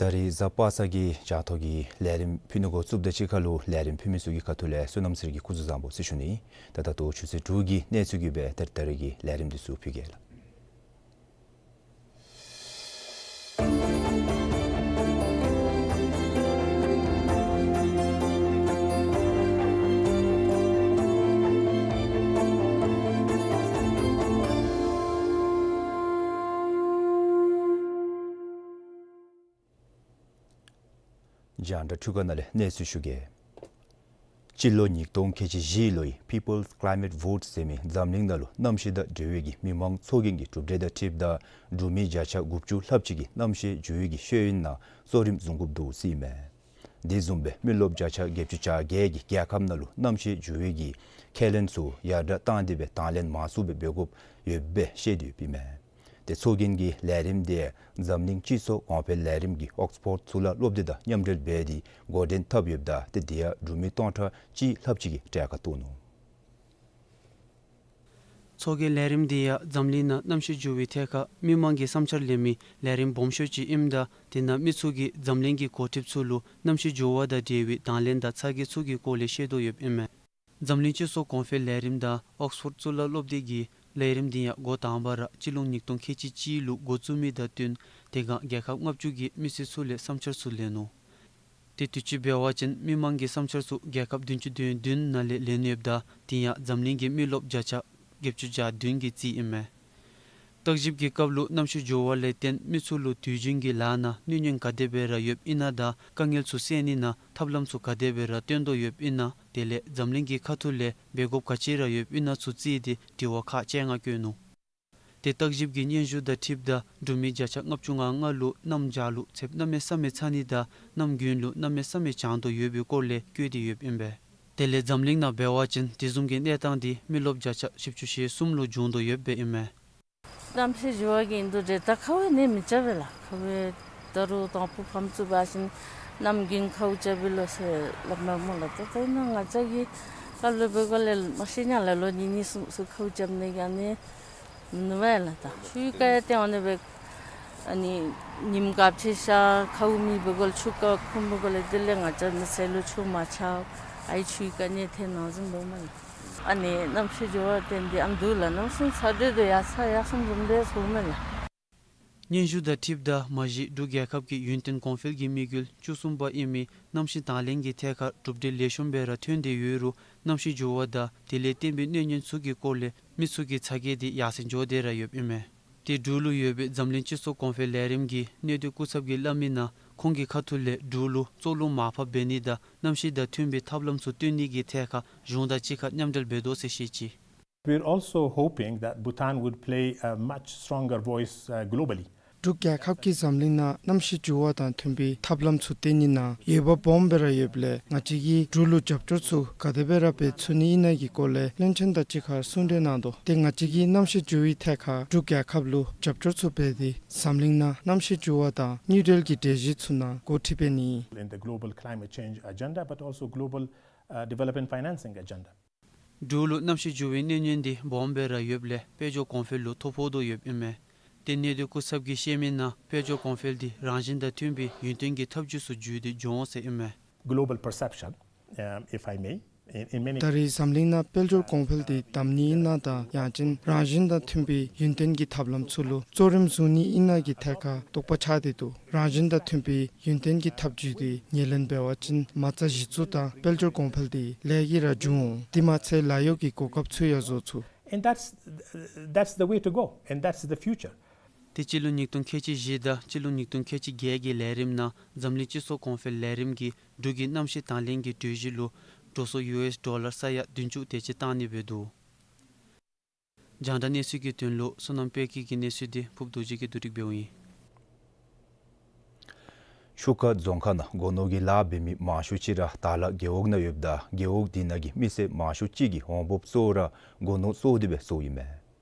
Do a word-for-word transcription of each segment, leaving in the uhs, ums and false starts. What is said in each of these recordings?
ད་རིས་གཟའ་པ་སངས་ཀྱི་བྱང་ཐོག་གི་ལས་རིམ་ཕུལ་ནི་འགོ་བཙུགས་དོ་ཅིག་ཁར་ལུ་ལས་རིམ་ཕུལ་མི་ཚུ་གི་ཁ་ཐུག་ལས་བསོད་ནམས་ཚེ་རིང་གིས་སྐུ་གཟུགས་བཟང་པོ་ཟེར་ཞུ་ནི། ད་ད་ལྟོ་ཆུ་ཚོད་དྲུག་གི་གནས་ཚུལ་གྱི་སྦེ་ད་ད་རིས་ཀྱི་ལས་རིམ་འདི་ཚུ་ཕུལ་གེ་ལགས། རྒྱང་བསྒྲགས་འཕྲུལ་ཁང་ནང་ལས་གནས་ཚུལ་ཞུ་གེ། སྤྱི་ལོ་ཉིས་སྟོང་ཁལ་གཅིག་བཞི་ལོའི་People's Climate Vote ཟེར་མི་འཛམ་གླིང་ནང་ལུ་གནམ་གཤིས་དང་འབྲེལ་བའི་གི་མི་མང་ཚོགས་རྒྱན་གྱི་གྲུབ་འབྲས་དང་འཁྲིལཝ་ད་འབྲུག་མི་བརྒྱ་ཆ་དགུ་བཅུ་ལྷགཔ་ཅིག་གིས་གནམ་གཤིས་འགྱུར་བའི་གི་ཤེས་ཡོན་ནང་གཙོ་རིམ་བཟུང་དགོཔ་འདུག་ཟེར་ཨིན་མས། དེ་བཟུམ་སྦེ་མི་རློབས་བརྒྱ་ཆ་བརྒྱད་ཅུ་གྱ་བརྒྱད་ཀྱིས་རྒྱལ་ཁབ་ནང་ལུ་གནམ་གཤིས་འགྱུར་བའི་གི་ཁས་ལེན་ཚུ་ཡར་དྲག་བཏང་སྟེ་སྦེ་དང་ལེན་མང་སུ་སྦེ་འབད་དགོཔ་ཡོདཔ་སྦེ་བཤད་དེ་ཡོདཔ་ཨིན་མས། ཏེ་ཚོགས་རྒྱན་གྱི་ལས་རིམ་དེ་འཛམ་གླིང་སྤྱི་ཚོགས་གོང་འཕེལ་ལས་རིམ་གྱི་ཨོགསི་ཕོཌ་གཙུག་ལག་སློབ་སྡེ་དང་མཉམ་འབྲེལ་འབད་དེ་འགོ་འདྲེན་འཐབ་ཡོདཔ་ད་ཏེ་དེ་ཡང་འབྲུག་མི་སྟོང་ཕྲག་གཅིག་ལྷགཔ་ཅིག་གིས་གྲལ་ཁར་གཏོགས་ནུག། ཚོགས་རྒྱན་ལས་རིམ་དེ་ཡང་འཛམ་གླིང་ནང་གནམ་གཤིས་འགྱུར་བའི་ཐད་ཁར་མི་མང་གི་བསམ་འཆར་ལེན་མི་ལས་རིམ་སྦོམ་ཤོས་ཅིག་ཨིནམ་ད་དེ་ནང་མི་ཚུ་གིས་འཛམ་གླིང་གི་འགོ་ཁྲིདཔ་ཚུ་ལུ་གནམ་གཤིས་འགྱུར་བ་དང་འབྲེལ་བའི་དང་ལེན་དང་ཚ་གྱང་ཚུ་གི་སྐོར་ལས་བཤད་དོ་ཡོདཔ་ཨིན་མས། འཛམ་གླིང་སྤྱི་ཚོགས་གོང་འཕེལ་ལས་རིམ་དང་ཨོགསི་ཕོཌ་གཙུག་ལག་སློབ་སྡེ་གིས་ལས་རིམ་དེ་ཡང་འགོ་དང་པ་ར་སྤྱི་ལོ་ཉིས་སྟོང་ཁལ་གཅིག་གཅིག་ལུ་འགོ་བཙུགས་མི་དང་བསྟུན་དེ་སྒང་རྒྱལ་ཁབ་ལྔ་བཅུ་གི་མི་སེར་ཚུ་ལས་བསམ་འཆར་ཚུ་ལེན་ནུག། ཏེ་དུས་ཅི་འབད་བ་ཅིན་མི་མང་གི་བསམ་འཆར་ཚུ་རྒྱལ་ཁབ་བདུན་ཅུ་དོན་བདུན་ནང་ལས་ལེན་ཡོདཔ་ད་དེ་ཡང་འཛམ་གླིང་གི་མི་རློབས་བརྒྱ་ཆ་བརྒྱད་ཅུ་གྱ་བདུན་གྱི་རྩིས་ཨིན་མས། བརྟག་ཞིབ་ཀྱི་སྐབས་ལུ་གནམ་གཤིས་འགྱུར་བ་ལས་བརྟེན་མི་ཚུ་ལུ་དུས་རྒྱུན་གྱི་ལཱ་ནང་གནོད་ཉེན་ག་དེ་སྦེ་ར་ཡོདཔ་ཨིན་ན་དང་དཀའ་ངལ་ཚུ་སེལ་ནི་ནང་ཐབས་ལམ་ཚུ་ག་དེ་སྦེ་ར་སྟོན་དོ་ཡོདཔ་ཨིན་ན་དེ་ལས་འཛམ་གླིང་གི་ཁ་ཐུག་ལས་འབད་དགོཔ་ག་ཅི་ར་ཡོདཔ་ཨིན་ན་ཚུ་བརྩིས་ཏེ་དྲི་བ་ཁག་བཅོ་ལྔ་བཀོད་ནུག། ཏེ་བརྟག་ཞིབ་ཀྱི་སྙན་ཞུ་དང་འཁྲིལཝ་ད་འབྲུག་མི་བརྒྱ་ཆ་ལྔ་བཅུ་ང་ལྔ་ལུ་གནམ་བྱཱར་ལུ་ཚདཔ་གནམ་མེད་ས་མེད་ཚ་ནི་དང་གནམ་དགུན་ལུ་གནམ་མེད་ས་མེད་གྱང་དོ་ཡོད་པའི་སྐོར་ལས་བཀོད་དེ་ཡོདཔ་ཨིན་པས། དེ་ལས་འཛམ་གླིང་ནང་འབད་བ་ཅིན་དེ་བཟུམ་གྱི་གནས་སྟངས་དེ་མི་རློབས་བརྒྱ་ཆ་བཞི་བཅུ་ཞེ་གསུམ་ལུ་བྱུང་དོ་ཡོདཔ་ཨིན་མས། གནམ་གཤིས་འགྱུར་བ་གིས་ཨིན་དོ་རེ། ད་ཁཝ་གནས་མི་རྐྱབ་པས་ལགས། ཁཝ་ད་རུང་དང་ཕུ་ཕམ་ཚུ་འབད་བ་ཅིན་གནམ་དགུན་ཁཝ་རྐྱབ་པས་ལོ་ཟེར་སླབ་མས་སྨོ་ལགས། ད་ད་ཨིན་ན་ང་བཅས་ཀྱིས་ཁ་ལུ་འབད་དགོཔ་ལས་མ་གཞི་ཉ་ལ་ལོ་གཉིས་གཉིས་གསུམ་གསུམ་ཁཝ་རྐྱབ་ནི་གི་ཨ་ནི་མིན་འདུག་པས་ལགས། ད་ཆུའི་ཀ་ཡང་ཏེ་ཨ་ནི་སྦེ་ཨ་ནི་ཉིམ་ག་ཕྱེད་ཤར་ཁཝ་མེད་པའི་སྒང་ལས་ཆུ་ཀ་ཁུམ་པའི་སྒང་ལས་དེ་ལས་ང་བཅས་མི་ཚེ་ལུ་ཆུ་མ་ཆགས། ཨའི་ཆུའི་ཀ་ནི་ཐལ་ནང་བཟུམ་འབདཝ་མས་ལགས། ཨ་ནི་གནམ་གཤིས་འགྱུར་བ་བརྟེན་ཏེ་ཨ་ནི་འདུག་ལགས། གནམ་སྲུང་ཚ་དྲོད་དེ་ཡར་ཚ་ཡར་སོངམ་བཟུམ་སྦེ་སོངམ་མས་ལགས། སྙན་ཞུ་དང་འཁྲིལཝ་ད་མ་གཞི་འབྲུག་རྒྱལ་ཁབ་ཀྱི་ཡུན་བརྟན་གོང་འཕེལ་གྱི་དམིགས་ཡུལ་བཅུ་གསུམ་པ་ཨིན་མི་གནམ་གཤིས་དང་ལེན་གྱི་ཐད་ཁར་གྲུབ་འབྲས་ལེགས་ཤོམ་སྦེ་ར་ཐོན་ཏེ་ཡོད་རུང་གནམ་གཤིས་འགྱུར་བ་དང་དེ་ལས་བརྟེན་པའི་གནོད་ཉེན་ཚུ་གི་སྐོར་ལས་མི་ཚུ་གི་ཚ་གྱང་དེ་ཡར་སེང་འགྱོ་སྟེ་ར་ཡོདཔ་ཨིན་མས། ཏེ་འབྲུག་ལུ་ཡོད་པའི་འཛམ་གླིང་སྤྱི་ཚོགས་གོང་འཕེལ་ལས་རིམ་གྱི་གནད་དོན་སྐུ་ཚབ་ཀྱིས་སླབ་མི་ནང་ཁོང་གི་ཁ་ཐུག་ལས་འབྲུག་ལུ་གཙོ་རླུང་མར་ཕབ་འབད་ནི་དང་གནམ་གཤིས་དང་མཐུན་པའི་ཐབས་ལམ་ཚུ་སྟོན་ནི་གི་ཐད་ཁར་གཞུང་དང་གཅིག་ཁར་མཉམ་འབྲེལ་འབད་དོ་ཟེར་བཤད་ཅི། We're also hoping that Bhutan would play a much stronger voice, uh, globally. འབྲུག་རྒྱལ་ཁབ་ཀྱིས་འཛམ་གླིང་ནང་གནམ་གཤིས་འགྱུར་བ་དང་མཐུན་པའི་ཐབས་ལམ་ཚུ་བཏོན་ནི་ནང་འོས་འབབ་སྦོམ་སྦེ་ར་ཡོདཔ་ལས་ང་བཅས་ཀྱིས་འབྲུག་ལུ་རྒྱབ་སྐྱོར་ཚུ་ག་དེ་སྦེ་ར་འབད་ཚུགས་ནི་ཨིན་ན་གི་སྐོར་ལས་བློན་ཆེན་དང་གཅིག་ཁར་གསུང་གྲོས་གནང་དོ། ཏེ་ང་བཅས་ཀྱིས་གནམ་གཤིས་འགྱུར་བའི་ཐད་ཁར་འབྲུག་རྒྱལ་ཁབ་ལུ་རྒྱབ་སྐྱོར་ཚུ་འབད་དེ་འཛམ་གླིང་ནང་གནམ་གཤིས་འགྱུར་བ་དང་དངུལ་འབྲེལ་གྱི་གྲོས་གཞི་ཚུ་ནང་འགོ་ཁྲིད་འབད་ནི་ཨིན། In the global climate change agenda, but also global, uh, development financing agenda. འབྲུག་ལུ་གནམ་གཤིས་འགྱུར་བའི་གནོད་ཉེན་འདི་སྦོམ་སྦེ་ར་ཡོདཔ་ལས་དཔལ་འབྱོར་གོང་འཕེལ་ལུ་ཐོ་ཕོག་དོ་ཡོདཔ་ཨིན་མས། ཏེ་གནད་དོན་གོ་ཚབ་ཀྱིས་བཤད་མི་ནང་དཔལ་འབྱོར་གོང་འཕེལ་འདི་རང་བཞིན་དང་མཐུན་པའི་ཡུན་བརྟན་གྱི་འཐབ་ཇུས་སུ་བསྒྱུར་ཏེ་འགྱོ་འོང་ཟེར་ཨིན་མས། Global perception, um, if I may, in, in many ད་རེས་འཛམ་གླིང་ནང་དཔལ་འབྱོར་གོང་འཕེལ་འདི་དམ་ནི་ཨིན་ན་དང་ཡང་ཅིན་རང་བཞིན་དང་མཐུན་པའི་ཡུན་བརྟན་གྱི་ཐབས་ལམ་ཚུ་ལུ་གཙོ་རིམ་བཟུང་ནི་ཨིན་ན་གི་ཐད་ཁར་དོགས་པ་ཆགས་ཏེ་འདུག། རང་བཞིན་དང་མཐུན་པའི་ཡུན་བརྟན་གྱི་ཐབས་བྱུས་དེ་ངོས་ལེན་འབད་བ་ཅིན་མ་རྩ་གཞི་བཙུགས་དང་དཔལ་འབྱོར་གོང་འཕེལ་དེ་ལས་ཀྱིས་ར་འབྱུང་འོང་། དེ་མ་ཚད་ལཱ་གཡོག་གི་གོ་སྐབས་ཚུ་ཡང་བཟོ་ཚུགས། And that's, that's the way to go, and that's the future. ཏེ་སྤྱི་ལོ་ཉིས་སྟོང་ཁལ་གཅིག་བཞི་དང་སྤྱི་ལོ་ཉིས་སྟོང་ཁལ་གཅིག་བརྒྱད་ཀྱི་ལས་རིམ་ནང་འཛམ་གླིང་སྤྱི་ཚོགས་གོང་འཕེལ་ལས་རིམ་གྱིས་འབྲུག་གི་གནམ་གཤིས་དང་ལེན་གྱི་གྲོས་གཞི་ལུ་འགྲོ་སོང་ཡུ་ཨེསི་ཌོ་ལར་ས་ཡ་བདུན་ཅུ་དེ་ཅིག་བཏང་ནི་འབད་འདུག། རྒྱང་བསྒྲགས་གནས་ཚུལ་གྱི་དོན་ལུ་བསོད་ནམས་དཔལ་སྐྱིད་ཀྱི་གནས་ཚུལ་འདི་ཕུརབ་རྡོ་རྗེ་གིས་བསྡུ་སྒྲིག་འབདཝ་ཨིན། ཆུ་ཁ་རྫོང་ཁག་ནང་སྒོ་ནོར་གྱི་ལཱ་འབད་མི་མང་ཤོས་ཅིག་ར་དར་ལག་རྒེད་འོག་ནང་ཡོདཔ་ད་རྒེད་འོག་དེ་ནང་གི་མི་སེར་མང་ཤོས་ཅིག་གི་འོང་འབབ་གཙོ་བོ་ར་སྒོ་ནོར་གསོག་སྟེ་སྦེ་བཟོཝ་ཨིན་མས།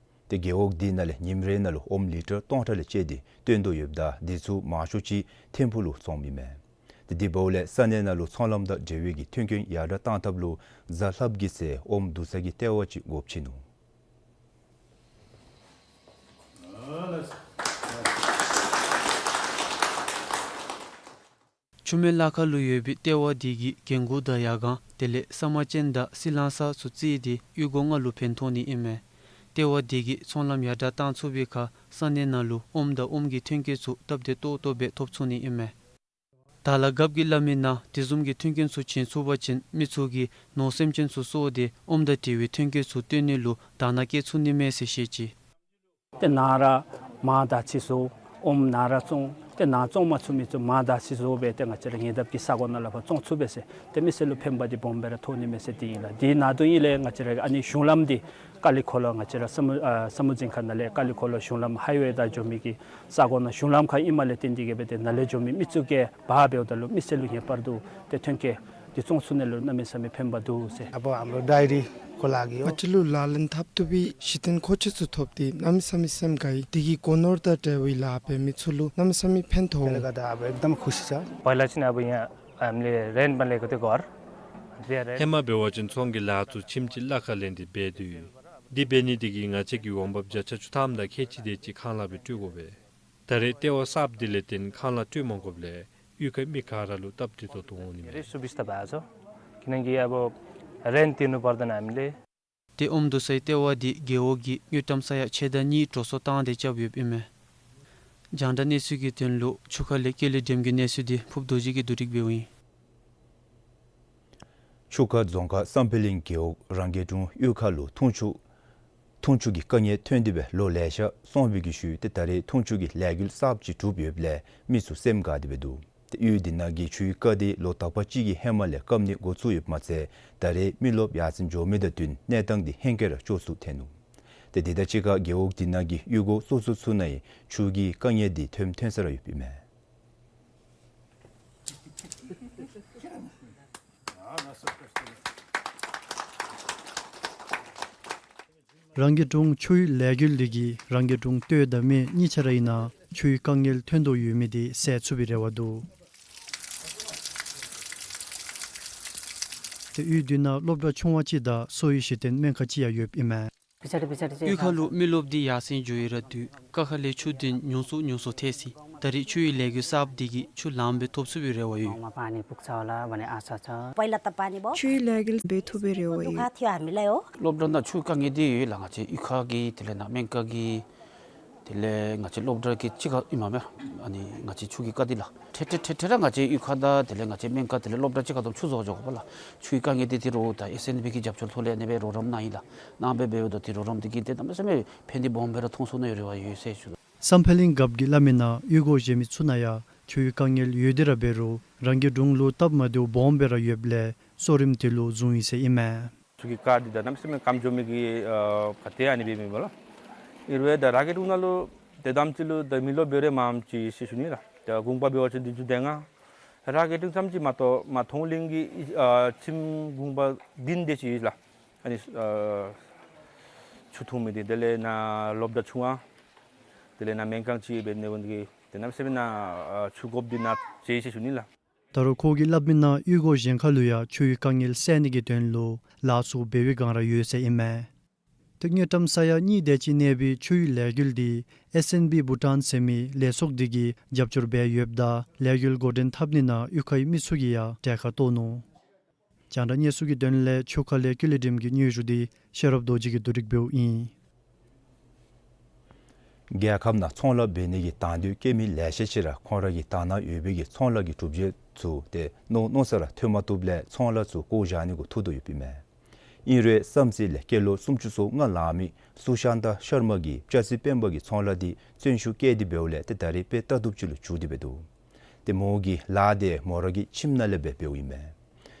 ཏེ་རྒེད་འོག་དེ་ནང་ལས་ཉིནམ་རེ་ནང་ལུ་ཨོམ་ལི་ཊར་སྟོང་ཕྲག་ལས་བཅད་དེ་བཏོན་དོ་ཡོདཔ་ད་དེ་ཚུ་མང་ཤོས་ཅིག་ཐིམ་ཕུག་ལུ་བཙོངམ་ཨིན་མས། ཏེ་དེ་འབདཝ་ལས་ས་གནས་ནང་ལུ་ཚོང་ལམ་དང་འབྲེལ་བའི་གི་མཐུན་རྐྱེན་ཡར་དྲག་བཏང་ཐབས་ལུ་གཟའ་ལྷགཔ་གི་ཚེ་ཨོམ་བསྡུ་ས་གི་ལྟེ་བ་ཅིག་དགོཔ་ཆེ་ནུག། ཆུ་སྨད་ལ་ཁ་ལུ་ཡོད་པའི་ལྟེ་བ་དེ་གིས་རྒན་གོག་དང་ཡར་སྒང་དེ་ལས་ས་མ་ཅན་དང་སྲི་ལང་ས་ཚུ་བརྩིས་ཏེ་གཡུས་སྒོ་ལྔ་ལུ་ཕན་ཐོགས་ནི་ཨིན་མས། ལྟེ་བ་དེ་གིས་ཚོང་ལམ་ཡར་དྲག་བཏང་ཚུགས་པའི་ཁར་ས་གནས་ནང་ལུ་ཨོམ་དང་ཨོམ་གྱི་ཐོན་སྐྱེད་ཚུ་སྟབས་བདེ་ཏོག་ཏོ་སྦེ་ཐོབ་ཚུགས་ནི་ཨིན་མས། དར་ལག་རྒཔོ་གིས་སླབ་མི་ནང་དེ་བཟུམ་གྱི་མཐུན་རྐྱེན་ཚུ་བྱིན་ཚུགས་པ་ཅིན་མི་ཚུ་གིས་ནོར་སེམས་ཅན་ཚུ་གསོ་སྟེ་ཨོམ་དང་འབྲེལ་བའི་ཐོན་སྐྱེད་ཚུ་བཏོན་ནི་ལུ་དག་སྣང་བསྐྱེད་ཚུགས་ནི་མས་ཟེར་བཤད་ཅི། ཏེ་ནཱ་ར་མར་དར་ཚི་བཟོ། ཨོམ་ནཱ་ར་བཙོང་། ཏེ་ནཱ་བཙོང་མ་ཚུགས་མི་ཚུ་མར་དར་ཚི་བཟོ་སྦེ་ཏེ་ང་བཅས་ར་ཉེ་འདབས་ཀྱི་ས་གོ་ནང་ལུ་ཕར་བཙོང་ཚུགས་པས་ཟེར། ཏེ་མི་སེར་ལུ་ཕན་པ་འདི་སྦོམ་སྦེ་ར་ཐོགས་ནི་མས་ཟེར་འདི་ཨིན་ལགས། དེ་ནང་དོན་ཨིན་ལས་ང་བཅས་ར་ཨ་ནི་གཞུང་ལམ་འདི་ཀ་ལི་ཁོ་ལ་ང་བཅས་ར་ས་མུ་ཨ་ས་མུ་འཛིན་ཁང་ནང་ལས་ཀ་ལི་ཁོ་ལ་གཞུང་ལམ་ཧའི་ཝེ་དང་འགྱོ་མི་གི་ས་གོ་ནང་གཞུང་ལམ་ཁར་ཨིནམ་ལས་བརྟེན་ཏེ་གིས་སྦེ་ཏེ་ནཱ་ལས་འགྱོ་མི་མི་ཚུ་གིས་འབག་འབདཝ་ད་ལུ་མི་སེར་ལུ་ངེས་པར་དུ་ཏེ་ཐོན་སྐྱེད་འདི་བཙོང་ཚུགས་ནི་ལུ་གནམ་མེད་ས་མེད་ཕན་པ་འདུག་ཟེར། अब हाम्रो डायरी को लागि हो। ང་བཅས་ལུ་ལག་ལེན་འཐབ་བཏུབ་པའི་གཞི་རྟེན་མཁོ་ཆས་ཚུ་ཐོབ་སྟེ་གནམ་མེད་ས་མེད་སེམས་དགའ་ཡི། དེ་གིས་སྒོ་ནོར་དང་འབྲེལ་བའི་ལཱ་འབད་མི་ཚུ་ལུ་གནམ་མེད་ས་མེད་ཕན་ཐོགས། त्यसले गर्दा अब एकदम खुसी छ। पहिला चाहिँ अब यहाँ हामीले रेन्टमा लिएको थियो घर। त्यहाँ रेन्ट ཧེ་མ་འབད་བ་ཅིན་ཚོང་གི་ལཱ་ཚུ་ཁྱིམ་གཅིག་གླ་ཁར་ལེན་ཏེ་འབད་དོ་ཡོད། དེ་འབད་ནི་དེ་གིས་ང་བཅས་ཀྱི་འོང་འབབ་བརྒྱ་ཆ་བཅུ་ཐམ་དང་ཁལ་གཅིག་དེ་ཅིག་ཁང་གླ་སྦེ་སྤྲོད་དགོ་པས། ད་རེས་ལྟེ་བ་གསརཔ་འདི་ལས་བརྟེན་ཁང་གླ་སྤྲོད་མ་དགོཔ་ལས་གཡུས་ཁའི་མི་ག་ར་ལུ་སྟབས་བདེ་ཏོག་ཏོ་འོང་ནི་མས། धेरै सुविस्ता भएको छ। किनकि अब रेन्ट तिर्नु पर्दैन हामीले। ཏེ་ཨོམ་བསྡུ་སའི་ལྟེ་བ་འདི་རྒེད་འོག་གིས་དངུལ་ཀྲམ་ས་ཡ་ཕྱེད་དང་གཉིས་འགྲོ་སོང་བཏང་སྟེ་རྐྱབ་ཡོདཔ་ཨིན་མས། རྒྱང་བསྒྲགས་གནས་ཚུལ་གྱི་དོན་ལུ་ཆུ་ཁ་ལས་ཀེ་ལི་སྒྲོལམ་གྱི་གནས་ཚུལ་འདི་ཕུརབ་རྡོ་རྗེ་གིས་བསྡུ་སྒྲིག་འབདཝ་ཨིན། ཆུ་ཁ་རྫོང་ཁག་བསམ་འཕེལ་གླིང་རྒེད་འོག་རང་སྐྱིད་གྲོང་གཡུས་ཁ་ལུ་འཐུང་ཆུ་འཐུང་ཆུ་གི་དཀའ་ངལ་ཐོན་ཏེ་སྦེ་ལོ་ལེ་ཤ་སོང་བའི་གི་ཤུལ་ཏེ་ད་རེས་འཐུང་ཆུ་གི་ལས་འགུལ་གསརཔ་ཅིག་གྲུབ་ཡོདཔ་ལས་མི་ཚུ་སེམས་དགའ་སྟེ་སྦེ་འདུག། ཏེ་གཡུས་འདི་ནང་གི་ཆུའི་རྐ་འདི་ལོ་དག་པ་ཅིག་གི་ཧེ་མ་ལས་བཀབ་ནི་འགོ་བཙུགས་ཡོདཔ་མ་ཚད་ད་རེས་མི་རློབས་ཡར་སེང་འགྱོ་མི་དང་བསྟུན་གནས་སྟངས་འདི་ཧེང་སྐལ་ར་སྐྱོ་སུ་ཐལ་ནུག། ཏེ་དེ་དང་གཅིག་ཁར་རྒེད་འོག་འདི་ནང་གི་གཡུས་སྒོ་སོ་སོ་ཚུ་ནང་ཡང་ཆུ་གི་དཀའ་ངལ་འདི་ཐོནམ་ཐོན་ས་ར་ཡོདཔ་ཨིན་མས། རང་སྐྱིད་གྲོང་ཆུའི་ལས་འགུལ་འདི་གིས་རང་སྐྱིད་གྲོང་སྟོད་དང་སྨད་གཉིས་ཆ་ར་ཨིན་ན་ཆུའི་དཀའ་ངལ་ཐོན་དོ་ཡོད་མི་འདི་སེལ་ཚུགས་པའི་རེ་བ་འདུག། ཏེ་གཡུས་འདི་ནང་སློབ་གྲྭ་ཆུང་བ་ཅིག་དང་གསོ་བའི་གཞི་རྟེན་སྨན་ཁང་ཅིག་ཡང་ཡོདཔ་ཨིན་མས། पछाडि पछाडि चाहिँ གཡུས་ཁ་ལུ་མི་རློབས་འདི་ཡར་སེང་འགྱོ་ཡི་ར་དུས་རྐ་ཁ་ལས་ཆུ་འདི་ཉུང་སུ་ཉུང་སུ་ཐལ་ཅི། ད་རེས་ཆུའི་ལས་འགུལ་གསརཔ་འདི་གིས་ཆུ་ལངམ་སྦེ་ཐོབ་ཚུགས་པའི་རེ་བ་ཡོད། गाउँमा पानी पुग्छ होला भन्ने आशा छ। पहिला त पानी भयो। ཆུའི་ལས་འགུལ་འབད་ཐུབ་པའི་རེ་བ་ཡོད། दुःख थियो हामीलाई हो। སློབ་གྲྭ་ནང་ཆུ་དཀའ་ངལ་འདི་ཡོད་ལགས། ང་བཅས་གཡུས་ཁ་གི་དེ་ལས་ནཱ་སྨན་ཁང་གི་དེ་ལས་ང་བཅས་སློབ་གྲྭ་གི་གཅིག་ཁར་ཨིན་མས། ཨ་ནི་ང་བཅས་ཆུ་གི་རྐ་འདི་ལགས། ཐེངས་ཐེངས་ཐེངས་ཐེངས་ར་ང་བཅས་གཡུས་ཁ་དང་དེ་ལས་ང་བཅས་སྨན་ཁང་དེ་ལས་སློབ་གྲྭ་གཅིག་ཁར་ཐོག་ཆུ་བཟོ་འགྱོ་དགོ་པས་ལགས། ཆུའི་དཀའ་ངལ་འདི་དེ་རུང་ད་ཨེསི་ཨེན་བི་གི་རྒྱབ་སྐྱོར་ཐོག་ལས་ཨ་ནི་སྦེ་རོགས་རམ་གནང་ཡི་ལགས། གནང་སྦེ་འབདཝ་ད་དེ་རོགས་རམ་འདི་གིས་ཏེ་གནམ་མེད་ས་མེད་ཕན་བདེ་སྦོམ་སྦེ་ར་ཐོགས་ཚུགས་ནི་ཡོད་རེ་བ་ཡོད་ཟེར་ཞུ་དོ། བསམ་འཕེལ་གླིང་རྒཔོ་གིས་སླབ་མི་ནང་གཡུས་སྒོ་བཞེངས་མི་ཚུ་ནང་ཡང་ཆུའི་དཀའ་ངལ་ཡོད་དེ་ར་འབད་རུང་རང་སྐྱིད་གྲོང་ལུ་སྟབས་མ་བདེཝ་སྦོམ་སྦེ་ར་ཡོདཔ་ལས་གཙོ་རིམ་དེ་ལུ་བཟུང་ཡི་ཟེར་ཨིན་མས། ཆུ་གི་རྐ་འདི་ད་གནམ་མེད་ས་མེད་སྐམ་འགྱོ་མི་གི་ཨ་ག་ཏེ་ཨ་ནི་འབད་མི་མས་ལགས། ཨིན་རུང་ད་རང་སྐྱིད་གྲོང་ནང་ལུ་ ཏེ་དང་པ་ཅིག་ལུ་ད་མི་ལོ་འབད་རེ་མངམ་ཅིག་ཟེར་ཞུ་ནི་ལགས། ད་གུང་པ་འབད་བ་ཅིན་བདུན་ཅུ་དོན་ལྔ། ར་གི་ཏིང་ཙམ་ཅིག་མ་གཏོགས་མ་མཐོང་། གླིང་གི་ཨ་ཁྱིམ་གུང་པ་བདུན་དེ་ཅིག་ལགས། ཨ་ནི་ཨ་ཆུ་འཐུང་མི་འདི་དེ་ལས་ནཱ་སློབ་གྲྭ་ཆུང་བ། དེ་ལས་ནཱ་སྨན་ཁང་ཅིག་འབད་ནི་འདི་གིས་དེ་ནང་སེམས་ནང་ཨ་ཆུ་དགོཔ་འདི་ནཱ་ཟེར་ཞུ་ནི་ལགས། ད་རུང་ཁོ་གིས་སླབ་མི་ནང་གཡུས་སྒོ་གཞན་ཁ་ལུ་ཡང་ཆུའི་དཀའ་ངལ་སེལ་ནི་གི་དོན་ལུ་ལཱ་ཚུ་འབད་བའི་སྒང་ར་ཡོད་ཟེར་ཨིན་མས། ཏེ་དངུལ་ཀྲམ་ས་ཡ་གཉིས་དེ་ཅིག་གནས་པའི་ཆུའི་ལས་འགུལ་འདི་ཨེསི་ཨེན་བི་བྷུ་ཊཱན་ཟེར་མི་ལས་ཚོགས་འདི་གིས་རྒྱབ་སྐྱོར་འབད་ཡོདཔ་ད་ལས་འགུལ་འགོ་འདྲེན་འཐབ་ནི་ནང་གཡུས་ཁའི་མི་ཚུ་གིས་ཡང་གྲལ་ཁར་གཏོགས་ནུག། རྒྱང་བསྒྲགས་གནས་ཚུལ་གྱི་དོན་ལས་ཆུ་ཁ་ལས་ཀུན་ལེགས་སྒྲོལམ་གྱི་སྙན་ཞུ་འདི་ཤེས་རབ་རྡོ་རྗེ་གིས་བསྡུ་སྒྲིག་འབདཝ་ཨིན། རྒྱལ་ཁབ་ནང་ཚོང་ལཱ་འབད་ནི་གི་དང་འདོད་བསྐྱེད་མི་ལེ་ཤ་ཅིག་ར་ཁོང་ར་གི་དག་སྣང་ཡོད་པའི་གི་ཚོང་ལཱ་གི་གྲུབ་ཆ་ཚུ་ཏེ་མནོ་མནོ་ས་ར་ཐོན་མ་བཏུབ་ལས་ཚོང་ལཱ་ཚུ་བཀོ་བཞག་ནི་གུ་ཐུག་དོ་ཡོདཔ་ཨིན་མས། ཨིན་རུང་བསམ་རྩེ་ལས་སྐྱེས་ལོ་སུམ་ཅུ་སོ་ལྔ་ལང་མི་སུ་ཤཱན་ཏ་ཤར་མ་གིས་སྤྱ་ཚེ་སྤེན་པ་གི་ཚོང་ལཱ་འདི་བརྩོན་ཤུགས་བསྐྱེད་དེ་འབདཝ་ལས་ཏེ་ད་རེས་དཔེ་ལྟ་བཏུབ་ཅིག་ལུ་འགྱུར་ཏེ་འབད་དོ། ཏེ་མོ་གི་ལཱ་དེ་མོ་ར་གི་ཁྱིམ་ནང་ལས་སྦེ་འབདཝ་ཨིན་མས།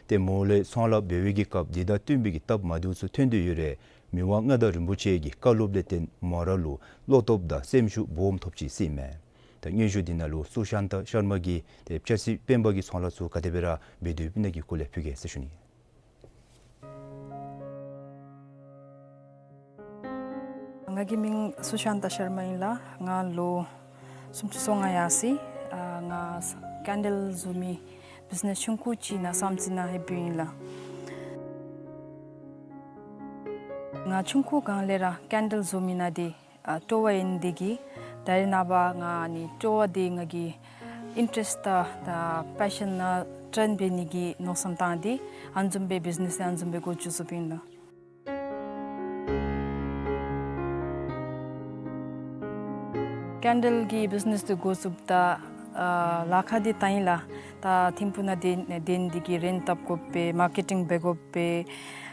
ཏེ་མོ་ལུ་ཚོང་ལཱ་འབད་བའི་གི་སྐབས་འདི་དང་བསྟུན་པའི་གི་སྟབས་མ་བདེཝ་ཚུ་ཐོན་ཏེ་ཡོད་རུང་མི་དབང་མངའ་བདག་རིན་པོ་ཆེ་གི་བཀའ་སློབ་ལས་བརྟེན་མོ་ར་ལུ་བློ་སྟོབས་དང་སེམས་ཤུགས་སྦོམ་ཐོབ་ཅི་ཟེར་ཨིན་མས། ད་སྙན་ཞུ་འདི་ནང་ལུ་སུ་ཤཱན་ཏ་ཤར་མ་གིས་ཏེ་སྤྱ་ཚེ་སྤེན་པ་གི་ཚོང་ལཱ་ཚུ་ག་དེ་སྦེ་ར་འབད་དོ་ཡོདཔ་ཨིན་ན་གི་སྐོར་ལས་ཕུལ་གེ་ཟེར་ཞུ་ནི། ང་གི་མིང་སུ་ཤཱན་ཏ་ཤར་མ་ཨིན་ལགས། ང་ལོ་སུམ་ཅུ་སོ་ལྔ་ཡར་སོ་ཡི། ཨ་ང་ཀེན་ཌལ་བཟོ་མི་བིཛ་ནེས་ཆུང་ཀུ་ཅིག་ནཱ་བསམ་རྩེ་ནང་ཧེ་འབདཝ་ཨིན་ལགས། ང་ཆུང་ཀུ་སྒང་ལས་ར་ཀེན་ཌལ་བཟོ་མི་ནང་འདི་ཨ་སྤྲོ་བ་ཨིན་ནི་འདི་གིས་ད་རེས་ནངས་པ་ང་ཨ་ནི་སྤྲོ་བ་འདི་ང་གི་ཨིན་ཊེ་རེསཊ་དང་དང་པེ་ཤཱན་ནང་ཊརན་འབད་ནི་གི་མནོ་བསམ་བཏང་སྟེ་ཨ་ནི་བཟུམ་སྦེ་བིཛ་ནེས་ཨ་ནི་བཟུམ་སྦེ་འགོ་བཙུགས་བཙུགསཔ་ཨིན་ལགས། ཀེན་ཌལ་གྱི་བིཛ་ནེས་འདི་འགོ་བཙུགསཔ་ད་ཨ་ལཱ་ཁག་འདི་ད་ཨིན་ལགས། ད་ཐིམ་ཕུག་ནང་སྡོད་སྡོད་ནི་འདི་གིས་རེནཊ་བཏབ་དགོ་པས། མར་ཀེ་ཊིང་འབད་དགོ་པས།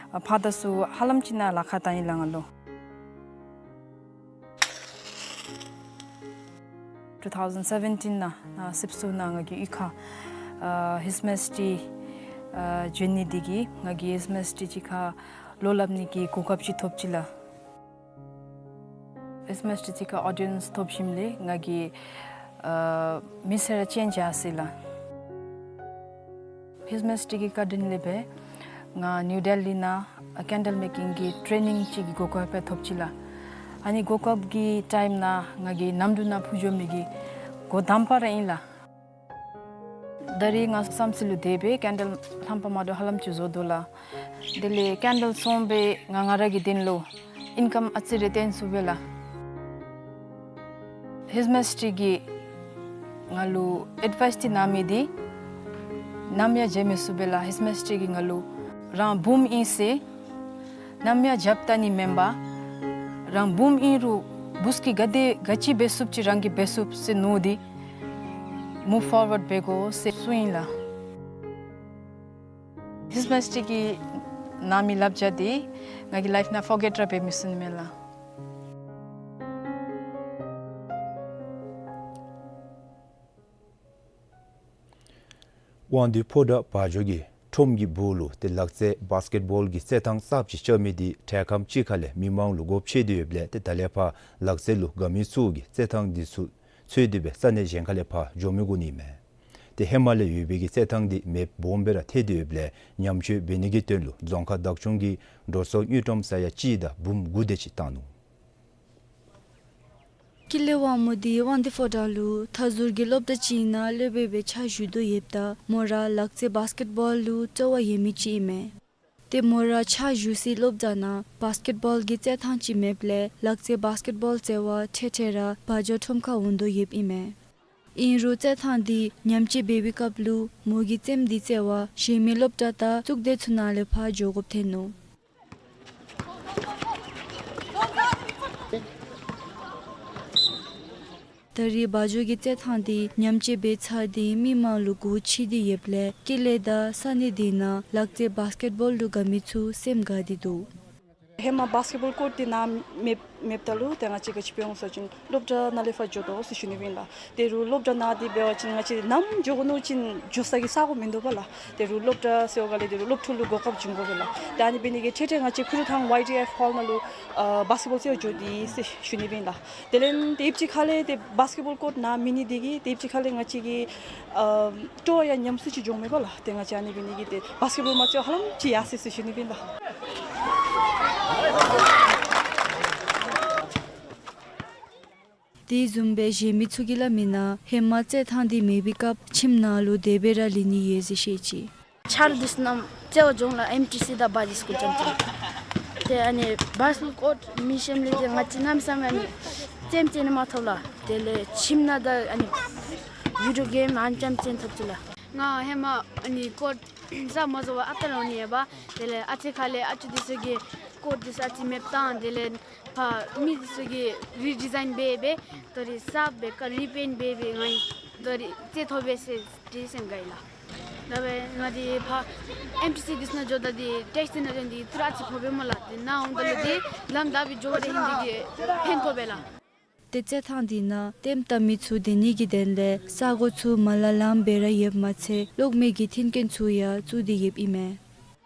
ཨ་ཕར་དང་ཚུར་ཧ་ལམ་ཅིག་ནང་ལཱ་ཁག་ད་ཨིན་ལགས་ང་ལུ། ཊུ་ཐའུ་ཟེན་སེ་བེན་ཊིན་ནང་ནཱ་སིབ་སུ་ནང་ང་གི་གཡུས་ཁར་ཨ་ཧིས་མཱས་ཊི་ཨ་བྱོན་ནི་འདི་གིས་ང་གིས་ཧིས་མཱས་ཊི་ཅིག་ཁར་ལོ་སླབ་ནི་གི་གོ་སྐབས་ཅིག་ཐོབ་ཅི་ལགས། ཧིས་མཱས་ཊི་ཅིག་ཁར་ཨོ་ཌི་ཡེནསི་ཐོབ་ཞིནམ་ལས་ང་གི་ཨ་མི་ཚེ་ར་ཅེནཇ་ཡར་སོ་ཡི་ལགས། ཧིས་མཱས་ཊི་གི་བཀའ་དྲིན་ལས་སྦེ་ང་ནིའུ་ཌེ་ལི་ནང་ཀེན་ཌལ་མེ་ཀིང་གི་ཊེ་ནིང་ཅིག་གི་གོ་སྐབས་ཐོབ་ཅི་ལགས། ཨ་ནི་གོ་སྐབས་ཀྱི་ཊའིམ་ནང་ང་གི་གནམ་གྲུ་ནང་འཕུར་འགྱོ་མི་གི་འགོ་དང་པ་ར་ཨིན་ལགས། ད་རེས་ང་བསམ་རྩེ་ལུ་སྡོད་སྦེ་ཀེན་ཌལ་ལྷམ་པ་མ་འདྲཝ་ཧ་ལམ་ཅིག་བཟོ་དོ་ལགས། དེ་ལས་ཀེན་ཌལ་བཙོང་སྦེ་ང་ང་ར་གི་དོན་ལུ་ཨིན་ཀམ་ཨ་ཙི་རེ་བཏོན་ཚུགས་པས་ལགས། ཧིས་མཱས་ཊི་གིས་ང་ལུ་ཨེཌ་ཝའིསི་འདི་གནང་མི་འདི་ནམ་ཡང་བརྗེད་མི་ཚུགས་པས་ལགས། ཧིས་མཱས་ཊི་གིས་ང་ལུ་རང་བུམོ་ཨིན་ཟེར་ནམ་ཡང་རྒྱབ་བལྟ་ནི་མེན་པར་རང་བུམོ་ཨིན་རུང་བུཚ་གིས་ག་དེ་ག་ཅི་འབད་ཚུགསཔ་ཅིག་རང་གིས་འབད་ཚུགས་ཟེར་མནོ་སྟེ་མུབ་ཕོར་ཝརཌ་འབད་དགོ་ཟེར་གསུངས་ཡི་ལགས། ཧིས་མཱས་ཊི་གིས་གནང་མི་བསླབ་བྱ་འདི་ང་གི་ལའིཕ་ནང་ཕོར་གེཊ་ར་འབད་མི་ཚུགས་ནི་མས་ལགས། དབང་འདུས་ཕོ་བྲང་བ་འཇོ་གི་ཁྲོམ་གྱི་སྦུག་ལུ་ཏེ་ལག་རྩེད་བཱསི་ཀེཊ་བཱོལ་གྱི་རྩེད་ཐང་གསརཔ་ཅིག་རྐྱབ་མི་འདི་འཕྲལ་ཁམས་ཅིག་ཁ་ལས་མི་མང་ལུ་སྒོ་ཕྱེ་སྟེ་ཡོདཔ་ལས་ཏེ་ད་ལས་ཕར་ལག་རྩེད་ལུ་དགའ་མི་ཚུ་གིས་རྩེད་ཐང་འདི་ཚུ་འཚོལ་ཏེ་སྦེ་ས་གནས་གཞན་ཁ་ལས་ཕར་འགྱོ་མི་དགོ་ནི་མས། ཏེ་ཧེ་མ་ལས་ཡོད་པའི་གི་རྩེད་ཐང་འདི་མེདཔ་སྦོམ་སྦེ་ར་ཐལ་ཏེ་ཡོདཔ་ལས་ཉམས་བཅོས་འབད་ནི་གི་དོན་ལུ་རྫོང་ཁག་བདག་སྐྱོང་གིས་འགྲོ་སོང་དངུལ་ཀྲམ་ས་ཡ་གཅིག་དང་འབུམ་དགུ་དེ་ཅིག་བཏང་ནུག། ཀུན་ལེགས་དབང་མོ་འདི་དབང་འདུས་ཕོ་བྲང་ལུ་མཐའ་ཟུར་གྱི་སློབ་གྲྭ་ཅིག་ནང་སློབ་དཔོན་སྦེ་ཕྱག་ཞུ་དོ་ཡོདཔ་ད་མོ་ར་ལག་རྩེད་བཱསི་ཀེཊ་བཱོལ་ལུ་སྤྲོ་བ་ཡོད་མི་ཅིག་ཨིན་མས། ཏེ་མོ་ར་ཕྱག་ཞུ་སའི་སློབ་གྲྭ་ནང་བཱསི་ཀེཊ་བཱོལ་གྱི་རྩེད་ཐང་ཅིག་མེདཔ་ལས་ལག་རྩེད་བཱསི་ཀེཊ་བཱོལ་རྩེད་པར་འཕྲལ་འཕྲལ་ར་བ་འཇོ་ཁྲོམ་ཁར་འོང་དོ་ཡོདཔ་ཨིན་མས། ཨིན་རུང་རྩེད་ཐང་འདི་ཉམས་བཅོས་འབད་བའི་སྐབས་ལུ་མོ་གིས་རྩེདམོ་འདི་རྩེ་བར་གཞན་མི་སློབ་གྲྭ་དང་གཙུག་སྡེ་ཚུ་ནང་ལས་ཕར་འགྱོ་དགོཔ་ཐོན་ནུག། ད་རེས་བ་འཇོ་གི་རྩེད་ཐང་འདི་ཉམས་བཅོས་འབད་ཚར་ཏེ་མི་མང་ལུ་སྒོ་ཕྱེ་སྟེ་ཡོདཔ་ལས་ཀུན་ལེགས་དང་ས་གནས་དེ་ནང་ལག་རྩེད་བཱསི་ཀེཊ་བཱོལ་ལུ་དགའ་མི་ཚུ་སེམས་དགའ་སྟེ་འདུག། ཧེ་མ་བཱསི་ཀེཊ་བཱོལ་ཀོརཊ་འདི་ནཱ་མེདཔ་མེདཔ་ད་ལུ་ཏེ་ང་བཅས་ག་ཅི་འབད་འོང་ཟེར་བ་ཅིན་སློབ་གྲྭ་ནང་ལས་ཕར་འགྱོ་དོ་ཟེར་ཞུ་ནི་ཨིན་ལགས། ཏེ་རུང་སློབ་གྲྭ་ནང་འདི་འབད་བ་ཅིན་ང་བཅས་ནམ་འགྱོ་དགོ་མནོ་ཅིན་འགྱོ་ས་གི་ས་གོ་མིན་འདུག་པ་ལགས། ཏེ་རུང་སློབ་གྲྭ་ཟེར་བ་ག་ལས་ཏེ་རུང་སློབ་ཕྲུག་ལུ་གོ་སྐབས་བྱིན་དགོ་པས་ལགས། ཏེ་ཨ་ནི་འབད་ནི་གི་ཁྲིད་ཁྲིད་ང་བཅས་ཁུ་རུ་ཐང་ཝའི་ཌི་ཨེཕ་ཧཱོལ་ནང་ལུ་ཨ་བཱསི་ཀེཊ་བཱོལ་རྩེདཔ་འགྱོ་དེས་ཟེར་ཞུ་ནི་ཨིན་ལགས། དེ་ལས་ཏེ་ཨེབ་ཅིག་ཁ་ལས་ཏེ་བཱསི་ཀེཊ་བཱོལ་ཀོརཊ་ནཱ་མེད་ནི་འདི་གིས་ཏེ་ཨེབ་ཅིག་ཁ་ལས་ང་བཅས་ཀྱི་ཨ་སྤྲོ་བ་ཡང་ཉམས་སུ་ཅིག་འགྱོཝ་མས་པ་ལགས། ཏེ་ང་བཅས་ཨ་ནི་འབད་ནི་གིས་ཏེ་བཱསི་ཀེཊ་བཱོལ་མ་རྩེདཔ་ཧ་ལམ་ཅིག་ཡར་སོ་ཡི་ཟེར་ཞུ་ནི་ཨིན་ལགས། དེ་བཟུམ་སྦེ་གཞན་མི་ཚུ་གིས་སླབ་མིའི་ནང་ཧེ་མ་རྩེད་ཐང་འདི་མེད་པའི་སྐབས་ཁྱིམ་ནང་ལུ་དེ་སྦེ་ར་ལུས་ནི་ཡོད་ཟེར་བཤད་ཅི། ཆ་རོགས་འདི་ཚུ་རྣམས་རྩེད་པར་འགྱོ་འོང་ལགས། ཨེམ་ཊི་སི་དང་བ་ཌི་སི་ཀུལ་རྐྱངམ་ཅིག། ཏེ་ཨ་ནི་བཱསི་ཀེཊ་བཱོལ་ཀོརཊ་མེད་ཞིནམ་ལས་ཏེ་ང་བཅས་གནམ་མེད་ས་མེད་ཨ་ནི་རྩེདམོ་རྩེ་ནི་མ་ཐོབ་ལགས། དེ་ལས་ཁྱིམ་ནང་ད་ཨ་ནི་བི་ཌིའོ་གེམ་ཨ་ནི་རྐྱངམ་རྩེ་ཐོབ་ཅི་ལགས། ང་ཧེ་མ་ཨ་ནི་ཀོརཊ་ཟ་མ་ཟ་བར་ཨ་རྟག་ར་འོང་ནི་ཡོདཔ། དེ་ལས་ཨ་ཙི་ཁ་ལས་ཨ་ཅོ་འདི་ཚུ་གིས་ཀོརཊ་འདི་ཚུ་ཨ་ཙི་མེདཔ་བཏང་། དེ་ལས་ཕར་མི་འདི་ཚུ་གིས་རི་ཌི་ཛའིན་འབད་འབད་ད་རིས་གསརཔ་སྦེ་ཀ་རི་པེནཊ་འབད་འབད་ང་གིས་ད་རིས་རྩེད་ཐོབ་པས་ཟེར་དེ་སེམས་དགའ་ཡི་ལགས། ད་འབདན་ང་འདི་ཕར་ཨེམ་ཊི་སི་འདི་ཚུ་ནང་འགྱོཝ་ད་འདི་ཊེསཊ་འདི་ནང་འགྱོཝ་ད་འདི་ཏི་རུ་ཨ་ཙི་ཕོགཔ་མས་ལགས། འདི་ནཱ་འོངམ་ད་ལུ་འདི་ལམ་བདའ་སྦེ་འགྱོ་བ་ར་ཨིན། འདི་གིས་ཕན་ཐོགས་པས་ལགས། ཏེ་རྩེད་ཐང་འདི་ནང་ལྟདམོ་བལྟ་མི་ཚུ་སྡོད་ནི་གི་དོན་ལས་ས་གོ་ཚུ་མ་ལ་ལངམ་སྦེ་ར་ཡོདཔ་མ་ཚད་གློག་མེ་གི་མཐུན་རྐྱེན་ཚུ་ཡང་བཙུགས་ཏེ་ཡོདཔ་ཨིན་མས།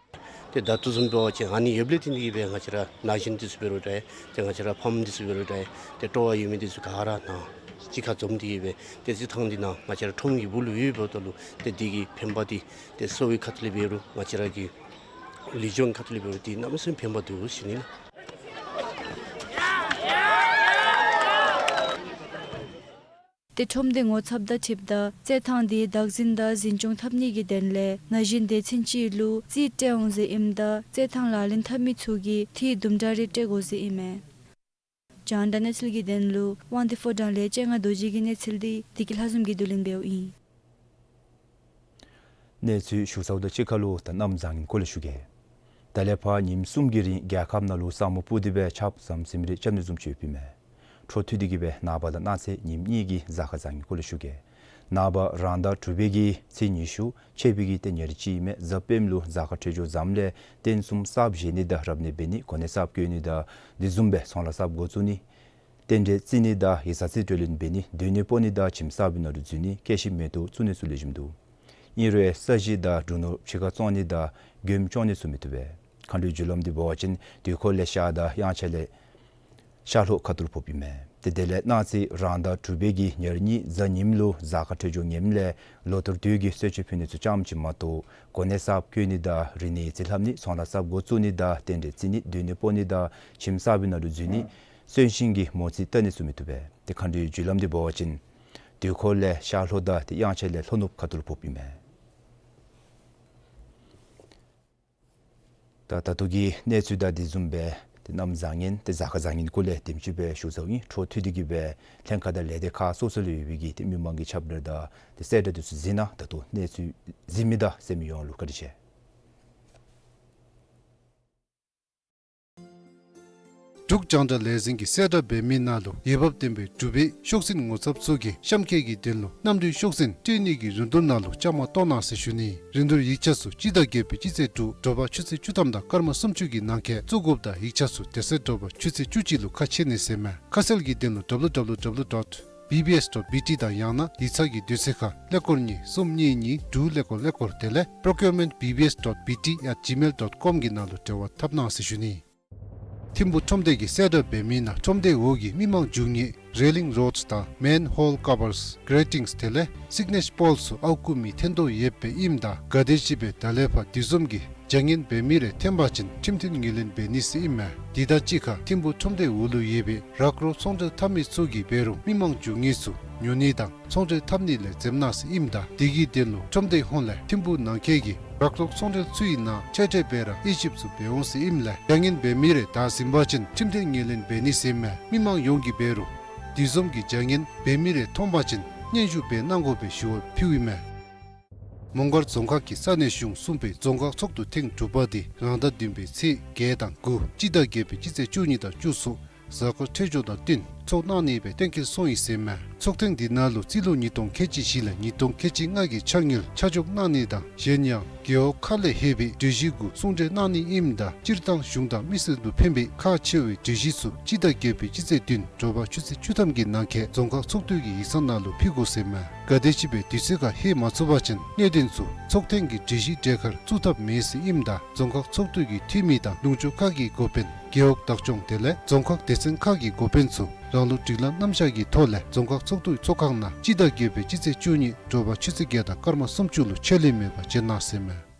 ཏེ་ད་ལྟོ་བཟུམ་འབད་བ་ཅིན་ཨ་ནི་ཡོདཔ་ལས་བརྟེན་ཏེ་གིས་སྦེ་ང་བཅས་ར་ན་གཞོན་འདི་ཚུ་འབད་རུང་འདྲ། ཏེ་ང་བཅས་ར་ཕམ་འདི་ཚུ་འབད་རུང་འདྲ། ཏེ་སྤྲོ་བ་ཡོད་མི་འདི་ཚུ་ག་ར་ནཱ་གཅིག་ཁར་འཛོམས་ཏེ་གིས་སྦེ་ཏེ་རྩེད་ཐང་འདི་ནང་ང་བཅས་ར་ཁྲོམ་གྱི་སྦུག་ལུ་ཡོདཔ་ད་ལུ་ཏེ་འདི་གི་ཕན་པ་འདི་ཏེ་གསོ་བའི་ཁ་ཐུག་ལས་འབད་རུང་ང་བཅས་ར་གི་ལུས་སྦྱོང་ཁ་ཐུག་ལས་འབད་རུང་འདི་གནམ་མེད་ས་མེད་ཕན་པ་འདུག་ཟེར་ཞུ་ནི་ལགས། ཏེ་ཁྲོམ་སྡེ་ངོ་ཚབ་དང་འཁྲིལཝ་ད་རྩེད་ཐང་འདི་བདག་འཛིན་དང་འཛིན་སྐྱོང་འཐབ་ནི་གི་དོན་ལས་ན་གཞོན་སྡེ་ཚན་ཅིག་ལུ་རྩིས་སྤྲོད་འོང་ཟེར་ཨིནམ་ད་རྩེད་ཐང་ལག་ལེན་འཐབ་མི་ཚུ་གིས་འཐུས་དུམ་གྲ་རེ་སྤྲོད་དགོ་ཟེར་ཨིན་མས། རྒྱང་བསྒྲགས་གནས་ཚུལ་གྱི་དོན་ལུ་དབང་འདུས་ཕོ་བྲང་ལས་ལྕང་ང་རྡོ་རྗེ་གི་གནས་ཚུལ་འདི་བདེ་སྐྱིད་ལྷ་འཛོམས་ཀྱིས་བསྡུ་ལེན་འབདཝ་ཨིན། གནས་ཚུལ་ཞུ་ཚརཝ་དང་གཅིག་ཁར་ལུ་ད་གནམ་བཟང་ངན་སྐོར་ལས་ཞུ་གེ། ད་ལས་ཕར་ཉིནམ་གསུམ་གྱི་རིང་རྒྱལ་ཁབ་ནང་ལུ་ས་སྨུག་སྤུབས་ཏེ་སྦེ་ཆརཔ་ཟམ་ཟིམ་རེ་རྐྱབ་ནི་བཟུམ་ཅིག་ཡོདཔ་ཨིན་མས། འཕྲོ་མཐུད་དེ་གིས་སྦེ་ནངས་པ་དང་གནངས་ཚེ་ཉིནམ་གཉིས་ཀྱི་གཟའ་སྐར་བཟང་ངན་སྐོར་ལས་ཞུ་གེ། ནངས་པ་རང་ཟླ་དྲུག་པའི་གི་ཚེས་ཉི་ཤུ་ཆད་པའི་གི་ཏེ་ཉེར་གཅིག་ཨིན་མས། གཟའ་སྤེནམ་ལུ་གཟའ་སྐར་འཕྲོད་སྦྱོར་བཟངམ་ལས་རྟེན་གསུམ་གསརཔ་བཞེངས་ནི་དང་རབ་གནས་འབད་ནི་གོ་གནས་གསརཔ་བསྐོ་ནི་དང་དེ་བཟུམ་སྦེ་ཚོང་ལཱ་གསརཔ་འགོ་བཙུགས་ནི་རྟེན་འབྲེལ་བརྩི་ནི་དང་ཡིག་ཚང་རྩིས་སྤྲོད་ལེན་འབད་ནི་སྡོད་གནས་སྤོ་ནི་དང་ཁྱིམ་གསར་པའི་ནང་ལུ་འཛུལ་ནི་སྐྱེད་ཤིང་མེ་ཏོག་བཙུགས་ནི་ཚུ་ལེགས་ཤོམ་འདུག། ཨིན་རུང་ས་གཞི་དང་འབྲུ་ནོར་ཕྱི་ཁར་བཙོང་ནི་དང་མགྱོནམ་བཙོང་ནི་ཚུ་མི་བཏུབ་པས། མཁའ་འགྲོའི་རྒྱུ་ལམ་འདི་འབད་བ་ཅིན་དུས་འཁོར་ལས་ཤར་དང་དབྱངས་འཆར་ལས་ཤར་ལྷོ་ཁ་ཐུག་ལུ་ཕོགཔ་ཨིན་མས། ཏེ་དེ་ལས་གནངས་ཚེ་རང་ཟླ་དྲུག་པའི་གི་ཉེར་གཉིས་གཟའ་ཉིམ་ལུ་གཟའ་སྐར་འཕྲོད་སྦྱོར་ངནམ་ལས་ལོ་ལྟར་དུས་ཀྱི་གསོལ་མཆོད་ཕུལ་ནི་ཚུ་ཙམ་ཅིག་མ་གཏོགས་གོ་གནས་གསརཔ་བསྐོ་ནི་དང་རིག་གནས་ཡིག་རྩིས་ལྷབ་ནི་ཚོང་ལཱ་གསརཔ་འགོ་བཙུགས་ནི་དང་རྟེན་འབྲེལ་བརྩི་ནི་སྡོད་གནས་སྤོ་ནི་དང་ཁྱིམ་གསར་པའི་ནང་ལུ་འཛུལ་ནི་གསོན་གཤིན་གྱི་མོ་རྩིས་བལྟ་ནི་ཚུ་མི་བཏུབ་པས། ཏེ་མཁའ་འགྲོའི་རྒྱུ་ལམ་འདི་འབད་བ་ཅིན་དུས་འཁོར་ལས་ཤར་ལྷོ་དང་ཏེ་དབྱངས་འཆར་ལས་ལྷོ་ནུབ་ཁ་ཐུག་ལུ་ཕོགཔ་ཨིན་མས། ད་ད་ལྟོ་གི་གནས་ཚུལ་དང་དེ་བཟུམ་སྦེ་ཏེ་གནམ་བཟང་ངན་ཏེ་གཟའ་སྐར་བཟང་ངན་སྐོར་ལས་དེམ་ཅིག་སྦེ་ཞུ་ཚརཝ་ཨིན། འཕྲོ་མཐུད་དེ་གིས་སྦེ་ལྷན་ཁག་དང་ལས་སྡེ་ཁག་སོ་སོ་ལུ་ཡོད་པའི་གི་ཏེ་མི་མང་གི་ཁྱབ་བརྡལ་དང་ཏེ་གསལ་བསྒྲགས་འདི་ཚུ་གཟིགས་གནང་། ད་ལྟོ་གནས་ཚུལ་གཟིགས་མི་དང་གསན་མི་ཡོངས་ལུ་བཀའ་དྲིན་ཆེ། འབྲུག་རྒྱང་བསྒྲགས་ལས་འཛིན་གྱིས་གསལ་བསྒྲགས་འབད་མི་ནང་ལུ་འོས་འབབ་ལྡན་པའི་འབྲུག་པའི་ཤོག་འཛིན་ངོ་ཚབ་ཚུ་གིས་གཤམ་འཁོད་ཀྱི་དོན་ལུ་གནམ་གྲུའི་ཤོག་འཛིན་སྤྲོད་ནི་གི་རིན་བསྡུར་ནང་ལུ་བཅའ་མར་གཏོགས་གནང་ཟེར་ཞུ་ནི། རིན་བསྡུར་ཡིག་ཆ་ཚུ་སྤྱི་ཟླ་བརྒྱད་པའི་སྤྱི་ཚེས་དྲུག་དྲོ་པ་ཆུ་ཚོད་བཅུ་ཐམ་དང་སྐར་མ་སུམ་ཅུ་གི་ནང་འཁོད་བཙུགས་དགོཔ་དང་ཡིག་ཆ་ཚུ་དེ་ཚེ་དྲོ་པ་ཆུ་ཚོད་བཅུ་གཅིག་ལུ་ཁ་ཕྱེ་ནི་ཟེར་མས། ཁ་གསལ་གྱི་དོན་ལུ་W W W dot B B S dot B T དང་ཡང་ན་ཡིག་ཚང་གི་དུས་ཚོད་ཁར་ཀླད་ཀོར་གཉིས་གསུམ་གཉིས་གཉིས་དྲུག་ཀླད་ཀོར་ཀླད་ཀོར་དེ་ལས་procurement B B S dot B T at gmail dot com གི་ནང་ལུ་འབྲེལ་བ་འཐབ་གནང་ཟེར་ཞུ་ནི། ཐིམ་ཕུག་ཁྲོམ་སྡེ་གིས་གསལ་བསྒྲགས་འབད་མི་ནང་ཁྲོམ་སྡེ་འོག་གི་མི་མང་རྒྱུ་དངོས་railing rods དང་manhole covers, gratings དེ་ལས་signage poles ཚུ་ཨརཝ་བརྐུ་མི་ཐོན་དོ་ཡོདཔ་སྦེ་ཨིནམ་ད་ག་དེམ་ཅིག་སྦེ་ད་ལས་ཕར་དེ་བཟུམ་གྱི་བྱ་ངན་འབད་མི་རེ་ཐོན་པ་ཅིན་ཁྲིམས་མཐུན་ངོས་ལེན་འབད་ནི་ཟེར་ཨིན་མས། དེ་དང་གཅིག་ཁར་ཐིམ་ཕུག་ཁྲོམ་སྡེ་འོག་ལུ་ཡོད་པའི་རག་རོག་ཚོང་འབྲེལ་འཐབ་མི་ཚུ་གིས་འབད་རུང་མི་མང་རྒྱུ་དངོས་ཚུ་ཉོ་ནི་དང་ཚོང་འབྲེལ་འཐབ་ནི་ལས་འཛེམ་གནང་ཟེར་ཨིནམ་ད་དེ་གི་དོན་ལུ་ཁྲོམ་སྡེ་ཧོངས་ལས་ཐིམ་ཕུག་ནང་འཁོད་ཀྱི་རག་རོག་ཚོང་འབྲེལ་ཚུ་གི་ནང་འཁྲིད་འཕྲོད་འབད་ར་དབྱེ་ཞིབ་ཚུ་འབད་འོང་ཟེར་ཨིནམ་ལས་བྱ་ངན་འབད་མི་རེ་བདའ་ཟུན་པ་ཅིན་ཁྲིམས་མཐུན་ངོས་ལེན་འབད་ནི་ཟེར་ཨིན་མས། མི་མང་ཡོངས་ཀྱིས་འབད་རུང་དེ་བཟུམ་གྱི་བྱ་ངན་འབད་མི་རེ་མཐོང་པ་ཅིན་སྙན་ཞུ་འབད་གནང་དགོ་པའི་ཞུ་བ་ཕུལཝ་ཨིན་མས། མོང་སྒར་རྫོང་ཁག་གི་ས་གནས་གཞུང་གསུམ་པའི་རྫོང་ཁག་ཚོགས་འདུ་ཐེངས་དྲུག་པ་དེ་རང་ཟླ་བདུན་པའི་ཚེས་བརྒྱད་དང་དགུ་སྤྱི་ཟླ་བརྒྱད་པའི་སྤྱི་ཚེས་བཅུ་གཉིས་དང་བཅུ་གསུམ་གཟའ་སྐར་འཕྲོད་སྦྱོར་དང་བསྟུན་ ཚོགས་གནང་ནི་སྦེ་གཏན་འཁེལ་སོང་ཡི་ཟེར་མས། ཚོགས་ཐེངས་འདི་ནང་ལུ་རྩིས་ལོ་ཉིས་སྟོང་ཁལ་གཅིག་བཞི་ལས་ཉིས་སྟོང་ཁལ་གཅིག་ལྔ་གི་འཆར་དངུལ་ཆ་འཇོག་གནང་ནི་དང་གཞན་ཡང་རྒེད་འོག་ཁག་ལས་ལྷོད་པའི་གྲོས་གཞི་གུ་གསུང་གྲོས་གནང་ནི་ཨིནམ་ད་སྤྱིར་བཏང་གཞུང་དང་མི་སེར་ལུ་ཕན་པའི་ཁག་ཆེ་བའི་གྲོས་གཞི་ཚུ་སྤྱི་ཟླ་བརྒྱད་པའི་སྤྱི་ཚེས་བདུན་དྲོ་པ་ཆུ་ཚོད་བཅུ་ཐམ་གྱི་ནང་འཁོད་རྫོང་ཁག་ཚོགས་འདུ་གི་ཡིག་ཚང་ནང་ལུ་ཕུལ་དགོ་ཟེར་མས། ག་དེམ་ཅིག་སྦེ་དུས་ཚོད་ཁར་ལྷོད་མ་ཚུགས་པ་ཅིན་གནད་དོན་ཚུ་ཚོགས་ཐེངས་ཀྱི་གྲོས་གཞི་གྲལ་ཁར་བཙུགས་ཐབས་མེད་ཟེར་ཨིནམ་ད་རྫོང་ཁག་ཚོགས་འདུ་གི་འཐུས་མི་དང་ལུང་ཕྱོགས་ཁག་གི་འགོ་དཔོན་རྒེད་འོག་བདག་སྐྱོང་དེ་ལས་རྫོང་ཁག་སྡེ་ཚན་ཁག་གི་འགོ་དཔོན་ཚུ་རང་ལུགས་སྒྲིག་ལམ་རྣམ་གཞག་གི་ཐོག་ལས་རྫོང་ཁག་ཚོགས་འདུའི་ཚོགས་ཁང་ནང་སྤྱི་ཟླ་བརྒྱད་པའི་སྤྱི་ཚེས་བཅུ་གཉིས་དྲོ་པ་ཆུ་ཚོད་བརྒྱད་དང་སྐར་མ་སུམ་ཅུ་ལུ་ཆད་ལུས་མེད་པར་བྱོན་གནང་ཟེར་མས།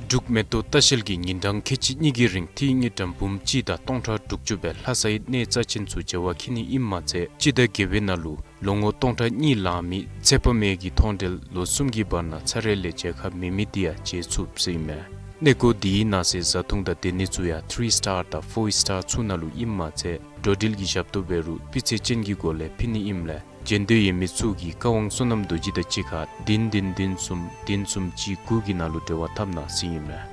འབྲུག་མེ་ཏོག་ལྟ་བཤལ་གྱིས་ཉིན་གྲངས་ཁལ་གཅིག་གཉིས་ཀྱི་རིང་ཐིག་ངེ་དགྲ་འབུམ་གཅིག་དང་སྟོང་ཕྲག་དྲུག་ཅུ་སྦེ་ལྷ་སའི་གནས་རྩ་ཆེན་ཚུ་མཇལ་བར་འཁྱིད་ནི་ཨིནམ་མ་ཚད་སྤྱི་ཟླ་བརྒྱད་པའི་ནང་ལུ་ལོ་ངོ་སྟོང་ཕྲག་གཉིས་ལང་མི་ཚེ་དཔག་མེད་ཀྱི་མཐོང་གྲོལ་ལོ་གསུམ་གྱི་བར་ན་ཚར་རེ་ལས་མཇལ་ཁ་མེད་མི་དེ་ཡང་མཇལ་ཚུགས་ཟེར་ཨིན་མས། གནས་སྐོར་འདིའི་ནང་གསེས་བཟའ་འཐུང་དང་སྡོད་གནས་ཚུ་ཡང་ཐི་རི་སི་ཊར་དང་ཕོར་སི་ཊར་ཚུ་ནང་ལུ་ཨིནམ་མ་ཚད་འགྲོ་འགྲུལ་གྱི་ཞབས་ཏོག་འབད་རུང་སྤུས་ཚད་ཅན་གྱི་སྒོ་ལས་ཕུལ་ནི་ཨིནམ་ལས་མཇལ་འདོད་ཡོད་མི་ཚུ་གིས་བཀའ་དབང་བསོད་ནམས་རྡོ་རྗེ་དང་གཅིག་ཁར་བདུན་བདུན་བདུན་གསུམ་བདུན་གསུམ་གཅིག་དགུ་གི་ནང་ལུ་འབྲེལ་བ་འཐབ་གནང་ཟེར་ཨིན་མས།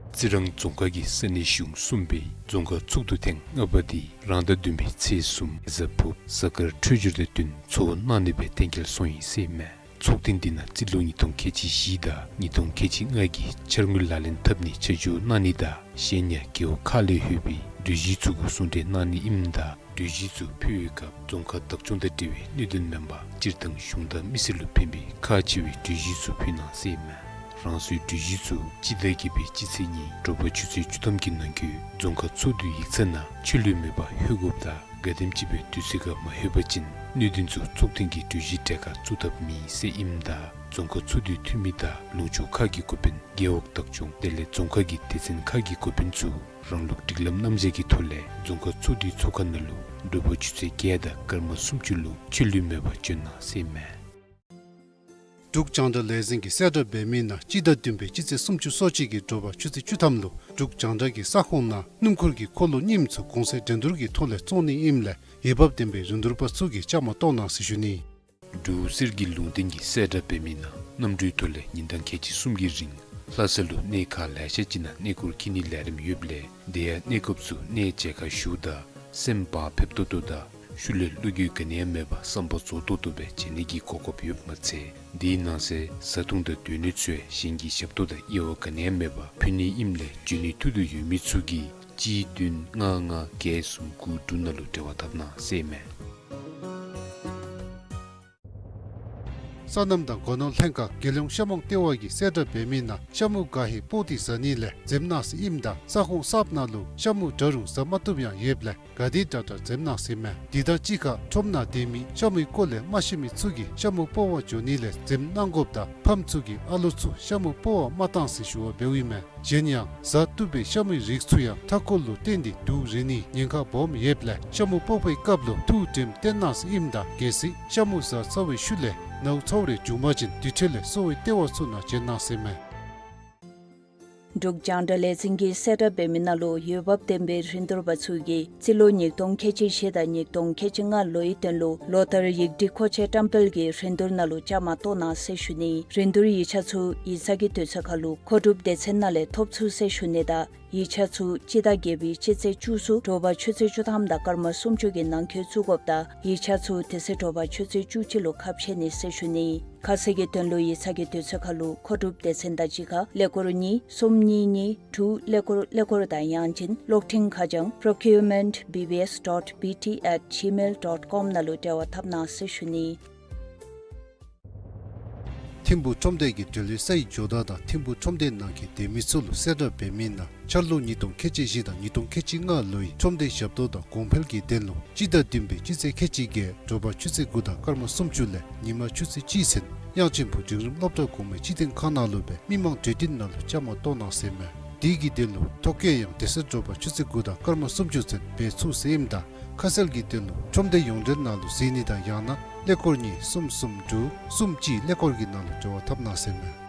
རྩི་རང་རྫོང་ཁག་གི་ས་གནས་གཞུང་གསུམ་པའི་རྫོང་ཁག་ཚོགས་འདུ་ཐེངས་ལྔ་པ་འདི་རང་ཟླ་བདུན་པའི་ཚེས་གསུམ་གཟའ་ཕུརཔ་གཟའ་སྐར་འཕྲོད་སྦྱོར་དང་བསྟུན་ཚོགས་གནང་ནི་སྦེ་གཏན་འཁེལ་སོང་ཡི་ཟེར་ཨིན་མས། ཚོགས་ཐེངས་འདི་ནང་རྩིས་ལོ་ཉིས་སྟོང་ཁལ་གཅིག་བཞི་དང་ཉིས་སྟོང་ཁལ་གཅིག་ལྔ་གི་འཆར་དངུལ་ལག་ལེན་འཐབ་ནི་ཆ་འཇོག་གནང་ནི་དང་གཞན་ཡང་རྒེད་འོག་ཁག་ལས་ལྷོད་པའི་གྲོས་གཞི་ཚུ་གུ་གསུང་གྲོས་གནང་ནི་ཨིནམ་ད་གྲོས་གཞི་ཚུ་ཕུལ་བའི་སྐབས་རྫོང་ཁག་བདག་སྐྱོང་དང་འབྲེལ་བའི་གནད་དོན་མེན་པར་སྤྱིར་བཏང་གཞུང་དང་མི་སེར་ལུ་ཕན་པའི་ཁག་ཆེ་བའི་གྲོས་གཞི་ཚུ་ཕུལ་གནང་ཟེར་ཨིན་མས། རང་སོའི་གྲོས་གཞི་ཚུ་སྤྱི་ཟླ་བརྒྱད་པའི་སྤྱི་ཚེས་གཉིས་དྲོ་པ་ཆུ་ཚོད་བཅུ་ཐམ་གྱི་ནང་འཁོད་རྫོང་ཁག་ཚོགས་འདུའི་ཡིག་ཚང་ནང་ཆད་ལུས་མེད་པར་ལྷོད་དགོཔ་དང་ག་དེམ་ཅིག་སྦེ་དུས་ཚོད་ཁར་མ་ལྷོད་པ་ཅིན་གནད་དོན་ཚུ་ཚོགས་ཐེངས་ཀྱི་གྲོས་གཞི་གྲལ་ཁར་བཙུགས་ཐབས་མེད་ཟེར་ཨིནམ་ད་རྫོང་ཁག་ཚོགས་འདུའི་འཐུས་མི་དང་ལུང་ཕྱོགས་ཁག་གི་འགོ་དཔོན་རྒེད་འོག་བདག་སྐྱོང་དེ་ལས་རྫོང་ཁག་གི་སྡེ་ཚན་ཁག་གི་འགོ་དཔོན་ཚུ་རང་ལུགས་སྒྲིག་ལམ་རྣམ་གཞག་གི་ཐོག་ལས་རྫོང་ཁག་ཚོགས་འདུའི་ཚོགས་ཁང་ནང་ལུ་དྲོ་པ་ཆུ་ཚོད་བརྒྱད་དང་སྐར་མ་སུམ་ཅུ་ལུ་ཆད་ལུས་མེད་པར་བྱོན་གནང་ཟེར་ཨིན་མས། འབྲུག་རྒྱང་བསྒྲགས་ལས་འཛིན་གྱིས་གསལ་བསྒྲགས་འབད་མི་ནང་སྤྱི་ཟླ་བདུན་པའི་སྤྱི་ཚེས་སུམ་ཅུ་སོ་གཅིག་གི་དྲོ་པ་ཆུ་ཚོད་བཅུ་ཐམ་ལུ་འབྲུག་རྒྱང་བསྒྲགས་ཀྱི་ས་ཁོངས་ནང་སྣུམ་འཁོར་གྱི་འཁོར་ལོ་རྙིངམ་ཚུ་གོང་ཚད་འགྲན་བསྡུར་གྱི་ཐོག་ལས་བཙོང་ནི་ཨིནམ་ལས་འོས་འབབ་ལྡན་པའི་རིན་བསྡུར་པ་ཚུ་གིས་བཅའ་མར་གཏོགས་གནང་ཟེར་ཞུ་ནི། འབྲུག་གསེར་གྱི་ལུང་བསྟན་གྱིས་གསལ་བསྒྲགས་འབད་མི་ནང་གནམ་གྲུའི་ཐོག་ལས་ཉིན་གྲངས་ཁལ་གཅིག་གསུམ་གྱི་རིང་ལྷ་ས་ལུ་གནས་ཁག་ལེ་ཤ་ཅིག་ནང་གནས་སྐོར་འཁྱིད་ནིའི་ལས་རིམ་ཡོདཔ་ལས་དེ་ཡང་གནས་སྐབས་སུ་གནས་མཇལ་ཁ་ཞུཝ་ད་སེམས་བག་ཕེབས་ཏོག་ཏོ་དང་ཤུལ་ལས་བློ་འགྱོད་ག་ནི་ཡང་མེད་པར་བསམ་པ་རྫོགས་ཏོག་ཏོ་སྦེ་མཇལ་ནི་གི་གོ་སྐབས་ཡོདཔ་མ་ཚད་དེའི་ནང་གསེས་བཟའ་འཐུང་དང་སྡོད་གནས་ཚུ་ཡང་གཞན་གྱི་ཞབས་ཏོག་དང་དབྱེ་བ་ག་ནི་ཡང་མེད་པར་ཕུལ་ནི་ཨིནམ་ལས་འབྱོན་ནིའི་ཐུགས་འདོད་ཡོད་མི་ཚུ་གིས་གཅིག་བདུན་ལྔ་ལྔ་བརྒྱད་གསུམ་དགུ་དྲུག་ནང་ལུ་འབྲེལ་བ་འཐབ་གནང་ཟེར་ཨིན་མས། སོ་ནམ་དང་སྒོ་ནོར་ལྷན་ཁག་རྒྱལ་ཡོངས་ཤ་མོང་ལྟེ་བ་གིས་གསལ་བསྒྲགས་འབད་མི་ནང་ཤ་མུ་ག་ཧེ་སྤོག་སྟེ་བཟའ་ནི་ལས་འཛེམ་གནང་ཟེར་ཨིནམ་ད་ས་ཁོངས་གསརཔ་ནང་ལུ་ཤ་མུ་འདྲ་རུང་བཟའ་མ་བཏུབ་ཡང་ཡོདཔ་ལས་ག་དེ་དྲག་དྲག་འཛེམ་གནང་ཟེར་ཨིན་མས། དེ་དང་གཅིག་ཁར་ཁྲོམ་ནང་སྡོད་མི་ཤ་མུའི་སྐོར་ལས་མ་ཤེས་མི་ཚུ་གིས་ཤ་མུ་སྤོག་པར་འགྱོ་ནི་ལས་འཛེམ་གནང་དགོཔ་དང་ཕམ་ཚུ་གིས་ཨ་ལོ་ཚུ་ཤ་མུ་སྤོག་པར་མ་གཏང་ཟེར་ཞུ་བ་འབདཝ་ཨིན་མས། གཞན་ཡང་བཟའ་བཏུབ་པའི་ཤ་མུའི་རིགས་ཚུ་ཡང་མཐའ་འཁོར་ལུ་བརྟེན་ཏེ་དུག་རེག་ནིའི་ཉེན་ཁ་སྦོམ་ཡོདཔ་ལས་ཤ་མུ་སྤོག་པའི་སྐབས་ལུ་ཐུགས་དྲནམ་བཏོན་གནང་ཟེར་ཨིནམ་ད་གལ་སྲིད་ཤ་མུ་བཟའ་ཚར་བའི་ཤུལ་ལས་ནཝ་ཚཝ་རེ་བྱུང་པ་ཅིན་དེ་འཕྲོ་ལས་གསོ་བའི་ལྟེ་བ་ཚུ་ནང་བྱོན་གནང་ཟེར་ཨིན་མས། འབྲུག་རྒྱང་བསྒྲགས་ལས་འཛིན་གྱིས་གསལ་བསྒྲགས་འབད་མི་ནང་ལུ་འོས་འབབ་ལྡན་པའི་རིན་བསྡུར་པ་ཚུ་གིས་རྩིས་ལོ་ཉིས་སྟོང་ཁལ་གཅིག་བཞི་དང་ཉིས་སྟོང་ཁལ་གཅིག་ལྔ་ལོའི་དོན་ལུ་ལོ་ལྟར་ཡིག་སྒྲིག་མཁོ་ཆས་བཀྲམ་སྤེལ་གྱི་རིན་བསྡུར་ནང་ལུ་བཅའ་མར་གཏོགས་གནང་ཟེར་ཞུ་ནི། རིན་བསྡུར་ཡིག་ཆ་ཚུ་ཡིག་ཚང་གི་དུས་ཚོད་ཁར་ལུ་མཁོ་སྒྲུབ་སྡེ་ཚན་ནང་ལས་ཐོབ་ཚུགས་ཟེར་ཞུ་ནི་དང་ཡིག་ཆ་ཚུ་སྤྱི་ཟླ་བརྒྱད་པའི་སྤྱི་ཚེས་བཅུ་གསུམ་དྲོ་པ་ཆུ་ཚོད་བཅུ་ཐམ་དང་སྐར་མ་སུམ་ཅུ་གི་ནང་འཁོད་བཙུགས་དགོཔ་དང་ཡིག་ཆ་ཚུ་དེ་ཚེ་དྲོ་པ་ཆུ་ཚོད་བཅུ་གཅིག་ལུ་ཁ་ཕྱེ་ནི་ཟེར་ཞུ་ནི། ཁ་གསལ་གྱི་དོན་ལུ་ཡིག་ཚང་གི་དུས་ཚོད་ཁར་ལུ་མཁོ་སྒྲུབ་སྡེ་ཚན་དང་གཅིག་ཁར་ཀླད་ཀོར་གཉིས་གསུམ་གཉིས་གཉིས་དྲུག་ཀླད་ཀོར་ཀླད་ཀོར་དང་ཡང་ཅིན་གློག་འཕྲིན་ཁ་བྱང་procurement B B S dot B T at gmail dot com ནང་ལུ་འབྲེལ་བ་འཐབ་གནང་ཟེར་ཞུ་ནི། ཐིམ་ཕུག་ཁྲོམ་སྡེ་གིས་འབྲེལ་ཡོད་སའི་ཇོ་བདག་དང་ཐིམ་ཕུག་ཁྲོམ་སྡེ་ནང་གི་སྡོད་མི་ཚུ་ལུ་གསལ་བསྒྲགས་འབད་མི་ནང་འཆར་ལོ་ཉིས་སྟོང་ཁལ་གཅིག་བཞི་དང་ཉིས་སྟོང་ཁལ་གཅིག་ལྔ་ལོའི་ཁྲོམ་སྡེ་ཞབས་ཏོག་དང་གོང་འཕེལ་གྱི་དོན་ལུ་སྤྱི་ཟླ་བདུན་པའི་སྤྱི་ཚེས་ཁལ་གཅིག་བརྒྱད་དྲོ་པ་ཆུ་ཚོད་དགུ་དང་སྐར་མ་སུམ་ཅུ་ལས་ཉི་མ་ཆུ་ཚོད་གཅིག་ཚུན་དབྱངས་ཅན་ཕུག་འབྲིང་རིམ་སློབ་གྲྭ་གོང་མའི་སྤྱི་དོན་ཁང་ནང་ལུ་སྦེ་མི་མང་གྲོས་བསྟུན་ནང་ལུ་བཅའ་མར་གཏོགས་གནང་ཟེར་ཨིན་མས། དེ་གི་དོན་ལུ་ཐོ་བཀོད་ཡང་དེ་ཚེ་དྲོ་པ་ཆུ་ཚོད་དགུ་དང་སྐར་མ་སུམ་ཅུ་ཚུན་འབད་ཚུགས་ཟེར་ཨིནམ་ད་ཁ་གསལ་གྱི་དོན་ལུ་ཁྲོམ་སྡེ་ཡོངས་འབྲེལ་ནང་ལུ་གཟིགས་ནི་དང་ཡང་ན་ཀླད་ཀོར་གཉིས་གསུམ་གསུམ་དྲུག་གསུམ་གཅིག་ཀླད་ཀོར་གྱི་ནང་ལུ་འབྲེལ་བ་འཐབ་གནང་ཟེར་ཨིན་མས།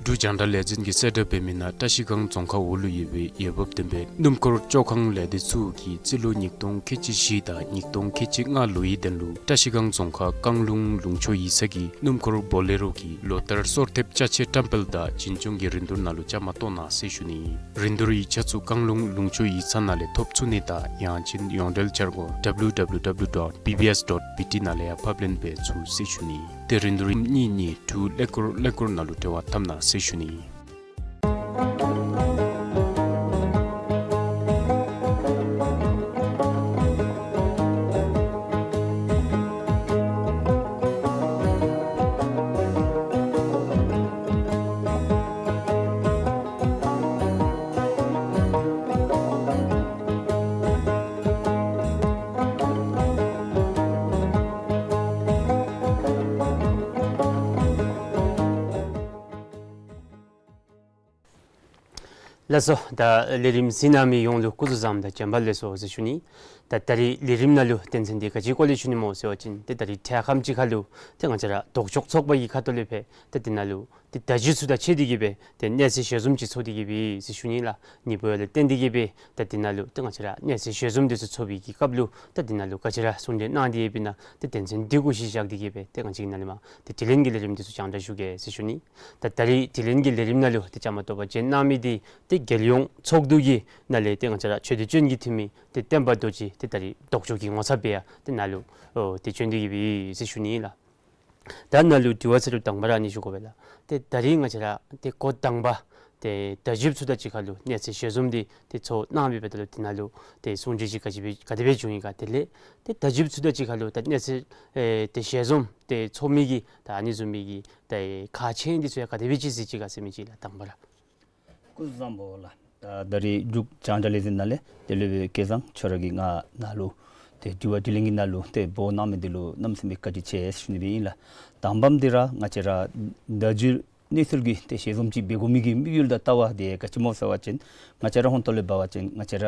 འབྲུག་རྒྱང་བསྒྲགས་ལས་འཛིན་གྱིས་གསལ་བསྒྲགས་འབད་མི་ནང་བཀྲ་ཤིས་སྒང་རྫོང་ཁག་འོག་ལུ་ཡོད་པའི་འོས་འབབ་ལྡན་པའི་སྣུམ་འཁོར་བཅོ་ཁང་ལས་སྡེ་ཚུ་གིས་རྩིས་ལོ་ཉིས་སྟོང་ཁལ་གཅིག་བཞི་དང་ཉིས་སྟོང་ཁལ་གཅིག་ལྔ་ལོའི་དོན་ལུ་བཀྲ་ཤིས་སྒང་རྫོང་ཁག་རྐང་ལུང་ལུང་ཕྱོགས་ཡིག་ཚང་གི་སྣུམ་འཁོར་བོ་ལེ་རོ་གི་ལོ་ལྟར་གསོལ་ཐེབས་ཅ་ཆས་བཀྲམ་སྤེལ་དང་བྱིན་སྐྱོང་གི་རིན་བསྡུར་ནང་ལུ་བཅའ་མར་གཏོགས་གནང་ཟེར་ཞུ་ནི། རིན་བསྡུར་ཡིག་ཆ་ཚུ་རྐང་ལུང་ལུང་ཕྱོགས་ཡིག་ཚང་ནང་ལས་ཐོབ་ཚུགས་ནི་དང་ཡང་ཅིན་ཡོངས་འབྲེལ་འཆར་སྒོ་W W W dot B B S dot B T ནང་ལས་ཡང་ཕབ་ལེན་འབད་ཚུགས་ཟེར་ཞུ་ནི། ཏེ་རིན་བསྡུར་གཉིས་གཉིས་དྲུག་ཀླད་ཀོར་ཀླད་ཀོར་ནང་ལུ་འབྲེལ་བ་འཐབ་གནང་ཟེར་ཞུ་ནི། ལགས་སོ། ད་ལས་རིམ་གཟིགས་གནང་མི་ཡོངས་ལུ་སྐུ་གཟུགས་བཟང་དང་བྱོན་པ་ལེགས་སོ་ཟེར་ཞུ་ནི། ད་ད་རིས་ལས་རིམ་ནང་ལུ་དོན་ཚན་འདི་ག་ཅིའི་སྐོར་ལས་ཞུ་ནི་སྨོ་ཟེར་བ་ཅིན་ཏེ་ད་རིས་འཕྲལ་ཁམས་ཅིག་ཁར་ལུ་ཏེ་ང་བཅས་ར་ལྡོག་ཕྱོགས་ཚོགས་པ་གི་ཁ་ཐུག་ལས་སྦེ་ཏེ་དེ་ནང་ལུ་ཏེ་བརྡ་བརྒྱུད་ཚུ་དང་འཁྲིལ་ཏེ་གི་སྦེ་ཏེ་གནས་ཚུལ་ཞལ་འཛོམས་ཅིག་ཚོགས་ཏེ་གི་སྦེ་ཟེར་ཞུ་ནི་ལགས། ཉེ་བའི་ལས་བརྟེན་ཏེ་གི་སྦེ་ད་དེ་ནང་ལུ་ཏེ་ང་བཅས་ར་གནས་ཚུལ་ཞལ་འཛོམས་འདི་ཚུ་ཚོགས་པའི་གི་སྐབས་ལུ་ད་དེ་ནང་ལུ་ག་ཅི་ར་གསུང་གྲོས་གནང་སྟེ་ཡོདཔ་ཨིན་ན་ཏེ་དོན་ཚན་འདི་གུ་གཞི་བཞག་སྟེ་གི་སྦེ་ཏེ་ང་བཅས་ཀྱི་ནཱ་ལས་མར་ཏེ་དྲི་ལན་གྱི་ལས་རིམ་འདི་ཚུ་རྒྱང་བསྒྲགས་ཞུ་གེ་ཟེར་ཞུ་ནི། ད་ད་རིས་དྲི་ལན་གྱི་ལས་རིམ་ནང་ལུ་ཏེ་བཅའ་མར་གཏོགས་པར་བྱོན་གནང་མི་འདི་ཏེ་རྒྱལ་ཡོངས་ཚོགས་འདུ་གི་ནང་ལས་ཏེ་ང་བཅས་ར་ཆོས་སྡེ་སྐྱོང་གི་འཐུས་མི་ཏེ་བསྟན་པ་རྡོ་རྗེ་ཏེ་ད་རིས་ལྡོག་ཕྱོགས་ཀྱི་ངོ་ཚབ་སྦེ་ཡང་ཏེ་ནཱ་ལུ་ཨོ་ཏེ་བྱོན་ཏེ་གི་སྦེ་ཟེར་ཞུ་ནི་ལགས། ད་ནཱ་ལུ་དྲི་བ་ཚུ་ལུ་དང་པ་ར་ཨ་ནི་ཞུ་དགོ་པས་ལགས། ཏེ་ད་རིས་ང་བཅས་ར་ཏེ་འགོ་དང་པ་ཏེ་བརྡ་བརྒྱུད་ཚུ་དང་གཅིག་ཁར་ལུ་གནས་ཚུལ་ཞལ་འཛོམས་འདི་ཏེ་ཚོགས་གནང་མི་འབདཝ་ད་ལུ་དེ་ནང་ལུ་ཏེ་གསུང་གྲོས་ཅིག་ག་ཅི་སྦེ་ག་དེ་སྦེ་བྱུང་ཡི་ག། དེ་ལས་ཏེ་བརྡ་བརྒྱུད་ཚུ་དང་གཅིག་ཁར་ལུ་ད་གནས་ཚུལ་ཨེ་ཏེ་ཞལ་འཛོམས་ཏེ་ཚོགས་མི་གི་ད་ཨ་ནི་བཟུམ་མའི་གི་ད་ཁག་ཆེ་འདི་ཚུ་ཡང་ག་དེ་སྦེ་ཅིག་གཟིགས་ཅི་ག་ཟེར་མི་ཅིག་ལགས་དང་པ་ར། སྐུ་གཟུགས་བཟང་པོ་ལགས། ད་ད་རིས་འབྲུག་རྒྱང་བསྒྲགས་ལས་འཛིན་ནང་ལས་དེ་ལས་སྦེ་སྐལ་བཟང་ཁྱོད་ར་གིས་ང་ནཱ་ལུ་ཏེ་དྲི་བ་དྲིས་ལན་གྱི་ནང་ལུ་ཏེ་འབོ་གནང་མི་འདི་ལུ་གནམ་མེད་ས་མེད་བཀའ་དྲིན་ཆེ་ཟེར་ཞུ་ནི་སྦེ་ཨིན་ལགས། དང་པམ་འདི་ར་ང་བཅས་ར་བརྡ་བརྒྱུད་གནས་ཚུལ་གྱི་ཏེ་ཞལ་འཛོམས་ཅིག་འབད་དགོ་མི་གི་དམིགས་ཡུལ་དང་ལྟ་བ་འདི་ག་ཅི་སྨོ་ཟེར་བ་ཅིན་ང་བཅས་ར་ཧོང་ཏོ་ལས་འབད་བ་ཅིན་ང་བཅས་ར་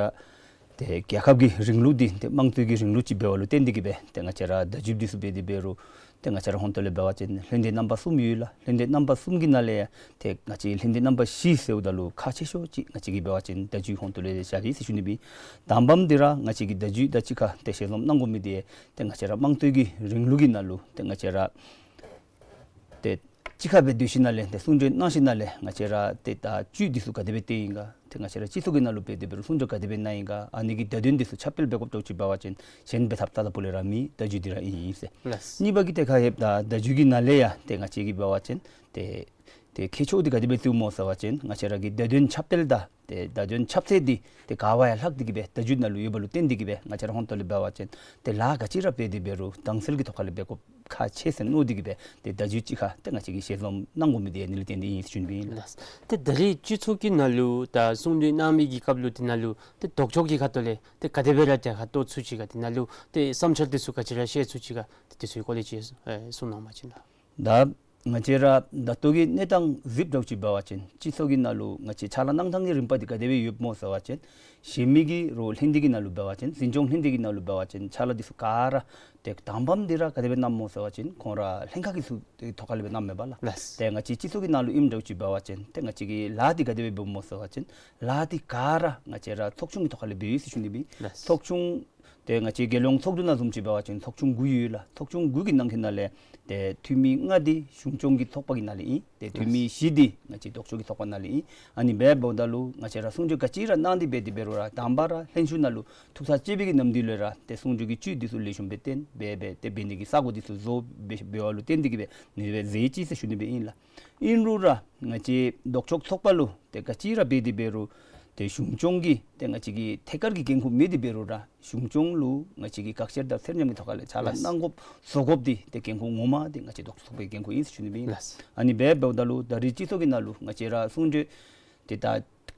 ཏེ་རྒྱལ་ཁབ་ཀྱི་རིང་ལུགས་འདི་ཏེ་དམངས་གཙོའི་གི་རིང་ལུགས་ཅིག་འབདཝ་ལུ་བརྟེན་ཏེ་གི་སྦེ་ཏེ་ང་བཅས་ར་བརྡ་བརྒྱུད་འདི་ཚུ་འབད་དེ་འབད་རུང་ཏེ་ང་བཅས་ར་ཧོང་ཏོ་ལས་འབད་བ་ཅིན་ལྷན་སྡེ་རྣམ་པ་གསུམ་ཡོད་ལགས། ལྷན་སྡེ་རྣམ་པ་གསུམ་གྱི་ནང་ལས་ཡང་ཏེ་ང་བཅས་ལྷན་སྡེ་རྣམ་པ་བཞི་ཟེརཝ་ད་ལུ་ཁག་ཆེ་ཤོས་ཅིག་ང་བཅས་ཀྱིས་འབད་བ་ཅིན་བརྡ་བརྒྱུད་ཧོང་ཏོ་ལས་བཞག་ཡི་ཟེར་ཞུ་ནི་སྦེ། དང་པམ་འདི་ར་ང་བཅས་ཀྱིས་བརྡ་བརྒྱུད་དང་གཅིག་ཁར་ཏེ་ཞལ་འཛོམས་གནང་དགོ་མི་འདི་ཏེ་ང་བཅས་ར་དམངས་གཙོའི་གི་རིང་ལུགས་ཀྱི་ནང་ལུ་ཏེ་ང་བཅས་ར་ཏེ་གཅིག་ཁར་སྦེ་སྡོད་ཞིནམ་ལས་ཏེ་གསུང་གྲོས་གནང་ཞིནམ་ལས་ང་བཅས་ར་ཏེ་ད་བརྒྱུད་འདི་ཚུ་ག་དེ་སྦེ་བཏོན་ཡི་ག། ཏེ་ང་བཅས་ར་སྤྱི་ཚོགས་ཀྱི་ནང་ལུ་འབད་དེ་འབད་རུང་གསུང་གྲོས་ག་དེ་སྦེ་གནང་ཡི་ག། ཨ་ནི་གི་བརྡ་དོན་འདི་ཚུ་ཁྱབ་སྤེལ་འབད་དགོཔ་འདྲཝ་ཅིག་འབད་བ་ཅིན་གཞན་འབད་ཐབས་རྩ་ལས་པོ་ལས་ར་མེད། བརྡ་བརྒྱུད་འདི་ར་ཨིན་ཟེར། ལགས། གཉིས་པ་གི་ཏེ་ཁ་ཡོདཔ་ད་བརྡ་བརྒྱུད་ཀྱི་ནང་ལས་ཡང་ཏེ་ང་བཅས་ཀྱིས་འབད་བ་ཅིན་ཏེ་ཏེ་ཁྱད་ཆོས་འདི་ག་དེ་སྦེ་བརྩིཝ་སྨོ་ཟེར་བ་ཅིན་ང་བཅས་ར་གི་བརྡ་དོན་ཁྱབ་སྤེལ་དང་ཏེ་བརྡ་དོན་ཁྱབ་ཚད་འདི་ཏེ་ག་བ་ཡང་ལྷག་སྟེ་གི་སྦེ་བརྡ་བརྒྱུད་ནང་ལུ་ཡོདཔ་ལུ་བརྟེན་ཏེ་གི་སྦེ་ང་བཅས་ར་ཧོང་ཏོ་ལས་འབད་བ་ཅིན་ཏེ་ལཱ་ག་ཅི་ར་འབད་དེ་འབད་རུང་དྭངས་གསལ་གྱི་ཐོག་ཁ་ལས་འབད་དགོཔ་ཁག་ཆེ་ཟེར་མནོ་སྟེ་གི་སྦེ་ཏེ་བརྡ་བརྒྱུད་གཅིག་ཁར་ཏེ་ང་བཅས་ཀྱིས་ཞལ་འཛོམས་གནང་དགོ་མི་འདི་ཨ་ནི་ལུ་བརྟེན་ཏེ་ཨིན་ཟེར་ཞུ་ནི་སྦེ་ཨིན་ལགས། ཏེ་ད་རིས་སྤྱི་ཚོགས་ཀྱི་ནང་ལུ་ད་གསུང་གྲོས་གནང་མི་གི་སྐབས་ལུ་དེ་ནང་ལུ་ཏེ་ལྡོག་ཕྱོགས་ཀྱི་ཁ་ཐུག་ལས་ཏེ་ག་དེ་སྦེ་ར་གྲལ་ཁར་གཏོགས་ཚུགས་ཅི་ག། དེ་ནང་ལུ་ཏེ་བསམ་འཆར་འདི་ཚུ་ག་ཅི་ར་བཤད་ཚུགས་ཅི་ག། ཏེ་དེ་ཚུ་གི་སྐོར་ལས་ཅིག་ཨེ་གསུང་གནང་བ་ཅིན་ལགས། ད་ང་བཅས་ར་ད་ལྟོ་གི་གནས་སྟངས་གཟིགསཔ་འདྲཝ་ཅིག་འབད་བ་ཅིན་སྤྱི་ཚོགས་ཀྱི་ནང་ལུ་ང་བཅས་ཕྱག་ལཱ་གནང་ཐངས་ཀྱི་རིམ་པ་འདི་ག་དེ་སྦེ་ཡོདཔ་སྨོ་ཟེར་བ་ཅིན་གཞན་མི་གི་རོགས་ལྷན་སྡེ་གི་ནང་ལུ་འབད་བ་ཅིན་འཛིན་སྐྱོང་ལྷན་སྡེ་གི་ནང་ལུ་འབད་བ་ཅིན་ཕྱག་ལཱ་འདི་ཚུ་ག་ར་ཏེ་དང་པམ་འདི་ར་ག་དེ་སྦེ་གནངམ་སྨོ་ཟེར་བ་ཅིན་ཁོང་ར་ལྷན་ཁག་གི་ཚུ་ཏེ་ཐོག་ཁ་ལས་སྦེ་གནངམ་མས་པ་ལགས། ལགས། ཏེ་ང་བཅས་སྤྱི་ཚོགས་ཀྱི་ནང་ལུ་ཨིནམ་འདྲཝ་ཅིག་འབད་བ་ཅིན་ཏེ་ང་བཅས་ཀྱིས་ལཱ་འདི་ག་དེ་སྦེ་འབདཝ་སྨོ་ཟེར་བ་ཅིན་ལཱ་འདི་ག་ར་ང་བཅས་ར་ཚོགས་ཆུང་གི་ཐོག་ཁ་ལས་འབདཝ་ཨིན་ཟེར་ཞུ་ནི་སྦེ་ཨིན། ལགས། ཚོགས་ཆུང་ཏེ་ང་བཅས་རྒྱལ་ཡོངས་ཚོགས་འདུ་ནང་བཟུམ་ཅིག་འབད་བ་ཅིན་ཚོགས་ཆུང་དགུ་ཡོད་ལགས། ཚོགས་ཆུང་དགུ་གི་ནང་གི་ནང་ལས་ཏེ་འཐུས་མི་ལྔ་འདི་གཞུང་སྐྱོང་གི་ཚོགས་པ་གི་ནང་ལས་ཨིན། ཏེ་འཐུས་མི་བཞི་འདི་ང་བཅས་ལྡོག་ཕྱོགས་ཀྱི་ཚོགས་པ་ནང་ལས་ཨིན། ཨ་ནི་འབདཝ་ད་ལུ་ང་བཅས་ར་གསུང་གྲོས་ག་ཅི་ར་གནང་སྟེ་འབད་དེ་འབད་རུང་ར་དང་པ་ར་ལྷན་བཞུགས་ནང་ལུ་ཐུགས་ཚར་གཅིག་པའི་གི་ནམ་དུས་ལས་ར་ཏེ་གསུང་གྲོས་ཀྱི་བཅུད་འདི་ཚུ་ལེགས་ཤོམ་སྦེ་བཏོན་འབད་འབད་ཏེ་འབད་ནི་གི་ས་གོ་འདི་ཚུ་བཟོ་འབད་འབདཝ་ལུ་བརྟེན་ཏེ་གི་སྦེ་ཨ་ནི་སྦེ་མཛད་ཅི་ཟེར་ཞུ་ནི་སྦེ་ཨིན་ལགས། ཨིན་རུང་ར་ང་བཅས་ལྡོག་ཕྱོགས་ཚོགས་པ་ལུ་ཏེ་ག་ཅི་ར་འབད་དེ་འབད་རུང་ཏེ་གཞུང་སྐྱོང་གི་ཏེ་ང་བཅས་ཀྱི་ཐད་ཀར་གྱི་འགན་ཁུར་མེད་དེ་འབད་རུང་ར་གཞུང་སྐྱོང་ལུ་ང་བཅས་ཀྱིས་བཀག་ཆ་དང་སེར་སྙམ་གྱི་ཐོག་ཁ་ལས་ཕྱག་ལཱ་ལགས། གནང་དགོཔ་བཟོ་དགོཔ་འདི་ཏེ་འགན་ཁུར་ངོ་མ་འདི་ང་བཅས་ལྡོག་ཕྱོགས་ཚོགས་པའི་འགན་ཁུར་ཨིན་ཟེར་ཞུ་ནི་སྦེ་ཨིན། ལགས། ཨ་ནི་འབདཝ་ད་ལུ་ད་རིས་སྤྱི་ཚོགས་ཀྱི་ནང་ལུ་ང་བཅས་ར་གསུང་གྲོས་ཏེ་ད་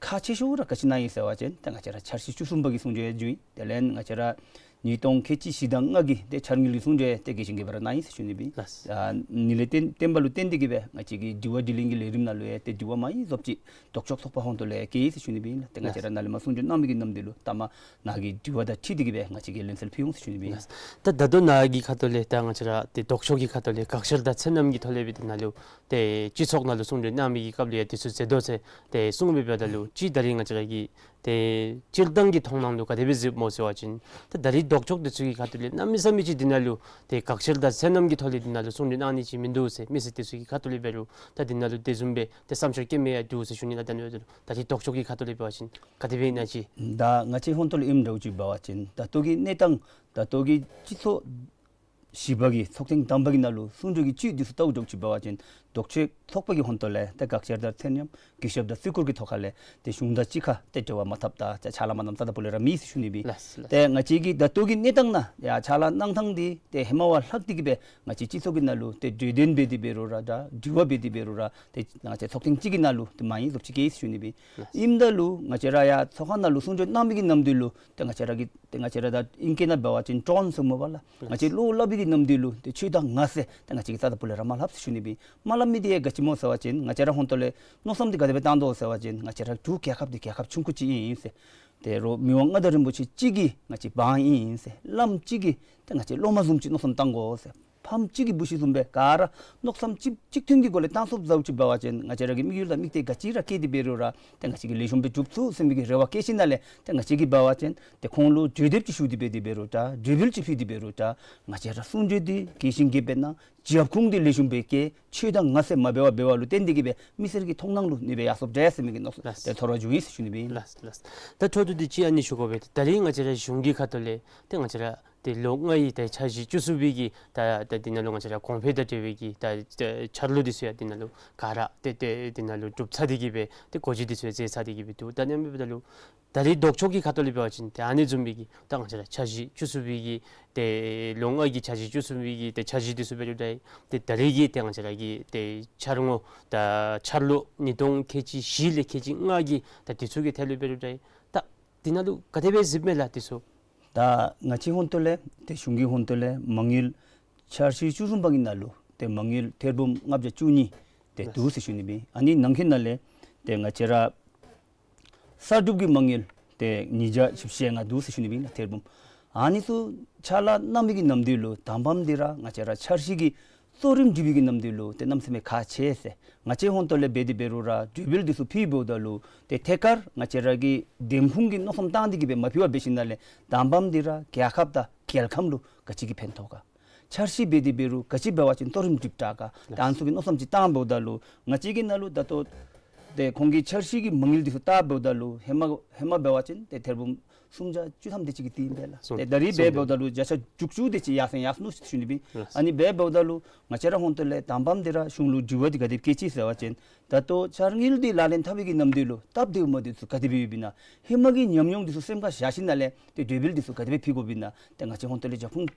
ཁག་ཆེ་ཤོས་ར་ག་ཅི་གནང་ཡི་ཟེར་བ་ཅིན་ད་ང་བཅས་ར་འཆར་གཞི་བཅུ་གསུམ་པ་གི་གསུང་གྲོས་ཡང་བརྒྱུད་ཡི། དེ་ལས་ང་བཅས་ར་ ཉིས་སྟོང་ཁལ་གཅིག་བཞི་དང་ལྔ་གི་ཏེ་འཆར་དངུལ་གྱི་གསུང་གྲོས་ཏེ་རྒྱས་ཤིང་རྒྱས་པ་ར་གནང་ཡི་ཟེར་ཞུ་ནི་སྦེ་ཨིན། ལགས། ཨ་ནི་ལས་བརྟེན་བརྟེན་པ་ལུ་བརྟེན་ཏེ་གིས་སྦེ་ང་བཅས་ཀྱི་དྲི་བ་དྲིས་ལན་གྱི་ལས་རིམ་ནང་ལུ་ཡང་ཏེ་དྲི་བ་མ་ཡིག་བཟོ་བཅོས་ལྡོག་ཕྱོགས་ཚོགས་པ་ཧོན་ཏོ་ལས་བཀོད་ཡི་ཟེར་ཞུ་ནི་སྦེ་ཨིན་ལགས། ཏེ་ང་བཅས་ར་ནཱ་ལས་མར་གསུང་གྲོས་གནང་མི་གི་ནམ་དུས་ལུ་ད་མ་ནཱ་གི་དྲི་བ་དང་འཁྲིལ་ཏེ་གིས་སྦེ་ང་བཅས་ཀྱིས་ལན་གསལ་ཕུལ་འོང་ཟེར་ཞུ་ནི་སྦེ་ཨིན། ད་ད་ལྟོ་ནཱ་གི་ཁ་ཐུག་ལས་ད་ང་བཅས་ར་ཏེ་ལྡོག་ཕྱོགས་ཀྱི་ཁ་ཐུག་ལས་དགག་བཤེར་དང་ཚད་རྣམ་གྱི་ཐོག་ལས་སྦེ་ཏེ་ནཱ་ལུ་ཏེ་སྤྱི་ཚོགས་ནང་ལུ་གསུང་གྲོས་གནང་མི་གི་སྐབས་ལུ་ཡང་དེ་ཚུ་མཛད་དོ་ཟེར་ཏེ་གསུངས་མི་འབདཝ་ད་ལུ་ཅིག་ད་རིས་ང་བཅས་ར་གི་ཏེ་སྤྱིར་བཏང་གི་མཐོང་སྣང་ལུ་ག་དེ་སྦེ་གཟིགསཔ་སྨོ་ཟེར་བ་ཅིན་ད་ད་རིས་ལྡོག་ཕྱོགས་དེ་ཚུ་གི་ཁ་ཐུག་ལས་གནམ་མེད་ས་མེད་ཅིག་དེ་ནང་ལུ་ཏེ་དགག་བཤེར་དང་ཚད་རྣམ་གྱི་ཐོག་ལས་དེ་ནང་ལུ་གསུང་གྲོས་གནང་ནི་ཅིག་མིན་འདུག་ཟེར་མི་སེར་དེ་ཚུ་གི་ཁ་ཐུག་ལས་འབད་རུང་ད་དེ་ནང་ལུ་དེ་བཟུམ་སྦེ་ཏེ་བསམ་འཆར་བཀོད་མི་ཡང་འདུག་ཟེར་ཞུ་ནི་ལགས། ད་ནི་འབད་རུང་ད་རིས་ལྡོག་ཕྱོགས་ཀྱི་ཁ་ཐུག་ལས་འབད་བ་ཅིན་ག་དེ་སྦེ་ཨིན་ན་ཅིག། ད་ང་བཅས་ཧོན་ཏོ་ལས་ཨིནམ་འདྲཝ་ཅིག་འབད་བ་ཅིན་ད་ལྟོ་གི་གནས་སྟངས་ད་ལྟོ་གི་སྤྱི་ཚོགས་བཞི་པ་གི་ཚོགས་ཐེངས་དང་པ་གི་ནང་ལུ་གསུང་གྲོས་ཀྱི་བཅུད་དེ་ཚུ་བལྟཝ་འདྲཝ་ཅིག་འབད་བ་ཅིན་ལྡོག་ཕྱོགས་ཚོགས་པ་གི་ཧོན་ཏོ་ལས་ཏེ་དགག་བཤེར་དང་ཚད་རྣམ་གུས་ཞབས་དང་བརྩི་བཀུར་གྱི་ཐོག་ཁ་ལས་ཏེ་གཞུང་དང་གཅིག་ཁར་ཏེ་འབྲེལ་བ་མ་འཐབ་ད་ཅ་ཆ་ལ་མ་གནངམ་རྩ་དང་པོ་ལས་ར་མེད་ཟེར་ཞུ་ནི་སྦེ་ཨིན། ལགས་ལགས། ཏེ་ང་བཅས་ཀྱིས་ད་ལྟོ་གི་གནས་སྟངས་ནང་ཡང་ཆ་ལ་གནང་ཐངས་འདི་ཏེ་ཧེ་མ་བ་ལྷག་སྟེ་གིས་སྦེ་ང་བཅས་སྤྱི་ཚོགས་ཀྱི་ནང་ལུ་ཏེ་གྲོས་དན་འབད་དེ་འབད་རུང་ར་ད་དྲི་བ་འབད་དེ་འབད་རུང་ར་ཏེ་ང་བཅས་ཚོགས་ཐེངས་གཅིག་གི་ནང་ལུ་ཏེ་མ་ཡིག་བཟོ་བཅོས་བཀོད་ཡི་ཟེར་ཞུ་ནི་སྦེ་ཨིན། ལགས། ཨིནམ་ད་ལུ་ང་བཅས་ར་ཡང་ཚོགས་ཁང་ནང་ལུ་གསུང་གྲོས་གནང་མི་གི་ནམ་དུས་ལུ་ཏེ་ང་བཅས་ར་གི་ཏེ་ང་བཅས་ར་ད་ཨིང་སྐད་ནང་འབད་བ་ཅིན་ཊོན་ཟེར་སྨོ་བ་ལགས། ང་བཅས་བློ་སླབ་པའི་གི་ནམ་དུས་ལུ་ཏེ་ཁྱོད་དང་ང་ཟེར་ཏེ་ང་བཅས་ཀྱིས་རྩ་དང་པོ་ལས་ར་མ་སླབ་ཟེར་ཞུ་ནི་སྦེ་ཨིན། མ་སླབ་མི་འདི་ཡང་ག་ཅི་སྨོ་ཟེར་བ་ཅིན་ང་བཅས་ར་ཧོན་ཏོ་ལས་མནོ་བསམ་འདི་ག་དེ་སྦེ་བཏང་དོ་ཟེར་བ་ཅིན་ང་བཅས་ར་འབྲུག་རྒྱལ་ཁབ་འདི་རྒྱལ་ཁབ་ཆུང་ཀུ་ཅིག་ཨིན་ཟེར། ཏེ་རོགས་མི་དབང་མངའ་བདག་རིན་པོ་ཆེ་གཅིག་གི་ང་བཅས་འབངས་ཨིན་ཟེར། བླམ་གཅིག་གི་ཏེ་ང་བཅས་སློབ་མ་བཟུམ་ཅིག་མནོ་བསམ་བཏང་དགོ་ཟེར། ཕམ་གཅིག་གི་བུ་གཞི་བཟུམ་སྦེ་ག་ར་མནོ་བསམ་གཅིག་གཅིག་མཐུན་གྱི་སྒོ་ལས་བཏང་ཚུགསཔ་འདྲཝ་ཅིག་འབད་བ་ཅིན་ང་བཅས་ར་གིས་དམིགས་ཡུལ་དང་དམིགས་གཏད་ག་ཅི་ར་བསྐྱེད་དེ་འབད་རུང་ར་ཏེ་ང་བཅས་ཀྱིས་ལེགས་ཤོམ་སྦེ་འགྲུབ་ཚུགས་ཟེར་མི་གི་རེ་བ་བསྐྱེད་ཞིནམ་ལས་ཏེ་ང་བཅས་ཀྱིས་འབད་བ་ཅིན་ཏེ་ཁོང་ལུ་གྲོས་འདེབས་ཅིག་ཞུ་སྟེ་འབད་དེ་འབད་རུང་ད་གྲོས་འབུལ་ཅིག་ཕུལ་ཏེ་འབད་རུང་ད་ང་བཅས་ར་གསུང་གྲོས་འདི་རྒྱས་ཤིང་རྒྱསཔ་སྦེ་གནང་། རྒྱབ་ཁུངས་འདི་ལེགས་ཤོམ་སྦེ་བཀོད། ཁྱོད་དང་ང་ཟེར་མ་འབད་བར་འབདཝ་ལུ་བརྟེན་ཏེ་གིས་སྦེ་མི་སེར་གྱི་མཐོང་སྣང་ལུ་ནུས་པ་ཡར་སོངམ་འདྲས་ཟེར་མི་གི་མནོ་བསམ་ལགས། ཏེ་ཚོར་བ་བྱུང་ཡི་ཟེར་ཞུ་ནི་སྦེ་ཨིན། ལགས་ལགས། ད་འཕྲོ་མཐུད་དེ་ཅིག་ཨ་ནི་ཞུ་དགོ་པས། ད་རིས་ང་བཅས་ར་གཞུང་གི་ཁ་ཐུག་ལས་ཏེ་ང་བཅས་ར་ཏེ་ལོ་ལྔའི་ཏེ་འཆར་གཞི་བཅུ་གསུམ་པའི་གི་ད་ད་འདི་ནང་ལུ་ང་བཅས་ར་གོང་འཕེལ་དང་འབྲེལ་བའི་གི་ད་ད་འཆར་ལོ་འདི་ཚུ་ཡང་འདི་ནང་ལུ་ག་ར་ཏེ་ཏེ་འདི་ནང་ལུ་གྲུབ་ཚར་ཏེ་གིས་སྦེ་ཏེ་འགོ་འབྱེད་འདི་ཚུ་ཡང་མཛད་ཚར་ཏེ་གིས་སྦེ་འདུག། ད་ཨ་ནི་འབདཝ་ད་ལུ་ད་རིས་ལྡོག་ཕྱོགས་ཀྱི་ཁ་ཐུག་ལས་འབད་བ་ཅིན་ཏེ་ཨ་ནི་བཟུམ་མའི་གི་ད་ང་བཅས་ར་འཆར་གཞི་བཅུ་གསུམ་པའི་གི་ཏེ་ལོ་ལྔའི་གི་འཆར་གཞི་བཅུ་གསུམ་པའི་གི་ཏེ་འཆར་གཞི་འདི་ཚུ་འབད་རུང་ད་ཏེ་ད་རིས་ཀྱི་ཏེ་ང་བཅས་ར་གི་ཏེ་འཆར་ངོ་ད་འཆར་ལོ་ཉིས་སྟོང་ཁལ་གཅིག་བཞི་ལས་ཁལ་གཅིག་ལྔ་གི་ད་འདི་ཚུ་གི་ཐད་ལུ་འབད་རུང་ད་ད་འདི་ནང་ལུ་ག་དེ་སྦེ་གཟིགསཔ་མས་ལགས་འདི་ཚུ། ད་ང་བཅས་ཧོན་ཏོ་ལས་ཏེ་གཞུང་གི་ཧོན་ཏོ་ལས་མ་དངུལ་འཆར་གཞི་བཅུ་གསུམ་པ་གི་ནང་ལུ་ཏེ་མ་དངུལ་ཐེར་འབུམ་ལྔ་བརྒྱ་བཅུ་གཉིས་ཏེ་འདུག་ཟེར་ཞུ་ནི་སྦེ་ཨིན། ཨ་ནི་ནང་འཁོད་ནང་ལས་ཏེ་ང་བཅས་ར་གསར་སྒྲུབ་ཀྱི་མ་དངུལ་ཏེ་ཉིས་བརྒྱ་བཞི་བཅུ་ཞེ་ལྔ་འདུག་ཟེར་ཞུ་ནི་སྦེ་ཨིན་ལགས་ཐེར་འབུམ། ཨ་ནི་ཚུ་ཕྱག་ལཱ་གནང་མི་གི་ནམ་དུས་ལུ་དང་པམ་འདི་ར་ང་བཅས་ར་འཆར་གཞི་གི་གཙོ་རིམ་སྒྲིག་པའི་གི་ནམ་དུས་ལུ་ཏེ་གནམ་མེད་ས་མེད་ཁག་ཆེ་ཟེར། ང་བཅས་ཧོན་ཏོ་ལས་འབད་དེ་འབད་རུང་ར་གྲོས་འབུལ་འདི་ཚུ་ཕུལ་འབདཝ་ད་ལུ་ཏེ་ཐད་ཀར་ང་བཅས་ར་གི་འདེམས་ཁོངས་ཀྱི་མནོ་བསམ་བཏང་སྟེ་གིས་སྦེ་མ་ཕུལ་བར་འབད་ཞིནམ་ལས་དང་པམ་འདི་ར་རྒྱལ་ཁབ་དང་རྒྱལ་ཁམས་ལུ་ག་ཅི་གི་ཕན་ཐོགས་ག། འཆར་གཞི་འབད་དེ་འབད་རུང་ག་ཅི་འབད་བ་ཅིན་གཙོ་རིམ་སྒྲིག་དྲག་ག། ད་ཨ་ནི་ཚུ་གི་མནོ་བསམ་ཅིག་བཏང་འབདཝ་ད་ལུ་ང་བཅས་ཀྱི་ནང་ལུ་ད་ལྟོ་ཏེ་ཁོང་གི་འཆར་གཞི་གི་མ་དངུལ་འདི་ཚུ་བལྟ་འབདཝ་ད་ལུ་ཧེ་མ་ཧེ་མ་འབད་བ་ཅིན་ཏེ་ཐེར་འབུམ་སུམ་བརྒྱ་བཅུ་ཐམ་དེ་ཅིག་གི་སྟེང་སྦེ་ལགས། སུམ་ཏེ་ད་རིས་སུམ་འབད་འབདཝ་ད་ལུ་བརྒྱ་ཆ་དྲུག་ཅུ་དེ་ཅིག་ཡར་སེང་ཡར་སོང་ནུག་ཟེར་ཞུ་ནི་སྦེ་ཨིན། ལགས། ཨ་ནི་འབད་འབདཝ་ད་ལུ་ང་བཅས་ར་ཧོན་ཏོ་ལས་དང་པམ་འདི་ར་གཞུང་ལུ་དྲི་བ་འདི་ག་དེ་སྦེ་བཀོད་ཅི་ཟེར་བ་ཅིན་ད་ལྟོ་འཆར་དངུལ་འདི་ལག་ལེན་འཐབ་པའི་གི་ནམ་དུས་ལུ་སྟབས་བདེཝ་མ་བདེཝ་ཚུ་ག་དེ་སྦེ་ཡོདཔ་ཨིན་ན། ཧེ་མ་གི་ཉམས་མྱོང་འདི་ཚུ་སེམས་ཁར་བཞག་ཞིནམ་ལས་ཏེ་གྲོས་འབུལ་འདི་ཚུ་ག་དེ་སྦེ་ཕུལ་དགོཔ་ཨིན་ན། ཏེ་ང་བཅས་ཧོན་ཏོ་ལས་རྒྱབ་ཁུངས་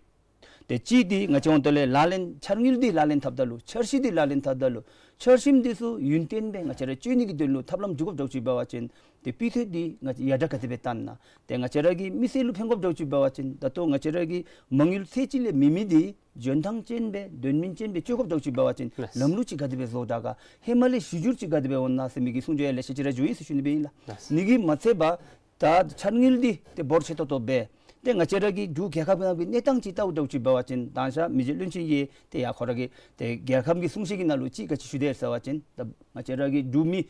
ཏེ་གཅིག་འདི་ང་བཅས་ཧོན་ཏོ་ལས་ལག་ལེན་འཆར་དངུལ་འདི་ལག་ལེན་འཐབ་ད་ལུ་འཆར་གཞི་འདི་ལག་ལེན་འཐབ་ད་ལུ་འཆར་གཞི་འདི་ཚུ་ཡུན་བརྟན་སྦེ་ང་བཅས་ར་སྤྱོད་ནི་གི་དོན་ལུ་ཐབས་ལམ་འགྱོ་དགོཔ་འདྲཝ་ཅིག་འབད་བ་ཅིན་ཏེ་སྤུས་ཚད་འདི་ང་བཅས་ཡར་དྲག་ག་དེ་སྦེ་བཏང་ན། ཏེ་ང་བཅས་ར་གི་མི་སེར་ལུ་ཕན་དགོཔ་འདྲཝ་ཅིག་འབད་བ་ཅིན་ད་ལྟོ་ང་བཅས་ར་གི་མ་དངུལ་ཚད་ཅིག་ལས་མེད་མི་འདི་འཇོན་ཐངས་ཅན་སྦེ་དོན་སྨིན་ཅན་སྦེ་སྤྱོད་དགོཔ་འདྲཝ་ཅིག་འབད་བ་ཅིན་ལགས། ལམ་ལུགས་ཅིག་ག་དེ་སྦེ་བཟོ་དྲག་ག། ཧེ་མ་ལས་གཞི་འགྱུར་ཅིག་ག་དེ་སྦེ་འོང་ན་ཟེར་མི་གི་གསུང་གྲོས་ཡང་ལེ་ཤ་ཅིག་ར་བྱུང་ཡི་ཟེར་ཞུ་ནི་སྦེ་ཨིན་ལགས། ལགས། ཨ་ནི་གིས་མ་ཚད་པར་ད་འཆར་དངུལ་འདི་ཏེ་འབོར་ཆེ་ཏོག་ཏོ་སྦེ་ཏེ་ང་བཅས་ར་གི་འབྲུག་རྒྱལ་ཁབ་ནང་གི་གནས་སྟངས་ཅིག་བལྟཝ་འདྲཝ་ཅིག་འབད་བ་ཅིན་ད་ང་བཅས་མི་རྗེ་བློན་ཆེན་གྱིས་ཏེ་ཡར་ཁོ་ར་གི་ཏེ་རྒྱལ་ཁམས་ཀྱི་གསུང་བཤད་ཀྱི་ནང་ལུ་ཅིག་ག་ཅི་ཞུ་དེས་ཟེར་བ་ཅིན་ད་ང་བཅས་ར་གི་འབྲུག་མི་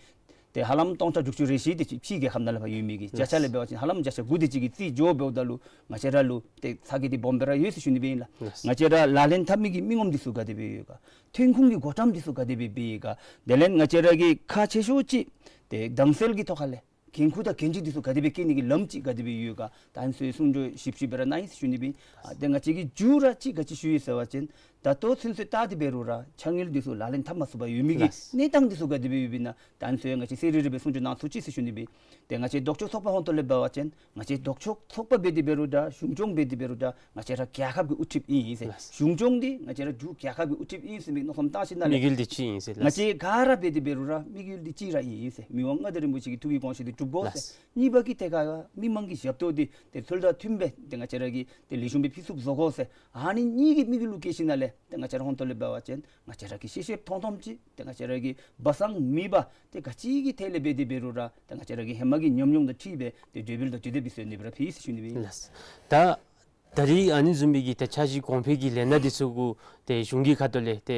ཏེ་ཧ་ལམ་སྟོང་ཕྲག་དྲུག་ཅུ་རེ་བཞི་དེ་ཅིག་ཕྱི་རྒྱལ་ཁབ་ནང་ལས་ཕར་ཡོད་མི་གི་བརྒྱ་ཆ་ལས་འབད་བ་ཅིན་ཧ་ལམ་བརྒྱ་ཆ་དགུ་དེ་ཅིག་གིས་རྩིས་འགྱོ་འབདཝ་ད་ལུ་ང་བཅས་ར་ལུ་ཏེ་ཚ་གྱང་འདི་སྦོམ་སྦེ་ར་ཡོད་ཟེར་ཞུ་ནི་སྦེ་ཨིན་ལགས། ལགས། ང་བཅས་ར་ལག་ལེན་འཐབ་མི་གི་མི་ངོམ་འདི་ཚུ་ག་དེ་སྦེ་ཡོད་ག། ཐོན་ཁུངས་ཀྱི་བགོ་བཀྲམ་འདི་ཚུ་ག་དེ་སྦེ་འབད་ཡི་ག། དེ་ལས་ང་བཅས་ར་གི་ཁག་ཆེ་ཤོས་ཅིག་ཏེ་དྭངས་གསལ་གྱི་ཐོག་ཁ་ལས་འགན་ཁུར་དང་འགན་འཁྲི་འདི་ཚུ་ག་དེ་སྦེ་བཀལ་ནི་གི་ལམ་ཅིག་ག་དེ་སྦེ་ཡོད་ག། ད་ཨ་ནི་ཚུ་གསུང་གྲོས་ཞིབ་ཞིབ་སྦེ་ར་གནང་ཡི་ཟེར་ཞུ་ནི་སྦེ་ཨིན། ཨ་ཏེ་ང་བཅས་ཀྱིས་མཇུག་ར་ཅིག་ག་ཅི་ཞུ་ཡི་ཟེར་བ་ཅིན་ ད་ལྟོ་ཚུན་ཚོད་བལྟ་སྟེ་འབད་རུང་ར་འཆར་དངུལ་འདི་ཚུ་ལག་ལེན་འཐབ་མ་ཚུགས་པར་ཡོད་མི་གི་ལགས། གནས་སྟངས་འདི་ཚུ་ག་དེ་སྦེ་ཡོདཔ་ཨིན་ན་ད་ཨ་ནི་ཚུ་ཡང་ང་བཅས་གསལ་རི་རི་སྦེ་གསུང་ཆོག་གནང་ཚུགས་ཅི་ཟེར་ཞུ་ནི་སྦེ། ཏེ་ང་བཅས་ལྡོག་ཕྱོགས་ཚོགས་པ་ཧོང་ཏོ་ལས་འབད་བ་ཅིན་ང་བཅས་ལྡོག་ཕྱོགས་ཚོགས་པ་འབད་དེ་འབད་རུང་འདྲ་གཞུང་སྐྱོང་འབད་དེ་འབད་རུང་འདྲ་ང་བཅས་ར་རྒྱལ་ཁབ་ཀྱི་དབུ་ཁྲིདཔ་ཨིན་ཟེར། ལགས། གཞུང་སྐྱོང་འདི་ང་བཅས་ར་འབྲུག་རྒྱལ་ཁབ་ཀྱི་དབུ་ཁྲིདཔ་ཨིན་ཟེར་མི་མནོ་བསམ་བཏང་ཞིནམ་ལས་དམིགས་ཡུལ་འདི་ཅིག་ཨིན་ཟེར་ལགས། ང་བཅས་ག་ར་འབད་དེ་འབད་རུང་ར་དམིགས་ཡུལ་འདི་གཅིག་ར་ཨིན་ཟེར། མི་དབང་མངའ་བདག་རིན་པོ་ཆེ་གི་ཐུགས་ཀྱི་དགོངས་བཞེད་འདི་འགྲུབ་དགོ་ཟེར། ལགས། གཉིས་པ་གི་ཐད་ཁར་མི་མང་གི་ཞབས་ཏོག་འདི་ཏེ་ཚུལ་དང་མཐུནམ་སྦེ་ཏེ་ང་བཅས་ར་གིས་ཏེ་ལེགས་ཤོམ་སྦེ་ཕུལ་ཚུགསཔ་བཟོ་དགོ་ཟེར། ཨ་ནི་གཉིས་ཀྱི་དམིགས་ཡུལ་ལུ་བསྐྱེད་ཞིནམ་ལས་ཏེ་ང་བཅས་ར་ཧོང་ཏོ་ལས་འབད་བ་ཅིན་ང་བཅས་ར་གིས་ཤེས་ཤེསཔ་མཐོང་མཐོངམ་ཅིག་ཏེ་ང་བཅས་ར་གིས་སྦ་གསང་མེད་པར་ཏེ་ག་ཅི་གི་ཐད་ལས་འབད་དེ་འབད་རུང་ར་ཏེ་ང་བཅས་ར་གི་ཧེ་མ་གི་ཉམས་མྱོང་དང་འཁྲིལ་སྦེ་ཏེ་གྲོས་འབུལ་དང་གྲོས་འདེབས་ཚུ་ནི་སྦེ་ར་ཕུལ་ཡི་ཟེར་ཞུ་ནི་སྦེ་ཨིན། ལགས། ད་ད་རིས་ཨ་ནི་བཟུམ་མའི་གི་ཏེ་འཆར་གཞི་གོང་འཕེལ་གྱི་ལས་སྣ་འདི་ཚུ་གུ་ཏེ་གཞུང་གི་ཁ་ཐུག་ལས་ཏེ་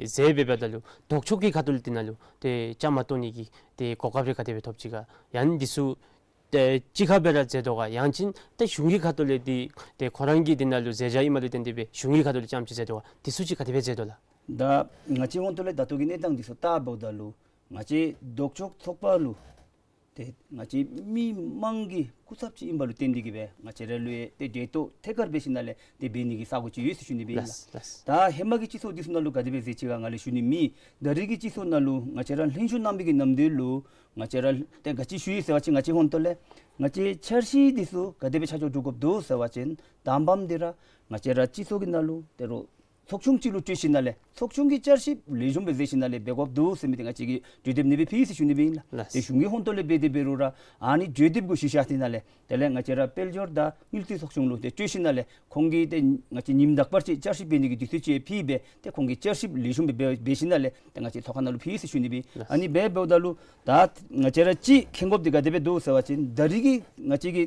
མཛད་འབདཝ་ད་ལུ་ལྡོག་ཕྱོགས་ཀྱི་ཁ་ཐུག་ལས་དེ་ནང་ལུ་ཏེ་བཅའ་མར་གཏོགས་ནི་གི་ཏེ་གོ་སྐབས་རེ་ག་དེ་སྦེ་ཐོབ་ཅི་ག། ཡང་འདི་ཚུ་ཏེ་གཅིག་ཁར་སྦེ་ར་མཛད་དོ་ག། ཡང་ཅིན་ཏེ་གཞུང་གི་ཁ་ཐུག་ལས་འདི་ཏེ་ཁོ་ར་གི་དེ་ནང་ལུ་མཛད་བྱ་ཨིནམ་ལུ་བརྟེན་ཏེ་སྦེ་གཞུང་གི་ཁ་ཐུག་ལས་རྐྱངམ་ཅིག་མཛད་དོ་ག། འདི་ཚུ་ཅིག་ག་དེ་སྦེ་མཛད་དོ་ལགས། ད་ང་བཅས་ཧོང་ཏོ་ལས་ད་ལྟོ་གི་གནས་སྟངས་འདི་ཚུ་བལྟ་འབདཝ་ད་ལུ་ང་བཅས་ལྡོག་ཕྱོགས་ཚོགས་པ་ལུ་ཏེ་ང་བཅས་མི་མང་གི་སྐུ་ཚབ་ཅིག་ཨིནམ་ལུ་བརྟེན་ཏེ་གིས་སྦེ་ང་བཅས་ར་ལུ་ཡང་ཏེ་འབྲེལ་གཏོགས་ཐད་ཀར་འབད་ཞིནམ་ལས་ཏེ་འབད་ནི་གི་ས་གོ་ཅིག་ཡོད་ཟེར་ཞུ་ནི་སྦེ་ཨིན་ལགས། ལགས། ལགས། ད་ཧེ་མ་གི་སྤྱི་ཚོགས་འདི་ཚུ་ནང་ལུ་ག་དེ་སྦེ་མཛད་ཅི་ག་ང་ལས་ཞུ་ནི་མེད། ད་རིས་ཀྱི་སྤྱི་ཚོགས་ནང་ལུ་ང་བཅས་ར་ལྷན་བཞུགས་གནང་མི་གི་ནམ་དུས་ལུ་ང་བཅས་ར་ཏེ་ག་ཅི་ཞུ་ཡི་ཟེར་བ་ཅིན་ང་བཅས་ཧོང་ཏོ་ལས་ང་བཅས་འཆར་གཞི་འདི་ཚུ་ག་དེ་སྦེ་ཆ་འཇོག་འབད་དགོཔ་འདུག་ཟེར་བ་ཅིན་དང་པམ་འདི་ར་ང་བཅས་ར་སྤྱི་ཚོགས་ཀྱི་ནང་ལུ་ཏེ་རོགས་ཚོགས་ཆུང་ཅིག་ལུ་སྤྲོད་ཞིནམ་ལས་ཚོགས་ཆུང་གི་བསྐྱར་ཞིབ་ལེགས་ཤོམ་སྦེ་མཛད་ཞིནམ་ལས་འབད་དགོཔ་འདུག་ཟེར་མི་འདི་ང་བཅས་ཀྱིས་གྲོས་འདེབས་ནི་སྦེ་ཕུལ་ཡི་ཟེར་ཞུ་ནི་སྦེ་ཨིན་ལགས། ལགས། ཏེ་གཞུང་གི་ཧོང་ཏོ་ལས་འབད་དེ་འབད་རུང་ར་ཨ་ནི་གྲོས་འདེབས་གུ་གཞི་བཞག་ཞིནམ་ལས་དེ་ལས་ང་བཅས་ར་དཔལ་འབྱོར་དང་དངུལ་རྩིས་ཚོགས་ཆུང་ལུ་ཏེ་སྤྲོད་ཞིནམ་ལས་ཁོང་གིས་ཏེ་ང་བཅས་ཉིནམ་དག་པ་ཅིག་བསྐྱར་ཞིབ་འབད་ནི་གི་དུས་ཚོད་ཅིག་ཕུལ་སྦེ་ཏེ་ཁོང་གིས་བསྐྱར་ཞིབ་ལེགས་ཤོམ་སྦེ་འབད་འབད་ཞིནམ་ལས་ཏེ་ང་བཅས་ཚོགས་ཁང་ནང་ལུ་ཕུལ་ཡི་ཟེར་ཞུ་ནི་སྦེ་ཨིན། ལགས། ཨ་ནི་སྦེ་འབདཝ་ད་ལུ་ད་ང་བཅས་ར་ཅིག་མཁྱེན་དགོཔ་འདི་ག་དེ་སྦེ་འདུག་ཟེར་བ་ཅིན་ད་རིས་ཀྱི་ང་བཅས་ཀྱི་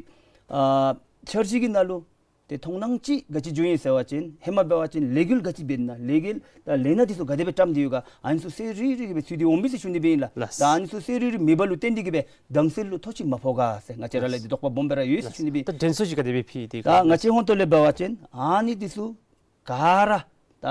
ཨ་འཆར་གཞི་གི་ནང་ལུ་ཏེ་མཐོང་སྣང་ཅིག་ག་ཅི་བྱུང་ཡི་ཟེར་བ་ཅིན་ཧེ་མ་འབད་བ་ཅིན་ལས་འགུལ་ག་ཅི་འབད་ནི་ན་ལས་འགུལ་དང་ལས་སྣ་འདི་ཚུ་ག་དེ་སྦེ་བཀྲམ་སྟེ་ཡོད་ག་ཨ་ནི་ཚུ་གསལ་རི་རི་སྦེ་ཚུད་དེ་འོང་མི་ཟེར་ཞུ་ནི་སྦེ་ཨིན་ལགས། ལགས། ད་ཨ་ནི་ཚུ་གསལ་རི་རི་མེད་པ་ལུ་བརྟེན་ཏེ་གིས་སྦེ་དྭངས་གསལ་ལུ་ཐོ་ཅིག་མ་ཕོག་ག་ཟེར་ང་བཅས་ར་ལུ་ཏེ་དོགས་པ་སྦོམ་སྦེ་ར་ཡོད་ཟེར་ཞུ་ནི་སྦེ། ད་དྲན་གསོ་ཅིག་ག་དེ་སྦེ་ཕུལ་ཏེ་ད་ག་ང་བཅས་ཧོང་ཏོ་ལས་འབད་བ་ཅིན་ཨ་ནི་འདི་ཚུ་ག་ར་ད་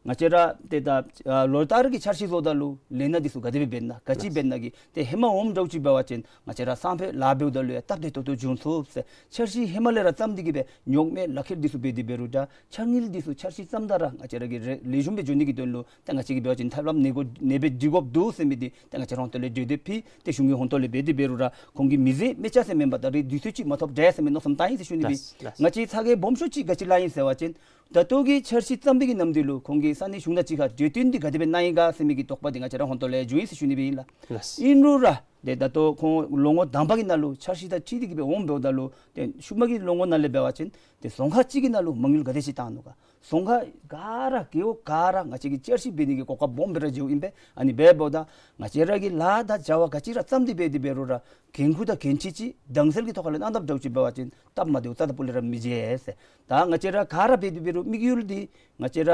ང་བཅས་ར་ཏེ་ད་ཨ་ལོ་ལྟར་གྱི་འཆར་གཞི་བཟོཝ་ད་ལུ་ལས་སྣ་འདི་ཚུ་ག་དེ་སྦེ་འབད་ནི་ན་ག་ཅི་འབད་ནི་ན་གི་ཏེ་ཧེ་མ་འོངམ་འདྲཝ་ཅིག་འབད་བ་ཅིན་ང་བཅས་ར་སང་ཕོད་ལཱ་འབདཝ་ད་ལུ་ཡང་སྟབས་བདེ་ཏོག་ཏོ་འབྱུང་ཚུགས་ཟེར། འཆར་གཞི་ཧེ་མ་ལས་ར་བརྩམས་ཏེ་གིས་སྦེ་རྙོག་མེད་ལག་ཁྱེར་འདི་ཚུ་འབད་དེ་འབད་རུང་འདྲ་འཆར་དངུལ་འདི་ཚུ་འཆར་གཞི་བརྩམ་ད་ར་ང་བཅས་ར་གིས་རེ་ལེགས་ཤོམ་སྦེ་འགྱོ་ནི་གི་དོན་ལུ་ཏེ་ང་བཅས་ཀྱིས་འབད་བ་ཅིན་ཐབས་ལམ་ནེ་གོ་ནེ་སྦེ་སྒྲིག་དགོཔ་འདུག་ཟེར་མི་འདི་ཏེ་ང་བཅས་ར་ཧོང་ཏོ་ལས་གྲོས་འདེབས་ཕུལ། ཏེ་གཞུང་གི་ཧོང་ཏོ་ལས་འབད་དེ་འབད་རུང་ར་ཁོང་གིས་མི་མཛད་མི་བྱ་ཟེར་མེན་པར་ད་རིས་དུས་ཚོད་ཅིག་མ་ཐོབ་འདྲས་ཟེར་མི་མནོ་བསམ་བཏང་ཡི་ཟེར་ཞུ་ནི་སྦེ། ལགས། ལགས། ང་བཅས་ཚ་གྱང་སྦོམ་ཤོས་ཅིག་ག་ཅི་ལང་ཡི་ཟེར་བ་ཅིན་ད་ལྟོ་གི་འཆར་གཞི་བརྩམས་པའི་གི་ནམ་དུས་ལུ་ཁོང་གིས་ས་གནས་གཞུང་དང་གཅིག་ཁར་གྲོས་བསྟུན་འདི་ག་དེ་སྦེ་གནང་ཡི་ག་ཟེར་མི་གི་དོགས་པ་འདི་ང་བཅས་ར་ཧོང་ཏོ་ལས་བྱུང་ཡི་ཟེར་ཞུ་ནི་སྦེ་ཨིན་ལགས། ལགས། ཨིན་རུང་ར་ཏེ་ད་ལྟོ་ཁོང་ལོ་ངོ་དང་པ་གི་ནང་ལུ་འཆར་གཞི་དང་འཁྲིལ་ཏེ་གིས་སྦེ་འོངམ་འབདཝ་ད་ལུ་ཏེ་ཤུལ་མ་གི་ལོ་ངོ་ནང་ལས་འབད་བ་ཅིན་ཏེ་རྫོང་ཁག་གཅིག་གི་ནང་ལུ་མ་དངུལ་ག་དེ་ཅིག་བཏང་ནུག་ག། རྫོང་ཁག་ག་ར་རྒེད་འོག་ག་ར་ང་བཅས་ཀྱིས་བསྐྱར་ཞིབ་འབད་ནི་གི་གོ་སྐབས་སྦོམ་སྦེ་ར་འབྱོརཝ་ཨིན་པས། ཨ་ནི་འབདཝ་ད་ང་བཅས་ར་གིས་ལཱ་དང་བྱ་བ་ག་ཅི་ར་བརྩམས་ཏེ་འབད་དེ་འབད་རུང་ར་འགན་ཁུར་དང་འགན་འཁྲི་ཅིག་དྭངས་གསལ་གྱི་ཐོག་ཁ་ལས་གནང་ཐབས་འདྲཝ་ཅིག་འབད་བ་ཅིན་སྟབས་མ་བདེཝ་རྩ་དང་སྤུ་ལས་ར་མི་བྱེད་ཟེར། ད་ང་བཅས་ར་ག་ར་འབད་དེ་འབད་རུང་དམིགས་ཡུལ་འདི་ང་བཅས་ར་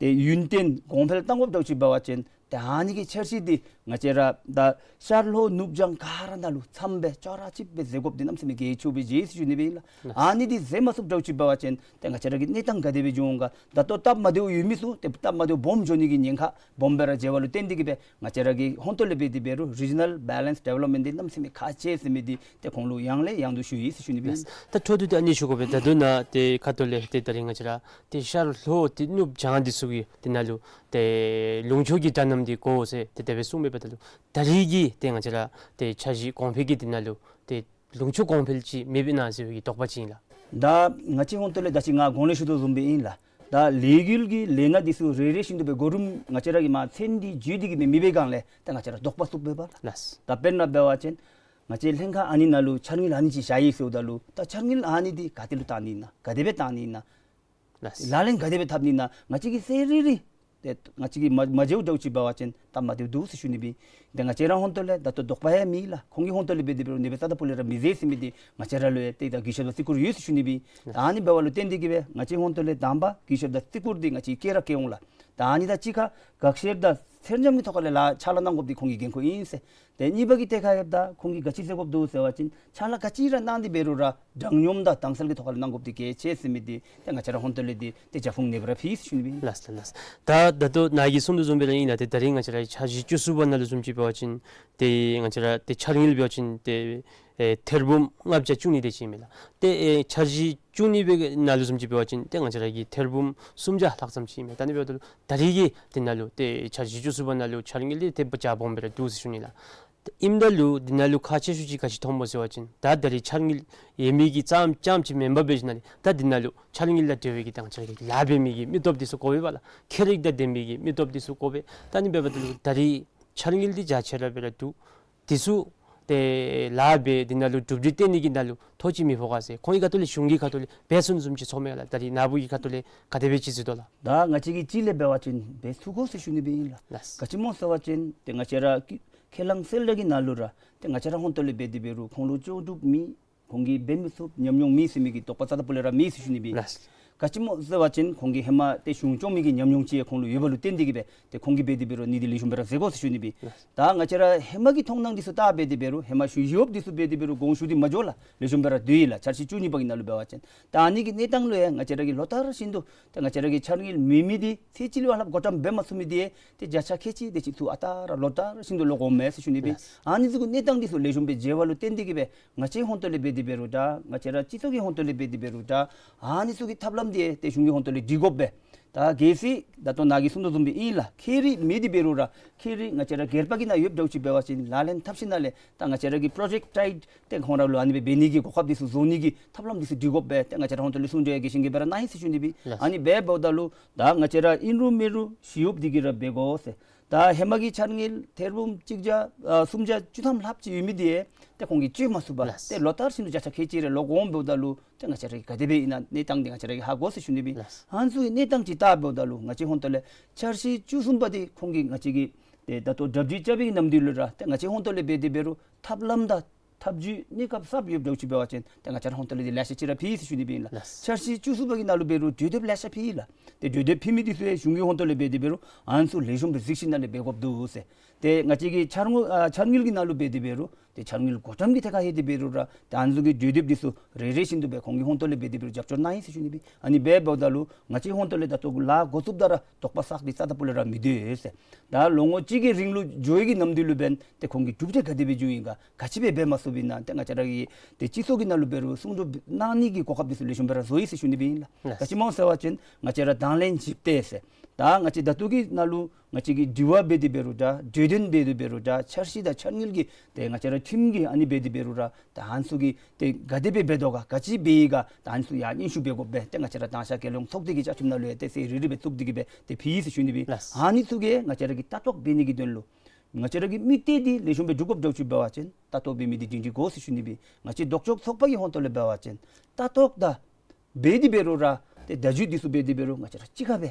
ཏེ་ཡུན་བརྟན་གོང་འཕེལ་གཏང་དགོཔ་འདྲཝ་ཅིག་འབད་བ་ཅིན་ཏེ་ཨ་ནི་གི་འཆར་གཞི་འདི་ང་བཅས་ར་ད་ཤར་ལྷོ་ནུབ་བྱང་ག་ར་ནང་ལུ་འཚམས་སྦེ་ཅོག་ར་གཅིག་སྦེ་མཛད་དགོཔ་འདི་གནམ་མེད་ས་མེད་གལ་ཆེཝ་སྦེ་མཇལ་ཡི་ཟེར་ཞུ་ནི་སྦེ་ཨིན་ལགས། ཨ་ནི་འདི་མཛད་མ་ཚུགསཔ་འདྲཝ་ཅིག་འབད་བ་ཅིན་ཏེ་ང་བཅས་ར་གི་གནས་སྟངས་ག་དེ་སྦེ་འགྱོ་འོང་ག། ད་ལྟོ་སྟབས་མ་བདེཝ་ཡོད་མི་ཚུ་ཏེ་སྟབས་མ་བདེཝ་སྦོམ་འགྱོ་ནི་གི་ཉེན་ཁ་སྦོམ་སྦེ་ར་མཇལ་བ་ལུ་བརྟེན་ཏེ་གིས་སྦེ་ང་བཅས་ར་གི་ཧོང་ཏོ་ལས་འབད་དེ་འབད་རུང་རི་ཇི་ནཱལ་བེ་ལེནསི་ཌི་ཝེ་ལོབ་མེནཊ་འདི་གནམ་མེད་ས་མེད་ཁག་ཆེ་ཟེར་མི་འདི་ཏེ་ཁོང་ལུ་ཡང་ལས་ཡང་དུ་ཞུ་ཡི་ཟེར་ཞུ་ནི་སྦེ་ཨིན། ད་འཕྲོ་མཐུད་དེ་ཨ་ནི་ཞུ་དགོ་པས། ད་ལྟོ་ནཱ་ཏེ་ཁ་ཐུག་ལས་ཏེ་ད་རིས་ང་བཅས་ར་ཏེ་ཤར་ལྷོ་ཏེ་ནུབ་བྱང་འདི་ཚུ་གི་དེ་ནང་ལུ་ཏེ་ལུང་ཕྱོགས་ཀྱི་དྲ་མནམ་འདི་དགོ་ཟེར་ཏེ་དེ་སྦེ་གསུངས་མི་འབདཝ་ད་ལུ་ད་རིས་ཀྱི་ཏེ་ང་བཅས་ར་ཏེ་འཆར་གཞི་གོང་འཕེལ་གྱི་དེ་ནང་ལུ་ཏེ་ལུང་ཕྱོགས་གོང་འཕེལ་ཅིག་མེདཔ་ཨིན་ན་ཟེར་བའི་དོགས་པ་ཅིག་ཨིན་ལགས། ད་ང་བཅས་ཧོང་ཏོ་ལས་ད་ཅི་ང་གོང་ལས་ཞུ་དོ་བཟུམ་སྦེ་ཨིན་ལགས། ད་ལས་འགུལ་གྱི་ལས་སྣ་འདི་ཚུ་རེ་རེ་བཞིན་དུ་སྦེ་གོ་རིམ་ང་བཅས་ར་གིས་མར་མཚན་འདི་བརྗོད་དེ་གིས་མི་མི་འབད་སྒང་ལས་ད་ང་བཅས་ར་དོགས་པ་ཚུ་འབད་བ་ལགས། ད་དཔེར་ན་འབད་བ་ཅིན་ང་བཅས་ལྷན་ཁག་ཨ་ནི་ནང་ལུ་འཆར་དངུལ་ཨ་ནི་ཅིག་བཞག་ཡི་ཟེརཝ་ད་ལུ་ད་འཆར་དངུལ་ཨ་ནི་འདི་ག་ཏེ་ལུ་བཏང་ནི་ཨིན་ན་ག་དེ་སྦེ་བཏང་ནི་ཨིན་ན། ལགས། ལག་ལེན་ག་དེ་སྦེ་འཐབ་ནི་ཨིན་ན་ང་བཅས་ཀྱིས་གསལ་རི་རི་ཏེ་ང་བཅས་ཀྱིས་མ་མ་མཇལཝ་འདྲཝ་ཅིག་འབད་བ་ཅིན་སྟབས་མ་བདེཝ་འདུག་ཟེར་ཞུ་ནི་སྦེ། ཏེ་ང་བཅས་ར་ཧོང་ཏོ་ལས་ད་ལྟོ་དོགས་པ་ཡང་མེད་ལགས། ཁོང་གི་ཧོང་ཏོ་ལས་འབད་དེ་འབད་རུང་ནེ་སྦེ་རྩ་དང་སྤུ་ལས་ར་མི་མཛད་ཟེར་མི་འདི་ང་བཅས་ར་ལུ་ཡང་ཏེ་ད་གུས་ཞབས་དང་བརྩི་བཀུར་ཡོད་ཟེར་ཞུ་ནི་སྦེ། ད་ཨ་ནི་འབདཝ་ལུ་བརྟེན་ཏེ་གིས་སྦེ་ང་བཅས་ཧོང་ཏོ་ལས་དང་པ་གུས་ཞབས་དང་བརྩི་བཀུར་འདི་ང་བཅས་བསྐྱེད་ར་བསྐྱེད་འོང་ལགས། ད་ཨ་ནི་དང་གཅིག་ཁར་དགག་བཤེར་དང་ཚེར་འཇམ་གྱི་ཐོག་ལས་ལཱ་ཕྱག་ལཱ་གནང་དགོཔ་འདི་ཁོང་གི་འགན་ཁུར་ཨིན་ཟེར། ཏེ་གཉིས་པ་གི་ཐད་ཁར་ཡོདཔ་ད་ཁོང་གིས་ག་ཅི་མཛད་དགོཔ་འདུག་ཟེར་བ་ཅིན་ཕྱག་ལཱ་ག་ཅི་ར་གནང་སྟེ་འབད་རུང་ར་དྲང་སྙོམས་དང་དྭངས་གསལ་གྱི་ཐོག་ལས་གནང་དགོཔ་འདི་གལ་ཆེ་ཟེར་མི་འདི་ཏེ་ང་བཅས་ར་ཧོང་ཏོ་ལས་འདི་ཏེ་རྒྱབ་ཁུངས་ནེ་སྦེ་ར་ཕུལ་ཡི་ཟེར་ཞུ་ནི་སྦེ་ཨིན། ལགས་ལགས་ལགས། ད་ད་ལྟོ་ནཱ་གིས་གསུངས་དོ་བཟུམ་སྦེ་ར་ཨིན་ལགས། ཏེ་ད་རིས་ང་བཅས་ར་འཆར་གཞི་བཅུ་གསུམ་པ་ནང་ལུ་བཟུམ་ཅིག་འབད་བ་ཅིན་ཏེ་ང་བཅས་ར་ཏེ་འཆར་དངུལ་འབད་བ་ཅིན་ཏེ་ ཨེ་ཐེར་འབུམ་ལྔ་བརྒྱ་བཅུ་གཉིས་དེ་ཅིག་ཨིན་མས་ལགས། ཏེ་ཨེ་འཆར་གཞི་བཅུ་གཉིས་པའི་ནང་ལུ་བཟུམ་ཅིག་འབད་བ་ཅིན་ཏེ་ང་བཅས་ར་གིས་ཐེར་འབུམ་སུམ་བརྒྱ་ལྷག་ཙམ་ཅིག་ཨིན་མས། ད་ཨ་ནི་འབདཝ་ད་ལུ་ད་རིས་ཀྱི་འདི་ནང་ལུ་ཏེ་འཆར་གཞི་བཅུ་གསུམ་པ་ནང་ལུ་འཆར་དངུལ་འདི་ཏེ་ཕྱག་སྦོམ་སྦེ་ར་འདུག་ཟེར་ཞུ་ནི་ལགས། ཨིནམ་ད་ལུ་འདི་ནང་ལུ་ཁག་ཆེ་ཤོས་ཅིག་ག་ཅི་མཐོངམ་སྨོ་ཟེར་བ་ཅིན་ད་ད་རིས་འཆར་དངུལ་ཡོད་མི་གི་ཙམ་ཙམ་ཅིག་མེན་པར་འབད་ཞིནམ་ལས་ད་འདི་ནང་ལུ་འཆར་དངུལ་དང་འབྲེལ་བའི་གི་ད་ང་བཅས་ར་གི་ལཱ་འབད་མི་གི་མི་སྟོབས་འདི་ཚུ་དགོ་པས་ལགས། ཁྱད་རིག་དང་ལྡན་མི་གི་མི་སྟོབས་འདི་ཚུ་དགོ་པས། ད་ཨ་ནི་འབདཝ་ད་ལུ་ད་རིས་འཆར་དངུལ་འདི་རྒྱ་ཆེ་ར་སྦེ་ར་འདུག། འདི་ཚུ་ཏེ་ལཱ་འབད་འདི་ནང་ལུ་གྲུབ་འབྲས་བསྟན་ནི་གི་ནང་ལུ་ཐོགས་ཅིག་མི་ཕོག་ག་ཟེར་ཁོང་གི་ཁ་ཐུག་ལས་གཞུང་གི་ཁ་ཐུག་ལས་འབད་ཚུགས་ནི་བཟུམ་ཅིག་ཚོརཝ་མས་ལགས། ད་རིས་ནཱ་བུ་གི་ཁ་ཐུག་ལས་ག་དེ་སྦེ་ཅིག་གཟིགས་དོ་ལགས། ད་ང་བཅས་ཀྱིས་ཅིག་ལས་འབད་བ་ཅིན་འབད་ཚུགས་དགོ་ཟེར་ཞུ་ནི་སྦེ་ཨིན་ལགས། ལགས། ག་ཅི་སྨོ་ཟེར་བ་ཅིན་ཏེ་ང་བཅས་ར་ཁས་བླངས་གསལ་བསྒྲགས་ཀྱི་ནང་ལུ་ར་ཏེ་ང་བཅས་ར་ཧོང་ཏོ་ལས་འབད་དེ་འབད་རུང་ཁོང་ལུ་ལྕོགས་གྲུབ་མེད། ཁོང་གིས་འབད་མི་ཚུགས་ཉམས་མྱོང་མེད་ཟེར་མི་གི་དོགས་པ་རྩ་དང་སྤུ་ལས་ར་མེད་ཟེར་ཞུ་ནི་སྦེ་ཨིན། ལགས། ག་ཅི་སྨོ་ཟེར་བ་ཅིན་ཁོང་གིས་ཧེ་མ་ཏེ་གཞུང་སྐྱོང་མི་གི་ཉམས་མྱོང་ཅིག་ཁོང་ལུ་ཡོད་པ་ལུ་བརྟེན་ཏེ་གིས་སྦེ་ཏེ་ཁོང་གིས་འབད་དེ་འབད་རུང་ནི་འདི་ལེགས་ཤོམ་སྦེ་ར་མཛད་དགོ་ཟེར་ཞུ་ནི་སྦེ་ཨིན། ལགས། ད་ང་བཅས་ར་ཧེ་མ་གི་མཐོང་སྣང་འདི་ཚུ་བལྟ་འབད་དེ་འབད་རུང་ཧེ་མ་ཞུ་ཞུ་འོབ་འདི་ཚུ་འབད་དེ་འབད་རུང་དགོངས་ཞུ་སྟེ་མ་འགྱོ་ལགས། ལེགས་ཤོམ་སྦེ་ར་སྡོད་ཡི་ལགས། འཆར་གཞི་བཅུ་གཉིས་པ་གི་ནང་ལུ་འབད་བ་ཅིན་ད་ཨ་ནི་གི་གནས་སྟངས་ལུ་ཡང་ང་བཅས་ར་གིས་ལོ་ལྟར་བཞིན་དུ་ཏེ་ང་བཅས་ར་གི་འཆར་དངུལ་མེད་མི་འདི་ཚད་ཅིག་ལུ་ཧ་ལམ་བགོ་བཀྲམ་འབད་མ་ཚུགས་མི་འདི་ཏེ་བརྒྱ་ཆ་ཁལ་གཅིག་དེ་ཅིག་ཚུ་ཨ་རྟག་ར་ལོ་ལྟར་བཞིན་དུ་ལོག་འོངམ་མས་ཟེར་ཞུ་ནི་སྦེ་ཨིན། ལགས། ཨ་ནི་ཚུ་གི་གནས་སྟངས་འདི་ཚུ་ལེགས་ཤོམ་སྦེ་མཇལ་བ་ལུ་བརྟེན་ཏེ་གིས་སྦེ་ང་བཅས་ཧོང་ཏོ་ལས་འབད་དེ་འབད་རུང་ད་ང་བཅས་ར་སྤྱི་ཚོགས་ཀྱི་ཧོང་ཏོ་ལས་འབད་དེ་འབད་རུང་ད་ཨ་ནི་ཚུ་གི་ཐབས་ལམ་འདི་ཏེ་གཞུང་གི་ཧོང་ཏོ་ལས་སྒྲིག་དགོ་པས། ད་གལ་སྲིད་ད་ལྟོ་ནཱ་གིས་གསུང་དོ་བཟུམ་སྦེ་ཨིན་ལགས། ཁྱད་རིག་མེད་དེ་འབད་རུང་ར་ཁྱད་རིག་ང་བཅས་ར་སྒེར་པ་གི་ནང་ཡོདཔ་འདྲཝ་ཅིག་འབད་བ་ཅིན་ལག་ལེན་འཐབ་ཞིནམ་ལས་ད་ང་བཅས་ར་གི་པྲོ་ཇེཀཊ་ཊའིཊ་ཏེ་ཁོང་ར་ལུ་ཨ་ནི་སྦེ་འབད་ནི་གི་གོ་སྐབས་འདི་ཚུ་བཟོ་ནི་གི་ཐབས་ལམ་འདི་ཚུ་སྒྲིག་དགོ་པས། ཏེ་ང་བཅས་ར་ཧོང་ཏོ་ལས་གསུང་གྲོས་ཡང་གི་ཤིང་གི་སྦེ་ར་གནང་ཡི་ཟེར་ཞུ་ནི་སྦེ་ཨིན། ལགས། ཨ་ནི་འབདཝ་ད་ལུ་ད་ང་བཅས་ར་ཨིན་རུང་མེན་རུང་ཞི་གཡོགཔ་འདི་གིས་ར་འབད་དགོ་ཟེར། ད་ཧེ་མ་གི་འཆར་དངུལ་ཐེར་འབུམ་གཅིག་བརྒྱ་ཨ་སུམ་བརྒྱ་བཅུ་ཐམ་ལྷགཔ་ཅིག་ཡོད་མི་འདི་ཏེ་ཁོང་གིས་སྤྱོད་མ་ཚུགས་པར་ལགས། ཏེ་ལོ་ལྟར་བཞིན་དུ་བརྒྱ་ཆ་ཁལ་གཅིག་རེ་ལོག་འོངམ་འབདཝ་ད་ལུ་ཏེ་ང་བཅས་ར་གིས་ག་དེ་སྦེ་ཨིན་ན་གནས་སྟངས་འདི་ང་བཅས་ར་གིས་ཧ་གོ་ཟེར་ཞུ་ནི་སྦེ་ཨིན། ལགས། ཨ་ནི་ཚུ་གི་གནས་སྟངས་ཅིག་བལྟ་འབདཝ་ད་ལུ་ང་བཅས་ཧོང་ཏོ་ལས་འཆར་གཞི་བཅུ་གསུམ་པ་འདི་ཁོང་གིས་ང་བཅས་ཀྱི་ཏེ་ད་ལྟོ་གྲ་སྒྲིག་རྐྱབ་པའི་གི་ནམ་དུས་ལུ་ར་ཏེ་ང་བཅས་ཧོང་ཏོ་ལས་འབད་དེ་འབད་རུང་ཐབས་ལམ་དང་ཐབས་བྱུས་གནས་སྐབས་གསརཔ་ཡོདཔ་འདྲཝ་ཅིག་འབད་བ་ཅིན་ཏེ་ང་བཅས་ར་ཧོང་ཏོ་ལས་འདི་ལེ་ཤ་ཅིག་ར་ཕུལ་ཡི་ཟེར་ཞུ་ནི་སྦེ་ཨིན་ལགས། ལགས། འཆར་གཞི་བཅུ་གསུམ་པ་གི་ནང་ལུ་འབད་རུང་གྲོས་འདེབས་ལེ་ཤ་ཕུལ་ཡི་ལགས། ཏེ་གྲོས་འདེབས་ཕུལ་མི་འདི་ཚུ་ཡང་གཞུང་གི་ཧོང་ཏོ་ལས་འབད་དེ་འབད་རུང་ཨ་ནི་ཚུ་ལེགས་ཤོམ་སྦེ་གཟིགས་ཞིནམ་ལས་འབད་དགོཔ་འདུག་ཟེར། ཏེ་ང་བཅས་ཀྱི་འཆར་དངུལ་ཨ་འཆར་དངུལ་གྱི་ནང་ལུ་འབད་དེ་འབད་རུང་ཏེ་འཆར་དངུལ་བགོ་བཀྲམ་གྱི་ཐད་ཁར་ལྷོད་དེ་འབད་རུང་ར་ཏེ་ཨ་ནི་ཚུ་གི་གྲོས་འདེབས་འདི་ཚུ་རེ་རེ་བཞིན་དུ་སྦེ་ཁོང་གི་ཧོང་ཏོ་ལས་འབད་དེ་འབད་རུང་རྒྱབ་སྐྱོར་གནང་ཡི་ཟེར་ཞུ་ནི་སྦེ་ཨིན། ཨ་ནི་འབདཝ་ད་ལུ་ང་བཅས་ཧོང་ཏོ་ལས་ད་ལྟོ་གི་ལཱ་འགོ་བཙུགསཔ་ད་ར་དོགས་པ་བསགས་ཏེ་རྩ་དང་སྤུ་ལས་ར་མི་སྡོད་ཟེར། ད་ལོ་ངོ་གཅིག་གི་རིང་ལུ་འགྱོ་བའི་གི་ནམ་དུས་ལུ་འབདན་ཏེ་ཁོང་གིས་གྲུབ་འབྲས་ག་དེ་སྦེ་འབྱུང་ཡི་ག་ག་ཅི་སྦེ་འབད་མ་ཚུགསཔ་ཨིན་ན་ཏེ་ང་བཅས་ར་གི་ཏེ་སྤྱི་ཚོགས་ཀྱི་ནང་ལུ་འབད་རུང་གསུང་གྲོས་གནང་ནི་གི་གོ་སྐབས་འདི་ཚུ་ལེགས་ཤོམ་སྦེ་ར་བཟོ་ཡི་ཟེར་ཞུ་ནི་སྦེ་ཨིན་ལགས། ལགས། ག་ཅི་སྨོ་ཟེར་བ་ཅིན་ང་བཅས་ར་དང་ལེན་ཞིབ་ཏེ་ཟེར། ད་ང་བཅས་ད་ལྟོ་གི་ནང་ལུ་ང་བཅས་ཀྱི་དྲི་བ་འབད་དེ་འབད་རུང་འདྲ་གྲོས་དོན་འབད་དེ་འབད་རུང་འདྲ་འཆར་གཞི་དང་འཆར་དངུལ་གྱི་ཏེ་ང་བཅས་ར་ཁྲིམས་ཀྱི་ཨ་ནི་འབད་དེ་འབད་རུང་ར་ད་ཨ་ནི་ཚུ་གི་ཏེ་ག་དེ་སྦེ་འབད་དོ་ག་ག་ཅི་འབད་ཡི་ག་ད་ཨ་ནི་ཚུ་ཡང་སྙན་ཞུ་འབད་དགོ་པས། ཏེ་ང་བཅས་ར་དྭངས་ཤར་རྒྱལ་ཡོངས་ཚོགས་སྡེ་གི་བཅའ་ཁྲིམས་ནང་ལུ་ཡང་ཏེ་གསལ་རི་རི་སྦེ་བཙུགས་ཏེ་གིས་སྦེ་ཏེ་ཕུལ་ཡི་ཟེར་ཞུ་ནི་སྦེ་ཨིན། ལགས། ཨ་ནི་ཚུ་གིས་ང་བཅས་ར་གི་ལྟ་རྟོག་འབད་ནི་གི་དོན་ལུ་ང་བཅས་ར་གི་དམིགས་གཏད་འདི་ལེགས་ཤོམ་སྦེ་འགྲུབ་དགོཔ་འདྲཝ་ཅིག་འབད་བ་ཅིན་ལྟ་རྟོག་འབད་མི་འདི་སྒྲིང་སྒྲི་དགོ་ཟེར་ཞུ་ནི་སྦེ་ཨིན། ང་བཅས་ལྡོག་ཕྱོགས་ཚོགས་པ་གི་ཧོང་ཏོ་ལས་འབད་བ་ཅིན་ལྟ་རྟོག་དང་འབད་དེ་འབད་རུང་ར་ཏེ་བརྡ་བརྒྱུད་འདི་ཚུ་འབད་དེ་འབད་རུང་ང་བཅས་ར་གཅིག་ཁར་སྦེ་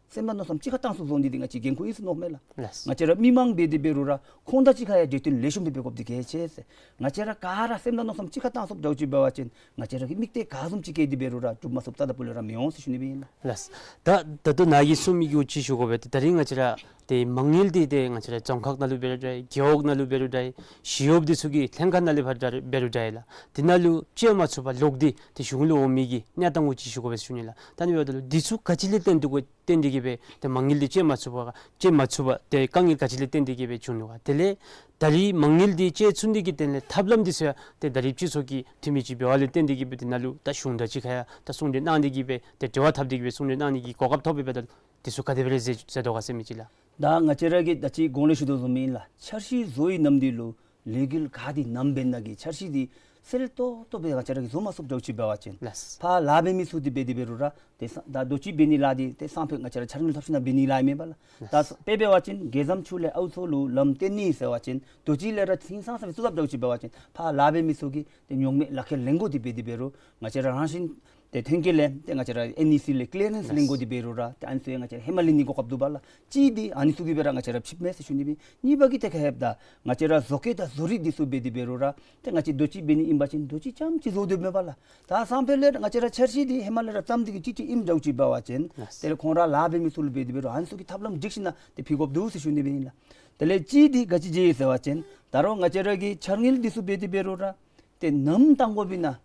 སེམས་དང་མནོ་བསམ་གཅིག་ཁར་བཏང་ཚུགསཔ་བཟོ་ནི་འདི་ང་བཅས་འགན་ཁུར་ཨིན་ཟེར་མནོཝ་མས་ལགས། ལགས། ང་བཅས་ར་མི་མང་འབད་དེ་འབད་རུང་ར་ཁོང་དང་གཅིག་ཁར་ཡང་གྲོས་བསྟུན་ལེགས་ཤོམ་སྦེ་འབད་དགོཔ་འདི་གལ་ཆེ་ཟེར། ང་བཅས་ར་ག་ར་སེམས་དང་མནོ་བསམ་གཅིག་ཁར་བཏང་ཚུགསཔ་འདྲཝ་ཅིག་འབད་བ་ཅིན་ང་བཅས་ར་གི་དམིགས་གཏད་ག་བཟུམ་ཅིག་བསྐྱེད་དེ་འབད་རུང་ར་འགྲུབ་མ་ཚུགསཔ་རྩ་དང་སྤུ་ལས་ར་མི་འོང་ཟེར་ཞུ་ནི་སྦེ་ཨིན་ལགས། ལགས། ད་ད་ལྟོ་ནཱ་གིས་གསུངས་མི་གུ་ཅིག་ཞུ་དགོ་པས། ཏེ་ད་རིས་ང་བཅས་ར་ཏེ་མ་དངུལ་འདི་ཏེ་ང་བཅས་ར་རྫོང་ཁག་ནང་ལུ་འབད་རུང་འདྲ་རྒེད་འོག་ནང་ལུ་འབད་རུང་འདྲ་ཞི་གཡོགཔ་འདི་ཚུ་གི་ལྷན་ཁག་ནང་ལས་ཕར་འདྲ་འབད་རུང་འདྲ་ལགས། འདི་ནང་ལུ་སྤྱོད་མ་ཚུགས་པར་ལོག་སྟེ་ཏེ་གཞུང་ལུ་འོང་མི་གི་གནས་སྟངས་གུ་ཅིག་ཞུ་དགོ་པས་ཟེར་ཞུ་ནི་ལགས། ད་ཨ་ནི་འབདཝ་ད་ལུ་འདི་ཚུ་ག་ཅི་ལས་བརྟེན་ཏེ་གིས་བརྟེན་ཏེ་གིས་སྦེ་ཏེ་མ་དངུལ་འདི་སྤྱོད་མ་ཚུགས་པར་སྤྱོད་མ་ཚུགས་པར་ཏེ་དཀའ་ངལ་ག་ཅི་ལས་བརྟེན་ཏེ་གིས་སྦེ་བྱུང་ནུག་ག། དེ་ལས་ད་རིས་མ་དངུལ་འདི་སྤྱོད་ཚུགས་ནི་གི་དོན་ལས་ཐབས་ལམ་འདི་ཚུ་ཡང་ཏེ་ད་རིས་སྤྱི་ཚོགས་ཀྱི་འཐུས་མི་ཅིག་འབད་བ་ལས་བརྟེན་ཏེ་གིས་སྦེ་འདི་ནང་ལུ་ད་གཞུང་དང་གཅིག་ཁར་ཡང་ད་གསུང་གྲོས་གནང་སྟེ་གིས་སྦེ་ཏེ་འབྲེལ་བ་འཐབ་སྟེ་གིས་སྦེ་གསུང་གྲོས་གནང་ནི་གི་གོ་སྐབས་ཐོབ་པས། འབདཝ་ད་ལུ་འདི་ཚུ་ག་དེ་སྦེ་ར་མཛད་མཛད་དོ་ག་ཟེར་མི་ཅིག་ལགས། ད་ང་བཅས་ར་གིས་ད་ཅི་གོང་ལས་ཞུ་དོ་བཟུམ་ཨིན་ལགས། འཆར་གཞི་བཟོ་བའི་ནམ་དུས་ལུ་ལས་འགུལ་ག་འདི་ནམ་འབད་ན་གི་འཆར་གཞི་འདི་གསལ་ཏོག་ཏོ་སྦེ་ང་བཅས་ར་གིས་བཟོ་མ་ཚུགསཔ་འདྲཝ་ཅིག་འབད་བ་ཅིན་ལགས། ཕར་ལཱ་འབད་མི་ཚུ་འདི་འབད་དེ་འབད་རུང་ར་ཏེ་ས་ད་རྡོ་གཅིག་འབད་ནི་ལཱ་འདི་ཏེ་སང་ཕོད་ང་བཅས་ར་འཆར་དངུལ་འཐབ་ཞིནམ་འབད་ནི་ལཱ་ཨིན་མས་པ་ལགས། ད་ལགས། དཔེ་འབད་བ་ཅིན་རྒྱལ་མཚམས་ཕྱོགས་ལས་ཨའུ་མཚོ་ལུ་ལམ་བཏོན་ནི་ཟེར་བ་ཅིན་རྡོ་གཅིག་ལས་ར་ཧིང་སངས་ས་སྦེ་བཙུགས་དཔ་འདྲཝ་ཅིག་འབད་བ་ཅིན་ཕར་ལཱ་འབད་མི་ཚུ་གིས་ཏེ་ཉོག་མེད་ལག་ཁྱེར་ལེན་དགོ་འདི་འབད་དེ་འབད་རུང་ང་བཅས་ར་རང་བཞིན་ཏེ་ཐོན་སྐྱེད་ལས་ཏེ་ང་བཅས་ར་ཨེན་ཨི་སི་ལས་ཀི་ལི་ཡ་རེནསི་ལེན་དགོ་འདི་འབད་རུང་ར་ཏེ་ཨ་ནི་ཚུ་ཡང་ང་བཅས་ར་ཧེ་མ་ལེན་ནི་གོ་སྐབས་འདུག་པ་ལགས། གཅིག་འདི་ཨ་ནི་ཚུ་གིས་སྦེ་ར་ང་བཅས་ར་ཕྱིསཔ་མས་ཟེར་ཞུ་ནི་སྦེ། གཉིས་པ་གི་ཐད་ཁར་ལྷོདཔ་ད་ང་བཅས་ར་བཟོ་བཀོད་དང་བཟོ་རིག་འདི་ཚུ་འབད་དེ་འབད་རུང་ར་ཏེ་ང་བཅས་རྡོ་གཅིག་འབད་ནི་ཨིན་པ་ཅིན་རྡོ་གཅིག་རྐྱངམ་ཅིག་བཟོ་སྡོདཔ་མས་པ་ལགས། ད་སང་ཕོད་ལས་ང་བཅས་ར་འཆར་གཞི་འདི་ཧེ་མ་ལས་ར་བརྩམས་ཏེ་གིས་ཅིག་ཅིག་ཨིནམ་འདྲཝ་ཅིག་འབད་བ་ཅིན་ལགས། དེ་ལས་ཁོང་ར་ལཱ་འབད་མི་ཚུ་ལུ་འབད་དེ་འབད་རུང་ཨ་ནི་ཚུ་གི་ཐབས་ལམ་སྒྲིག་ཞིནམ་ཏེ་ཕུལ་དགོཔ་འདུག་ཟེར་ཞུ་ནི་སྦེ་ཨིན་ལགས། དེ་ལས་གཅིག་འདི་ག་ཅི་མཇལ་ཡི་ཟེར་བ་ཅིན་ད་རུང་ང་བཅས་ར་གི་འཆར་དངུལ་འདི་ཚུ་འབད་དེ་འབད་རུང་ར་ཏེ་ནམ་བཏང་དགོཔ་ཨིན་ན་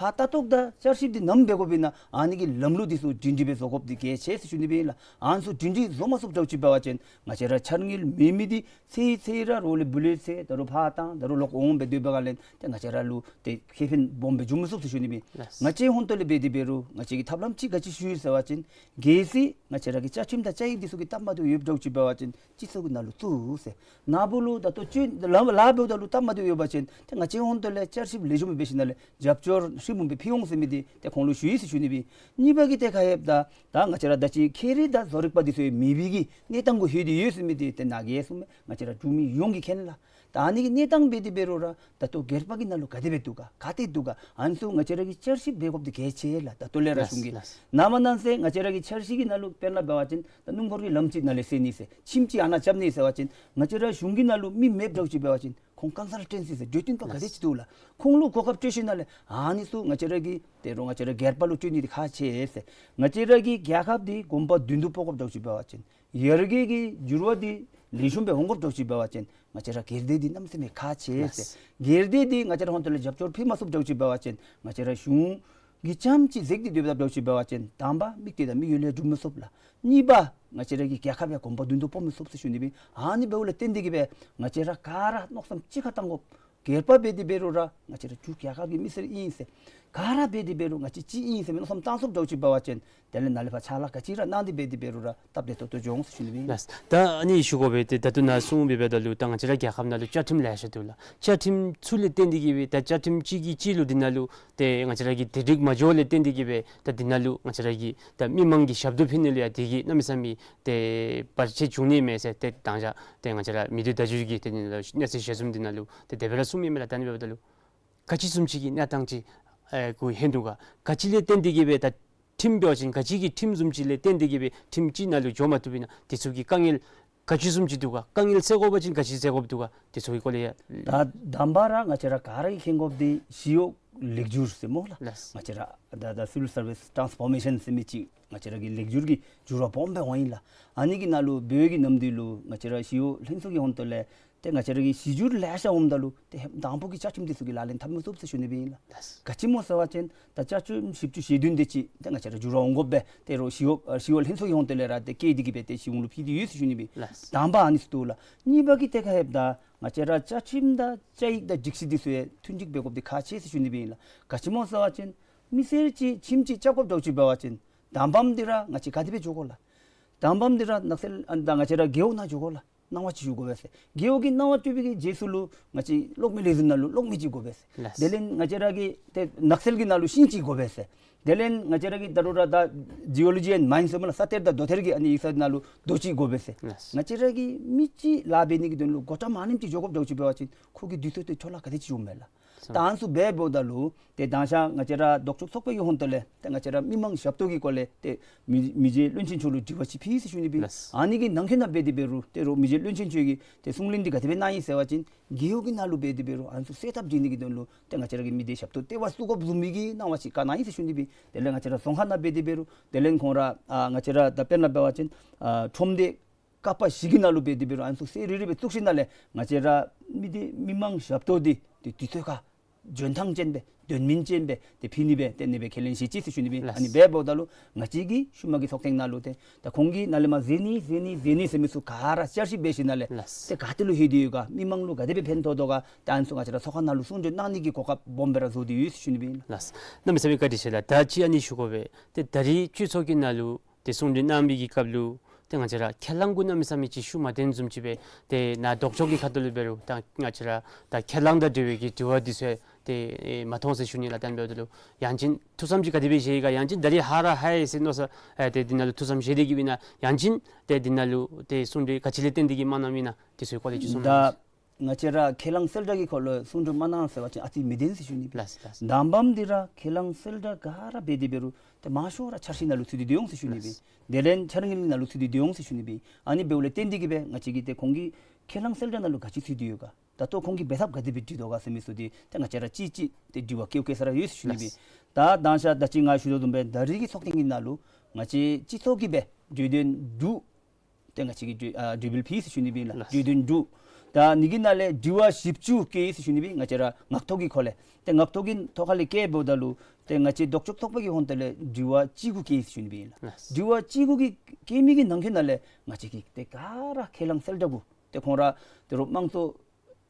ཕར་ལྟ་རྟོག་དང་བསྐྱར་ཞིབ་འདི་ནམ་འབད་དགོཔ་ཨིན་ན་ཨ་ནི་གི་ལམ་ལུགས་འདི་ཚུ་སྒྲིང་སྒྲི་སྦེ་བཟོ་དགོཔ་འདི་གལ་ཆེ་ཟེར་ཞུ་ནི་སྦེ་ཨིན་ལགས། ཨ་ནི་ཚུ་སྒྲིང་སྒྲི་བཟོ་མ་ཚུགསཔ་འདྲཝ་ཅིག་འབད་བ་ཅིན་ང་བཅས་ར་འཆར་དངུལ་མེད་མི་འདི་ཚེ་ཚེ་ར་རོགས་ལས་འབུལ་ལས་ཚེ་ད་རུང་ཕར་བཏང་ད་རུང་ལོག་འོང་སྦེ་སྡོད་པའི་སྒང་ལས་ཏེ་ང་བཅས་ར་ལུ་ཏེ་ཁེ་ཕན་སྦོམ་སྦེ་འབྱུང་མི་ཚུགས་ཟེར་ཞུ་ནི་སྦེ་ཨིན། ལགས། ང་བཅས་ཧོང་ཏོ་ལས་འབད་དེ་འབད་རུང་ང་བཅས་ཀྱིས་ཐབས་ལམ་ཅིག་ག་ཅི་ཞུ་ཡི་ཟེར་བ་ཅིན་གལ་སྲིད་ང་བཅས་ར་གི་བཅའ་ཁྲིམས་དང་བཅའ་ཡིག་འདི་ཚུ་གི་སྟབས་མ་བདེཝ་ཡོདཔ་འདྲཝ་ཅིག་འབད་བ་ཅིན་སྤྱི་ཚོགས་ཀྱི་ནང་ལུ་བཙུགས་ཟེར། ནཱ་བུ་ལུ་ད་ལྟོ་ཅིག་ལཱ་ལཱ་འབདཝ་ད་ལུ་སྟབས་མ་བདེཝ་ཡོད་པ་ཅིན་ཏེ་ང་བཅས་ཧོང་ཏོ་ལས་བསྐྱར་ཞིབ་ལེགས་ཤོམ་འབད་ཞིནམ་ལས་རྒྱབ་སྐྱོར་ཧྲིལ་བུམ་སྦེ་ཕུལ་འོང་ཟེར་མི་འདི་ཏེ་ཁོང་ལུ་ཞུ་ཡི་ཟེར་ཞུ་ནི་སྦེ་ཨིན། གཉིས་པ་གི་ཏེ་ཁ་ཡོདཔ་ད་ད་ང་བཅས་ར་ད་ཅི་ཁེ་རི་དང་བཟོ་རིག་པ་འདི་ཚུ་མེད་པའི་གི་གནས་སྟངས་གུ་ལྷོད་དེ་ཡོད་ཟེར་མི་འདི་ཏེ་ནཱ་གིས་གསུངས་མི་ང་བཅས་ར་འབྲུག་མི་ཡོངས་ཀྱིས་མཁྱེན་ལགས། ད་ཨ་ནི་གི་གནས་སྟངས་འབད་དེ་འབད་རུང་ར་ད་ལྟོ་སྒེར་པ་གི་ནང་ལུ་ག་དེ་སྦེ་འདུག་ག་ག་ཏེ་འདུག་ག་ཨ་ནི་ཚུ་ང་བཅས་ར་གིས་བསྐྱར་ཞིབ་འབད་དགོཔ་འདི་གལ་ཆེ་ལགས། ད་ལྟོ་ལས་ར་ལགས་གཞུང་གིས་ལགས། ནཱ་མ་ནང་ཚེ་ང་བཅས་ར་གི་འཆར་གཞི་གི་ནང་ལུ་དཔེར་ན་འབད་བ་ཅིན་ད་སྣུམ་འཁོར་གྱི་ལམ་ཅིག་ནཱ་ལས་སེལ་ནི་ཟེར་ཁྱིམ་ཅིག་ཨ་ནཱ་རྐྱབ་ནི་ཟེར་བ་ཅིན་ང་བཅས་ར་གཞུང་གི་ནང་ལུ་མི་མེདཔ་འདྲཝ་ཅིག་འབད་བ་ཅིན་ཁོང་ཀོན་སཱལ་ཊེན་སི་ཟེར་གྲོས་བསྟུན་པ་ག་དེ་ཅིག་འདུག་ལགས། ཁོང་ལུ་གོ་སྐབས་སྤྲོད་ཞིནམ་ལས་ཨ་ནི་ཚུ་ང་བཅས་ར་གི་ད་རུང་ང་བཅས་ར་སྒེར་པ་ལུ་སྤྲོད་ནི་འདི་ཁག་ཆེ་ཟེར། ང་བཅས་ར་གི་རྒྱལ་ཁབ་འདི་གོམ་པ་མདུན་དུ་སྤོ་དགོཔ་འདྲཝ་ཅིག་འབད་བ་ཅིན་ཡར་རྒྱས་ཀྱི་འགྱུར་བ་འདི་ལེགས་ཤོམ་སྦེ་འོང་དགོཔ་འདྲཝ་ཅིག་འབད་བ་ཅིན་ང་བཅས་ར་སྒེར་སྡེ་འདི་གནམ་མེད་ས་མེད་ཁག་ཆེ་ཟེར། ལགས། སྒེར་སྡེ་འདི་ང་བཅས་ར་ཧོང་ཏོ་ལས་རྒྱབ་སྐྱོར་ཕུལ་མ་ཚུགསཔ་འདྲཝ་ཅིག་འབད་བ་ཅིན་ང་བཅས་ར་གཞུང་གིས་རྐྱངམ་ཅིག་འཛེགས་ཏེ་སྡོདཔ་འདྲཝ་ཅིག་འབད་བ་ཅིན་དང་པ་མིག་ཏོ་དང་མིག་ཡོར་ལས་སྒྲུབ་མི་ཚུགས་ལགས། གཉིས་པ་ང་བཅས་ར་གི་རྒྱལ་ཁབ་ཡང་གོམ་པ་མདུན་དུ་སྤོ་མི་ཚུགས་ཟེར་ཞུ་ནི་སྦེ་ཨིན། ཨ་ནི་འབདཝ་ལས་བརྟེན་ཏེ་གིས་སྦེ་ང་བཅས་ར་ག་ར་མནོ་བསམ་གཅིག་ཁར་བཏང་དགོ། སྒེར་པ་འབད་དེ་འབད་རུང་ར་ང་བཅས་ར་འབྲུག་རྒྱལ་ཁབ་ཀྱི་མི་སེར་ཨིན་ཟེར། ག་ར་འབད་དེ་འབད་རུང་ང་བཅས་གཅིག་ཨིན་ཟེར་མི་མནོ་བསམ་བཏང་ཚུགསཔ་འདྲཝ་ཅིག་འབད་བ་ཅིན་དེ་ལས་ནཱ་ལས་ཕར་ཕྱག་ལཱ་ག་ཅི་ར་གནང་སྟེ་འབད་དེ་འབད་རུང་ར་སྟབས་བདེ་ཏོག་ཏོ་འགྱོ་འོང་ཟེར་ཞུ་ནི་སྦེ་ཨིན། ལགས། ད་ཨ་ནི་ཞུ་དགོ་པས། ཏེ་ད་ལྟོ་ནཱ་གསུངས་འབདཝ་ད་ལུ་ད་ང་བཅས་ར་རྒྱལ་ཁབ་ནང་ལུ་བཅའ་ཁྲིམས་ལེ་ཤ་འདུག་ལགས། བཅའ་ཁྲིམས་ཚུ་ལས་བརྟེན་ཏེ་གིས་སྦེ་ད་བཅའ་ཁྲིམས་གཅིག་གིས་གཅིག་ལུ་འདི་ནང་ལུ་ཏེ་ང་བཅས་ར་གི་དེ་སྒྲིག་མ་འགྱོཝ་ལས་བརྟེན་ཏེ་གིས་སྦེ་ད་འདི་ནང་ལུ་ང་བཅས་ར་གི་ད་མི་མང་གི་ཞབས་ཏོག་ཕུལ་ནི་ལུ་ཡང་དེ་གིས་གནམ་མེད་ས་མེད་ཏེ་བར་ཆད་བྱུང་ནི་མས་ཟེར་ཏེ་དང་ཞག་ཏེ་ང་བཅས་ར་མི་སྡེ་བརྡ་བརྒྱུད་ཀྱི་ཏེ་འདི་ནང་ལུ་གནས་ཚུལ་ཞལ་འཛོམས་འདི་ནང་ལུ་ཏེ་དེ་སྦེ་ར་གསུངས་མི་མས་ལགས། ད་ཨ་ནི་འབདཝ་ད་ལུ་ག་ཅི་བཟུམ་ཅིག་གི་གནས་སྟངས་ཅིག་ཨེ་གུ་ལྷོད་འདུག་ག། ག་ཅི་ལས་བརྟེན་ཏེ་གིས་སྦེ་ད་ཁྲིམས་འབད་བ་ཅིན་ག་ཅི་གི་ཁྲིམས་བཟུམ་ཅིག་ལས་བརྟེན་ཏེ་གིས་སྦེ་ཁྲིམས་ཅིག་ནང་ལུ་འགྱོ་མ་བཏུབ་ཨིན་ན་དེ་ཚུ་གི་དཀའ་ངལ་ག་ཅི་བཟུམ་ཅིག་འདུག་ག། དཀའ་ངལ་སེལ་དགོ་པ་ཅིན་ག་ཅི་སེལ་དགོཔ་འདུག་ག། དེ་ཚུ་གི་སྐོར་ལས་ཡང་། ད་དང་པ་ར་ང་བཅས་ར་ག་ར་གིས་མཁྱེན་དགོཔ་འདི་ཞི་གཡོག་ལེགས་བསྒྱུར་ཟེར་སྨོ་ལགས། ལགས། ང་བཅས་ར་ད་ད་སི་ཝིལ་སར་བིསི་ཊཱནསི་ཕོར་མེ་ཤཱན་ཟེར་མི་ཅིག་ང་བཅས་ར་གི་ལེགས་བསྒྱུར་གྱི་འགྱུར་བ་སྦོམ་སྦེ་འོང་ཡི་ལགས། ཨ་ནི་གི་ནང་ལུ་འབད་བའི་གི་ནམ་དུས་ལུ་ང་བཅས་ར་ཞི་གཡོག་ལྷན་ཚོགས་ཀྱི་ཧོང་ཏོ་ལས་ཏེ་ང་བཅས་ར་གི་གཞི་འགྱུར་ལེ་ཤ་འོངམ་ད་ལུ་ཏེ་ཧེ་མ་དང་པོ་གི་བཅའ་ཁྲིམས་འདི་ཚུ་གི་ལག་ལེན་འཐབ་མི་ཚུགས་ཟེར་ཞུ་ནི་སྦེ་ཨིན་ལགས། ལགས། ག་ཅི་སྨོ་ཟེར་བ་ཅིན་ད་བཅའ་ཁྲིམས་བཞི་བཅུ་ཞེ་བདུན་དེ་ཅིག་ཏེ་ང་བཅས་ར་འགྱུར་བ་འོང་དགོ་པས། ཏེ་རོགས་ཞི་གཡོག་ཨ་ཞི་གཡོག་ལྷན་ཚོགས་ཀྱི་ཧོང་ཏོ་ལས་ར་ཏེ་བཀལ་ཏེ་གིས་སྦེ་ཏེ་གཞུང་ལུ་ཕུལ་ཏེ་ཡོད་ཟེར་ཞུ་ནི་སྦེ་ཨིན། ལགས། དང་པ་ཨ་ནི་ཚུ་འདུག་ལགས། གཉིས་པ་གི་ཏེ་ག་ཡོདཔ་ད་ང་བཅས་ར་བཅའ་ཁྲིམས་དང་བཅའ་ཡིག་དང་སྒྲིག་གཞི་འདི་ཚུ་ཡང་མཐུན་འགྱུར་འབད་དགོཔ་འདི་ཁག་ཆེ་ཟེར་ཞུ་ནི་སྦེ་ཨིན་ལགས། ག་ཅི་སྨོ་ཟེར་བ་ཅིན་མི་སེར་ཅིག་ཁྱིམ་ཅིག་རྐྱབ་དགོཔ་འདྲཝ་ཅིག་འབད་བ་ཅིན་དང་པམ་འདི་ར་ང་བཅས་ག་དེ་སྦེ་འགྱོ་དགོ་ལགས། དང་པམ་འདི་ར་ནགས་ཚལ་ཨ་ད་ང་བཅས་ར་རྒེད་འོག་ནང་འགྱོ་དགོ་ལགས། གནང་བ་ཅིག་ཞུ་དགོ་པས་ཟེར། རྒེད་འོག་གི་གནང་བ་སྤྲོད་པའི་གི་རྗེས་སུ་ལུ་ང་བཅས་གློག་མེ་ལས་འཛིན་ནང་ལུ་གློག་མེ་ཅིག་དགོ་པས་ཟེར། ལགས། དེ་ལས་ང་བཅས་ར་གི་ཏེ་ནགས་ཚལ་གྱི་ནང་ལུ་ཤིང་ཅིག་དགོ་པས་ཟེར། དེ་ལས་ང་བཅས་ར་གི་ད་རུང་ར་ད་ཇི་ཨོ་ལོ་ཇི་ཨེནཌ་མཱའིནསི་ཟེར་སྨོ་ལགས། ས་གཏེར་དང་རྡོ་གཏེར་གྱི་ཨ་ནི་ཡིག་ཚང་ནང་ལུ་རྡོ་ཅིག་དགོ་པས་ཟེར། ལགས། ང་བཅས་ར་གི་མི་ཅིག་ལཱ་འབད་ནི་གི་དོན་ལུ་སྒོ་ཊ་མ་ནེམ་ཅིག་འགྱོ་དགོཔ་འདྲཝ་ཅིག་འབད་བ་ཅིན་ཁོ་གི་དུས་ཚོད་འདི་འཕྲོ་བརླག་ག་དེ་ཅིག་འོངམ་མས་ལགས། ད་ཨ་ནི་ཚུ་འབད་འབདཝ་ད་ལུ་ཏེ་དང་ཞག་ང་བཅས་ར་ལྡོག་ཕྱོགས་ཚོགས་པའི་གི་ཧོང་ཏོ་ལས་ཏེ་ང་བཅས་ར་མི་མང་ཞབས་ཏོག་གི་སྐོར་ལས་ཏེ་མི་མི་རྗེ་བློན་ཆེན་མཆོག་ལུ་དྲི་བ་ཅིག་ཕུལ་ཟེར་ཞུ་ནི་སྦེ་ཨིན། ལགས། ཨ་ནི་གི་ནང་འཁོད་ནང་འབད་དེ་འབད་རུང་ཏེ་རོགས་མི་རྗེ་བློན་ཆེན་མཆོག་གིས་ཏེ་གསུང་གླེང་འདི་ག་དེ་སྦེ་གནང་ཡི་ཟེར་བ་ཅིན་རྒེད་འོག་གི་ནང་ལུ་འབད་དེ་འབད་རུང་ཨ་ནི་ཚུ་སེལ་ཐབས་བྱིན་ནི་གི་དོན་ལུ་ཏེ་ང་བཅས་ར་གི་མི་སྡེ་ཞབས་ཏོག་ལྟེ་བ་བཙུགས་དགོཔ་བཟུམ་མའི་གི་གནང་བ་ཅིག་བཀའ་གནང་ཡི་ཟེར་ཞུ་ནི་སྦེ་ཨིན། དེ་ལས་ང་བཅས་ར་རྫོང་ཁག་ནང་འབད་དེ་འབད་རུང་དེ་ལས་ཁོང་ར་ཨ་ང་བཅས་ར་ད་དཔེར་ན་འབད་བ་ཅིན་ཨ་ཁྲོམ་སྡེ་ཀ་པ་བཞི་གི་ནང་ལུ་འབད་དེ་འབད་རུང་ཨ་ནི་ཚུ་སེལ་རི་རི་སྦེ་བཙུགས་ཞིནམ་ལས་ང་བཅས་ར་མི་སྡེ་མི་མང་ཞབས་ཏོག་འདི་ཏེ་དུས་ཚོད་ཁར་འཇོན་ཐངས་ཅན་སྦེ་དོན་སྨིན་ཅན་སྦེ་ཏེ་ཕུལ་ནི་སྦེ་ཏེ་ཨ་ནི་སྦེ་ཁས་ལེན་བཞེས་ཅི་ཟེར་ཞུ་ནི་སྦེ་ཨིན། ལགས། ཨ་ནི་འབད་འབདཝ་ད་ལུ་ང་བཅས་ཀྱི་ཤུལ་མ་གི་ཚོགས་ཐེངས་ནང་ལུ་ཏེ་ད་ཁོང་གིས་ནཱ་ལས་མར་མཛད་ནི་མཛད་ནི་མཛད་ནི་ཟེར་མི་ཚུ་ག་ར་བསྐྱར་ཞིབ་འབད་ཞིནམ་ལས། ལགས། ཏེ་ག་ཏེ་ལུ་ལྷོད་དེ་ཡོད་ག་མི་མང་ལུ་ག་དེ་སྦེ་ཕན་ཐོགས་དོ་ག་ད་ཨ་ནི་ཚུ་ང་བཅས་ར་ཚོགས་ཁང་ནང་ལུ་གསུང་གྲོས་གནང་ནི་གི་གོ་སྐབས་སྦོམ་སྦེ་ར་བཟོ་སྟེ་ཡོད་ཟེར་ཞུ་ནི་སྦེ་ཨིན། ལགས། གནམ་མེད་ས་མེད་བཀའ་དྲིན་ཆེ་ལགས། ད་ཅི་ཨ་ནི་ཞུ་དགོ་པས། ཏེ་ད་རིས་སྤྱི་ཚོགས་ཀྱི་ནང་ལུ་ཏེ་གསུང་གྲོས་གནང་བའི་གི་སྐབས་ལུ་ཏེ་ང་བཅས་ར་ཁས་བླངས་གུ་གནམ་མེད་ས་མེད་ཅིག་ཤུགས་མ་བཏོན་བཟུམ་ཅིག་སྦེ་ཏེ་ནཱ་ལྡོག་ཕྱོགས་ཀྱི་ཁ་ཐུག་ལུ་འབད་རུང་ད་ང་བཅས་ར་ད་ཁས་བླངས་དང་འབྲེལ་བའི་གི་དྲི་བ་འདི་ཚུ་ཏེ་ཨེ་མ་མཐོང་ཟེར་ཞུ་ནི་ལགས། ད་ཨ་ནི་འབདཝ་ད་ལུ་ཡང་ཅིན་ཐུགས་བསམ་ཅིག་ག་དེ་སྦེ་བཞེས་ཡི་ག་ཡང་ཅིན་ད་རིས་ཧ་ར་ཧ་ཡི་ཟེར་མནོ་ས་ཨེ་ཏེ་འདི་ནང་ལུ་ཐུགས་བསམ་བཞེས་ཏེ་གི་ཨིན་ན་ཡང་ཅིན་ཏེ་འདི་ནང་ལུ་ཏེ་གསུང་གྲོས་ག་ཅི་ལས་བརྟེན་ཏེ་གི་མ་གནངམ་ཨིན་ན་དེ་ཚུ་གི་སྐོར་ལས་ཅིག་གསུང་གནང་། ད་ང་བཅས་ར་ཁས་བླངས་གསལ་བསྒྲགས་ཀྱི་སྐོར་ལུ་གསུང་གྲོས་མ་གནང་ཟེར་བ་ཅིན་ཨ་ཙི་མི་བདེན་ཟེར་ཞུ་ནི་སྦེ། ལགས་ལགས། དང་པམ་འདི་ར་ཁས་བླངས་གསལ་བསྒྲགས་ག་ར་འབད་དེ་འབད་རུང་ཏེ་མང་ཤོས་ར་འཆར་གཞི་ནང་ལུ་ཚུད་དེ་སྡོད་འོང་ཟེར་ཞུ་ནི་སྦེ། ལགས། དེ་ལས་འཆར་དངུལ་ནང་ལུ་ཚུད་དེ་སྡོད་འོང་ཟེར་ཞུ་ནི་སྦེ། ཨ་ནི་འབདཝ་ལས་བརྟེན་ཏེ་གི་སྦེ་ང་བཅས་ཀྱིས་ཏེ་ཁོང་གི་ཁས་བླངས་གསལ་བསྒྲགས་ནང་ལུ་ག་ཅི་ཚུད་དེ་ཡོད་ག། ད་ལྟོ་ཁོང་གིས་འབད་ཐབས་ག་དེ་སྦེ་བྲིས་དོ་ག་ཟེར་མི་ཚུ་འདི་ཏེ་ང་བཅས་ར་གཅིག་གཅིག་ཏེ་དྲི་བ་བཀོད་བཀོད་ས་ར་ཡོད་ཟེར་ཞུ་ནི་སྦེ། ལགས། ད་དང་ཞག་ད་ཅི་ང་ཞུ་དོ་བཟུམ་སྦེ་ད་རིས་ཀྱི་ཚོགས་ཐེངས་ཀྱི་ནང་ལུ་ང་བཅས་སྤྱི་ཚོགས་ཀྱིས་སྦེ་གྲོས་དོན་དྲུག་ཏེ་ང་བཅས་ཀྱིས་གྲོས་ཨ་གྲོས་འབུལ་ཕུལ་ཟེར་ཞུ་ནི་སྦེ་ཨིན་ལགས། ལགས། གྲོས་དོན་དྲུག། ད་ཨ་ནི་གི་ནང་ལས་དྲི་བ་བཞི་བཅུ་བཀལ་ཡི་ཟེར་ཞུ་ནི་སྦེ་ང་བཅས་ར་ངག་ཐོག་གི་ཁོ་ལས། ཏེ་ངག་ཐོག་གི་ཐོག་ཁ་ལས་བཀལཝ་ད་ལུ་ཏེ་ང་བཅས་ལྡོག་ཕྱོགས་ཚོགས་པ་གི་ཧོང་ཏོ་ལས་དྲི་བ་བཅུ་དགུ་བཀལ་ཡི་ཟེར་ཞུ་ནི་སྦེ་ཨིན་ལགས། ལགས། དྲི་བ་བཅུ་དགུ་གི་བཀལ་མི་གི་ནང་གི་ནང་ལས་ང་བཅས་ཀྱིས་ཏེ་ག་ར་ཁས་བླངས་གསལ་བསྒྲགས་གུ་ཏེ་ཁོང་ར་ཏེ་རོགས་དམངས་གཙོ་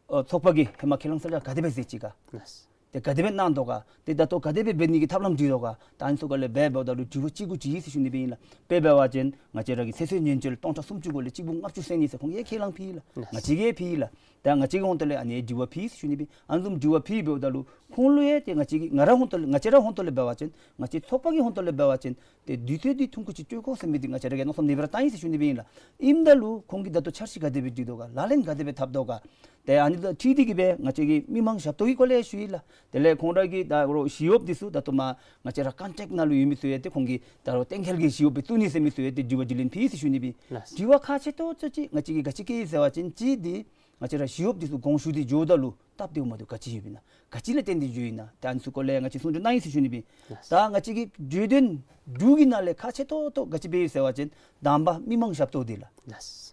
ཨ་ཚོགས་པ་གིས་ཧེ་མ་ཁས་བླངས་གསལ་བསྒྲགས་ག་དེ་སྦེ་མཛད་ཅི་ག། ལགས། ཏེ་ག་དེ་སྦེ་གནང་དོ་ག། ཏེ་ད་ལྟོ་ག་དེ་སྦེ་འབད་ནི་གི་ཐབས་ལམ་སྒྲིག་དོ་ག། ད་ཨ་ནི་ཚུ་ག་ལས་འབད་འབདཝ་ད་ལུ་དྲི་བ་བཅུ་དགུ་དྲི་ཡི་ཟེར་ཞུ་ནི་སྦེ་ཨིན་ལགས། དཔེ་འབད་བ་ཅིན་ང་བཅས་ར་གི་ཚེ་སྲོག་ཉེན་བཅོལ་སྟོང་ཕྲག་སུམ་ཅུ་གུ་ལས་གཅིག་པུ་ལྔ་བཅུ་བསད་ནི་ཟེར་ཁོང་གིས་ཁས་བླངས་ཕུལ་ལགས། ལགས། ང་བཅས་ཀྱིས་ཕུལ་ལགས། ད་ང་བཅས་ཀྱི་ཧོང་ཏོ་ལས་ཨ་ནི་དྲི་བ་ཕུལ་ཟེར་ཞུ་ནི་སྦེ། ཨ་ནི་བཟུམ་དྲི་བ་ཕུལ་འབདཝ་ད་ལུ་ཁོང་ལུ་ཡང་ཏེ་ང་བཅས་ཀྱི་ང་ར་ཧོང་ཏོ་ལས་ང་བཅས་ར་ཧོང་ཏོ་ལས་འབད་བ་ཅིན་ང་བཅས་ཚོགས་པ་གི་ཧོང་ཏོ་ལས་འབད་བ་ཅིན་ཏེ་དུས་ཚོད་འདི་ཐུང་ཀུ་ཅིག་སྤྲོད་དགོ་ཟེར་མི་འདི་ང་བཅས་ར་གིས་མནོ་བསམ་ནི་སྦེ་ར་བཏང་ཡི་ཟེར་ཞུ་ནི་སྦེ་ཨིན་ལགས། ཨིནམ་ད་ལུ་ཁོང་གིས་ད་ལྟོ་འཆར་གཞི་ག་དེ་སྦེ་སྒྲིག་དོ་ག། ལག་ལེན་ག་དེ་སྦེ་འཐབ་དོ་ག། ཏེ་ཨ་ནི་དང་འཁྲིལ་ཏེ་གི་སྦེ་ང་བཅས་ཀྱིས་མི་མང་ཞབས་ཏོག་གི་སྐོར་ལས་ཞུ་ཡི་ལགས། དེ་ལས་ཁོང་ར་གི་ད་རོགས་ཞི་གཡོགཔ་འདི་ཚུ་ད་ལྟོ་མར་ང་བཅས་ར་ཀོན་ཊེཀཊ་ནང་ལུ་ཡོད་མི་ཚུ་ཡང་ཏེ་ཁོང་གིས་ད་རོགས་གཏན་འཁེལ་གྱི་ཞི་གཡོགཔ་སྦེ་བཙུགས་ནི་ཟེར་མི་ཚུ་ཡང་ཏེ་དྲི་བ་དྲིས་ལན་ཕུལ་ཡི་ཟེར་ཞུ་ནི་སྦེ། ལགས། དྲི་བ་ཁག་ཆེ་ཏོག་ཏོ་ཅིག་ང་བཅས་ཀྱིས་ག་ཅི་བཀལ་ཡི་ཟེར་བ་ཅིན་གཅིག་འདི་ང་བཅས་ར་ཞི་གཡོགཔ་འདི་ཚུ་དགོངས་ཞུ་སྟེ་འགྱོཝ་ད་ལུ་སྟབས་བདེཝ་མ་བདེཝ་ག་ཅི་ཡོདཔ་ཨིན་ན། ག་ཅི་ལས་བརྟེན་ཏེ་འགྱོཝ་ཨིན་ན། ད་ཨ་ནི་ཚུ་སྐོར་ལས་ཡང་ང་བཅས་གསུང་གྲོས་གནང་ཡི་ཟེར་ཞུ་ནི་སྦེ། ལགས། ད་ང་བཅས་ཀྱི་བརྗོད་དོན་དྲུག་གི་ནང་ལས་ཁག་ཆེ་ཏོག་ཏོ་ག་ཅི་འབད་ཡི་ཟེར་བ་ཅིན་དང་པ་མི་མང་ཞབས་ཏོག་འདི་ལགས། ལགས།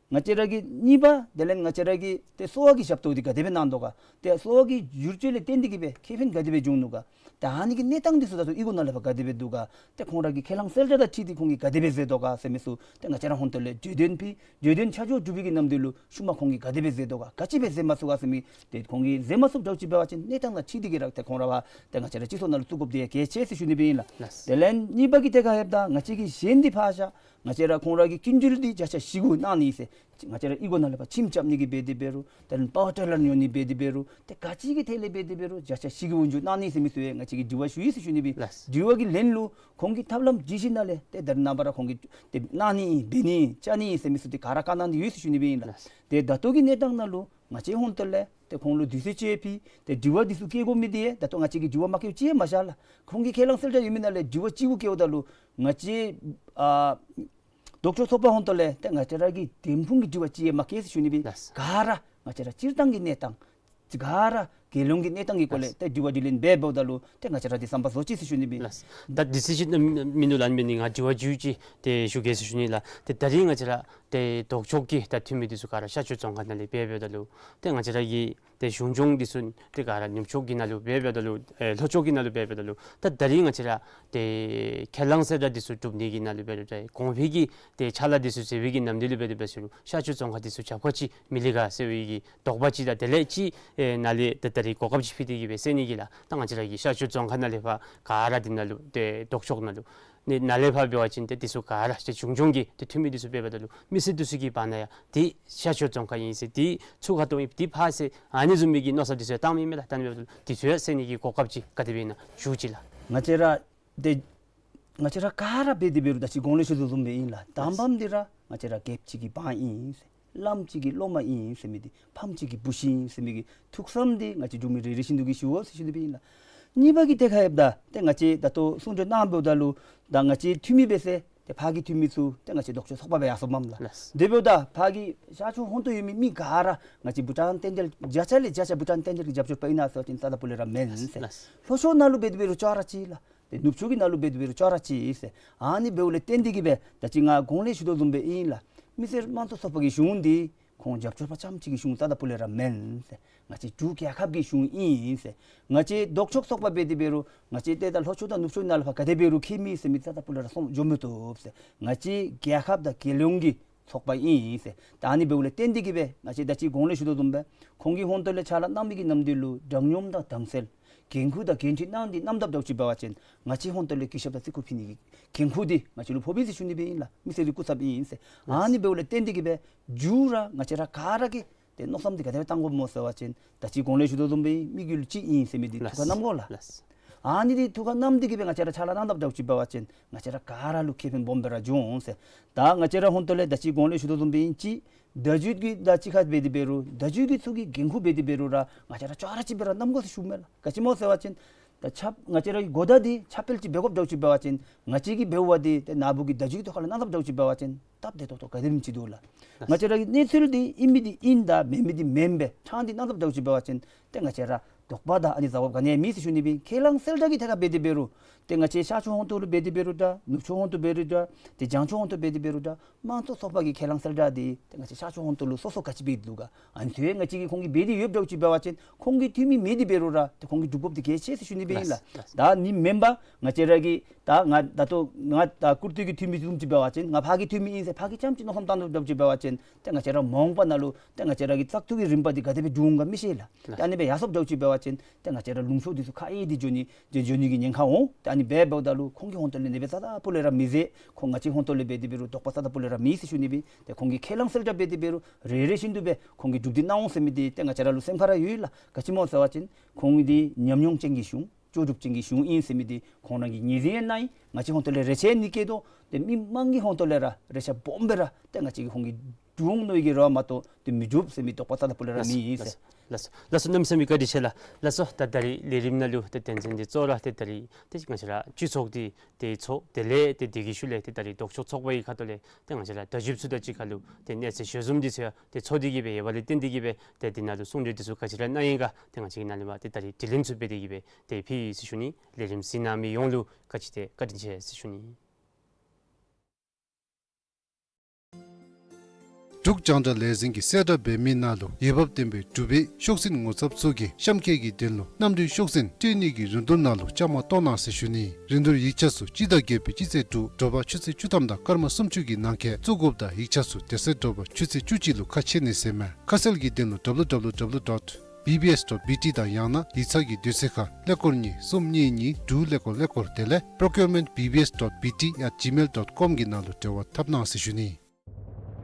ང་བཅས་ར་གི་གཉིས་པ་དེ་ལས་ང་བཅས་ར་གི་ཏེ་གསོ་བ་གི་ཞབས་ཏོག་འདི་ག་དེ་སྦེ་གནང་དོ་ག། ཏེ་གསོ་བ་གི་བསྒྱུར་བཅོས་ལས་བརྟེན་ཏེ་གི་སྦེ་ཁེ་ཕན་ག་དེ་སྦེ་བྱུང་ནུག་ག། ཏེ་ཨ་ནི་གི་གནས་སྟངས་འདི་ཚུ་ད་ལྟོ་གཡུས་སྒོ་ནང་ལས་ཕར་ག་དེ་སྦེ་འདུག་ག། ཏེ་ཁོང་ར་གི་ཁས་བླངས་གསལ་བསྒྲགས་དང་འཁྲིལ་ཏེ་ཁོང་གིས་ག་དེ་སྦེ་མཛད་དོ་ག་ཟེར་མི་ཚུ་ཏེ་ང་བཅས་ར་ཧོང་ཏོ་ལས་བརྗོད་དོན་ཕུལ། བརྗོད་དོན་ཆ་འཇོག་གྲུབ་པའི་གི་ནམ་དུས་ལུ་ཤུལ་མ་ཁོང་གིས་ག་དེ་སྦེ་མཛད་དོ་ག། ག་ཅི་སྦེ་མཛད་མ་ཚུགས་ག་ཟེར་མི་ཏེ་ཁོང་གིས་མཛད་མ་ཚུགསཔ་འདྲཝ་ཅིག་འབད་བ་ཅིན་གནས་སྟངས་དང་འཁྲིལ་ཏེ་གི་ར་ཏེ་ཁོང་ར་ཕར་ཏེ་ང་བཅས་ར་སྤྱི་ཚོགས་ནང་ལུ་བཙུགས་དགོཔ་འདི་ཡང་གལ་ཆེ་ཟེར་ཞུ་ནི་སྦེ་ཨིན་ལགས། ལགས། དེ་ལས་གཉིས་པ་གི་ཐད་ཁར་ལྷོདཔ་ད་ང་བཅས་ཀྱི་གཞན་འདི་ཕར་བཞག། ང་བཅས་ར་ཁོང་ར་གི་སྐྱིན་འགྲུལ་འདི་བརྒྱ་ཆ་བཞི་གུ་གནང་ནི་ཟེར། ང་བཅས་ར་གཡུས་སྒོ་ནང་ལས་ཕར་ཁྱིམ་རྐྱབ་ནི་གི་འབད་དེ་འབད་རུང་དེ་ལས་པ་ཝར་ཊི་ལར་ཉོ་ནི་འབད་དེ་འབད་རུང་ཏེ་ག་ཅི་གི་ཐད་ལས་འབད་དེ་འབད་རུང་བརྒྱ་ཆ་བཞི་གི་འོག་འགྱོ་གནང་ནི་ཟེར་མི་ཚུ་ཡང་ང་བཅས་ཀྱིས་དྲི་བ་ཞུ་ཡི་ཟེར་ཞུ་ནི་སྦེ། ལགས། དྲི་བ་གི་ལན་ལུ་ཁོང་གི་ཐབས་ལམ་སྒྲིག་གཞི་ནང་ལས་ཏེ་ད་རེས་ནངས་པ་ར་ཁོང་གིས་ཏེ་གནང་ནི་འབད་ནི་བཅའ་ནི་ཟེར་མི་ཚུ་ཏེ་ག་ར་བཀའ་གནང་སྟེ་ཡོད་ཟེར་ཞུ་ནི་སྦེ་ཨིན་ལགས། ལགས། ཏེ་ད་ལྟོ་གི་གནས་སྟངས་ནང་ལུ་ང་བཅས་ཧོང་ཏོ་ལས་ཏེ་ཁོང་ལུ་དུས་ཚོད་ཅིག་ཕུལ། ཏེ་དྲི་བ་འདི་ཚུ་བཀལ་དགོ་མི་འདི་ཡང་ད་ལྟོ་ང་བཅས་ཀྱིས་དྲི་བ་མ་བཀལཝ་ཅིག་ཡང་མ་བཞག་ལགས། ཁོང་གིས་ཁས་བླངས་གསལ་བསྒྲགས་ཡོད་མི་ནང་ལས་དྲི་བ་གཅིག་གུ་བཀལཝ་ད་ལུ་ང་བཅས་ཨ་ལྡོག་ཕྱོགས་ཚོགས་པ་ཧོང་ཏོ་ལས་ཏེ་ང་བཅས་ར་གི་འདེམས་ཁོངས་ཀྱི་དྲི་བ་ཅིག་ཡང་མ་བཀལ་ཟེར་ཞུ་ནི་སྦེ། ལགས། ག་ར་ང་བཅས་ར་སྤྱིར་བཏང་གི་གནས་སྟངས་ག་ར་རྒྱལ་ཡོངས་ཀྱི་གནས་སྟངས་ཀྱི་སྐོར་ལས་ལགས། ཏེ་དྲི་བ་དྲིས་ལན་འབད་འབདཝ་ད་ལུ་ཏེ་ང་བཅས་ར་འདི་བསམ་པ་བཟོ་ཅི་ཟེར་ཞུ་ནི་སྦེ། ལགས། ད་དུས་ཚོད་ཅིག་མིན་འདུག་ལགས། ཨ་ནི་འབད་ནི་ང་དྲི་བ་མཇུག་ཅིག་ཏེ་ཞུ་གེ་ཟེར་ཞུ་ནི་ལགས། ཏེ་ད་རིས་ང་བཅས་ར་ཏེ་ལྡོག་ཕྱོགས་ཀྱི་ད་འཐུས་མི་འདི་ཚུ་ག་ར་ཤར་ཕྱོགས་རྫོང་ཁག་ནང་ལས་འབད་འབདཝ་ད་ལུ་ཏེ་ང་བཅས་ར་གི་ཏེ་གཞུང་སྐྱོང་འདི་ཚུ་ཏེ་ག་ར་ནུབ་ཕྱོགས་ཀྱི་ནང་ལུ་འབད་འབདཝ་ད་ལུ་ཨེ་ལྷོ་ཕྱོགས་ཀྱི་ནང་ལུ་འབད་འབདཝ་ད་ལུ་ད་ད་རིས་ང་བཅས་ར་ཏེ་ཁས་བླངས་གསལ་བསྒྲགས་འདི་ཚུ་གྲུབ་ནི་གི་ནང་ལུ་འབད་འབདཝ་ད་གོང་འཕེལ་གྱི་ཏེ་ཕྱག་ལཱ་འདི་ཚུ་མཛད་པའི་གི་ནམ་དུས་ལུ་འབད་དེ་འབད་ཟེར་རུང་ཤར་ཕྱོགས་རྫོང་ཁག་འདི་ཚུ་རྒྱབ་ཁ་ཅིག་མི་ལེགས་ག་ཟེར་བའི་གི་དོགས་པ་ཅིག་དང་དེ་ལས་ཅིག་ཨེ་ནཱ་ལས་ད་ད་རིས་གོ་སྐབས་ཅིག་ཕུལ་ཏེ་གི་སྦེ་གསན་ནི་གི་ལགས། ད་ང་བཅས་ར་གི་ཤར་ཕྱོགས་རྫོང་ཁག་ནང་ལས་ཕར་ག་ར་འདི་ནང་ལུ་ཏེ་ལྡོག་ཕྱོགས་ནང་ལུ་ནི་ནཱ་ལས་ཕར་འབད་བ་ཅིན་ཏེ་འདི་ཚུ་ག་ར་ཏེ་གཞུང་སྐྱོང་གི་ཏེ་འཐུས་མི་འདི་ཚུ་འབད་འབདཝ་ད་ལུ་མི་སེར་འདི་ཚུ་གི་བར་ན་ཡང་འདི་ཤར་ཕྱོགས་རྫོང་ཁག་ཨིན་ཟེར་འདི་ཚུར་ཁ་གཏོགས་ཨིན་འདི་ཕར་ཟེར་ཨ་ནི་བཟུམ་མའི་གི་མནོ་བསམ་འདི་ཚུ་ཡང་བཏངམ་ཨིན་མས་ལགས། ད་ཨ་ནི་འབདཝ་ད་ལུ་འདི་ཚུ་ཡང་གསན་ནི་གི་གོ་སྐབས་ཅིག་ག་དེ་སྦེ་ཨིན་ན་ཞུ་ཅི་ལགས། ང་བཅས་ར་ཏེ་ང་བཅས་ར་ག་ར་འབད་དེ་འབད་རུང་ད་ཅི་གོང་ལས་ཞུ་དོ་བཟུམ་སྦེ་ཨིན་ལགས། དང་པམ་འདི་ར་ང་བཅས་ར་རྒྱལཔོ་གཅིག་གི་འབངས་ཨིན་ཟེར། བླམ་གཅིག་གི་སློབ་མ་ཨིན་ཟེར་མི་འདི་ཕམ་གཅིག་གི་བུ་གཞི་ཨིན་ཟེར་མི་གི་ཐུགས་བསམ་འདི་ང་བཅས་འབྲུག་མི་རེ་རེ་བཞིན་དུ་གིས་ཞུ་འོང་ཟེར་ཞུ་ནི་སྦེ་ཨིན་ལགས། གཉིས་པ་གི་ཐད་ཁར་ལྷོདཔ་ད་ཏེ་ང་བཅས་ད་ལྟོ་གསུང་གྲོས་གནང་འབདཝ་ད་ལུ་ད་ང་བཅས་འཐུས་མི་འབད་ཟེར་ཏེ་ཕར་གྱི་འཐུས་མི་ཚུ་ཏེ་ང་བཅས་ལྡོག་ཕྱོགས་ཚོགས་པ་སྦེ་ཡར་སོངམ་མས་ལགས། ལགས། དེ་འབདཝ་ད་ཕར་གྱི་ཤར་ཕྱོགས་ཧོང་ཏོ་ཡོད་མི་མི་ག་ར་ང་བཅས་བུ་ཊན་རྟེན་མཇལ་བརྒྱ་ཆ་ལས་བརྒྱ་ཆ་བུ་ཊན་རྟེན་མཇལ་གྱི་རྒྱབ་སྐྱོར་པ་ཨིན་ན་ཟེར་བ་ཅིན་རྩ་དང་སྤུ་ལས་ར་མེན་ཟེར། ལགས། ལྷོ་ཕྱོགས་ནང་ལུ་འབད་དེ་འབད་རུང་ཅོག་ར་གཅིག་ལགས། ཏེ་ནུབ་ཕྱོགས་ཀྱི་ནང་ལུ་འབད་དེ་འབད་རུང་ཅོག་ར་གཅིག་ཟེར། ཨ་ནི་འབདཝ་ལས་བརྟེན་ཏེ་གིས་སྦེ་ད་ཅི་ང་གོང་ལས་ཞུ་དོ་བཟུམ་སྦེ་ཨིན་ལགས། མི་སེར་དམངས་གཙོ་ཚོགས་པ་གི་གཞུང་འདི་ཁོང་རྒྱབ་སྐྱོར་པ་རྐྱངམ་གཅིག་གི་གཞུང་རྩ་དང་སྤུ་ལས་ར་མེན་ཟེར། ང་བཅས་འབྲུག་རྒྱལ་ཁབ་ཀྱི་གཞུང་ཨིན་ཟེར། ང་བཅས་ལྡོག་ཕྱོགས་ཚོགས་པ་འབད་དེ་འབད་རུང་ང་བཅས་ཏེ་ད་ལྷོ་ཕྱོགས་དང་ནུབ་ཕྱོགས་ནང་ལུ་ཕར་ག་དེ་འབད་རུང་ཁྱད་མེད་ཟེར་མི་རྩ་དང་སྤུ་ལས་ར་སོང་འགྱོ་མི་བཏུབ་ཟེར། ང་བཅས་རྒྱལ་ཁབ་དང་རྒྱལ་ཡོངས་ཀྱི་ཚོགས་པ་ཨིན་ཟེར། ད་ཨ་ནི་འབདཝ་ལས་བརྟེན་ཏེ་གིས་སྦེ་ང་བཅས་ད་ཅི་གོང་ལས་ཞུ་དོ་བཟུམ་སྦེ་ཁོང་གི་ཧོང་ཏོ་ལས་ཕྱག་ལཱ་གནང་མི་གི་ནམ་དུས་ལུ་དྲང་སྙོམས་དང་དྭངས་གསལ་འགན་ཁུར་དང་འགན་འཁྲི་གནང་སྟེ་གནངམ་ད་འདྲཝ་ཅིག་འབད་བ་ཅིན་ང་བཅས་ཧོང་ཏོ་ལས་གུས་ཞབས་དང་བརྩི་བཀུར་ཕུལ་ནི་གི་འགན་ཁུར་འདི་ང་བཅས་ལུ་ཕོག་པས་ཟེར་ཞུ་ནི་སྦེ་ཨིན་ལགས། མི་སེར་གྱི་སྐུ་ཚབ་ཨིན་ཟེར། ཨ་ནི་འབདཝ་ལས་བརྟེན་ཏེ་གིས་སྦེ་མཇུག་ར་ང་བཅས་ར་ག་ར་གིས་ཏེ་མནོ་བསམ་འདི་ག་དེ་སྦེ་བཏང་དགོཔ་སྨོ་ཟེར་བ་ཅིན་ད་ཅི་གོང་ལས་ཞུ་དོ་བཟུམ་སྦེ་དམིགས་ཡུལ་གཅིག་ཨིན་ཟེར་མི་འདི་ཐུགས་ཁར་བསྣམ་དགོ་ལགས། ལགས། ཨ་ནི་འདི་ཐུགས་ཁར་བསྣམས་ཏེ་གིས་སྦེ་ང་བཅས་ར་ཕྱག་ལཱ་གནངམ་ད་འདྲཝ་ཅིག་འབད་བ་ཅིན་ང་བཅས་ར་ག་ར་ལུ་ཁེ་ཕན་སྦོམ་སྦེ་ར་འབྱུང་འོང་ཟེར། ད་ང་བཅས་ར་ཧོང་ཏོ་ལས་ད་ཅི་གོང་ལས་ཞུ་དོ་བཟུམ་སྦེ་ཨིན་ཅི་བརྡ་བརྒྱུད་ཀྱི་ད་ཅི་ཁ་འབད་དེ་འབད་རུང་བརྡ་བརྒྱུད་ཀྱི་ཚུ་གི་འགན་ཁུར་འབད་དེ་འབད་རུང་ར་ང་བཅས་ར་ཅོག་ར་གཅིག་སྦེ་ར་གནང་དགོ་ཟེར་ཞུཝ་མས་ལགས། ག་ཅི་སྨོ་ཟེར་བ་ཅིན་ད་ཁྱབ་ང་བཅས་ར་གི་གོ་བརྡ་འདི་ཁྱབ་སྤེལ་ཅིག་འབད་དགོཔ་འདྲཝ་ཅིག་འབད་བ་ཅིན་ང་བཅས་ཀྱིས་འབདཝ་འདི་ཏེ་ནཱ་བུ་གིས་བརྡ་བརྒྱུད་ཀྱི་ཐོག་ཁ་ལས་གནང་དགོཔ་འདྲཝ་ཅིག་འབད་བ་ཅིན་སྟབས་བདེ་ཏོག་ཏོ་ག་དེམ་ཅིག་འདུག་ལགས། ལགས། ང་བཅས་ར་གི་གནས་ཚུལ་འདི་ཨིན་མི་འདི་ཨིན་དང་མེན་མི་འདི་མེན་སྦེ་ཕྲང་སྟེ་གནང་དགོཔ་འདྲཝ་ཅིག་འབད་བ་ཅིན་ཏེ་ང་བཅས་ར་ དོགས་པ་དང་ཨ་ནི་ཟ་འོབ་ག་ནི་ཡང་མེད་ཟེར་ཞུ་ནི་སྦེ་ཁས་བླངས་གསལ་བསྒྲགས་ཀྱི་ཐད་ཁར་འབད་དེ་འབད་རུང་ཏེ་ང་བཅས་ཤར་ཕྱོགས་ཧོང་ཏོ་ལུ་འབད་དེ་འབད་རུང་འདྲ་ནུབ་ཕྱོགས་ཧོང་ཏོ་འབད་རུང་འདྲ་ཏེ་བྱང་ཕྱོགས་ཧོང་ཏོ་འབད་དེ་འབད་རུང་འདྲ་དམངས་གཙོ་ཚོགས་པ་གི་ཁས་བླངས་གསལ་བསྒྲགས་འདི་ཏེ་ང་བཅས་ཤར་ཕྱོགས་ཧོང་ཏོ་ལུ་སོ་སོ་ག་ཅི་འབད་དེ་འདུག་ག། ཨ་ནི་ཚུ་ཡང་ང་བཅས་ཀྱིས་ཁོང་གིས་འབད་དེ་ཡོདཔ་འདྲཝ་ཅིག་འབད་བ་ཅིན་ཁོང་གི་འཐུས་མི་མེད་དེ་འབད་རུང་ར་ཏེ་ཁོང་གིས་འགྲུབ་དགོཔ་འདི་གལ་ཆེ་ཟེར་ཞུ་ནི་སྦེ་ཨིན་ལགས། ལགས། ད་ནི་མེན་པར་ང་བཅས་ར་གི་ད་ང་ད་ལྟོ་ང་ད་སྐུར་སྟོད་ཀྱི་འཐུས་མི་བཟུམ་ཅིག་འབད་བ་ཅིན་ང་ཕར་གྱི་འཐུས་མི་ཨིན་ཟེར་ཕར་གྱིས་ཙམ་ཅིག་མནོ་བསམ་བཏང་དོ་འདྲཝ་ཅིག་འབད་བ་ཅིན་ཏེ་ང་བཅས་ར་མ་འོངས་པ་ནང་ལུ་ཏེ་ང་བཅས་ར་གི་བཙག་འཐུ་གི་རིམ་པ་འདི་ག་དེ་སྦེ་འགྱོ་འོང་ག་མི་ཤེས་ལགས། ཏེ་ཨ་ནི་སྦེ་ཡར་སོངམ་འདྲཝ་ཅིག་འབད་བ་ཅིན་ཏེ་ང་བཅས་ར་ལུང་ཕྱོགས་འདི་ཚུ་ཁ་གཡེང་སྟེ་འགྱོ་ནི་འགྱོ་འགྱོ་ནི་གི་ཉེན་ཁ་འོང་། ཏེ་ཨ་ནི་སྦེ་འབདཝ་ད་ལུ་ཁོང་གི་ཧོང་ཏོ་ལས་ཨ་ནི་སྦེ་རྩ་དང་སྤུ་ལས་ར་མི་མཛད། ཁོང་ང་བཅས་ཧོང་ཏོ་ལས་འབད་དེ་འབད་རུང་དོགས་པ་རྩ་དང་སྤུ་ལས་ར་མེད་ཟེར་ཞུ་ནི་སྦེ་ཏེ་ཁོང་གིས་ཁས་བླངས་གསལ་བསྒྲགས་འབད་དེ་འབད་རུང་རེ་རེ་བཞིན་དུ་སྦེ་ཁོང་གིས་འགྲུབ་སྟེ་གནང་འོང་ཟེར་མི་འདི་ཏེ་ང་བཅས་ར་ལུ་སེམས་ཁར་ར་ཡོད་ལགས། ག་ཅི་སྨོ་ཟེར་བ་ཅིན་ཁོང་འདི་ཉམས་མྱོང་ཅན་གྱི་གཞུང་ལྕོགས་གྲུབ་ཅན་གྱི་གཞུང་ཨིན་ཟེར་མི་འདི་ཁོང་ར་གིས་ངོས་འཛིན་ཡང་གནང་ཡི། ང་བཅས་ཧོང་ཏོ་ལས་རེ་ཆེ་ནི་སྐྱེད་དོ། ཏེ་མི་མང་གི་ཧོང་ཏོ་ལས་ར་རེ་ཆེ་སྦོམ་སྦེ་ར་ཏེ་ང་བཅས་ཀྱིས་ཁོང་གི་འགྱོ་འོང་མནོ་བའི་གི་རེ་བ་མ་གཏོགས་ཏེ་མི་འགྲུབ་ཟེར་མི་དོགས་པ་རྩ་དང་སྤུ་ལས་ར་མེད་ཟེར། ལགས་སོ། ལགས་སོ། གནམ་མེད་ས་མེད་བཀའ་དྲིན་ཆེ་ལགས། ལགས་སོ། ད་ད་རིས་ལས་རིམ་ནང་ལུ་ཏེ་དོན་ཚན་འདི་གཙོ་བོ་ར་ཏེ་ད་རིས་ཏེ་ང་བཅས་ར་སྤྱི་ཚོགས་འདི་ཏེ་ཚོགས་དེ་ལས་ཏེ་དེ་གི་ཤུལ་ལས་ཏེ་ད་རིས་ལྡོག་ཕྱོགས་ཚོགས་པ་གི་ཁ་ཐུག་ལས་ཏེ་ང་བཅས་ར་བརྡ་བརྒྱུདཔ་ཚུ་དང་གཅིག་ཁར་ལུ་ཏེ་གནས་ཚུལ་ཞལ་འཛོམས་འདི་ཚུ་ཡང་ཏེ་ཚོགས་ཏེ་གི་སྦེ་ཡོད་པ་ལས་བརྟེན་ཏེ་གི་སྦེ་ཏེ་འདི་ནང་ལུ་གསུང་གྲོས་འདི་ཚུ་ག་ཅི་ར་གནང་ཡི་ག་ཏེ་ང་བཅས་ཀྱིས་ནཱ་ལས་མར་ཏེ་ད་རིས་དྲི་ལན་ཚུ་འབད་དེ་གི་སྦེ་ཏེ་ཕུལ་ཡི་ཟེར་ཞུ་ནི། ལས་རིམ་གཟིགས་གནང་མི་ཡོངས་ལུ་ག་ཅི་ཏེ་བཀའ་དྲིན་ཆེ་ཟེར་ཞུ་ནི། འབྲུག་རྒྱང་བསྒྲགས་ལས་འཛིན་གྱིས་གསལ་བསྒྲགས་འབད་མི་ནང་ལུ་འོས་འབབ་ལྡན་པའི་འབྲུག་པའི་ཤོག་འཛིན་ངོ་ཚབ་ཚུ་གིས་གཤམ་འཁོད་ཀྱི་དོན་ལུ་གནམ་གྲུའི་ཤོག་འཛིན་སྤྲོད་ནི་གི་རིན་བསྡུར་ནང་ལུ་བཅའ་མར་གཏོགས་གནང་ཟེར་ཞུ་ནི། རིན་བསྡུར་ཡིག་ཆ་ཚུ་སྤྱི་ཟླ་བརྒྱད་པའི་སྤྱི་ཚེས་དྲུག་དྲོ་པ་ཆུ་ཚོད་བཅུ་ཐམ་དང་སྐར་མ་སུམ་ཅུ་གི་ནང་འཁོད་བཙུགས་དགོཔ་དང་ཡིག་ཆ་ཚུ་དེ་ཚེ་དྲོ་པ་ཆུ་ཚོད་བཅུ་གཅིག་ལུ་ཁ་ཕྱེ་ནི་ཟེར་མས། ཁ་གསལ་གྱི་དོན་ལུ་W W W dot B B S dot B T དང་ཡང་ན་ཡིག་ཚང་གི་དུས་ཚོད་ཁར་ཀླད་ཀོར་གཉིས་གསུམ་གཉིས་གཉིས་དྲུག་ཀླད་ཀོར་ཀླད་ཀོར་དེ་ལས་procurement B B S dot B T at gmail dot com གི་ནང་ལུ་འབྲེལ་བ་འཐབ་གནང་ཟེར་ཞུ་ནི།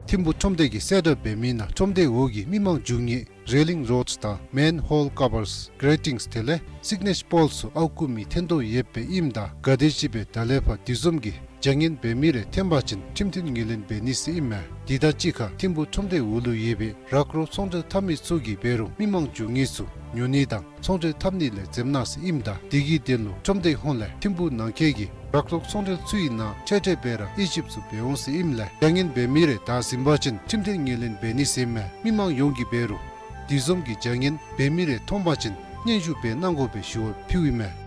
ཐིམ་ཕུ་ཁྲོམ་སྡེ་གིས་གསལ་བསྒྲགས་འབད་མི་ནང་ཁྲོམ་སྡེའི་འོག་གི་མི་མང་འཛུལ་ནིའི་railing rods དང་manhole covers, gratings དེ་ལས་signage poles ཚུ་ཨརཝ་བརྐུ་མི་འཐེན་དོ་ཡོདཔ་ཨིནམ་ད་ག་དེམ་ཅིག་སྦེ་ད་ལས་ཕར་དེ་བཟུམ་གྱི་བྱ་ངན་འབད་མི་རེ་འཐོན་པ་ཅིན་ཁྲིམས་མཐུན་ངོས་ལེན་འབད་ནི་ཟེར་ཨིན་མས། དེ་དང་གཅིག་ཁར་ཐིམ་ཕུ་ཁྲོམ་སྡེའི་འོག་ལུ་ཡོད་པའི་རག་རོག་ཚོང་འབྲེལ་འཐབ་མི་ཚུ་གིས་འབད་རུང་མི་མང་འཛུལ་ནི་ཚུ་ཉོ་ནི་དང་ཚོང་འབྲེལ་འཐབ་ནི་ལས་འཛེམ་གནང་ཟེར་ཨིནམ་ད་དེ་གི་དོན་ལུ་ཁྲོམ་སྡེ་ཧོངས་ལས་ཐིམ་ཕུ་ནང་འཁོད་ཀྱི་རག་རོག་ཚོང་འབྲེལ་ཚུའི་ནང་ཁྲལ་ཁྲལ་སྦེ་ར་དབྱེ་ཞིབ་ཚུ་འབད་འོང་ཟེར་ཨིནམ་ལས་བྱ་ངན་འབད་མི་རེ་བདའ་ཟུན་པ་ཅིན་ཁྲིམས་མཐུན་ངོས་ལེན་འབད་ནི་ཟེར་ཨིན་མས། མི་མང་ཡོངས་ཀྱིས་འབད་རུང་དེ་བཟུམ་གྱི་བྱ་ངན་འབད་མི་རེ་མཐོང་པ་ཅིན་སྙན་ཞུ་འབད་གནང་དགོ་པའི་ཞུ་བ་ཕུལཝ་ཨིན་མས།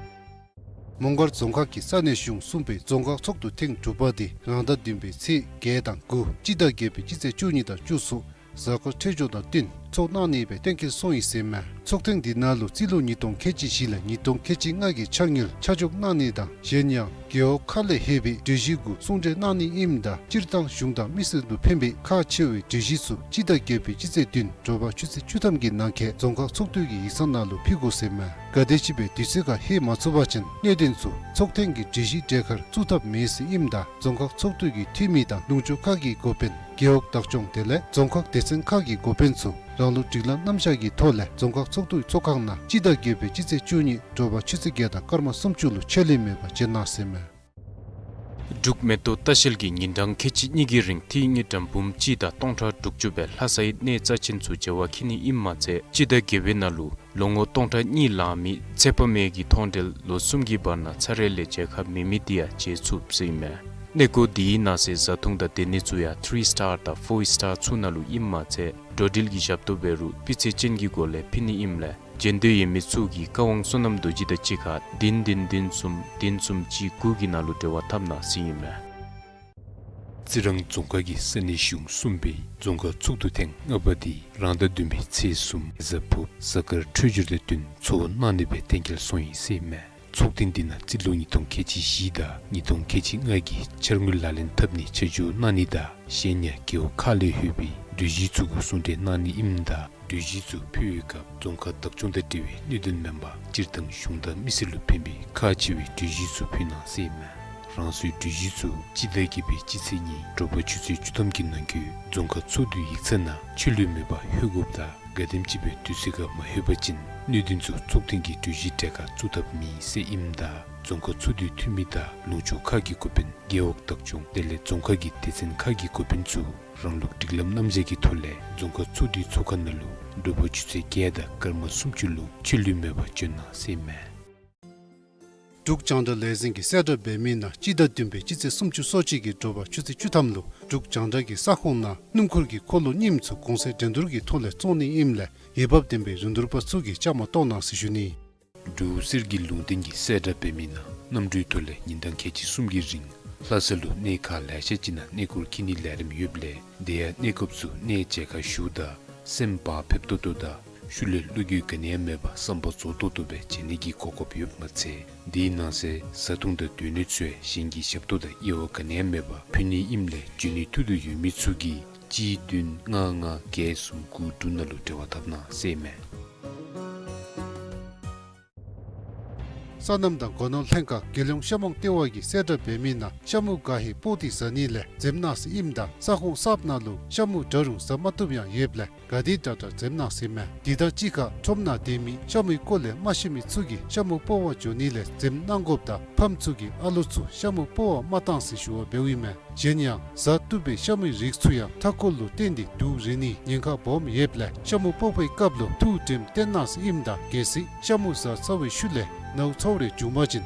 མོང་སྒར་རྫོང་ཁག་གི་ས་གནས་གཞུང་གསུམ་པའི་རྫོང་ཁག་ཚོགས་འདུ་ཐེངས་དྲུག་པ་འདི་རང་ཟླ་བདུན་པའི་ཚེས་བརྒྱད་དང་དགུ་སྤྱི་ཟླ་བརྒྱད་པའི་སྤྱི་ཚེས་བཅུ་གཉིས་དང་བཅུ་གསུམ་གཟའ་འཁོར་འཕྲོད་སྦྱོར་དང་བསྟུན་ཚོགས་གནང་ནི་སྦེ་གཏན་འཁེལ་སོང་ཡི་ཟེར་ཨིན་མས། ཚོགས་ཐེངས་འདི་ནང་ལུ་རྩིས་ལོ་ཉིས་སྟོང་ཁལ་གཅིག་བཞི་ལས་ཉིས་སྟོང་ཁལ་གཅིག་ལྔ་གི་འཆར་དངུལ་ཆ་འཇོག་གནང་ནི་དང་གཞན་ཡང་རྒེད་འོག་ཁག་ལས་ལྷོད་པའི་གྲོས་གཞི་གུ་གསུང་གྲོས་གནང་ནི་ཨིནམ་ད་སྤྱིར་བཏང་གཞུང་དང་མི་སེར་ལུ་ཕན་པའི་ཁག་ཆེ་བའི་གྲོས་གཞི་ཚུ་སྤྱི་ཟླ་བརྒྱད་པའི་སྤྱི་ཚེས་བདུན་དྲོ་པ་ཆུ་ཚོད་བཅུ་ཐམ་གྱི་ནང་འཁོད་རྫོང་ཁག་ཚོགས་འདུ་གི་ཡིག་ཚང་ནང་ལུ་ཕུལ་དགོ་ཟེར་ཨིན་མས། ག་དེམ་ཅིག་སྦེ་དུས་ཚོད་ཁར་ལྷོད་མ་ཚུགས་པ་ཅིན་གནད་དོན་ཚུ་ཚོགས་ཐེངས་ཀྱི་གྲོས་གཞི་གྲལ་ཁར་བཙུགས་ཐབས་མེད་ཟེར་ཨིནམ་ད་རྫོང་ཁག་ཚོགས་འདུ་གི་འཐུས་མི་དང་ལུང་ཕྱོགས་ཁག་གི་འགོ་དཔོན་རྒེད་འོག་བདག་སྐྱོང་དེ་ལས་རྫོང་ཁག་སྡེ་ཚན་ཁག་གི་འགོ་དཔོན་ཚུ་རང་ལུགས་སྒྲིག་ལམ་རྣམ་གཞག་གི་ཐོག་ལས་རྫོང་ཁག་ཚོགས་འདུའི་ཚོགས་ཁང་ནང་སྤྱི་ཟླ་བརྒྱད་པའི་སྤྱི་ཚེས་བཅུ་གཉིས་དྲོ་པ་ཆུ་ཚོད་བརྒྱད་དང་སྐར་མ་སུམ་ཅུ་ལུ་ཆད་ལུས་མེད་པར་བྱོན་གནང་ཟེར་ཨིན་མས། འབྲུག་མེ་ཏོག་ལྟ་བཤལ་གྱིས་ཉིན་གྲངས་ཁལ་གཅིག་གཉིས་ཀྱི་རིང་ཐིག་ངེ་དྲམ་འབུམ་གཅིག་དང་སྟོང་ཕྲག་དྲུག་ཅུ་སྦེ་ལྷ་སའི་གནས་རྩ་ཆེན་ཚུ་མཇལ་བར་འཁྱིད་ནི་ཨིནམ་མ་ཚད་སྤྱི་ཟླ་བརྒྱད་པའི་ནང་ལུ་ལོ་ངོ་སྟོང་ཕྲག་གཉིས་ལང་མི་ཚེ་དཔག་མེད་ཀྱི་མཐོང་གྲོལ་ལོ་གསུམ་གྱི་བར་ན་ཚར་རེ་ལས་མཇལ་ཁ་མེད་མི་དེ་ཡང་མཇལ་ཚུགས་ཟེར་ཨིན་མས། གནས་སྐོར་དེའི་ནང་གསེས་བཟའ་འཐུང་དང་སྡོད་གནས་ཚུ་ཡང་ཐི་རི་སི་ཊར་དང་ཕོར་སི་ཊར་ཚུ་ནང་ལུ་ཨིནམ་མ་ཚད་འགྲོ་འགྲུལ་གྱི་ཞབས་ཏོག་འབད་རུང་སྤུས་ཚད་ཅན་གྱི་སྒོ་ལས་ཕུལ་ནི་ཨིནམ་ལས་མཇལ་འདོད་ཡོད་མི་ཚུ་གིས་བཀའ་དབང་བསོད་ནམས་རྡོ་རྗེ་དང་གཅིག་ཁར་བདུན་བདུན་བདུན་གསུམ་བདུན་གསུམ་གཅིག་དགུ་གི་ནང་ལུ་འབྲེལ་བ་འཐབ་གནང་ཟེར་ཨིན་མས། རྩི་རང་རྫོང་ཁག་གི་ས་གནས་གཞུང་གསུམ་པའི་རྫོང་ཁག་ཚོགས་འདུ་ཐེངས་ལྔ་པ་འདི་རང་ཟླ་བདུན་པའི་ཚེས་གསུམ་གཟའ་ཕུརཔ་གཟའ་སྐར་འཕྲོད་སྦྱོར་དང་བསྟུན་ཚོགས་གནང་ནི་སྦེ་གཏན་འཁེལ་སོང་ཡི་ཟེར་ཨིན་མས། ཚོགས་ཐེངས་འདི་ནང་རྩིས་ལོ་ཉིས་སྟོང་ཁལ་གཅིག་བཞི་དང་ཉིས་སྟོང་ཁལ་གཅིག་ལྔ་གི་འཆར་དངུལ་ལག་ལེན་འཐབ་ནི་ཆ་འཇོག་གནང་ནི་དང་གཞན་ཡང་རྒེད་འོག་ཁག་ལས་ལྷོད་པའི་གྲོས་གཞི་ཚུ་གུ་གསུང་གྲོས་གནང་ནི་ཨིནམ་ད་གྲོས་གཞི་ཚུ་ཕུལ་བའི་སྐབས་རྫོང་ཁག་བདག་སྐྱོང་དང་འབྲེལ་བའི་གནད་དོན་མེན་པར་སྤྱིར་བཏང་གཞུང་དང་མི་སེར་ལུ་ཕན་པའི་ཁག་ཆེ་བའི་གྲོས་གཞི་ཚུ་ཕུལ་གནང་ཟེར་ཨིན་མས། རང་སོའི་གྲོས་གཞི་ཚུ་སྤྱི་ཟླ་བརྒྱད་པའི་སྤྱི་ཚེས་གཉིས་དྲོ་པ་ཆུ་ཚོད་བཅུ་ཐམ་གྱི་ནང་འཁོད་རྫོང་ཁག་ཚོགས་འདུའི་ཡིག་ཚང་ནང་ཆད་ལུས་མེད་པར་ལྷོད་དགོཔ་དང་ག་དེམ་ཅིག་སྦེ་དུས་ཚོད་ཁར་མ་ལྷོད་པ་ཅིན་གནད་དོན་ཚུ་ཚོགས་ཐེངས་ཀྱི་གྲོས་གཞི་གྲལ་ཁར་བཙུགས་ཐབས་མེད་ཟེར་ཨིནམ་ད་རྫོང་ཁག་ཚོགས་འདུའི་འཐུས་མི་དང་ལུང་ཕྱོགས་ཁག་གི་འགོ་དཔོན་རྒེད་འོག་བདག་སྐྱོང་དེ་ལས་རྫོང་ཁག་གི་སྡེ་ཚན་ཁག་གི་འགོ་དཔོན་ཚུ་རང་ལུགས་སྒྲིག་ལམ་རྣམ་གཞག་གི་ཐོག་ལས་རྫོང་ཁག་ཚོགས་འདུའི་ཚོགས་ཁང་ནང་ལུ་དྲོ་པ་ཆུ་ཚོད་བརྒྱད་དང་སྐར་མ་སུམ་ཅུ་ལུ་ཆད་ལུས་མེད་པར་བྱོན་གནང་ཟེར་ཨིན་མས། འབྲུག་རྒྱང་བསྒྲགས་ལས་འཛིན་གྱིས་གསལ་བསྒྲགས་འབད་མི་ནང་སྤྱི་ཟླ་བདུན་པའི་སྤྱི་ཚེས་སུམ་ཅུ་སོ་གཅིག་གི་དྲོ་པ་ཆུ་ཚོད་བཅུ་ཐམ་ལུ་འབྲུག་རྒྱང་བསྒྲགས་ཀྱི་ས་ཁོངས་ནང་སྣུམ་འཁོར་གྱི་འཁོར་ལོ་རྙིངམ་ཚུ་གོང་ཚད་འགྲན་བསྡུར་གྱི་ཐོག་ལས་བཙོང་ནི་ཨིནམ་ལས་འོས་འབབ་ལྡན་པའི་རིན་བསྡུར་པ་ཚུ་གིས་བཅའ་མར་གཏོགས་གནང་ཟེར་ཞུ་ནི། འབྲུག་གསེར་གྱི་ལུང་བསྟན་གྱིས་གསལ་བསྒྲགས་འབད་མི་ནང་གནམ་གྲུའི་ཐོག་ལས་ཉིན་གྲངས་ཁལ་གཅིག་གསུམ་གྱི་རིང་ལྷ་ས་ལུ་གནས་ཁག་ལེ་ཤ་ཅིག་ནང་གནས་སྐོར་འཁྱིད་ནིའི་ལས་རིམ་ཡོདཔ་ལས་དེ་ཡང་གནས་སྐབས་སུ་གནས་མཇལ་ཁ་ཞུཝ་ད་སེམས་བག་ཕེབས་ཏོག་ཏོ་དང་ཤུལ་ལས་བློ་འགྱོད་ག་ནི་ཡང་མེད་པར་བསམ་པ་རྫོགས་ཏོག་ཏོ་སྦེ་མཇལ་ནི་གི་གོ་སྐབས་ཡོདཔ་མ་ཚད་དེའི་ནང་གསེས་བཟའ་འཐུང་དང་སྡོད་གནས་ཚུ་ཡང་གཞན་གྱི་ཞབས་ཏོག་དང་དབྱེ་བ་ག་ནི་ཡང་མེད་པར་ཕུལ་ནི་ཨིནམ་ལས་འབྱོན་ནི་ཐུགས་འདོད་ཡོད་མི་ཚུ་གིས་གཅིག་བདུན་ལྔ་ལྔ་བརྒྱད་གསུམ་དགུ་དྲུག་ནང་ལུ་འབྲེལ་བ་འཐབ་གནང་ཟེར་ཨིན་མས། སོ་ནམ་དང་སྒོ་ནོར་ལྷན་ཁག་རྒྱལ་ཡོངས་ཤ་མོང་ལྟེ་བ་གིས་གསལ་བསྒྲགས་འབད་མི་ནང་ཤ་མུ་ག་ཧེ་སྤོག་སྟེ་བཟའ་ནི་ལས་འཛེམ་གནང་ཟེར་ཨིནམ་ད་ས་ཁོངས་གསརཔ་ནང་ལུ་ཤ་མུ་འདྲ་རུང་བཟའ་མ་བཏུབ་ཡང་ཡོདཔ་ལས་ག་དེ་དྲག་དྲག་འཛེམ་གནང་ཟེར་ཨིན་མས། དེ་དང་གཅིག་ཁར་ཁྲོམ་ནང་སྡོད་མི་ཤ་མུའི་སྐོར་ལས་མ་ཤེས་མི་ཚུ་གིས་ཤ་མུ་སྤོག་པར་འགྱོ་ནི་ལས་འཛེམ་གནང་དགོཔ་དང་ཕམ་ཚུ་གིས་ཨ་ལོ་ཚུ་ཤ་མུ་སྤོག་པར་མ་གཏང་ཟེར་ཞུ་བ་འབདཝ་ཨིན་མས། གཞན་ཡང་བཟའ་བཏུབ་པའི་ཤ་མུའི་རིགས་ཚུ་ཡང་མཐའ་འཁོར་ལུ་བརྟེན་ཏེ་དུག་རེག་ནིའི་ཉེན་ཁ་སྦོམ་ཡོདཔ་ལས་ཤ་མུ་སྤོག་པའི་སྐབས་ལུ་ཐུགས་དྲནམ་བཏོན་གནང་ཟེར་ཨིནམ་ད་གལ་སྲིད་ཤ་མུ་བཟའ་ཚར་བའི་ཤུལ་ལས་ནཝ་ཚཝ་རེ་བྱུང་པ་ཅིན་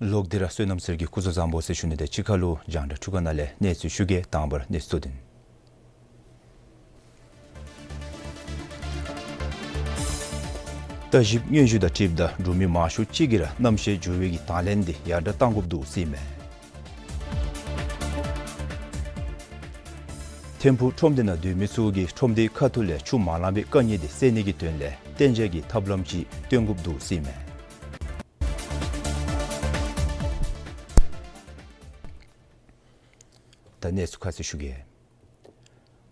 ལོག་སྟེ་ར་བསོད་ནམས་ཟེར་གྱི་སྐུ་གཟུགས་བཟང་པོ་ཟེར་ཞུ་ནི་དང་གཅིག་ཁར་ལུ་རྒྱང་བསྒྲགས་འཕྲུལ་ཁང་ནང་ལས་གནས་ཚུལ་ཞུ་གེ། དང་པ་ར་གནས་ཚུལ་གཙོ་དོན། བརྟག་ཞིབ་སྙན་ཞུ་དང་འཁྲིལཝ་ད་འབྲུག་མི་མང་ཤོས་ཅིག་གིས་ར་གནམ་གཤིས་འགྱུར་བའི་གི་དང་ལེན་འདི་ཡར་དྲག་གཏང་དགོཔ་འདུག་ཟེར་ཨིན་མས། ཐིམ་ཕུག་ཁྲོམ་སྡེ་ནང་སྡོད་མི་ཚུ་གིས་ཁྲོམ་སྡེའི་ཁ་ཐུག་ལས་ཆུ་མ་ལང་པའི་དཀའ་ངལ་འདི་སེལ་ནི་གི་དོན་ལས་གཏན་འཇགས་ཀྱི་ཐབས་ལམ་ཅིག་སྟོན་དགོཔ་འདུག་ཟེར་ཨིན་མས། ད་གནས་ཚུལ་ཁ་གསལ་ཞུ་གེ།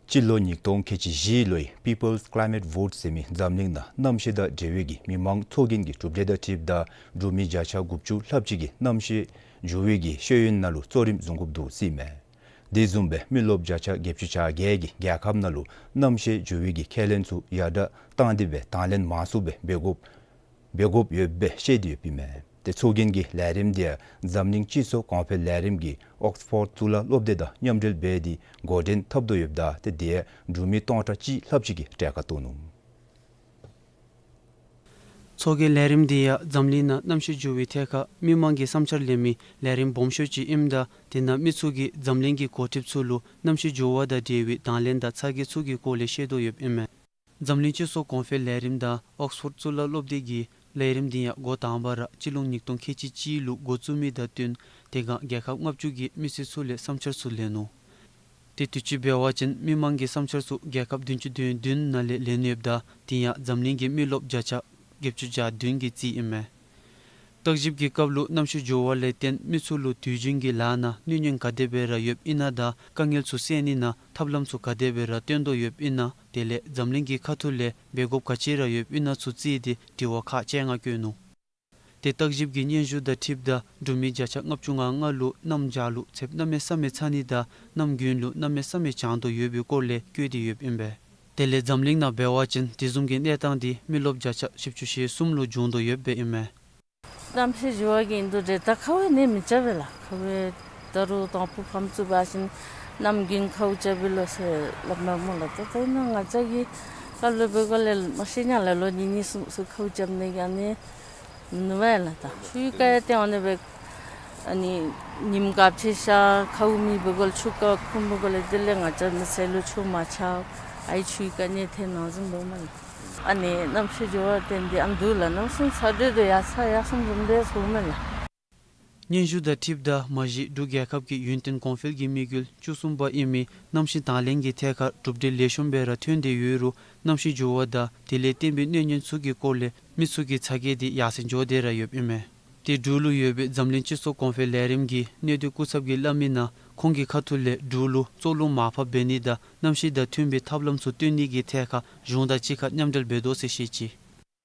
སྤྱི་ལོ་ཉིས་སྟོང་ཁལ་གཅིག་བཞི་ལོའི་People's Climate Vote ཟེར་མི་འཛམ་གླིང་ནང་གནམ་གཤིས་དང་འབྲེལ་བའི་གི་མི་མང་ཚོགས་རྒྱན་གྱི་གྲུབ་འབྲས་དང་འཁྲིལཝ་ད་འབྲུག་མི་བརྒྱ་ཆ་དགུ་བཅུ་ལྷགཔ་ཅིག་གིས་གནམ་གཤིས་འགྱུར་བའི་གི་ཤེས་ཡོན་ནང་ལུ་གཙོ་རིམ་བཟུང་དགོཔ་འདུག་ཟེར་ཨིན་མས། དེ་བཟུམ་སྦེ་མི་རློབས་བརྒྱ་ཆ་བརྒྱད་ཅུ་གྱ་བརྒྱད་ཀྱིས་རྒྱལ་ཁབ་ནང་ལུ་གནམ་གཤིས་འགྱུར་བའི་གི་ཁས་ལེན་ཚུ་ཡར་དྲག་བཏང་སྟེ་སྦེ་དང་ལེན་མང་སུ་སྦེ་འབད་དགོཔ་འབད་དགོཔ་ཡོདཔ་སྦེ་བཤད་དེ་ཡོདཔ་ཨིན་མས། ཏེ་ཚོགས་རྒྱན་གྱི་ལས་རིམ་འདི་ཡང་འཛམ་གླིང་སྤྱི་ཚོགས་གོང་འཕེལ་ལས་རིམ་གྱི་ཨོགསི་ཕོཌ་གཙུག་ལག་སློབ་སྡེ་དང་མཉམ་འབྲེལ་འབད་དེ་འགོ་འདྲེན་འཐབ་དོ་ཡོདཔ་ད་ཏེ་དེ་ཡང་འབྲུག་མི་སྟོང་ཕྲག་གཅིག་ལྷགཔ་ཅིག་གིས་གྲལ་ཁར་གཏོགས་ནུག། ཚོགས་རྒྱན་ལས་རིམ་འདི་ཡང་འཛམ་གླིང་ནང་གནམ་གཤིས་འགྱུར་བའི་ཐད་ཁར་མི་མང་གིས་བསམ་འཆར་ལེན་མི་ལས་རིམ་སྦོམ་ཤོས་ཅིག་ཨིནམ་ད་དེ་ནང་མི་ཚུ་གིས་འཛམ་གླིང་གི་འགོ་ཁྲིདཔ་ཚུ་ལུ་གནམ་གཤིས་འགྱུར་བ་དང་འབྲེལ་བའི་དང་ལེན་དང་ཚ་གྱང་ཚུ་གི་སྐོར་ལས་བཤད་དོ་ཡོདཔ་ཨིན་མས། འཛམ་གླིང་སྤྱི་ཚོགས་གོང་འཕེལ་ལས་རིམ་དང་ཨོགསི་ཕོཌ་གཙུག་ལག་སློབ་སྡེ་གིས་ལས་རིམ་འདི་ཡང་འགོ་དང་པ་ར་སྤྱི་ལོ་ཉིས་སྟོང་ཁལ་གཅིག་གཅིག་ལུ་འགོ་བཙུགས་མི་དང་བསྟུན་དེ་སྒང་རྒྱལ་ཁབ་ལྔ་བཅུ་གི་མི་སེར་ཚུ་ལས་བསམ་འཆར་ཚུ་ལེན་ནུག། ཏེ་དུས་ཅི་འབད་བ་ཅིན་མི་མང་གི་བསམ་འཆར་ཚུ་རྒྱལ་ཁབ་བདུན་ཅུ་དོན་བདུན་ནང་ལས་ལེན་ཡོདཔ་ད་དེ་ཡང་འཛམ་གླིང་གི་མི་རློབས་བརྒྱ་ཆ་བརྒྱད་ཅུ་གྱ་བདུན་གྱི་རྩིས་ཨིན་མས། བརྟག་ཞིབ་ཀྱི་སྐབས་ལུ་གནམ་གཤིས་འགྱུར་བ་ལས་བརྟེན་མི་ཚུ་ལུ་དུས་རྒྱུན་གྱི་ལཱ་ནང་གནོད་ཉེན་ག་དེ་སྦེ་ར་ཡོདཔ་ཨིན་ན་དང་དཀའ་ངལ་ཚུ་སེལ་ནི་ནང་ཐབས་ལམ་ཚུ་ག་དེ་སྦེ་ར་སྟོན་དོ་ཡོདཔ་ཨིན་ན་དེ་ལས་འཛམ་གླིང་གི་ཁ་ཐུག་ལས་འབད་དགོཔ་ག་ཅི་ར་ཡོདཔ་ཨིན་ན་ཚུ་བརྩིས་ཏེ་དྲི་བ་ཁག་བཅོ་ལྔ་བཀོད་ནུག། ཏེ་བརྟག་ཞིབ་ཀྱི་སྙན་ཞུ་དང་འཁྲིལཝ་ད་འབྲུག་མི་བརྒྱ་ཆ་ལྔ་བཅུ་ང་ལྔ་ལུ་གནམ་བྱཱར་ལུ་ཚདཔ་གནམ་མེད་ས་མེད་ཚ་ནི་དང་གནམ་དགུན་ལུ་གནམ་མེད་ས་མེད་གྱང་དོ་ཡོད་པའི་སྐོར་ལས་བཀོད་དེ་ཡོདཔ་ཨིན་པས། དེ་ལས་འཛམ་གླིང་ནང་འབད་བ་ཅིན་དེ་བཟུམ་གྱི་གནས་སྟངས་འདི་མི་རློབས་བརྒྱ་ཆ་བཞི་བཅུ་ཞེ་གསུམ་ལུ་བྱུང་དོ་ཡོདཔ་ཨིན་མས། གནམ་གཤིས་འགྱུར་བ་གིས་ཨིན་དོ་འདྲས། ད་ཁཝ་ནི་མི་རྐྱབ་པས་ལགས། ཁཝ་ད་རུང་དང་ཕུ་ཕམ་ཚུ་འབད་བ་ཅིན་གནམ་དགུན་ཁཝ་རྐྱབ་པས་ལོ་ཟེར་སླབ་མས་སྨོ་ལགས། ད་ད་ཨིན་ན་ང་བཅས་ཀྱི་སྐབས་ལུ་འབད་དགོཔ་ལས་མ་ཤེས་ཉམས་ལས་ལོ་གཉིས་གཉིས་གསུམ་གསུམ་ཁཝ་རྐྱབ་ནི་གི་ཨ་ནི་མིན་འདུག་པས་ལགས། ད་ཆུའི་རྐ་ཡང་ཏེ་ཨ་ནི་སྦེ་ཨ་ནི་ཉིམ་ག་ཕྱེད་ཤར་ཁཝ་མེད་པའི་སྒང་ལས་ཆུ་རྐ་ཁུམ་པའི་སྒང་ལས་དེ་ལས་ང་བཅས་མི་སེར་ལུ་ཆུ་མ་ཆག་ཨའི་ཆུའི་རྐ་ནི་ཐོན་ནི་བཟུམ་འབདཝ་མས་ལགས། ཨ་ནི་གནམ་གཤིས་འགྱུར་བ་བརྟེན་ཏེ་ཨ་ནི་འདུག་ལགས། གནམ་སེང་ཚ་དྲོད་དུ་ཡར་ཚ་ཡར་སོངམ་བཟུམ་སྦེ་སོངམ་མས་ལགས། སྙན་ཞུ་དང་འཁྲིལཝ་ད་མ་གཞི་འབྲུག་རྒྱལ་ཁབ་ཀྱི་ཡུན་བརྟན་གོང་འཕེལ་གྱི་དམིགས་ཡུལ་བཅུ་གསུམ་པ་ཨིན་མི་གནམ་གཤིས་དང་ལེན་གྱི་ཐད་ཁར་གྲུབ་འབྲས་ལེགས་ཤོམ་སྦེ་ར་ཐོན་ཏེ་ཡོད་རུང་གནམ་གཤིས་འགྱུར་བ་དང་དེ་ལས་བརྟེན་པའི་གནོད་ཉེན་ཚུ་གི་སྐོར་ལས་མི་ཚུ་གི་ཚ་གྱང་འདི་ཡར་སེང་འགྱོ་སྟེ་ར་ཡོདཔ་ཨིན་མས། ཏེ་འབྲུག་ལུ་ཡོད་པའི་འཛམ་གླིང་སྤྱི་ཚོགས་གོང་འཕེལ་ལས་རིམ་གྱི་གནད་དོན་སྐུ་ཚབ་ཀྱིས་སླབ་མི་ནང་ཁོང་གི་ཁ་ཐུག་ལས་འབྲུག་ལུ་གཙོ་རླུང་མར་ཕབ་འབད་ནི་དང་གནམ་གཤིས་དང་མཐུན་པའི་ཐབས་ལམ་ཚུ་སྟོན་ནི་གི་ཐད་ཁར་གཞུང་དང་གཅིག་ཁར་མཉམ་འབྲེལ་འབད་དོ་ཟེར་བཤད་ཅི།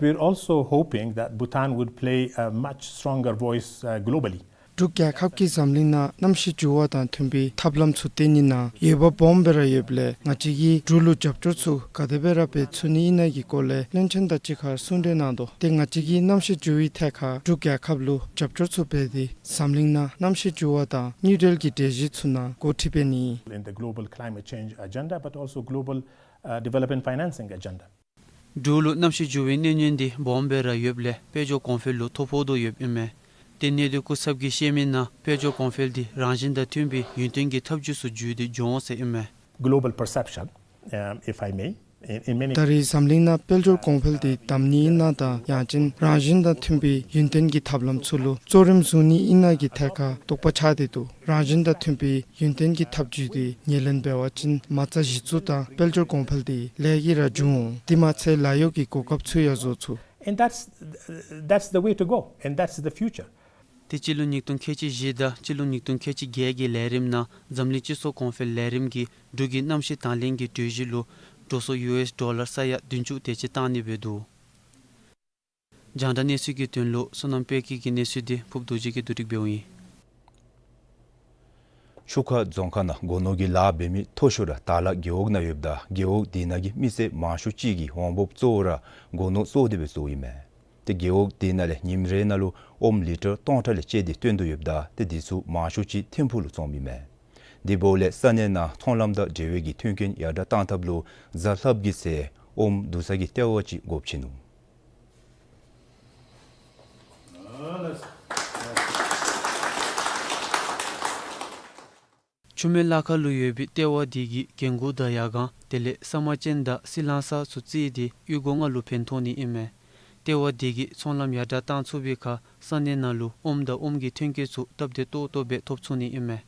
We're also hoping that Bhutan would play a much stronger voice, uh, globally. འབྲུག་རྒྱལ་ཁབ་ཀྱིས་འཛམ་གླིང་ནང་གནམ་གཤིས་འགྱུར་བ་དང་མཐུན་པའི་ཐབས་ལམ་ཚུ་བཏོན་ནི་ནང་འོས་འབབ་སྦོམ་སྦེ་ར་ཡོདཔ་ལས་ང་བཅས་ཀྱིས་འབྲུག་ལུ་རྒྱབ་སྐྱོར་ཚུ་ག་དེ་སྦེ་ར་འབད་ཚུགས་ནི་ཨིན་ན་གི་སྐོར་ལས་བློན་ཆེན་དང་གཅིག་ཁར་གསུང་གྲོས་གནང་དོ། ཏེ་ང་བཅས་ཀྱིས་གནམ་གཤིས་འགྱུར་བའི་ཐད་ཁར་འབྲུག་རྒྱལ་ཁབ་ལུ་རྒྱབ་སྐྱོར་ཚུ་འབད་དེ་འཛམ་གླིང་ནང་གནམ་གཤིས་འགྱུར་བ་དང་དངུལ་འབྲེལ་གྱི་གྲོས་གཞི་ཚུ་ནང་འགོ་ཁྲིད་འབད་ནི་ཨིན། In the global climate change agenda, but also global, uh, development financing agenda. འབྲུག་ལུ་གནམ་གཤིས་འགྱུར་བའི་གནོད་ཉེན་འདི་སྦོམ་སྦེ་ར་ཡོདཔ་ལས་དཔལ་འབྱོར་གོང་འཕེལ་ལུ་ཐོ་ཕོག་དོ་ཡོདཔ་ཨིན་མས། ཏེ་གནད་དོན་གོ་སྐབས་ཀྱི་ཤེས་མི་ནང་དཔལ་འབྱོར་གོང་འཕེལ་འདི་རང་བཞིན་དང་མཐུན་པའི་ཡུན་བརྟན་གྱི་འཐབ་ཇུས་སུ་འགྱུར་ཏེ་འགྱོ་འོང་ཟེར་ཨིན་མས། Global perception, um, if I may, in, in many ད་རེས་འཛམ་གླིང་ནང་དཔལ་འབྱོར་གོང་འཕེལ་འདི་དམ་ནི་ཨིན་ན་དང་ཡང་ཅིན་རང་བཞིན་དང་མཐུན་པའི་ཡུན་བརྟན་གྱི་ཐབས་ལམ་ཚུ་ལུ་གཙོ་རིམ་བཟུང་ནི་ཨིན་ན་གི་ཐད་ཁར་དོགས་པ་ཆགས་ཏེ་འདུག། རང་བཞིན་དང་མཐུན་པའི་ཡུན་བརྟན་གྱི་ཐབས་བྱུས་དེ་ངོས་ལེན་འབད་བ་ཅིན་མ་རྩ་གཞི་བཙུགས་དང་དཔལ་འབྱོར་གོང་འཕེལ་དེ་ལས་ཀྱིས་ར་འབྱུང་འོང་། དེ་མ་ཚད་ལཱ་གཡོག་གི་གོ་སྐབས་ཚུ་ཡང་བཟོ་ཚུགས། And that's, that's the way to go, and that's the future. ཏེ་སྤྱི་ལོ་ཉིས་སྟོང་ཁལ་གཅིག་བཞི་དང་སྤྱི་ལོ་ཉིས་སྟོང་ཁལ་གཅིག་བརྒྱད་ཀྱི་ལས་རིམ་ནང་འཛམ་གླིང་སྤྱི་ཚོགས་གོང་འཕེལ་ལས་རིམ་གྱིས་འབྲུག་གི་གནམ་གཤིས་དང་ལེན་གྱི་གྲོས་གཞི་ལུ་འགྲོ་སོང་ཡུ་ཨེསི་ཌོ་ལར་ས་ཡ་བདུན་ཅུ་དེ་ཅིག་བཏང་ནི་འབད་འདུག། རྒྱང་བསྒྲགས་གནས་ཚུལ་གྱི་དོན་ལུ་བསོད་ནམས་དཔལ་སྐྱིད་ཀྱི་གནས་ཚུལ་འདི་ཕུརབ་རྡོ་རྗེ་གིས་བསྡུ་སྒྲིག་འབདཝ་ཨིན། ཆུ་ཁ་རྫོང་ཁག་ནང་སྒོ་ནོར་གྱི་ལཱ་འབད་མི་མཐོ་ཤོས་ར་དར་ལག་རྒེད་འོག་ནང་ཡོདཔ་ད་རྒེད་འོག་དེ་ནང་གི་མི་སེར་མང་ཤོས་ཅིག་གི་འོང་འབབ་གཙོ་བོ་ར་སྒོ་ནོར་གསོ་སྟེ་སྦེ་བཟོཝ་ཨིན་མས། ཏེ་རྒེད་འོག་དེ་ནང་ལས་ཉིནམ་རེ་ནང་ལུ་ཨོམ་ལི་ཊར་སྟོང་ཕྲག་ལས་བཅད་དེ་བཏོན་དོ་ཡོདཔ་ད་ཏེ་དེ་ཚུ་མང་ཤོས་ཅིག་ཐིམ་ཕུག་ལུ་བཙོངམ་ཨིན་མས། དེ་འབདཝ་ལས་ས་གནས་ནང་ཚོང་ལམ་དང་འབྲེལ་བའི་གི་མཐུན་རྐྱེན་ཡར་དྲག་བཏང་ཐབས་ལུ་གཟའ་ལྷགཔ་གི་ཚེ་ཨོམ་བསྡུ་ས་གི་ལྟེ་བ་ཅིག་དགོཔ་ཅིག་ནུག། ཆུ་སྨད་ལ་ཁ་ལུ་ཡོད་པའི་ལྟེ་བ་དེ་གིས་རྒན་གོག་དང་ཡར་ཁང་དེ་ལས་ས་མ་ཅན་དང་སི་ལང་ས་ཚུ་བརྩིས་ཏེ་གཡུས་སྒོ་ལྔ་ལུ་ཕན་ཐོགས་ནི་ཨིན་མས། ལྟེ་བ་དེ་གིས་ཚོང་ལམ་ཡར་དྲག་བཏང་ཚུགས་པའི་ཁར་ས་གནས་ནང་ལུ་ཨོམ་དང་ཨོམ་གྱི་ཐོན་སྐྱེད་ཚུ་སྟབས་བདེ་ཏོག་ཏོ་སྦེ་ཐོབ་ཚུགས་ནི་ཨིན་མས།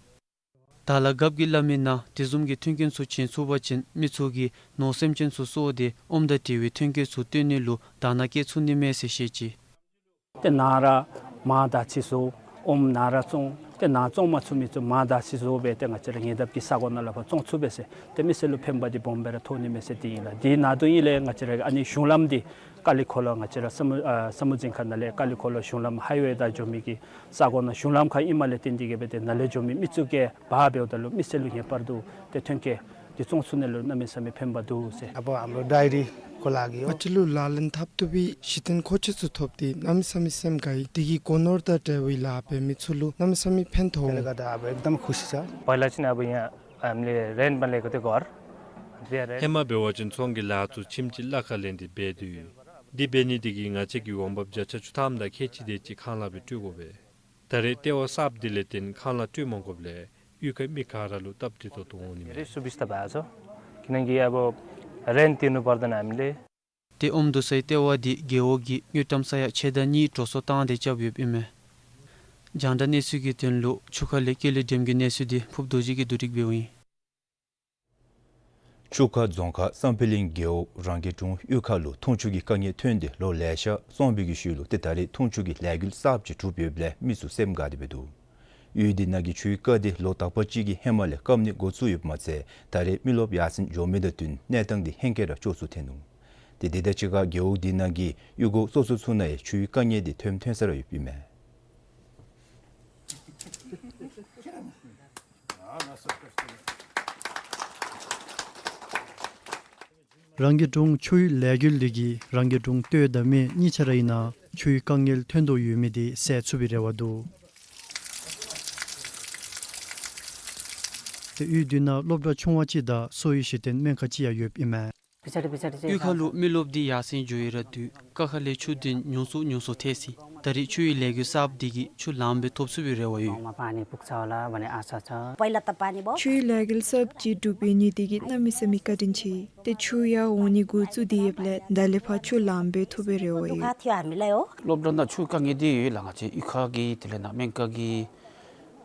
དར་ལག་རྒཔོ་གིས་སླབ་མི་ནང་དེ་བཟུམ་གྱི་མཐུན་རྐྱེན་ཚུ་བྱིན་ཚུགས་པ་ཅིན་མི་ཚུ་གིས་ནོར་སེམས་ཅན་ཚུ་གསོ་སྟེ་ཨོམ་དང་འབྲེལ་བའི་ཐོན་སྐྱེད་ཚུ་བཏོན་ནི་ལུ་དག་སྣང་བསྐྱེད་ཚུགས་ནི་མས་ཟེར་བཤད་ཅི། ཏེ་ནཱ་ར་མར་དར་ཚི་བཟོ། ཨོམ་ནཱ་ར་བཙོང་། ཏེ་ནཱ་བཙོང་མ་ཚུགས་མི་ཚུ་མར་དར་ཚི་བཟོ་སྦེ་ཏེ་ང་བཅས་ར་ཉེ་འདབས་ཀྱི་ས་གོ་ནང་ལུ་ཕར་བཙོང་ཚུགས་པས་ཟེར། ཏེ་མི་སེར་ལུ་ཕན་པ་འདི་སྦོམ་སྦེ་ར་ཐོགས་ནི་མས་ཟེར་འདི་ཨིན་ལགས། དེ་ནང་དོན་ཨིན་ལས་ང་བཅས་ར་ཨ་ནི་གཞུང་ལམ་འདི་ཀ་ལི་ཁོ་ལ་ང་བཅས་ར་ས་མུ་ཨ་ས་མུ་འཛིན་ཁང་ནང་ལས་ཀ་ལི་ཁོ་ལ་གཞུང་ལམ་ཧའི་ཝེ་དང་འགྱོ་མི་གི་ས་གོ་ནང་གཞུང་ལམ་ཁར་ཨིནམ་ལས་བརྟེན་ཏེ་གིས་སྦེ་ཏེ་ནཱ་ལས་འགྱོ་མི་མི་ཚུ་གིས་འབག་འབདཝ་ད་ལུ་མི་སེར་ལུ་ངེས་པར་དུ་ཏེ་ཐོན་སྐྱེད་འདི་བཙོང་ཚུགས་ནི་ལུ་གནམ་མེད་ས་མེད་ཕན་པ་འདུག་ཟེར། ཨ་བོ་ཨམ་ལོ་ཌའི་རི་ཁོ་ལ་གི་ཡོད། ང་བཅས་ལུ་ལག་ལེན་འཐབ་བཏུབ་པའི་གཞི་རྟེན་མཁོ་ཆས་ཚུ་ཐོབ་སྟེ་གནམ་མེད་ས་མེད་སེམས་དགའ་ཡི། དེ་གིས་སྒོ་ནོར་དང་འབྲེལ་བའི་ལཱ་འབད་མི་ཚུ་ལུ་གནམ་མེད་ས་མེད་ཕན་ཐོགས། पहले का तो अब एकदम खुश छ। पहिला चाहिँ अब यहाँ हामीले रेन्ट पनि लिएको थियो घर। त्यहाँ रेन्ट ཧེ་མ་འབད་བ་ཅིན་ཚོང་གི་ལཱ་ཚུ་ཁྱིམ་གཅིག་གླ་ཁར་ལེན་ཏེ་འབད་དོ་ཡོད། འདི་འབད་ནི་དེ་གིས་ང་བཅས་ཀྱི་འོང་འབབ་བརྒྱ་ཆ་བཅུ་ཐམ་དང་ཁལ་གཅིག་དེ་ཅིག་ཁང་གླ་སྦེ་སྤྲོད་དགོ་པས། ད་རེས་ལྟེ་བ་གསརཔ་འདི་ལས་བརྟེན་ཁང་གླ་སྤྲོད་མ་དགོཔ་ལས་གཡུས་ཁའི་མི་ག་ར་ལུ་སྟབས་བདེ་ཏོག་ཏོ་འོང་ནི་མས། धेरै सुविस्ता भएको छ। किनकि अब रेन्ट तिर्नु पर्दैन हामीले। ཏེ་ཨོམ་བསྡུ་སའི་ལྟེ་བ་འདི་རྒེད་འོག་གིས་དངུལ་ཀྲམ་ས་ཡ་ཕྱེད་དང་གཉིས་འགྲོ་སོང་བཏང་སྟེ་རྐྱབ་ཡོདཔ་ཨིན་མས། རྒྱང་བསྒྲགས་གནས་ཚུལ་གྱི་དོན་ལུ་ཆུ་ཁ་ལས་ཀེ་ལི་སྒྲོལམ་གྱི་གནས་ཚུལ་འདི་ཕུརབ་རྡོ་རྗེ་གིས་བསྡུ་སྒྲིག་འབདཝ་ཨིན། ཆུ་ཁ་རྫོང་ཁག་བསམ་འཕེལ་གླིང་རྒེད་འོག་རང་སྐྱིད་གྲོང་གཡུས་ཁ་ལུ་འཐུང་ཆུ་གི་དཀའ་ངལ་ཐོན་ཏེ་ལོ་ལེ་ཤ་སོང་བའི་གི་ཤུལ་ལུ་ཏེ་ད་རེས་འཐུང་ཆུ་གི་ལས་འགུལ་གསརཔ་ཅིག་གྲུབ་ཡོདཔ་ལས་མི་ཚུ་སེམས་དགའ་སྟེ་སྦེ་འདུག། གཡུས་འདི་ནང་གི་ཆུའི་རྐ་འདི་ལོ་དག་པ་ཅིག་གི་ཧེ་མ་ལས་བཀབ་ནི་འགོ་བཙུགས་ཡོདཔ་མ་ཚད་ད་རེས་མི་རློབས་ཡར་སེང་འགྱོ་མི་དང་བསྟུན་གནས་སྟངས་འདི་ཧེང་སྐལ་ར་སྐྱོ་སུ་ཐོན་ནུག། ཏེ་དེ་དང་གཅིག་ཁར་རྒེད་འོག་འདི་ནང་གི་གཡུས་སྒོ་སོ་སོ་ཚུ་ནང་ཡང་ཆུའི་དཀའ་ངལ་འདི་ཐོནམ་ཐོན་ས་ར་ཡོདཔ་ཨིན་མས། རང་སྐྱིད་གྲོང་ཆུའི་ལས་འགུལ་འདི་གིས་རང་སྐྱིད་གྲོང་སྟོད་དང་སྨད་གཉིས་ཆ་ར་ཨིན་ན་ཆུའི་དཀའ་ངལ་ཐོན་དོ་ཡོད་མི་འདི་སེལ་ཚུགས་པའི་རེ་བ་འདུག། ཏེ་གཡུས་འདི་ནང་སློབ་གྲྭ་ཆུང་བ་ཅིག་དང་གསོ་བའི་གཞི་རྟེན་སྨན་ཁང་ཅིག་ཡང་ཡོདཔ་ཨིན་མས། གཡུས་ཁ་ལུ་མི་རློབས་འདི་ཡར་སེང་འགྱོ་ཡི་ར་དུས་ཀ་ཁ་ལས་ཆུ་འདི་ཉུང་སུ་ཉུང་སུ་ཐལ་སོ་ཡི། ད་རེས་ཆུའི་ལས་འགུལ་གསརཔ་འདི་གིས་ཆུ་ལངམ་སྦེ་ཐོབ་ཚུགས་པའི་རེ་བ་ཡོད། पानी पुग्छ होला भन्ने आशा छ। पहिला त पानी भयो। ཆུའི་ལས་འགུལ་གསརཔ་ཅིག་གྲུབ་པའི་ཉིནམ་འདི་གིས་གནམ་མེད་ས་མེད་བཀའ་དྲིན་ཆེ། ཏེ་ཆུ་ཡར་འོང་ནི་འགོ་བཙུགས་ཏེ་ཡོདཔ་ལས་ད་ལས་ཕར་ཆུ་ལངམ་སྦེ་ཐོབ་པའི་རེ་བ་ཡོད། दुःख थियो हामीलाई हो। སློབ་གྲྭ་ནང་ཆུའི་དཀའ་ངལ་འདི་ཡོད་ལགས། ང་བཅས་གཡུས་ཁ་གི་དེ་ལས་ནཱ་སྨན་ཁང་གི་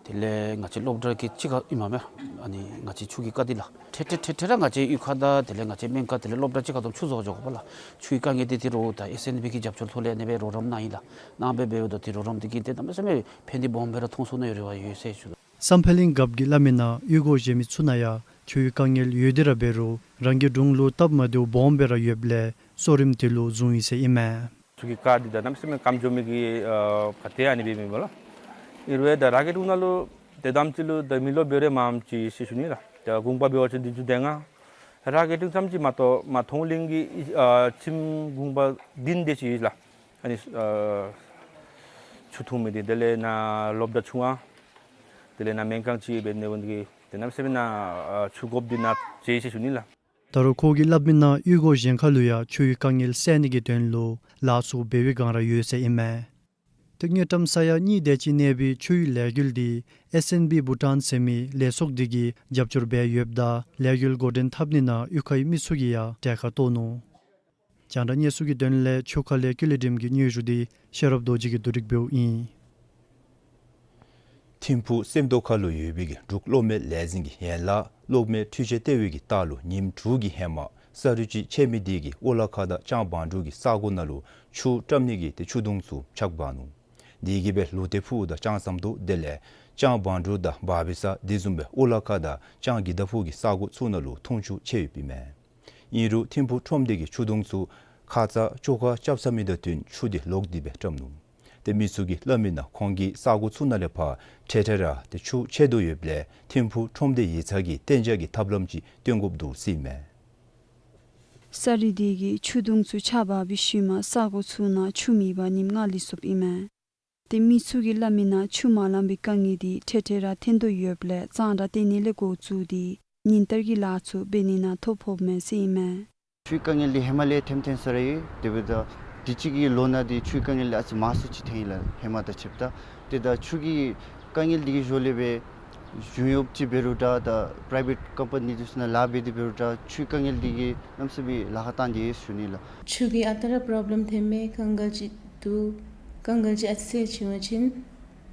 དེ་ལས་ང་བཅས་སློབ་གྲྭ་གི་གཅིག་ཁར་ཨིནམ་མས། ཨ་ནི་ང་བཅས་ཆུ་གི་དཀའ་སྡུག་ལགས། ཐེངས་ཐེངས་ཐེངས་ཐེངས་ར་ང་བཅས་གཡུས་ཁ་དང་དེ་ལས་ང་བཅས་སྨན་ཁང་དེ་ལས་སློབ་གྲྭ་གཅིག་ཁར་ཐོག་ཆུ་བཟོ་འགྱོ་དགོ་པས་ལགས། ཆུའི་དཀའ་ངལ་འདི་དེ་རུང་ད་ཨེསི་ཨེན་ཌི་པི་གི་རྒྱབ་སྐྱོར་ཐོག་ལས་ཨ་ནི་སྦེ་རོགས་རམ་གནང་ཡི་ལགས། གནང་སྦེ་འབདཝ་ད་དེ་རོགས་རམ་འདི་གིས་ཏེ་གནམ་མེད་ས་མེད་ཕན་བདེ་སྦོམ་སྦེ་ར་མཐོང་ཚུགས་ནི་ཡོད་རེ་བ་ཡོད་ཟེར་ཞུ། བསམ་འཕེལ་གླིང་རྒཔོ་གིས་སླབ་མི་ནང་གཡུས་སྒོ་བཞེངས་མི་ཚུ་ནང་ཡང་ཆུའི་དཀའ་ངལ་ཡོད་དེ་ར་འབད་རུང་རང་སྐྱིད་གྲོང་ལུ་སྟབས་མ་བདེཝ་སྦོམ་སྦེ་ར་ཡོདཔ་ལས་གཙོ་རིམ་དེ་ལུ་བཟུང་ཡི་ཟེར་ཨིན་མས། ཆུ་གི་རྐ་འདི་ད་གནམ་མེད་ས་མེད་སྐམ་འགྱོ་མི་གི་ཨ་ག་ཏེ་ཨ་ནི་སྦེ་མེན་པ་ལགས། ཨིན་རུང་ད་ར་གི་ཐུང་ནང་ལུ་དེ་དང་ཅིག་ལུ་ད་མི་ལོ་འབད་རེ་མངམ་ཅིག་ཟེར་ཞུ་ནི་ལགས། ད་གུང་པ་འབད་བ་ཅིན་བདུན་ཅུ་དོན་ལྔ། ར་གི་ཐུང་ཙམ་ཅིག་མ་གཏོགས་མ་མཐོང་གླིང་གི་ཨ་ཁྱིམ་གུང་པ་བདུན་དེ་ཅིག་ལགས། ཨ་ནི་ཨ་ཆུ་འཐུང་མི་འདི་དེ་ལས་ནཱ་སློབ་གྲྭ་ཆུང་ང་དེ་ལས་ནཱ་སྨན་ཁང་ཅིག་འབད་ནི་འདི་གིས་དེ་གནམ་མེད་ས་མེད་ནཱ་ཨ་ཆུ་དགོཔ་འདི་ནཱ་ཅིག་ཟེར་ཞུ་ནི་ལགས། ད་རུང་ཁོ་གིས་སླབ་མི་ནང་གཡུས་སྒོ་གཞན་ཁ་ལུ་ཡང་ཆུའི་དཀའ་ངལ་སེལ་ནི་གི་དོན་ལུ་ལཱ་ཚུ་འབད་བའི་བསྒང་ར་ཡོད་ཟེར་ཨིན་མས། ཏེ་དངུལ་ཀྲམ་ས་ཡ་གཉིས་དེ་ཅིག་གནས་པའི་ཆུའི་ལས་འགུལ་འདི་ཨེས་ཨེན་བི་བྷུ་ཊཱན་ཟེར་མི་ལས་ཚོགས་འདི་གིས་རྒྱབ་སྐྱོར་འབད་ཡོདཔ་ད་ལས་འགུལ་འགོ་འདྲེན་འཐབ་ནི་ནང་གཡུས་ཁའི་མི་ཚུ་གིས་ཡང་གྲལ་ཁར་གཏོགས་ནུག། རྒྱང་བསྒྲགས་གནས་ཚུལ་གྱི་དོན་ལས་ཆུ་ཁ་ལས་ཀུན་ལེགས་སྒྲོལམ་གྱི་སྙན་ཞུ་འདི་ཤེས་རབ་རྡོ་རྗེ་གིས་བསྡུ་སྒྲིག་འབདཝ་ཨིན། ཐིམ་ཕུག་སེམས་རྟོགས་ཁ་ལུ་ཡོད་པའི་གི་འབྲུག་གློག་མེ་ལས་འཛིན་གྱི་ཡན་ལག་གློག་མེ་འཕྲུལ་ཆས་ལྟེ་བའི་གི་ལྟག་ལུ་ཉིནམ་དྲུག་གི་ཧེ་མ་ས་རུད་ཅིག་ཆད་མི་འདི་གིས་ཨོ་ལ་ཁ་དང་ལྕང་བང་འབྲུག་གི་ས་གོ་ནང་ལུ་ཆུ་བཀྲམ་ནི་གི་ཏེ་ཆུ་དུང་ཚུ་ཆག་འབག་ནུག། དེ་གིས་སྦེ་ལུ་ཏེ་ཕུ་དང་ལྕང་ཟམ་ཏོག་དེ་ལས་ལྕང་བང་འབྲུག་དང་བ་བི་ས་དེ་བཟུམ་སྦེ་ཨོ་ལ་ཁ་དང་ལྕང་གི་ད་ཕུ་གི་ས་གོ་ཚུ་ནང་ལུ་འཐུང་ཆུ་ཆད་ཡོདཔ་ཨིན་མས། ཨིན་རུང་ཐིམ་ཕུག་ཁྲོམ་སྡེ་གི་ཆུ་དུང་ཚུ་ཁ་ཙ་བཅོ་ཁ་རྐྱབ་ཚར་མི་དང་བསྟུན་ཆུ་འདི་ལོག་སྟེ་སྦེ་བཀྲམ་ནུག། ཏེ་མི་ཚུ་གིས་སླབ་མི་ནང་ཁོང་གི་ས་གོ་ཚུ་ནང་ལས་ཕར་འཕྲལ་འཕྲལ་ར་ཏེ་ཆུ་ཆད་དོ་ཡོདཔ་ལས་ཐིམ་ཕུག་ཁྲོམ་སྡེ་ཡིག་ཚང་གིས་གཏན་འཇགས་ཀྱི་ཐབས་ལམ་ཅིག་སྟོན་དགོཔ་འདུག་ཟེར་ཨིན་མས། ས་རུད་འདི་གིས་ཆུ་དུང་ཚུ་ཆག་འབག་པའི་ཤུལ་མ་ས་གོ་ཚུ་ནང་ཆུ་མེད་པར་ཉིནམ་ལྔ་ལུས་སོཔ་ཨིན་མས། ཏེ་མི་ཚུ་གིས་སླབ་མི་ནང་ཆུ་མ་ལང་པའི་དཀའ་ངལ་འདི་འཕྲལ་འཕྲལ་ར་ཐོན་དོ་ཡོདཔ་ལས་གཙང་སྦྲ་བཏོན་ནི་ལས་འགོ་བཙུགས་ཏེ་ཉིན་བསྟར་གྱི་ལཱ་ཚུ་འབད་ནི་ནང་ཐོ་ཕོགཔ་མས་ཟེར་ཨིན་མས། ཆུའི་དཀའ་ངལ་འདི་ཧེ་མ་ལས་ཐོན་ཐོན་ས་ར་ཨིན། དེ་འབདཝ་ད་དུས་ཅི་གི་ལོ་ནང་འདི་ཆུའི་དཀའ་ངལ་འདི་ཨ་ཙི་མང་སུ་ཅིག་ཐོན་ཡི་ལགས། ཧེ་མ་དང་ཕྱདཔ་ད། ཏེ་ད་ཆུ་གི་དཀའ་ངལ་འདི་གི་འགྱོ་ལས་སྦེ་གཞུང་གཡོགཔ་ཅིག་འབད་རུང་འདྲ་དང་པ་རའི་བེཊ་ཀམ་པ་ནི་འདི་ཚུ་ནང་ལཱ་འབད་དེ་འབད་རུང་འདྲ་ཆུའི་དཀའ་ངལ་འདི་གིས་གནམ་མེད་ས་མེད་ལཱ་ཁག་བཏང་སྟེ་ཡོད་ཟེར་ཞུ་ནི་ལགས། ཆུ་གི་ཨ་རྟག་ར་པོརོབ་ལེམ་ཐོནམ་མས། དཀའ་ངལ་ཅིག་འདུག། དཀའ་ངལ་ཅིག་ཨ་ཙི་སེལ་ཚུགས་པ་ཅིན་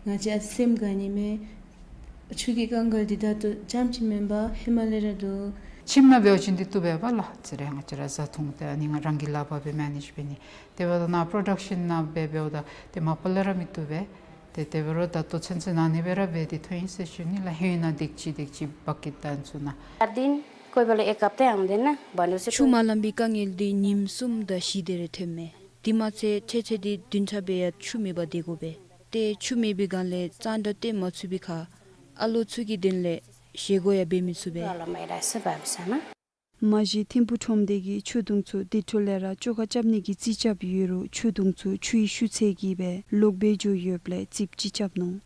ང་བཅས་ཨ་ཙི་སེམས་དགའ་ནི་མས། ཆུ་གི་དཀའ་ངལ་འདི་ད་ལྟོ་རྐྱངམ་ཅིག་མེན་པར་ཧེ་མ་ལས་ར་འདུག། ཁྱིམ་ནང་འབད་བ་ཅིན་འདི་བཏུབ་པས་པ་ལགས། ཨ་ཙི་རེ་ང་བཅས་ར་བཟའ་འཐུང་ཏེ་ཨ་ནི་ང་རང་གི་ལགཔ་སྦེ་མེ་ནེཇ་འབད་ནི། དེ་འབདཝ་ད་ནཱ་པོརོ་ཌག་ཤཱན་ནང་འབད་འབདཝ་ད་ཏེ་མ་པ་ལས་ར་མི་བཏུབ་པས། ཏེ་དེ་འབད་རུང་ད་ལྟོ་ཚུན་ཚོད་ཨ་ནི་སྦེ་ར་འབད་དེ་ཐོན་ཡི་ཟེར་ཞུ་ནི་ལགས། ཧེ་ནཱ་དེ་ཅིག་དེ་ཅིག་བཀྱིག་ད་ཚུ་ནང་ཨ་དིན་ཀོའི་བ་ལོ་ཨེ་ཀབ་ཏེ་ཨང་དེ་ན་བ་ནུ་སེ་ཆུ་མ་ལང་པའི་དཀའ་ངལ་འདི་ཉིནམ་གསུམ་དང་བཞི་དེ་རེ་ཐོནམ་མས། དེ་མ་ཚད་ཚེ་ཚེ་འདི་བདུན་ཕྲག་སྦེ་ཡང་ཆུ་མེད་པར་སྡོད་དགོ་པས། ཏེ་ཆུ་མེད་པའི་སྒང་ལས་གཙང་སྦྲ་བཏོན་མ་ཚུགས་པའི་ཁར་ཨ་ལོ་ཚུ་གི་དོན་ལས་བཞེས་སྒོ་ཡང་འབད་མི་ཚུགས་པས། མ་གཞི་ཐིམ་ཕུག་ཁྲོམ་སྡེ་གིས་ཆུ་དུང་ཚུ་དེ་འཕྲོ་ལས་ར་བཅོ་ཁ་རྐྱབ་ནི་གི་རྩིས་རྐྱབ་ཡོད་རུང་ཆུ་དུང་ཚུ་ཆུའི་ཤུགས་ཚད་ཀྱིས་སྦེ་ལོག་སྦེ་འགྱོ་ཡོདཔ་ལས་རྩིསཔ་ཅིག་རྐྱབ་ནུག།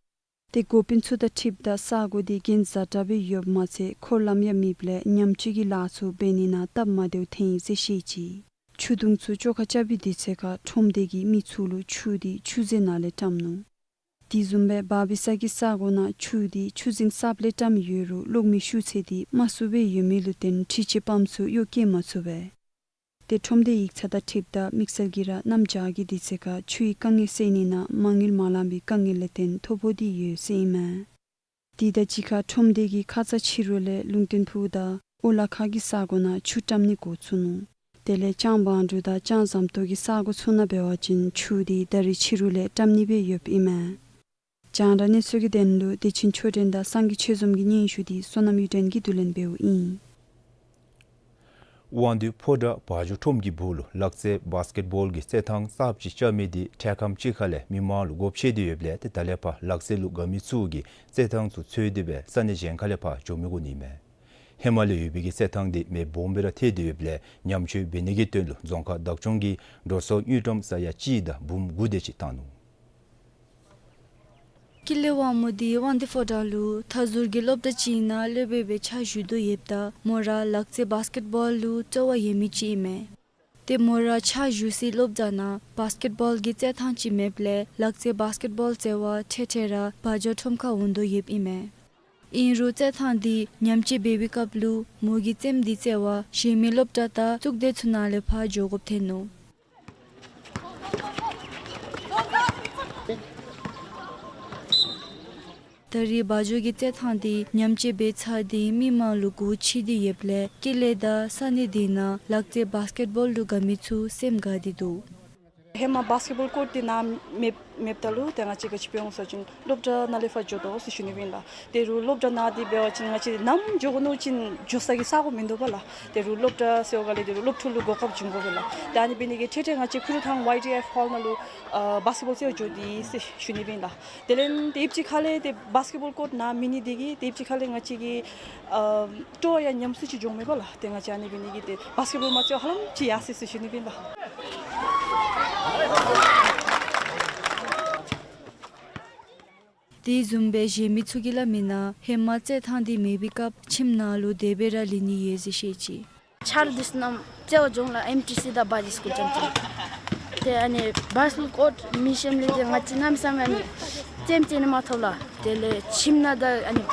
ཏེ་འགོ་དཔོན་ཚུ་དང་འཁྲིལཝ་ད་ས་གོ་འདི་གྱང་ཛ་དྲག་སྦེ་ཡོདཔ་མ་ཚད་འཁོར་ལམ་ཡང་མེདཔ་ལས་ཉམས་བཅོས་ཀྱི་ལཱ་ཚུ་འབད་ནི་ནང་སྟབས་མ་བདེཝ་ཐོན་ཡི་ཟེར་བཤད་ཅི། ཆུ་དུང་ཚུ་བཅོ་ཁ་རྐྱབ་པའི་དུས་ཚོད་ཁར་ཁྲོམ་སྡེ་གིས་མི་ཚུ་ལུ་ཆུ་འདི་ཆུ་རྫིང་ནང་ལས་བཀྲམ་ནུག། དེ་བཟུམ་སྦེ་བ་བི་ས་གི་ས་གོ་ནང་ཆུ་འདི་ཆུ་རྫིང་གསརཔ་ལས་བཀྲམ་ཡོད་རུང་གློག་མེ་ཤུགས་ཚད་འདི་དམའ་སུ་སྦེ་ཡོད་མི་ལུ་བརྟེན་འཕྲུལ་ཆས་པམཔ་ཚུ་གཡོག་བཀོལ་མ་ཚུགས་པས། ཏེ་ཁྲོམ་སྡེ་ཡིག་ཚང་དང་འཁྲིལཝ་ད་དམིགས་བསལ་གྱིས་ར་གནམ་བྱཱར་གྱི་དུས་ཚོད་ཁར་ཆུའི་དཀའ་ངལ་སེལ་ནི་ནང་མ་དངུལ་མ་ལང་པའི་དཀའ་ངལ་ལས་བརྟེན་ཐོ་ཕོག་སྟེ་ཡོད་ཟེར་ཨིན་མས། དེ་དང་གཅིག་ཁར་ཁྲོམ་སྡེ་གིས་ཁ་ཙ་ཕྱི་རུ་ལས་ལུང་བསྟན་ཕུལཝ་ད་ཨོ་ལ་ཁ་གི་ས་གོ་ནང་ཆུ་བཀྲམ་ནི་འགོ་བཙུགས་ནུག། དེ་ལས་ལྕང་བང་འབྲུག་དང་ལྕང་ཟམ་ཏོག་གི་ས་གོ་ཚུ་ནང་འབད་བ་ཅིན་ཆུ་འདི་ད་རིས་ཕྱི་རུ་ལས་བཀྲམ་ནི་སྦེ་ཡོདཔ་ཨིན་མས། རྒྱང་བསྒྲགས་གནས་ཚུལ་གྱི་དོན་ལུ་བདེ་ཆེན་ཆོས་སྒྲོན་དང་སངས་རྒྱས་ཆོས་འཛོམས་ཀྱི་སྙན་ཞུ་འདི་བསོད་ནམས་གཡུ་སྒྲོན་གྱིས་བསྡུ་ལེན་འབདཝ་ཨིན། དབང་འདུས་ཕོ་བྲང་བ་འཇོ་ཁྲོམ་གྱི་སྦུག་ལུ་ལག་རྩེད་བཱསི་ཀེཊ་བཱོལ་གྱི་རྩེད་ཐང་གསརཔ་ཅིག་རྐྱབ་མི་འདི་འཕྲལ་ཁམས་ཅིག་ཁ་ལས་མི་མང་ལུ་སྒོ་ཕྱེ་སྟེ་ཡོདཔ་ལས་ཏེ་ད་ལས་ཕར་ལག་རྩེད་ལུ་དགའ་མི་ཚུ་གིས་རྩེད་ཐང་ཚུ་འཚོལ་ཏེ་སྦེ་ས་གནས་གཞན་ཁ་ལས་ཕར་འགྱོ་མི་དགོ་ནི་མས། ཧེ་མ་ལས་ཡོད་པའི་གི་རྩེད་ཐང་འདི་མེ་སྦོམ་སྦེ་ར་ཐལ་ཏེ་ཡོདཔ་ལས་ཉམས་བཅོས་འབད་ནི་གི་དོན་ལུ་རྫོང་ཁག་བདག་སྐྱོང་གིས་འགྲོ་སོང་དངུལ་ཀྲམ་ས་ཡ་གཅིག་དང་འབུམ་དགུ་དེ་ཅིག་བཏང་ནུག། ཀུན་ལེགས་དབང་མོ་འདི་དབང་འདུས་ཕོ་བྲང་ལུ་མཐའ་ཟུར་གྱི་སློབ་གྲྭ་ཅིག་ནང་སློབ་དཔོན་སྦེ་ཕྱག་ཞུ་དོ་ཡོདཔ་ད་མོ་ར་ལག་རྩེད་བཱསི་ཀེཊ་བཱོལ་ལུ་སྤྲོ་བ་ཡོད་མི་ཅིག་ཨིན་མས། ཏེ་མོ་ར་ཕྱག་ཞུ་སའི་སློབ་གྲྭ་ནང་བཱསི་ཀེཊ་བཱོལ་གྱི་རྩེད་ཐང་ཅིག་མེདཔ་ལས་ལག་རྩེད་བཱསི་ཀེཊ་བཱོལ་རྩེད་པར་འཕྲལ་འཕྲལ་ར་བ་འཇོ་ཁྲོམ་ཁར་འོང་དོ་ཡོདཔ་ཨིན་མས། ཨིན་རུང་རྩེད་ཐང་འདི་ཉམས་བཅོས་འབད་བའི་སྐབས་ལུ་མོ་གི་རྩེདམོ་འདི་རྩེ་བར་གཞན་མི་སློབ་གྲྭ་དང་གཙུག་སྡེ་ཚུ་ནང་ལས་ཕར་འགྱོ་དགོཔ་ཐོན་ནུག། ད་རིས་བ་འཇོ་གི་རྩེད་ཐང་འདི་ཉམས་བཅོས་འབད་ཚར་ཏེ་མི་མང་ལུ་སྒོ་ཕྱེ་སྟེ་ཡོདཔ་ལས་ཀུན་ལེགས་དང་ས་གནས་འདི་ནང་ལག་རྩེད་བཱསི་ཀེཊ་བཱོལ་ལུ་དགའ་མི་ཚུ་སེམས་དགའ་སྟེ་འདུག། ཧེ་མ་བཱསི་ཀེཊ་བཱོལ་ཀོཊ་འདི་ནཱ་མེདཔ་མེདཔ་ད་ལུ་ཏེ་ང་བཅས་ག་ཅི་འབད་འོང་ཟེར་བ་ཅིན་སློབ་གྲྭ་ནང་ལས་ཕར་འགྱོ་དོ་ཟེར་ཞུ་ནི་ཨིན་ལགས། ཏེ་རུང་སློབ་གྲྭ་ནང་འདི་འབད་བ་ཅིན་ང་བཅས་ནམ་འགྱོ་དགོ་མནོ་བ་ཅིན་འགྱོ་ས་གི་ས་གོ་མིན་འདུག་པ་ལགས། ཏེ་རུང་སློབ་གྲྭ་ཟེར་བ་ག་ལས་ཏེ་རུང་སློབ་ཕྲུག་ལུ་གོ་སྐབས་བྱིན་དགོ་པས་ལགས། ཏེ་ཨ་ནི་འབད་ནི་གི་ཏེ་ཏེ་ང་བཅས་ཁུ་རུ་ཐང་ཝའི་ཌི་ཨེཕ་ཧཱོལ་ནང་ལུ་ཨ་བཱསི་ཀེཊ་བཱོལ་རྩེད་འགྱོ་དེས་ཟེར་ཞུ་ནི་ཨིན་ལགས། དེ་ལས་ཏེ་ཨིབ་ཅིག་ཁ་ལས་ཏེ་བཱསི་ཀེཊ་བཱོལ་ཀོཊ་ནཱ་མེད་ནི་འདི་གིས་ཏེ་ཨིབ་ཅིག་ཁ་ལས་ང་བཅས་ཀྱི་ཨ་སྤྲོ་བ་ཡང་ཉམས་སུ་ཅིག་འགྱོཝ་མས་པ་ལགས། ཏེ་ང་བཅས་ཨ་ནི་འབད་ནི་གི་ཏེ་བཱསི་ཀེཊ་བཱོལ་མ་རྩེད་པར་ཧ་ལམ་ཅིག་ཡར་སོ་ཡི་ཟེར་ཞུ་ནི་ཨིན་ལགས། དེ་བཟུམ་སྦེ་གཞན་མི་ཚུ་གིས་སླབ་མིའི་ནང་ཧེ་མ་རྩེད་ཐང་འདི་མེད་པའི་སྐབས་ཁྱིམ་ནང་ལུ་དེ་སྦེ་ར་ལུས་ནི་ཡོད་ཟེར་བཤད་ཅི། ཆརཔ་འདི་ཚུ་ནང་རྩེད་པར་འགྱོ་འོང་ལགས། ཨེམ་ཊི་སི་དང་བཱ་ཌི་སི་ཀུལ་རྐྱངམ་ཅིག། ཏེ་ཨ་ནི་བཱསི་ཀེཊ་བཱོལ་ཀོཊ་མེད་ཞིནམ་ལས་ཏེ་ང་བཅས་གནམ་མེད་ས་མེད་ཨ་ནི་རྩེདམོ་རྩེ་ནི་མ་ཐོབ་ལགས། དེ་ལས་ཁྱིམ་ནང་ད་ཨ་ནི་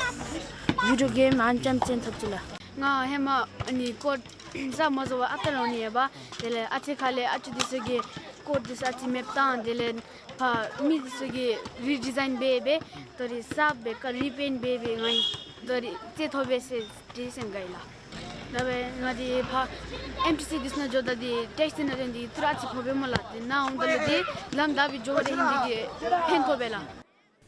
བི་ཌི་ཡོ་གེམ་ཨ་ནི་རྐྱངམ་རྩེ་ཐོབ་ཅི་ལགས། ང་ཧེ་མ་ཨ་ནི་ཀོཊ་བཟའ་མ་བཟའ་བར་ཨ་རྟག་ར་འོང་ནི་ཡོདཔ། དེ་ལས་ཨ་ཙི་ཁ་ལས་ཨ་ཅོ་འདི་ཚུ་གིས་ཀོཊ་འདི་ཚུ་ཨ་ཙི་མེདཔ་བཏང་། དེ་ལས་ཕར་མི་འདི་ཚུ་གིས་རི་ཌི་ཛའིན་འབད་འབད་ད་རིས་གསརཔ་སྦེ་ཀ་རི་པེནཊ་འབད་འབད་ང་གིས་ད་རིས་རྩེད་ཐོབ་པས་ཟེར་ཏེ་སེམས་དགའ་ཡི་ལགས། ད་འབདན་ང་འདི་ཕར་ཨེམ་ཊི་སི་འདི་ཚུ་ནང་འགྱོཝ་ད་འདི་ཊེསཊ་འདི་ནང་འགྱོཝ་ད་འདི་ཏི་རུ་ཨ་ཙི་ཕོགཔ་མས་ལགས། འདི་ནཱ་འོངམ་ད་ལུ་འདི་ལམ་བདའ་སྦེ་འགྱོ་བ་ར་ཨིན། འདི་གིས་ཕན་ཐོགས་པས་ལགས།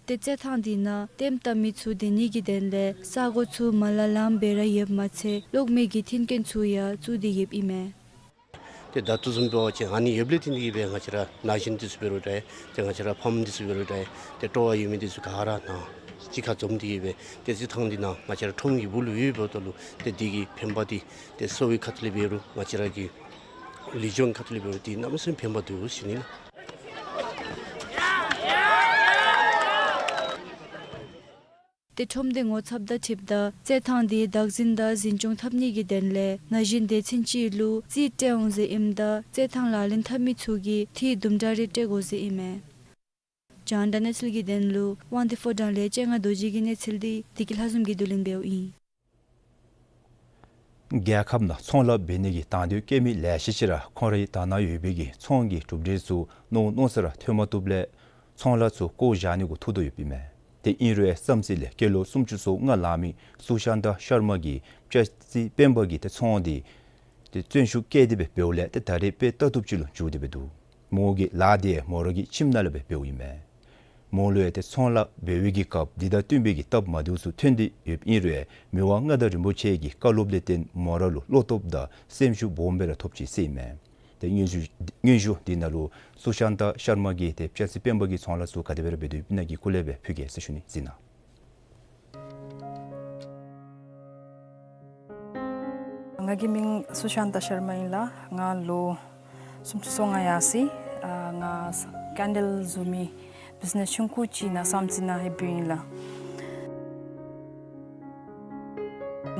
ཏེ་རྩེད་ཐང་འདི་ནང་ལྟདམོ་བལྟ་མི་ཚུ་སྡོད་ནི་གི་དོན་ལས་ས་གོ་ཚུ་མ་ལ་ལངམ་སྦེ་ར་ཡོདཔ་མ་ཚད་གློག་མེ་གི་མཐུན་རྐྱེན་ཚུ་ཡང་བཙུགས་ཏེ་ཡོདཔ་ཨིན་མས། ཏེ་ད་ལྟོ་བཟུམ་འབད་བ་ཅིན་ཨ་ནི་ཡོདཔ་ལས་བརྟེན་ཏེ་གིས་སྦེ་ང་བཅས་ར་ན་གཞོན་འདི་ཚུ་འབད་རུང་འདྲ། ཏེ་ང་བཅས་ར་ཕམ་འདི་ཚུ་འབད་རུང་འདྲ། ཏེ་སྤྲོ་བ་ཡོད་མི་འདི་ཚུ་ག་ར་ནཱ་གཅིག་ཁར་འཛོམས་ཏེ་གིས་སྦེ་ཏེ་རྩེད་ཐང་འདི་ནང་ང་བཅས་ར་ཁྲོམ་གྱི་སྦུག་ལུ་ཡོདཔ་ད་ལུ་ཏེ་འདི་གི་ཕན་པ་འདི་ཏེ་གསོ་བའི་ཁ་ཐུག་ལས་འབད་རུང་ང་བཅས་ར་གི་ལུས་སྦྱོང་ཁ་ཐུག་ལས་འབད་རུང་འདི་གནམ་མེད་ས་མེད་ཕན་པ་འདུག་ཟེར་ཞུ་ནི་ལགས། ཏེ་ཁྲོམ་འདི་ངོ་ཚབ་དང་འཁྲིལཝ་ད་རྩེད་ཐང་འདི་བདག་འཛིན་དང་འཛིན་སྐྱོང་འཐབ་ནི་གི་དོན་ལས་ན་གཞོན་སྡེ་ཚན་ཅིག་ལུ་རྩིས་སྤྲོད་འོང་ཟེར་ཨིནམ་ད་རྩེད་ཐང་ལག་ལེན་འཐབ་མི་ཚུ་གིས་འཐུས་དུམ་གྲ་རེ་སྤྲོད་དགོ་ཟེར་ཨིན་མས། རྒྱང་བསྒྲགས་གནས་ཚུལ་གྱི་དོན་ལུ་དབང་འདུས་ཕོ་བྲང་ལས་ལྕེ་ལྔ་རྡོ་རྗེ་གི་གནས་ཚུལ་འདི་བདེ་སྐྱིད་ལྷ་འཛོམས་ཀྱིས་བསྡུ་ལེན་འབདཝ་ཨིན། རྒྱལ་ཁབ་ནང་ཚོང་ལཱ་འབད་ནི་གི་དང་འདོད་བསྐྱེད་མི་ལེ་ཤ་ཅིག་ར་ཁོང་རའི་དག་སྣང་ཡོད་པའི་གི་ཚོང་གི་གྲུབ་འབྲས་ཚུ་མནོ་མནོ་ས་ར་ཐོན་མ་བཏུབ་ལས་ཚོང་ལཱ་ཚུ་བཀོ་བཞག་ནི་གུ་ཐུག་དོ་ཡོདཔ་ཨིན་མས། ཏེ་ཨིན་རུང་བསམ་རྩེ་ལས་སྐྱེས་ལོ་སུམ་ཅུ་སོ་ལྔ་ལང་མི་སུ་ཤཱན་ཏ་ཤར་མ་གིས་སྤྱན་རྩི་སྤེན་པ་གི་ཏེ་ཚོང་འདི་ཏེ་བརྩོན་ཤུགས་བསྐྱེད་དེ་སྦེ་འབདཝ་ལས་ཏེ་ད་རེས་དཔེ་ལྟ་བཏུབ་ཅིག་ལུ་འགྱུར་ཏེ་སྦེ་འདུག། མོ་གི་ལཱ་འདི་མོ་ར་གི་ཁྱིམ་ནང་ལས་སྦེ་འབདཝ་ཨིན་མས། མོ་ལུ་ཡང་ཏེ་ཚོང་ལཱ་འབད་བའི་གི་སྐབས་འདི་དང་བསྟུན་པའི་གི་སྟབས་མ་བདེཝ་ཚུ་ཐོན་ཏེ་ཡོདཔ་ཨིན་རུང་མི་དབང་མངའ་བདག་རིན་པོ་ཆེ་གི་བཀའ་སློབ་ལས་བརྟེན་མོ་ར་ལུ་བློ་སྟོབས་དང་སེམས་ཤུགས་སྦོམ་སྦེ་ར་ཐོབ་ཅི་ཟེར་ཨིན་མས། ཏེ་སྙན་ཞུ་སྙན་ཞུ་འདི་ནང་ལུ་སུ་ཤཱན་ཏ་ཤར་མ་གིས་ཏེ་སྤྱན་རྩི་སྤེན་པ་གི་ཚོང་ལཱ་ཚུ་ག་དེ་སྦེ་ར་འབད་དོ་ཡོདཔ་ཨིན་ན་གི་སྐོར་ལས་སྦེ་ཕུལ་གེ་ཟེར་ཞུ་ནི་ཨིན། ང་གི་མིང་སུ་ཤཱན་ཏ་ཤར་མ་ཨིན་ལགས། ང་ལོ་སུམ་ཅུ་སོ་ལྔ་ཡར་སོ་ཡི། ཨ་ང་ཀེན་ཌལ་བཟོ་མི་བིཛ་ནེས་ཆུང་ཀུ་ཅིག་ནཱ་བསམ་རྩེ་ནང་ཧེ་འབདཝ་ཨིན་ལགས།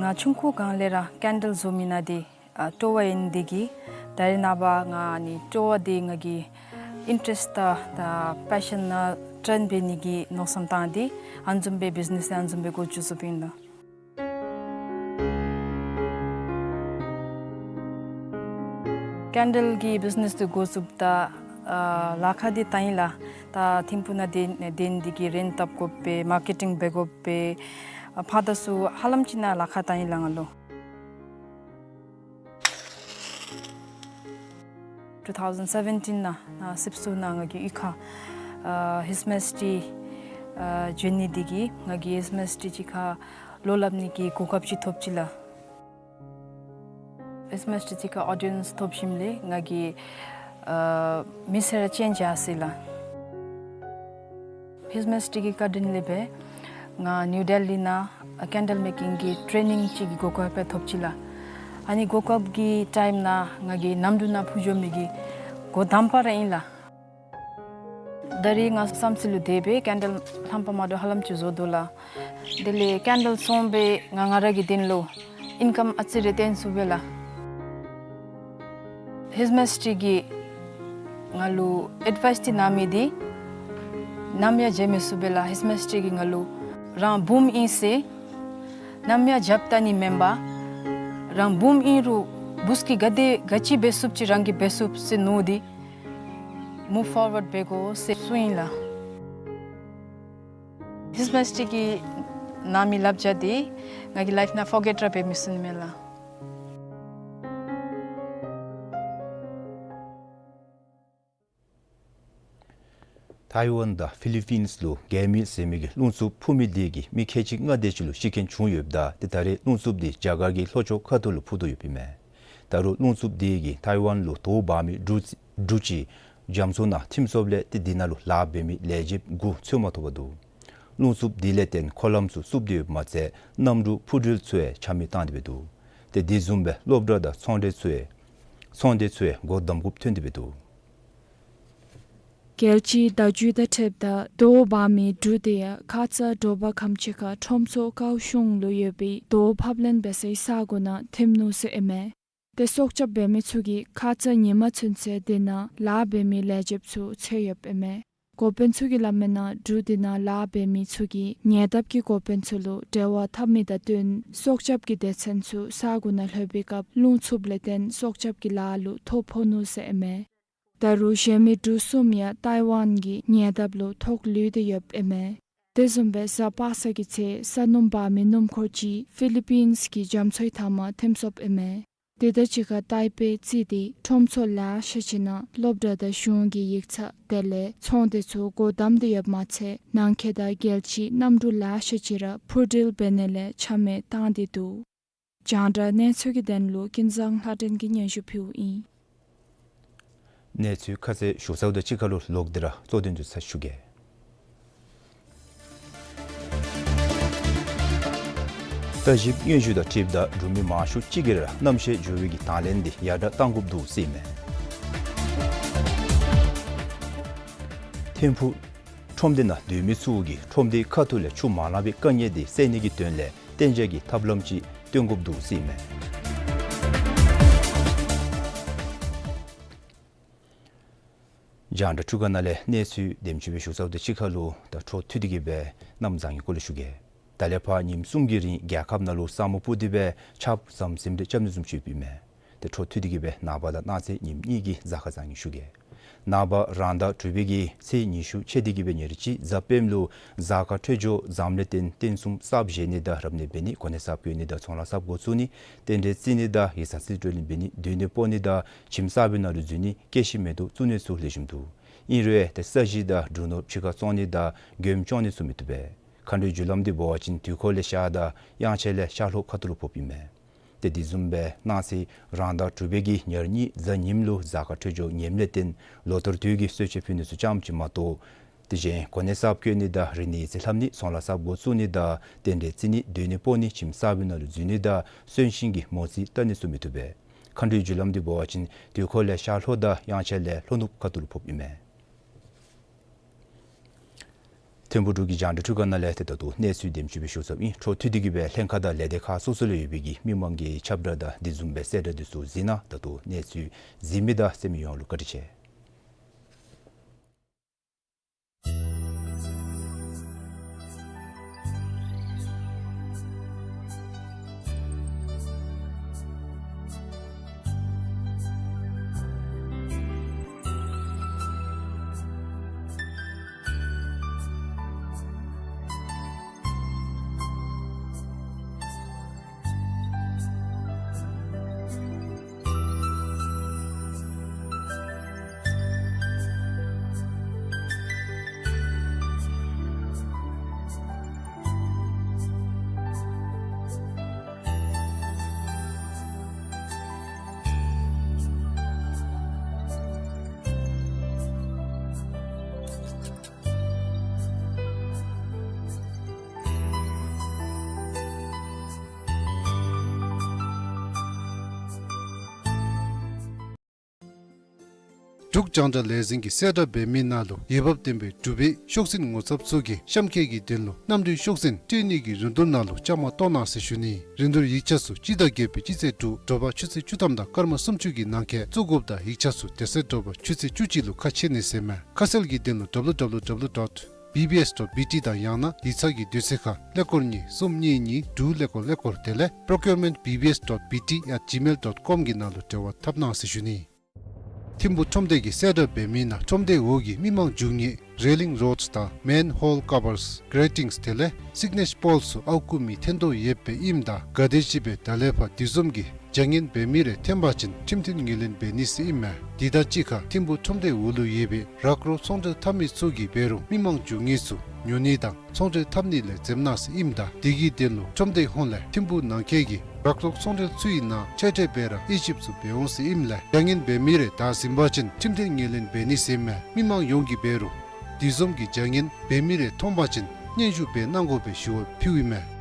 ང་ཆུང་ཀུ་སྒང་ལས་ར་ཀེན་ཌལ་བཟོ་མི་ནང་འདི་ཨ་སྤྲོ་བ་ཨིན་ནི་འདི་གིས་ད་རེས་ནངས་པ་ང་ཨ་ནི་སྤྲོ་བ་འདི་ང་གི་ཨིན་ཊ་རེསཊ་དང་ད་པེ་ཤཱན་ནང་ཊརན་འབད་ནི་གི་མནོ་བསམ་བཏང་སྟེ་ཨ་ནི་བཟུམ་སྦེ་བིཛ་ནེས་ཨ་ནི་བཟུམ་སྦེ་འགོ་བཙུགས་བཙུགསཔ་ཨིན་ལགས། ཀེན་ཌལ་གྱི་བིཛ་ནེས་འདི་འགོ་བཙུགསཔ་ད་ཨ་ལཱ་ཁག་འདི་བཏང་ཡི་ལགས། ད་ཐིམ་ཕུག་ནང་སྡོད་སྡོད་ནི་འདི་གིས་རེནཊ་བཏབ་དགོ་པས། མར་ཀེ་ཊིང་འབད་དགོ་པས། ཨ་ཕར་དང་ཚུར་ཧ་ལམ་ཅིག་ནང་ལཱ་ཁག་བཏང་ཡི་ལགས་ང་ལུ། ཊུ་ཐའུ་ཟེན་སེ་བེན་ཊིན་ནང་ནཱ་སིབ་སུ་ནང་ང་གི་གཡུས་ཁར་ཨ་ཧིསི་མེ་སི་ཊི་ཨ་བྱོན་ནི་འདི་གིས་ང་གིས་ཧིསི་མེ་སི་ཊི་ཅིག་ཁར་ལོ་ལྷབ་ནི་གི་གོ་སྐབས་ཅིག་ཐོབ་ཅི་ལགས། ཧིསི་མེ་སི་ཊི་ཅིག་ཁར་ཨོ་ཌི་ཡེནསི་ཐོབ་ཞིནམ་ལས་ང་གི་ཨ་མི་ཚེ་ར་ཅེནཇ་ཡར་སོ་ཡི་ལགས། ཧིསི་མེ་སི་ཊི་གི་བཀའ་དྲིན་ལས་སྦེ་ང་ནིའུ་ཌེ་ལི་ནང་ཨ་ཀེན་ཌལ་མེ་ཀིང་གི་ཊེ་ནིང་ཅིག་གི་གོ་སྐབས་སྦེ་ཐོབ་ཅི་ལགས། ཨ་ནི་གོ་སྐབས་ཀྱི་ཊའིམ་ནང་ང་གི་གནམ་གྲུ་ནང་འཕུར་འགྱོ་མི་གི་འགོ་དང་པ་ར་ཨིན་ལགས། ད་རེས་ང་བསམ་རྩེ་ལུ་སྡོད་སྦེ་ཀེན་ཌལ་ལྷམ་པ་མ་འདྲཝ་ཧ་ལམ་ཅིག་བཟོ་དོ་ལགས། དེ་ལས་ཀེན་ཌལ་བཙོང་སྦེ་ང་ང་ར་གི་དོན་ལུ་ཨིན་ཀམ་ཨ་ཙི་རེ་བཏོན་ཚུགས་པས་ལགས། ཧིསི་མེ་སི་ཊི་གིས་ང་ལུ་ཨེཌ་ཝའིསི་འདི་གནང་མི་འདི་ནམ་ཡང་བརྗེད་མི་ཚུགས་པས་ལགས། ཧིསི་མེ་སི་ཊི་གིས་ང་ལུ་རང་བུམོ་ཨིན་ཟེར་ནམ་ཡང་རྒྱབ་བལྟ་ནི་མེན་པར་རང་བུམོ་ཨིན་རུང་བུཚ་གིས་ག་དེ་ག་ཅི་འབད་ཚུགསཔ་ཅིག་རང་གིས་འབད་ཚུགས་ཟེར་མནོ་སྟེ་མུབ་ཕོར་ཝརཌ་འབད་དགོ་ཟེར་གསུངས་ཡི་ལགས། ཧིསི་མེ་སི་ཊི་གིས་གནང་མི་བསླབ་བྱ་འདི་ང་གི་ལའིཕ་ནང་ཕོར་གེཊ་ར་འབད་མི་ཚུགས་ནི་མས་ལགས། ཏའི་ཝན་དང་ཕི་ལི་པིནས་ལུ་གེ་མི་ཟེར་མི་གི་རླུང་འཚུབ་འཕུ་མི་དེ་གིས་མི་ཁལ་གཅིག་ལྔ་དེ་ཅིག་ལུ་ཤི་རྐྱེན་བྱུང་ཡོདཔ་ད་ཏེ་ད་རེས་རླུང་འཚུབ་དེ་རྒྱ་གར་གྱི་ལྷོ་ཕྱོགས་ཁ་ཐུག་ལུ་འཕུ་དོ་ཡོདཔ་ཨིན་མས། ད་རུང་རླུང་འཚུབ་དེ་གིས་ཏའི་ཝན་ལུ་དོ་འབག་མི་གྲུ་གྲུ་ཅིག་རྒྱ་མཚོ་ནང་ཐིམ་སོཔ་ལས་ཏེ་དེ་ནང་ལུ་ལཱ་འབད་མི་ལས་བྱེདཔ་དགུ་འཚོལ་མ་ཐོབ་པར་འདུག། རླུང་འཚུབ་དེ་ལས་བརྟེན་འཁོར་ལམ་ཚུ་བསུབ་སྟེ་ཡོདཔ་མ་ཚད་གནམ་གྲུ་འཕུར་འགྲུལ་ཚུ་ཡང་ཆ་མེད་བཏང་སྟེ་འབད་འདུག། ཏེ་དེ་བཟུམ་སྦེ་སློབ་གྲྭ་དང་ཚོང་འབྲེལ་ཚུ་ཡང་ཚོང་སྡེ་ཚུ་ཡང་སྒོ་བསྡམ་དགོཔ་ཐོན་ཏེ་འབད་འདུག། རྒྱལ་སྤྱིའི་བརྡ་བརྒྱུད་དང་འཁྲིལཝ་ད་དོ་འབག་མི་གྲུ་དེ་ཡང་ཁ་ཙ་དྲོ་པ་ཁམས་ཅིག་ཁར་ཁྲོམ་ཚོགས་ཀའོ་གཞུང་ལུ་ཡོད་པའི་དོ་ཕབ་ལེན་འབད་སའི་ས་གོ་ནང་ཐིམ་ནུག་ཟེར་ཨིན་མས། ཏེ་སྲོག་སྐྱབས་འབད་མི་ཚུ་གིས་ཁ་ཙ་ཉིན་མ་ཚུན་ཚོད་དེ་ནང་ལཱ་འབད་མི་ལས་བྱེདཔ་ཚུ་འཚོལ་ཡོདཔ་ཨིན་མས། འགོ་དཔོན་ཚུ་གིས་སླབ་མིའི་ནང་གྲུ་དེ་ནང་ལཱ་འབད་མི་ཚུ་གིས་ཉེ་འདབས་ཀྱི་འགོ་དཔོན་ཚུ་ལུ་འབྲེལ་བ་འཐབ་མི་དང་བསྟུན་སྲོག་སྐྱབས་ཀྱི་སྡེ་ཚན་ཚུ་ས་གོ་ནང་ལྷོད་པའི་སྐབས་རླུང་འཚུབ་ལས་བརྟེན་སྲོག་སྐྱབས་ཀྱི་ལཱ་ལུ་ཐོ་ཕོག་ནུག་ཟེར་ཨིན་མས། ད་རུང་གཞན་མི་གྲུ་གསུམ་ཡང་ཏའི་ཝན་གྱི་ཉེ་འདབས་ལུ་ཐོགས་ལུས་ཏེ་ཡོདཔ་ཨིན་མས། དེ་བཟུམ་སྦེ་གཟའ་པ་སངས་ཀྱི་ཚེས་ས་སྣུམ་འབག་མི་སྣུམ་འཁོར་ཅིག་ཕི་ལི་པིནས་ཀྱི་རྒྱ་མཚོའི་མཐའ་མར་ཐིམ་སོཔ་ཨིན་མས། དེ་དང་གཅིག་ཁར་ཏའི་པེ་རྩིས་ཏེ་ཁྲོམ་ཚོགས་ལེ་ཤ་ཅིག་ནང་སློབ་གྲྭ་དང་གཞུང་གི་ཡིག་ཚང་དེ་ལས་ཚོང་སྡེ་ཚུ་སྒོ་བསྡམས་ཏེ་ཡོདཔ་མ་ཚད་ནང་འཁོད་དང་རྒྱལ་སྤྱིའི་གནམ་གྲུ་ལེ་ཤ་ཅིག་ར་འཕུར་འགྲུལ་འབད་ནི་ལས་ཆ་མེད་བཏང་སྟེ་འདུག། རྒྱང་བསྒྲགས་གནས་ཚུལ་གྱི་དོན་ལུ་ཀུན་བཟང་ལྷ་སྒྲོན་གྱིས་སྙན་ཞུ་ཕུལཝ་ཨིན། གནས་ཚུལ་ཁ་གསལ་ཞུ་ཚརཝ་དང་གཅིག་ཁར་ལུ་ལོག་སྟེ་ར་གཙོ་དོན་ཚུ་ཚར་ཞུ་གེ། ལྟ་ཞིབ་སྙན་ཞུ་དང་འཁྲིལཝ་ད་འབྲུག་མི་མང་ཤོས་ཅིག་གིས་ར་གནམ་གཤིས་འགྱུར་བའི་གི་དང་ལེན་འདི་ཡར་དྲག་གཏང་དགོཔ་འདུག་ཟེར་ཨིན་མས། ཐིམ་ཕུག་ཁྲོམ་སྡེ་ནང་སྡོད་མི་ཚུ་གིས་ཁྲོམ་སྡེའི་ཁ་ཐུག་ལས་ཆུ་མ་ལང་པའི་དཀའ་ངལ་འདི་སེལ་ནི་གི་དོན་ལས་གཏན་འཇགས་ཀྱི་ཐབས་ལམ་ཅིག་སྟོན་དགོཔ་འདུག་ཟེར་ཨིན་མས། རྒྱང་བསྒྲགས་འཕྲུལ་ཁང་ནང་ལས་གནས་ཚུལ་དེམ་ཅིག་སྦེ་ཞུ་ཚརཝ་དང་གཅིག་ཁར་ལུ་ད་འཕྲོ་མཐུད་དེ་གི་སྦེ་གནམ་བཟང་ངན་སྐོར་ལས་ཞུ་གེ། ད་ལས་ཕར་ཉིནམ་གསུམ་གྱི་རིང་རྒྱལ་ཁབ་ནང་ལུ་ས་སྨུག་སྤུབས་ཏེ་སྦེ་ཆརཔ་ཟམ་ཟིམ་རེ་རྐྱབ་ནི་བཟུམ་ཅིག་ཡོདཔ་ཨིན་མས། ཏེ་འཕྲོ་མཐུད་དེ་གི་སྦེ་ནངས་པ་དང་གནངས་ཚེ་ཉིནམ་གཉིས་ཀྱི་གཟའ་སྐར་བཟང་ངན་ཞུ་གེ། ནངས་པ་རང་ཟླ་དྲུག་པའི་གི་ཚེས་ཉི་ཤུ་ཚེས་འདི་གི་སྦེ་ཉེར་གཅིག་གཟའ་སྤེནམ་ལུ་གཟའ་སྐར་འཕྲོད་སྦྱོར་བཟངམ་ལས་བརྟེན་རྟེན་གསུམ་གསརཔ་བཞེངས་ནི་དང་རབ་གནས་འབད་ནི་གོ་གནས་གསརཔ་བཀོད་ནི་དང་ཚོང་ལཱ་གསརཔ་འགོ་བཙུགས་ནི་རྟེན་འབྲེལ་བརྩི་ནི་དང་ཡིག་ཚང་རྩིས་སྤྲོད་ལེན་འབད་ནི་སྡོད་གནས་སྤོ་ནི་དང་ཁྱིམ་གསར་པའི་ནང་ལུ་འཛུལ་ནི་སྐྱེད་ཤིང་མེ་ཏོག་བཙུགས་ནི་ཚུ་ལེགས་ཤོམ་འདུག། ཨིན་རུང་ཏེ་ས་གཞི་དང་འབྲུ་ནོར་ཕྱི་ཁར་བཙོང་ནི་དང་མགྱོནམ་བཙོང་ནི་ཚུ་མི་བཏུབ་པས། མཁའ་འགྲོའི་རྒྱུ་ལམ་འདི་འབད་བ་ཅིན་དུས་འཁོར་ལས་ཤར་དང་དབྱངས་འཆར་ལས་ཤར་ལྷོ་ཁ་ཐུག་ལུ་ཕོགཔ་ཨིན་མས། ཏེ་དེ་བཟུམ་སྦེ་གནངས་ཚེ་རང་ཟླ་དྲུག་པའི་གི་ཉེར་གཉིས་གཟའ་ཉིམ་ལུ་གཟའ་སྐར་འཕྲོད་སྦྱོར་ངནམ་ལས་བརྟེན་ལོ་ལྟར་དུས་ཀྱི་གསོལ་མཆོད་ཕུལ་ནི་ཚུ་ཙམ་ཅིག་མ་གཏོགས་དེ་བཞིན་གོ་གནས་གསརཔ་བཀོད་ནི་དང་རིག་གནས་ཡིག་རྩིས་ལྷབ་ནི་ཚོང་ལཱ་གསརཔ་འགོ་བཙུགས་ནི་དང་རྟེན་འབྲེལ་བརྩི་ནི་སྡོད་གནས་སྤོ་ནི་ཁྱིམ་གསར་པའི་ནང་ལུ་འཛུལ་ནི་དང་གསོན་གཤིན་གྱི་མོ་རྩིས་བལྟ་ནི་ཚུ་མི་བཏུབ་པས། མཁའ་འགྲོའི་རྒྱུ་ལམ་འདི་འབད་བ་ཅིན་དུས་འཁོར་ལས་ཤར་ལྷོ་དང་དབྱངས་འཆར་ལས་ལྷོ་ནུབ་ཁ་ཐུག་ལུ་ཕོགཔ་ཨིན་མས། ཐིམ་ཕུག་འབྲུག་གི་རྒྱང་བསྒྲགས་འཕྲུལ་ཁང་ནང་ལས་ཏེ་ད་ལྟོ་གནས་ཚུལ་དེམ་ཅིག་སྦེ་ཞུ་ཚརཝ་ཨིན། འཕྲོ་མཐུད་དེ་གི་སྦེ་ལྷན་ཁག་དང་ལས་སྡེ་ཁག་སོ་སོ་ལུ་ཡོད་པའི་གི་མི་མང་གི་ཁྱབ་བསྒྲགས་དང་དེ་བཟུམ་སྦེ་གསལ་བསྒྲགས་འདི་ཚུ་གཟིགས་གནང་། ད་ལྟོ་གནས་ཚུལ་གཟིགས་མི་དང་གསན་མི་ཡོངས་ལུ་བཀའ་དྲིན་ཆེ། འབྲུག་རྒྱང་བསྒྲགས་ལས་འཛིན་གྱིས་གསལ་བསྒྲགས་འབད་མི་ནང་ལུ་འོས་འབབ་ལྡན་པའི་འབྲུག་པའི་ཤོག་འཛིན་ངོ་ཚབ་ཚུ་གིས་གཤམ་འཁོད་ཀྱི་དོན་ལུ་གནམ་གྲུའི་ཤོག་འཛིན་སྤྲོད་ནི་གི་རིན་བསྡུར་ནང་ལུ་བཅའ་མར་གཏོགས་གནང་ཟེར་ཞུ་ནི། རིན་བསྡུར་ཡིག་ཆ་ཚུ་སྤྱི་ཟླ་བརྒྱད་པའི་སྤྱི་ཚེས་དྲུག་དྲོ་པ་ཆུ་ཚོད་བཅུ་ཐམ་དང་སྐར་མ་སུམ་ཅུ་གི་ནང་འཁོད་བཙུགས་དགོཔ་དང་ཡིག་ཆ་ཚུ་དེ་ཚེ་དྲོ་པ་ཆུ་ཚོད་བཅུ་གཅིག་ལུ་ཁ་ཕྱེ་ནི་ཟེར་མས། ཁ་གསལ་གྱི་དོན་ལུ་W W W dot B B S dot B T དང་ཡང་ན་ཡིག་ཚང་གི་དུས་ཚོད་ཁར་ཀླད་ཀོར་གཉིས་གསུམ་གཉིས་གཉིས་དྲུག་ཀླད་ཀོར་ཀླད་ཀོར་དེ་ལས་procurement B B S dot B T at gmail dot com གི་ནང་ལུ་འབྲེལ་བ་འཐབ་གནང་ཟེར་ཞུ་ནི། ཐིམ་ཕུག་ཁྲོམ་སྡེ་གིས་གསལ་བསྒྲགས་འབད་མི་ནང་ཁྲོམ་སྡེའི་འོག་གི་མི་མང་འཛུལ་ནི་railing rods དང་manhole covers, gratings དེ་ལས་signage poles ཚུ་ཨརཝ་བརྐུ་མི་འཐེན་དོ་ཡོདཔ་སྦེ་ཨིནམ་ད་ག་དེམ་ཅིག་སྦེ་ད་ལས་ཕར་དེ་བཟུམ་གྱི་ བྱ་ངན་འབད་མི་རེ་འཐོན་པ་ཅིན་ཁྲིམས་མཐུན་ངོས་ལེན་འབད་ནི་ཟེར་ཨིན་མས། དེ་དང་གཅིག་ཁར་ཐིམ་ཕུག་ཁྲོམ་སྡེའི་འོག་ལུ་ཡོད་པའི་རག་རོག་ཚོང་འབྲེལ་འཐབ་མི་ཚུ་གིས་འབད་རུང་མི་མང་འགྱོ་ངེས་ཚུ་ཉོ་ནི་དང་ཚོང་འབྲེལ་འཐབ་ནི་ལས་འཛེམ་གནང་ཟེར་ཨིནམ་ད་དེ་གི་དོན་ལུ་ཁྲོམ་སྡེ་ཧོངས་ལས་ཐིམ་ཕུག་ནང་འཁོད་ཀྱི་རག་རོག་ཚོང་འབྲེལ་ཚུ་གི་ནང་ཆེ་གྲས་སྦེ་ར་དབྱེ་ཞིབ་ཚུ་འབད་འོང་ཟེར་ཨིནམ་ལས་བྱ་ངན་འབད་མི་རེ་བདའ་ཟིན་པ་ཅིན་ཁྲིམས་མཐུན་ངོས་ལེན་འབད་ནི་ཟེར་མས། མི་མང་ཡོངས་ཀྱིས་འབད་རུང་དེ་བཟུམ་གྱི་བྱ་ངན་འབད་མི་རེ་མཐོང་པ་ཅིན་སྙན་ཞུ་འབད་གནང་དགོ་པའི་ཞུ་བ་ཕུལཝ་ཨིན་མས།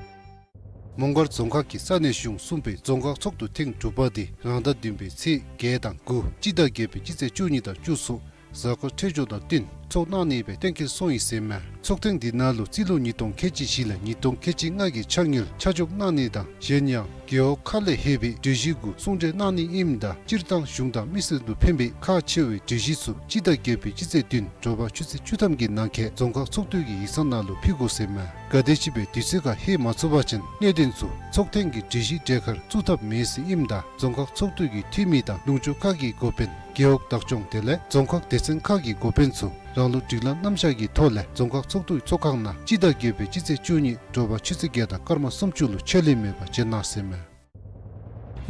མོང་སྒར་རྫོང་ཁག་གི་ས་གནས་གཞུང་གསུམ་པའི་རྫོང་ཁག་ཚོགས་འདུ་ཐེངས་དྲུག་པ་དེ་རང་ཟླ་བདུན་པའི་ཚེས་བརྒྱད་དང་དགུ་སྤྱི་ཟླ་བརྒྱད་པའི་སྤྱི་ཚེས་བཅུ་གཉིས་དང་བཅུ་གསུམ་གཟའ་སྐར་འཕྲོད་སྦྱོར་དང་བསྟུན་ཚོགས་གནང་ནི་སྦེ་གཏན་འཁེལ་སོང་ཡི་ཟེར་མས། ཚོགས་ཐེངས་འདི་ནང་ལུ་རྩིས་ལོ་ཉིས་སྟོང་ཁལ་གཅིག་བཞི་ལས་ཉིས་སྟོང་ཁལ་གཅིག་ལྔ་གི་འཆར་དངུལ་ཆ་འཇོག་གནང་ནི་དང་གཞན་ཡང་རྒེད་འོག་ཁག་ལས་ལྷོད་པའི་གྲོས་གཞི་གུ་གསུང་གྲོས་གནང་ནི་ཨིནམ་ད་སྤྱིར་བཏང་གཞུང་དང་མི་སེར་ལུ་ཕན་པའི་ཁག་ཆེ་བའི་གྲོས་གཞི་ཚུ་སྤྱི་ཟླ་བརྒྱད་པའི་སྤྱི་ཚེས་བདུན་དྲོ་པ་ཆུ་ཚོད་བཅུ་ཐམ་གྱི་ནང་འཁོད་རྫོང་ཁག་ཚོགས་འདུ་གི་ཡིག་ཚང་ནང་ལུ་ཕུལ་དགོ་ཟེར་མས། ག་དེམ་ཅིག་སྦེ་དུས་ཚོད་ཁར་ལྷོད་མ་ཚུགས་པ་ཅིན་གནད་དོན་ཚུ་ཚོགས་ཐེངས་ཀྱི་གྲོས་གཞི་གྲལ་ཁར་བཙུགས་ཐབས་མེད་ཟེར་ཨིནམ་ད་རྫོང་ཁག་ཚོགས་འདུ་གི་འཐུས་མི་དང་ལུང་ཕྱོགས་ཁག་གི་འགོ་དཔོན་རྒེད་འོག་བདག་སྐྱོང་དེ་ལས་རྫོང་ཁག་སྡེ་ཚན་ཁག་གི་འགོ་དཔོན་ཚུ་རང་ལུགས་སྒྲིག་ལམ་རྣམ་གཞག་གི་ཐོག་ལས་རྫོང་ཁག་ཚོགས་འདུའི་ཚོགས་ཁང་ནང་སྤྱི་ཟླ་བརྒྱད་པའི་སྤྱི་ཚེས་བཅུ་གཉིས་དྲོ་པ་ཆུ་ཚོད་བརྒྱད་དང་སྐར་མ་སུམ་ཅུ་ལུ་ཆད་ལུས་མེད་པར་བྱོན་གནང་ཟེར་མས།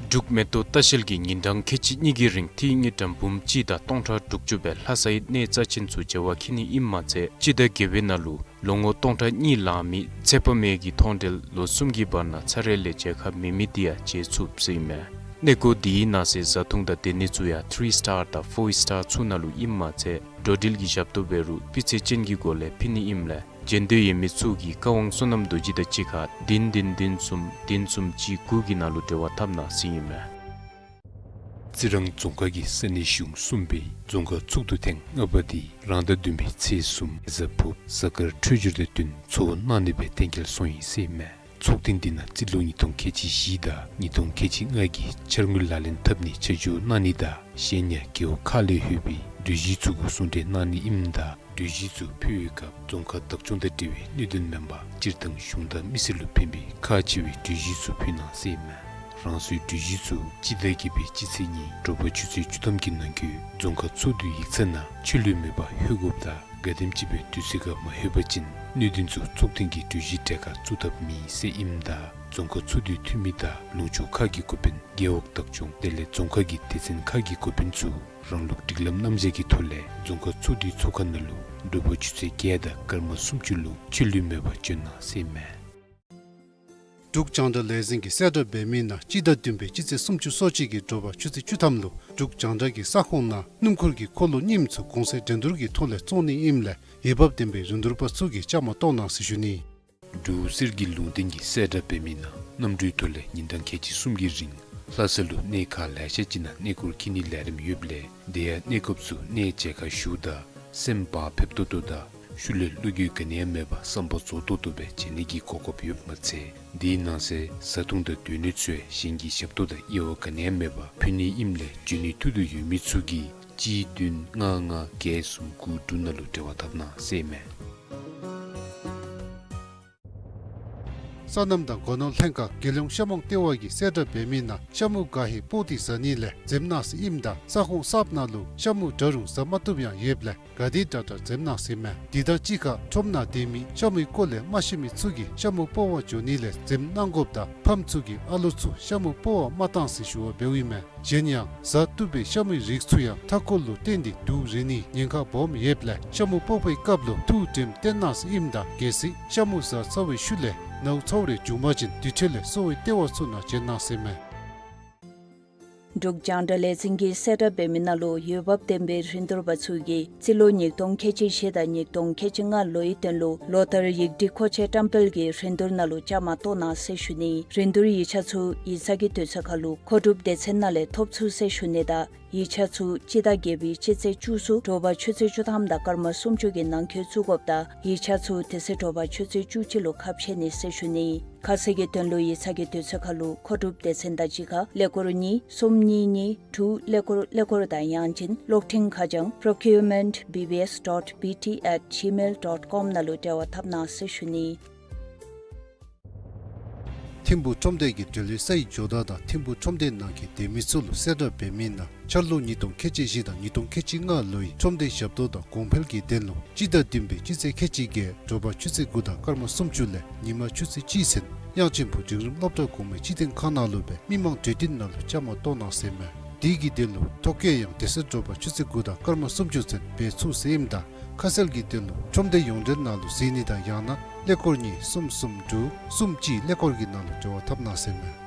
འབྲུག་མེ་ཏོག་ལྟ་བཤལ་གྱིས་ཉིན་གྲངས་ཁལ་གཅིག་གཉིས་ཀྱི་རིང་ཏིང་ངེ་དྲམ་འབུམ་གཅིག་དང་སྟོང་ཕྲག་དྲུག་ཅུ་སྦེ་ལྷ་སའི་གནས་རྩ་ཆེན་ཚུ་མཇལ་བར་འཁྱིད་ནི་ཨིནམ་མ་ཚད་སྤྱི་ཟླ་བརྒྱད་པའི་ནང་ལུ་ལོ་ངོ་སྟོང་ཕྲག་གཉིས་ལང་མི་ཚེ་དཔག་མེད་ཀྱི་མཐོང་གྲོལ་ལོ་གསུམ་གྱི་བར་ན་ཚར་རེ་ལས་མཇལ་ཁ་མེད་མི་དེ་ཡང་མཇལ་ཚུགས་ཟེར་ཨིན་མས། གནས་སྐོར་འདི་ནང་གསེས་བཟའ་འཐུང་དང་སྡོད་གནས་ཚུ་ཡང་ཐི་རི་སི་ཊར་དང་ཕོར་སི་ཊར་ཚུ་ནང་ལུ་ཨིནམ་མ་ཚད་འགྲོ་འགྲུལ་གྱི་ཞབས་ཏོག་འབད་རུང་སྤུས་ཚད་ཅན་གྱི་སྒོ་ལས་ཕུལ་ནི་ཨིནམ་ལས་མཇལ་འདོད་ཡོད་མི་ཚུ་གིས་བཀའ་དབང་བསོད་ནམས་རྡོ་རྗེ་དང་གཅིག་ཁར་བདུན་བདུན་བདུན་གསུམ་བདུན་གསུམ་གཅིག་དགུ་གི་ནང་ལུ་འབྲེལ་བ་འཐབ་གནང་ཟེར་ཨིན་མས། རྩི་རང་རྫོང་ཁག་གི་ས་གནས་གཞུང་གསུམ་པའི་རྫོང་ཁག་ཚོགས་འདུ་ཐེངས་ལྔ་པ་དེ་རང་ཟླ་བདུན་པའི་ཚེས་གསུམ་གཟའ་ཕུརཔ་གཟའ་སྐར་འཕྲོད་སྦྱོར་དང་བསྟུན་ཚོགས་གནང་ནི་སྦེ་གཏན་འཁེལ་སོང་ཡི་ཟེར་ཨིན་མས། ཚོགས་ཐེངས་འདི་ནང་རྩིས་ལོ་ཉིས་སྟོང་ཁལ་གཅིག་བཞི་དང་ཉིས་སྟོང་ཁལ་གཅིག་ལྔ་གི་འཆར་དངུལ་ལག་ལེན་འཐབ་ནི་ཆ་འཇོག་གནང་ནི་དང་གཞན་ཡང་རྒེད་འོག་ཁག་ལས་ལྷོད་པའི་གྲོས་གཞི་ཚུ་གུ་གསུང་གྲོས་གནང་ནི་ཨིནམ་ད་གྲོས་གཞི་ཚུ་ཕུལ་བའི་སྐབས་རྫོང་ཁག་བདག་སྐྱོང་དང་འབྲེལ་བའི་གནད་དོན་མེན་པར་སྤྱིར་བཏང་གཞུང་དང་མི་སེར་ལུ་ཕན་པའི་ཁག་ཆེ་བའི་གྲོས་གཞི་ཚུ་ཕུལ་གནང་ཟེར་ཨིན་མས། རང་སོའི་གྲོས་གཞི་ཚུ་སྤྱི་ཟླ་བརྒྱད་པའི་སྤྱི་ཚེས་གཉིས་དྲོ་པ་ཆུ་ཚོད་བཅུ་ཐམ་གྱི་ནང་འཁོད་རྫོང་ཁག་ཚོགས་འདུའི་ཡིག་ཚང་ནང་ཆད་ལུས་མེད་པར་ལྷོད་དགོཔ་དང་ག་དེམ་ཅིག་སྦེ་དུས་ཚོད་ཁར་མ་ལྷོད་པ་ཅིན་གནད་དོན་ཚུ་ཚོགས་ཐེངས་ཀྱི་གྲོས་གཞི་གྲལ་ཁར་བཙུགས་ཐབས་མེད་ཟེར་ཨིནམ་ད་རྫོང་ཁག་ཚོགས་འདུའི་འཐུས་མི་དང་ལུང་ཕྱོགས་ཁག་གི་འགོ་དཔོན་རྒེད་འོག་བདག་སྐྱོང་དེ་ལས་རྫོང་ཁག་གི་སྡེ་ཚན་ཁག་གི་འགོ་དཔོན་ཚུ་རང་ལུགས་སྒྲིག་ལམ་རྣམ་གཞག་གི་ཐོག་ལས་རྫོང་ཁག་ཚོགས་འདུའི་ཚོགས་ཁང་ནང་ལུ་དྲོ་པ་ཆུ་ཚོད་བརྒྱད་དང་སྐར་མ་སུམ་ཅུ་ལུ་ཆད་ལུས་མེད་པར་བྱོན་གནང་ཟེར་ཨིན་མས། འབྲུག་རྒྱང་བསྒྲགས་ལས་འཛིན་གྱིས་གསལ་བསྒྲགས་འབད་མི་ནང་སྤྱི་ཟླ་བདུན་པའི་སྤྱི་ཚེས་སུམ་ཅུ་སོ་གཅིག་གི་དྲོ་པ་ཆུ་ཚོད་བཅུ་ཐམ་ལུ་འབྲུག་རྒྱང་བསྒྲགས་ཀྱི་ས་ཁོངས་ནང་སྣུམ་འཁོར་གྱི་འཁོར་ལོ་རྙིངམ་ཚུ་གོང་ཚད་འགྲན་བསྡུར་གྱི་ཐོག་ལས་བཙོང་ནི་ཨིནམ་ལས་འོས་འབབ་ལྡན་པའི་རིན་བསྡུར་པ་ཚུ་གིས་བཅའ་མར་གཏོགས་གནང་ཟེར་ཞུ་ནི། འབྲུག་གསེར་གྱི་ལུང་བསྟན་གྱིས་གསལ་བསྒྲགས་འབད་མི་ནང་གནམ་གྲུའི་ཐོག་ལས་ཉིན་གྲངས་ཁལ་གཅིག་གསུམ་གྱི་རིང་ལྷ་ས་ལུ་གནས་ཁག་ལེ་ཤ་ཅིག་ནང་གནས་སྐོར་འཁྱིད་ནིའི་ལས་རིམ་ཡོདཔ་ལས་དེ་ཡང་གནས་སྐབས་སུ་གནས་མཇལ་ཁ་ཞུཝ་ད་སེམས་བག་ཕེབས་ཏོག་ཏོ་དང་ཤུལ་ལས་བློ་འགྱོད་ག་ནི་ཡང་མེད་པར་བསམ་པ་རྫོགས་ཏོག་ཏོ་སྦེ་མཇལ་ནི་གི་གོ་སྐབས་ཡོདཔ་མ་ཚད་དེའི་ནང་གསེས་བཟའ་འཐུང་དང་སྡོད་གནས་ཚུ་ཡང་གཞན་གྱི་ཞབས་ཏོག་དང་དབྱེ་བ་ག་ནི་ཡང་མེད་པར་ཕུལ་ནི་ཨིནམ་ལས་འབྱོན་ནི་ཐུགས་འདོད་ཡོད་མི་ཚུ་གིས་གཅིག་བདུན་ལྔ་ལྔ་བརྒྱད་གསུམ་དགུ་དྲུག་ནང་ལུ་འབྲེལ་བ་འཐབ་གནང་ཟེར་ཨིན་མས། སོ་ནམ་དང་སྒོ་ནོར་ལྷན་ཁག་རྒྱལ་ཡོངས་ཤ་མོང་ལྟེ་བ་གིས་གསལ་བསྒྲགས་འབད་མི་ནང་ཤ་མུ་ག་ཧེ་སྤོག་སྟེ་བཟའ་ནི་ལས་འཛེམ་གནང་ཟེར་ཨིནམ་ད་ས་ཁོངས་གསརཔ་ནང་ལུ་ཤ་མུ་འདྲ་རུང་བཟའ་མ་བཏུབ་ཡང་ཡོདཔ་ལས་ག་དེ་དྲག་དྲག་འཛེམ་གནང་ཟེར་ཨིན་མས། དེ་དང་གཅིག་ཁར་ཁྲོམ་ནང་སྡོད་མི་ཤ་མུའི་སྐོར་ལས་མ་ཤེས་མི་ཚུ་གིས་ཤ་མུ་སྤོག་པར་འགྱོ་ནི་ལས་འཛེམ་གནང་དགོཔ་དང་ཕམ་ཚུ་གིས་ཨ་ལོ་ཚུ་ཤ་མུ་སྤོག་པར་མ་གཏང་ཟེར་ཞུ་བ་འབདཝ་ཨིན་མས། གཞན་ཡང་བཟའ་བཏུབ་པའི་ཤ་མུའི་རིགས་ཚུ་ཡང་མཐའ་འཁོར་ལུ་བརྟེན་ཏེ་དུག་རེག་ནིའི་ཉེན་ཁ་སྦོམ་ཡོདཔ་ལས་ཤ་མུ་སྤོག་པའི་སྐབས་ལུ་ཐུགས་དྲནམ་བཏོན་གནང་ཟེར་ཨིནམ་ད་གལ་སྲིད་ཤ་མུ་བཟའ་ཚར་བའི་ཤུལ་ལས་ནཝ་ཚཝ་རེ་བྱུང་པ་ཅིན་དེ་འཕྲོ་ལས་གསོ་བའི་ལྟེ་བ་ཚུ་ནང་བྱོན་གནང་ཟེར་ཨིན་མས། འབྲུག་རྒྱང་བསྒྲགས་ལས་འཛིན་གྱིས་གསལ་བསྒྲགས་འབད་མི་ནང་ལུ་འོས་འབབ་ལྡན་པའི་རིན་བསྡུར་པ་ཚུ་གིས་རྩིས་ལོ་ཉིས་སྟོང་ཁལ་གཅིག་བཞི་དང་ཉིས་སྟོང་ཁལ་གཅིག་ལྔ་ལོའི་དོན་ལུ་ལོ་ལྟར་ཡིག་སྒྲིག་མཁོ་ཆས་བཀྲམ་སྤེལ་གྱི་རིན་བསྡུར་ནང་ལུ་བཅའ་མར་གཏོགས་གནང་ཟེར་ཞུ་ནི། རིན་བསྡུར་ཡིག་ཆ་ཚུ་ཡིག་ཚང་གི་དུས་ཚོད་ཁར་ལུ་མཁོ་སྒྲུབ་སྡེ་ཚན་ནང་ལས་ཐོབ་ཚུགས་ཟེར་ཞུ་ནི་དང་ཡིག་ཆ་ཚུ་སྤྱི་ཟླ་བརྒྱད་པའི་སྤྱི་ཚེས་བཅུ་གསུམ་དྲོ་པ་ཆུ་ཚོད་བཅུ་ཐམ་དང་སྐར་མ་སུམ་ཅུ་གི་ནང་འཁོད་བཙུགས་དགོཔ་དང་ཡིག་ཆ་ཚུ་དེ་ཚེ་དྲོ་པ་ཆུ་ཚོད་བཅུ་གཅིག་ལུ་ཁ་ཕྱེ་ནི་ཟེར་ཞུ་ནི། ཁ་གསལ་གྱི་དོན་ལུ་ཡིག་ཚང་གི་དུས་ཚོད་ཁར་ལུ་མཁོ་སྒྲུབ་སྡེ་ཚན་དང་གཅིག་ཁར་ཀླད་ཀོར་གཉིས་གསུམ་གཉིས་གཉིས་དྲུག་ཀླད་ཀོར་ཀླད་ཀོར་དང་ཡང་ཅིན་གློག་འཕྲིན་ཁ་བྱང་procurement B B S dot B T at gmail dot com ནང་ལུ་འབྲེལ་བ་འཐབ་གནང་ཟེར་ཞུ་ནི། ཐིམ་ཕུག་ཁྲོམ་སྡེ་གིས་འབྲེལ་ཡོད་སའི་ཇོ་བདག་དང་ཐིམ་ཕུག་ཁྲོམ་སྡེ་ནང་གི་སྡོད་མི་ཚུ་ལུ་གསལ་བསྒྲགས་འབད་མི་ནང་འཆར་ལོ་ཉིས་སྟོང་ཁལ་གཅིག་བཞི་དང་ཉིས་སྟོང་ཁལ་གཅིག་ལྔ་ལོའི་ཁྲོམ་སྡེ་ཞབས་ཏོག་དང་གོང་འཕེལ་གྱི་དོན་ལུ་སྤྱི་ཟླ་བདུན་པའི་སྤྱི་ཚེས་ཁལ་གཅིག་བརྒྱད་དྲོ་པ་ཆུ་ཚོད་དགུ་དང་སྐར་མ་སུམ་ཅུ་ལས་ཉི་མ་ཆུ་ཚོད་གཅིག་ཚུན་ དབྱངས་ཅན་ཕུ་འབྲིང་རིམ་སློབ་གྲྭ་གོང་མའི་སྤྱི་དོན་ཁང་ནང་ལུ་སྦེ་མི་མང་གྲོས་བསྟུན་ནང་ལུ་བཅའ་མར་གཏོགས་གནང་ཟེར་མས། དེ་གི་དོན་ལུ་ཐོ་བཀོད་ཡང་དེ་ཚེ་དྲོ་པ་ཆུ་ཚོད་དགུ་དང་སྐར་མ་སུམ་ཅུ་ཚུན་འབད་ཚུགས་ཟེར་ཨིནམ་ད་ཁ་གསལ་གྱི་དོན་ལུ་ཁྲོམ་སྡེ་ཡོངས་འབྲེལ་ནང་ལུ་གཟིགས་ནི་དང་ཡང་ན་ཀླད་ཀོར་གཉིས་གསུམ་གསུམ་དྲུག་གསུམ་གཅིག་ཀླད་ཀོར་གྱི་ནང་ལུ་འབྲེལ་བ་འཐབ་གནང་ཟེར་མས།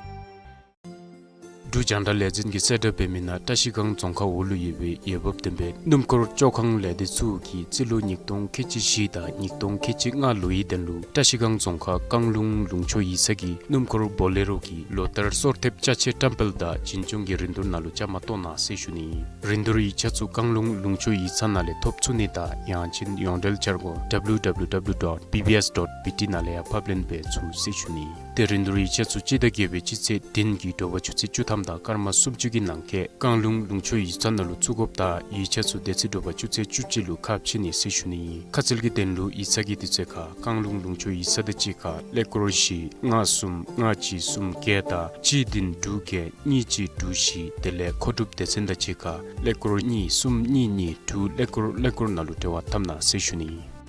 འབྲུག་རྒྱང་བསྒྲགས་ལས་འཛིན་གྱིས་གསལ་བསྒྲགས་འབད་མི་ནང་བཀྲ་ཤིས་སྒང་རྫོང་ཁག་འོག་ལུ་ཡོད་པའི་འོས་འབབ་ལྡན་པའི་སྣུམ་འཁོར་བཅོ་ཁང་ལས་སྡེ་ཚུ་གིས་རྩིས་ལོ་ཉིས་སྟོང་ཁལ་གཅིག་བཞི་དང་ཉིས་སྟོང་ཁལ་གཅིག་ལྔ་ལོའི་དོན་ལུ་བཀྲ་ཤིས་སྒང་རྫོང་ཁག་རྐང་ལུང་ལུང་ཕྱོགས་ཡིག་ཚང་གི་སྣུམ་འཁོར་བོ་ལེ་རོ་གི་ལོ་ལྟར་སོར་ཐེབས་ཅ་ཆས་བཀྲམ་སྤེལ་དང་བྱིན་སྐྱོང་གི་རིན་བསྡུར་ནང་ལུ་བཅའ་མར་གཏོགས་གནང་ཟེར་ཞུ་ནི། རིན་བསྡུར་ཡིག་ཆ་ཚུ་རྐང་ལུང་ལུང་ཕྱོགས་ཡིག་ཚང་ནང་ལས་ཐོབ་ཚུགས་ནི་དང་ཡང་ཅིན་ཡོངས་འབྲེལ་འཆར་སྒོ་W W W dot B B S dot B T ནང་ལས་ཡང་ཕབ་ལེན་འབད་ཚུགས་ཟེར་ཞུ་ནི། ཏེ་རིན་བསྡུར་ཡིག་ཆ་ཚུ་སྤྱི་ཟླ་བརྒྱད་པའི་སྤྱི་ཚེས་བདུན་གྱི་དྲོ་པ་ཆུ་ཚོད་བཅུ་ཐམ་དང་སྐར་མ་སུམ་ཅུ་གི་ནང་འཁོད་རྐང་ལུང་ལུང་ཕྱོགས་ཡིག་ཚང་ནང་ལུ་བཙུགས་དགོཔ་དང་ཡིག་ཆ་ཚུ་དེ་ཚེ་དྲོ་པ་ཆུ་ཚོད་བཅུ་གཅིག་ལུ་ཁ་ཕྱེ་ནི་ཟེར་ཞུ་ནི་ཨིན། ཁ་གསལ་གྱི་དོན་ལུ་ཡིག་ཚང་གི་དུས་ཚོད་ཁར་རྐང་ལུང་ལུང་ཕྱོགས་ཡིག་ཚང་དང་གཅིག་ཁར་ཀླད་ཀོར་བཞི་ལྔ་གསུམ་ལྔ་གཅིག་གསུམ་བརྒྱད་དང་གཅིག་བདུན་དྲུག་བརྒྱད་གཉིས་གཅིག་དྲུག་བཞི་དེ་ལས་མཁོ་སྒྲུབ་སྡེ་ཚན་དང་གཅིག་ཁར་ཀླད་ཀོར་གཉིས་གསུམ་གཉིས་གཉིས་དྲུག་ཀླད་ཀོར་ཀླད་ཀོར་ནང་ལུ་འབྲེལ་བ་འཐབ་གནང་ཟེར་ཞུ་ནི་ཨིན།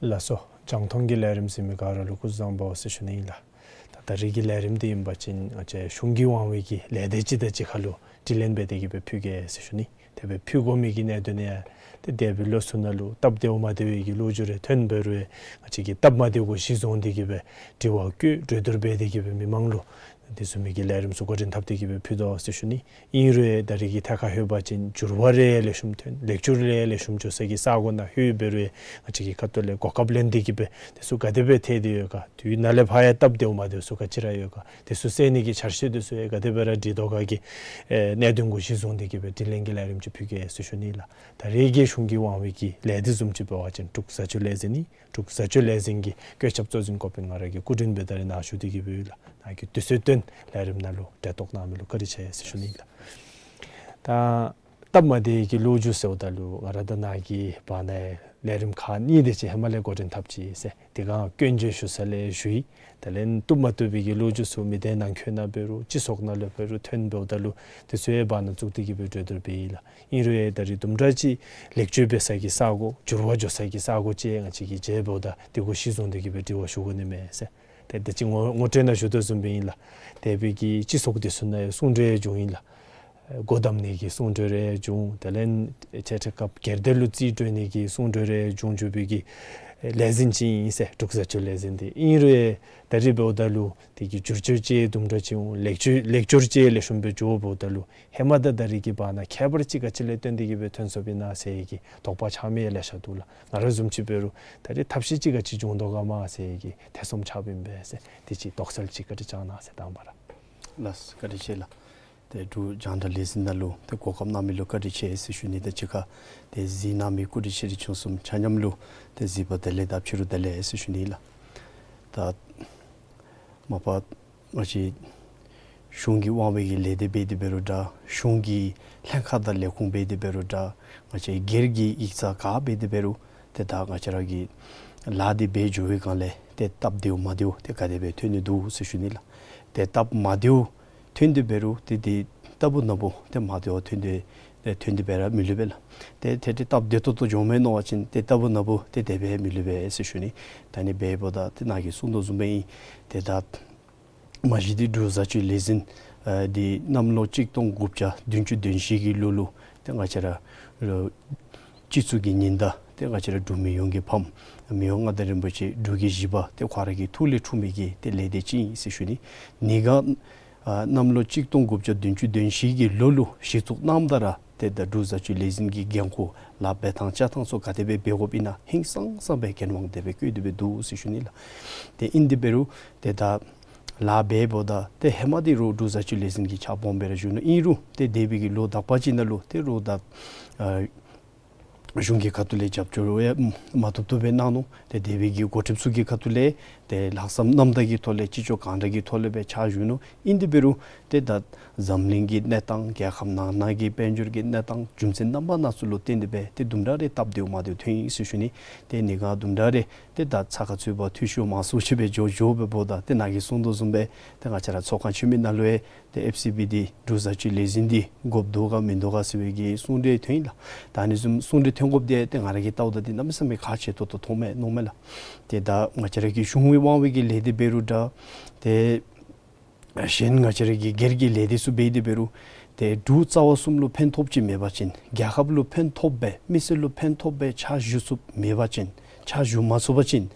ལགས་སོ། རྒྱང་མཐོང་གི་ལས་རིམ་གཟིགས་མི་ག་ར་ལུ་སྐུ་གཟུགས་བཟང་པོ་ཟེར་ཞུ་ནི་ཨིན་ལགས། ད་ད་རིས་ཀྱི་ལས་རིམ་འདི་ཨིན་པ་ཅིན་ང་བཅས་གཞུང་གི་དབང་བའི་གི་ལས་སྡེ་གཅིག་དང་གཅིག་ཁར་ལུ་དྲི་ལན་འབད་དེ་གི་སྦེ་ཕུལ་གེ་ཟེར་ཞུ་ནི། དེ་སྦེ་ཕུལ་དགོ་མི་གི་གནད་དོན་ཡང་ཏེ་འདས་པའི་ལོ་ཚུ་ནང་ལུ་སྟབས་བདེཝ་མ་བདེ་བའི་གི་ལོ་རྒྱུས་རེ་ཐོན་འབད་རུང་ང་བཅས་ཀྱིས་སྟབས་མ་བདེཝ་གུ་གཞི་བཟུང་སྟེ་གི་སྦེ་དྲི་བ་བཀོད་གྲོས་བསྡུར་འབད་དེ་གི་སྦེ་མི་མང་ལུ་དེ་བཟུམ་མའི་གི་ལས་རིམ་ཚུ་འགོ་འདྲེན་འཐབ་སྟེ་གི་སྦེ་ཕུལ་དོ་ཟེར་ཞུ་ནི། ཨིན་རུང་ད་རིས་ཀྱི་ཐད་ཁར་ལྷོད་པ་ཅིན་འགྱུར་བ་རེ་ལེགས་ཤོམ་ཐོན་ལེགས་བསྒྱུར་རེ་ལེགས་ཤོམ་འགྱོ་ས་གི་ས་གོ་ནང་ལྷོད་འབད་རུང་ང་བཅས་ཀྱི་ཁ་ཐུག་ལས་གོ་སྐབས་ལེན་ཏེ་གི་སྦེ་དེ་ཚུ་ག་དེ་སྦེ་ཐལ་ཏེ་ཡོད་ག། དུས་ནཱ་ལས་ཕར་ཡང་སྟབས་བདེཝ་མ་བདེཝ་ཚུ་ག་ཅི་ར་ཡོད་ག། དེ་ཚུ་སེལ་ནི་གི་ཆ་ཤས་དེ་ཚུ་ཡང་ག་དེ་སྦེ་ར་འགྲིག་དོ་ག་གི་ཨེ་གནད་དོན་གུ་གཞི་བཟུང་སྟེ་གི་སྦེ་དྲི་ལན་གྱི་ལས་རིམ་ཅིག་ཕུལ་གེ་ཟེར་ཞུ་ནི་ལགས། ད་རིས་ཀྱི་གཞུང་གི་དབང་བའི་གི་ལས་སྡེ་བཟུམ་ཅིག་འབད་བ་ཅིན་འབྲུག་བཟའ་སྤྱོད་ལས་འཛིན་ཨིན། འབྲུག་བཟའ་སྤྱོད་ལས་འཛིན་གྱི་བཀོད་ཁྱབ་གཙོ་འཛིན་འགོ་དཔོན་ང་ར་གིས་སྐུ་མགྲོན་སྦེ་ད་རིས་ནཱ་བཞུགས་ཏེ་གི་སྦེ་ཡོད་ལགས། ནཱ་གིས་དུས་ཚོད་བཏོན་ལས་རིམ་ནང་ལུ་གྲལ་གཏོགས་གནང་མི་ལུ་བཀའ་དྲིན་ཆེ་ཟེར་ཞུ་ནི་ལགས། ད་སྟབས་མ་བདེ་གི་ལོ་རྒྱུས་ཟེརཝ་ད་ལུ་ང་ར་དང་ནཱ་གི་བར་ན་ལས་རིམ་ཁག་གཉིས་དེ་ཅིག་ཧེ་མ་ལས་འགོ་འདྲེན་འཐབ་ཅི་ཟེར། དེ་སྒང་སྐྱོན་བརྗོད་ཞུ་ས་ལས་ཞུ་ཡི། དེ་ལས་བཏུབ་མ་བཏུབ་པའི་གི་ལོ་རྒྱུས་ཚུ་མི་སྡེ་ནང་འཁོད་ནང་འབད་རུང་སྤྱི་ཚོགས་ནང་ལུ་འབད་རུང་ཐོན་འབདཝ་ད་ལུ་དེ་ཚུ་ཡང་བར་ན་བཙུགས་ཏེ་གི་སྦེ་གྲོས་བསྡུར་འབད་ཡི་ལགས། ཨིན་རུང་ཡང་ད་རིས་དུམ་གྲ་ཅིག་ལེགས་བཅོས་འབད་ས་གི་ས་གོ་འགྱུར་བ་འགྱོ་ས་གི་ས་གོ་ཅིག་ང་བཅས་ཀྱིས་མཇལཝ་ད་དེ་གུ་གཞི་བཟུང་སྟེ་གི་སྦེ་དྲི་བ་ཞུ་དགོ་ནི་མས་ཟེར། ཏེ་ད་ཅི་ངོ་ངོ་སྤྲོད་ནང་ཞུ་དོ་བཟུམ་སྦེ་ཨིན་ལགས། འདས་པའི་གི་སྤྱི་ཚོགས་དེ་ཚུ་ནང་ཡང་གསུང་གྲོས་བྱུང་ཡི་ལགས། སྒོ་བསྡམ་ནི་གི་གསུང་གྲོས་རེ་བྱུང་། དེ་ལས་ཆེ་ཁྲི་སྐབས་སྒེར་སྡེ་ལུ་རྩིས་སྤྲོད་ནི་གི་གསུང་གྲོས་རེ་བྱུང་བྱུང་བའི་གི་ལས་འཛིན་ཅིག་ཨིན་ཟེར། འབྲུག་བཟའ་སྤྱོད་ལས་འཛིན་དེ་ཨིན་རུང་ཡང་ད་རིས་འབདཝ་ད་ལུ་དེ་གི་བསྒྱུར་བཅོས་ཅིག་དུམ་གྲ་ཅིག་འོང་། ལེགས་བཅོས་ལེགས་བསྒྱུར་ཅིག་ལེགས་ཤོམ་སྦེ་འགྱོཝ་འབདཝ་ད་ལུ་ཧེ་མ་དང་ད་རིས་ཀྱི་བར་ན་ཁྱད་པར་ཅིག་ག་ཅི་ལས་བརྟེན་ཏེ་གི་སྦེ་ཐོན་སོཔ་ཨིན་ན་ཟེར་གི་དོགས་པ་ཆགས་མི་ལེ་ཤ་འདུག་ལགས། ང་ར་བཟུམ་ཅིག་འབད་རུང་ད་རིས་ཐབས་ཤེས་ཅིག་ག་ཅི་བྱུང་དོ་ག་མས་ཟེར་གི་ཐེ་ཚོམ་ཆགསཔ་ཨིན་པས་ཟེར། དེ་ཅིག་དོགས་སེལ་ཅིག་བཀའ་དྲིན་བསྐྱང་གནང་ཟེར་དང་པ་ར། ལགས་བཀའ་དྲིན་ཆེ་ལགས། ཏེ་འབྲུག་རྒྱང་བསྒྲགས་ལས་འཛིན་ནང་ལུ་ཏེ་གོ་སྐབས་གནང་མི་ལུ་བཀའ་དྲིན་ཆེ་ཟེར་ཞུ་ནི་དང་གཅིག་ཁར་ཏེ་གཟིགས་གནང་མི་སྐུ་མགྲོན་ཆེ་འབྲིང་ཆུང་གསུམ་ཆ་མཉམ་ལུ་ཏེ་གཟིགས་པ་བདེ་ལེགས་དང་ཕྱི་རུ་བདེ་ལེགས་ཟེར་ཞུ་ནི་ལགས། ད་མ་པ་ང་བཅས་གཞུང་གི་དབང་བའི་གི་ལས་སྡེ་འབད་དེ་འབད་རུང་འདྲ། གཞུང་གི་ལྷན་ཁག་དང་ལས་ཁུངས་འབད་དེ་འབད་རུང་འདྲ། ང་བཅས་སྒེར་གྱི་ཡིག་ཚང་ག་འབད་དེ་འབད་རུང་ཏེ་ད་ང་བཅས་ར་གི་ལཱ་འདི་འབད་འགྱོ་བའི་སྒང་ལས་ཏེ་སྟབས་བདེཝ་མ་བདེཝ་ཏེ་ག་དེ་སྦེ་ཐོན་ནི་འདུག་ཟེར་ཞུ་ནི་ལགས། ཏེ་སྟབས་མ་བདེཝ་ཐོན་དེ་འབད་རུང་ཏེ་དེ་ལྟ་བུ་ན་བུ་ཏེ་མ་བདེཝ་ཐོན་དེ་ཐོན་དེ་འབད་ར་མི་ལུས་པས་ལགས། ཏེ་ཏེ་ཏེ་སྟབས་བདེ་ཏོག་ཏོ་འགྱོ་མས་མནོ་བ་ཅིན་ཏེ་ལྟ་བུ་ན་བུ་ཏེ་དེ་སྦེ་མི་ལུས་པས་ཟེར་ཞུ་ནི། ད་ནི་འབདཝ་ད་ཏེ་ནཱ་གིས་གསུང་དོ་བཟུམ་སྦེ་ཨིན། ཏེ་ད་མ་གཞི་འདི་འབྲུག་བཟའ་སྤྱོད་ལས་འཛིན་ཨ་འདི་གནམ་ལོ་གཅིག་སྟོང་དགུ་བརྒྱ་བདུན་ཅུ་དོན་བཞི་གི་ལོ་ལུ་ཏེ་ང་བཅས་ར་སྤྱི་གཙུག་གི་ཉི་ཟླ་ཏེ་ང་བཅས་ར་འབྲུག་མི་ཡོངས་ཀྱི་ཕམ་མི་དབང་མངའ་བདག་རིན་པོ་ཆེ་འབྲུག་རྒྱལ་བཞི་པ་ཏེ་ཁོ་ར་གི་ཐུགས་ལས་འཁྲུངས་མི་གི་ཏེ་ལས་སྡེ་ཅིག་ཨིན་ཟེར་ཞུ་ནི། ནི་ག་ཨ་གནམ་ལོ་གཅིག་སྟོང་དགུ་བརྒྱ་བདུན་ཅུ་དོན་བཞི་གི་ལོ་ལུ་གཞི་བཙུགས་གནངམ་ད་ར་ཏེ་ད་འབྲུག་བཟའ་སྤྱོད་ལས་འཛིན་གྱི་འགན་ཁུར་ལཱ་འབད་ཐངས་བྱ་ཐངས་ཚུ་ག་དེ་སྦེ་འབད་དགོཔ་ཨིན་ན་ཧིང་སངས་ས་སྦེ་འགན་དབང་དེ་སྦེ་བཀོད་དེ་སྦེ་འདུག་ཟེར་ཞུ་ནི་ལགས། ཏེ་ཨིན་དེ་འབད་རུང་ཏེ་ད་ལཱ་འབདཝ་ད་ཏེ་ཧེ་མ་འདི་རུང་འབྲུག་བཟའ་སྤྱོད་ལས་འཛིན་གྱི་ཕྱག་སྦོམ་སྦེ་ར་བཞུགས་ནུག། ཨིན་རུང་ཏེ་འདས་པའི་གི་ལོ་དག་པ་ཅིག་ནང་ལུ་ཏེ་རུང་ད་ཨ་ གཞུང་གི་ཁ་ཐུག་ལས་རྒྱབ་སྐྱོར་ཡང་མ་ཐུབ་ཐུབ་སྦེ་གནང་ནུག། ཏེ་དེ་སྦེ་གི་འགོ་ཁྲིདཔ་ཚུ་གི་ཁ་ཐུག་ལས་ཏེ་ལྷག་བསམ་རྣམ་དག་གི་ཐོག་ལས་ཅི་ལྕོགས་གང་དྲག་གི་ཐོག་ལས་སྦེ་ཕྱག་ཞུ་ནུག། ཨིན་དེ་འབད་རུང་ཏེ་ད་འཛམ་གླིང་གི་གནས་སྟངས་རྒྱལ་ཁབ་ནང་ན་གི་དཔལ་འབྱོར་གྱི་གནས་སྟངས་རྒྱུ་མཚན་རྣམ་པ་སྣ་ཚོགས་ལུ་བརྟེན་ཏེ་སྦེ་ཏེ་དུམ་གྲ་རེ་སྟབས་བདེཝ་མ་བདེཝ་ཐོན་ཡི་ཟེར་ཞུ་ནི། ཏེ་ཉེ་ག་དུམ་གྲ་རེ་ཏེ་ད་ཚ་ཁ་ཚུད་པ་འཐུས་ཤོར་མང་སུ་ཅིག་སྦེ་འགྱོ་འགྱོཝ་འབདཝ་ད་ཏེ་ནཱ་གིས་གསུང་དོ་བཟུམ་སྦེ་ཏེ་ང་བཅས་ར་ཚོགས་ཁང་ཆེན་མོའི་ནང་ལུ་ཡང་ཏེ་ཨེཕ་སི་བི་འདི་འབྲུག་བཟའ་སྤྱོད་ལས་འཛིན་འདི་དགོཔ་འདུག་ག་མིན་འདུག་ག་ཟེར་བའི་གི་གསུང་གྲོས་ཐོན་ཡི་ལགས། ད་ཨ་ནི་བཟུམ་གསུང་གྲོས་ཐོན་དགོཔ་འདི་ཏེ་ང་ར་གིས་བལྟཝ་ད་འདི་གནམ་མེད་ས་མེད་ཁག་ཆེ་ཏོག་ཏོ་མཐོངམ་མས་མནོཝ་མས་ལགས། ཏེ་ད་ང་བཅས་ར་གི་གཞུང་གི་དབང་འོག་གི་ལས་སྡེ་འབད་རུང་འདྲ་ཏེ་གཞན་ང་བཅས་ར་གི་སྒེར་གྱི་ལས་སྡེ་ཚུ་འབད་དེ་འབད་རུང་ཏེ་འབྲུག་རྩ་བ་གསུམ་ལུ་ཕན་ཐོགས་ཅིག་མེད་པ་ཅིན་རྒྱལ་ཁབ་ལུ་ཕན་ཐོགས་སྦེ་མི་སེར་ལུ་ཕན་ཐོགས་སྦེ་ཕྱག་ཞུ་ཚུགསཔ་མེད་པ་ཅིན་ཕྱག་ཞུ་མ་ཚུགས་པ་ཅིན་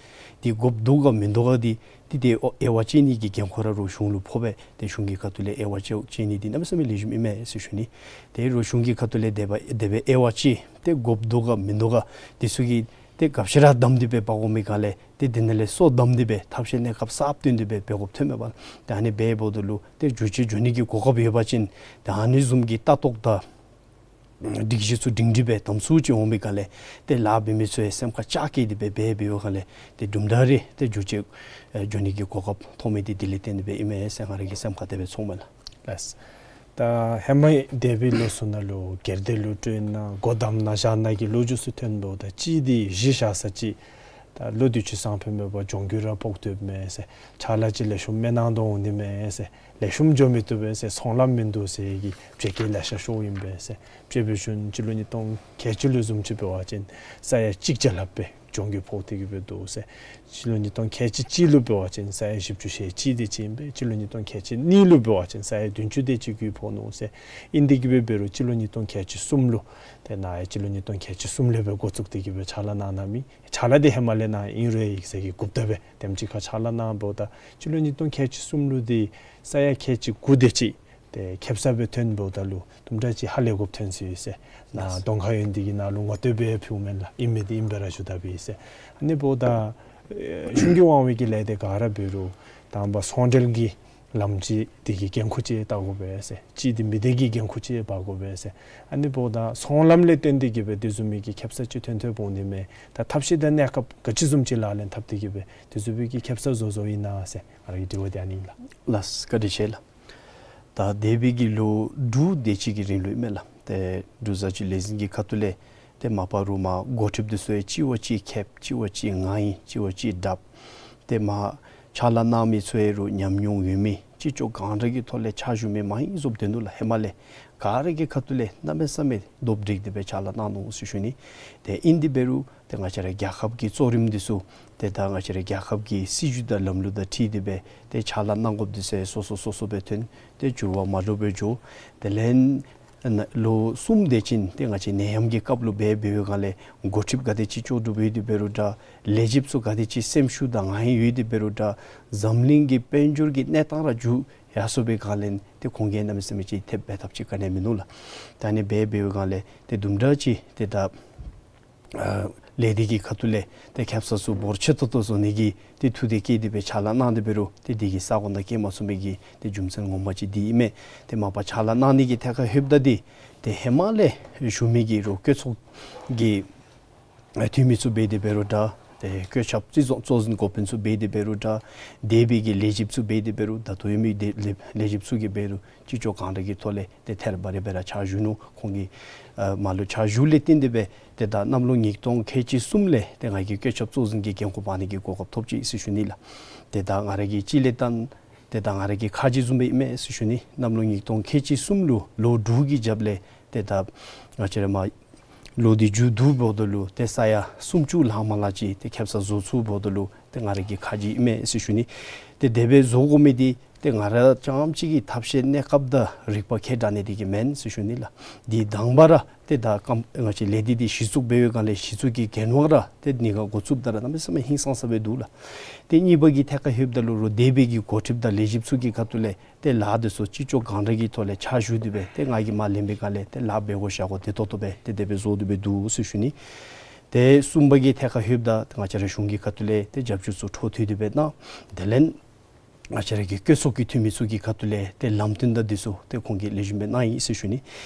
འདི་དགོཔ་འདུག་ག་མིན་འདུག་ག་འདི་ཏེ་ཏེ་དབྱེ་བ་དཔྱད་ནི་གི་འགན་ཁུར་ར་རོགས་གཞུང་ལུ་ཕོག་པས། ཏེ་གཞུང་གི་ཁ་ཐུག་ལས་དབྱེ་བ་དཔྱད་དཔྱད་ནི་འདི་གནམ་མེད་ས་མེད་ལེགས་ཤོམ་ཨིན་མས་ཟེར་ཞུ་ནི། ཏེ་རོགས་གཞུང་གི་ཁ་ཐུག་ལས་དེ་སྦེ་དེ་སྦེ་དབྱེ་བ་དཔྱད་ཏེ་དགོཔ་འདུག་ག་མིན་འདུག་ག་འདི་ཚུ་གི་ཏེ་ག་ཅི་ར་བསྡམས་ཏེ་སྦེ་འབག་འོང་པའི་སྒང་ལས་ཏེ་འདི་ནང་ལས་སོ་བསྡམས་ཏེ་སྦེ་ཐབས་ཤེས་གནས་སྐབས་གསརཔ་བཏོན་ཏེ་སྦེ་འབད་དགོཔ་ཐོནམ་མས་པ། ཏེ་ཨ་ནི་འབདཝ་ད་ལུ་ཏེ་འགྱུར་བཅོས་འགྱོ་ནི་གི་གོ་སྐབས་ཡོད་པ་ཅིན་ཏེ་ཨ་ནི་བཟུམ་གྱི་ལྟ་རྟོག་དང་སྒྲིག་གཞི་ཚུ་སྒྲིང་སྒྲི་སྦེ་དམ་ཚུགས་ཅིག་འོང་པའི་སྒང་ལས་ཏེ་ལཱ་འབད་མི་ཚུ་ཡང་སེམས་ཁར་ལྕགས་བཀལ་ཏེ་སྦེ་འབད་འབདཝ་སྒང་ལས་ཏེ་དུམ་གྲ་རེ་ཏེ་འགྱུར་བཅོས་ཨེ་འགྱོ་ནི་གི་གོ་སྐབས་ཐོབ་མི་འདི་དེ་ལས་བརྟེན་ཏེ་སྦེ་ཨིན་མས་ཟེར་ང་ར་གི་སེམས་ཁར་དེ་སྦེ་ཚོརཝ་མས་ལགས། ལགས། ད་ཧེ་མ་འདས་པའི་ལོ་ཚུ་ནང་ལུ་སྒེར་སྡེ་ལུ་སྤྲོད་གནང་སྒོ་བསྡམས་གནང་བཞག་གནང་གི་ལོ་རྒྱུས་ཚུ་ཐོན་འདུག། ད་གཅིག་འདི་གཞི་བཞག་ས་ཅིག་ད་ལོ་དུས་ཅི་སང་ཕོད་མེད་པར་ལྗོངས་རྒྱུ་ར་ཕོག་སྟེ་ཡོདཔ་མས་ཟེར། ཕྱག་ལཱ་ཅིག་ལེགས་ཤོམ་མེན་གནང་དོ་འོང་ནི་མས་ཟེར། ལེགས་ཤོམ་འགྱོ་མི་བཏུབ་པས་ཟེར། ཚོང་ལམ་མིན་འདུག་ཟེར་གྱི་བརྗེད་སྐྱེལ་ལེ་ཤ་ཤོརཝ་ཨིན་པས་ཟེར། དཔྱེ་འབད་བ་ཅིན་སྤྱི་ལོ་ཉིས་སྟོང་ཁལ་གཅིག་ལུ་བཟུམ་ཅིག་འབད་བ་ཅིན་ས་ཡ་གཅིག་བརྒྱ་ལྷགཔ་སྦེ་ལྗོངས་རྒྱུ་ཕོག་སྟེ་གི་སྦེ་འདུག་ཟེར། སྤྱི་ལོ་ཉིས་སྟོང་ཁལ་གཅིག་གཅིག་ལུ་འབད་བ་ཅིན་ས་ཡ་བཞི་བཅུ་ཞེ་གཅིག་དེ་ཅིག་ཨིན་པས། སྤྱི་ལོ་ཉིས་སྟོང་ཁལ་གཅིག་གཉིས་ལུ་འབད་བ་ཅིན་ས་ཡ་བདུན་ཅུ་དེ་ཅིག་གུ་ཕོག་ནུག་ཟེར། ཨིན་དེ་གི་སྦེ་འབད་རུང་སྤྱི་ལོ་ཉིས་སྟོང་ཁལ་གཅིག་གསུམ་ལུ་ཏེ་ནཱ་ཡང་སྤྱི་ལོ་ཉིས་སྟོང་ཁལ་གཅིག་གསུམ་ལས་སྦེ་འགོ་བཙུགས་ཏེ་གི་སྦེ་ཕྱག་ལཱ་གནང་གནང་མི་ཕྱག་ལཱ་འདི་ཧེ་མ་ལས་གནང་ཨིན་རུང་ཡིག་ཚང་གི་འགོ་བདག་སྦེ་དེམ་ཅིག་ཁར་ཕྱག་ལཱ་གནང་འབདཝ་ད་སྤྱི་ལོ་ཉིས་སྟོང་ཁལ་གཅིག་གསུམ་ལུ་འདི་ས་ཡ་ཁལ་གཅིག་དགུ་དེ་ཅིག་ཏེ་ཁེབ་ས་སྦེ་ཐོན་འབདཝ་ད་ལུ་དུམ་གྲ་ཅིག་ཧ་ལས་དགོཔ་ཐོན་སོ་ཡི་ཟེར། ནཱ་གདོང་ཁར་ཡོད་ནི་འདི་གིས་ནཱ་ལུ་ངོ་སྤྲོད་འབད་ཕུལཝ་མེན་ལགས། ཨིན་མི་འདི་ཨིན་པས་ར་ཞུ་དགོ་པས་ཟེར། ཨ་ནི་འབདཝ་ད་ཨེ་གཞུང་གི་དབང་འོག་གི་ལས་སྡེ་ག་ར་འབད་རུང་དང་པ་ཚོང་འབྲེལ་གྱི་ལམ་སྤྱོད་འདི་གི་འགན་ཁུར་ཅིག་བལྟ་དགོ་པས་ཟེར། གཅིག་འདི་མི་སྡེ་གི་འགན་ཁུར་ཅིག་འབག་དགོ་པས་ཟེར། ཨ་ནི་འབདཝ་ད་ཚོང་ལམ་ལས་བརྟེན་ཏེ་གི་སྦེ་དེ་བཟུམ་མའི་གི་ཁེབ་ས་ཅིག་ཐོན་ཐོནམ་འོང་ནི་མས། ད་ཐབས་ཤེས་དང་གནས་སྐབས་ག་ཅི་བཟུམ་ཅིག་ལག་ལེན་འཐབ་སྟེ་གི་སྦེ་དེ་བཟུམ་མའི་གི་ཁེབ་ས་བཟོ་བཟོཝ་ཨིན་ན་ཟེར་ང་རའི་དྲི་བ་འདི་ཨ་ནི་ཨིན་ལགས། ལགས་བཀའ་དྲིན་ཆེ་ལགས། ད་འདས་པའི་གི་ལོ་དྲུག་དེ་ཅིག་གི་རིང་ལུ་ཨིན་མས་ལགས། ཏེ་འབྲུག་བཟའ་སྤྱོད་ལས་འཛིན་གྱི་ཁ་ཐུག་ལས་ཏེ་མ་པ་རུང་མར་འགོ་ཁྲིདཔ་འདི་ཚུ་ཡང་གཅིག་བ་གཅིག་ཁེབ་གཅིག་བ་གཅིག་ངར་ཨིན་གཅིག་བ་གཅིག་དྲགཔ། ཏེ་མར་ཕྱག་ལཱ་གནང་མི་ཚུ་ཡང་རུང་ཉམས་མྱོང་ཡོད་མི་ཅི་ལྕོགས་གང་དྲག་གི་ཐོག་ལས་ཕྱག་ཞུ་མི་མང་ཨིན་བཟོ་སྟེ་འདུག་ལགས། ཧེ་མ་ལས་ག་ར་གི་ཁ་ཐུག་ལས་གནམ་མེད་ས་མེད་སྟོབས་སྒྲིག་སྟེ་སྦེ་ཕྱག་ལཱ་གནང་ནུག་ཟེར་ཞུ་ནི། ཏེ་ཨིན་དེ་འབད་རུང་ཏེ་ང་བཅས་ར་རྒྱལ་ཁབ་ཀྱི་གཙོ་རིམ་འདི་ཚུ་ཏེ་ད་ང་བཅས་ར་རྒྱལ་ཁབ་ཀྱི་སྲིད་བྱུས་དང་ལམ་ལུགས་དང་འཁྲིལ་ཏེ་སྦེ་ཏེ་ཕྱག་ལཱ་གནང་དགོཔ་འདི་ཚུ་སོ་སོ་སོ་སོ་སྦེ་ཐོན་ཏེ་འགྱུར་བ་མ་འདྲཝ་སྦེ་འགྱོ། དེ་ལས་ལོ་གསུམ་དེ་ཅིག་ཏེ་ང་བཅས་ནད་ཡམས་ཀྱི་སྐབས་ལུ་འབད་འབདཝ་སྒང་ལས་འགོ་ཁྲིདཔ་ག་དེ་ཅིག་ལྕོགས་གྲུབ་ཡོད་དེ་འབད་རུང་འདྲ་ལས་བྱེདཔ་ཚུ་ག་དེ་ཅིག་སེམས་ཤུགས་དང་ངར་ཡོད་དེ་འབད་རུང་འདྲ་འཛམ་གླིང་གི་དཔལ་འབྱོར་གྱི་གནས་སྟངས་ར་འགྱུར་ཡར་སོང་པའི་སྒང་ལས་ཏེ་ཁོང་གིས་གནམ་མེད་ས་མེད་ཅིག་ཐེབས་འབད་ཐབས་ཅིག་ག་ནི་ཡང་མིན་ནུག་ལགས། ད་ཨ་ནི་འབད་འབདཝ་སྒང་ལས་ཏེ་དུམ་གྲ་ཅིག་ཏེ་ད་ཨ་ལས་སྡེ་གི་ཁ་ཐུག་ལས་ཏེ་ཁེབ་ས་ཚུ་འབོར་ཆེ་ཏོག་ཏོ་བཟོ་ནི་གི་ཏེ་ཐུགས་འདུན་བསྐྱེད་དེ་སྦེ་ཕྱག་ལཱ་གནང་སྟེ་འབད་རུང་ཏེ་དེ་གིས་ས་གོ་ནང་བཀལ་མ་ཚུགས་མི་གི་ཏེ་རྒྱུ་མཚན་ངོ་མ་ཅིག་འདི་ཨིན་མས། ཏེ་མ་པ་ཕྱག་ལཱ་གནང་ནི་གི་ཐད་ཁར་ལྷོདཔ་ད་འདི་ཏེ་ཧེ་མ་ལས་ཞུ་མི་གི་རོགས་བཀོད་ཚོགས་ཀྱི་འཐུས་མི་ཚུ་འབད་དེ་འབད་རུང་འདྲ་ཏེ་བཀོད་ཁྱབ་རྩིས་བཟོ་གཙོ་འཛིན་འགོ་དཔོན་ཚུ་འབད་དེ་འབད་རུང་འདྲ་འདས་པའི་གི་ལས་བྱེདཔ་ཚུ་འབད་དེ་འབད་རུང་ད་ལྟོ་ཡོད་མི་ལས་ལས་བྱེདཔ་ཚུ་གིས་འབད་རུང་ཅི་ལྕོགས་གང་དྲག་གི་ཐོག་ལས་ཏེ་ཐད་རི་བ་རི་སྦེ་ར་ཕྱག་ཞུ་ནུག། ཁོང་གིས་ཨ་མར་ལུ་ཕྱག་ཞུཝ་ལས་བརྟེན་ཏེ་སྦེ་ཏེ་ད་གནམ་ལོ་ཉིས་སྟོང་ཁལ་གཅིག་གསུམ་ལས་ཏེ་ང་གིས་བཀོད་ཁྱབ་གཙོ་འཛིན་གྱི་འགན་ཁུར་འབག་ནི་གི་གོ་སྐབས་ཐོབ་ཅི་ཟེར་ཞུ་ནི་ལགས། ཏེ་ད་ང་ར་གི་གཅིག་ལས་བརྟེན་ཏེ་ད་ང་ར་གི་ཁ་རྗེ་བཟུམ་སྦེ་ཨིན་མས་ཟེར་ཞུ་ནི། གནམ་ལོ་ཉིས་སྟོང་ཁལ་གཅིག་གསུམ་ལུ་ལོ་དྲུག་གི་རྒྱབ་ལས་ཏེ་ད་ང་བཅས་ར་མར་ལོ་འདི་མཇུག་བསྡུཝ་ད་ལུ་ཏེ་ས་ཡ་སུམ་ཅུ་ལྷག་མ་ལྷག་ཅིག་ཏེ་ཁེབ་ས་བཟོ་ཚུགསཔ་ད་ལུ་ཏེ་ང་ར་གི་ཁ་རྗེ་ཨིན་མས་ཟེར་ཞུ་ནི། ཏེ་དེ་སྦེ་བཟོ་དགོ་མི་འདི་ཏེ་ང་ར་རྐྱངམ་ཅིག་གི་ཐབས་ཤེས་གནས་སྐབས་དང་རིག་པ་ཁེ་དྲག་ནི་དེ་གིས་མེན་ཟེར་ཞུ་ནི་ལགས། འདི་དང་པ་ར་ཏེ་ད་ཀམ་ང་བཅས་ལས་སྡེ་འདི་གཞི་བཙུགས་འབད་བའི་སྒང་ལས་གཞི་བཙུགས་ཀྱི་འགན་དབང་ར་ཏེ་ཉེ་ག་འགོ་བཙུགསཔ་ད་ར་གནམ་མེད་ས་མེད་ཧིང་སངས་ས་སྦེ་འདུག་ལགས། ཏེ་གཉིས་པ་གི་ཐད་ཁར་ལྷོདཔ་ད་ལུ་རོགས་འདས་པའི་གི་འགོ་ཁྲིདཔ་དང་ལས་བྱེདཔ་ཚུ་གི་ཁ་ཐུག་ལས་ཏེ་ལཱ་འདི་ཚུ་ཅི་ལྕོགས་གང་དྲག་གི་ཐོག་ལས་ཕྱག་ཞུ་སྟེ་སྦེ་ཏེ་ང་གིས་མར་ལེན་པའི་སྒང་ལས་ཏེ་ལཱ་འབད་དགོ་བཞག་དགོ་བདེ་ཏོག་ཏོ་སྦེ་ཏེ་དེ་སྦེ་བཟོ་སྟེ་སྦེ་འདུག་ཟེར་ཞུ་ནི། ཏེ་གསུམ་པ་གི་ཐད་ཁར་ལྷོདཔ་ད་ཏེ་ང་བཅས་ར་གཞུང་གི་ཁ་ཐུག་ལས་ཏེ་རྒྱབ་སྐྱོར་ཚུ་འཕྲོ་མཐུད་དེ་སྦེ་གནང་། དེ་ལས་ང་བཅས་ར་གི་བཀོད་ཚོགས་ཀྱི་འཐུས་མི་ཚུ་གི་ཁ་ཐུག་ལས་ཏེ་ལམ་སྟོན་དང་འདི་ཚུ་ཏེ་ཁོང་གིས་ལེགས་ཤོམ་སྦེ་གནང་ཡི་ཟེར་ཞུ་ནི།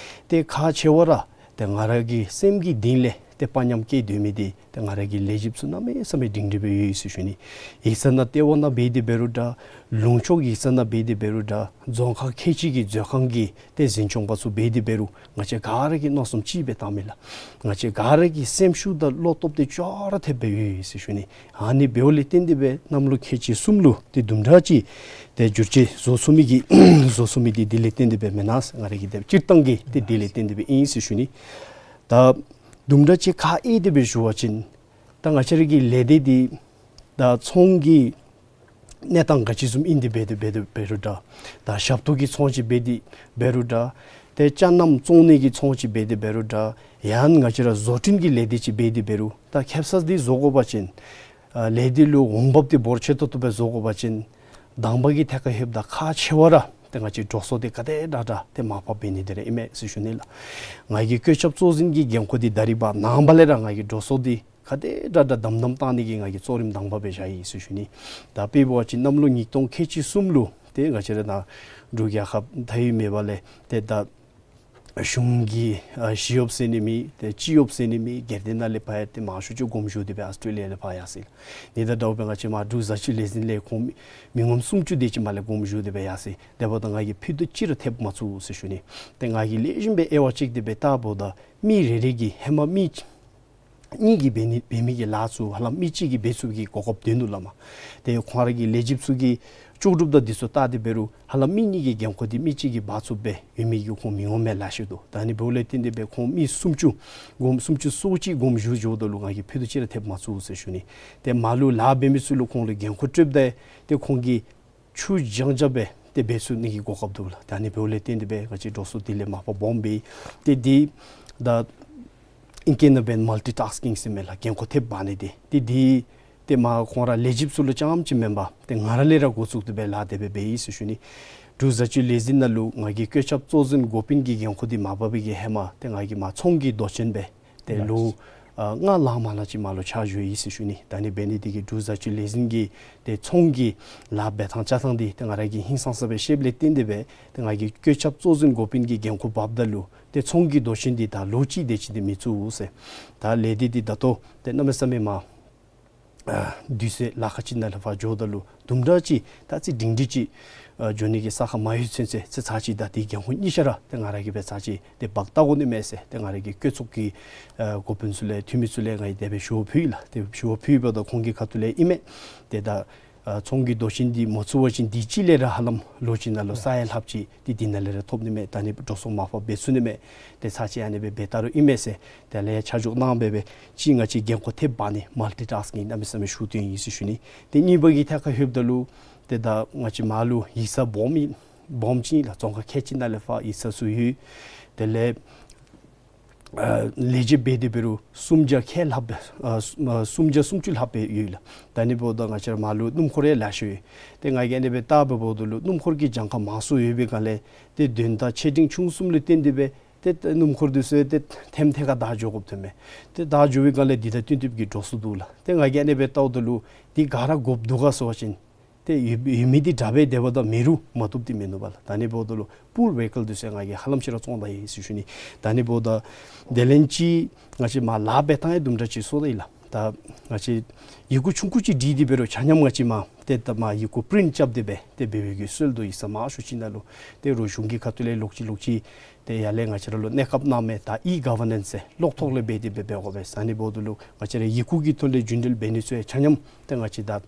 ཏེ་ཁག་ཆེ་བ་ར་ཏེ་ང་ར་གི་སེམས་ཀྱི་གཏིང་ལས་ ཏེ་དཔའ་ཉམས་བསྐྱེད་སྡོད་མི་འདི་ཏེ་ང་ར་གི་ལས་བྱེདཔ་ཚུ་གནམ་མེད་ས་མེད་སྒྲིང་སྒྲི་སྦེ་ཡོད་ཟེར་ཞུ་ནི། ཡིག་ཚང་ནང་ལྟེ་བ་ནང་འབད་དེ་འབད་རུང་འདྲ། ལུང་ཕྱོགས་ཡིག་ཚང་ནང་འབད་དེ་འབད་རུང་འདྲ། རྫོང་ཁག་ཁལ་གཅིག་གི་མཛོད་ཁང་གི་ཏེ་འཛིན་སྐྱོང་པ་ཚུ་འབད་དེ་འབད་རུང་ང་བཅས་ག་ར་གིས་མནོ་བསམ་གཅིག་སྦེ་བཏང་མི་ལགས། ང་བཅས་ག་ར་གི་སེམས་ཤུགས་དང་བློ་སྟོབས་འདི་ཅོག་ར་འཐདཔ་སྦེ་ཡོད་ཟེར་ཞུ་ནི། ཨ་ནི་འབདཝ་ལས་བརྟེན་ཏེ་སྦེ་གནམ་ལོ་ཁལ་གཅིག་གསུམ་ལུ་ཏེ་དུམ་གྲ་ཅིག་ཏེ་བསྒྱུར་བཅོས་བཟོ་ཚུགས་མི་གི་བཟོ་ཚུགས་མི་འདི་དེ་ལས་བརྟེན་ཏེ་སྦེ་མེན་ན་ཟེར། ང་ར་གི་ཏེ་སྤྱིར་བཏང་གི་ཏེ་དེ་ལས་བརྟེན་ཏེ་སྦེ་ཨིན་ཟེར་ཞུ་ནི། ད་དུམ་གྲ་ཅིག་ཁག་ཨེ་དེ་སྦེ་ཞུ་བ་ཅིན་ད་ང་བཅས་ར་གི་ལས་སྡེ་འདི་ད་ཚོང་གི་གནས་སྟངས་ག་ཅི་བཟུམ་ཨིན་ཏེ་འབད་དེ་འབད་དེ་འབད་རུང་འདྲ། ད་ཞབས་ཏོག་གི་ཚོང་ཅིག་འབད་དེ་འབད་རུང་འདྲ། ཏེ་ཅ་རྣམས་བཙོང་ནི་གི་ཚོང་ཅིག་འབད་དེ་འབད་རུང་འདྲ། ཡང་ང་བཅས་ར་བཟོ་སྐྲུན་གྱི་ལས་སྡེ་ཅིག་འབད་དེ་འབད་རུང་ད་ཁེབ་ས་འདི་བཟོ་དགོ་པ་ཅིན་ཨ་ལས་སྡེ་ལུ་འོང་འབབ་འདི་འབོར་ཆེ་ཏོག་ཏོ་སྦེ་བཟོ་དགོ་པ་ཅིན་དང་པ་གི་ཐད་ཁར་ལྷོདཔ་ད་ཁག་ཆེ་བ་ར་ཏེ་ང་བཅས་འགྲོ་སོང་འདི་ག་དེ་དྲག་དྲག་ཏེ་མར་ཕབ་འབད་ནི་འདི་ར་ཨིན་མས་ཟེར་ཞུ་ནི་ལགས། ང་གི་བཀོད་ཁྱབ་གཙོ་འཛིན་གྱི་འགན་ཁུར་འདི་ད་རིས་བར་ནངས་པ་ལས་ར་ང་གི་འགྲོ་སོང་འདི་ག་དེ་དྲག་དྲག་དམ་དམ་བཏང་ནི་གི་ང་གིས་གཙོ་རིམ་དང་པ་སྦེ་བཞག་ཡི་ཟེར་ཞུ་ནི། ད་དཔེ་འབད་བ་ཅིན་གནམ་ལོ་ཉིས་སྟོང་ཁལ་གཅིག་གསུམ་ལུ་ཏེ་ང་བཅས་ར་ནཱ་འབྲུག་རྒྱལ་ཁབ་མཐའ་དབུས་མེད་པ་ལས་ཏེ་ད་གཞུང་གི་ཨ་ཞི་གཡོགཔ་ཟེར་ནི་མེད། ཏེ་སྤྱི་གཡོགཔ་ཟེར་ནི་མེད། སྒེར་སྡེ་ནང་ལས་ཕར་ཡང་ཏེ་མང་ཤོས་ཅིག་དགོངམ་བཞུགས་ཏེ་སྦེ་ཨཱོས་ཊྲེ་ལི་ཡ་ལས་ཕར་ཡར་སོ་ཡི་ལགས། དེ་དང་འདྲཝ་སྦེ་ང་བཅས་མར་འབྲུག་བཟའ་བཅུད་ལས་འཛིན་ལས་ཁོང་མི་མི་ངོམ་སུམ་ཅུ་དེ་ཅིག་མར་ལས་དགོངམ་བཞུགས་ཏེ་སྦེ་ཡར་སོ་ཡི། དེ་འབདཝ་ད་ང་གིས་ཕུད་རྡོག་གཅིག་ར་ཐེབས་མ་ཚུགས་ཟེར་ཞུ་ནི། ཏེ་ང་གིས་ལེགས་ཤོམ་སྦེ་དབྱེ་བ་དཔྱད་དེ་སྦེ་བལྟཝ་ད་མི་རེ་རེ་གིས་ཧེ་མ་མི་གཉིས་ཀྱིས་འབད་ནི་འབད་མི་གི་ལཱ་ཚུ་ཧ་ལམ་མི་གཅིག་གིས་འབད་ཚུགས་པའི་གོ་སྐབས་དེ་ནུག་ལགས་མས། ཏེ་ཁོང་ར་གི་ལས་བྱེདཔ་ཚུ་གི་ལྕོགས་གྲུབ་དང་འདི་ཚུ་བལྟ་སྟེ་འབད་རུང་ཧ་ལམ་མི་གཉིས་ཀྱི་འགན་ཁུར་འདི་མི་གཅིག་གིས་འབག་ཚུགས་པའི་ཡོད་མི་གི་ཁོང་མི་ངོམ་ལེ་ཤ་འདུག། ད་ཨ་ནི་འབདཝ་ལས་བརྟེན་ཏེ་སྦེ་ཁོང་མི་སུམ་ཅུ་དགོངམ་སུམ་ཅུ་སོ་གཅིག་དགོངམ་བཞུགས་འགྱོཝ་ད་ལུ་ང་གིས་ཕུད་རྡོག་གཅིག་ར་ཐེབས་མ་ཚུགས་ཟེར་ཞུ་ནི། ཏེ་མར་ལུ་ལཱ་འབད་མི་ཚུ་ལུ་ཁོང་ལུ་འགན་ཁུར་སྤྲོདཔ་ད་ཏེ་ཁོང་གིས་ཆུ་སྦྱང་བྱ་སྦེ་ཏེ་འབད་ཚུགས་ནི་གི་གོ་སྐབས་འདུག་ལགས། ད་ཨ་ནི་འབདཝ་ལས་བརྟེན་ཏེ་སྦེ་ང་བཅས་འགྲོ་སོང་དེ་ལས་མར་ཕབ་སྦོམ་སྦེ་ཏེ་འདི་ད་ཨིང་སྐད་ནང་འབདན་མལ་ཊི་ཊཱསི་ཀིང་ཟེར་མས་ལགས། འགན་ཁུར་ཐེབས་འབག་ནི་འདི་ཏེ་འདི་ཏེ་མར་ཁོང་ར་ལས་བྱེདཔ་ཚུ་ལུ་རྐྱངམ་ཅིག་མེན་པར་ཏེ་ང་ར་ལས་ར་འགོ་བཙུགས་ཏེ་སྦེ་ལཱ་དེ་སྦེ་འབད་ཡི་ཟེར་ཞུ་ནི། འབྲུག་བཟའ་བཅུད་ལས་འཛིན་ནང་ལུ་ང་གིས་བཀོད་ཁྱབ་གཙོ་འཛིན་འགོ་དཔོན་གྱི་འགན་ཁུར་འདི་མ་འབག་པའི་གི་ཧེ་མ་ཏེ་ང་གིས་མར་ཚོང་གི་མདོ་ཆེན་སྦེ་ཏེ་ལོ་ཨ་ལྔ་ལངམ་ལས་ཅིག་མར་ལུ་ཕྱག་ཞུ་ཡི་ཟེར་ཞུ་ནི། ད་ཨ་ནི་འབད་ནི་འདི་གིས་འབྲུག་བཟའ་བཅུད་ལས་འཛིན་གྱི་ཏེ་ཚོང་གི་ལཱ་འབད་ཐངས་རྐྱབ་ཐངས་འདི་ཏེ་ང་ར་གིས་ཧིང་སངས་ས་སྦེ་ཤེསཔ་ལས་བརྟེན་ཏེ་སྦེ་ཏེ་ང་གིས་བཀོད་ཁྱབ་གཙོ་འཛིན་འགོ་དཔོན་གྱི་འགན་ཁུར་འབགཔ་ད་ལུ་ཏེ་ཚོང་གི་མདོ་ཆེན་འདི་ད་ལོ་གཅིག་དེ་ཅིག་འདི་མི་བཙུགས་ཟེར། ད་ལས་སྡེ་འདི་ད་ལྟོ་ཏེ་གནམ་མེད་ས་མེད་མར་ཨ་དུས་ཚོད་ལཱ་ཁག་ཅིག་ནང་ལས་ཕར་འགྱོཝ་ད་ལུ་དུམ་གྲ་ཅིག་ད་ཅི་སྒྲིང་སྒྲི་ཅིག་ཨ་འགྱོ་ནི་གི་ས་ཁར་མ་ལྷོད་ཚུན་ཚོད་ཚེ་ཚར་ཅིག་ད་འདི་འགན་ཁུར་གཉིས་ཆ་ར་ཏེ་ང་ར་གིས་སྦེ་ཚར་ཅིག་ཏེ་འབག་བལྟ་དགོ་ནི་མས་ཟེར་ཏེ་ང་ར་གི་བཀོད་ཚོགས་ཀྱི་ཨ་འགོ་དཔོན་ཚུ་ལས་འཐུས་མི་ཚུ་ལས་ང་གིས་དེ་སྦེ་ཞུ་བ་ཕུལ་ཡི་ལགས། ཏེ་ཞུ་བ་ཕུལ་བ་ད་ཁོང་གི་ཁ་ཐུག་ལས་ཨིན་མས། ཏེ་ད་ཨ་ཚོང་གི་མདོ་ཆེན་འདི་མ་བཙུགས་པ་ཅིན་འདི་ཅིག་ལས་ར་ཧ་ལམ་ལོ་གཅིག་ནང་ལུ་ས་ཡ་ལྷགཔ་ཅིག་འདི་འདི་ནང་ལས་ར་ཐོབ་ནི་མས། ད་ཨ་ནི་འགྲོ་སོང་མར་ཕབ་འབད་ཚུགས་ནི་མས། ཏེ་ཚར་ཅིག་ཨ་ནི་སྦེ་འབད་བལྟ་རུང་ཨིན་མས་ཟེར་དེ་ལས་ཆ་འཇོག་གནང་སྦེ་སྦེ་ཅིག་ང་བཅས་འགན་ཁུར་ཐེབས་འབག་ནི་མལ་ཊི་ཊཱསི་ཀིང་གནམ་མེད་ས་མེད་ཤུགས་བཏོན་ཡི་ཟེར་ཞུ་ནི། ཏེ་གཉིས་པ་གི་ཐད་ཁར་ལྷོདཔ་ད་ལུ་ཏེ་ད་ང་བཅས་མར་ལུ་ཡིག་ཚང་སྦོམ་ཨིན་སྦོམ་ཅིག་ཨིན་ལགས། རྫོང་ཁག་ཁལ་གཅིག་ནང་ལས་ཕར་ཡིག་ཚང་ཚུ་ཡོད། དེ་ལས་ཨ་ལས་བྱེདཔ་འབད་དེ་འབད་རུང་སུམ་བརྒྱ་ཁལ་ལྷགཔ་སྦེ་ཨ་སུམ་ཨ་སུམ་བརྒྱ་སུམ་ཅུ་ལྷགཔ་སྦེ་ཡོད་ལགས། ད་ཨ་ནི་འབདཝ་ད་ང་བཅས་ར་མར་ལུ་སྣུམ་འཁོར་ཡང་ལེ་ཤ་ཡོད། ཏེ་ང་གིས་ཨ་ནི་སྦེ་བལྟ་བ་འབདཝ་ད་ལུ་སྣུམ་འཁོར་གྱི་གྱངས་ཁ་མང་སུ་ཡོད་པའི་སྒང་ལས་ཏེ་དོན་དག་ཆེ་འབྲིང་ཆུང་གསུམ་ལུ་བརྟེན་ཏེ་སྦེ་ཏེ་སྣུམ་འཁོར་འདི་ཚུ་ཏེ་ཐེམ་ཐེ་ཁར་བདའ་འགྱོ་དགོཔ་ཐོནམ་མས། ཏེ་བདའ་འགྱོ་བའི་སྒང་ལས་འདི་དང་བསྟུན་ཏེ་གི་འགྲོ་སོང་འདུག་ལགས། ཏེ་ང་གིས་ཨ་ནི་སྦེ་བལྟཝ་ད་ལུ་འདི་ག་ར་དགོཔ་འདུག་ག་ཟེར་བ་ཅིན་ཏེ་ཡོད་ཡོད་མི་འདི་དྲག་སྦེ་སྡོདཔ་ད་མེད་རུང་མ་བཏུབ་འདི་མིན་ནུག་པ་ལགས། ད་ཨ་ནི་འབདཝ་ད་ལུ་པུལ་ཝེ་ཧི་ཀལ་འདི་ཚུ་ཡང་ང་གིས་ཧ་ལམ་ཅིག་ར་བཙོང་ད་ཡི་ཟེར་ཞུ་ནི། ད་ཨ་ནི་འབདཝ་ད་དེ་ལས་ཅིག་ང་བཅས་མར་ལཱ་འབད་ཐངས་ཡང་དུམ་གྲ་ཅིག་སོར་ད་ཡི་ལགས། ད་ང་བཅས་ཡི་གུ་ཆུང་ཀུ་ཅིག་བྲིས་ཏེ་འབད་རུང་ཆ་མཉམ་ང་བཅས་མར་ཏེ་ད་མར་ཡི་གུ་པི་རིནཊ་རྐྱབ་སྟེ་སྦེ་ཏེ་འབད་བའི་གི་སྲོལ་འདུག། ཡིག་ཚང་མང་ཤོས་ཅིག་ནང་ལུ་ཏེ་རུང་གཞུང་གི་ཁ་ཐུག་ལས་ལོག་ཅི་ལོག་ཅི་ཏེ་ཡར་ལས་ང་བཅས་ར་ལུ་གནས་སྐབས་གནང་མི་ད་ཨི་གོ་ཝར་ནེནསི་ཟེར་གློག་ཐོག་ལས་འབད་དེ་སྦེ་འབད་དགོ་པས་ཟེར། ཨ་ནི་འབདཝ་ད་ལུ་ང་བཅས་ར་ཡི་གུ་གི་ཐོག་ལས་རྒྱུན་འགྲུལ་འབད་ནི་ཚུ་ཡང་ཆ་མཉམ་ཏེ་ང་བཅས་ད་ཨ་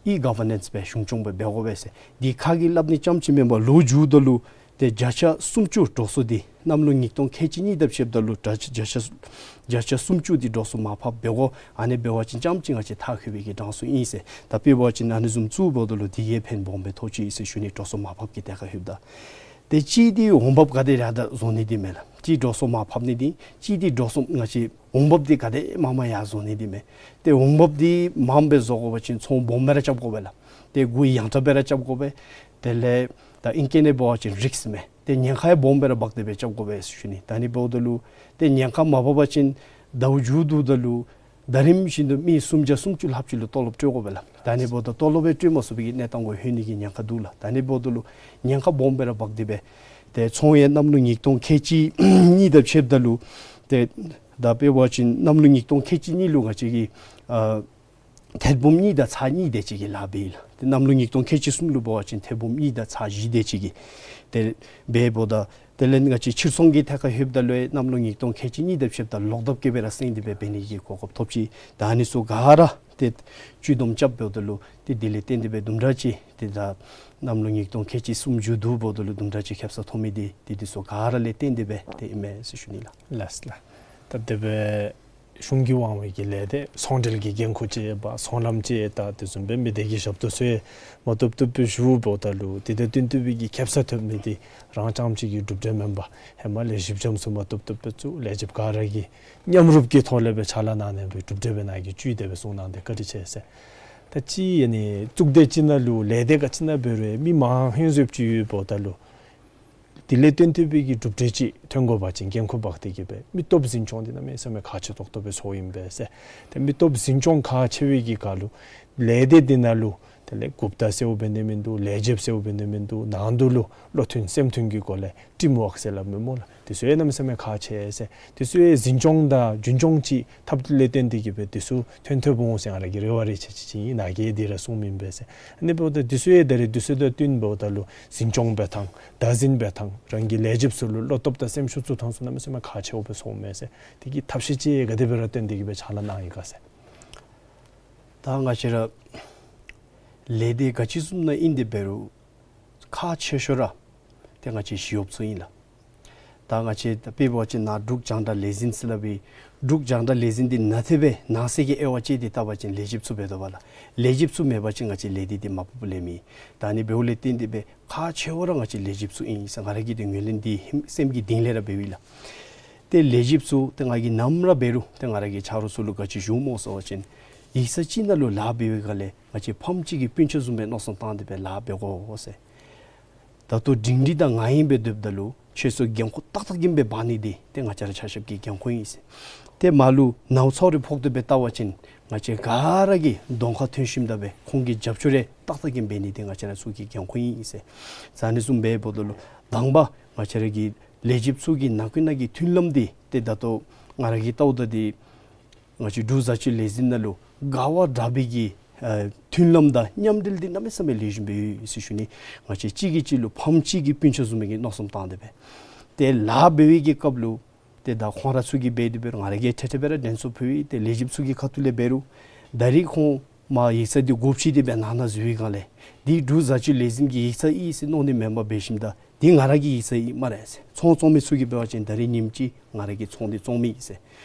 ཨི་གོ་ཝར་ནེནསི་སྦེ་གཞུང་སྐྱོང་སྦེ་འབད་དགོ་པས་ཟེར། འདི་ཁ་གིས་སླབ་ནི་རྐྱངམ་ཅིག་མེན་པར་ལོ་མཇུག་ད་ལུ་ཏེ་བརྒྱ་ཆ་སུམ་ཅུ་འགྲོ་སོང་འདི་གནམ་ལོ་ཉིས་སྟོང་ཁལ་གཅིག་གཉིས་དང་ཕྱདཔ་ད་ལུ་བརྒྱ་ཆ་བརྒྱ་ཆ་བརྒྱ་ཆ་སུམ་ཅུ་འདི་འགྲོ་སོང་མར་ཕབ་འབད་དགོ། ཨ་ནི་འབད་བ་ཅིན་རྐྱངམ་ཅིག་ང་བཅས་མཐར་འཁྱོལ་བའི་གི་གྲངས་སུ་ཨིན་ཟེར། ད་དཔེ་འབད་བ་ཅིན་ཨ་ནི་བཟུམ་བཙུགས་འབདཝ་ད་ལུ་འདི་གིས་ཕན་སྦོམ་སྦེ་ཐོགས་ཅི་ཟེར་ཞུ་ནི། འགྲོ་སོང་མར་ཕབ་ཀྱི་ཐད་ཁར་ལྷོདཔ་ད། ཏེ་གཅིག་འདི་འོང་འབབ་ག་དེ་ར་ད་བཟོ་ནི་འདི་མས་ལགས། གཅིག་འགྲོ་སོང་མར་ཕབ་ནི་འདི་གཅིག་འདི་འགྲོ་སོང་ང་བཅས་འོང་འབབ་འདི་ག་དེ་མང་མང་ཡར་བཟོ་ནི་འདི་མས། ཏེ་འོང་འབབ་འདི་མངམ་སྦེ་བཟོ་དགོ་པ་ཅིན་ཚོང་སྦོམ་སྦེ་ར་རྐྱབ་དགོ་པས་ལགས། ཏེ་གུ་ཡང་དྲགས་སྦེ་ར་རྐྱབ་དགོ་པས། དེ་ལས་ད་ཨིང་སྐད་ནང་འབད་བ་ཅིན་རིསཀ་མས། ཏེ་ཉེན་ཁ་ཡང་སྦོམ་སྦེ་ར་འབག་སྟེ་སྦེ་རྐྱབ་དགོ་པས་ཟེར་ཞུ་ནི། ད་ཨ་ནི་འབདཝ་ད་ལུ་ཏེ་ཉེན་ཁ་མ་འབག་པ་ཅིན་ཟླཝ་མཇུག་བསྡུཝ་ད་ལུ་ཟླ་རིམ་བཞིན་དུ་མི་སུམ་བརྒྱ་སུམ་ཅུ་ལྷགཔ་ཅིག་ལུ་ཏོ་ལོབ་སྤྲོད་དགོ་པས་ལགས། ད་ཨ་ནི་འབདཝ་ད་ཏོ་ལོབ་ཡང་སྤྲོད་མ་ཚུགས་པའི་གི་གནས་སྟངས་གུ་ལྷོད་ནི་གི་ཉེན་ཁ་འདུག་ལགས། ད་ཨ་ནི་འབདཝ་ད་ལུ་ཉེན་ཁ་སྦོམ་སྦེ་ར་འབག་སྟེ་སྦེ་ཏེ་ཚོང་ཡང་གནམ་ལོ་ཉིས་སྟོང་ཁལ་གཅིག་གཉིས་དང་ཕྱདཔ་ད་ལུ་ཏེ་ ད་དཔེ་འབད་བ་ཅིན་གནམ་ལོ་ཉིས་སྟོང་ཁལ་གཅིག་གཉིས་ལུ་ང་བཅས་ཀྱིས་ཨ་ཐེར་འབུམ་གཉིས་དང་ཚག་གཉིས་དེ་ཅིག་གི་ལཱ་འབད་ཡི་ལགས། ཏེ་གནམ་ལོ་ཉིས་སྟོང་ཁལ་གཅིག་གསུམ་ལུ་འབད་བ་ཅིན་ཐེར་འབུམ་གཉིས་དང་ཚག་བཞི་དེ་ཅིག་གི་ཏེ་འབདཝ་ད། དེ་ལས་ང་བཅས་ཕྱིར་ཚོང་གི་ཐད་ཁར་ལྷོདཔ་ད་ལུ་གནམ་ལོ་ཉིས་སྟོང་ཁལ་གཅིག་གཉིས་དང་ཕྱདཔ་ད་ལོག་ལྡབ་བརྒྱད་སྦེ་ར་སེང་སྟེ་སྦེ་འབད་ནི་གི་གོ་སྐབས་ཐོབ་ཅི། ད་ཨ་ནི་ཚུ་ག་ར་ཏེ་བཅུད་བསྡོམས་རྐྱབ་འབདཝ་ད་ལུ་ཏེ་དེ་ལས་བརྟེན་ཏེ་སྦེ་དུམ་གྲ་ཅིག་ཏེ་ད་གནམ་ལོ་ཉིས་སྟོང་ཁལ་གཅིག་གསུམ་མཇུག་བསྡུ་འབདཝ་ད་ལུ་དུམ་གྲ་ཅིག་ཁེབ་ས་ཐོབ་མི་འདི་ཏེ་འདི་ཚུ་ག་ར་ལས་བརྟེན་ཏེ་སྦེ་ཏེ་ཨིན་མས་ཟེར་ཞུ་ནི་ལགས། ལགས་ལགས། ད་དེ་སྦེ་གཞུང་གི་དབང་བའི་གི་ལས་སྡེ་ཚོང་འབྲེལ་གྱི་འགན་ཁུར་ཅིག་འབག་ཚོང་ལམ་ཅིག་བལྟ་དེ་བཟུམ་སྦེ་མི་སྡེ་གི་ཞབས་ཏོག་ཚུ་མ་བཏུབ་བཏུབ་སྦེ་ཞུ་འབདཝ་ད་ལུ་དེ་དང་བསྟུན་ཏེ་སྦེ་གི་ཁེབ་ས་ཐོབ་མི་འདི་རང་རྐྱངམ་གཅིག་གི་གྲུབ་འབྲས་མེན་པར་ཧེ་མ་ལས་གཞི་འགྱམ་ཚུ་མ་བཏུབ་བཏུབ་སྦེ་བཙུགས། ལས་བྱེདཔ་ག་ར་གིས་མཉམ་རུབ་ཀྱི་ཐོག་ལས་སྦེ་ཕྱག་ལཱ་གནང་ནི་སྦེ་གྲུབ་འབྲས་སྦེ་ནཱ་གིས་བཅུད་དེ་སྦེ་གསུངས་གནང་སྟེ་བཀའ་དྲིན་ཆེ་ཟེར། ད་ཅི་ཨ་ནི་གཙུག་སྡེ་ཅིག་ནང་ལུ་ལས་སྡེ་ག་ཅི་ནང་འབད་རུང་མི་མང་ཧོན་སྦེ་ཅིག་ཡོདཔ་ད་ལུ་དེ་ལས་བརྟེན་ཏེ་སྦེ་གི་གྲུབ་འབྲས་ཅིག་ཐོན་དགོ་པ་ཅིན་འགན་ཁུར་འབག་སྟེ་གི་སྦེ་མི་སྟོབས་འཛིན་སྐྱོང་འདི་གནམ་མེད་ས་མེད་ཁག་ཆེ་ཏོག་ཏོ་སྦེ་ཚོརཝ་ཨིན་པས་ཟེར། ཏེ་མི་སྟོབས་འཛིན་སྐྱོང་ཁག་ཆེ་བའི་གི་སྐབས་ལུ་ལས་སྡེ་འདི་ནང་ལུ་དེ་ལས་གུཔྟ་ཟེརཝ་འབད་ནི་མིན་འདུག། ལས་བྱེདཔ་ཟེརཝ་འབད་ནི་མིན་འདུག། ནང་དུ་ལུ་བློ་མཐུན་སེམས་མཐུན་གྱི་སྒོ་ལས་ཊིམ་ཝརཀ་ཟེར་སླབ་མས་སྨོ་ལགས། དེ་ཚུ་ཡང་གནམ་མེད་ས་མེད་ཁག་ཆེ་ཟེར། དེ་ཚུ་ཡང་འཛིན་སྐྱོང་དང་རྒྱུན་སྐྱོང་ཅིག་ཐབས་ལས་བརྟེན་ཏེ་གི་སྦེ་དེ་ཚུ་ཐོན་ཐོནམ་འོང་ཟེར་ང་ར་གི་རེ་བ་རེ་ཆེ་ཆེ་ཅིག་ཨིན། ནཱ་གིས་འདི་ར་གསུངམ་ཨིན་པས་ཟེར། ཨ་ནི་འབདཝ་ད་དེ་ཚུ་ཡང་ད་རེས་དུས་ཚོད་དང་བསྟུན་འབདཝ་ད་ལུ་འཛིན་སྐྱོང་འབད་ཐངས་བདག་འཛིན་འབད་ཐངས་རང་གི་ལས་བྱེདཔ་ཚུ་ལུ་བློ་སྟོབས་དང་སེམས་ཤུགས་ཚུ་ཐོན་ས་གནམ་མེད་ས་མེད་ཁག་ཆེཝ་སྦེ་ཚོརཝ་མས་ཟེར། དེ་གི་ཐབས་ཤེས་ཅིག་ག་དེ་སྦེ་ར་བཏོན་ཏེ་གི་སྦེ་ཕྱག་ལཱ་གནང་ཡི་ག་ཟེར། ད་ང་བཅས་ར་ལས་སྡེ་ག་ཅི་བཟུམ་ནང་ཨིན་ཏེ་འབད་རུང་ཁག་ཆེ་ཤོས་ར་ཏེ་ང་བཅས་ཞི་གཡོགཔ་ཚུ་ཨིན་ལགས། ད་ང་བཅས་ད་དཔེ་འབད་བ་ཅིན་ནཱ་འབྲུག་རྒྱང་བསྒྲགས་ལས་འཛིན་ཟེར་སླབ་པའི་འབྲུག་རྒྱང་བསྒྲགས་ལས་འཛིན་འདི་ནང་ཏེ་སྦེ་ནང་གསེས་ཀྱི་དབྱེ་བ་དཔྱད་དེ་བལྟ་བ་ཅིན་ལས་བྱེདཔ་ཚུ་འབད་དོ་བ་ལགས། ལས་བྱེདཔ་ཚུ་མེད་པ་ཅིན་ང་བཅས་ལས་སྡེ་འདི་མ་པ་པ་ལས་མེད། ད་ཨ་ནི་འབདཝ་ལས་བརྟེན་ཏེ་སྦེ་ཁག་ཆེ་བ་ར་ང་བཅས་ལས་བྱེདཔ་ཚུ་ཨིན་ཟེར་ང་ར་གིས་ཏེ་ངོས་ལེན་འདི་སེམས་ཀྱི་གཏིང་ལས་ར་འབདཝ་ཨིན་ལགས། ཏེ་ལས་བྱེདཔ་ཚུ་ཏེ་ང་གིས་ནམ་ར་འབད་རུང་ཏེ་ང་ར་གི་ཆ་རོགས་ཚུ་ལུ་ག་ཅི་ཞུཝ་སྨོ་ཟེར་བ་ཅིན་ཡིག་ཚང་ཅིག་ནང་ལུ་ལཱ་འབད་བའི་སྒང་ལས་ང་བཅས་ཕམ་གཅིག་གི་སྤུན་ཆ་བཟུམ་སྦེ་མནོ་བསམ་བཏང་སྟེ་སྦེ་ལཱ་འབད་དགོ་ཟེར། ད་ལྟོ་སྒྲིང་སྒྲི་དང་ང་ཨིན་སྦེ་སྡོདཔ་ད་ལུ་ཁྱེད་ཚུ་འགན་ཁུར་ཏག་ཏག་ཨིན་སྦེ་འབག་ནི་འདི་ཏེ་ང་བཅས་ར་ཆ་ཁྱབ་ཀྱི་འགན་ཁུར་ཨིན་ཟེར། ཏེ་མར་ལུ་ནཝ་ཚཝ་རེ་ཕོག་སྟེ་སྦེ་བལྟ་བ་ཅིན་ང་བཅས་ག་ར་གིས་གདོང་ཁར་ཐོན་ཞིནམ་ད་སྦེ་ཁོང་གི་རྒྱབ་སྐྱོར་རེ་ཏག་ཏག་ཨིན་སྦེ་འབད་ནི་འདི་ང་བཅས་ར་ཚུ་གི་འགན་ཁུར་ཨིན་ཟེར། ཨ་ནི་བཟུམ་སྦེ་འབདཝ་ད་ལུ་དང་པ་ང་བཅས་ར་གི་ལས་བྱེདཔ་ཚུ་གི་ནང་ཁུལ་ནང་གི་མཐུན་ལམ་འདི་ཏེ་ད་ལྟོ་ང་ར་གིས་བལྟཝ་ད་འདི་ང་བཅས་འབྲུག་བཟའ་སྤྱོད་ལས་འཛིན་ནང་ལུ་དགའ་བ་དྲག་པའི་གི་ཨ་མཐུན་ལམ་དང་མཉམ་འབྲེལ་འདི་གནམ་མེད་ས་མེད་ལེགས་ཤོམ་སྦེ་ཡོད་ཟེར་ཞུ་ནི། ང་བཅས་གཅིག་གིས་གཅིག་ལུ་ཕམ་གཅིག་གི་སྤུན་ཆ་བཟུམ་མའི་གི་མནོ་བསམ་བཏང་སྟེ་སྦེ་ཏེ་ལཱ་འབད་བའི་གི་སྐབས་ལུ་ཏེ་ད་ཁོང་ར་ཚུ་གིས་འབད་དེ་འབད་རུང་ང་ར་གིས་ཏེ་ཏེ་སྦེ་ར་དྲན་གསོ་ཕུལ་ཡི། ཏེ་ལས་བྱེདཔ་ཚུ་གི་ཁ་ཐུག་ལས་འབད་རུང་ད་རིས་ཁོང་མར་ཡིག་ཚང་འདི་སྒོ་ཕྱེ་སྟེ་སྦེ་ནང་ན་འཛུལ་བའི་སྒང་ལས་འདི་འབྲུག་བཟའ་སྤྱོད་ལས་འཛིན་གྱི་ཡིག་ཚང་ཨིན་ཟེར་མནོ་ནི་མེན་པར་འབད་ཞིནམ་ད་འདི་ང་ར་གི་ཡིག་ཚང་ཨིན་སྨ་རེ་ཟེར། ཚོང་བཙོང་མི་ཚུ་གིས་འབད་བ་ཅིན་ད་རིས་ཉིནམ་གཅིག་ང་ར་གི་ཚོང་འདི་བཙོང་མི་ཨིན་ཟེར།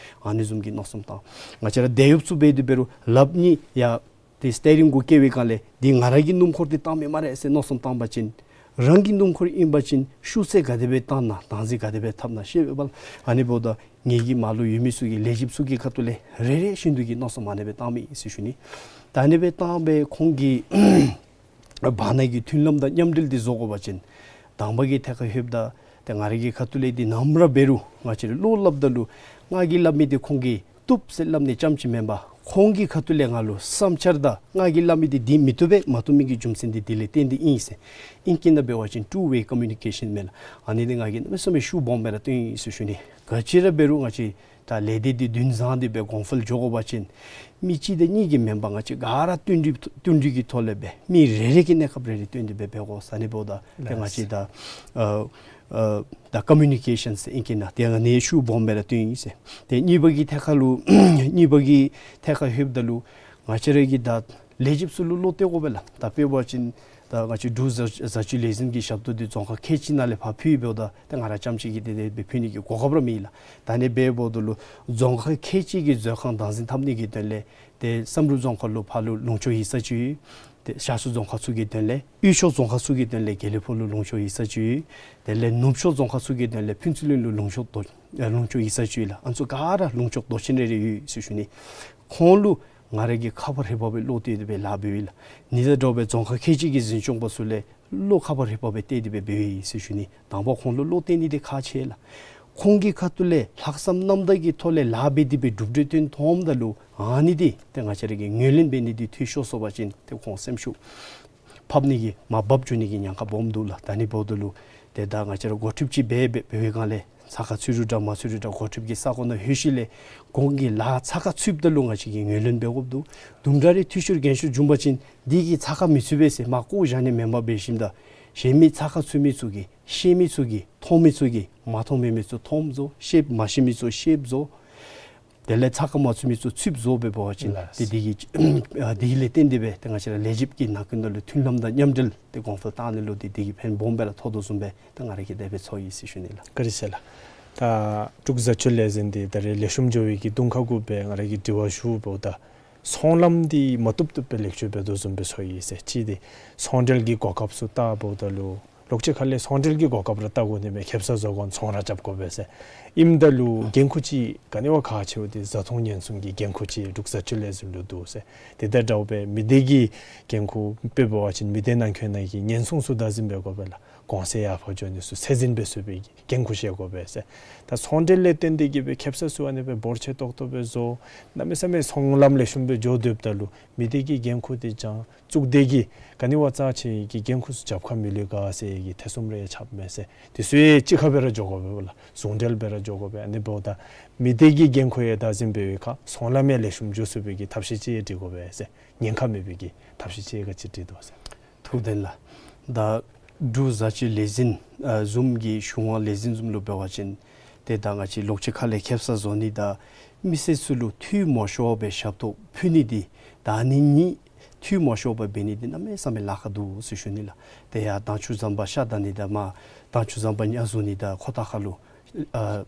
ཨ་ནི་བཟུམ་གྱི་མནོ་བསམ་བཏང་། ང་བཅས་ར་དེད་གཡོགཔ་ཚུ་འབད་དེ་འབད་རུང་ལགཔ་གཉིས་ཡར་ཏེ་སི་ཊི་ཡ་རིང་གུ་བཀལ་བའི་སྒང་ལས་འདི་ང་ར་གི་སྣུམ་འཁོར་འདི་བཏང་མི་སྨ་རེ་ཟེར་མནོ་བསམ་བཏང་པ་ཅིན་རང་གི་སྣུམ་འཁོར་ཨིན་པ་ཅིན་ཤུགས་ཚད་ག་དེ་སྦེ་བཏང་ན་བདག་འཛིན་ག་དེ་སྦེ་འཐབ་ན་ཤེས་པས་པ་ལགས། ཨ་ནི་འབདཝ་ད་ངེ་གི་མར་ལུ་ཡོད་མི་ཚུ་གི་ལས་བྱེདཔ་ཚུ་གི་ཁ་ཐུག་ལས་རེ་རེ་བཞིན་དུ་གི་མནོ་བསམ་ཨ་ནི་སྦེ་བཏངམ་ཨིན་ཟེར་ཞུ་ནི། ད་ཨ་ནི་སྦེ་བཏང་སྦེ་ཁོང་གི་བར་ན་གི་མཐུན་ལམ་དང་མཉམ་འབྲེལ་འདི་བཟོ་དགོ་པ་ཅིན་དང་པ་གི་ཐད་ཁར་ལྷོདཔ་ད་ཏེ་ང་ར་གི་ཁ་ཐུག་ལས་འདི་ནམ་ར་འབད་རུང་ང་བཅས་ར་བློ་སླབ་ད་ལུ་ང་གིས་སླབ་མི་འདི་ཁོང་གིས་བཏུབ་ཟེར་སླབ་ནི་རྐྱངམ་ཅིག་མེན་པར་ཁོང་གི་ཁ་ཐུག་ལས་ང་ལུ་བསམ་འཆར་དང་ང་གིས་སླབ་མི་འདི་འདི་མི་བཏུབ་པས། མ་བཏུབ་མི་གི་རྒྱུ་མཚན་འདི་འདི་ལས་བརྟེན་ཏེ་ཨིན་ཟེར། ཨིང་སྐད་ནང་འབད་བ་ཅིན་two way communication མས་ལགས། ཨ་ནི་འདི་ང་གིས་གནམ་མེད་ས་མེད་ཤུགས་སྦོམ་སྦེ་ར་སྟོན་ཡི་ཟེར་ཞུ་ནི། ག་ཅི་ར་འབད་རུང་ང་བཅས་ད་ལས་སྡེ་འདི་འདུན་བཟང་སྟེ་སྦེ་གོང་འཕེལ་འགྱོ་དགོ་པ་ཅིན་མི་གཅིག་དང་གཉིས་ཀྱིས་མེན་པར་ང་བཅས་ག་ར་བསྟུན་གྲོས་བསྟུན་གྲོས་ཀྱི་ཐོག་ལས་སྦེ་མི་རེ་རེ་གིས་གནས་སྐབས་རེ་རེ་བཏོན་ཏེ་སྦེ་འབད་དགོ་ཟེར་ཨ་ནི་འབདཝ་ད་ཏེ་ང་བཅས་ད་ཨ་ཨ་ད་ཀོ་མིའུ་ནི་ཀེ་ཤཱན་ཟེར་ཨིང་སྐད་ནང་ཏེ་ཨ་ནི་ཤུགས་སྦོམ་སྦེ་ར་སྟོན་ཡི་ཟེར། ཏེ་གཉིས་པ་གི་ཐད་ཁར་ལུ་གཉིས་པ་གི་ཐད་ཁར་ལྷོདཔ་ད་ལུ་ང་བཅས་ར་གིས་ད་ལས་བྱེདཔ་ཚུ་ལུ་བློ་གཏད་དགོ་པས་ལགས། ད་དཔེ་འབད་བ་ཅིན་ད་ང་བཅས་འབྲུག་བཟའ་བཟའ་སྤྱོད་ལས་འཛིན་གྱི་ཞབས་ཏོག་འདི་རྫོང་ཁག་ཁལ་གཅིག་ནང་ལས་ཕར་ཕུལ་འབདཝ་ད་ཏེ་ང་ར་རྐྱངམ་ཅིག་གིས་ཏེ་དེ་སྦེ་ཕུལ་ནི་གི་གོ་སྐབས་ར་མེད་ལགས། ད་ཨ་ནི་སྦེ་འབདཝ་ད་ལུ་རྫོང་ཁག་ཁལ་གཅིག་གི་མཛོད་ཁང་བདག་འཛིན་འཐབ་ནི་གི་དོན་ལས་ཏེ་བསམ་གྲུབ་རྫོང་ཁག་ལུ་ཕར་ལུ་ལུང་ཕྱོགས་ཡིག་ཚང་ཅིག་ཡོད། ཏེ་ཤར་ཕྱོགས་རྫོང་ཁག་ཚུ་གི་དོན་ལས་དབུས་ཕྱོགས་རྫོང་ཁག་ཚུ་གི་དོན་ལས་དགེ་ལེགས་ཕུག་ལུ་ལུང་ཕྱོགས་ཡིག་ཚང་ཅིག་ཡོད། དེ་ལས་ནུབ་ཕྱོགས་རྫོང་ཁག་ཚུ་གི་དོན་ལས་ཕུན་ཚོགས་གླིང་ལུ་ལུང་ཕྱོགས་རྡོ་ཨ་ལུང་ཕྱོགས་ཡིག་ཚང་ཅིག་ཡོད་ལགས། ཨ་ནི་ཚུ་ག་ར་ལུང་ཕྱོགས་རྡོ་ཆེན་རེ་རེ་ཡོད་ཟེར་ཞུ་ནི། ཁོང་ལུ་ང་ར་གིས་ཁ་ཕར་ཧེ་བ་སྦེ་བློ་གཏད་དེ་སྦེ་ལཱ་འབདཝ་ཨིན་ལགས། ཨ་ནི་དང་འདྲཝ་སྦེ་རྫོང་ཁག་ཁལ་གཅིག་གི་འཛིན་སྐྱོང་པ་ཚུ་ལས་བློ་ཁ་ཕར་ཧེ་བ་སྦེ་གཏད་དེ་སྦེ་འབདཝ་ཨིན་ཟེར་ཞུ་ནི། དང་པ་ཁོང་ལུ་བློ་གཏད་ནི་འདི་ཁག་ཆེ་ལགས། ཁོང་གི་ཁ་ཐུག་ལས་ལྷག་བསམ་རྣམ་དག་གི་ཐོག་ལས་ལཱ་འབད་དེ་སྦེ་གྲུབ་འབྲས་ཐོན་ཐོནམ་ད་ལུ་ཨ་ནི་འདི་ཏེ་ང་བཅས་ར་གིས་ངོས་ལེན་འབད་ནི་འདི་འཐུས་ཤོར་སོང་པ་ཅིན་ཏེ་ཁོང་སེམས་ཤུགས་ཕབ་ནི་གི་མར་བབས་འགྱོ་ནི་གི་ཉེན་ཁ་སྦོམ་འདུག་ལགས། ད་ཨ་ནི་འབདཝ་ད་ལུ་ཏེ་ད་ང་བཅས་ར་འགོ་ཁྲིདཔ་ཅིག་འབད་འབད་འབད་བའི་སྒང་ལས་ ཚ་ཁ་ཚུད་རུང་འདྲ་མ་ཚུད་རུང་འདྲ་འགོ་ཁྲིདཔ་གི་ས་གོ་ནང་ལྷོད་ཞིནམ་ལས་ཁོང་གིས་ལཱ་ཚ་ཁ་ཚུདཔ་ད་ལུ་ང་བཅས་ཀྱིས་ངོས་ལེན་འབད་དགོཔ་འདུག། དུམ་གྲ་རེ་འཐུས་ཤོར་འགན་ཤོར་བྱུང་པ་ཅིན་འདི་གིས་ཚ་ཁ་མི་ཚུད་པས་ཟེར་མར་བཀོ་བཞག་ནི་མེན་པར་འབད་ཞིནམ་ད་གཞན་མི་ཚ་ཁ་ཚུད་མི་ཚུ་གིས་ཤེས་མི་ཚུ་གིས་མཐོང་མི་ཚུ་གིས་མ་མཐོང་མེད་མི་ཚུ་མཐོངམ་བཟོ། ཤེས་མ་ཤེས་མི་ཚུ་ཤེསཔ་བཟོ། དེ་ལས་ཚ་ཁ་མ་ཚུད་མི་ཚུ་ཚུདཔ་བཟོ་སྦེ་འབད་བ་ཅིན་ལགས། ཏེ་འདི་གིས་ཨ་འདི་ལས་བརྟེན་ཏེ་སྦེ་ཏེ་ང་བཅས་ར་ལས་བྱེདཔ་ཀྱི་ནང་འཁོད་ནང་ལུ་མཐུན་ལམ་དང་མཉམ་འབྲེལ་ཏེ་གོང་འཕེལ་བཏང་ནི་ལུ་ཏེ་འདི་གིས་ཕན་སྦོམ་སྦེ་ར་ཐོགས་དོ་བཟུམ་སྦེ་ཏེ་ང་ར་གིས་དེ་སྦེ་ཚོར་ཡི་ཟེར་ཞུ་ནི་ལགས། བཀའ་དྲིན་ཆེ་ལགས། ད་འབྲུག་བཟའ་སྤྱོད་ལས་འཛིན་འདི་ད་རེས་ལེགས་ཤོམ་འགྱོ་བའི་གི་གདོང་ཁ་གུ་སྦེ་ང་ར་གིས་དྲི་བ་ཞུཝ་ད་ཚོང་ལམ་འདི་མ་བཏུབ་བཏུབ་སྦེ་ལེགས་བཅོས་འབད་དོ་བཟུམ་སྦེ་ཚོར་ཡི་ཟེར། གཅིག་འདི་ཚོང་འབྲེལ་གྱི་གོ་སྐབས་ཚུ་བལྟཝ་ད་ལུ་ལོགས་ཅིག་ཁ་ལས་ཚོང་འབྲེལ་གྱི་གོ་སྐབས་ར་བལྟ་དགོ་ནི་མས། ཁེབ་ས་བཟོ་དགོ་ཚོང་ར་རྐྱབ་དགོ་པས་ཟེར། ཨིནམ་ད་ལུ་འགན་ཁུར་ཅིག་ག་ནི་བ་ཁག་ཆེཝ་འདི་བཟའ་འཐུང་ཉེན་སྲུང་གི་འགན་ཁུར་ཅིག་འབྲུག་བཟའ་སྤྱོད་ལས་འཛིན་ལུ་འདུག་ཟེར། དེ་དང་འདྲཝ་སྦེ་མི་སྡེ་གི་འགན་ཁུར་དཔེ་འབད་བ་ཅིན་མི་སྡེ་ནང་འཁོད་ནང་གི་ཉེན་སྲུང་ཚུ་བདག་འཛིན་འབད་དགོ་པས་ལགས། གོང་ཚད་ཡར་འཕར་འགྱོ་ནི་ཚུ་ཚད་འཛིན་འབད་ཚུགས་པའི་གི་འགན་ཁུར་བཞེས་དགོ་པས་ཟེར། ད་ཚོང་འབྲེལ་ལས་བརྟེན་ཏེ་གིས་སྦེ་ཁེབ་ས་ཚུ་ཨ་ནི་སྦེ་འབོར་ཆེ་ཏོག་ཏོ་སྦེ་བཟོ། གནམ་མེད་ས་མེད་ཚོང་ལམ་ལེགས་ཤོམ་སྦེ་འགྱོ་སྡོདཔ་ད་ལུ་མི་སྡེ་གི་འགན་ཁུར་འདི་བྱང་གཙུག་སྡེ་གི་ག་ནི་བ་རྩ་ཆེ་གི་འགན་ཁུར་ཚུ་རྒྱབ་ཁར་མི་ལུས་ག་ཟེར་གྱི་ཐེ་ཚོམ་རེ་ཆགསཔ་མས་ཟེར། དེ་ཚུ་ཡང་གཅིག་ཁར་སྦེ་ར་འགྱོ་དགོ་པས་ལགས། ཟུང་འབྲེལ་སྦེ་ར་འགྱོ་དགོ་པས། ཨ་ནི་འབདཝ་ད་མི་སྡེ་གི་འགན་ཁུར་ཡང་བདག་འཛིན་འབད་བའི་ཁར་ཚོང་ལམ་ཡང་ལེགས་ཤོམ་འགྱོ་ཚུགས་པའི་གི་ཐབས་ཤེས་ཅིག་ཡང་སྒྲིག་དགོ་པས་ཟེར། ཉེན་ཁ་མེད་པའི་གི་ཐབས་ཤེས་ཅིག་ག་ཅི་སྒྲིག་དོ་ཟེར། ཐུགས་བདེན་ལགས། ད་འབྲུག་བཟའ་སྤྱོད་ལས་འཛིན་ཨ་བཟུམ་གྱི་གཞུང་དབང་ལས་འཛིན་བཟུམ་ལུ་འབད་བ་ཅིན་ཏེ་ད་ང་བཅས་ལོགས་ཅིག་ཁ་ལས་ཁེབ་ས་བཟོ་ནི་དང་མི་སེར་ཚུ་ལུ་འཐུས་མ་ཤོར་བར་ཞབས་ཏོག་ཕུལ་ནི་འདི་ད་ཨ་ནི་གཉིས་འཐུས་མ་ཤོར་བར་འབད་ནི་འདི་གནམ་མེད་ས་མེད་ལཱ་ཁག་འདུག་ཟེར་ཞུ་ནི་ལགས། ཏེ་ཡར་དྭངས་ཆུ་ཟམ་པ་ཤ་བདའ་ནི་དང་མར་དྭངས་ཆུ་ཟམ་པ་ཉ་བཟུང་ནི་དང་ཁོ་ཐག་ཁར་ལུ་ཨ་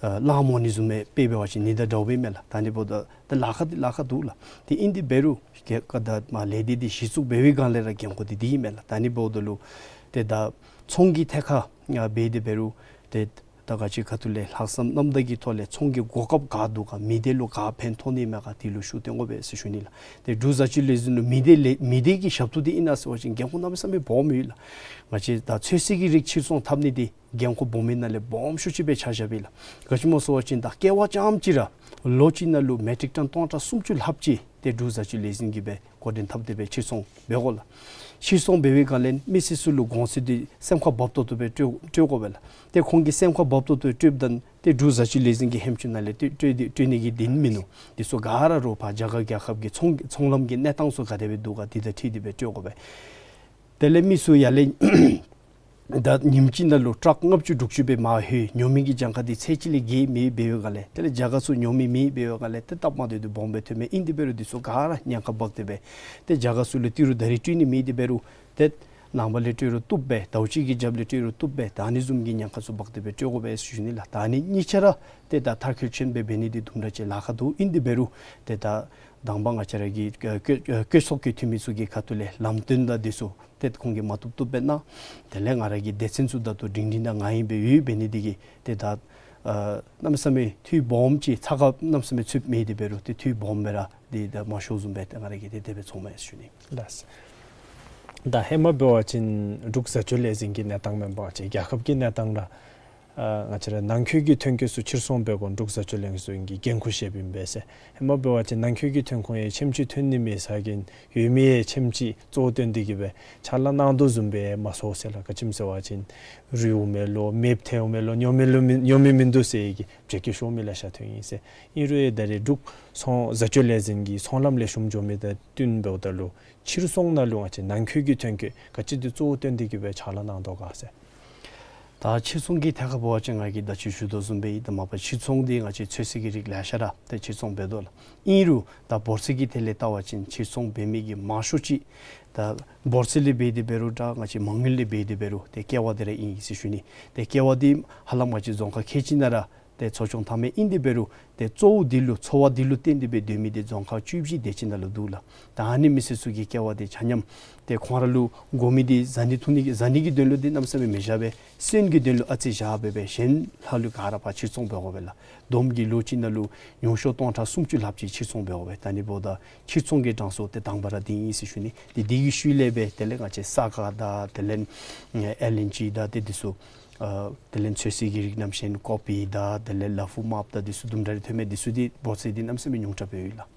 ཨ་གླང་རྨོ་ནི་བཟུམ་སྦེ་དཔེ་འབད་བ་ཅིན་ཨ་ནི་དང་འདྲཝ་སྦེ་མས་ལགས། ད་ཨ་ནི་འབདཝ་ད་ད་ལཱ་ཁག་འདི་ལཱ་ཁག་འདུག་ལགས། ཏེ་ཨིན་དེ་འབད་རུང་གི་ག་ད་མར་ལས་སྡེ་འདི་གཞི་བཙུགས་འབད་བའི་སྒང་ལས་ར་འགན་ཁུར་འདི་འདི་ཨིན་མས་ལགས། ད་ཨ་ནི་འབདཝ་ད་ལུ་ཏེ་ད་ཚོང་གི་ཐད་ཁར་ཡང་འབད་དེ་འབད་རུང་ཏེ་ད་ག་ཅི་ཁ་ཐུག་ལས་ལྷག་བསམ་རྣམ་དག་གི་ཐོག་ལས་ཚོང་གི་གོ་སྐབས་ག་འདུག་ག་མི་སྡེ་ལུ་ག་ཕན་ཐོགས་ནི་མས་ག་འདི་ལུ་ཤུགས་བཏོན་དགོ་པས་ཟེར་ཞུ་ནི་ལགས། ཏེ་འབྲུག་བཟའ་སྤྱོད་ལས་འཛིན་ལུ་མི་སྡེ་ལས་མི་སྡེ་གི་ཞབས་ཏོག་འདི་ཨིན་ན་ཟེར་བ་ཅིན་འགན་ཁུར་གནམ་མེད་ས་མེད་སྦོམ་ཡོད་ལགས། ང་བཅས་ད་ཚོད་བསྲེ་གི་རིགས་ཕྱིར་ཚོང་འཐབ་ནི་འདི་འགན་ཁུར་སྦོམ་མི་ནང་ལས་སྦོམ་ཤོས་ཅིག་སྦེ་ཆ་བཞགཔ་ཨིན་ལགས། ག་ཅི་སྨོ་ཟེར་བ་ཅིན་ད་ཀེ་བ་རྐྱངམ་ཅིག་ར་ལོ་གཅིག་ནང་ལུ་མེ་ཊིག་ཊོན་སྟོང་ཕྲག་སུམ་ཅུ་ལྷགཔ་ཅིག་ཏེ་འབྲུག་བཟའ་སྤྱོད་ལས་འཛིན་གྱིས་སྦེ་འགོ་འདྲེན་འཐབ་སྟེ་སྦེ་ཕྱིར་ཚོང་འབད་དགོ་ལགས། ཕྱིར་ཚོང་འབད་བའི་སྒང་ལས་མི་སེར་ཚུ་ལུ་གོང་ཚད་འདི་སེམས་ཁར་འབབ་ཏོག་ཏོ་སྦེ་སྤྲོད་སྤྲོད་དགོ་པས་ལགས། ཏེ་ཁོང་གིས་སེམས་ཁར་འབབ་ཏོག་ཏོ་སྤྲོདཔ་ད་ཏེ་འབྲུག་བཟའ་སྤྱོད་ལས་འཛིན་གྱི་ཧེམ་ཅུང་ནང་ལས་སྤྲོད་སྤྲོད་དེ་སྤྲོད་ནི་གི་དོན་མིན་ནུག། འདི་ཚུ་ག་ར་རོགས་ཕར་རྒྱ་གར་རྒྱལ་ཁབ་ཀྱི་ཚོང་ཚོང་ལམ་གྱི་གནས་སྟངས་ཚུ་ག་དེ་སྦེ་འདུག་ག་འདི་དང་འཁྲིལ་ཏེ་སྦེ་སྤྲོད་དགོ་པས། དེ་ལས་མི་ཚུ་ཡར་ལས་ད་ཉིནམ་གཅིག་ནང་ལུ་ཊཱག་ལྔ་བཅུ་དྲུག་ཅུ་སྦེ་མར་ལྷོད། ཉོ་མི་གི་གྱངས་ཁ་འདི་ཚད་གཅིག་ལས་བརྒལ་མེད་འབད་བའི་སྒང་ལས་དེ་ལས་རྒྱ་གར་ཚུ་ཉོ་མི་མེད་འབད་བའི་སྒང་ལས་ཏེ་སྟབས་མ་བདེཝ་འདི་སྦོམ་སྦེ་ཐོནམ་མས། ཨིན་དེ་འབད་རུང་འདི་ཚུ་ག་ར་ཉེན་ཁ་འབག་སྟེ་སྦེ་ཏེ་རྒྱ་གར་ཚུ་ལུ་ཏི་རུ་ད་རིས་སྤྲོད་ནི་མེད་དེ་འབད་རུང་ཏེ་ནངས་པ་ལས་སྤྲོད་རུང་བཏུབ་པས། ཟླཝ་གཅིག་གི་རྒྱབ་ལས་སྤྲོད་རུང་བཏུབ་པས། ད་ཨ་ནི་བཟུམ་གྱི་ཉེན་ཁ་ཚུ་འབག་སྟེ་སྦེ་སྤྲོད་དགོ་པས་ཟེར་ཞུ་ནི་ལགས། ད་ཨ་ནི་གཉིས་ཆ་ར་ཏེ་ད་མཐར་འཁྱོལ་ཅན་སྦེ་འབད་ནི་འདི་དུམ་གྲ་ཅིག་ལཱ་ཁག་འདུག། ཨིན་དེ་འབད་རུང་ཏེ་ད་དང་པ་ང་བཅས་ར་གི་ཨ་བཀོད་ཨ་བཀོད་ཚོགས་ཀྱི་འཐུས་མི་ཚུ་གི་ཁ་ཐུག་ལས་ལམ་སྟོན་དང་འདི་ཚུ་ཏེ་ཁོང་གིས་མ་བཏུབ་བཏུབ་སྦེ་གནང་། དེ་ལས་ང་ར་གི་སྡེ་ཚན་ཚུ་ད་ལྟོ་སྒྲིང་སྒྲིང་དང་ང་ཨིན་སྦེ་ཡོདཔ་འབད་ནི་འདི་གིས་ཏེ་ད་ཨ་གནམ་མེད་ས་མེད་འཐུས་སྦོམ་ཅིག་ཚ་ཁ་གནམ་མེད་ས་མེད་ཚུདཔ་མེད་དེ་འབད་རུང་ཏེ་འཐུས་སྦོམ་སྦེ་ར་འདི་ད་མ་ཤོརཝ་བཟུམ་སྦེ་ཏེ་ང་ར་གིས་ཏེ་དེ་སྦེ་ཚོརཝ་མས་ཟེར་ཞུ་ནི། ལགས། ད་ཧེ་མ་འབད་བ་ཅིན་འབྲུག་བཟའ་སྤྱོད་ལས་འཛིན་གྱི་གནས་སྟངས་མེན་པ་ཅིན་རྒྱལ་ཁབ་ཀྱི་གནས་སྟངས་ར་ཨ་ང་བཅས་ར་ནང་འཁོད་ཀྱི་ཐོན་སྐྱེད་ཚུ་ཕྱིར་ཚོང་འབད་དགོ་འབྲུག་བཟའ་སྤྱོད་ལས་འཛིན་གྱིས་འགན་ཁུར་བཞེསཔ་ཨིན་པས་ཟེར། ཧེ་མ་འབད་བ་ཅིན་ནང་འཁོད་ཀྱི་ཐོན་ཁུངས་ཡང་ཁྱིམ་ཅིག་ཐོན་ནི་མེད་ས་གི་ཡོད་མི་ཡང་ཁྱིམ་ཅིག་གཙོ་བོ་བཏོན་ཏེ་གིས་སྦེ་ཕྱག་ལཱ་གནང་དོ་བཟུམ་སྦེ་མ་ཚོར་ཟེར་ལགས། ག་ཅི་སྨོ་ཟེར་བ་ཅིན་རུལཝ་མས་ལོ་མེདཔ་ཐལཝ་མས་ལོ་ཉོ་མི་ལོ་མི་ཉོ་མི་མིན་འདུག་ཟེར་གྱི་བརྗེད་སྐྱོན་ཤོར་མི་ལེ་ཤ་ཐོན་ཡི་ཟེར། ཨིན་རུང་ཡང་ད་རེས་འབྲུག་ཚོང་བཟའ་སྤྱོད་ལས་འཛིན་གྱི་ཚོང་ལམ་ལེགས་ཤོམ་འགྱོ་མི་དང་བསྟུན་འབདཝ་ད་ལུ་ཕྱིར་ཚོང་ནང་ལུ་ང་བཅས་ནང་འཁོད་ཀྱི་ཐོན་སྐྱེད་ག་ཅི་འདི་གཙོ་བོ་བཏོན་ཏེ་གིས་སྦེ་ཕྱག་ལཱ་གནང་དོ་ག་ཟེར། ད་ཕྱིར་ཚོང་གི་ཐད་ཁར་འབད་བ་ཅིན་ང་གིས་ད་ཅི་ཞུ་དོ་བཟུམ་སྦེ་ཨིན། ད་མ་པ་ཕྱིར་ཚོང་འདི་ང་བཅས་ཚོད་བསྲེ་གི་རིགས་ལེ་ཤ་ར་ཏེ་ཕྱིར་ཚོང་འབད་དོ་ལགས། ཨིན་རུང་ད་འབོར་ཚད་ཀྱི་ཐད་ལས་བལྟ་བ་ཅིན་ཕྱིར་ཚོང་འབད་མི་གི་མང་ཤོས་ཅིག་ད་འབོར་ཚད་ལས་འབད་དེ་འབད་རུང་ད་ང་བཅས་མ་དངུལ་ལས་འབད་དེ་འབད་རུང་ཏེ་ཀེ་བ་འདི་ར་ཨིན་ཟེར་ཞུ་ནི། ཏེ་ཀེ་བ་འདི་ཧ་ལམ་ང་བཅས་རྫོང་ཁག་ཁལ་གཅིག་ནང་ར་ཏེ་འཚོ་སྐྱོང་འཐབ་མི་ཨིན་དེ་འབད་རུང་ཏེ་གཙོ་བོ་འདི་ལུ་འཚོ་བ་འདི་ལུ་བརྟེན་ཏེ་སྦེ་སྡོད་མི་འདི་རྫོང་ཁག་བཅུ་བཞི་དེ་ཅིག་ནང་ལུ་འདུག་ལགས། ད་ཨ་ནི་མི་སེར་ཚུ་གི་ཀེ་བ་འདི་ཆ་མཉམ་ཏེ་ཁོང་ར་ལུ་དགོ་མི་འདི་བཟའ་ནི་འཐུང་ནི་གི་བཟའ་ནི་གི་དོན་ལུ་འདི་གནམ་མེད་ས་མེད་མི་བཞག་པས། སོན་གྱི་དོན་ལུ་ཨ་ཙི་བཞག་སྦེ་སྦེ་གཞན་ལྷག་ལུས་ག་ར་ཕར་ཕྱིར་ཚོང་འབད་དགོ་པས་ལགས། བསྡོམས་ཀྱིས་ལོ་གཅིག་ནང་ལུ་ཉུང་ཤོས་སྟོང་ཕྲག་སུམ་ཅུ་ལྷགཔ་ཅིག་ཕྱིར་ཚོང་འབད་དགོ་པས། ད་ཨ་ནི་འབདཝ་ད་ཕྱིར་ཚོང་གི་གྲངས་སུ་ཏེ་དང་པ་ར་འདི་ཨིན་ཟེར་ཞུ་ནི། ཏེ་འདི་གི་ཤུལ་ལས་སྦེ་དེ་ལས་ང་བཅས་ས་དཀར་དང་དེ་ལས་ཨེལ་ཨེན་ཇི་དང་ཏེ་འདི་ཚུ་ཨ་དེ་ལས་ཚོད་བསྲེ་གི་རིགས་རྣམ་གཞན་ཀོ་ཕི་དང་དེ་ལས་ལ་ཕུག་མར་དང་འདི་ཚུ་དུམ་གྲ་རེ་ཐོན་མས། འདི་ཚུ་འདི་འབོར་ཚད་འདི་གནམ་མེད་ས་མེད་ཉུང་དྲགས་སྦེ་ཡོད་ལགས།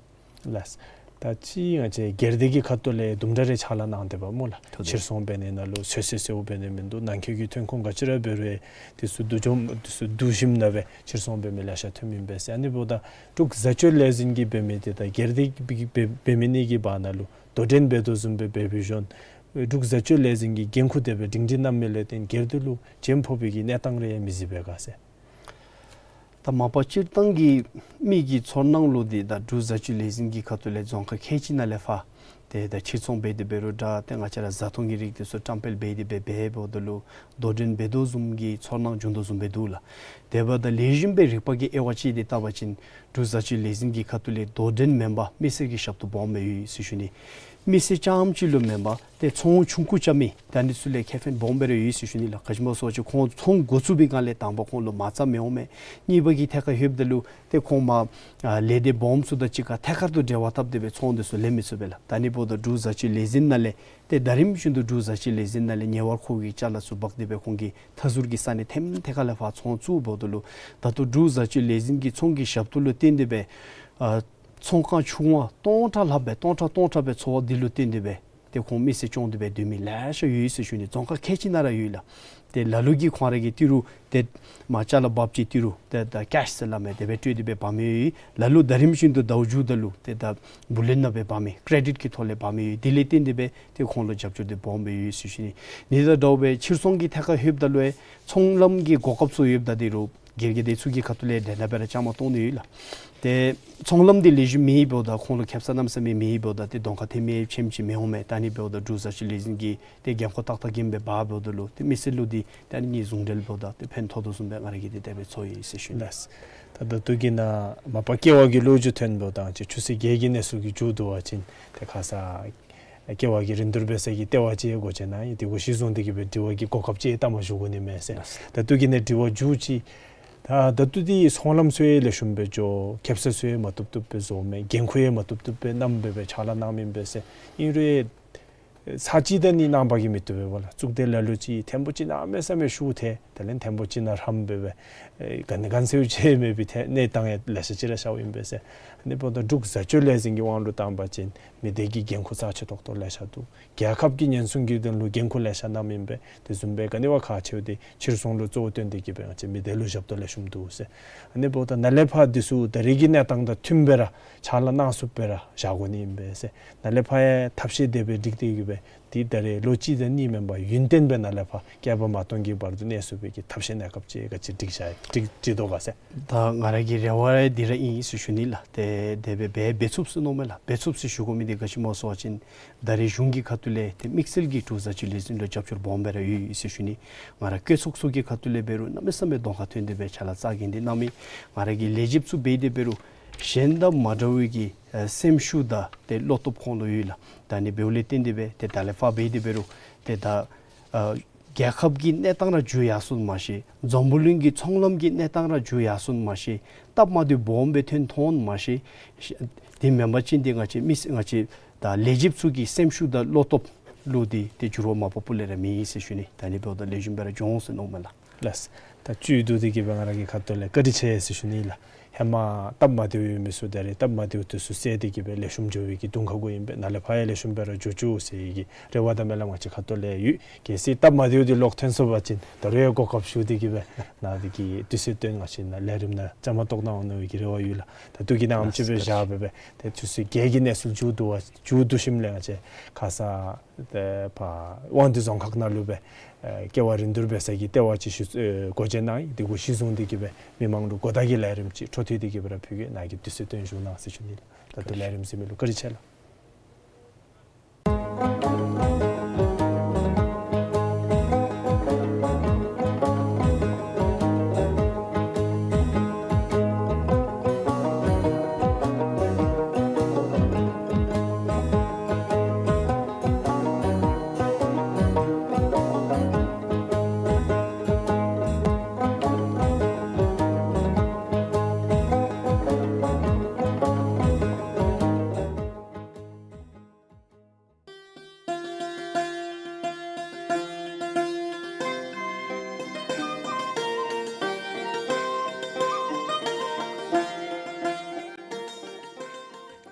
ལགས། ད་ཅི་ང་བཅས་སྒེར་སྡེ་གི་ཁ་ཐུག་ལས་དུམ་གྲ་རེ་ཕྱག་ལཱ་གནང་སྡོདཔ་སྨོ་ལགས། ཐུགས་རྗེ་ཆེ། ཕྱིར་ཚོང་འབད་ནི་ནང་ལུ་ཚོད་བསྲེ་བསྲེཝ་འབད་ནི་མིན་འདུག། ནང་འཁོད་ཀྱི་ཐོན་ཁུངས་ག་ཅི་ར་འབད་རུང་དེ་ཚུ་བསྡུ་འཇོམས་དེ་ཚུ་བསྡུ་ཞིནམ་ལས་སྦེ་ཕྱིར་ཚོང་འབད་མི་ལེ་ཤ་ཐོནམ་ཨིན་པས་ཟེར། ཨ་ནི་འབདཝ་ད་འབྲུག་བཟའ་སྤྱོད་ལས་འཛིན་གྱིས་འབད་མི་དེ་དང་སྒེར་སྡེ་གིས་འབད་འབད་མི་གཉིས་ཀྱི་བར་ན་ལུ་དོ་འགྲན་འབད་དོ་བཟུམ་སྦེ་འབད་བའི་གཞོན་འབྲུག་བཟའ་སྤྱོད་ལས་འཛིན་གྱི་འགན་ཁུར་དེ་སྦེ་སྒྲིང་སྒྲི་གནང་མི་ལས་བརྟེན་སྒེར་སྡེ་ལུ་བྱེམ་ཕོག་པའི་གི་གནས་སྟངས་རེ་ཡང་མི་གཟིགས་པས་ག་ཟེར། ད་མ་པ་སྤྱིར་བཏང་གི་མི་གི་ཚོར་སྣང་ལུ་འདི་ད་འབྲུག་བཟའ་སྤྱོད་ལས་འཛིན་གྱི་ཁ་ཐུག་ལས་རྫོང་ཁག་ཁལ་གཅིག་ནང་ལས་ཕར་ཏེ་ད་ཕྱིར་ཚོང་འབད་དེ་འབད་རུང་འདྲ་ཏེ་ང་བཅས་ར་བཟའ་འཐུང་གི་རིགས་དེ་ཚུ་བཀྲམ་སྤེལ་འབད་དེ་འབད་འབདཝ་ད་ལུ་དོ་འགྲན་འབད་དོ་བཟུམ་གྱི་ཚོར་སྣང་བྱུང་དོ་བཟུམ་སྦེ་འདུག་ལགས། དེ་འབདཝ་ད་ལེགས་ཤོམ་སྦེ་རིག་པ་གིས་དབྱེ་བ་དཔྱད་དེ་བལྟ་བ་ཅིན་འབྲུག་བཟའ་སྤྱོད་ལས་འཛིན་གྱི་ཁ་ཐུག་ལས་དོ་འགྲན་མེན་པར་མི་སེར་གྱི་ཞབས་ཏོག་སྦོམ་སྦེ་ཡོད་ཟེར་ཞུ་ནི། མི་སེར་རྐྱངམ་གཅིག་ལུ་མེན་པར་ཏེ་ཚོང་ཆུང་ཀུ་རྐྱབ་མི་ད་འདི་ཚུ་ལས་ཁེ་ཕན་སྦོམ་སྦེ་ར་ཡོད་ཟེར་ཞུ་ནི་ལགས། ག་ཅི་སྨོ་ཟེར་བ་ཅིན་ཁོང་ཚོང་འགོ་བཙུགས་པའི་སྒང་ལས་དང་པ་ཁོང་ལུ་མ་རྩ་མི་འོང་མས། གཉིས་པ་གི་ཐད་ཁར་ལྷོདཔ་ད་ལུ་ཏེ་ཁོང་མར་ཨ་ལས་སྡེ་སྦོམ་ཚུ་དང་གཅིག་ཁར་ཐད་ཀར་དུ་འབྲེལ་བ་འཐབ་སྟེ་སྦེ་ཚོང་དེ་ཚུ་ལེན་མི་ཚུགས་པས་ལགས། ད་ཨ་ནི་འབདཝ་ད་འབྲུག་བཟའ་སྤྱོད་ལས་འཛིན་ནང་ལས་ཏེ་ཟླ་རིམ་བཞིན་དུ་འབྲུག་བཟའ་སྤྱོད་ལས་འཛིན་ནང་ལས་ཉེ་བར་མཁོ་བའི་ཅ་ལ་ཚུ་འབག་སྟེ་སྦེ་ཁོང་གིས་མཐའ་ཟུར་གྱི་ས་གནས་ཐེམ་ཐད་ཁ་ལས་ཕར་ཚོང་བཙུགསཔ་ད་ལུ་ད་ལྟོ་འབྲུག་བཟའ་སྤྱོད་ལས་འཛིན་གྱི་ཚོང་གི་ཞབས་ཏོག་ལུ་བརྟེན་ཏེ་སྦེ་ཨ་ཚོང་ཁང་ཆུང་བ་སྟོང་ཕྲག་ལྷགཔ་སྦེ་སྟོང་ཕྲག་སྟོང་ཕྲག་སྦེ་འཚོ་བ་འདི་ལུ་བརྟེན་ཏེ་སྦེ་ཏེ་ཁོང་མི་སེར་སྐྱོང་སྟེ་སྦེ་སྡོད་མི་ལེ་ཤ་ཡོད་ཟེར་ཞུ་ནི། རྫོང་ཁག་ཁལ་གཅིག་ནང་ར་ཡོད་ལགས། ཏེ་ལ་ལུ་གིས་ཁོང་ར་གིས་ཏི་རུ་ཏེ་མར་ཅ་ལ་འབགཔ་ཅིག་ཏི་རུ་ཏེ་ད་ཀེཤ་ཟེར་སླབ་མས། དེ་སྦེ་སྤྲོད་དེ་སྦེ་འབག་མི་ཡོད། ལ་ལུ་ཟླ་རིམ་བཞིན་དུ་ཟླཝ་མཇུག་ད་ལུ་ཏེ་ད་བུ་ལོན་ནང་སྦེ་འབག་མི་ཀེ་རེ་ཌིཊ་གི་ཐོག་ལས་འབག་མི་ཡོད། དེ་ལས་བརྟེན་ཏེ་སྦེ་ཏེ་ཁོང་ལུ་རྒྱབ་སྐྱོར་དེ་སྦོམ་སྦེ་ཡོད་ཟེར་ཞུ་ནི། ཨ་ནི་དང་འདྲཝ་སྦེ་ཕྱིར་ཚོང་གི་ཐད་ཁར་ལྷོདཔ་ད་ལུ་ཡང་ཚོང་ལམ་གྱི་གོ་སྐབས་ཚུ་ཡོདཔ་ད་ཏི་རུ་སྒེར་སྡེ་དེ་ཚུ་གི་ཁ་ཐུག་ལས་དེ་ནང་སྦེ་ར་བཅའ་མར་གཏོགས་ནི་ཡོད་ལགས། ཏེ་ཚོང་ལམ་འདི་ལེགས་ཤོམ་མེད་འབདཝ་ད་ཁོང་ལུ་ཁེ་སང་གནམ་མེད་ས་མེད་མེད་འབདཝ་ད་ཏེ་གདོང་ཁར་ཐོན་མི་ཕྱེམ་ཅིག་མི་འོང་མས། ད་ཨ་ནི་འབདཝ་ད་འབྲུག་བཟའ་སྤྱོད་ལས་འཛིན་གྱིས་ཏེ་འགན་ཁུར་ཏག་ཏག་གིས་འབད་འབགཔ་ད་ལུ་ཏེ་མི་སེར་ལུ་འདི་ད་ཨ་ནི་གཉིས་ཟུང་འབྲེལ་འབདཝ་ད་ཏེ་ཕན་ཐོགས་དོ་བཟུམ་སྦེ་ང་ར་གིས་ཏེ་དེ་སྦེ་ཚོར་ཡི་ཟེར་ཞུ་ནི། ལགས། ད་ད་ལྟོ་གི་ནང་མ་པ་ཀེ་བ་གི་ལོ་རྒྱུས་ཐོན་འབདཝ་ད་ང་བཅས་ཆུ་ཚོད་བརྒྱད་ཀྱི་གནས་ཚུལ་གྱི་མཇུག་བསྡུ་བ་ཅིན་ཏེ་ཁ་ཙ་ཀེ་བ་གི་རིན་བསྡུར་འབད་ས་གི་ལྟེ་བ་ཅིག་སྒོ་འབྱེད་གནང་ཡི། དེ་གུ་གཞི་བཟུང་སྟེ་གི་སྦེ་དྲི་བ་གི་གོ་སྐབས་ཅིག་ལྟ་མ་ཞུ་དགོ་ནི་མས་ཟེར། ད་ལྟོ་གི་ནང་དྲི་བ་མཇུག་ཅིག། ད་ད་ལྟོ་འདི་ཚོང་ལམ་ཚུ་ཡང་ལེགས་ཤོམ་སྦེ་འགྱོ། ཁེབ་ས་ཚུ་ཡང་མ་བཏུབ་བཏུབ་སྦེ་བཟོ་མས། འགན་ཁུར་ཡང་མ་བཏུབ་བཏུབ་སྦེ་བསྣམས་སྦེ་སྦེ་ཕྱག་ལཱ་གནང་མི་ཨིན་པས་ཟེར། ཨིན་རུང་ཚར་གཅིག་དང་གཉིས་གནང་བ་གིས་མི་བཏུབ་པས་སྨོ་ལགས། གཙུག་སྡེ་ལ་ལུ་ཅིག་ཐེངས་པོ་ཅིག་ནང་གནམ་མེད་ས་མེད་ཤུགས་ཐལ། དེ་ལས་ཐེངས་པོ་ཅིག་ནང་རམ་སྦེ་སྦེ་ཨེ་ག་ནི་ག་ནི་ཟེར་བ་ཅིན་མེད་པའི་ཐལ་གནས་སྟངས་ཡང་ལེ་ཤ་ཅིག་ར་ཤརཝ་ཨིན་པས་ཟེར། ཨ་ནི་འབདཝ་ད་འབྲུག་བཟའ་སྤྱོད་ལས་འཛིན་གྱི་དབང་ལུ་བཏང་བ་ཅིན་མི་སྡེ་གི་འགན་ཁུར་རྩ་ཆེ་ཏོག་ཏོ་ལེ་ཤ་འདུག། རྒྱལ་ཁབ་ཀྱི་ཉེན་སྲུང་གི་དོན་ལུ་འགན་ཁུར་ལེ་ཤ་གནངམ་ཨིན་པས། དེ་བཟུམ་སྦེ་ག་ནི་བ་ཁག་ཆེཝ་འདི་ཕྱིར་ཚོང་ལུ་གཙོ་བོ་བཏོན་ཏེ་གི་སྦེ་ང་བཅས་མི་སྡེ་ལུ་ཞབས་ཏོག་ལེགས་ཤོམ་འདུག་ཟེར། ཨ་ནི་འབདཝ་ད་ནཱ་ལས་ཕར་འདི་ཚུ་ད་རེས་ཀྱི་གནས་སྟངས་དང་མཐུནམ་སྦེ་ར་ཕྱག་ལཱ་གནང་ཚུགསཔ་སྦེ་ར་བཞག་དགོ་ནི་ཨིན་པས་ཟེར། ནཱ་ལས་ཕར་ཡང་ཐབས་ཤེས་དེ་སྦེ་སྒྲིག་སྟེ་གི་སྦེ་འདི་ད་རེས་ལོ་གཅིག་དང་གཉིས་མེན་པར་ཡུན་བརྟན་སྦེ་ནཱ་ལས་ཕར་བསྐལ་པ་མ་སྟོང་གི་བར་དུ་གནས་ཚུགས་པའི་གི་ཐབས་ཤེས་གནས་སྐབས་ཅིག་ག་ཅི་སྒྲིག་བཞག་སྒྲིག་སྒྲིག་དོ་ག་ཟེར། ད་ང་ར་གི་རེ་བ་འདི་ར་ཨིན་ཟེར་ཞུ་ནི་ལགས། ཏེ་དེ་སྦེ་འབད་འབད་ཚུགས་ཟེར་མནོཝ་མས་ལགས། འབད་ཚུགས་ཟེར་ཞུ་དགོ་མི་འདི་ག་ཅི་སྨོ་ཟེར་བ་ཅིན་ད་རེས་གཞུང་གི་ཁ་ཐུག་ལས་ཏེ་དམིགས་བསལ་གྱིས་འབྲུག་བཟའ་སྤྱོད་ལས་འཛིན་ལུ་རྒྱབ་སྐྱོར་སྦོམ་སྦེ་ར་ཡོད་ཡོད་ཟེར་ཞུ་ནི། ང་ར་བཀོད་ཚོགས་ཚུ་གི་ཁ་ཐུག་ལས་འབད་རུང་གནམ་མེད་ས་མེད་གདོང་ཁར་ཐོན་ཏེ་སྦེ་ཕྱག་ལཱ་རྩ་འགེངས་ཏེ་གནང་མི་ང་ར་གི་ལས་བྱེདཔ་ཚུ་འབད་དེ་འབད་རུང་གཞན་དང་མ་འདྲ་བའི་གི་ཨེ་སེམས་ཤུགས་དང་ཏེ་བློ་སྟོབས་ཁོང་ལུ་ཡོད་ལགས། ད་ཨ་ནི་འབདཝ་ལས་བརྟེན་ཏེ་སྦེ་ཏེ་ད་ལས་ཕར་འབད་དེ་འབད་རུང་ཏེ་ད་ཨ་རྒྱལ་ཁབ་ཀྱི་གནས་སྟངས་ར་འགྱུར་ཡར་སོང་མ་ཤེས། འཛམ་བུ་གླིང་གི་ཚོང་ལམ་གྱི་གནས་སྟངས་ར་འགྱུར་ཡར་སོང་མ་ཤེས། སྟབས་མ་བདེཝ་སྦོམ་སྦེ་ཐོན་ཐོན་མ་ཤེས། དེ་མེན་པ་ཅིན་ཏེ་ང་བཅས་མི་ང་བཅས་ད་ལས་བྱེདཔ་ཚུ་གི་སེམས་ཤུགས་དང་བློ་སྟོབས་ལུ་འདི་ཏེ་འགྱུར་བ་མ་ཕོགཔ་ལས་ར་མེད་ཟེར་ཞུ་ནི། ད་ཨ་ནི་འབདཝ་ད་ལེགས་ཤོམ་སྦེ་ར་འགྱོ་འོང་ཟེར་མནོཝ་མས་ལགས། ལགས། ད་བཅུད་བསྡུ་སྟེ་གི་སྦེ་ང་ར་གི་ཁ་ཐུག་ལས་བཀའ་དྲིན་ཆེ་ཟེར་ཞུ་ནི་ལགས། ཧེ་མ་སྟབས་མ་བདེཝ་ཡོད་མི་ཚུ་ད་རེས་སྟབས་མ་བདེཝ་དེ་ཚུ་བསལ་ཏེ་གི་སྦེ་ལེགས་ཤོམ་འགྱོ་བའི་གི་གདོང་ཁ་གུ་ཨིན་པས། ནཱ་ལས་ཕར་ཡང་ལེགས་ཤོམ་སྦེ་ར་འགྱོ་བཅུག་ཟེར་བའི་གི་རེ་བ་དང་སྨོན་ལམ་ང་བཅས་ཁ་ཐུག་ལས་ཡོད། གལ་སྲིད་སྟབས་མ་བདེཝ་འདི་ལོག་ཐོན་སོང་བ་ཅིན་ད་རུང་ཡང་གོ་སྐབས་ཞུ་སྟེ་གི་སྦེ་ནཱ་འདི་གི་དུས་ཚོད་བཏོན་ང་བཅས་ནཱ་ལས་རིམ་ནང་བཅའ་མར་གཏོགས་གནང་འོང་མནོ་བའི་གི་རེ་བ་ཡོད་ལགས། ད་ལྟོ་གི་ནང་ཨེམ་ཅིག་སྦེ་བཞག་སྦེ་སྦེ་ཏེ་དུས་ཚོད་བརྒྱད་ཀྱི་གནས་ཚུལ་མཇུག་བསྡུ་བ་མཇུག་བསྡུ་ཞིནམ་ལས་ང་བཅས་ཁ་ཙ་ཏེ་ཕར་དབང་འདུས་རྫོང་ཁག་ནང་ལུ་སྦེ་ཨེ་ཀེ་བ་རིན་བསྡུར་འབད་ས་གི་ལྟེ་བ་ཅིག་ཞུ་ཨེ་སྒོ་འབྱེད་གནང་ཡི། དེ་གུ་གཞི་བཟུང་སྟེ་གི་སྦེ་མི་མང་ལུ་གོ་བརྡ་གི་ལས་རིམ་ཅིག་འཕྲོ་མཐུད་དེ་གི་སྦེ་ར་ཕུལ་གེ། ནཱ་གིས་དུས་ཚོད་བཏོན་བཞུགས་གནང་ཟེར་ཞུ་ནི་ལགས། ད་ལྟོ་ལས་རིམ་གཟིགས་མི་ལུ་བཀའ་དྲིན་ཆེ་ལགས།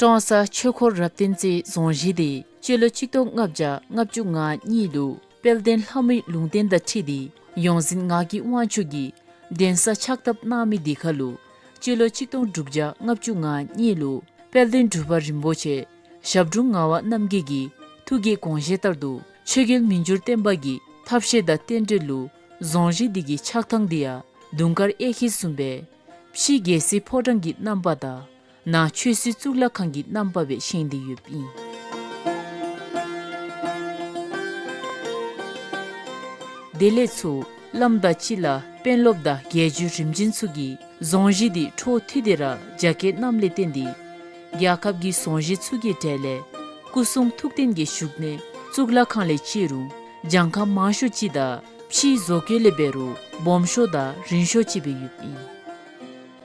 ཀྲོང་གསར་ཆོས་འཁོར་རབ་བརྟན་རྩེའི་རྫོང་གཞིས་དེ་སྤྱི་ལོ་གཅིག་སྟོང་ལྔ་བརྒྱ་ལྔ་བཅུ་ང་གཉིས་ལུ་དཔལ་ལྡན་ལྷ་མོའི་ལུང་བསྟན་དང་འཁྲིལ་ཏེ་ཡོངས་འཛིན་ངག་གི་དབང་ཕྱུག་གིས་གདན་ས་ཕྱག་བཏབ་གནང་མི་དེ་ཁར་ལུ་སྤྱི་ལོ་གཅིག་སྟོང་དྲུག་བརྒྱ་ལྔ་བཅུ་ང་གཉིས་ལུ་དཔལ་ལྡན་འབྲུག་པ་རིན་པོ་ཆེ་ཞབས་དྲུང་ངག་དབང་རྣམ་རྒྱལ་གྱི་ཐུགས་ཀྱི་དགོངས་བཞེད་ལྟར་དུ་ཆོས་རྒྱལ་མི་འགྱུར་བརྟན་པ་གི་ཐབས་ཤེས་དང་རྟེན་འབྲེལ་ལུ་རྫོང་གཞིས་འདི་གི་ཆགས་ཐངས་འདི་ཡང་དུང་དཀར་གཡས་འཁྱིལ་བཟུམ་སྦེ་ཕྱི་རྒྱལ་སྲིད་ཕོ་བྲང་གི་རྣམ་པ་དང་ནང་ཆོས་སྲིད་གཙུག་ལག་ཁང་གི་རྣམ་པ་སྦེ་བཞེངས་ཏེ་ཡོདཔ་ཨིན། དེ་ལས་ཚུར་བླམ་དང་སྤྱི་བླ་དཔོན་སློབ་དང་རྒྱལ་བརྒྱུད་རིམ་བྱོན་ཚུ་གིས་རྫོང་གཞིས་འདི་འཕྲོ་མཐུད་དེ་ར་རྒྱ་བསྐྱེད་གནངམ་ལས་བརྟེན་ཏེ་རྒྱལ་ཁབ་ཀྱི་རྫོང་གཞིས་ཚུ་གི་གྲས་ལས་སྐུ་གསུང་ཐུགས་རྟེན་གྱི་བཞུགས་གནས་གཙུག་ལག་ཁང་ལས་བརྩི་རུང་གྱངས་ཁ་མང་ཤོས་ཅིག་དང་ཕྱིའི་བཟོ་བཀོད་ལས་འབད་རུང་སྦོམ་ཤོས་དང་རིང་ཤོས་ཅིག་སྦེ་ཡོདཔ་ཨིན།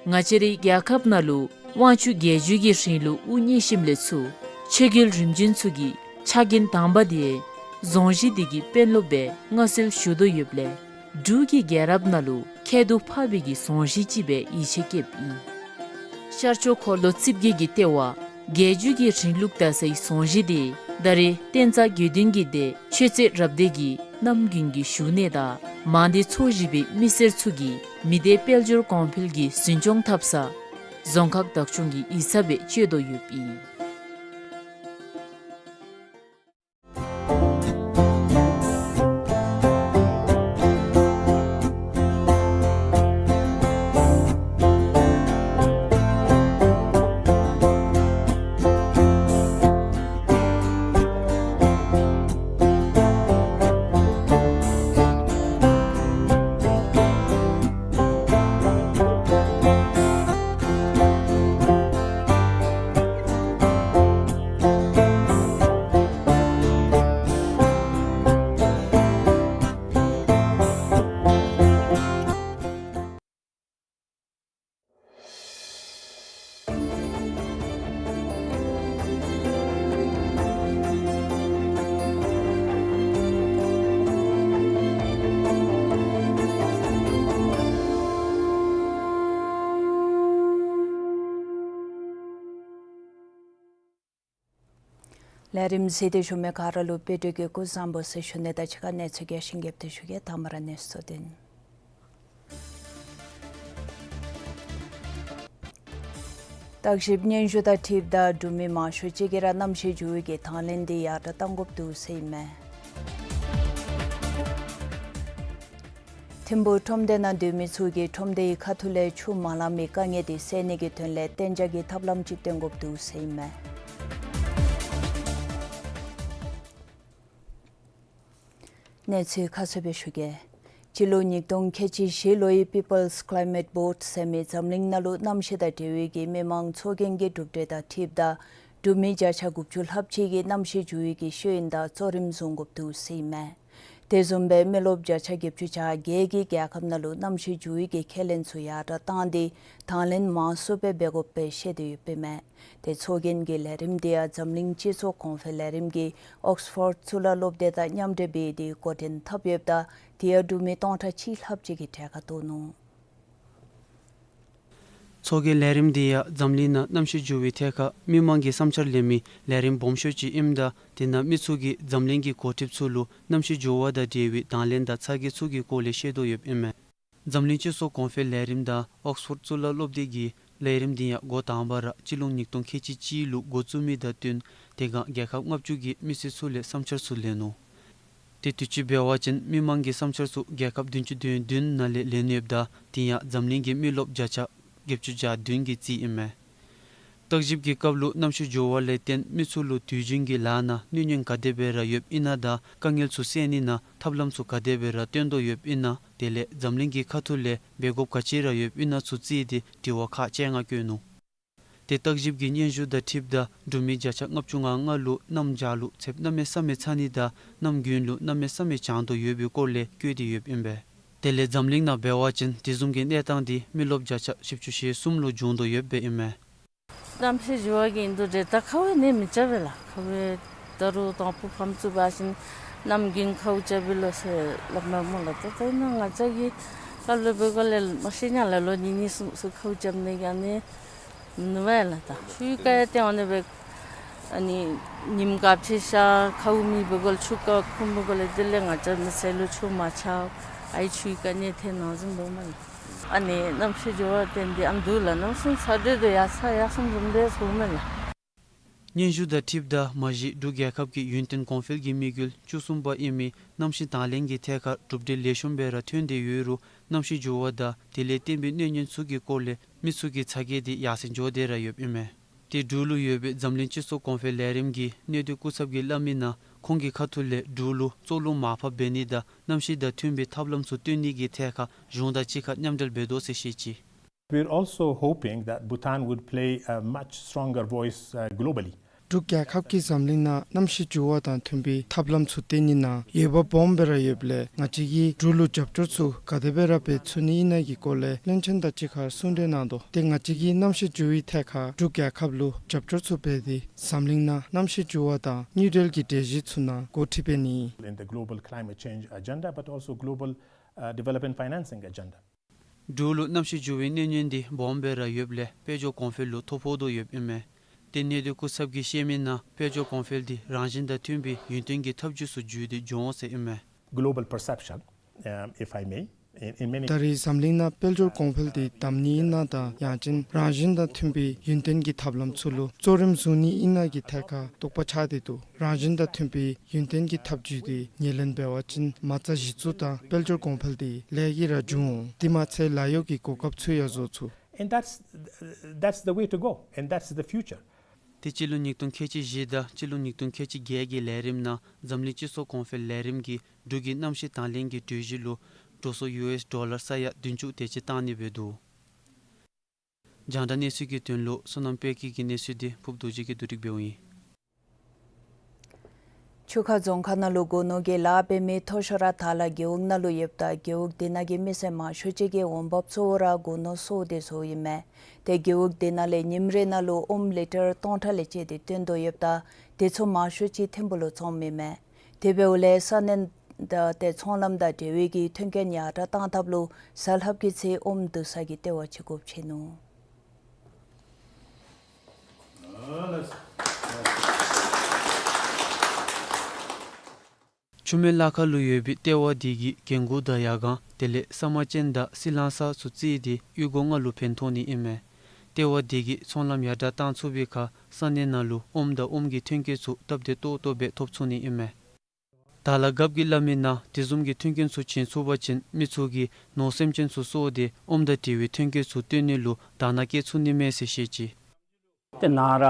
ང་བཅས་རའི་རྒྱལ་ཁབ་ནང་ལུ་དབང་ཕྱུག་རྒྱལ་བརྒྱུད་ཀྱི་རིང་ལུགས་དབུ་བརྙེས་ཞིནམ་ལས་ཚུར་ཆོས་རྒྱལ་རིམ་བྱོན་ཚུ་གི་ཕྱག་འགན་དང་པ་དེ་རྫོང་གཞིས་འདི་གི་དཔོན་སློབ་སྦེ་མངའ་གསོལ་ཞུ་དོ་ཡོདཔ་ལས་འབྲུག་གི་རྒྱལ་རབས་ནང་ལུ་ཁྱད་དུ་འཕགས་པའི་གི་རྫོང་གཞིས་ཅིག་སྦེ་ཡིད་ཆེས་བསྐྱེདཔ་ཨིན། ཤར་ཕྱོགས་འཁོར་ལོ་རྩིབས་བརྒྱད་ཀྱི་ལྟེ་བ་རྒྱལ་བརྒྱུད་ཀྱི་རིང་ལུགས་དར་སའི་རྫོང་གཞིས་འདི་ད་རེས་བསྟན་རྩ་དགེ་འདུན་གྱི་སྡེ་ཆོས་རྩེ་རབ་སྡེ་གི་གནམ་དགུན་གྱི་བཞུགས་གནས་དང་མང་སྡེ་ཚོ་བཞི་པའི་མི་སེར་ཚུ་གིས་མི་སྡེ་དཔལ་འབྱོར་གོང་འཕེལ་གྱི་འཛིན་སྐྱོང་འཐབ་ས་རྫོང་ཁག་བདག་སྐྱོང་གི་ཡིག་ཚང་སྦེ་སྤྱོད་དོ་ཡོདཔ་ཨིན། ལས་རིམ་གཟིགས་ཏེ་བཞུགས་མི་ག་ར་ལུ་དཔལ་འབྱོར་གྱི་སྐུ་གཟུགས་བཟང་པོ་ཟེར་ཞུ་ནི་དང་གཅིག་ཁར་གནས་ཚུལ་རྒྱས་ཤིང་རྒྱསཔ་སྦེ་ཞུ་གེ། དང་པ་ར་གནས་ཚུལ་དོན། བརྟག་ཞིབ་སྙན་ཞུ་དང་འཁྲིལཝ་ད་འབྲུག་མི་མང་ཤོས་ཅིག་གིས་ར་གནམ་གཤིས་འགྱུར་བའི་གི་དང་ལེན་འདི་ཡར་དྲགས་གཏང་དགོཔ་འདུག་ཟེར་ཨིན་མས། ཐིམ་ཕུག་ཁྲོམ་སྡེ་ནང་སྡོད་མི་ཚུ་གིས་ཁྲོམ་སྡེའི་ཁ་ཐུག་ལས་ཆུ་མ་ལང་མི་དཀའ་ངལ་འདི་སེལ་ནི་གི་དོན་ལས་གཏན་འཇགས་ཀྱི་ཐབས་ལམ་ཅིག་སྟོན་དགོཔ་འདུག་ཟེར་ཨིན་མས། གནས་ཚུལ་ཁ་གསལ་སྦེ་ཞུ་གེ། སྤྱི་ལོ་ཉིས་སྟོང་ཁལ་གཅིག་བཞི་ལོའི་People's Climate Board ཟེར་མི་འཛམ་གླིང་ནང་ལུ་གནམ་གཤིས་དང་འབྲེལ་བའི་གི་མི་མང་ཚོགས་རྒྱན་གྱི་གྲུབ་འབྲས་དང་འཁྲིལཝ་ད་འབྲུག་མི་བརྒྱ་ཆ་དགུ་བཅུ་ལྷགཔ་ཅིག་གིས་གནམ་གཤིས་འགྱུར་བའི་གི་ཤེས་ཡོན་དང་གཙོ་རིམ་བཟུང་དགོཔ་འདུག་ཟེར་ཨིན་མས། དེ་བཟུམ་སྦེ་མི་རློབས་བརྒྱ་ཆ་བརྒྱད་ཅུ་གྱ་བརྒྱད་ཀྱིས་རྒྱལ་ཁབ་ནང་ལུ་གནམ་གཤིས་འགྱུར་བའི་གི་ཁས་ལེན་ཚུ་ཡར་དྲགས་བཏང་སྟེ་དང་ལེན་མང་སུ་སྦེ་འབད་དགོཔ་སྦེ་བཤད་དེ་ཡོདཔ་ཨིན་མས། ཏེ་ཚོགས་རྒྱན་གྱི་ལས་རིམ་འདི་ཡང་འཛམ་གླིང་སྤྱི་ཚོགས་གོང་འཕེལ་ལས་རིམ་གྱིས་ཨོགསི་ཕོཌ་གཙུག་ལག་སློབ་སྡེ་དང་མཉམ་འབྲེལ་འབད་དེ་འགོ་འདྲེན་འཐབ་ཡོདཔ་ད་དེ་ཡང་འབྲུག་མི་སྟོང་ཕྲག་གཅིག་ལྷགཔ་ཅིག་གིས་གྲལ་ཁར་གཏོགས་ནུག། ཚོགས་རྒྱན་ལས་རིམ་འདི་ཡང་འཛམ་གླིང་ནང་གནམ་གཤིས་འགྱུར་བའི་ཐད་ཁར་མི་མང་གིས་བསམ་འཆར་ལེན་མི་ལས་རིམ་སྦོམ་ཤོས་ཅིག་ཨིནམ་ད་དེ་ནང་མི་ཚུ་གིས་འཛམ་གླིང་གི་འགོ་ཁྲིདཔ་ཚུ་ལུ་གནམ་གཤིས་འགྱུར་བ་དང་འབྲེལ་བའི་དང་ལེན་དང་ཚ་གྱང་ཚུ་གི་སྐོར་ལས་བཤད་དོ་ཡོདཔ་ཨིན་མས། འཛམ་གླིང་སྤྱི་ཚོགས་གོང་འཕེལ་ལས་རིམ་དང་ཨོགསི་ཕོཌ་གཙུག་ལག་སློབ་སྡེ་གིས་ལས་རིམ་འདི་ཡང་འགོ་དང་པ་ར་སྤྱི་ལོ་ཉིས་སྟོང་ཁལ་གཅིག་གཅིག་ལུ་འགོ་བཙུགས་མི་དང་བསྟུན་དེ་སྒང་རྒྱལ་ཁབ་ལྔ་བཅུ་གི་མི་སེར་ཚུ་ལས་བསམ་འཆར་ཚུ་ལེན་ནུག། ཏེ་དུས་ཅི་འབད་བ་ཅིན་མི་མང་གི་བསམ་འཆར་ཚུ་རྒྱལ་ཁབ་བདུན་ཅུ་དོན་བདུན་ནང་ལས་ལེན་ཡོདཔ་ད་དེ་ཡང་འཛམ་གླིང་གི་མི་རློབས་བརྒྱ་ཆ་བརྒྱད་ཅུ་གྱ་བདུན་གྱི་རྩིས་ཨིན་མས། བརྟག་ཞིབ་ཀྱི་སྐབས་ལུ་གནམ་གཤིས་འགྱུར་བ་ལས་བརྟེན་མི་ཚུ་ལུ་དུས་རྒྱུན་གྱི་ལཱ་ནང་གནོད་ཉེན་ག་དེ་སྦེ་ར་ཡོདཔ་ཨིན་ན་དང་དཀའ་ངལ་ཚུ་སེལ་ནི་ནང་ཐབས་ལམ་ཚུ་ག་དེ་སྦེ་ར་སྟོན་དོ་ཡོདཔ་ཨིན་ན་དེ་ལས་འཛམ་གླིང་གི་ཁ་ཐུག་ལས་འབད་དགོཔ་ག་ཅི་ར་ཡོདཔ་ཨིན་ན་ཚུ་བརྩིས་ཏེ་དྲི་བ་ཁག་བཅོ་ལྔ་བཀོད་ནུག། ཏེ་བརྟག་ཞིབ་ཀྱི་སྙན་ཞུ་དང་འཁྲིལཝ་ད་འབྲུག་མི་བརྒྱ་ཆ་ལྔ་བཅུ་ང་ལྔ་ལུ་གནམ་བྱཱར་ལུ་ཚདཔ་གནམ་མེད་ས་མེད་ཚ་ནི་དང་གནམ་དགུན་ལུ་གནམ་མེད་ས་མེད་གྱང་དོ་ཡོད་པའི་སྐོར་ལས་བཀོད་དེ་ཡོདཔ་ཨིན་པས། དེ་ལས་འཛམ་གླིང་ནང་འབད་བ་ཅིན་དེ་བཟུམ་གྱི་གནས་སྟངས་འདི་མི་རློབས་བརྒྱ་ཆ་བཞི་བཅུ་ཞེ་གསུམ་ལུ་བྱུང་དོ་ཡོདཔ་ཨིན་མས། གནམ་གཤིས་འགྱུར་བ་གིས་ཨིན་དོ་རེ་ད་ཁཝ་ནི་མི་རྐྱབ་པས་ལགས། ཁཝ་ད་རུང་དང་ཕུ་ཕམ་ཚུ་འབད་བ་ཅིན་གནམ་དགུན་ཁཝ་རྐྱབ་པས་ལོ་ཟེར་སླབ་མས་སྨོ་ལགས། ད་ད་ཨིན་ན་ང་བཅས་ཀྱི་སླབ་ལས་འབད་དགོ་ལས་མ་ཤེས་ཉ་ལས་ལོ་གཉིས་གཉིས་གསུམ་ཚུ་ཁཝ་རྐྱབ་ནི་ག་ནི་ ནུབ་པས་ལགས། ད་ཆུའི་ཀ་ཡང་ཏེ་ཨ་ནི་སྦེ་ཨ་ནི་ཉིམ་དཀརཔོ་ཅིག་ཤར་ཁཝ་མེད་པའི་སྒང་ལས་ཆུ་ཀ་ཁུམ་པའི་སྒང་ལས་དེ་ལས་ང་བཅས་མི་སེར་ལུ་ཆུ་མ་ཆགཔ། ཨའི་ཆུའི་དཀའ་ངལ་ཐོན་ནུག་བཟུམ་འདུག་མས་ལགས། ཨ་ནི་གནམ་གཤིས་འགྱུར་བ་བརྟེན་ཏེ་ཨ་ནི་འདུག་ལགས། གནམ་གཤིས་ཚ་དྲོད་དེ་ཡར་ཚ་ཡར་སོངམ་བཟུམ་སྦེ་སོང་མས་ལགས། སྙན་ཞུ་དང་འཁྲིལཝ་ད་མ་གཞི་འབྲུག་རྒྱལ་ཁབ་ཀྱི་ཡུན་བརྟན་གོང་འཕེལ་གྱི་དམིགས་ཡུལ་བཅུ་གསུམ་པ་ཨིན་མི་གནམ་གཤིས་དང་ལེན་གྱི་ཐད་ཁར་གྲུབ་འབྲས་ལེགས་ཤོམ་སྦེ་ར་ཐོན་ཏེ་ཡོད་རུང་གནམ་གཤིས་འགྱུར་བ་དང་དེ་ལས་བརྟེན་པའི་གནོད་ཉེན་ཚུ་གི་སྐོར་ལས་མི་ཚུ་གི་ཚ་གྱང་དེ་ཡར་སེང་འགྱོ་སྟེ་ར་ཡོདཔ་ཨིན་མས། ཏེ་འབྲུག་ལུ་ཡོད་པའི་འཛམ་གླིང་སྤྱི་ཚོགས་གོང་འཕེལ་ལས་རིམ་གྱི་གནད་དོན་སྐུ་ཚབ་ཀྱིས་སླབ་མི་ནང་ཁོང་གི་ཁ་ཐུག་ལས་འབྲུག་ལུ་བཙོག་རླུང་མར་ཕབ་འབད་ནི་དང་གནམ་གཤིས་དང་མཐུན་པའི་ཐབས་ལམ་ཚུ་བཏོན་ནི་གི་ཐད་ཁར་གཞུང་དང་གཅིག་ཁར་མཉམ་འབྲེལ་འབད་དོ་ཟེར་བཤད་ཅི། We're also hoping that Bhutan would play a much stronger voice, uh, globally. འབྲུག་རྒྱལ་ཁབ་ཀྱིས་འཛམ་གླིང་ནང་གནམ་གཤིས་འགྱུར་བ་དང་མཐུན་པའི་ཐབས་ལམ་ཚུ་བཏོན་ནི་ནང་འོས་འབབ་སྦོམ་སྦེ་ར་ཡོདཔ་ལས་ང་བཅས་ཀྱིས་འབྲུག་ལུ་རྒྱབ་སྐྱོར་ཚུ་ག་དེ་སྦེ་ར་འབད་ཚུགས་ནི་ཨིན་ན་གི་སྐོར་ལས་བློན་ཆེན་དང་གཅིག་ཁར་གསུང་གྲོས་གནང་དོ། ཏེ་ང་བཅས་ཀྱིས་གནམ་གཤིས་འགྱུར་བའི་ཐད་ཁར་འབྲུག་རྒྱལ་ཁབ་ལུ་རྒྱབ་སྐྱོར་ཚུ་འབད་དེ་འཛམ་གླིང་ནང་གནམ་གཤིས་འགྱུར་བ་དང་དངུལ་འབྲེལ་གྱི་གྲོས་གཞི་ཚུ་ནང་འགོ་ཁྲིད་འབད་ནི། In the global climate change agenda, but also global, uh, development financing agenda. འབྲུག་ལུ་གནམ་གཤིས་འགྱུར་བའི་གནོད་ཉེན་འདི་སྦོམ་སྦེ་ར་ཡོདཔ་ལས་དཔལ་འབྱོར་གོང་འཕེལ་ལུ་ཐོ་ཕོག་དོ་ཡོདཔ་ཨིན་མས། ཏེ་གནད་དོན་སྐུ་ཚབ་ཀྱིས་བཤད་མི་ནང་དཔལ་འབྱོར་གོང་འཕེལ་འདི་རང་བཞིན་དང་མཐུན་པའི་ཡུན་བརྟན་གྱི་ཐབས་བྱུས་ཚུ་བརྒྱུད་དེ་འགྱོ་འོང་ཟེར་ཨིན་མས། Global perception, um, if I may, in, in many ད་རེས་འཛམ་གླིང་ནང་དཔལ་འབྱོར་གོང་འཕེལ་འདི་དམ་ནི་ཨིན་ན་དང་ཡང་ཅིན་རང་བཞིན་དང་མཐུན་པའི་ཡུན་བརྟན་གྱི་ཐབས་ལམ་ཚུ་ལུ་གཙོ་རིམ་བཟུང་ནི་ཨིན་ན་གི་ཐད་ཁར་དོགས་པ་ཆགས་ཏེ་འདུག། རང་བཞིན་དང་མཐུན་པའི་ཡུན་བརྟན་གྱི་ཐབས་བྱུས་དེ་ངོས་ལེན་འབད་བ་ཅིན་མ་རྩ་གཞི་བཙུགས་དང་དཔལ་འབྱོར་གོང་འཕེལ་དེ་ལས་ཀྱིས་ར་འབྱུང་འོང་། དེ་མ་ཚད་ལཱ་གཡོག་གི་གོ་སྐབས་ཚུ་ཡང་བཟོ་ཚུགས། And that's, that's the way to go, and that's the future. ཏེ་སྤྱི་ལོ་ཉིས་སྟོང་ཁལ་གཅིག་བཞི་དང་སྤྱི་ལོ་ཉིས་སྟོང་ཁལ་གཅིག་བརྒྱད་ཀྱི་ལས་རིམ་ནང་འཛམ་གླིང་སྤྱི་ཚོགས་གོང་འཕེལ་ལས་རིམ་གྱིས་འབྲུག་གི་གནམ་གཤིས་དང་ལེན་གྱི་གྲོས་གཞི་ལུ་འགྲོ་སོང་ཡུ་ཨེསི་ཌོ་ལར་ས་ཡ་བདུན་ཅུ་དེ་ཅིག་བཏང་ནི་འབད་འདུག། རྒྱང་བསྒྲགས་གནས་ཚུལ་གྱི་དོན་ལུ་བསོད་ནམས་དཔལ་སྐྱིད་ཀྱི་གནས་ཚུལ་འདི་ཕུབ་རྡོ་རྗེ་གིས་བསྡུ་སྒྲིག་འབདཝ་ཨིན། ཆུ་ཁ་རྫོང་ཁག་ནང་ལུ་སྒོ་ནོར་གྱི་ལཱ་འབད་མི་མཐོ་ཤོས་ར་དག་ལཱ་རྒེད་འོག་ནང་ལུ་ཡོདཔ་ད་རྒེད་འོག་དེ་ནང་གི་མི་སེར་མང་ཤོས་ཅིག་གི་འོང་འབབ་གཙོ་བོ་ར་སྒོ་ནོར་གསོ་དེ་ཚུ་ཨིན་མས། ཏེ་རྒེད་འོག་དེ་ནང་ལས་ཉིནམ་རེ་ནང་ལུ་ཨོམ་ལི་ཊར་སྟོང་ཕྲག་ལས་བཅད་དེ་བཏོན་དོ་ཡོདཔ་ད་དེ་ཚུ་མང་ཤོས་ཅིག་ཐིམ་ཕུག་ལུ་བཙོངམ་ཨིན་མས། དེ་འབདཝ་ལས་ས་གནས་དང་ཏེ་ཚོང་ལམ་དང་འབྲེལ་བའི་གི་མཐུན་རྐྱེན་ཡར་དྲག་གཏང་ཐབས་ལུ་གཟའ་ལྷགཔ་གི་ཚེ་ཨོམ་བསྡུ་ས་གི་ལྟེ་བ་ཅིག་དགོཔ་ཆེ་ནུག། ཆུ་སྨད་གླ་ཁར་ལུ་ཡོད་པའི་ལྟེ་བ་དེ་གིས་རྒན་རྒོན་དང་ཡང་གང་དེ་ལས་ས་མ་ཅན་དང་སྲི་ལང་ས་ཚུ་བརྩིས་ཏེ་གཡུས་སྒོ་ལྔ་ལུ་ཕན་ཐོགས་ནི་ཨིན་མས། ལྟེ་བ་དེ་གིས་ཚོང་ལམ་ཡར་དྲག་གཏང་ཚུགས་པའི་ཁར་ས་གནས་ནང་ལུ་ཨོམ་དང་ཨོམ་གྱི་ཐོན་སྐྱེད་ཚུ་སྟབས་བདེ་ཏོག་ཏོ་སྦེ་ཐོབ་ཚུགས་ནི་ཨིན་མས། དག་ལཱ་རྒཔོ་གིས་སླབ་མི་ནང་དེ་བཟུམ་གྱི་མཐུན་རྐྱེན་ཚུ་བྱིན་ཚུགས་པ་ཅིན་མི་ཚུ་གིས་ནོར་སེམས་ཅན་ཚུ་གསོ་སྟེ་ཨོམ་དང་འབྲེལ་བའི་ཐོན་སྐྱེད་ཚུ་བཏོན་ནི་ལུ་དག་སྣང་བསྐྱེད་ཚུགས་ནི་མས་ཟེར་བཤད་ཅི། ཏེ་ནཱ་ར་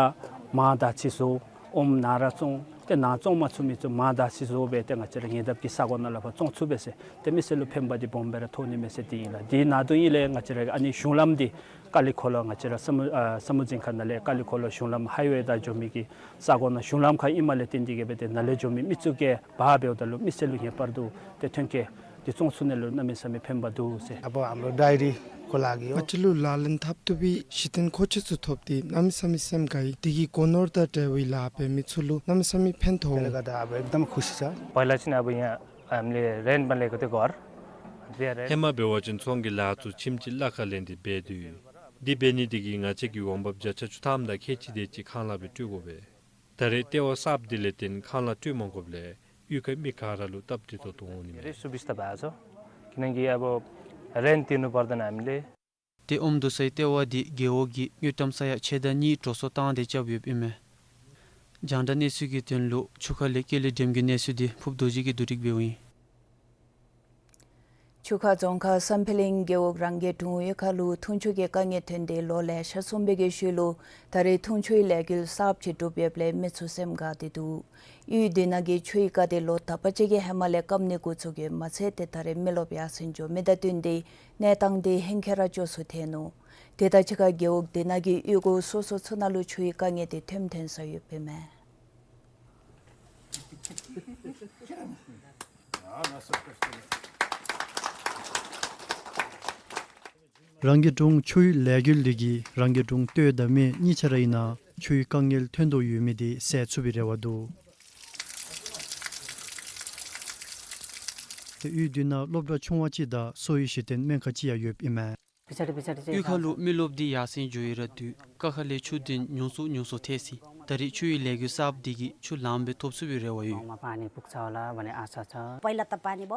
མར་དར་ཚི་བཟོ། ཨོམ་ནཱ་ར་བཙོང་། ཏེ་ནཱ་བཙོང་མ་ཚུགས་མི་ཚུ་མར་དར་ཚི་བཟོ་སྦེ་ཏེ་ང་བཅས་ར་ཉེ་འདབས་ཀྱི་ས་གོ་ནང་ལུ་ཕར་བཙོང་ཚུགས་པས་ཟེར། ཏེ་མི་སེར་ལུ་ཕན་པ་འདི་སྦོམ་སྦེ་ར་ཐོགས་ནི་མས་ཟེར་འདི་ཨིན་ལགས། འདི་ནང་དོན་ཨིན་ལས་ང་བཅས་ར་ཨ་ནི་གཞུང་ལམ་འདི་ཀ་ལི་ཁོ་ལོ་ང་བཅས་ར་ས་མུ་ཨ་ས་མུ་འཛིན་ཁང་ནང་ལས་ཀ་ལི་ཁོ་ལོ་གཞུང་ལམ་ཧའི་ཝེ་དང་འགྱོ་མི་གི་ས་གོ་ནང་གཞུང་ལམ་ཁར་ཨིནམ་ལས་བརྟེན་ཏེ་གིས་སྦེ་ཏེ་ནཱ་ལས་འགྱོ་མི་མི་ཚུ་གིས་འབག་འབདཝ་ད་ལུ་མི་སེར་ལུ་ངེས་པར་དུ་ཏེ་ཐོན་སྐྱེད་འདི་བཙོང་ཚུགས་ནི་ལུ་གནམ་མེད་ས་མེད་ཕན་པ་འདུག་ཟེར། अब हाम्रो डायरी को लागि हो। ང་བཅས་ལུ་ལག་ལེན་འཐབ་བཏུབ་པའི་གཞི་རྟེན་མཁོ་ཆས་ཚུ་ཐོབ་སྟེ་གནམ་མེད་ས་མེད་སེམས་དགའ་ཡི། དེ་གིས་སྒོ་ནོར་དང་འབྲེལ་བའི་ལཱ་འབད་མི་ཚུ་ལུ་གནམ་མེད་ས་མེད་ཕན་ཐོགས། त्यसले गर्दा अब एकदम खुसी छ। पहिला चाहिँ अब यहाँ हामीले रेन्ट बनाएको थियो घर। त्यहाँ रेन्ट ཧེ་མ་འབད་བ་ཅིན་ཚོང་གི་ལཱ་ཚུ་ཁྱིམ་གཅིག་གླ་ཁར་ལེན་ཏེ་འབད་དོ་ཡོད། འདི་འབད་ནི་དེ་གིས་ང་བཅས་ཀྱི་འོང་འབབ་བརྒྱ་ཆ་བཅུ་ཐམ་དང་ཁལ་གཅིག་དེ་ཅིག་ཁང་གླ་སྦེ་སྤྲོད་དགོ་པས། ད་རེས་ལྟེ་བ་གསརཔ་འདི་ལས་བརྟེན་ཁང་གླ་སྤྲོད་མ་དགོཔ་ལས་གཡུས་ཁའི་མི་ག་ར་ལུ་སྟབས་བདེ་ཏོག་ཏོ་འོང་ནི་མས། धेरै सुविस्ता भएको छ। किनकि अब रेन्ट तिर्नुपर्दैन हामीले। ཏེ་ཨོམ་བསྡུ་སའི་ལྟེ་བ་འདི་རྒེད་འོག་གི་དངུལ་ཀྲམ་ས་ཡ་ཕྱེད་དང་གཉིས་འགྲོ་སོང་བཏང་སྟེ་རྐྱབ་ཡོདཔ་ཨིན་མས། རྒྱང་བསྒྲགས་གནས་ཚུལ་གྱི་དོན་ལུ་ཆུ་ཁ་ལས་ཀེ་ལི་སྒྲོལམ་གྱི་གནས་ཚུལ་འདི་ཕུབ་རྡོ་རྗེ་གིས་བསྡུ་སྒྲིག་འབདཝ་ཨིན། ཆུ་ཁ་རྫོང་ཁག་བསམ་འཕེལ་གླིང་རྒེད་འོག་རང་སྐྱིད་གྲོང་གཡུས་ཁ་ལུ་འཐུང་ཆུ་གི་དཀའ་ངལ་ཐོན་ཏེ་ལོ་ལེ་ཤ་སོང་བའི་གི་ཤུལ་ལུ་ད་རེས་འཐུང་ཆུའི་ལས་འགུལ་གསརཔ་ཅིག་གྲུབ་ཡོདཔ་ལས་མི་ཚུ་སེམས་དགའ་སྟེ་འདུག། གཡུས་དེ་ནང་གི་ཆུའི་རྐ་དེ་ལོ་དག་པ་ཅིག་གི་ཧེ་མ་ལས་བཀབ་ནི་འགོ་བཙུགས་ཡོདཔ་མ་ཚད་ཏེ་ད་རེས་མི་རློབས་ཡར་སེང་འགྱོ་མི་དང་བསྟུན་ཏེ་གནས་སྟངས་དེ་ཧེང་སྐལ་ར་སྐྱོ་སུ་ཐལ་ནུག། དེ་དང་གཅིག་ཁར་རྒེད་འོག་དེ་ནང་གི་གཡུས་སྒོ་སོ་སོ་ཚུ་ནང་ལུ་ཆུའི་དཀའ་ངལ་དེ་ཐོནམ་ཐོན་ས་ཡོདཔ་ཨིན་མས། རང་སྐྱིད་གྲོང་ཆུའི་ལས་འགུལ་འདི་གིས་རང་སྐྱིད་གྲོང་སྟོད་དང་སྨད་གཉིས་ཆ་ར་ཨིན་ན་ཆུའི་དཀའ་ངལ་ཐོན་དོ་ཡོད་མི་དེ་སེལ་ཚུགས་པའི་རེ་བ་འདུག། ཏེ་གཡུས་འདི་ནང་སློབ་གྲྭ་ཆུང་བ་ཅིག་དང་གསོ་བའི་གཞི་རྟེན་སྨན་ཁང་ཅིག་ཡང་ཡོདཔ་ཨིན་མས། གཡུས་ཁ་ལུ་མི་རློབས་འདི་ཡར་སེང་འགྱོ་ཡི་ར་དུས་ཀ་ཁ་ལས་ཆུ་འདི་ཉུང་སུ་ཉུང་སུ་ཐལ་ཅི། ད་རེས་ཆུའི་ལས་འགུལ་གསརཔ་འདི་གིས་ཆུ་ལངམ་སྦེ་ཐོབ་ཚུགས་པའི་རེ་བ་ཡོད།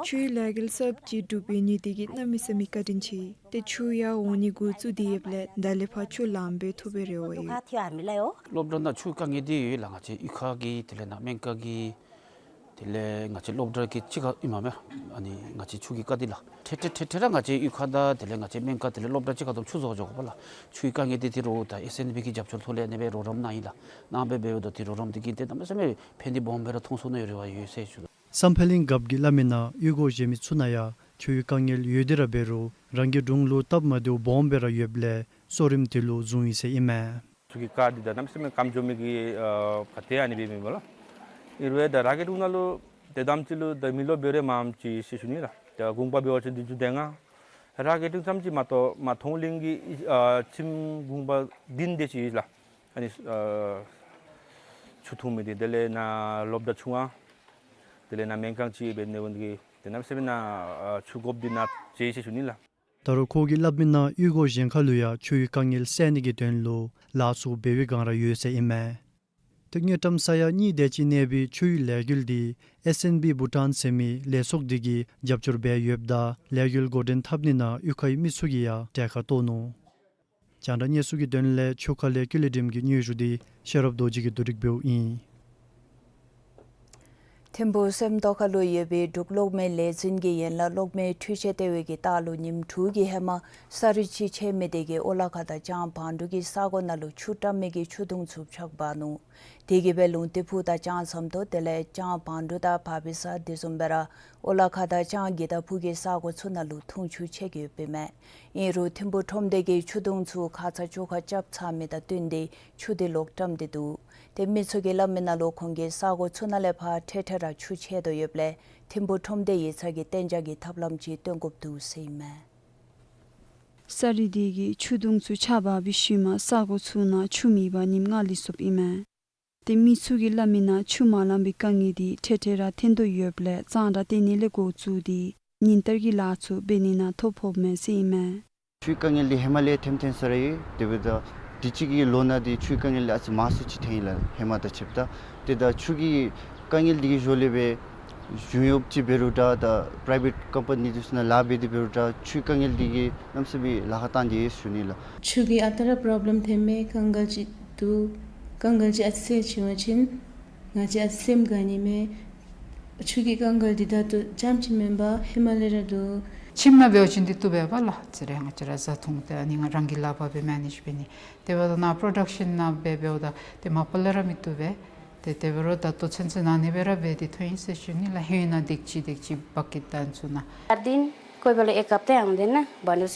ཆུའི་ལས་འགུལ་གསརཔ་ཅིག་གྲུབ་པའི་ནི་འདི་གིས་གནམ་མེད་ས་མེད་བཀའ་དྲིན་ཆེ། ཏེ་ཆུ་ཡར་འོང་ནི་འགོ་བཙུགས་ཏེ་ཡོདཔ་ལས་ད་ལས་ཕར་ཆུ་ལངམ་སྦེ་ཐོབ་པའི་རེ་བ་ཡོད། སློབ་གྲྭ་ནང་ཆུ་དཀའ་ངལ་འདི་ཡོད་ལགས། ང་བཅས་གཡུས་ཁ་གི་དེ་ལས་ནཱ་སྨན་ཁང་གི་དེ་ལས་ང་བཅས་སློབ་གྲྭ་གི་གཅིག་ཁར་ཨིནམ་མས། ཨ་ནི་ང་བཅས་ཆུ་གི་དཀའ་སྡུག་ལགས། ཐེངས་ཐེངས་ཐེངས་ཐེངས་ར་ང་བཅས་གཡུས་ཁ་དང་དེ་ལས་ང་བཅས་སྨན་ཁང་དེ་ལས་སློབ་གྲྭ་གཅིག་ཁར་དུམ་ཆུ་བཟོ་འགྱོ་དགོཔ་ལགས། ཆུའི་དཀའ་ངལ་འདི་དེ་རུ་ད་ཨེསི་ཨེན་ཌི་པི་གི་རྒྱབ་སྐྱོར་ཐོག་ལས་ཨ་ནི་སྦེ་རོགས་རམ་གནང་ཡི་ལགས། གནངམ་སྦེ་འབདཝ་ད་དེ་རོགས་རམ་འདི་གིས་ཏེ་གནམ་མེད་ས་མེད་ཕན་བདེ་སྦོམ་སྦེ་ར་ཐོན་ཚུགས་ནི་ཡོད་རེ་བ་ཡོད་ཟེར་ཞུ། སམ་ཕ་ལིང་རྒཔོ་གིས་སླབ་མི་ནང་གཡུས་སྒོ་བཞེས་མི་ཚུ་ནང་ཡང་ཆུའི་དཀའ་ངལ་ཡོད་དེ་ར་འབད་རུང་རང་གི་དྲུང་ལུ་སྟབས་མ་བདེཝ་སྦོམ་སྦེ་ར་ཡོདཔ་ལས་གསོ་རིམ་དེ་ལུ་བཟུང་ཡི་ཟེར་ཨིན་མས། ཆུ་གི་དཀའ་སྡུག་དང་གནམ་མེད་ས་མེད་སྐམ་འགྱོ་མི་གི་ཨ་ག་ཏེ་ཨ་ནི་སྦེ་མེན་པ་ལགས། ཨིན་རུང་ད་ར་གི་དྲུང་ནང་ལུ་ཏེ་དེམ་ཅིག་ལུ་ད་མི་རློབས་འབད་རུང་མངམ་ཅིག་ཟེར་ཞུ་ནི་ལགས། ད་གུང་པ་འབད་བ་ཅིན་བདུན་ཅུ་དོན་ལྔ། ར་གི་དྲུང་ཙམ་ཅིག་མ་གཏོགས་མར་ཐོང་གླིང་གི་ཨ་ཁྱིམ་གུང་པ་བདུན་དེ་ཅིག་ལགས། ཨ་ནི་ཨ་ཆུ་འཐུང་མི་འདི་དེ་ལས་ནཱ་སློབ་གྲྭ་ཆུང་ང་དེ་ལས་ནཱ་སྨན་ཁང་ཅིག་འབད་ནི་འདི་གིས་ཏེ་གནམ་མེད་ས་མེད་ནཱ་ཨ་ཆུ་དགོཔ་འདི་ནཱ་ཅིག་ཟེར་ཞུ་ནི་ལགས། ད་རུང་ཁོ་གིས་སླབ་མི་ནང་གཡུས་སྒོ་གཞན་ཁ་ལུ་ཡང་ཆུའི་དཀའ་ངལ་སེལ་ནི་གི་དོན་ལུ་ལཱ་ཚུ་འབད་བའི་བསྒང་ར་ཡོད་ཟེར་ཨིན་མས། ཏེ་དངུལ་ཀྲམ་ས་ཡ་གཉིས་དེ་ཅིག་གནས་པའི་ཆུའི་ལས་འགུལ་འདི་ཨེསི་ཨེན་ཌི་པི་བྷུ་ཊཱན་ཟེར་མི་ལས་ཚོགས་འདི་གིས་རྒྱབ་སྐྱོར་འབད་ཡོདཔ་ད་ལས་འགུལ་འགོ་འདྲེན་འཐབ་ནི་ནང་གཡུས་ཁའི་མི་ཚུ་གིས་ཡང་གྲལ་ཁར་གཏོགས་ནུག། རྒྱང་བསྒྲགས་གནས་ཚུལ་གྱི་དོན་ལས་ཆུ་ཁ་ལས་ཀུན་ལེགས་སྒྲོལམ་གྱི་སྙན་ཞུ་འདི་ཤེས་རབ་རྡོ་རྗེ་གིས་བསྡུ་སྒྲིག་འབདཝ་ཨིན། ཐིམ་ཕུག་སེམས་རྟོགས་ཁ་ལུ་ཡོད་པའི་འབྲུག་གློག་མེ་ལས་འཛིན་གྱི་ཡན་ལག་གློག་མེ་འཕྲུལ་ཆས་ལྟེ་བའི་གི་ལྟག་ལུ་ཉིནམ་དྲུག་གི་ཧེ་མ་ས་རུད་ཅིག་ཆད་མི་དེ་གིས་ཨོ་ལ་ཁ་དང་ལྕང་བང་འབྲུག་གི་ས་གོ་ནང་ལུ་ཆུ་བཀྲམ་མི་གི་ཆུ་དུང་ཚུ་ཆག་འབག་ནུག། དེ་གིས་སྦེ་ལུང་བསྟན་ཕུག་དང་ལྕང་ཟམ་ཏོག་དེ་ལས་ལྕང་བང་འབྲུག་དང་བ་བི་ས་དེ་བཟུམ་སྦེ་ར་ཨོ་ལ་ཁ་དང་ལྕང་གི་ད་ཕུག་གི་ས་གོ་ཚུ་ནང་ལུ་འཐུང་ཆུ་ཆད་ཡོདཔ་ཨིན་མས། ཨིན་རུང་ཐིམ་ཕུག་ཁྲོམ་སྡེ་གིས་ཆུ་དུང་ཚུ་ཁ་ཙ་བཅོ་ཁ་རྐྱབ་ཚར་མི་དང་བསྟུན་ཏེ་ཆུ་དེ་ལོག་བཀྲམ་སྟེ་འདུག། ཏེ་མི་ཚུ་གིས་སླབ་མི་ནང་ལུ་ཁོང་གི་ས་གོ་ཚུ་ནང་ལས་ཕར་ཐེངས་ཐེངས་ར་ཆུ་ཆད་དོ་ཡོདཔ་ལས་ཐིམ་ཕུག་ཁྲོམ་སྡེ་ཡིག་ཚང་གིས་གཏན་འཇགས་ཀྱི་ཐབས་ལམ་ཅིག་སྟོན་དགོཔ་འདུག་ཟེར་ཨིན་མས། ས་རུད་དེ་གིས་ཆུ་དུང་ཚུ་ཆག་འབག་པའི་ཤུལ་མ་ས་གོ་ཚུ་ནང་ཆུ་མེད་པར་ཉིནམ་ལྔ་ལུས་སོཔ་ཨིན་མས། ཏེ་མི་ཚུ་གིས་སླབ་མི་ནང་ཆུ་མ་ལང་པའི་དཀའ་ངལ་འདི་ཐེངས་ཐེངས་ར་ཐོན་དོ་ཡོདཔ་ལས་གཙང་སྦྲ་བཏོན་ནི་ལས་འགོ་བཙུགས་ཏེ་ཉིན་བསྟར་གྱི་ལཱ་ཚུ་འབད་ནི་ནང་ཐོ་ཕོགཔ་མས་ཟེར་ཨིན་མས། ཆུའི་དཀའ་ངལ་འདི་ཧེ་མ་ལས་ཐོན་ཐོན་ས་ར་ཡོད། དེ་འབདཝ་ད་དུས་ཅི་གི་ལོ་ནང་འདི་ཆུའི་དཀའ་ངལ་འདི་ཨ་ཙི་མང་སུ་ཅིག་ཐོན་ཡི་ལགས། ཧེ་མ་དང་ཕྱདཔ་ད། ཏེ་ད་ཆུ་གི་དཀའ་ངལ་འདི་གི་འགྱོ་ལས་སྦེ་གཞུང་གཡོགཔ་ཅིག་འབད་རུང་འདྲ་ད་པ་རའི་བེཊ་ཀམ་པ་ནི་འདི་ཚུ་ནང་ལཱ་འབད་དེ་འབད་རུང་འདྲ་ཆུའི་དཀའ་ངལ་འདི་གིས་གནམ་མེད་ས་མེད་ལཱ་ཁག་བཏང་སྟེ་ཡོད་ཟེར་ཞུ་ནི་ལགས། ཆུ་གི་ཨ་རྟག་ར་པོརོབ་ལེམ་ཐོན་མས། དཀའ་ངལ་ཅིག་འདུག། དཀའ་ངལ་ཅིག་ཨ་ཙི་ཟེར་བ་ཅིན་ང་བཅས་ཨ་ཙི་སེམས་དགའ་ནི་མས། ཆུ་གི་དཀའ་ངལ་འདི་ད་ལྟོ་རྐྱངམ་ཅིག་མེན་པར་ཧེ་མ་ལས་ར་འདུག། ཁྱིམ་ནང་འབད་བ་ཅིན་འདི་བཏུབ་པས་པ་ལགས། ཅི་རེ་ང་བཅས་ར་བཟའ་འཐུང་སྟེ་ཨ་ནི་ང་རང་གི་ལག་པར་སྦེ་མེ་ནེཇ་འབད་ནི། དེ་འབདཝ་ད་ནཱ་པྲོ་ཌག་ཤཱན་ནང་སྦེ་འབདཝ་ད་ཏེ་མ་པ་ལས་ར་མི་བཏུབ་པས། ཏེ་དེ་འབད་རུང་ད་ལྟོ་ཚུན་ཚོད་ཨ་ནི་སྦེ་ར་འབད་དེ་ཐོན་ཡི་ཟེར་ཞུ་ནི་ལགས། ཧེ་ནཱ་དེ་ཅིག་དེ་ཅིག་བཀྱིག་ད་ཚུ་ནང་།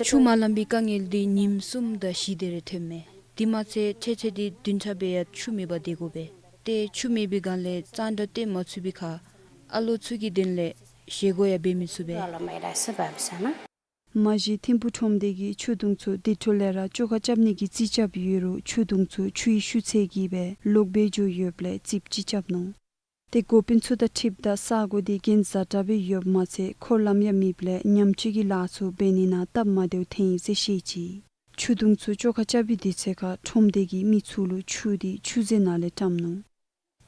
ཆུ་མ་ལང་པའི་དཀའ་ངལ་འདི་ཉིནམ་གསུམ་དང་བཞི་དེ་རེ་ཐོནམ་མས། དེ་མ་ཚད་ཐེངས་ཐེངས་འདི་བདུན་ཕྲག་སྦེ་ཡང་ཆུ་མེད་པར་སྡོད་དགོ་པས། ཏེ་ཆུ་མེད་པའི་སྒང་ལས་གཙང་སྦྲ་བཏོན་མ་ཚུགས་པའི་ཁར་ཨ་ལོ་ཚུ་གི་དོན་ལས་བཞེས་སྒོ་ཡང་འབད་མི་ཚུགས་པས། མ་གཞི་ཐིམ་ཕུག་ཁྲོམ་སྡེ་གིས་ཆུ་དུང་ཚུ་དེ་འཕྲོ་ལས་ར་བཅོ་ཁ་རྐྱབ་ནི་གི་རྩིས་རྐྱབ་ཡོད་རུང་ཆུ་དུང་ཚུ་ཆུའི་ཤུགས་ཚད་ཀྱིས་སྦེ་ལོག་སྦེ་འགྱོ་ཡོདཔ་ལས་རྩིསཔ་ཅིག་རྐྱབ་ནུག། ཏེ་འགོ་དཔོན་ཚུ་དང་འཁྲིལཝ་ད་ས་གོ་འདི་གྱེན་བཟའ་དྲགས་སྦེ་ཡོདཔ་མ་ཚད་འཁོར་ལམ་ཡང་མེདཔ་ལས་ཉམས་བཅོས་ཀྱི་ལཱ་ཚུ་འབད་ནི་ནང་སྟབས་མ་བདེཝ་ཐོན་ཡི་ཟེར་བཤད་ཅི། ཆུ་དུང་ཚུ་བཅོ་ཁ་རྐྱབ་པའི་དུས་ཚོད་ཁར་ཁྲོམ་སྡེ་གིས་མི་ཚུ་ལུ་ཆུ་འདི་ཆུ་རྫིང་ནང་ལས་བཀྲམ་ནུག།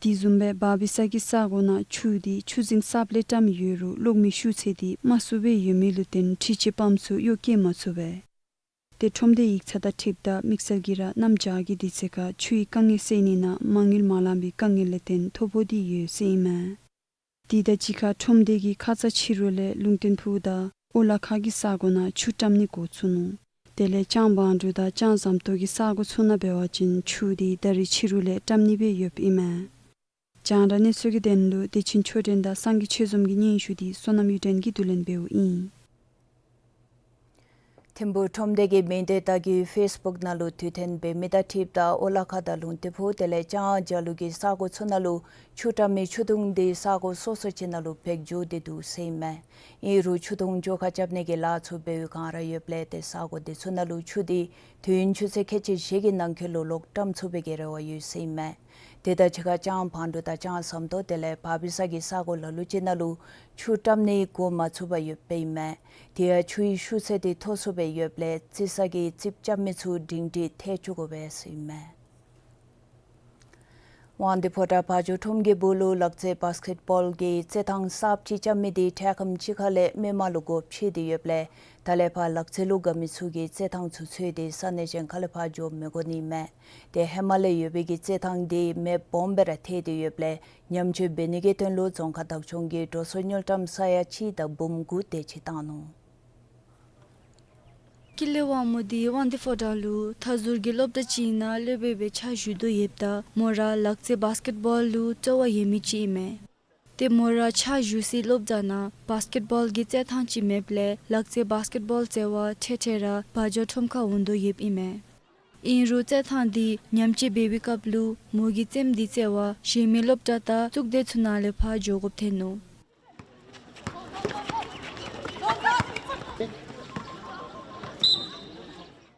དེ་བཟུམ་སྦེ་བ་བི་ས་གི་ས་གོ་ནང་ཆུ་འདི་ཆུ་རྫིང་གསརཔ་ལས་བཀྲམ་ཡོད་རུང་གློག་མེའི་ཤུགས་ཚད་འདི་དམའ་སུ་སྦེ་ཡོད་མི་ལུ་བརྟེན་འཕྲུལ་ཆས་པམཔ་ཚུ་གཡོག་བཀོལ་མ་ཚུགས་པས། ཏེ་ཁྲོམ་སྡེ་ཡིག་ཚང་དང་འཁྲིལཝ་ད་དམིགས་བསལ་གྱིས་ར་གནམ་བྱཱར་གྱི་དུས་ཚོད་ཁར་ཆུའི་དཀའ་ངལ་སེལ་ནི་ནང་མ་དངུལ་མ་ལང་པའི་དཀའ་ངལ་ལས་བརྟེན་ཐོ་ཕོག་སྟེ་ཡོད་ཟེར་ཨིན་མས། དེ་དང་གཅིག་ཁར་ཁྲོམ་སྡེ་གིས་ཁ་ཙ་ཕྱི་རུ་ལས་ལུང་བསྟན་ཕུག་དང་ཨོ་ལ་ཁ་གི་ས་གོ་ནང་ཆུ་བཀྲམ་ནི་འགོ་བཙུགས་ནུག། དེ་ལས་ལྕང་བང་འབྲུག་དང་ལྕང་ཟམ་ཏོག་གི་ས་གོ་ཚུ་ནང་འབད་བ་ཅིན་ཆུ་འདི་ད་རིས་ཕྱི་རུ་ལས་བཀྲམ་ནི་སྦེ་ཡོདཔ་ཨིན་མས། རྒྱང་བསྒྲགས་གནས་ཚུལ་གྱི་དོན་ལུ་བདེ་ཆེན་ཆོས་སྒྲོན་དང་སངས་རྒྱས་ཆོས་འཛོམས་ཀྱི་སྙན་ཞུ་འདི་བསོད་ནམས་གཡུ་སྒྲོན་གྱིས་བསྡུ་ལེན་འབདཝ་ཨིན། ཐིམ་ཕུག་ཁྲོམ་སྡེ་གིས་མེ་མདའི་ལྟ་གི་ཕེསི་བུཀ་ནང་ལུ་དུས་སྟོན་འབད་མི་དང་འཁྲིལཝ་ད་ཨོ་ལ་ཁ་དང་ལུང་བསྟན་ཕུག་དེ་ལས་ལྕང་རྒྱ་ལུ་གི་ས་གོ་ཚུ་ནང་ལུ་ཆུ་བཀྲམ་མི་ཆུ་དུང་འདི་ས་གོ་སོ་སོ་ཅིག་ནང་ལུ་འཕེལ་འགྱོ་སྟེ་འདུག་ཟེར་ཨིན་མས། ཨིན་རུང་ཆུ་དུང་བཅོ་ཁ་རྐྱབ་ནི་གི་ལཱ་ཚུ་འབད་བའི་བསྒང་ར་ཡོདཔ་ལས་ཏེ་ས་གོ་འདི་ཚུ་ནང་ལུ་ཆུ་འདི་དུས་ཡུན་ཆུ་ཚོད་ཁལ་གཅིག་བཞི་གི་ནང་འཁོད་ལུ་ལོག་བཀྲམ་ཚུགས་པའི་གི་རེ་བ་ཡོད་ཟེར་ཨིན་མས། དེ་དང་གཅིག་ཁར་ལྕང་བང་འབྲུག་དང་ལྕང་ཟམ་ཏོག་དེ་ལས་བལ་པོའི་ས་གི་ས་གོ་ལ་ལུ་ཅིག་ནང་ལུ་ཆུ་བཀྲམ་ནི་འགོ་མ་ཚུགས་པར་ཡོདཔ་ཨིན་མས། དེ་ཡང་ཆུའི་ཤུགས་ཚད་དེ་མཐོ་སུ་སྦེ་ཡོདཔ་ལས་རྩི་ས་གི་རྩིགཔ་རྐྱབ་མི་ཚུ་སྒྲིང་སྒྲི་ཐལ་བཅུག་དགོ་པས་ཟེར་ཨིན་མས། དབང་འདུས་ཕོ་བྲང་བ་འཇོ་ཁྲོམ་གྱི་སྦུག་ལུ་ལག་རྩེད་བཱསི་ཀེཊ་བཱོལ་གྱི་རྩེད་ཐང་གསརཔ་ཅིག་རྐྱབ་མི་དེ་འཕྲལ་ཁམས་ཅིག་ཁ་ལས་མི་མང་ལུ་སྒོ་ཕྱེ་སྟེ་ཡོདཔ་ལས་ད་ལས་ཕར་ལག་རྩེད་ལུ་དགའ་མི་ཚུ་གིས་རྩེད་ཐང་ཚུ་འཚོལ་ཏེ་ས་གནས་གཞན་ཁ་ལས་ཕར་འགྱོ་མི་དགོ་ནི་མས། དེ་ཧེ་མ་ལས་ཡོད་པའི་གི་རྩེད་ཐང་དེ་མེ་སྦོམ་སྦེ་ར་ཐལ་ཏེ་ཡོདཔ་ལས་ཉམས་བཅོས་འབད་ནི་གི་དོན་ལུ་རྫོང་ཁག་བདག་སྐྱོང་གིས་འགྲོ་སོང་དངུལ་ཀྲམ་ས་ཡ་གཅིག་དང་འབུམ་དགུ་དེ་ཅིག་བཏང་ནུག། ཀུན་ལེགས་དབང་མོ་འདི་དབང་འདུས་ཕོ་བྲང་ལུ་མཐའ་ཟུར་གྱི་སློབ་གྲྭ་ཅིག་ནང་སློབ་དཔོན་སྦེ་ཕྱག་ཞུ་དོ་ཡོདཔ་ད་མོ་ར་ལག་རྩེད་བཱསི་ཀེཊ་བཱོལ་ལུ་སྤྲོ་བ་ཡོད་མི་ཅིག་ཨིན་མས། ཏེ་མོ་ར་ཕྱག་ཞུ་སའི་སློབ་གྲྭ་ནང་བཱསི་ཀེཊ་བཱོལ་གྱི་རྩེད་ཐང་ཅིག་མེདཔ་ལས་ལག་རྩེད་བཱསི་ཀེཊ་བཱོལ་རྩེད་པར་འཕྲལ་འཕྲལ་ར་བ་འཇོ་ཁྲོམ་ཁར་འོང་དོ་ཡོདཔ་ཨིན་མས། ཨིན་རུང་རྩེད་ཐང་འདི་ཉམས་བཅོས་འབད་བའི་སྐབས་ལུ་མོ་གི་རྩེདམོ་འདི་རྩེ་བར་གཞན་མི་སློབ་གྲྭ་དང་གཙུག་སྡེ་ཚུ་ནང་ལས་ཕར་འགྱོ་དགོཔ་ཐོན་ནུག།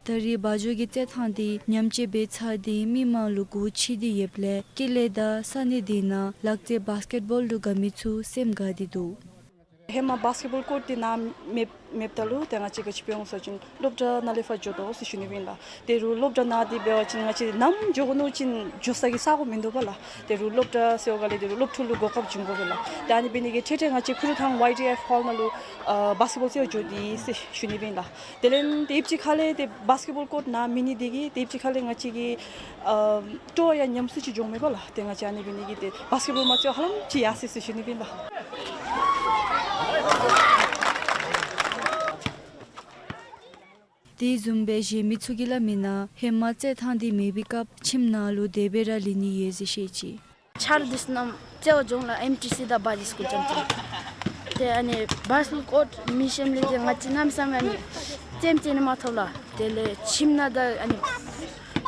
ད་རེས་བ་འཇོ་གི་རྩེད་ཐང་འདི་ཉམས་བཅོས་འབད་ཚར་ཏེ་མི་མང་ལུ་སྒོ་ཕྱེ་སྟེ་ཡོདཔ་ལས་ཀུན་ལེགས་དང་ས་གནས་འདི་ནང་ལག་རྩེད་བཱསི་ཀེཊ་བཱོལ་ལུ་དགའ་མི་ཚུ་སེམས་དགའ་སྟེ་འདུག། ཧེ་མ་བཱསི་ཀེཊ་བཱོལ་ཀོཊ་འདི་ནཱ་མེད་མེདཔ་ད་ལུ་ཏེ་ང་བཅས་ག་ཅི་འབད་འོང་ཟེར་བ་ཅིན་སློབ་གྲྭ་ནང་ལས་ཕར་འགྱོ་དོ་ཟེར་ཞུ་ནི་ཨིན་ལགས། ཏེ་རུང་སློབ་གྲྭ་ནང་འདི་འབད་བ་ཅིན་ང་བཅས་ནམ་འགྱོ་དགོ་མནོ་ཅིན་འགྱོ་ས་གི་ས་གོ་མིན་འདུག་པ་ལགས། ཏེ་རུང་སློབ་གྲྭ་ཟེར་བ་ག་ལས་ཏེ་རུང་སློབ་ཕྲུག་ལུ་གོ་སྐབས་བྱིན་དགོ་པས་ལགས། ཏེ་ཨ་ནི་འབད་ནི་གིས་འཕྲལ་འཕྲལ་ང་བཅས་ཁུ་རུ་ཐང་ཝའི་ཌི་ཨེཕ་ཧོལ་ནང་ལུ་ཨ་བཱསི་ཀེཊ་བཱོལ་རྩེ་བར་འགྱོ་དེས་ཟེར་ཞུ་ནི་ཨིན་ལགས། དེ་ལས་ཏེ་དེ་ཅིག་ཁ་ལས་ཏེ་བཱསི་ཀེཊ་བཱོལ་ཀོཊ་ནཱ་མེད་ནི་དེ་གིས་དེ་ཅིག་ཁ་ལས་ང་བཅས་ཀྱི་ཨ་སྤྲོ་བ་ཡང་ཉམས་སུ་ཅིག་འགྱོཝ་མས་པ་ལགས། ཏེ་ང་བཅས་ཨ་ནི་འབད་ནི་གིས་ཏེ་བཱསི་ཀེཊ་བཱོལ་མ་རྩེ་བར་ཧ་ལམ་ཅིག་ཡར་སོ་ཡི་ཟེར་ཞུ་ནི་ཨིན་ལགས། དེ་བཟུམ་སྦེ་གཞན་མི་ཚུ་གིས་སླབ་མི་ནང་ཧེ་མ་རྩེད་ཐང་འདི་མེད་པའི་སྐབས་ཁྱིམ་ནང་ལུ་དེ་སྦེ་ར་ལུས་ནི་ཡོད་ཟེར་བཤད་ཅི། ཆ་རོགས་འདི་ཚུ་རྣམས་རྩེད་པར་འགྱོ་འོང་ལགས། ཨེམ་ཊི་སི་དང་བཱ་ཌི་སི་ཀུལ་རྐྱངམ་ཅིག། ཏེ་ཨ་ནི་བཱསི་ཀེཊ་བཱོལ་ཀོཊ་མེད་ཞིནམ་ལས་ཏེ་ང་བཅས་གནམ་མེད་ས་མེད་ཨ་ནི་རྩེདམོ་རྩེ་ནི་མ་ཐོབ་ལགས། དེ་ལས་ཁྱིམ་ནང་ད་ཨ་ནི་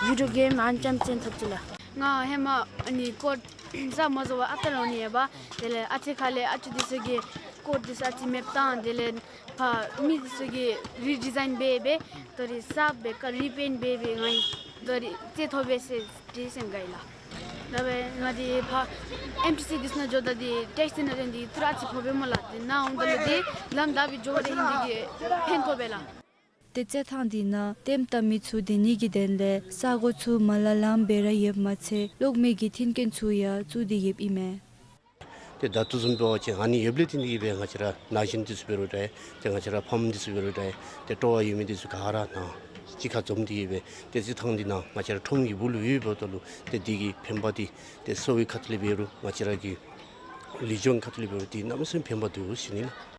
བི་ཌིའོ་གེམ་ཨ་ནི་རྐྱངམ་རྩེ་ཐོབ་ཅི་ལགས། ང་ཧེ་མ་ཨ་ནི་ཀོཊ་ས་མ་བཟོ་བར་ཨ་རྟག་ར་འོང་ནི་ཡོདཔ། དེ་ལས་ཨ་ཙི་ཁ་ལས་ཨ་ཅོ་འདི་ཚུ་གིས་ཀོཊ་འདི་ཚུ་ཨ་ཙི་མེདཔ་བཏང་། དེ་ལས་ཕར་མི་འདི་ཚུ་གིས་རི་ཌི་ཛའིན་འབད་འབད་ད་རིས་གསརཔ་སྦེ་ཀ་རི་པེནཊ་འབད་འབད་ང་གིས་ད་རིས་རྩེད་ཐོབ་པས་ཟེར་ཏེ་སེམས་དགའ་ཡི་ལགས། ད་འབད་ང་འདི་ཕར་ཨེམ་ཊི་སི་འདི་ཚུ་ནང་འགྱོཝ་ད་འདི་ཊེག་སི་ནང་འདི་ཏི་རུ་ཨ་ཙི་ཕོགཔ་སྨོ་ལགས། ཏེ་ནཱ་འོངམ་ད་ལུ་འདི་ལམ་བདའ་སྦེ་འགྱོ་བ་ར་ཨིན། འདི་གིས་ཕན་ཐོགས་པས་ལགས། ཏེ་རྩེད་ཐང་འདི་ནང་ལྟདམོ་བལྟ་མི་ཚུ་སྡོད་ནི་གི་དོན་ལས་ས་གོ་ཚུ་མ་ལ་ལངམ་སྦེ་ར་ཡོདཔ་མ་ཚད་གློག་མེ་གི་མཐུན་རྐྱེན་ཚུ་ཡང་བཙུགས་ཏེ་ཡོདཔ་ཨིན་མས། ཏེ་ད་ལྟོ་བཟུམ་འབད་བ་ཅིན་ཨ་ནི་ཡོདཔ་ལས་བརྟེན་ཏེ་གིས་སྦེ་ང་བཅས་ར་ན་གཞོན་འདི་ཚུ་འབད་རུང་འདྲ། ཏེ་ང་བཅས་ར་ཕམ་འདི་ཚུ་འབད་རུང་འདྲ། ཏེ་སྤྲོ་བ་ཡོད་མི་འདི་ཚུ་ག་ར་ནཱ་གཅིག་ཁར་འཛོམས་ཏེ་གིས་སྦེ་ཏེ་རྩེད་ཐང་འདི་ནང་ང་བཅས་ར་ཁྲོམ་གྱི་སྦུག་ལུ་ཡོདཔ་ད་ལུ་ཏེ་འདི་གིས་ཕན་པ་འདི་ཏེ་གསོ་བའི་ཁ་ཐུག་ལས་འབད་རུང་ང་བཅས་ར་གི་ལུས་སྦྱོང་ཁ་ཐུག་ལས་འབད་རུང་འདི་གནམ་མེད་ས་མེད་ཕན་པ་འདུག་ཟེར་ཞུ་ནི་ལགས།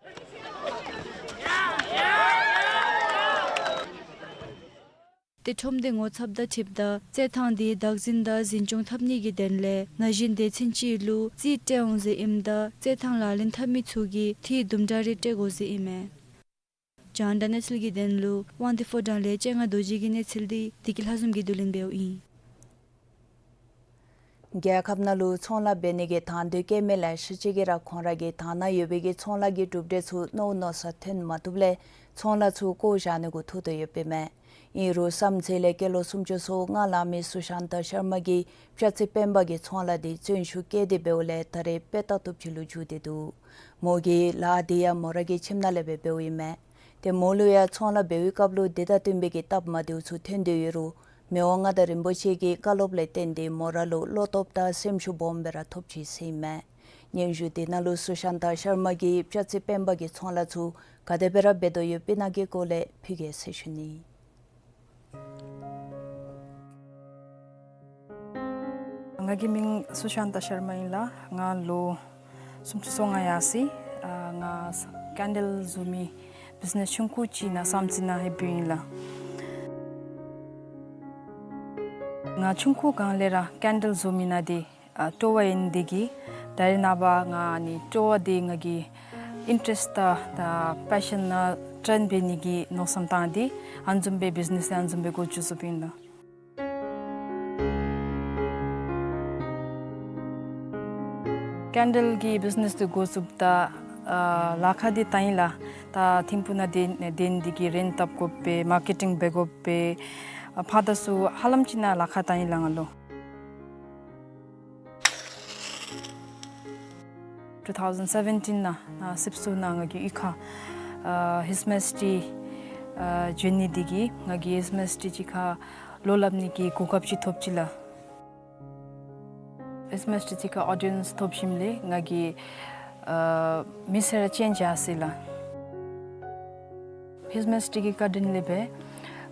ཏེ་ཁྲོམ་སྡེ་ངོ་ཚབ་དང་འཁྲིལཝ་ད་རྩེད་ཐང་འདི་བདག་འཛིན་དང་འཛིན་སྐྱོང་འཐབ་ནི་གི་དོན་ལས་ན་གཞོན་སྡེ་ཚན་ཅིག་ལུ་རྩིས་སྤྲོད་འོང་ཟེར་ཨིནམ་ད་རྩེད་ཐང་ལག་ལེན་འཐབ་མི་ཚུ་གིས་འཐུས་དུམ་གྲ་རེ་སྤྲོད་དགོ་ཟེར་ཨིན་མས། རྒྱང་བསྒྲགས་གནས་ཚུལ་གྱི་དོན་ལུ་དབང་འདུས་ཕོ་བྲང་ལས་སྤྱན་སྔ་རྡོ་རྗེ་གི་གནས་ཚུལ་འདི་བདེ་སྐྱིད་ལྷ་འཛོམས་ཀྱིས་བསྡུ་ལེན་འབདཝ་ཨིན། རྒྱལ་ཁབ་ནང་ལུ་ཚོང་ལཱ་འབད་ནི་གི་དང་འདོད་བསྐྱེད་མི་ལེ་ཤ་ཅིག་གིས་ར་ཁོང་ར་གི་དང་ན་ཡོད་པའི་གི་ཚོང་ལཱ་གི་གྲུབ་འབྲས་ཚུ་མནོ་མནོ་ས་ཐོན་མ་བཏུབ་ལས་ཚོང་ལཱ་ཚུ་བཀོ་བཞག་ནི་གུ་ཐུག་དོ་ཡོདཔ་ཨིན་མས། ཨིན་རུང་བསམ་རྩེ་ལས་སྐྱེས་ལོ་སུམ་ཅུ་སོ་ལྔ་ལང་མི་སུ་ཤཱན་ཏ་ཤར་མ་གིས་སྤྱ་རྩི་སྤེན་པ་གི་ཚོང་ལཱ་འདི་བརྩོན་ཤུགས་བསྐྱེད་དེ་འབདཝ་ལས་ད་རེས་དཔེ་ལྟ་བཏུབ་ཅིག་ལུ་འགྱུར་ཏེ་འདུག། མོ་གིས་ལཱ་འདི་ཡང་མོ་ར་གི་ཁྱིམ་ནང་ལས་སྦེ་འབདཝ་ཨིན་མས། ཏེ་མོ་ལུ་ཡང་ཚོང་ལཱ་འབད་བའི་སྐབས་ལུ་དེ་དང་བསྟུན་པའི་གི་སྟབས་མ་བདེཝ་ཚུ་ཐོན་ཏེ་ཡོད་རུང་མི་དབང་མངའ་བདག་རིན་པོ་ཆེ་གི་བཀའ་སློབ་ལས་བརྟེན་ཏེ་མོ་ར་ལུ་བློ་སྟོབས་དང་སེམས་ཤུགས་སྦོམ་སྦེ་ར་ཐོབ་ཅི་ཟེར་ཨིན་མས། སྙན་ཞུ་འདི་ནང་ལུ་སུ་ཤཱན་ཏ་ཤར་མ་གིས་སྤྱ་རྩི་སྤེན་པ་གི་ཚོང་ལཱ་ཚུ་ག་དེ་སྦེ་ར་འབད་དོ་ཡོདཔ་ཨིན་ན་གི་སྐོར་ལས་ཕུལ་གེ་ཟེར་ཞུ་ནི། ང་གི་མིང་སུ་ཤཱན་ཏ་ཤར་མ་ཨིན་ལགས། ང་ལོ་སུམ་ཅུ་སོ་ལྔ་ཡར་སོ་ཡི། ཨ་ང་ཀེན་ཌལ་བཟོ་མི་བིཛ་ནེས་ཆུང་ཀུ་ཅིག་ནཱ་བསམ་རྩེ་ནང་ལྷོདཔ་ཨིན་ལགས། ང་ཆུང་ཀུ་སྒང་ལས་ར་ཀེན་ཌལ་བཟོ་མི་ནང་འདི་ཨ་སྤྲོ་བ་ཡོད་ནི་དེ་གིས་ད་རེས་ནངས་པ་ང་ཨ་ནི་སྤྲོ་བ་འདི་ང་གི་ཨིན་ཊ་རེསཊ་དང་ད་པེ་ཤཱན་ནང་ཊརན་འབད་ནི་གི་མནོ་བསམ་བཏང་སྟེ་ཨ་ནི་བཟུམ་སྦེ་བིཛ་ནེས་ཨ་ནི་བཟུམ་སྦེ་འགོ་བཙུགས་བཙུགསཔ་ཨིན་ལགས། ཀེན་ཌལ་གྱི་བིཛ་ནེས་འདི་འགོ་བཙུགསཔ་ད་ཨ་ལཱ་ཁག་འདི་བཏང་ཡི་ལགས། ད་ཐིམ་ཕུག་ནང་སྡོད་སྡོད་ནི་དེ་གིས་རེནཊ་བཏབ་དགོ་པས། མར་ཀེ་ཊིང་འབད་དགོ་པས། ཨ་ཕར་དང་ཚུར་ཧ་ལམ་ཅིག་ནང་ལཱ་ཁག་བཏང་ཡི་ལགས་ང་ལུ། two thousand seventeen ནང་ཨ་སིབ་སུ་ནང་ང་གིས་གཡུས་ཁར་ཨ་His Majesty ཨ་བྱོན་ནི་འདི་གིས་ང་གིས་His Majesty གཅིག་ཁར་བློ་སླབ་ནི་གི་གོ་སྐབས་ཅིག་ཐོབ་ཅི་ལགས། His Majesty གཅིག་ཁར་ཨོ་ཌི་ཡེནསི་ཐོབ་ཞིནམ་ལས་ང་གི་ཨ་མི་ཚེ་ར་ཅེནཇ་ཡར་སོ་ཡི་ལགས། His Majesty གི་བཀའ་དྲིན་ལས་སྦེ་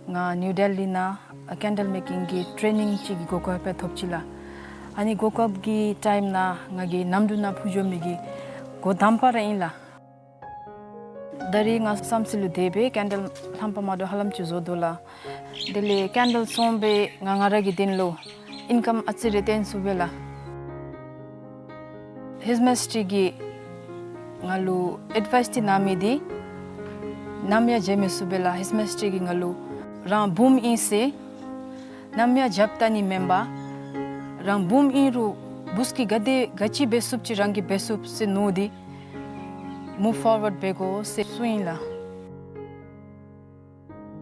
ང་ནིའུ་ཌེ་ལི་ནང་ཨ་ཀེན་ཌལ་མེ་ཀིང་གི་ཊེ་ནིང་ཅིག་གི་གོ་སྐབས་སྦེ་ཐོབ་ཅི་ལགས། ཨ་ནི་གོ་སྐབས་ཀྱི་ཊའིམ་ནང་ང་གིས་གནམ་གྲུ་ནང་འཕུར་འགྱོ་མི་གི་འགོ་དང་པ་ར་ཨིན་ལགས། ད་རེས་ང་བསམ་རྩེ་ལུ་དེ་སྦེ་ཀེན་ཌལ་ལྷམ་པ་མ་འདྲཝ་ཧ་ལམ་ཅིག་བཟོ་དོ་ལགས། དེ་ལས་ཀེན་ཌལ་བཙོང་སྦེ་ང་ང་ར་གི་དོན་ལུ་ཨིན་ཀམ་ཨ་ཙི་རེ་བཏོན་ཚུགས་པས་ལགས། His Majesty གིས་ང་ལུ་ཨེཌ་ཝའིསི་འདི་གནང་མི་འདི་ནམ་ཡང་བརྗེད་མི་ཚུགས་པས་ལགས། His Majesty གིས་ང་ལུ་རང་བུམོ་ཨིན་ཟེར་ནམ་ཡང་བརྗེད་ད་ནི་མེན་པར་རང་བུམོ་ཨིན་རུང་བུཚ་གིས་ག་དེ་ག་ཅི་འབད་ཚུགསཔ་ཅིག་རང་གིས་འབད་ཚུགསཔ་ཟེར་མནོ་སྟེ་མུབ་ཕོར་ཝརཌ་འབད་དགོ་ཟེར་གསུངས་ཡི་ལགས།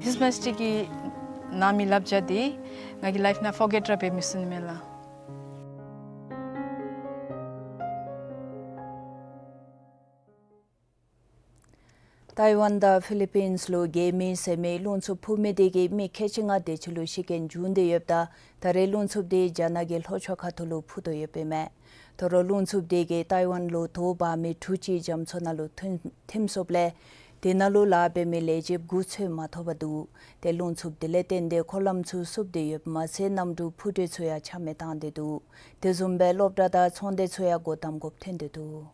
His Majesty གིས་གནང་མི་བསླབ་བྱ་འདི་ང་གི་ལའིཕ་ནང་ཕོར་གེཊ་ར་འབད་མི་ཚུགས་ནི་མས་ལགས། ཏའི་ཝན་དང་ཕི་ལི་པིནས་ལུ་གྱེས་མེ་ཟེར་མི་རླུང་འཚུབ་འཕུ་མི་དེ་གིས་མི་ཁལ་གཅིག་ལྔ་དེ་ཅིག་ལུ་ཤི་རྐྱེན་བྱུང་སྟེ་ཡོདཔ་ད་ད་རེས་རླུང་འཚུབ་དེ་རྒྱ་ནག་གི་ལྷོ་ཕྱོགས་ཁ་ཐུག་ལུ་འཕུ་དོ་ཡོདཔ་ཨིན་མས། དོ་རུང་རླུང་འཚུབ་དེ་གིས་ཏའི་ཝན་ལུ་དོ་འབག་མི་གྲུ་གཅིག་རྒྱ་མཚོ་ནང་ལུ་ཐིམ་ཐིམ་སོཔ་ལས་དེ་ནང་ལུ་ལཱ་འབད་མི་ལས་བྱེདཔ་དགུ་འཚོལ་མ་ཐོབ་པར་འདུག། ཏེ་རླུང་འཚུབ་དེ་ལས་བརྟེན་ཏེ་འཁོར་ལམ་ཚུ་བསུབ་སྟེ་ཡོདཔ་མ་ཚད་གནམ་གྲུ་འཕུར་གྲུ་ཚུ་ཡང་ཆ་མེད་བཏང་སྟེ་འདུག། དེ་བཟུམ་སྦེ་སློབ་གྲྭ་དང་ཚོང་སྡེ་ཚུ་ཡང་སྒོ་བསྡམ་དགོཔ་ཐོན་ཏེ་འདུག།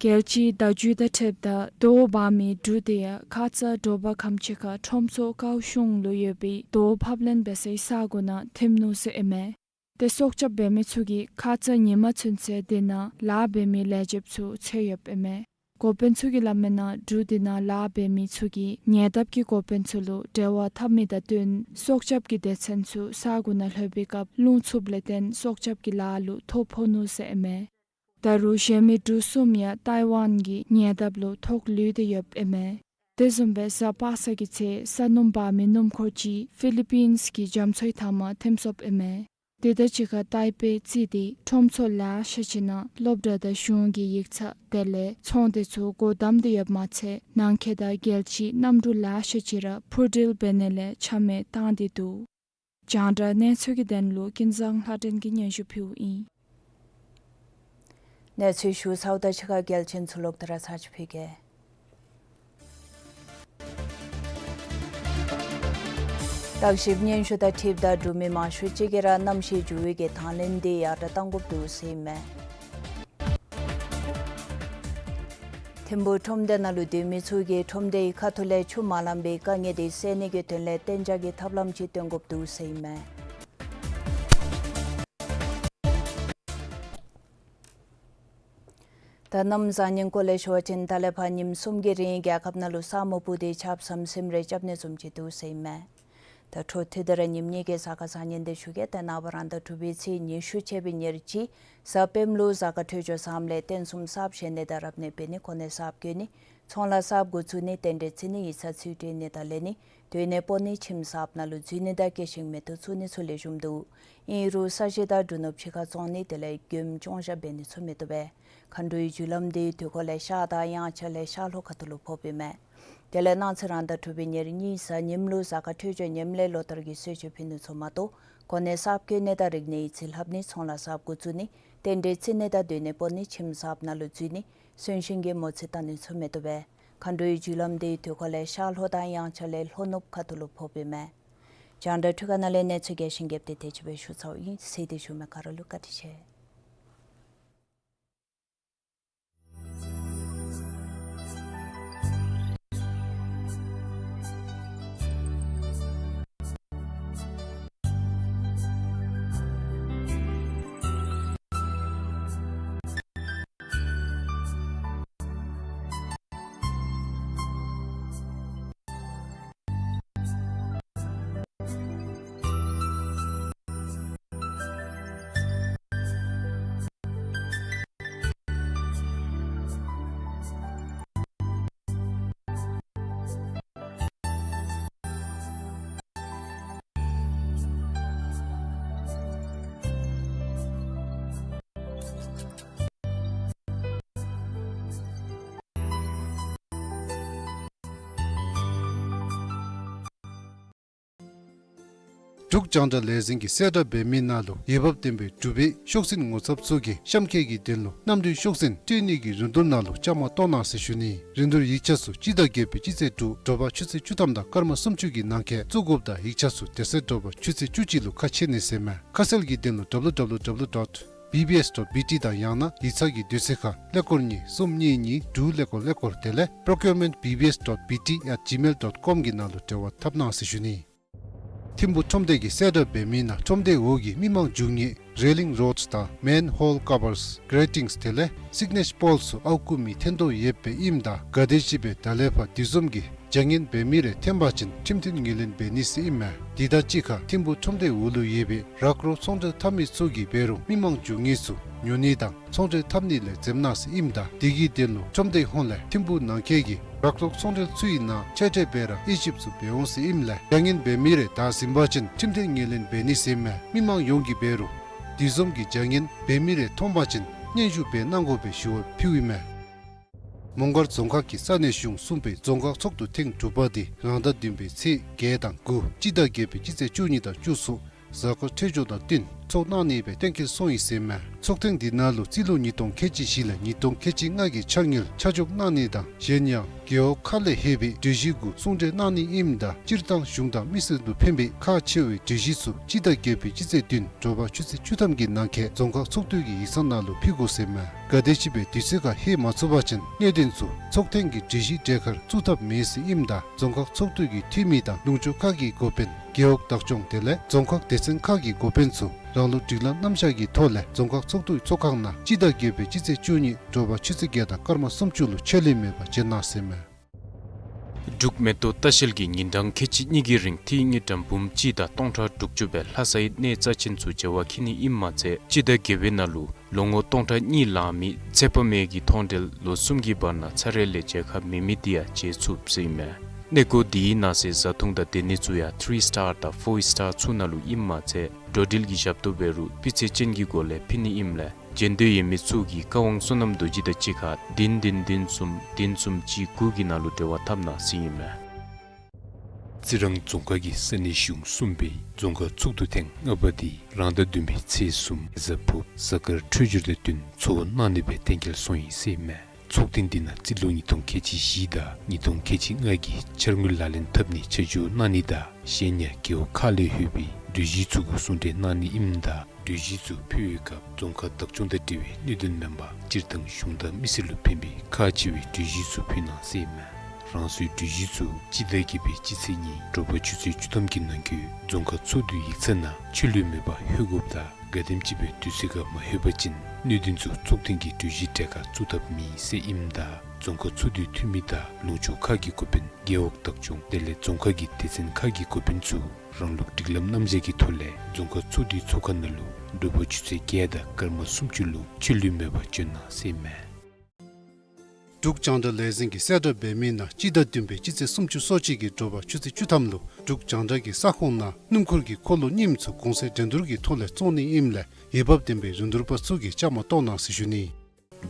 རྒྱལ་སྤྱིའི་བརྡ་བརྒྱུད་དང་འཁྲིལཝ་ད་དོ་འབག་མི་གྲུ་དེ་ཡང་ཁ་ཙ་དྲོ་པ་ཁམས་ཅིག་ཁར་ཁྲོམ་ཚོགས་ཀའོ་ཤུང་ལུ་ཡོད་པའི་དོ་ཕབ་ལེན་འབད་སའི་ས་གོ་ནང་ཐིམ་ནུག་ཟེར་ཨིན་མས། ཏེ་སྲོག་སྐྱབས་འབད་མི་ཚུ་གིས་ཁ་ཙ་ཉིན་མ་ཚུན་ཚོད་དེ་ནང་ལཱ་འབད་མི་ལས་བྱེདཔ་ཚུ་འཚོལ་ཡོདཔ་ཨིན་མས། འགོ་དཔོན་ཚུ་གིས་སླབ་མིའི་ནང་གྲུ་དེ་ནང་ལཱ་འབད་མི་ཚུ་གིས་ཉེ་འདབས་ཀྱི་འགོ་དཔོན་ཚུ་ལུ་འབྲེལ་བ་འཐབ་མི་དང་བསྟུན་སྲོག་སྐྱབས་ཀྱི་སྡེ་ཚན་ཚུ་ས་གོ་ནང་ལྷོད་པའི་སྐབས་རླུང་འཚུབ་ལས་བརྟེན་སྲོག་སྐྱབས་ཀྱི་ལཱ་ལུ་ཐོ་ཕོག་ནུག་ཟེར་ཨིན་མས། ད་རུང་གཞན་མི་གྲུ་གསུམ་ཡང་ཏའི་ཝན་གྱི་ཉེ་འདབས་ལུ་ཐོག་ལུས་ཏེ་ཡོདཔ་ཨིན་མས། དེ་བཟུམ་སྦེ་གཟའ་པ་སངས་ཀྱི་ཚེ་ས་སྣུམ་འབག་མི་སྣུམ་འཁོར་ཅིག་ཕི་ལི་པིནས་ཀྱི་རྒྱ་མཚོའི་མཐའ་མར་ཐིམ་སོཔ་ཨིན་མས། དེ་དང་གཅིག་ཁར་ཏའི་པེ་རྩིས་ཏེ་ཁྲོམ་ཚོགས་ལེ་ཤ་ཅིག་ནང་སློབ་གྲྭ་དང་གཞུང་གི་ཡིག་ཚང་དེ་ལས་ཚོང་སྡེ་ཚུ་སྒོ་བསྡམས་ཏེ་ཡོདཔ་མ་ཚད་ནང་འཁོད་དང་རྒྱལ་སྤྱིའི་གནམ་གྲུ་ལེ་ཤ་ཅིག་ར་འཕུར་འགྲུལ་འབད་ནི་ལས་ཆ་མེད་བཏང་སྟེ་འདུག། རྒྱང་བསྒྲགས་གནས་ཚུལ་གྱི་དོན་ལུ་ཀུན་བཟང་ལྷ་སྒྲོན་གྱིས་སྙན་ཞུ་ཕུལཝ་ཨིན། གནས་ཚུལ་ཞུ་ཚརཝ་དང་གཅིག་ཁར་གལ་ཆེན་ཚུ་ལོག་སྟེ་ར་ཚར་གཅིག་ཕུལ་གེ། བརྟག་ཞིབ་སྙན་ཞུ་དང་འཁྲིལཝ་ད་འབྲུག་མི་མང་ཤོས་ཅིག་གིས་ར་གནམ་གཤིས་འགྱུར་བའི་གི་དང་ལེན་འདི་ཡར་དྲག་གཏང་དགོཔ་འདུག་ཟེར་ཨིན་མས། ཐིམ་ཕུག་ཁྲོམ་སྡེ་ནང་ལུ་སྡོད་མི་ཚུ་གིས་ཁྲོམ་སྡེའི་ཁ་ཐུག་ལས་ཆུ་མ་ལང་པའི་དཀའ་ངལ་འདི་སེལ་ནི་གི་དོན་ལས་གཏན་འཇགས་ཀྱི་ཐབས་ལམ་ཅིག་སྟོན་དགོཔ་འདུག་ཟེར་ཨིན་མས། ད་གནམ་བཟང་ངན་སྐོར་ལས་ཞུ་བ་ཅིན་ད་ལས་ཕར་ཉིནམ་གསུམ་གྱི་རིང་རྒྱལ་ཁབ་ནང་ལུ་ས་སྨུག་པོ་འདི་ཆརཔ་ཟམ་ཟིམ་རེ་རྐྱབ་ནི་བཟུམ་ཅིག་འདུག་ཟེར་ཨིན་མས། ད་འཕྲོ་མཐུད་དེ་ར་ཉིནམ་གཉིས་ཀྱི་གཟའ་སྐར་བཟང་ངན་འདི་ཞུ་གེ། ཏེ་ནངས་པ་རང་ཟླ་དྲུག་པའི་ཚེས་ཉི་ཤུ་ཚེས་པའི་ཉེར་གཅིག་གཟའ་སྤེནམ་ལུ་གཟའ་སྐར་འཕྲོད་སྦྱོར་བཟངམ་ལས་རྟེན་གསུམ་གསརཔ་བཞེངས་ནི་དང་རབ་གནས་འབད་ནི་གོ་གནས་གསརཔ་བསྐོ་ནི་ཚོང་ལཱ་གསརཔ་འགོ་བཙུགས་ནི་རྟེན་འབྲེལ་བརྩི་ནི་ཡིག་ཚང་རྩིས་སྤྲོད་ནི་དང་ལེན་ནི་སྡོད་གནས་སྤོ་ནི་ཁྱིམ་གསརཔ་ནང་ལུ་འཛུལ་ནི་དང་སྐྱེད་ཤིང་མེ་ཏོག་བཙུགས་ནི་ཚུ་ལེགས་ཤོམ་འདུག། ཨིན་རུང་ས་གཞི་དང་འབྲུ་ནོར་ཕྱི་ཁར་བཙོང་ནི་དེ་ལས་མགྱོནམ་བཙོང་བཞག་འབད་ནི་ཚུ་མི་བཏུབ་པས། མཁའ་འགྲོའི་རྒྱུ་ལམ་འདི་དུས་འཁོར་ལས་ཤར་དང་དབྱངས་འཆར་ལས་ཤར་ལྷོ་ཁ་ཐུག་ལུ་ཕོགཔ་ཨིན་མས། དེ་ལས་གནངས་ཚེ་རང་ཟླ་དྲུག་པའི་ཉེར་གཉིས་གཟའ་ཉིམ་ལུ་གཟའ་སྐར་འཕྲོད་སྦྱོར་ངནམ་ལས་ལོ་ལྟར་གྱི་གསོལ་མཆོད་ཕུལ་ནི་ཚུ་མ་གཏོགས་གོ་གནས་གསརཔ་བསྐོ་ནི་དང་རིག་གནས་ཡིག་རྩིས་ལྷབ་ནི་ཚོང་ལཱ་གསརཔ་འགོ་བཙུགས་ནི་རྟེན་འབྲེལ་བརྩི་ནི་དང་སྡོད་གནས་སྤོ་ནི་ཁྱིམ་གསརཔ་ནང་ལུ་འཛུལ་ནི་གསོན་གཤིན་གྱི་མོ་རྩིས་བཏང་ནི་ཚུ་མི་བཏུབ་པས། མཁའ་འགྲོའི་རྒྱུ་ལམ་འདི་དུས་འཁོར་ལས་ཤར་ལྷོ་དང་དབྱངས་འཆར་ལས་ལྷོ་ནུབ་ཁ་ཐུག་ལུ་ཕོགཔ་ཨིན་མས། རྒྱང་བསྒྲགས་འཕྲུལ་ཁང་ནང་ལས་གནས་ཚུལ་རྒྱས་ཤིང་རྒྱསཔ་དེ་དེ་ཅིག་སྦེ་ཞུ་ཚརཝ་ཨིན། གཟིགས་ཏེ་བཞུགས་མི་ག་ར་ལུ་བཀའ་དྲིན་ཆེ། འབྲུག་རྒྱང་བསྒྲགས་ལས་འཛིན་གྱིས་གསལ་བསྒྲགས་འབད་མི་ནང་ལུ་འོས་འབབ་ལྡན་པའི་འབྲུག་པའི་ཤོག་འཛིན་ངོ་ཚབ་ཚུ་གིས་གཤམ་འཁོད་ཀྱི་དོན་ལུ་གནམ་གྲུའི་ཤོག་འཛིན་སྤྲོད་ནི་གི་རིན་བསྡུར་ནང་ལུ་བཅའ་མར་གཏོགས་གནང་ཟེར་ཞུ་ནི། རིན་བསྡུར་ཡིག་ཆ་ཚུ་སྤྱི་ཟླ་བརྒྱད་པའི་སྤྱི་ཚེས་དྲུག་དྲོ་པ་ཆུ་ཚོད་བཅུ་ཐམ་དང་སྐར་མ་སུམ་ཅུ་གི་ནང་འཁོད་བཙུགས་དགོཔ་དང་ཡིག་ཆ་ཚུ་དེ་ཚེ་དྲོ་པ་ཆུ་ཚོད་བཅུ་གཅིག་ལུ་ཁ་ཕྱེ་ནི་ཟེར་མས། ཁ་གསལ་གྱི་དོན་ལུ་W W W dot B B S dot B T དང་ཡང་ན་ཡིག་ཚང་གི་དུས་ཚོད་ཁར་ཀླད་ཀོར་གཉིས་གསུམ་གཉིས་གཉིས་དྲུག་ཀླད་ཀོར་ཀླད་ཀོར་དེ་ལས་procurement B B S dot B T at gmail dot com གི་ནང་ལུ་འབྲེལ་བ་འཐབ་གནང་ཟེར་ཞུ་ནི། ཐིམ་ཕུག་ཁྲོམ་སྡེ་གིས་གསལ་བསྒྲགས་འབད་མི་ནང་ཁྲོམ་སྡེའི་འོག་གི་མི་མང་འགྱོ་ནིའི་railing rods དང་manhole covers, gratings དེ་ལས་signage poles ཚུ་ཨརཝ་བརྐུ་མི་ཐོན་དོ་ཡོདཔ་ཨིནམ་ད་ག་དེམ་ཅིག་སྦེ་ད་ལས་ཕར་དེ་བཟུམ་གྱི་བྱ་ངན་འབད་མི་རེ་ཐོན་པ་ཅིན་ཁྲིམས་མཐུན་ངོས་ལེན་འབད་ནི་ཟེར་ཨིན་མས། དེ་དང་གཅིག་ཁར་ཐིམ་ཕུག་ཁྲོམ་སྡེའི་འོག་ལུ་ཡོད་པའི་རག་རོག་ཚོང་འབྲེལ་འཐབ་མི་ཚུ་གིས་འབད་རུང་མི་མང་འགྱོ་ནི་ཚུ་ཉོ་ནི་དང་ཚོང་འབྲེལ་འཐབ་ནི་ལས་འཛེམ་གནང་ཟེར་ཨིནམ་ད་དེ་གི་དོན་ལུ་ཁྲོམ་སྡེའི་ཧོངས་ལས་ཐིམ་ཕུག་ནང་འཁོད་ཀྱི་རག་རོག་ཚོང་འབྲེལ་ཚུ་གི་ནང་ཆ་འདྲི་འབད་ར་དབྱེ་ཞིབ་ཚུ་འབད་འོང་ཟེར་ཨིནམ་ལས་བྱ་ངན་འབད་མི་རེ་བདའ་ཟིན་པ་ཅིན་ཁྲིམས་མཐུན་ངོས་ལེན་འབད་ནི་ཟེར་ཨིན་མས། མི་མང་ཡོངས་ཀྱིས་འབད་རུང་དེ་བཟུམ་གྱི་བྱ་ངན་འབད་མི་རེ་མཐོང་པ་ཅིན་སྙན་ཞུ་འབད་གནང་དགོ་པའི་ཞུ་བ་ཕུལཝ་ཨིན་མས། མོང་སྒར་རྫོང་ཁག་གི་ས་གནས་གཞུང་གསུམ་པའི་རྫོང་ཁག་ཚོགས་འདུ་ཐེངས་དྲུག་པ་དེ་རང་ཟླ་བདུན་པའི་ཚེས་བརྒྱད་དང་དགུ་སྤྱི་ཟླ་བརྒྱད་པའི་སྤྱི་ཚེས་བཅུ་གཉིས་དང་བཅུ་གསུམ་གཟའ་སྐར་འཕྲོད་སྦྱོར་དང་བསྟུན་ཚོགས་གནང་ནི་སྦེ་གཏན་འཁེལ་སོང་ཡི་ཟེར་ཨིན་མས། ཚོགས་ཐེངས་འདི་ནང་ལུ་རྩིས་ལོ་ཉིས་སྟོང་ཁལ་གཅིག་བཞི་ལས་ཉིས་སྟོང་ཁལ་གཅིག་ལྔ་གི་འཆར་དངུལ་ཆ་འཇོག་གནང་ནི་དང་གཞན་ཡང་རྒེད་འོག་ཁག་ལས་ལྷོད་པའི་གྲོས་གཞི་གུ་གསུང་གྲོས་གནང་ནི་ཨིནམ་ད་སྤྱིར་བཏང་གཞུང་དང་མི་སེར་ལུ་ཕན་པའི་ཁག་ཆེ་བའི་གྲོས་གཞི་ཚུ་སྤྱི་ཟླ་བརྒྱད་པའི་སྤྱི་ཚེས་བདུན་དྲོ་པ་ཆུ་ཚོད་བཅུ་ཐམ་གྱི་ནང་འཁོད་རྫོང་ཁག་ཚོགས་འདུ་གི་ཡིག་ཚང་ནང་ལུ་ཕུལ་དགོ་ཟེར་ཨིན་མས། ག་དེམ་ཅིག་སྦེ་དུས་ཚོད་ཁར་ལྷོད་མ་ཚུགས་པ་ཅིན་གནད་དོན་ཚུ་ཚོགས་ཐེངས་ཀྱི་གྲོས་གཞི་གྲལ་ཁར་བཙུགས་ཐབས་མེད་ཟེར་ཨིནམ་ད་རྫོང་ཁག་ཚོགས་འདུ་གི་འཐུས་མི་དང་ལུང་ཕྱོགས་ཁག་གི་འགོ་དཔོན་རྒེད་འོག་བདག་སྐྱོང་དེ་ལས་རྫོང་ཁག་སྡེ་ཚན་ཁག་གི་འགོ་དཔོན་ཚུ་རང་ལུགས་སྒྲིག་ལམ་རྣམ་གཞག་གི་ཐོག་ལས་རྫོང་ཁག་ཚོགས་འདུའི་ཚོགས་ཁང་ནང་སྤྱི་ཟླ་བརྒྱད་པའི་སྤྱི་ཚེས་བཅུ་གཉིས་དྲོ་པ་ཆུ་ཚོད་བརྒྱད་དང་སྐར་མ་སུམ་ཅུ་ལུ་ཆད་ལུས་མེད་པར་བྱོན་གནང་ཟེར་ཨིན་མས། འབྲུག་མེ་ཏོག་ལྟ་བཤལ་གྱིས་ཉིན་གྲངས་ཁལ་གཅིག་གཉིས་ཀྱི་རིང་ཐིག་ངེ་ཌམ་བུམ་གཅིག་དང་སྟོང་ཕྲག་དྲུག་ཅུ་སྦེ་ལྷ་སའི་གནས་རྩ་ཆེན་ཚུ་མཇལ་བར་འཁྱིད་ནི་ཨིནམ་མ་ཚད་སྤྱི་ཟླ་བརྒྱད་པའི་ནང་ལུ་ལོ་ངོ་སྟོང་ཕྲག་གཉིས་ལང་མི་ཚེ་དཔག་མེད་ཀྱི་མཐོང་གྲོལ་ལོ་གསུམ་གྱི་བར་ན་ཚར་རེ་ལས་མཇལ་ཁ་མེད་མི་དེ་ཡང་མཇལ་ཚུགས་ཟེར་ཨིན་མས། གནས་སྐོར་འདིའི་ནང་གསེས་བཟའ་འཐུང་དང་སྡོད་ནི་ཚུ་ཡང་ཐི་རི་སི་ཊར་དང་ཕོར་སི་ཊར་ཚུ་ནང་ལུ་ཨིནམ་མ་ཚད་འགྲོ་འགྲུལ་གྱི་ཞབས་ཏོག་འབད་རུང་སྤུས་ཚད་ཅན་གྱི་སྒོ་ལས་ཕུལ་ནི་ཨིནམ་ལས་མཇལ་འདོད་ཡོད་མི་ཚུ་གིས་བཀའ་དབང་བསོད་ནམས་རྡོ་རྗེ་དང་གཅིག་ཁར་བདུན་བདུན་བདུན་གསུམ་བདུན་གསུམ་གཅིག་དགུ་གི་ནང་ལུ་འབྲེལ་བ་འཐབ་གནང་ཟེར་ཨིན་མས། རྩི་རང་རྫོང་ཁག་གི་ས་གནས་གཞུང་གསུམ་པའི་རྫོང་ཁག་ཚོགས་འདུ་ཐེངས་ལྔ་པ་དེ་རང་ཟླ་བདུན་པའི་ཚེས་གསུམ་གཟའ་ཕུརཔ་གཟའ་སྐར་འཕྲོད་སྦྱོར་དང་བསྟུན་ཚོགས་གནང་ནི་སྦེ་གཏན་འཁེལ་སོང་ཡི་ཟེར་ཨིན་མས། ཚོགས་ཐེངས་འདི་ནང་རྩིས་ལོ་ཉིས་སྟོང་ཁལ་གཅིག་བཞི་དང་ཉིས་སྟོང་ཁལ་གཅིག་ལྔ་གི་འཆར་དངུལ་ལག་ལེན་འཐབ་ནི་ཆ་འཇོག་གནང་ནི་དང་གཞན་ཡང་རྒེད་འོག་ཁག་ལས་ལྷོད་པའི་གྲོས་གཞི་ཚུ་གུ་གསུང་གྲོས་གནང་ནི་ཨིནམ་ད་གྲོས་གཞི་ཚུ་ཕུལ་བའི་སྐབས་རྫོང་ཁག་བདག་སྐྱོང་དང་འབྲེལ་བའི་གནད་དོན་མེན་པར་སྤྱིར་བཏང་གཞུང་དང་མི་སེར་ལུ་ཕན་པའི་ཁག་ཆེ་བའི་གྲོས་གཞི་ཚུ་ཕུལ་གནང་ཟེར་ཨིན་མས། རང་སོའི་གྲོས་གཞི་ཚུ་སྤྱི་ཟླ་བརྒྱད་པའི་སྤྱི་ཚེས་གཉིས་དྲོ་པ་ཆུ་ཚོད་བཅུ་ཐམ་གྱི་ནང་འཁོད་རྫོང་ཁག་ཚོགས་འདུའི་ཡིག་ཚང་ནང་ཆད་ལུས་མེད་པར་ལྷོད་དགོཔ་དང་ག་དེམ་ཅིག་སྦེ་དུས་ཚོད་ཁར་མ་ལྷོད་པ་ཅིན་གནད་དོན་ཚུ་ཚོགས་ཐེངས་ཀྱི་གྲོས་གཞི་གྲལ་ཁར་བཙུགས་ཐབས་མེད་ཟེར་ཨིནམ་ད་རྫོང་ཁག་ཚོགས་འདུའི་འཐུས་མི་དང་ལུང་ཕྱོགས་ཁག་གི་འགོ་དཔོན་རྒེད་འོག་བདག་སྐྱོང་དེ་ལས་རྫོང་ཁག་གི་སྡེ་ཚན་ཁག་གི་འགོ་དཔོན་ཚུ་རང་ལུགས་སྒྲིག་ལམ་རྣམ་གཞག་གི་ཐོག་ལས་རྫོང་ཁག་ཚོགས་འདུའི་ཚོགས་ཁང་ནང་ལུ་དྲོ་པ་ཆུ་ཚོད་བརྒྱད་དང་སྐར་མ་སུམ་ཅུ་ལུ་ཆད་ལུས་མེད་པར་བྱོན་གནང་ཟེར་ཨིན་མས། འབྲུག་རྒྱང་བསྒྲགས་ལས་འཛིན་གྱིས་གསལ་བསྒྲགས་འབད་མི་ནང་སྤྱི་ཟླ་བདུན་པའི་སྤྱི་ཚེས་སུམ་ཅུ་སོ་གཅིག་གི་དྲོ་པ་ཆུ་ཚོད་བཅུ་ཐམ་ལུ་འབྲུག་རྒྱང་བསྒྲགས་ཀྱི་ས་ཁོངས་ནང་སྣུམ་འཁོར་གྱི་འཁོར་ལོ་རྙིངམ་ཚུ་གོང་ཚད་འགྲན་བསྡུར་གྱི་ཐོག་ལས་བཙོང་ནི་ཨིནམ་ལས་འོས་འབབ་ལྡན་པའི་རིན་བསྡུར་པ་ཚུ་གིས་བཅའ་མར་གཏོགས་གནང་ཟེར་ཞུ་ནི།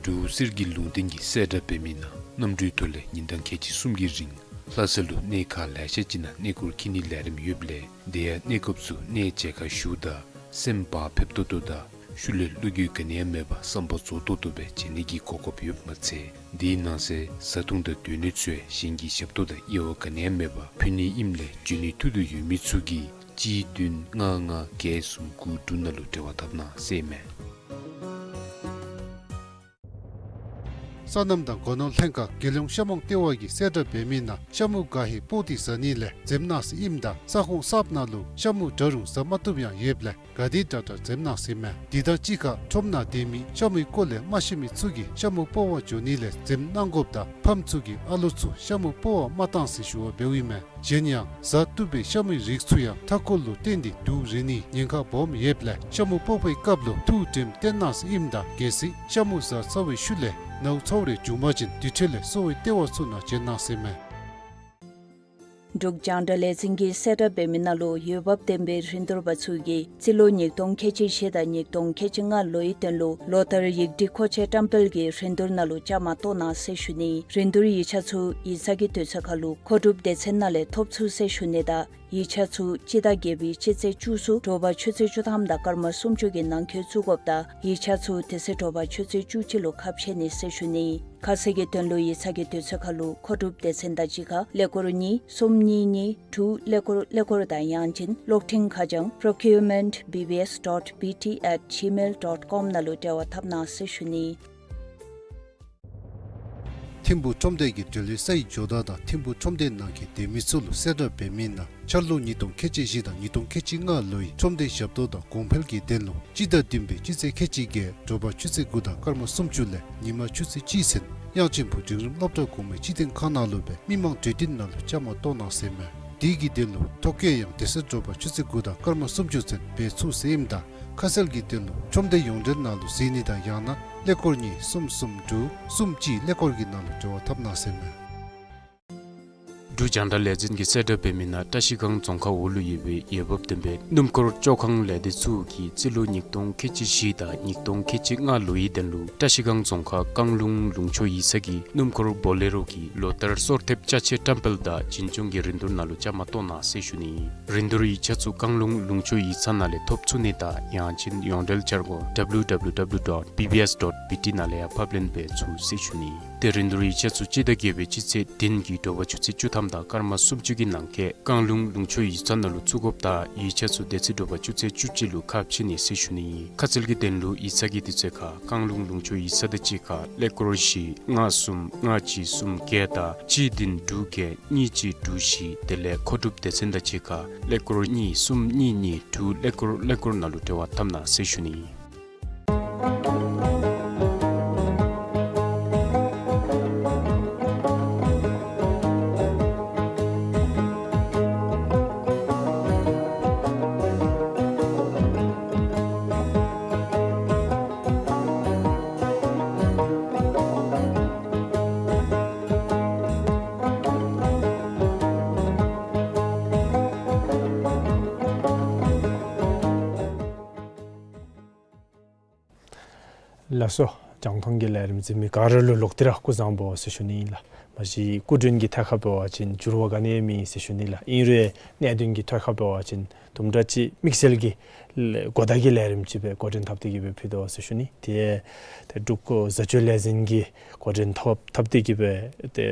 འབྲུག་གསེར་གྱི་ལུང་བསྟན་གྱིས་གསལ་བསྒྲགས་འབད་མི་ནང་གནམ་གྲུའི་ཐོག་ལས་ཉིན་གྲངས་ཁལ་གཅིག་གསུམ་གྱི་རིང་ལྷ་ས་ལུ་གནས་ཁག་ལེ་ཤ་ཅིག་ནང་གནས་སྐོར་འཁྱིད་ནིའི་ལས་རིམ་ཡོདཔ་ལས་དེ་ཡང་གནས་སྐབས་སུ་གནས་མཇལ་ཁ་ཞུཝ་ད་སེམས་བག་ཕེབས་ཏོག་ཏོ་དང་ཤུལ་ལས་བློ་འགྱོད་ག་ནི་ཡང་མེད་པར་བསམ་པ་རྫོགས་ཏོག་ཏོ་སྦེ་མཇལ་ནི་གི་གོ་སྐབས་ཡོདཔ་མ་ཚད་དེའི་ནང་གསེས་བཟའ་འཐུང་དང་སྡོད་གནས་ཚུ་ཡང་གཞན་གྱི་ཞབས་ཏོག་དང་དབྱེ་བ་ག་ནི་ཡང་མེད་པར་ཕུལ་ནི་ཨིནམ་ལས་འབྱོན་ནི་ཐུགས་འདོད་ཡོད་མི་ཚུ་གིས་གཅིག་བདུན་ལྔ་ལྔ་བརྒྱད་གསུམ་དགུ་དྲུག་ནང་ལུ་འབྲེལ་བ་འཐབ་གནང་ཟེར་ཨིན་མས། སོ་ནམ་དང་སྒོ་ནོར་ལྷན་ཁག་རྒྱལ་ཡོངས་ཤ་མོང་ལྟེ་བ་གིས་གསལ་བསྒྲགས་འབད་མི་ནང་ཤ་མུ་ག་ཧེ་སྤོག་སྟེ་ཟ་ནི་ལས་འཛེམ་གནང་ཟེར་ཨིནམ་ད་ས་ཁོངས་གསརཔ་ནང་ལུ་ཤ་མུ་འདྲ་རུང་ཟ་མ་བཏུབ་ཡང་ཡོདཔ་ལས་ག་དེ་དྲག་དྲག་འཛེམ་གནང་ཟེར་ཨིན་མས། དེ་དང་གཅིག་ཁར་ཁྲོམ་ནང་སྡོད་མི་ཤ་མུའི་སྐོར་ལས་མ་ཤེས་མི་ཚུ་གིས་ཤ་མུ་སྤོག་པར་འགྱོ་ནི་ལས་འཛེམ་གནང་དགོཔ་དང་ཕམ་ཚུ་གིས་ཨ་ལོ་ཚུ་ཤ་མུ་སྤོག་པར་མ་གཏང་ཟེར་ཞུ་བ་འབདཝ་ཨིན་མས། གཞན་ཡང་ཟ་བཏུབ་པའི་ཤ་མུའི་རིགས་ཚུ་ཡང་མཐའ་འཁོར་ལུ་བརྟེན་ཏེ་དུག་རེག་ནིའི་ཉེན་ཁ་སྦོམ་ཡོདཔ་ལས་ཤ་མུ་སྤོག་པའི་སྐབས་ལུ་ཐུགས་དྲནམ་བཏོན་གནང་ཟེར་ཨིནམ་ད་གལ་སྲིད་ཤ་མུ་ཟ་ཚར་བའི་ཤུལ་ལས་ནཝ་ཚཝ་རེ་བྱུང་པ་ཅིན་དེ་འཕྲོ་ལས་གསོ་བའི་ལྟེ་བ་ཚུ་ནང་བྱོན་གནང་ཟེར་ཨིན་མས། འབྲུག་རྒྱང་བསྒྲགས་ལས་འཛིན་གྱིས་གསལ་བསྒྲགས་འབད་མི་ནང་ལུ་འོས་འབབ་ལྡན་པའི་རིན་བསྡུར་པ་ཚུ་གིས་རྩིས་ལོ་ཉིས་སྟོང་ཁལ་གཅིག་བཞི་དང་ཉིས་སྟོང་ཁལ་གཅིག་ལྔ་ལོའི་དོན་ལུ་ལོ་ལྟར་ཡིག་བྲིས་མཁོ་ཆས་བཀྲམ་སྤེལ་གྱི་རིན་བསྡུར་ནང་ལུ་བཅའ་མར་གཏོགས་གནང་ཟེར་ཞུ་ནི། རིན་བསྡུར་ཡིག་ཆ་ཚུ་ཡིག་ཚང་གི་དུས་ཚོད་ཁར་ལུ་མཁོ་སྒྲུབ་སྡེ་ཚན་ནང་ལས་ཐོབ་ཚུགས་ཟེར་ཞུ་ནི་དང་ཡིག་ཆ་ཚུ་སྤྱི་ཟླ་བརྒྱད་པའི་སྤྱི་ཚེས་བཅུ་གསུམ་དྲོ་པ་ཆུ་ཚོད་བཅུ་ཐམ་དང་སྐར་མ་སུམ་ཅུ་གི་ནང་འཁོད་བཙུགས་དགོཔ་དང་ཡིག་ཆ་ཚུ་དེ་ཚེ་དྲོ་པ་ཆུ་ཚོད་བཅུ་གཅིག་ལུ་ཁ་ཕྱེ་ནི་ཟེར་ཞུ་ནི། ཁ་གསལ་གྱི་དོན་ལུ་ཡིག་ཚང་གི་དུས་ཚོད་ཁར་ལུ་མཁོ་སྒྲུབ་སྡེ་ཚན་དང་གཅིག་ཁར་ཀླད་ཀོར་གཉིས་གསུམ་གཉིས་གཉིས་དྲུག་ཀླད་ཀོར་ཀླད་ཀོར་དང་ཡང་ཅིན་གློག་འཕྲིན་ཁ་བྱང་procurement B B S dot B T at gmail dot com ནང་ལུ་འབྲེལ་བ་འཐབ་གནང་ཟེར་ཞུ་ནི། ཐིམ་ཕུག་ཁྲོམ་སྡེ་གི་འབྲེལ་ཡོད་ས་ཡི་ཇོ་བདག་དང་ཐིམ་ཕུག་ཁྲོམ་སྡེ་ནང་གི་སྡོད་མི་ཚུ་ལུ་གསལ་བསྒྲགས་འབད་མི་ནང་འཆར་ལོ་ཉིས་སྟོང་ཁལ་གཅིག་བཞི་དང་ཉིས་སྟོང་ཁལ་གཅིག་ལྔ་ལོའི་ཁྲོམ་སྡེ་ཞབས་ཏོག་དང་གོང་འཕེལ་གྱི་དོན་ལུ་སྤྱི་ཟླ་བདུན་པའི་སྤྱི་ཚེས་ཁལ་གཅིག་བརྒྱད་དྲོ་པ་ཆུ་ཚོད་དགུ་དང་སྐར་མ་སུམ་ཅུ་ལས་ཉིན་མ་ཆུ་ཚོད་གཅིག་ཚུན་དབྱངས་ཅན་ཕུག་འབྲིང་རིམ་སློབ་གྲྭ་གོང་མའི་སྤྱི་དོན་ཁང་ནང་ལུ་སྦེ་མི་མང་གྲོས་བསྟུན་ནང་ལུ་བཅའ་མར་གཏོགས་གནང་ཟེར་མས། དེ་གི་དོན་ལུ་ཐོ་བཀོད་ཡང་དེ་ཚེ་དྲོ་པ་ཆུ་ཚོད་དགུ་དང་སྐར་མ་སུམ་ཅུ་ཚུན་འབད་ཚུགས་ཟེར་ཨིནམ་ད་ཁ་གསལ་གྱི་དོན་ལུ་ཁྲོམ་སྡེ་ཡོངས་འབྲེལ་ནང་ལུ་གཟིགས་ནི་དང་ཡང་ན་ཀླད་ཀོར་གཉིས་གསུམ་གསུམ་དྲུག་གསུམ་གཅིག་ཀླད་ཀོར་གྱི་ནང་ལུ་འབྲེལ་བ་འཐབ་གནང་ཟེར་མས། འབྲུག་རྒྱང་བསྒྲགས་ལས་འཛིན་གྱིས་གསལ་བསྒྲགས་འབད་མི་ནང་བཀྲ་ཤིས་སྒང་རྫོང་ཁག་འོག་ལུ་ཡོད་པའི་འོས་འབབ་ལྡན་པའི་སྣུམ་འཁོར་བཅོ་ཁང་ལས་སྡེ་ཚུ་གིས་རྩིས་ལོ་ཉིས་སྟོང་ཁལ་གཅིག་བཞི་དང་ཉིས་སྟོང་ཁལ་གཅིག་ལྔ་ལོའི་དོན་ལུ་བཀྲ་ཤིས་སྒང་རྫོང་ཁག་རྐང་ལུང་ལུང་ཕྱོགས་ཡིག་ཚང་གི་སྣུམ་འཁོར་བོ་ལེ་རོ་གི་ལོ་ལྟར་གསོལ་ཐེབས་ཅ་ཆས་བཀྲམ་སྤེལ་དང་བྱིན་ཆུང་གི་རིན་བསྡུར་ནང་ལུ་བཅའ་མར་གཏོགས་གནང་ཟེར་ཞུ་ནི། རིན་བསྡུར་ཡིག་ཆ་ཚུ་རྐང་ལུང་ལུང་ཕྱོགས་ཡིག་ཚང་ནང་ལས་ཐོབ་ཚུགས་ནི་དང་ཡང་ཅིན་ཡོངས་འབྲེལ་འཆར་སྒོ་W W W dot B B S dot B T ནང་ལས་ཡང་ཕབ་ལེན་འབད་ཚུགས་ཟེར་ཞུ་ནི། ཏེ་རིན་བསྡུར་ཡིག་ཆ་ཚུ་སྤྱི་ཟླ་བརྒྱད་པའི་སྤྱི་ཚེས་བདུན་གྱི་དྲོ་པ་ཆུ་ཚོད་བཅུ་ཐམ་དང་སྐར་མ་སུམ་ཅུ་གི་ནང་འཁོད་རྐང་ལུང་ལུང་ཕྱོགས་ཡིག་ཚང་ནང་ལུ་བཙུགས་དགོཔ་དང་ཡིག་ཆ་ཚུ་དེ་ཚེ་དྲོ་པ་ཆུ་ཚོད་བཅུ་གཅིག་ལུ་ཁ་ཕྱེ་ནི་ཟེར་ཞུ་ནི། ཁ་གསལ་གྱི་དོན་ལུ་ཡིག་ཚང་གི་དུས་ཚོད་ཁར་རྐང་ལུང་ལུང་ཕྱོགས་ཡིག་ཚང་དང་གཅིག་ཁར་ཀླད་ཀོར་བཞི་ལྔ་གསུམ་ལྔ་གཅིག་གསུམ་བརྒྱད་དང་གཅིག་བདུན་དྲུག་བརྒྱད་གཉིས་གཅིག་དྲུག་བཞི་དེ་ལས་མཁོ་སྒྲུབ་སྡེ་ཚན་དང་གཅིག་ཁར་ཀླད་ཀོར་གཉིས་གསུམ་གཉིས་གཉིས་དྲུག་ཀླད་ཀོར་ཀླད་ཀོར་ནང་ལུ་འབྲེལ་བ་འཐབ་གནང་ཟེར་ཞུ་ནི། ལགས་སོ། རྒྱང་མཐོང་གི་ལས་རིམ་གཟིགས་མི་ག་ར་ལུ་ལོག་སྟེ་ར་སྐུ་གཟུགས་བཟང་པོ་ཟེར་ཞུ་ནི་ལགས། མ་གཞི་སྐུ་མགྲོན་གྱི་ཐད་ཁར་འབད་བ་ཅིན་འགྱུར་བ་ག་ནི་ཡང་མེད་ཟེར་ཞུ་ནི་ལགས། ཨིན་རུང་གནད་དོན་གྱི་ཐད་ཁར་འབད་བ་ཅིན་དུམ་གྲ་ཅིག་དམིགས་བསལ་གྱི་གོ་བརྡ་གི་ལས་རིམ་ཅིག་སྦེ་འགོ་འདྲེན་འཐབ་སྟེ་གི་སྦེ་ཕུལ་དོ་ཟེར་ཞུ་ནི། ཏེ་ཏེ་འབྲུག་བཟའ་སྤྱོད་ལས་འཛིན་གྱིས་འགོ་འདྲེན་འཐབ་འཐབ་སྟེ་གི་སྦེ་ཏེ་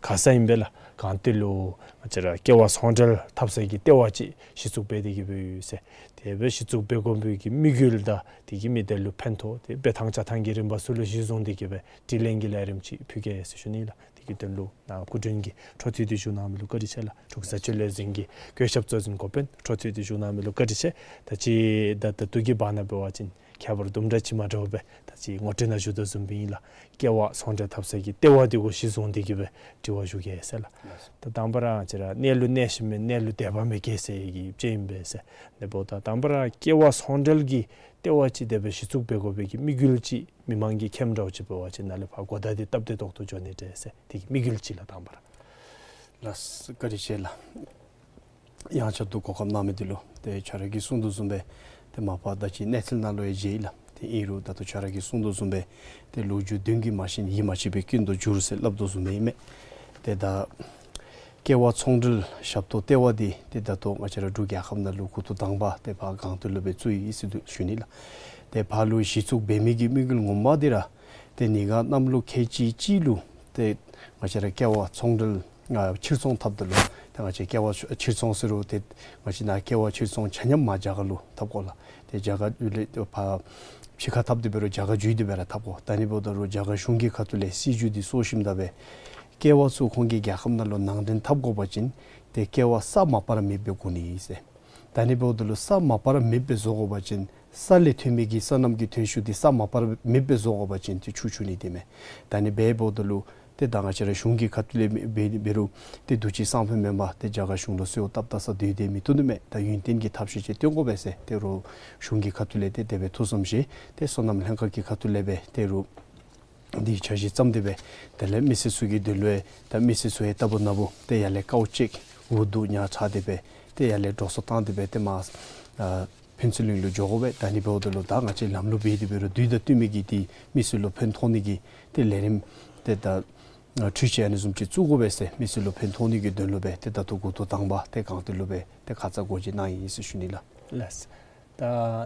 ཁ་ཙ་ཨིན་པས་ལགས། གངས་སྟོད་ལུ་ང་བཅས་ར་ཀེ་བ་ཚོང་འབྲེལ་འཐབ་སའི་གི་ལྟེ་བ་ཅིག་གཞི་བཙུགས་འབད་དེ་གི་སྦེ་ཡོད་ཟེར། དེ་སྦེ་གཞི་བཙུགས་འབད་དགོ་པའི་གི་དམིགས་ཡུལ་དང་དེ་གིས་མི་སྡེ་ལུ་ཕན་ཐོགས་ཏེ་འབད་ཐངས་བྱ་ཐངས་ཀྱི་རིམ་པ་ཚུ་ལུ་གཞི་བཟུང་སྟེ་གི་སྦེ་དྲི་ལན་གྱི་ལས་རིམ་ཅིག་ཕུལ་གེ་ཟེར་ཞུ་ནི་ལགས། དེ་གི་དོན་ལུ་ནཱ་སྐུ་མགྲོན་གྱིས་འཕྲོ་མཐུད་དེ་བཞུགས་གནང་མི་ལུ་བཀའ་དྲིན་ཆེ་ལགས། འབྲུག་བཟའ་སྤྱོད་ལས་འཛིན་གྱི་བཀོད་ཁྱབ་གཙོ་འཛིན་འགོ་དཔོན་འཕྲོ་མཐུད་དེ་བཞུགས་གནང་མི་ལུ་བཀའ་དྲིན་ཆེ། ད་ཅི་ད་ད་ལྟོ་གི་བར་ན་འབད་བ་ཅིན་ཁྱད་པར་དུམ་གྲ་ཅིག་མ་འདྲཝ་སྦེ་ད་ཅི་ངོ་སྤྲོད་ནང་ཞུ་དོ་བཟུམ་སྦེ་ཨིན་ལགས། ཀེ་བ་ཚོང་འབྲེལ་འཐབ་སའི་གི་ལྟེ་བ་འདི་གུ་གཞི་བཟུང་སྟེ་གི་སྦེ་དྲི་བ་ཞུ་གེ་ཟེར་ལགས། ད་དང་པ་ར་ང་བཅས་ར་གནས་ལུ་གནས་ཤིང་མེད་གནས་ལུ་དད་པ་མེད་གེ་ཟེར་གྱི་ཅིག་ཨིན་པས་ཟེར། དེ་འབདཝ་ད་དང་པ་ར་ཀེ་བ་ཚོང་འབྲེལ་གྱི་ལྟེ་བ་ཅིག་དེ་སྦེ་གཞི་བཙུགས་འབད་དགོ་པའི་གི་དམིགས་ཡུལ་ཅིག་མི་མང་གིས་མཁྱེནམ་འདྲཝ་ཅིག་འབད་བ་ཅིན་ནཱ་ལས་ཕར་གོ་བརྡ་འདི་སྟབས་བདེ་ཏོག་ཏོ་འགྱོ་ནི་འདྲས་ཟེར། དེ་གི་དམིགས་ཡུལ་ཅིག་ལགས་དང་པ་ར། ལགས་བཀའ་དྲིན་ཆེ་ལགས། ཡང་བསྐྱར་དུ་གོ་སྐབས་གནང་མི་འདི་ལུ། ཏེ་ཁྱོད་ར་གིས་གསུངས་དོ་བཟུམ་སྦེ་ཏེ་མ་པ་ད་ཅི་གནས་ཚུལ་ནང་ལུ་ཡང་མཇལ་ཡི་ལགས། ཏེ་ཨིན་རུང་ད་ལྟོ་ཁྱོད་ར་གིས་གསུངས་དོ་བཟུམ་སྦེ་ཏེ་ལོ་རྒྱུས་མདུན་གྱི་མ་ཤེས་ཡིད་མ་ཆེས་པའི་ཀུན་ཏུ་འགྱུར་ཟེར་སླབ་དོ་བཟུམ་སྦེ་ཨིན་མས། ཏེ་ད་ཀེ་བ་ཚོང་འབྲེལ་ཞབས་ཏོག་ལྟེ་བ་འདི་ཏེ་ད་ལྟོ་ང་བཅས་ར་འབྲུག་རྒྱལ་ཁབ་ནང་ལུ་ཁུ་ཐུ་དང་པ་ཏེ་ཕར་གངས་སྟོད་ལུ་སྦེ་བཙུགས་ཡི་ཟེར་ཞུ་ནི་ལགས། ཏེ་ཕར་ལུ་གཞི་བཙུགས་འབད་མི་གི་དམིགས་ཡུལ་ངོ་མ་འདི་ར་ཏེ་ཉིས་སྟོང་གནམ་ལོ་ཁལ་གཅིག་གཅིག་ལུ་ཏེ་ང་བཅས་ར་ཀེ་བ་ཚོང་འབྲེལ་ཨ་ཕྱིར་ཚོང་འཐབ་ད་ལུ་ཏེ་ང་བཅས་ཀེ་བ་ཕྱིར་ཚོང་ཟེར་རུང་ཏེ་ང་བཅས་ནཱ་ཀེ་བ་ཕྱིར་ཚོང་ཆ་མཉམ་མར་རྒྱ་གར་ལུ་འཐབ་དགོ་ལགས། ཏེ་རྒྱ་གར་ལས་ཏེ་ཕར་ཕྱི་ཁར་འཐབ་སྟེ་འབད་རུང་རྒྱ་གར་བརྒྱུད་དེ་སྦེ་ར་འཐབ་དགོ། ད་ཨ་ནི་འབདཝ་ད་ལུ་རྒྱ་གར་གཞུང་གི་ཁ་ཐུག་ལས་སྲིད་བྱུས་འདི་སྲོག་ཤིང་དང་སྦེ་ཀེ་བ་ཚུ་ཁོང་གི་རྒྱལ་ཁབ་ནང་ལུ་ནང་འདྲེན་འཐབ་དགོ་པ་ཅིན་ཏེ་ཀེ་བ་ས་མ་པ་ར་མེདཔ་སྦེ་དགོ་ནི་ཟེར། ད་ཨ་ནི་འབདཝ་ད་ལུ་ས་མ་པ་ར་མེདཔ་སྦེ་བཟོ་དགོ་པ་ཅིན་ས་ལས་ཐོན་མི་གི་སོ་ནམ་གྱི་ཐོན་ཤུགས་འདི་ས་མ་པ་ར་མེདཔ་སྦེ་བཟོ་དགོ་པ་ཅིན་ཏེ་ཆུ་ཆུ་ནི་འདི་མས། ད་ཨ་ནི་འབདཝ་ད་ལུ་ཏེ་ད་ང་བཅས་ར་གཞུང་གི་ཁ་ཐུག་ལས་འབད་འབད་རུང་ཏེ་དུས་ཅི་སང་ཕོད་མེན་པར་ཏེ་རྒྱ་གར་གཞུང་ལུ་གསོལཝ་བཏབ་བཏབ་ས་སྡོད་སྡོད་མི་བཏུབ་ནི་མས། ད་ཡུན་བརྟན་གྱི་ཐབས་ཤེས་ཅིག་སྟོན་དགོ་པས་ཟེར་ཏེ་རུང་གཞུང་གི་ཁ་ཐུག་ལས་ཏེ་དེ་སྦེ་ཐུགས་བསམ་བཞེས། ཏེ་སོ་ནམ་ལྷན་ཁག་གི་ཁ་ཐུག་ལས་སྦེ་ཏེ་རུང་འདི་འཆར་གཞི་བརྩམས་ཏེ་སྦེ་དེ་ལས་མི་སེར་ཚུ་གི་དོན་ལུ་ཡང་ད་མི་སེར་ཚུ་ཡང་རྟག་བུ་ན་བུ་ཏེ་ཡར་ལས་དཀའཝ་སྤྱད་ འུ་སྡུག་ཉག་ཕྲ་དེ་སྦེ་ཏེ་ཡར་ལས་འགྲོ་སོང་བཏང་དེ་སྦེ་ཏེ་མར་ཨ་ཕུན་ཚོགས་གླིང་ལུ་འགྱོ་དགོ་པས། ད་ནི་འབདཝ་ད་ལུ་ད་ང་བཅས་ལམ་ལུགས་འབད་དེ་འབད་རུང་དུས་དང་བསྟུན་མི་གི་ཏེ་མི་སེར་ལུ་ཕན་ཐོགས་ནི་གི་ཏེ་ལས་རིམ་ཏེ་ད་ཨ་འཕྲུལ་ཆས་ཨ་ནི་བཟུམ་ཅིག་བཙུགས་དགོ་པས་ཟེར་མི་སེར་ལུ་ཕན་ཐོགས་ནི་གི་དོན་ལུ་སྦེ་ཏེ་ད་ལྟོ་འགོ་ཐོག་དང་པ་ཏེ་སྒང་སྟེང་ལུ་སྦེ་ཏེ་ཁ་ཙ་སྒོ་འབྱེད་གནང་ཡི་ཟེར་ཞུ་ནི་ལགས། ལགས། ད་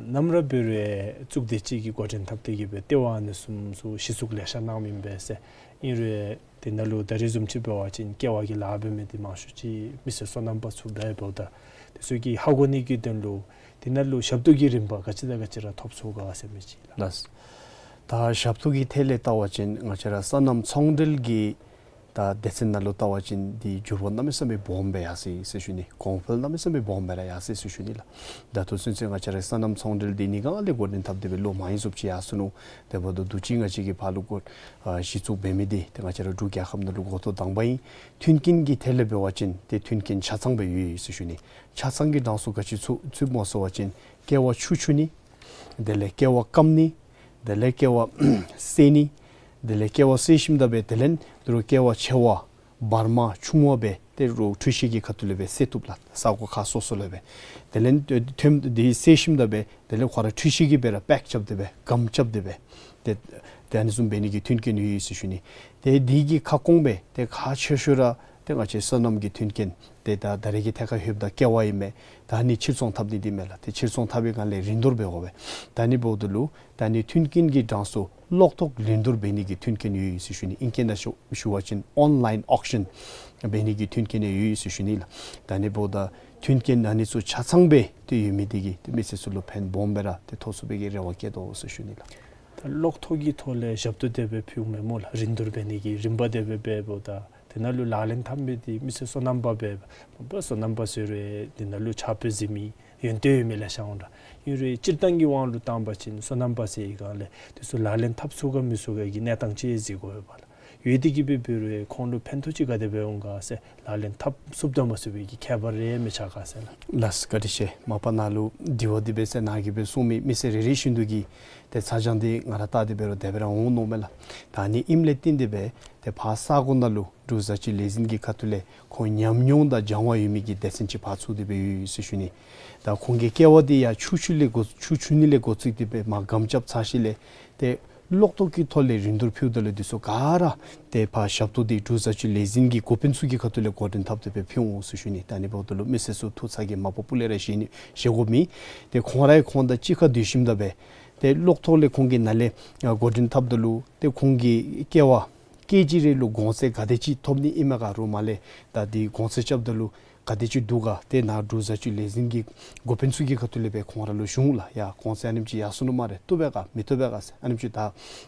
ནམ་ར་འབད་རུང་གཙུག་སྡེ་ཅིག་གིས་འགོ་འདྲེན་འཐབ་སྟེ་གིས་སྦེ་ལྟེ་བ་ཨ་ནི་བཟུམ་ཚུ་གཞི་བཙུགས་ལེ་ཤ་གནང་མི་ཨིན་པས་ཟེར། ཨིན་རུང་དེ་ནང་ལུ་ད་རེས་བཟུམ་ཅིག་འབད་བ་ཅིན་ཀེ་བ་གི་ལཱ་འབད་མི་འདི་མང་ཤོས་ཅིག་མི་སེར་སོ་ནམ་པ་ཚུ་འབད་འབདཝ་ད་དེ་ཚུ་གིས་ཧ་གོ་ནི་གི་དོན་ལུ་དེ་ནང་ལུ་ཞབས་ཏོག་གི་རིམ་པ་ག་ཅི་དང་ག་ཅི་ར་ཐོབ་ཚུགས་ག་ཟེར་མི་ཅིག་ལགས། ལགས། ད་ཞབས་ཏོག་གི་ཐད་ལས་བལྟ་བ་ཅིན་ང་བཅས་ར་སོ་ནམ་ཚོང་འབྲེལ་གྱི་ད་སྡེ་ཚན་ནང་ལུ་བལྟ་བ་ཅིན་འདི་འགྱུར་བ་གནམ་མེད་ས་མེད་སྦོམ་སྦེ་ཡར་སོ་ཡི་ཟེར་ཞུ་ནི། གོང་འཕེལ་གནམ་མེད་ས་མེད་སྦོམ་སྦེ་ར་ཡར་སོ་ཡི་ཟེར་ཞུ་ནི་ལགས། ད་ལྟོ་ཚུན་ཚོད་ང་བཅས་ར་སོ་ནམ་ཚོང་འབྲེལ་འདི་ནི་ག་ལས་འགོ་འདྲེན་འཐབ་སྟེ་སྦེ་ལོ་མང་ཡི་ཟུག་ཅིག་ཡར་སོ་ནུག། དེ་འབདཝ་ད་དུས་ཅི་ང་བཅས་ཀྱིས་ཕར་ལུ་འགོ་ཨ་གཞི་བཙུགས་འབད་མི་འདི་ཏེ་ང་བཅས་ར་འབྲུག་རྒྱལ་ཁབ་ནང་ལུ་འགོ་ཐོག་དང་པ་ཨིན། མཐུན་རྐྱེན་གྱི་ཐད་ལས་འབད་བ་ཅིན་ཏེ་མཐུན་རྐྱེན་ཆ་ཚང་སྦེ་ཡོད་ཡི་ཟེར་ཞུ་ནི། ཆ་ཚང་གི་གྲངས་སུ་ག་ཅི་ཚུད་ཚུདཔ་སྨོ་ཟེར་བ་ཅིན་ཀེ་བ་ཆུ་འཁྱུ་ནི། དེ་ལས་ཀེ་བ་སྐམ་ནི། དེ་ལས་ཀེ་བ་བསད་ནི། དེ་ལས་ཀེ་བ་བསད་ཞིནམ་ད་སྦེ་དེ་ལས་དོ་རུང་ཀེ་བ་ཆེ་བ་བར་མ་ཆུང་བ་སྦེ་ཏེ་རོགས་འཕྲུལ་ཆས་ཀྱི་ཁ་ཐུག་ལས་སྦེ་བསད་བཏུབ་ལགས། ས་གོ་ཁག་སོ་སོ་ལས་སྦེ། དེ་ལས་ཐོནམ་འདི་བསད་ཞིནམ་ད་སྦེ་དེ་ལས་ཁོང་ར་འཕྲུལ་ཆས་ཀྱིས་སྦེ་ར་པེཀ་རྐྱབ་སྟེ་སྦེ་སྒམ་རྐྱབ་སྟེ་སྦེ་ཏེ་ཏེ་ཨ་ནི་བཟུམ་འབད་ནི་གི་མཐུན་རྐྱེན་ཡོད་ཡི་ཟེར་ཞུ་ནི། ཏེ་འདི་གི་ཁ་སྐོང་སྦེ་ཏེ་ཁག་ཆེ་ཤོས་ར་ཏེ་ང་བཅས་སོ་ནམ་གྱི་མཐུན་རྐྱེན་ཏེ་ད་ད་རེས་ཀྱི་ཐད་ཁར་ལྷོདཔ་ད་ཀེ་བ་ཨིན་མས། ད་ནི་ཕྱིར་ཚོང་འཐབ་ནི་འདི་མས་ལགས། ཏེ་ཕྱིར་ཚོང་འཐབ་པའི་སྒང་ལས་རིན་བསྡུར་འབད་དགོ་པས། ད་ནི་འབདཝ་ད་ལུ་ད་ནི་མཐུན་རྐྱེན་གྱི་གྲངས་སུ་གློག་ཐོག་རིན་བསྡུར་འབད་ནི་གི་མཐུན་རྐྱེན་ཡོད་ཡི་ཟེར་ཞུ་ནི། ཨིང་སྐད་ནང་ཞུ་ཞུ་བ་ཅིན་ཨོན་ལཱའིན་ཨོག་ཤཱན་འབད་ནི་གི་མཐུན་རྐྱེན་ཡོད་ཡི་ཟེར་ཞུ་ནི་ལགས། ད་ནི་འབདཝ་ད་མཐུན་རྐྱེན་ཨ་ནི་ཚུ་ཆ་ཚང་སྦེ་ཏེ་ཡོད་མི་འདི་གིས་ཏེ་མི་སེར་ཚུ་ལུ་ཕན་སྦོམ་སྦེ་ར་ཏེ་ཐོགས་ཚུགས་པའི་གི་རེ་བ་བསྐྱེད་དོ་ཟེར་ཞུ་ནི་ལགས། ད་གློག་ཐོག་གི་ཐོག་ལས་ཞབས་ཏོག་དེ་སྦེ་ཕུལཝ་མས་སྨོ་ལགས། རིན་བསྡུར་འབད་ནི་གི་རིམ་པ་དེ་སྦེ་འབདཝ་ད་དེ་ནང་ལུ་ལག་ལེན་འཐབ་མི་འདི་མི་སེར་སོ་ནམ་པ་འབད་འབདཝ་སོ་ནམ་པ་ཟེར་རུང་དེ་ནང་ལུ་ཕྱག་དཔེ་གཟིགས་མི་ཡོན་ཏན་ཡོད་མི་ལེ་ཤ་འོང་ད། ཨིན་རུང་སྤྱིར་བཏང་གི་དབང་ལུ་བཏང་པ་ཅིན་སོ་ནམ་པ་ཟེར་བའི་སྒང་ལས་དེ་ཚུ་ལག་ལེན་འཐབ་ཚུགས་ག་མི་ཚུགས་ག་གི་གནས་སྟངས་ཅིག་གཟིགས་དགོ་པས་ལགས། ཡོད་དེ་གིས་སྦེ་འབད་རུང་ཁོང་ལུ་ཕན་ཐོགས་ཅིག་ག་དེ་སྦེ་འོང་ག་ཟེར་ལག་ལེན་འཐབ་ཚུགསཔ་དང་མ་ཚུགས་པའི་གི་ཁྱད་པར་རེ་མི་ཆགས་ག་ཟེར་ལགས། ལགས་བཀའ་དྲིན་ཆེ། མ་པ་ནཱ་ལུ་དྲི་བ་འདི་འབད་ཟེར་ནཱ་གིས་སྦེ་གསུངས་མི་མི་སེར་རེ་རེ་བཞིན་དུ་གི་ཏེ་ཚ་གྱང་འདི་ང་ར་བལྟ་སྟེ་འབད་རུང་དེ་སྦེ་ར་འོང་ནུག་མས་ལགས། ད་ནི་ཨིནམ་ལས་བརྟེན་ཏེ་སྦེ་ཏེ་ཕར་ས་གོ་ནང་ལུ་འབྲུག་བཟའ་སྤྱོད་ལས་འཛིན་གྱི་ཁ་ཐུག་ལས་ཁོང་ཉམས་མྱོང་དང་སྦྱང་བ་ཡོད་མི་གི་སྡེ་ཚན་ཅིག་ཕར་ཚུད་དེ་སྦེ་ཡོད་ཡོད་ཟེར་ཞུ་ནི། ད་ཁོང་གི་ཀེ་བ་འདི་ཡང་ཆུ་འཁྱུ་ལས་འགོ་ཆུ་འཁྱུ་ནི་ལས་འགོ་བཙུགས་ཏེ་སྦེ་མར་སྒམ་རྐྱབ་ཚར་ཞིནམ་ལས་ཏེ་གློག་ཐོག་གི་ཐོག་ལས་རིན་བསྡུར་ཕུལཝ་ད་ལུ་འདི་ཚུ་ག་ར་ཏེ་ཕར་ཞབས་ཏོག་འདི་འབྲུག་བཟའ་སྤྱོད་ལས་འཛིན་གྱི་འགོ་དཔོན་ཚུ་གི་ཁ་ཐུག་ལས་འགོ་འདྲེན་འཐབ་སྟེ་སྦེ་ཕུལ་འོང་ཟེར་ཞུ་ནི། ད་ནི་འབདཝ་ད་ལུ་མི་སེར་ཚུ་ཐུགས་ཚ་གྱང་མ་ཕོག་སྤུ་ལས་ར་བཞེས་ནི་བཞེས་དགོ་མི་ཏེ་ཁོང་ར་ཁོང་དང་གཅིག་ཁར་སྡོད་ཞིནམ་ད་སྦེ་ཏེ་གློག་ཐོག་ལས་ཁོང་གིས་ནཱ་ལས་ཨ་འགོ་འདྲེན་འཐབ་ད་ལུ་ཏེ་ཁོང་གི་ཀེ་བ་ཀེ་ཇི་རེ་ལུ་གོང་ཚད་ག་དེ་ཅིག་ཐོབ་ནི་ཨིན་མས་ག་རུང་མ་ལས་ད་འདི་གོང་ཚད་རྐྱབ་ད་ལུ་ག་དེ་ཅིག་འདུག་ག། ཏེ་ནཱ་འབྲུག་བཟའ་སྤྱོད་ལས་འཛིན་གྱི་འགོ་དཔོན་ཚུ་གི་ཁ་ཐུག་ལས་སྦེ་ཁོང་ར་ལུ་ཞུ་འོང་ལགས། ཡ་གོང་ཚད་ཨ་ནེམ་ཅིག་ཡར་སོ་ནུག་སྨ་རེ། བཏུབ་པས་ག་ཟེར། ཨ་ནེམ་ཅིག་ད་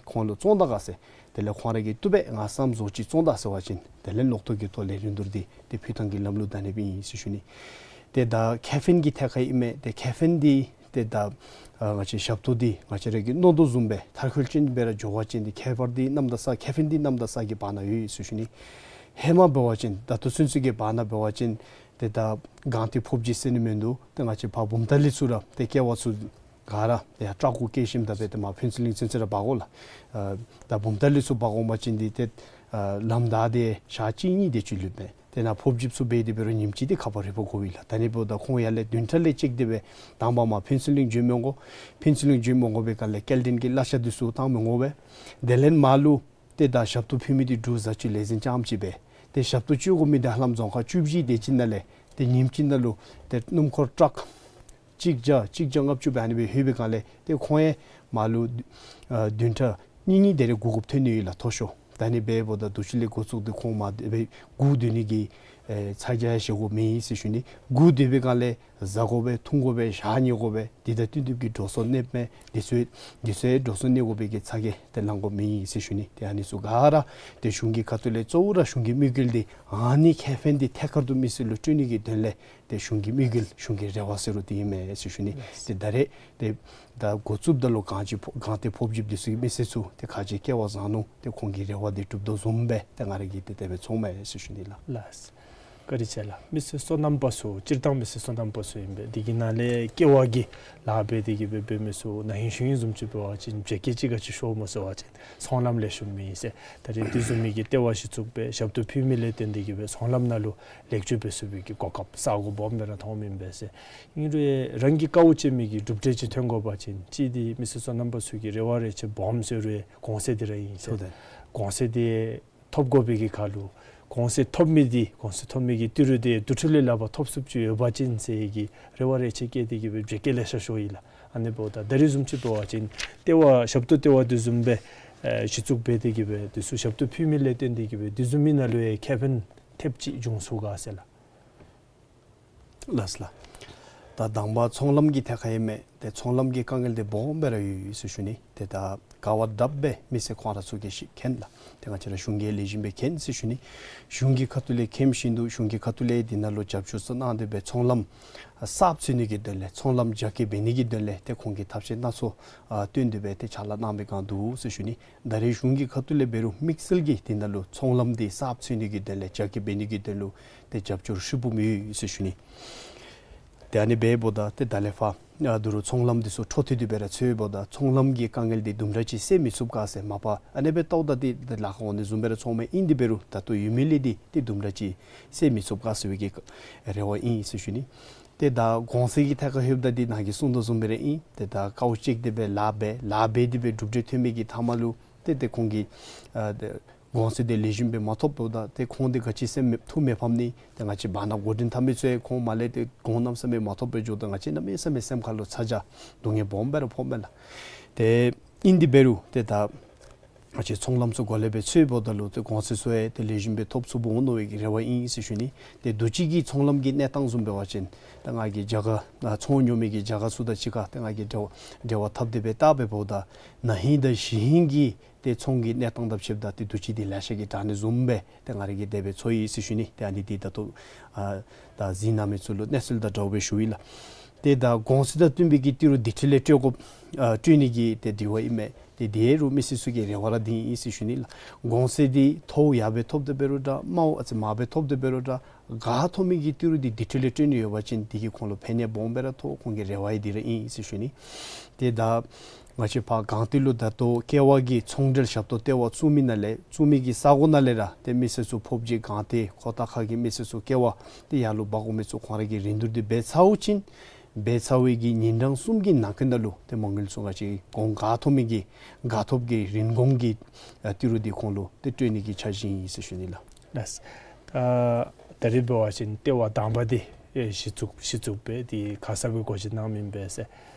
ཁོང་ལུ་བཙོང་ད་ག་ཟེར། དེ་ལས་ཁོང་ར་གིས་བཏུབ་པས་ང་བསམ་བཟོ་ཅིག་བཙོང་ད་ཟེར་བ་ཅིན་དེ་ལས་གློག་ཐོག་གི་ཐོག་ལས་རིན་བསྡུར་འདི་ཏེ་ཕུལ་ཐངས་ཀྱི་ལམ་ལུགས་ད་ཨ་ནི་སྦེ་ཨིན་ཟེར་ཞུ་ནི། ཏེ་ད་ཁེ་ཕན་གྱི་ཐད་ཁར་ཨིན་མས། ཏེ་ཁེ་ཕན་འདི་ཏེ་ད་ཨ་ང་བཅས་ཞབས་ཏོག་འདི་ང་བཅས་ར་གིས་མནོ་དོ་བཟུམ་སྦེ་མཐར་འཁྱོལ་ཅན་སྦེ་ར་འགྱོ་བ་ཅིན་ཏེ་ཁྱད་པར་འདི་གནམ་དང་ས་ཁེ་ཕན་འདི་གནམ་དང་ས་གི་བར་ན་ཡོད་ཡོད་ཟེར་ཞུ་ནི། ཧེ་མ་འབད་བ་ཅིན་ད་ལྟོ་ཚུན་ཚོད་ཀྱི་བར་ན་འབད་བ་ཅིན་ཏེ་ད་སྒང་སྟེང་ཕོབ་སྦྱིས་ཟེར་ནི་མིན་འདུག། ཏེ་ང་བཅས་ཕར་བུམ་ཐང་ལས་ཚུར་ར་ཏེ་ཀེ་བ་ཚུ་ག་ར་ཡར་ཊཱག་གུ་བཀལ་ཞིནམ་ད་སྦེ་ཏེ་མར་ཕུན་ཚོགས་གླིང་ཚུན་ཚོད་ར་འབག་དགོ་ལགས། ཨ་ད་བུམ་ཐང་ལས་ཚུར་འབག་འོང་པ་ཅིན་འདི་ཏེ་ཨ་ལམ་བདའ་སྟེ་ཞག་གཅིག་གཉིས་དེ་ཅིག་ལུས་མས། ཏེ་ནཱ་ཕོབ་སྦྱིས་ཚུ་འབད་དེ་འབད་རུང་ཉིནམ་གཅིག་དེ་ཁ་ཕར་རི་བོ་དགོ་པས་ལགས། ད་ནི་འབདཝ་ད་ཁོང་ཡར་ལས་བདུན་ཕྲག་ལས་བཅད་དེ་སྦེ་དང་པ་མར་ཕུན་ཚོགས་གླིང་བྱོན་མི་དགོ། ཕུན་ཚོགས་གླིང་བྱོན་མི་དགོ་པའི་སྒང་ལས་སྐྱེལ་འདྲེན་གྱི་གླ་ཆ་འདི་ཚུ་བཏང་མི་དགོ་པས། དེ་ལས་མར་ལུ་ཏེ་ད་ཞབས་ཏོག་ཕུལ་མི་འདི་འབྲུག་བཟའ་སྤྱོད་ལས་འཛིན་རྐྱངམ་ཅིག་སྦེ་ཏེ་ཞབས་ཏོག་སྤྱོད་དགོ་མི་འདི་ཧ་ལམ་རྫོང་ཁག་བཅུ་བཞི་དེ་ཅིག་ནང་ལས་ཏེ་ཉིནམ་གཅིག་ནང་ལུ་ཏེ་སྣུམ་འཁོར་ཊཱག་གཅིག་བརྒྱ་གཅིག་བརྒྱ་ལྔ་བཅུ་སྦེ་ཨ་ནི་སྦེ་ལྷོད་པའི་སྒང་ལས་ཏེ་ཁོང་ཡང་མར་ལུ་ཨ་བདུན་ཕྲག་གཉིས་གཉིས་དེ་རེ་དགུ་དགུ་སྦེ་ཐོན་ནི་ཡོད་ལགས། མཐོ་ཤོས་ད་ནི་འབདཝ་ད་དུས་ཅི་ལས་འགོ་བཙུགས་ཏེ་ཁོང་མར་དེ་སྦེ་སྒུག་སྡོད་ནི་གི་ཨེ་ཚ་གྱང་བཞེས་དགོཔ་མེད་ཟེར་ཞུ་ནི། སྒུག་སྡོད་པའི་སྒང་ལས་བཟའ་དགོ་པས། འཐུང་དགོ་པས། ཞག་ཉལ་དགོ་པས། འདི་དང་བསྟུན་ཏེ་གི་འགྲོ་སོང་གནསཔ་མས། འདི་ཚུ་འདི་ཚུ་འགྲོ་སོང་གནས་དགོ་པའི་གི་ཚ་གྱང་དེ་ལང་དགོཔ་མེད་ཟེར་ཞུ་ནི། ཏེ་ཨ་ནི་ཚུ་ག་ར་ཏེ་གཞུང་གི་ཁ་ཐུག་ལས་གཙོ་བོ་ར་གཞུང་གི་དམིགས་ཡུལ་འདི་ཨ་ནི་ཁེ་ཕན་འདི་ཐད་ཀར་དུ་མི་སེར་ལུ་སྤྲོད་ནི་གི་དོན་ལས་ཏེ་གཞུང་གི་དམིགས་ཡུལ་གཞུང་གི་རེ་བ་ཟེར་རུང་དེ་ཨིན་མས་ཟེར་ཞུ་ནི། ལགས། ཏེ་ད་རེས་ཏེ་ད་འགོ་བཙུགསཔ་ད་ལུ་གང་ཅི་ཕོ་གང་ཏེ་ཕོབ་སྦྱིས་འདི་ཚུ་གི་མི་སེར་ཚུ་ཏེ་ག་ཅི་སྐལ་བ་བཟང་ནུག། ཏེ་ཁོང་གི་རེ་བ་འདི་འགྲུབ་དོ་བཟུམ་སྦེ་ཏེ་ང་ར་གིས་ཏེ་དེ་སྦེ་ཚོརཝ་མས་ཟེར་ཞུ་ནི་ལགས། ལགས། བཀའ་དྲིན་ཆེ་ལགས། མི་སེར་སོ་ནམ་པ་ཚུ་སྤྱིར་བཏང་མི་སེར་སོ་ནམ་པ་ཚུ་ཨིན་པས། དེ་གི་ནང་ལས་ཀེ་བ་གི་ལཱ་འབད་དེ་གི་སྦེ་འབད་མི་ཚུ་ན་ཧིང་གཞེས་ཧིང་བཟུམ་ཅིག་འབད་བ་ཅིན་བྱེད་སྐལ་ཅིག་ག་ཅི་ཤོརཝ་སྨོ་ཟེར་བ་ཅིན་ཚོང་ལམ་ལེགས་ཤོམ་མེད་ཟེར། ད་རེས་དེ་བཟུམ་མའི་གི་ལྟེ་བ་གཞི་བཙུགས་སྦེ་ཞབས་ཏོག་ཕུལ་མི་ལས་བརྟེན་ཏེ་གི་སྦེ་ཚོང་ལམ་ནང་ལུ་ལེགས་བཅོས་འབད་ཚུགས་པའི་གི་གོ་སྐབས་ས་སྒོ་སྦོམ་སྦེ་ར་མཐོངམ་ཨིན་པས་ཟེར། ཨིན་རུང་རང་གི་དཀའཝ་སྤྱད་མི་གི་གྲུབ་འབྲས་ཅིག་ཐོན་དགོ་པ་ཅིན་གཅིག་འདི་མི་སེར་སོ་ནམ་པ་ཚུ་གི་རེ་བ་རེ་ཆེ་སྦོམ་ཟེར་རུང་གོང་ཚད་འདི་ར་ཨིན་ཟེར། ཐུགས་རྗེ་ཆེ། གོང་ཚད་འདི་ཐོབ་དགོ་པའི་གི་ཁར་ལུ་གོང་ཚད་ཐོབ་མི་འདི་གོང་ཚད་ཐོབ་མི་གི་ཏི་རུ་འདི་དུས་ཚོད་ལས་ལྷག་པར་ཐོབ་ཚུགསཔ་ཅིག་ཡོད་པ་ཅིན་ཟེར་གི་རེ་བ་རེ་ཆེ་བསྐྱེད་དེ་གི་སྦེ་བྱེད་སྐལ་ལེ་ཤ་ཤོར་ཡི་ལགས། ཨ་ནི་འབདཝ་ད་ད་རེས་བཟུམ་ཅིག་འབད་བ་ཅིན་ལྟེ་བ་ཞབས་ཏོག་ལྟེ་བ་དེ་བཟུམ་སྦེ་ཨེ་གཞི་བཙུགས་འབད་དེ་གི་སྦེ་དེ་ཚུ་ཞབས་ཏོག་ཕུལ་མི་ལས་བརྟེན་ཏེ་གི་སྦེ་དེ་བཟུམ་མའི་ནང་ལུ་ཡང་ཁེ་ཕན་ཐེབས་ཅིག་འབྱུང་ཚུགས་ག་ཟེར་ལགས། ལགས་སོ་ལགས། ད་དང་པ་ཚོང་ལམ་གྱི་ཐད་ཁར་ཨིན་མས། ཏེ་ཚོང་ལམ་གྱི་དཀའ་ངལ་འདི་སྦོམ་སྦེ་ར་ཡོད་ཡོད་ཟེར་ཞུ་ནི། ཏེ་ད་ག་བ་བརྡབ་སྦེ་མི་སེར་ཁོང་ར་ཚུ་གིས་ཤེས་མཁྱེན་ལགས། ཏེ་ང་བཅས་ར་གཞུང་གིས་ལེགས་ཤོམ་སྦེ་མཁྱེན་ཟེར་ཞུ་ནི། གཞུང་གི་ཁ་ཐུག་ལས་མཁྱེན་བཞིན་དུ་གཞུང་གི་ཁ་ཐུག་ལས་འདི་ནང་ལུ་རྒྱབ་སྐྱོར་ཚུ་གནང་སྟེ་སྦེ་ཚོང་ལམ་གསརཔ་འཚོལ་ནི་གི་དོན་ལས་ཚོང་ལམ་རྒྱ་སྐྱེད་འབད་ནི་གི་དོན་ལས་ཏེ་ཁོང་གིས་ཐབས་ཤེས་སྣ་ཚོགས་ཨ་བཏོན་ཏེ་སྦེ་ཏེ་ཕྱག་ལཱ་གནང་སྦེ་གང་འདུག་ཟེར་ཞུ་ནི། ད་རེས་གཞུང་གི་ཁ་ཐུག་ལས་འབད་རུང་དམིགས་བསལ་གྱིས་འདི་ནང་ལུ་ཚོང་ལམ་འདི་གསརཔ་འཚོལ་ནི་གི་དོན་ལས་རྒྱ་སྐྱེད་འབད་ནི་གི་དོན་ལུ་ཏེ་རྒྱབ་སྐྱོར་ཧྲིལ་བུམ་ཡོད་ཟེར་ཞུ་ནི། ཏེ་ཨ་ནི་འབདཝ་ད་ཏེ་ད་ལས་ཕར་ཨ་ད་རུང་ཚོང་ལམ་འདི་ཚུ་འཕྲོ་མཐུད་དེ་སྦེ་ར་འཚོལཝ་ད་ཚོང་ལམ་གྱི་དཀའ་ངལ་འདི་དུམ་གྲ་ཅིག་སེལ་མི་ཚུགས་ག་ཟེར་མ་པ་ཨ་ནི་སྦེ་བལྟཝ་ད་འདི་ལཱ་ཁག་འོང་ནི་བཟུམ་སྦེ་ར་མཐོངམ་མས། ཨིན་དེ་འབད་རུང་ད་ལྟོ་ཡོད་མི་ལས་འདི་ཏེ་དུམ་གྲ་ཅིག་སེལ་མི་ཚུགས་ག་ཟེར་བའི་གི་རེ་བ་ཨིན་ཟེར་ཞུ་ནི། ཏེ་ད་གོང་ཚད་ཀྱི་ཐད་ཁར་ལྷོདཔ་ད་འདི་ནཱ་གིས་གསུངས་དོ་བཟུམ་སྦེ་ར་ཨིན། ཏེ་ད་དཀའཝ་སྤྱད་དེ་སྦེ་ལཱ་འབད་ལཱ་འབད་དེ་སྦེ་གྲུབ་འབྲས་ཐོན་མི་གི་མཐའ་མ་ལུ་ཏེ་ཏེ་ཁོང་གིས་ཨ་ཏེ་གོང་ཚད་འདི་ལེགས་ཤོམ་སྦེ་མ་ཐོབ་འབདཝ་ད་ཏེ་ཁོང་འདི་ག་ཅི་སེམས་མེད་ཐུགས་མེད་ཕམ་ནི། ཏེ་ང་བཅས་བར་ན་འགོ་འདྲེན་འཐབ་མི་ཚུ་ཡང་ཁོང་མར་ལས་ཏེ་གོང་གནམ་མེད་ས་མེད་མ་ཐོབ་པར་འགྱོཝ་ད་ང་བཅས་གནམ་མེད་ས་མེད་སེམས་ཁར་ལུ་ཚ་གྱང་སྡུག་བསྔལ་སྦོམ་སྦེ་ར་ཕོགཔ་མས་ལགས། ཏེ་ཨིན་དེ་འབད་རུང་ཏེ་ད་ང་བཅས་ཚོང་ལམ་ཚུ་གོ་ལེགས་སྦེ་འཚོལཝ་ད་ལུ་ཏེ་གོང་ཚད་ཚུ་ཡང་ཏེ་ལེགས་ཤོམ་སྦེ་ཐོབ་ཚུགསཔ་འོང་ནི་གི་རེ་བ་ཨིན་ཟེར་ཞུ་ནི། ཏེ་དུས་ཅི་གི་ཚོང་ལམ་གྱི་གནས་སྟངས་བཟུམ་འབད་བ་ཅིན་ཏེ་ང་གིས་རྒྱ་གར་ཨ་ཚོང་ཉོ་མི་གི་རྒྱ་གར་ཚུ་དང་གཅིག་ཁར་ཏེ་ང་གིས་འབྲེལ་བ་འབྲེལ་བ་འཐབ་སྟེ་སྦེ་བལྟ་སྦེ་འབདཝ་ད་ན་ཧིང་དང་གཞེས་ཧིང་གི་ཏེ་ཚོང་གི་གནས་སྟངས་དང་ཕྱདཔ་ད་ཏེ་དུས་ཅི་འདི་ལེ་ཤ་གིས་དྲག་ནི་བཟུམ་སྦེ་ཏེ་ང་ར་གིས་དེ་སྦེ་ཚོར་ཡི་ཟེར་ཞུ་ནི། ཏེ་ཨ་ནི་འདི་ད་ལྟོ་ཨ་ད་གཟིགས་གནང་མི་ཚུ་ལུ་གནས་ཚུལ་དང་འདྲཝ་སྦེ་ཞུ་ཡི་ལགས། ཏེ་ད་གོང་ཚད་དང་བསྟུན་པའི་གི་ཏི་རུ་དེ་འཕྲོ་ལས་སྤྲོད་དགོཔ་ཨ་སྤྲོད་ནི་གི་ཏེ་དྲི་བ་ཨིན་མས། ཏེ་དེ་རུང་མི་སེར་ཚུ་གི་རེ་བ་ར་འདི་ཨིན་ཟེར་ཞུ་ནི་ལགས། གོང་ཚད་འདི་མཐོ་ཡར་སྦེ་ཐོབ་སྟེ་འབད་རུང་འདྲ་དམའཝ་ཨ་ཙི་མར་སྦེ་ཐོབ་སྟེ་འབད་རུང་འདྲ་ག་ཐོབ་མི་གི་ཏི་རུ་འདི་དེ་འཕྲོ་ལས་སྤྲོད་ནི་ཡོད་པ་ཅིན་དེ་གིས་ཁོང་ལུ་ཕན་ཡོན་སྦོམ་སྦེ་ར་ཐོགས། ཁོང་གི་རེ་བ་ཡང་འདི་ར་ཨིན་ཟེར་ཞུ་ནི། ཏེ་ད་ང་བཅས་ཕར་སྒང་སྟེང་ལུ་ད་ལྟོ་ཀེ་བ་གི་ཚོང་འབྲེལ་ཞབས་ཏོག་ལྟེ་བ་བཙུགས་མི་ནང་ལས་བཙུགས་མི་གི་ས་གོ་ནང་ལས་ར་ཏེ་མི་སེར་ཚུ་ཕོབ་སྦྱིས་སྒང་སྟེང་ཁོ་ཐག་ཁ་གི་མི་སེར་ཚུ་ཀེ་བ་ཏེ་ཡར་ལུ་འབག་འོང་མི་ཚུ་ཁོང་ར་གིས་རིན་བསྡུར་འདི་འབད་ཚརཝ་ཅིག་འབད་ཚར་བའི་གི་ཉིན་གྲངས་གསུམ་གྱི་ནང་འཁོད་ནང་ལུ་ཏེ་མ་དངུལ་ཚུ་ང་བཅས་གོང་ག་ཐོབ་མི་གི་ག་ཐོབ་ཀྱི་རིན་གོང་གི་ཨ་ཏི་རུ་འདི་ཁོང་ལུ་ཏེ་སྤྲོད་ནི་གི་འཆར་གཞི་ཨིན་ཟེར་ཞུ་ནི་ལགས། ལགས། ད་ད་རེས་འབད་བ་ཅིན་ལྟེ་བ་དང་པ་འདི་ཨེ་གཞི་བཙུགས་གཞི་བཙུགས་འབད་དེ་ཁ་གསབ་ཀྱི་སྒོ་འབྱེད་གནངམ་ཨིན་པས་ཟེར།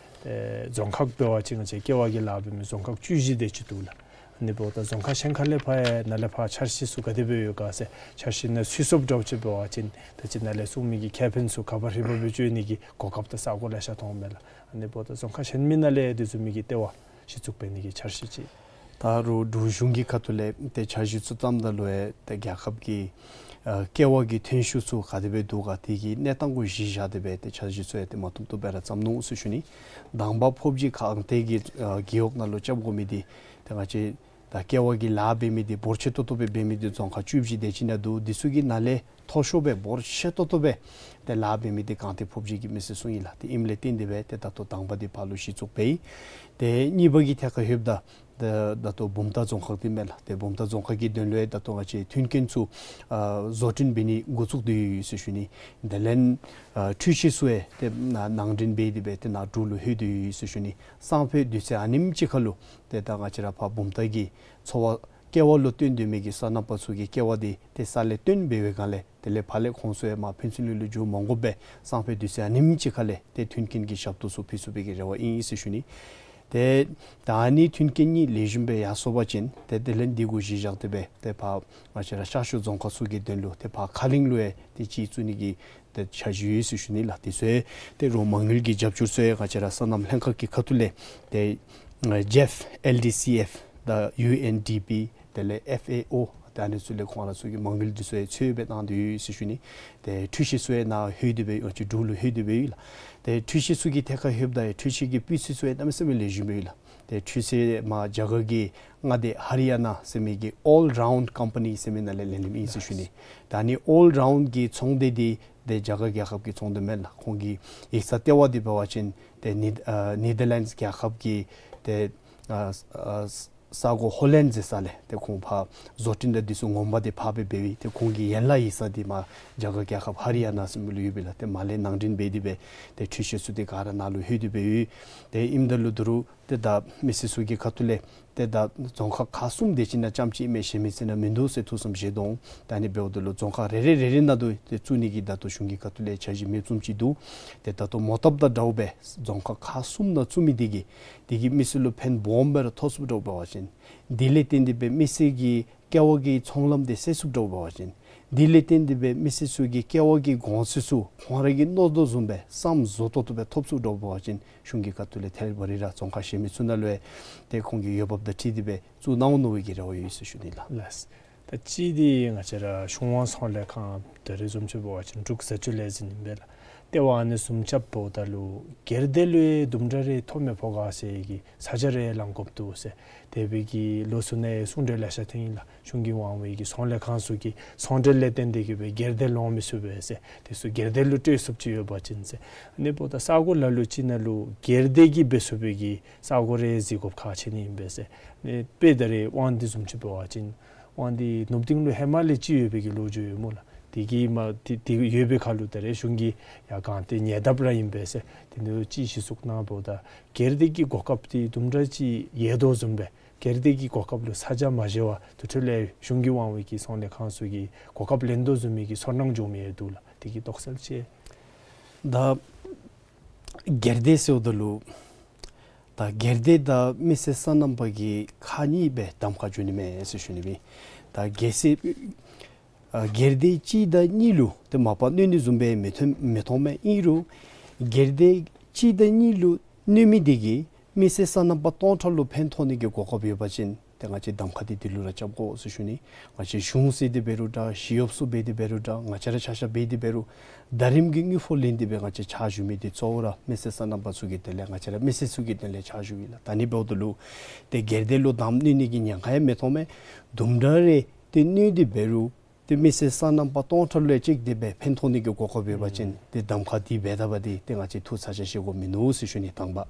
ཨེ་རྫོང་ཁག་འབད་བ་ཅིན་ང་བཅས་ཀེ་བ་གི་ལཱ་འབད་མི་རྫོང་ཁག་བཅུ་བཞི་དེ་ཅིག་འདུག་ལགས། ཨ་ནི་འབདཝ་ད་རྫོང་ཁག་གཞན་ཁ་ལས་ཕར་ཡང་ནཱ་ལས་ཕར་འཆར་གཞི་ཚུ་ག་དེ་སྦེ་ཡོད་ག་ཟེར་འཆར་གཞི་ནང་ཚུད་སོངམ་འདྲཝ་ཅིག་འབད་བ་ཅིན་ད་ཅི་ནཱ་ལས་གསུངས་མི་གི་ཁེ་ཕན་ཚུ་ག་པར་ཧྲིལ་བུམ་སྦེ་སྤྱོད་ནི་གི་གོ་སྐབས་དང་ས་གོ་ལེ་ཤ་མཐོངམ་མས་ལགས། ཨ་ནི་འབདཝ་ད་རྫོང་ཁག་གཞན་མི་ནང་ལས་དེ་བཟུམ་མའི་གི་ལྟེ་བ་གཞི་བཙུགས་འབད་ནི་གི་འཆར་གཞི་ཅིག། ད་རུང་འབྲུག་གཞུང་གི་ཁ་ཐུག་ལས་ཏེ་འཆར་གཞི་ཚུ་བརྩམ་ད་ལུ་ཡང་ཏེ་རྒྱལ་ཁབ་ཀྱི་ཨ་ཀེ་བ་གི་ཐོན་ཤུགས་ཚུ་ག་དེ་སྦེ་འདུག་ག་དེ་གི་གནས་སྟངས་གུ་གཞི་བཞག་སྟེ་སྦེ་ཏེ་འཆར་གཞི་ཚུ་ཡང་ཏེ་མ་བཏུབ་བཏུབ་སྦེ་ར་བརྩམ་ནུག་ཟེར་ཞུ་ནི། དང་པ་ཕོབ་སྦྱིས་སྒང་སྟེང་གི་ཨ་རྒེད་འོག་ནང་ལུ་རྐྱབ་དགོ་མི་འདི་ཏེ་ང་བཅས་ད་ཀེ་བ་གི་ལཱ་འབད་མི་འདི་འབོར་ཆེ་ཏོག་ཏོ་སྦེ་འབད་མི་འདི་རྫོང་ཁག་བཅུ་བཞི་དེ་ཅིག་ནང་འདུག། འདི་ཚུ་གི་ནང་ལས་མཐོ་ཤོས་སྦེ་འབོར་ཆེ་ཏོག་ཏོ་སྦེ་ཏེ་ལཱ་འབད་མི་འདི་སྒང་སྟེང་ཕོབ་སྦྱིས་ཀྱི་མི་སེར་ཚུ་ཨིན་ལགས། དེ་ཨིནམ་ལས་བརྟེན་ཏེ་སྦེ་ཏེ་ད་ལྟོ་དང་པ་འདི་ཕར་ལུ་གཞི་བཙུགས་འབད་ཡི། ཏེ་གཉིས་པ་གི་ཐད་ཁར་ལྷོདཔ་ད་ད་ད་ལྟོ་བུམ་ཐང་རྫོང་ཁག་འདི་མས་ལགས། ཏེ་བུམ་ཐང་རྫོང་ཁག་གི་དོན་ལུ་ཡང་ད་ལྟོ་ང་བཅས་མཐུན་རྐྱེན་ཚུ་ཨ་བཟོ་སྐྲུན་འབད་ནི་འགོ་བཙུགས་ཏེ་ཡོད་ཟེར་ཞུ་ནི། དེ་ལས་ཨ་འཕྲུལ་ཆས་ཚུ་ཡང་ཏེ་ནང་ནང་འདྲེན་འབད་དེ་སྦེ་ཏེ་ནཱ་འབྲུག་ལུ་ལྷོད་དེ་ཡོད་ཟེར་ཞུ་ནི། སང་ཕོད་དུས་ཚོད་ཨ་ནེམ་ཅིག་ཁར་ལུ་ཏེ་ད་ང་བཅས་ར་ཕར་བུམ་ཐང་གི་ཚོ་བ་ཀེ་བ་ལུ་བཏོན་སྡོད་མི་གི་སོ་ནམ་པ་ཚུ་གི་ཀེ་བ་འདི་ཏེ་ས་ལས་བཏོན་འབད་བའི་སྒང་ལས་དེ་ལས་ཕར་ལས་ཁོང་ཚུ་ཡང་མར་ཕུན་ཚོགས་གླིང་ལུ་འགྱོ་མ་དགོ་པར་སང་ཕོད་དུས་ཚོད་ཨ་ནེམ་ཅིག་ཁར་ལས་ཏེ་མཐུན་རྐྱེན་གྱི་ཞབས་ཏོག་ཚུ་ཕུལ་ཚུགས་པའི་གི་རེ་བ་ཨིན་ཟེར་ཞུ་ནི། ཏེ་ད་ཨ་ནི་མཐུན་རྐྱེན་གཉིས་ལེགས་ཤོམ་སྦེ་ཡར་སོང་པ་ཅིན་ཏེ་དེ་ལས་འདི་གུ་གཞི་བཞག་སྟེ་སྦེ་ཏེ་ཕར་ང་བཅས་ར་ཤར་ཕྱོགས་རྫོང་ཁག་ཚུ་གི་དོན་ལུ་ཏེ་ཕར་ཁ་གླིང་ལུ་ཡང་ཏེ་གཅིག་བཙུགས་ནི་གི་ཏེ་འཆར་གཞི་ཡོད་ཟེར་ཞུ་ནི་ལགས། དེ་ཚུ་ཡང་ཏེ་རོགས་མ་དངུལ་གྱི་རྒྱབ་སྐྱོར་ཚུ་ཡང་ང་བཅས་ར་སོ་ནམ་ལྷན་ཁག་གི་ཁ་ཐུག་ལས་ཏེ་ཨ་ཇེཕ་ཨེལ་ཌི་སི་ཨེཕ་དང་ཡུ་ཨེན་ཌི་པི་དེ་ལས་ཨེཕ་ཨེ་ཨོ་ད་ཨ་ནི་ཚུ་ལས་ཁོང་ར་ཚུ་གིས་མ་དངུལ་འདི་ཚུ་ཡང་ཚོད་སྦེ་གནང་སྟེ་ཡོད་ཟེར་ཞུ་ནི། ཏེ་འཕྲུལ་ཆས་ཚུ་ཡང་ནཱ་ལྷོད་དེ་སྦེ་ཡོད། ང་བཅས་འབྲུག་ལུ་ལྷོད་དེ་སྦེ་ཡོད་ལགས། ཏེ་འཕྲུལ་ཆས་ཚུ་གི་ཐད་ཁར་ལྷོདཔ་ད་ཡང་འཕྲུལ་ཆས་ཀྱི་སྤུས་ཚད་ཚུ་ཡང་གནམ་མེད་ས་མེད་ལེགས་ཤོམ་སྦེ་ཡོད་ལགས། ཏེ་འཕྲུལ་ཆས་མར་རྒྱ་གར་གྱི་མངའ་སྡེ་ཧ་རི་ཡ་ན་ཟེར་མི་གི་ཨོལ་རའུནཌ་ཀམ་པ་ནི་ཟེར་མི་ནང་ལས་ལེན་ནི་ཨིན་ཟེར་ཞུ་ནི། ད་ཨ་ནི་ཨོལ་རའུནཌ་གི་ཚོང་སྡེ་འདི་ཏེ་རྒྱ་གར་རྒྱལ་ཁབ་ཀྱི་ཚོང་སྡེ་མེན་ལགས། ཁོང་གིས་ཡིག་ཚང་ལྟེ་བ་འདི་འབད་བ་ཅིན་ཏེ་ནི་ཨ་ནེ་དར་ལེནཌསི་རྒྱལ་ཁབ་ཀྱི་ཏེ་ཨ་ཨ་ས་གོ་ཧོ་ལེནཌ་ཟེར་ས་ལས་ཏེ་ཁོང་ཕར་བཟོ་སྐྲུན་དང་འདི་ཚུ་ངོ་མ་འདི་ཕར་སྦེ་འབད་བའི་ཏེ་ཁོང་གི་ཡན་ལག་ཡིག་ཚང་འདི་མར་རྒྱ་གར་རྒྱལ་ཁབ་ཧ་རི་ཡ་ན་ཟེར་མི་ལུ་ཡོད་པས་ལགས། ཏེ་མར་ལས་ནང་འདྲེན་འབད་དེ་སྦེ་ཏེ་འཕྲུལ་ཆས་ཚུ་འདི་ག་ར་ནཱ་ལུ་ལྷོད་དེ་སྦེ་ཡོད། ཏེ་ཨིནམ་ད་ལུ་ད་རུང་ཏེ་ད་མི་སེར་ཚུ་གི་ཁ་ཐུག་ལས་ཏེ་ད་རྫོང་ཁག་ཁག་གསུམ་དེ་ཅིག་ནང་རྐྱངམ་ཅིག་ཨིན་མས་ཟེར་མི་ཚུ་ནང་མིན་འདུག་ཟེར་ཐུགས་བསམ་བཞེས་དོ་འོང་། ད་ཨ་ནི་འབདཝ་ད་ལུ་རྫོང་ཁག་རེ་རེ་རེ་རེ་ནང་དུ་ཏེ་བཙུགས་ནི་གི་ད་ལྟོ་གཞུང་གི་ཁ་ཐུག་ལས་འཆར་གཞི་མེདཔ་བཟུམ་ཅིག་འདུག། ཏེ་ད་ལྟོ་མོ་བཏབ་དང་འདྲཝ་སྦེ་རྫོང་ཁག་ཁག་གསུམ་ནང་བཙུགས་མི་འདི་གིས་འདི་གིས་མི་སེར་ལུ་ཕན་སྦོམ་སྦེ་ར་ཐོགས་ཚུགསཔ་འདྲཝ་འབད་བ་ཅིན་འདི་ལས་བརྟེན་ཏེ་སྦེ་མི་སེར་གྱི་ཀེ་བ་གི་ཚོང་ལམ་འདི་སེལ་ཚུགསཔ་འདྲཝ་འབད་བ་ཅིན་འདི་ལས་བརྟེན་ཏེ་སྦེ་མི་སེར་ཚུ་གི་ཀེ་བ་གི་གོང་ཚད་ཚུ་ཁོང་ར་གིས་མནོ་དོ་བཟུམ་སྦེ་བསམ་བཟོ་ཏོག་ཏོ་སྦེ་ཐོབ་ཚུགསཔ་འདྲཝ་འབད་བ་ཅིན་གཞུང་གི་ཁ་ཐུག་ལས་ཐད་རི་བ་རི་ར་རྫོང་ཁག་གཞན་མི་ཚུ་ནང་ལུ་ཡང་ཏེ་ཁོང་གི་འོས་འབབ་དང་འཁྲིལ་ཏེ་སྦེ་བཙུགས་གནང་འོང་མནོ་བའི་གི་རེ་བ་ཡོད་ཟེར་ཞུ་ནི་ལགས། ལགས། ད་གཅིག་འདི་ང་བཅས་ར་གཞུང་དབང་ཚོང་ལས་ཁང་ད་རེས་བཟུམ་ཅིག་འབད་བ་ཅིན་འབྲུག་བཟའ་སྤྱོད་ལས་འཛིན་ཨིན་པས་ལགས། ལྟེ་བ་ཨ་ནི་བཟུམ་རྐྱབ་འབདཝ་ད་ལུ་སྒེར་སྡེ་ལུ་ཡང་དུམ་གྲ་རེ་ཐོ་མེད་ཕོ་ག་ཟེར་གྱི་ས་ཆ་རེ་ལང་དགོཔ་འདུག་ཟེར་དེ་སྦེ་གི་ལོགས་སུ་ནང་གསུང་གྲོས་ལེ་ཤ་ཐོན་ཡི་ལགས། གཞུང་གི་དབང་བའི་གི་ཚོང་ལས་ཁང་ཚུ་གིས་ཚོང་འབྲེལ་ལས་བརྟེན་ཏེ་གི་སྦེ་སྒེར་སྡེ་ལོང་མི་ཚུགས་པས་ཟེར། དེ་ཚུ་སྒེར་སྡེ་ལུ་སྤྲོད་ཚུགསཔ་ཅིག་ཡོད་པ་ཅིན་ཟེར། ཨ་ནི་འབདཝ་ད་ས་གོ་ལ་ལུ་ཅིག་ནང་ལུ་སྒེར་སྡེ་གིས་འབད་ཚུགས་པའི་གི་ས་གོ་རེ་གཟིགས་དགོཔ་ཁག་ཆེ་ནི་ཨིན་པས་ཟེར། ཨ་ནི་དཔེ་ད་རེས་དབང་འདུས་བཟུམ་ཅིག་འབད་བ་ཅིན་དབང་འདུས་ནུབ་གླིང་ལུ་ཧེ་མ་ལས་ཅིག་ཡོད་པའི་གི་ལོ་རྒྱུས་ཡོད་སྨོ་ལགས། དེ་གིས་མ་དེ་དེ་ཡོད་པའི་ཁར་ལུ་ད་རེས་གཞུང་གིས་ཡར་གང་ཏེ་ཉེ་འདབས་ར་ཨིན་པས་ཟེར། དེ་ནང་ལུ་ཅིག་གཞི་བཙུགས་གནང་འབདཝ་ད་སྒེར་སྡེ་གི་གོ་སྐབས་འདི་དུམ་གྲ་ཅིག་ཡལ་དོ་བཟུམ་སྦེ་སྒེར་སྡེ་གི་གོ་སྐབས་ལུ་ས་ཆ་མ་བཞེས་པར་དེ་འཕྲོ་ལས་གཞུང་གི་དབང་བའི་གི་ཚོང་ལས་ཁང་ཚུ་གིས་གོ་སྐབས་ལེན་དོ་བཟུམ་མའི་གི་ཚོར་སྣང་བྱུངམ་ཡང་འདུག་ལགས། དེ་གི་དོགས་སེལ་ཅིག། ད་སྒེར་སྡེ་ཟེརཝ་ད་ལུ་ད་སྒེར་སྡེ་དང་མི་སེར་སོ་ནམ་པ་གི་ཁག་གཉིས་སྦེ་གདམ་ཁ་འགྱོ་ནི་མས་ཟེར་ཞུ་ནི་སྦེ། ད་གལ་སྲིད་ཨ་སྒེར་སྡེ་གཅིག་དང་གཉིས་ལུ་ཏེ་མ་པ་གནོད་ནི་བཟུམ་སྦེ་མི་མཐོང་མི་མཐོང་མས། ཨིན་རུང་སྒེར་སྡེ་གཅིག་དང་གཉིས་ལུ་གནོད་མི་འདི་གིས་མི་སེར་སོ་ནམ་པ་སྟོང་ཕྲག་ལུ་ཕན་ཐོགས་ནི་གི་གོ་སྐབས་ཡོད་པ་ཅིན་ཏེ་ང་བཅས་གདམ་ཁ་འདི་འདི་ལུ་ར་རྐྱབ་དགོ་ཟེར་ཞུ་ནི། ང་བཅས་གཞུང་ཟེར་ཏེ་འབད་རུང་འདྲ་ཞི་གཡོགཔ་ཚུ་འབད་དེ་འབད་རུང་འདྲ་ང་བཅས་ར་ཆ་ཤས་འབད་དེ་འབད་རུང་ད་རིམ་གྱི་དངུལ་ཕོགས་ལེན་ཏེ་སྦེ་ང་བཅས་ཕྱག་ཞུ་མི་འདི་གཙོ་བོ་ར་མི་སེར་སོ་ནམ་པ་ཚུ་གི་དོན་ལས་ང་བཅས་ར་མི་སེར་ཚུ་གི་དོན་ལས་ཕྱག་ཞུཝ་ཨིན་ལགས། ད་ཨ་ནི་འབདཝ་ད་ལུ་ཏེ་སྒེར་སྡེ་ལུ་གདམ་གནོད་ནི་གི་ཉེན་ཁ་ཡང་མི་མཐོང་མས། དུམ་གྲ་རེ་ཏེ་གནོད་དེ་འབད་རུང་ཏེ་མི་སེར་སོ་ནམ་པ་སྟོང་ཕྲག་ལུ་ཡང་གཅིག་དེ་སྦེ་ཕན་ཐོགས་ནི་གི་གོ་སྐབས་ཡོད་པ་ཅིན་ཨུམ་ཏེ་གདམ་ཁ་འདི་འབད་ད་པ་འདི་ཏེ་ང་བཅས་ཐུགས་ཚ་གྱང་བཞེས་དགོཔ་མིན་ནུག་ཟེར་ཞུ་ནི་དང་པ།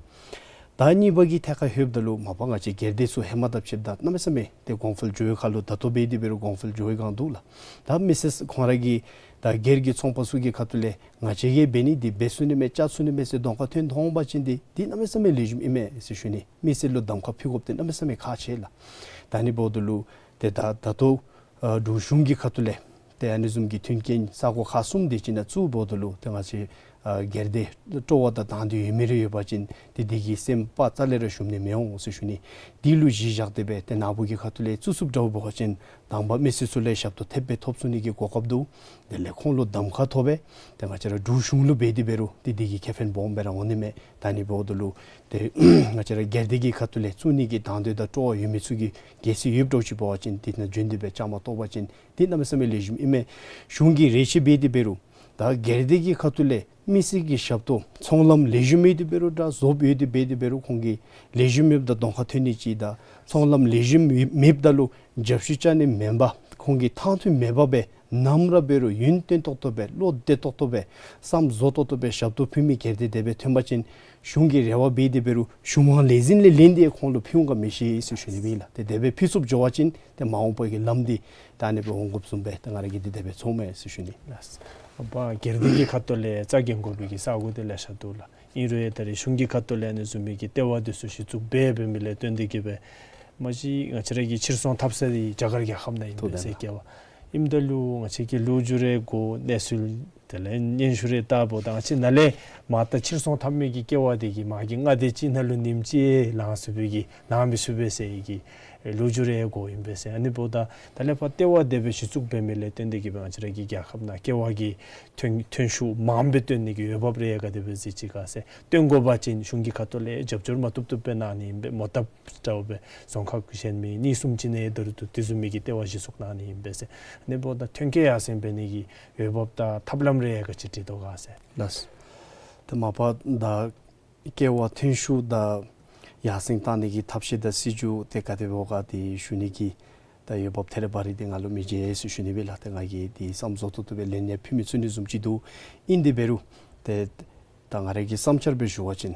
ད་གཉིས་པ་གི་ཐད་ཁར་ལྷོདཔ་ད་ལུ་མ་པ་ང་བཅས་སྒེར་སྡེ་ཚུ་ཧེ་མ་དང་ཕྱདཔ་ད་གནམ་མེད་ས་མེད་ཏེ་གོང་འཕེལ་འགྱོ་བའི་ཁར་ལུ་ད་ལྟོ་འབད་དེ་འབད་རུང་གོང་འཕེལ་འགྱོ་བའི་སྒང་འདུག་ལགས། ད་མི་སེར་ཁོང་ར་གི་ད་སྒེར་གྱི་ཚོང་པ་ཚུ་གི་ཁ་ཐུག་ལས་ང་བཅས་ཀྱིས་འབད་ནི་འདི་འབད་ཚུགས་ནི་མས་བཅག་ཚུགས་ནི་མས་ཟེར་གདོང་ཁར་ཐོན་འོང་པ་ཅིན་འདི་འདི་གནམ་མེད་ས་མེད་ལེགས་ཤོམ་ཨིན་མས་ཟེར་ཞུ་ནི། མི་སེར་ལུ་གདམ་ཁ་ཕུལ་དགོཔ་འདི་གནམ་མེད་ས་མེད་ཁག་ཆེ་ལགས། ད་ཨ་ནི་འབདཝ་ད་ལུ་ཏེ་ད་ད་ལྟོ་ཨ་འབྲུག་གཞུང་གི་ཁ་ཐུག་ལས་ཏེ་ཨ་ནི་བཟུམ་གྱི་མཐུན་རྐྱེན་ས་གོ་ཁག་གསུམ་དེ་ཅིག་ནང་བཙུགས་འབདཝ་ད་ལུ་ཏེ་ང་བཅས་ཨ་སྒེར་སྡེ་སྤྲོ་བ་དང་དང་འདོད་ཡོད་མི་རེ་ཡོད་པ་ཅིན་ཏེ་འདི་གི་སེམས་དཔའ་རྩ་ལས་ར་ཞུམ་ནི་མི་འོང་ཟེར་ཞུ་ནི། འདི་ལུ་གཞི་བཞག་སྟེ་སྦེ་ཏེ་ནཱ་བུ་གི་ཁ་ཐུག་ལས་བཙུགས་ཚུགསཔ་འདྲཝ་འབད་བ་ཅིན་དང་པ་མི་སེར་ཚུ་ལས་ཞབས་ཏོག་ཐེབས་སྦེ་ཐོབ་ཚུགས་ནི་གི་གོ་སྐབས་འདུག། དེ་ལས་ཁོང་ལུ་གདམ་ཁ་ཐོབ་སྦེ་ཏེ་ང་བཅས་ར་འབྲུག་གཞུང་ལུ་འབད་དེ་འབད་རུང་ཏེ་འདི་གི་ཁེ་ཕན་སྦོམ་སྦེ་ར་འོང་ནི་མས། ད་ཨ་ནི་འབདཝ་ད་ལུ་ཏེ་ང་བཅས་ར་སྒེར་སྡེ་གི་ཁ་ཐུག་ལས་བཙུགས་ནི་གི་དང་འདོད་དང་སྤྲོ་བ་ཡོད་མི་ཚུ་གིས་གལ་སྲིད་ཡོདཔ་འདྲཝ་ཅིག་འབད་བ་ཅིན་འདི་ནང་འབྱོན་ཏེ་སྦེ་བཅའ་མར་གཏོགས་པ་ཅིན་འདི་གནམ་མེད་ས་མེད་ལེགས་ཤོམ་ཨིན་མས། གཞུང་གིས་རེ་ཆེ་འབད་དེ་འབད་རུང་ད་སྒེར་སྡེ་གི་ཁ་ཐུག་ལས་མི་སེར་གྱི་ཞབས་ཏོག་ཚོང་ལམ་ལེགས་ཤོམ་ཡོད་དེ་འབད་རུང་འདྲ་བཟོཝ་ཡོད་དེ་འབད་དེ་འབད་རུང་ཁོང་གིས་ལེགས་ཤོམ་མེདཔ་ད་གདོང་ཁར་ཐོན་ནི་ཅིག་དང་ཚོང་ལམ་ལེགས་ཤོམ་མེདཔ་ད་ལུ་རྒྱབ་བཤུད་རྐྱབ་ནི་མེན་པར་ཁོང་གིས་ཐང་ཐུང་མེད་པར་སྦེ་ནམ་ར་འབད་རུང་ཡུན་བརྟན་ཏོག་ཏོ་སྦེ་བློ་བདེ་ཏོག་ཏོ་སྦེ་བསམ་བཟོ་ཏོག་ཏོ་སྦེ་ཞབས་ཏོག་ཕུལ་མི་སྒེར་སྡེ་དེ་སྦེ་ཐོན་པ་ཅིན་གཞུང་གིས་རེ་བ་འབད་དེ་འབད་རུང་གཞུང་དབང་ལས་འཛིན་ལས་ལེན་ཏེ་ཁོང་ལུ་ཕུལ་འོང་ག་མི་ཤེས་ཟེར་ཞུ་ནི་སྦེ་ལགས། ཏེ་དེ་སྦེ་ཕུལ་ཚུགསཔ་འགྱོ་བ་ཅིན་ཏེ་མ་འོངས་པ་གི་ལམ་འདི་ད་ཨ་ནི་སྦེ་འོང་དགོཔ་བཟུམ་སྦེ་ཏེ་ང་ར་གིས་འདི་དེ་སྦེ་ཚོརཝ་མས་ཟེར་ཞུ་ནི། ལགས། ཨ་པ་སྒེར་སྡེ་གི་ཁ་ཐུག་ལས་རྩ་འགེངས་དགོ་པའི་གི་ས་གོ་འདི་ལེ་ཤ་འདུག་ལགས། ཨིན་རུང་ཡང་ད་རེས་གཞུང་གི་ཁ་ཐུག་ལས་ཨ་ནི་བཟུམ་མའི་གི་ལྟེ་བ་འདི་ཚུ་གཞི་བཙུགས་འབད་འབད་མི་ལས་བརྟེན་ཏེ་གི་སྦེ་མ་གཞི་ང་བཅས་ར་གི་ཕྱིར་ཚོང་འཐབ་ས་འདི་རྒྱ་གར་རྒྱལ་ཁབ་ནང་ཨིན་པས་ཟེར་སྐལ་བ། ཨིནམ་ད་ལུ་ང་བཅས་ཀྱིས་ལོ་རྒྱུས་རེ་གོ་གནས་ཚུལ་དེ་ལས་སྙན་ཞུ་རེ་བལྟ་འབདཝ་ད་ང་བཅས་ནཱ་ལས་མར་ད་ཕྱིར་ཚོང་འཐབ་མི་གི་ལྟེ་བ་འདི་གིས་མ་གི་མངའ་སྡེ་གཅིག་ནང་ལུ་ཉིནམ་གཅིག་ལང་ཚུགས་པའི་གི་ལང་མི་ཚུགས་པས་ཟེར་གི་ལོ་རྒྱུས་རེ་གོཝ་ཨིན་པས་ཟེར། ཨ་ནི་འབདཝ་ད་ད་ལས་ཕར་ལྟེ་བ་དེ་སྦེ་གཞི་བཙུགས་འབད་མི་ལས་བརྟེན་ཏེ་གི་སྦེ་ང་བཅས་ར་གི་རྒྱལ་ཁབ་ནང་ལྟེ་བ་གི་ཐོན་ཐོན་ཤུགས་མངམ་སྦེ་བཏོན་ནི་གི་འོས་འབབ་རེ་ག་དེ་སྦེ་གཟིགས་ཅི་ག་ཟེར། བཏོན་དགོ་པ་ཅིན་གཞུང་གི་ཁ་ཐུག་ལས་རྒྱབ་སྐྱོར་མ་བཏུབ་བཏུབ་སྦེ་གནང་ནི་ཨིན་པས། མོ་བཏབ་འདྲཝ་སྦེ་རྫོང་ཁག་གཞན་མི་གཉིས་གསུམ་ཅིག་ནང་ད་རུང་ཏེ་དེ་བཟུམ་མའི་གི་ལྟེ་བ་གཞི་བཙུགས་གནང་ནི་ཨིན་པས་ཟེར། ཨ་ནི་འབདཝ་ད་ཐོན་སྐྱེད་ཡར་སེང་འབད་ནི་གི་འོས་འབབ་དང་ཐབས་ལམ་རེ་ག་ཅི་བྲིས་དོ་ག་ཟེར། ལགས། ཏེ་མ་པ་ད་ལྟེ་བ་ཐོན་ཤུགས་དང་ ཡར་སེང་བཏང་ནི་གི་ཐབས་ཤེས་དང་སྲིད་བྱུས་དེ་ག་དེ་འབདཝ་ག་དེ་ཞུ་ནི་གི་ད་འོས་འབབ་ཐེ་རེ་བ་རེ་དེ་ང་ལུ་མི་མཇལ་ཟེར་ཞུ་ནི་སྦེ་ལགས། ཏེ་ང་གིས་དེ་བསམ་བཟོ་ཏོག་ཏོ་སྦེ་ལན་ཡང་ཕུལ་མི་ཚུགས་ནི་བཟུམ་ཅིག་འདུག། ཨིན་དེ་འབད་རུང་ཏེ་ད་ང་ར་གི་བསམ་འཆར་སྦེ་ཞུ་བ་ཅིན་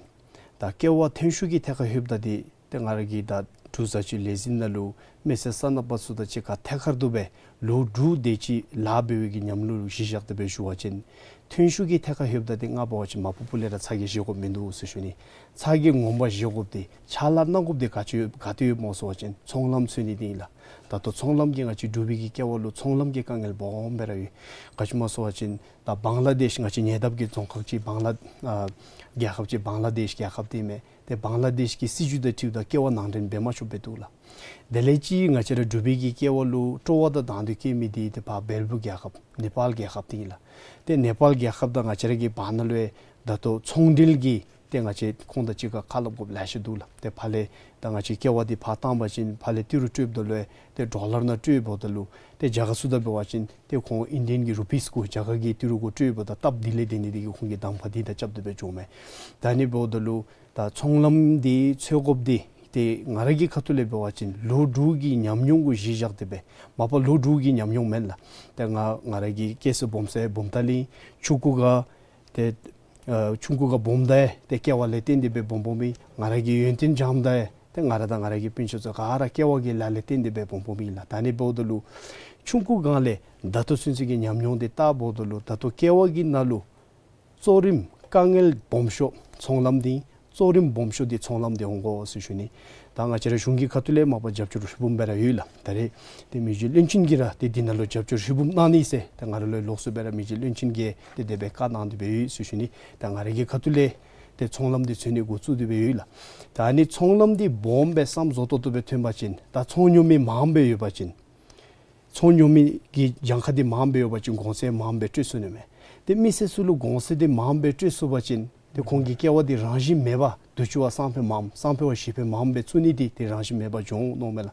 ད་ཀེ་བ་ཐོན་ཤུགས་ཀྱི་ཐད་ཁར་ལྷོདཔ་ད་དེ་ཏེ་ང་ར་གི་ད་འབྲུག་བཟའ་སྤྱོད་ལས་འཛིན་ནང་ལུ་མི་སེར་སོ་ནམ་པ་ཚུ་དང་གཅིག་ཁར་ཐད་ཀར་དུ་སྦེ་ལོ་དྲུག་དེ་ཅིག་ལཱ་འབད་བའི་གི་ཉམས་མྱོང་ལུ་གཞི་བཞག་སྟེ་སྦེ་ཞུ་བ་ཅིན་ཐོན་ཤུགས་ཀྱི་ཐད་ཁར་ལྷོདཔ་ད་དེ་ང་འབད་བ་ཅིན་མ་པ་པུ་ལས་ར་ཚ་གྱང་བཞེས་དགོཔ་མིན་འདུག་ཟེར་ཞུ་ནི། ཚ་གྱང་ངོ་མ་བཞེས་དགོཔ་དེ་ཕྱག་ལཱ་གནང་དགོཔ་དེ་ག་ཅི་ག་ཏེ་ཡོདཔ་སྨོ་ཟེར་བ་ཅིན་ཚོང་ལམ་འཚོལ་ནི་དེ་ཨིན་ལགས། ད་ལྟོ་ཚོང་ལམ་གྱི་ང་བཅས་འབྲུག་པའི་གི་ཀེ་བ་ལུ་ཚོང་ལམ་གྱི་དཀའ་ངལ་སྦོམ་སྦེ་ར་ཡོད། ག་ཅི་སྨོ་ཟེར་བ་ཅིན་ད་བང་ལ་དེཤ་ང་བཅས་ཉེ་འདབས་ཀྱི་རྫོང་ཁག་ཅིག་བང་ལ་ཨ་རྒྱལ་ཁབ་ཅིག་བང་ལ་དེཤ་རྒྱལ་ཁབ་དེ་མས། ཏེ་བང་ལ་དེཤ་གི་སྲིད་བྱུས་དང་འཁྲིལཝ་ད་ཀེ་བ་ནང་འདྲེན་འབད་མ་ཆོགཔ་སྦེ་འདུག་ལགས། དེ་ལས་ཅིག་ང་བཅས་ར་འབྲུག་པའི་གི་ཀེ་བ་ལུ་སྤྲོ་བ་དང་དང་འདོད་བསྐྱེད་མི་དེ་ཏེ་ཕར་བལ་པོ་རྒྱལ་ཁབ་ནེ་པཱལ་རྒྱལ་ཁབ་དེ་ཨིན་ལགས། ཏེ་ནེ་པཱལ་རྒྱལ་ཁབ་དང་ང་བཅས་ར་གི་བར་ན་ལུ་ཡང་ད་ལྟོ་ཚོང་འབྲེལ་གྱི་ཏེ་ང་བཅས་ཁོང་དང་གཅིག་ཁར་ཁ་སླབ་དགོཔ་ལེ་ཤ་འདུག་ལགས། ཏེ་ཕར་ལས་ད་ང་བཅས་ཀེ་བ་དེ་ཕར་བཏང་པ་ཅིན་ཕར་ལས་ཏི་རུ་སྤྲོདཔ་ད་ལུ་ཡང་ཏེ་ཌོ་ལར་ནང་སྤྲོདཔ་ད་ལུ་ཏེ་རྒྱ་གར་ཚུ་དང་འབད་བ་ཅིན་ཏེ་ཁོང་ཨིན་ཌི་ཡན་གྱི་རུ་པིས་གུ་རྒྱ་གར་གྱི་ཏི་རུ་གུ་སྤྲོདཔ་ད་སྟབས་བདེ་ལས་བདེ་ནི་དེ་གིས་ཁོང་གིས་གདམ་ཁ་དེ་དང་རྐྱབ་སྟེ་སྦེ་འགྱོཝ་མས། ད་ཨ་ནི་འབདཝ་ད་ལུ་ད་ཚོང་ལམ་དེ་འཚོལ་དགོཔ་དེ་ཏེ་ང་ར་གི་ཁ་ཐུག་ལས་འབད་བ་ཅིན་ལོ་དྲུག་གི་ཉམས་མྱོང་གུ་གཞི་བཞག་སྟེ་སྦེ་མ་པ་ལོ་དྲུག་གི་ཉམས་མྱོང་མེན་ལགས། ཏེ་ང་ང་ར་གི་སྐྱེས་ས་སྦོམ་ས་ཡང་བུམ་ཐང་ལས་ཨིན། ཆུང་ཀུ་ག་ཏེ་ཨ་ཆུང་ཀུ་ག་བུམ་ཐང་ཡང་ཏེ་ཀེ་བ་ལས་བརྟེན་ཏེ་སྦེ་སྦོམ་སྦོམ་ཨིན། ང་ར་གི་ཡོན་ཏན་སྦྱངམ་ད་ཡང་ཏེ་ང་ར་དང་ང་ར་གི་སྤུན་ཆ་ཚུ་ག་ར་ཀེ་བ་གི་ལཱ་ལས་བརྟེན་ཏེ་སྦེ་སྦོམ་སྦོམ་ཨིན་ལགས། ད་ཨ་ནི་འབདཝ་ད་ལུ་ཆུང་ཀུ་སྒང་ལས་ད་ལྟོ་ཚུན་ཚོད་ཀྱི་ཉམས་མྱོང་དེ་བལྟཝ་ད་ལུ་ད་ལྟོ་ཀེ་བ་གི་ནང་ལུ་གཙོ་རིམ་དཀའ་ངལ་སྦོམ་ཤོས་ཚོང་ལམ་དེ་ཨིན། གཙོ་རིམ་སྦོམ་ཤོས་དེ་ཚོང་ལམ་དེ་འོང་དགོ་ཟེར་ཞུ་ནི། ད་ང་བཅས་ར་གཞུང་གི་ཁ་ཐུག་ལས་མ་པ་རྒྱབ་སྐྱོར་ཧྲིལ་བུམ་སྦེ་ར་ཡོད་ལགས། ད་རེས་ཏེ་མི་རྗེ་བློན་ཆེན་གྱིས་ར་ཏེ་འདི་ནང་ལུ་རྒྱབ་སྐྱོར་ཧྲིལ་བུམ་གནང་ནི་ཟེར་ཏེ་ང་ར་ལུ་ལོགས་སུ་སྦེ་ར་མི་རྗེ་བློན་ཆེན་གྱིས་ཏེ་དེ་སྦེ་བཀའ་གནང་སྟེ་སྦེ་ཡོད་ཟེར་ཞུ་ནི། ད་ང་ར་གི་ཁ་ཐུག་ལས་ཏེ་ཚོང་ལམ་དེ་འཚོལ་ནི་འགོ་བཙུགས་ཏེ་སྦེ་ཡོད་ལགས། ད་ཨ་ནི་ཚོང་ལམ་དེ་སྦོམ་སྦེ་བསམ་བཟོ་ཏོག་ཏོ་སྦེ་ཐོན་པ་ཅིན་ད་ཚོང་ཉོ་མི་མངམ་སྦེ་ཡོད་པ་ཅིན་ཚོང་ཉོ་མི་གི་གྱངས་ཁ་དེ་མངམ་སྦེ་ཡོད་པ་ཅིན་གོང་ཚད་མངམ་སྦེ་སྤྲོད་ཚུགས་ནི་མས། ཏེ་མི་སེར་ཚུ་ལུ་གོང་ཚད་དེ་མངམ་སྦེ་སྤྲོད་ཚུགས་པ་ཅིན་ཏེ་ཁོང་གི་ཀེ་བ་དེ་རང་བཞིན་མེད་པ་དུས་ཅི་བ་སང་ཕོད་མངམ་སང་ཕོད་བ་གཞེས་ཕོད་མངམ་སྦེ་བཙུགས་ནི་དེ་ཏེ་རང་བཞིན་མེད་པ་འགྱོ་འོང་མནོཝ་མས་ལགས།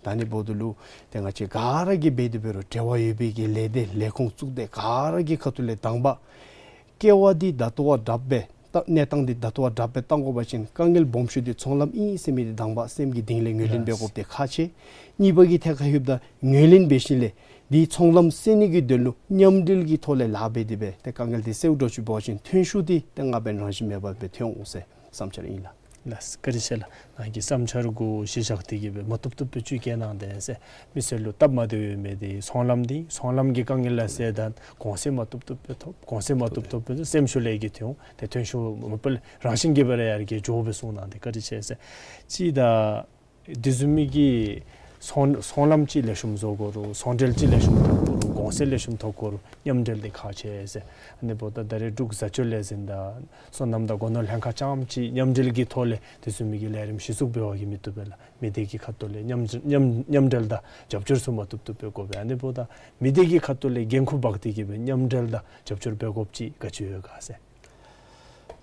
ད་ཨ་ནི་འབདཝ་ད་ལུ་ཏེ་ང་བཅས་ག་ར་གིས་འབད་དེ་འབད་རུང་འབྲེལ་བ་ཡོད་པའི་གི་ལས་སྡེ་ལས་ཁུངས་གཙུག་སྡེ་ག་ར་གི་ཁ་ཐུག་ལས་དང་པ་ཀེ་བ་དེ་ད་ལྟོ་བ་དྲགཔ་སྦེ་ད་གནས་སྟངས་དེ་ད་ལྟོ་བ་དྲགཔ་སྦེ་བཏང་དགོ་པ་ཅིན་དཀའ་ངལ་སྦོམ་ཤོས་དེ་ཚོང་ལམ་ཨིན་ཟེར་མི་དེ་དང་པ་སེམས་ཀྱི་གཏིང་ལས་ངོས་ལེན་འབད་དགོཔ་དེ་ཁག་ཆེ། གཉིས་པ་གི་ཐད་ཁར་ལྷོདཔ་ད་ངོས་ལེན་འབད་ཞིནམ་ལས་དེ་ཚོང་ལམ་སེལ་ནི་གི་དོན་ལུ་མཉམ་འབྲེལ་གྱི་ཐོག་ལས་ལཱ་འབད་དེ་སྦེ་ཏེ་དཀའ་ངལ་དེ་སེལ་འགྱོ་ཚུགས་པ་ཅིན་ཐོན་ཤུགས་དེ་ཏེ་སྔར་བས་རང་བཞིན་མེད་པ་སྦེ་ཐོན་འོང་ཟེར་བསམ་འཆར་ཨིན་ལགས། ལགས་བཀའ་དྲིན་ཆེ་ལགས། ནཱ་གི་བསམ་འཆར་གུ་གཞི་བཞག་སྟེ་གིས་སྦེ་མ་བཏུབ་བཏུབ་སྦེ་བཅུད་བསྐྱལ་གནང་སྟེ་ཟེར་མི་སེར་ལུ་སྟབས་མ་བདེཝ་ཡོད་མི་དེ་ཚོང་ལམ་དེ་ཚོང་ལམ་གྱི་དཀའ་ངལ་ལ་སེལ་ད་གོང་ཚད་མ་བཏུབ་བཏུབ་སྦེ་ཐོབ། གོང་ཚད་མ་བཏུབ་བཏུབ་སྦེ་སེམས་ཤུགས་ལས་ཀྱི་ཐོན་འོང་། ཏེ་ཐོན་ཤུགས་མ་པ་ལས་རང་བཞིན་གྱིས་སྦེ་ར་ཡར་རྒྱས་འགྱོ་སྦེ་གསུངས་གནང་སྟེ་བཀའ་དྲིན་ཆེ་ཟེར། ཅིག་ད་དེ་བཟུམ་མའི་གི་ཚོང་ཚོང་ལམ་ཅིག་ལེགས་ཤོམ་བཟོ་དགོ་རུང་ཚོང་འབྲེལ་ཅིག་ལེགས་ཤོམ་ཐོབ་དགོ་རུང་གོང་ཚད་ལེགས་ཤོམ་ཐོབ་དགོ་རུང་མཉམ་འབྲེལ་དེ་ཁག་ཆེ་ཟེར། ཨ་ནི་འབདཝ་ད་ད་རེས་འབྲུག་བཟའ་སྤྱོད་ལས་འཛིན་དང་སོ་ནམ་དང་སྒོ་ནོར་ལྷན་ཁག་རྐྱངམ་ཅིག་མཉམ་འབྲེལ་གྱི་ཐོག་ལས་དེ་བཟུམ་མའི་གི་ལས་རིམ་གཞི་བཙུགས་འབད་བ་གིས་མི་བཏུབ་པས་ལགས། མི་སྡེ་གི་ཁ་ཐུག་ལས་མཉམ་མཉམ་མཉམ་འབྲེལ་དང་རྒྱབ་སྐྱོར་ཚུ་མ་བཏུབ་བཏུབ་སྦེ་དགོ་པས། ཨ་ནི་འབདཝ་ད་མི་སྡེ་གི་ཁ་ཐུག་ལས་འགན་ཁུར་འབག་སྟེ་གིས་སྦེ་མཉམ་འབྲེལ་དང་རྒྱབ་སྐྱོར་འབད་དགོཔ་ཅིག་ག་ཅི་ཡོད་ག་ཟེར།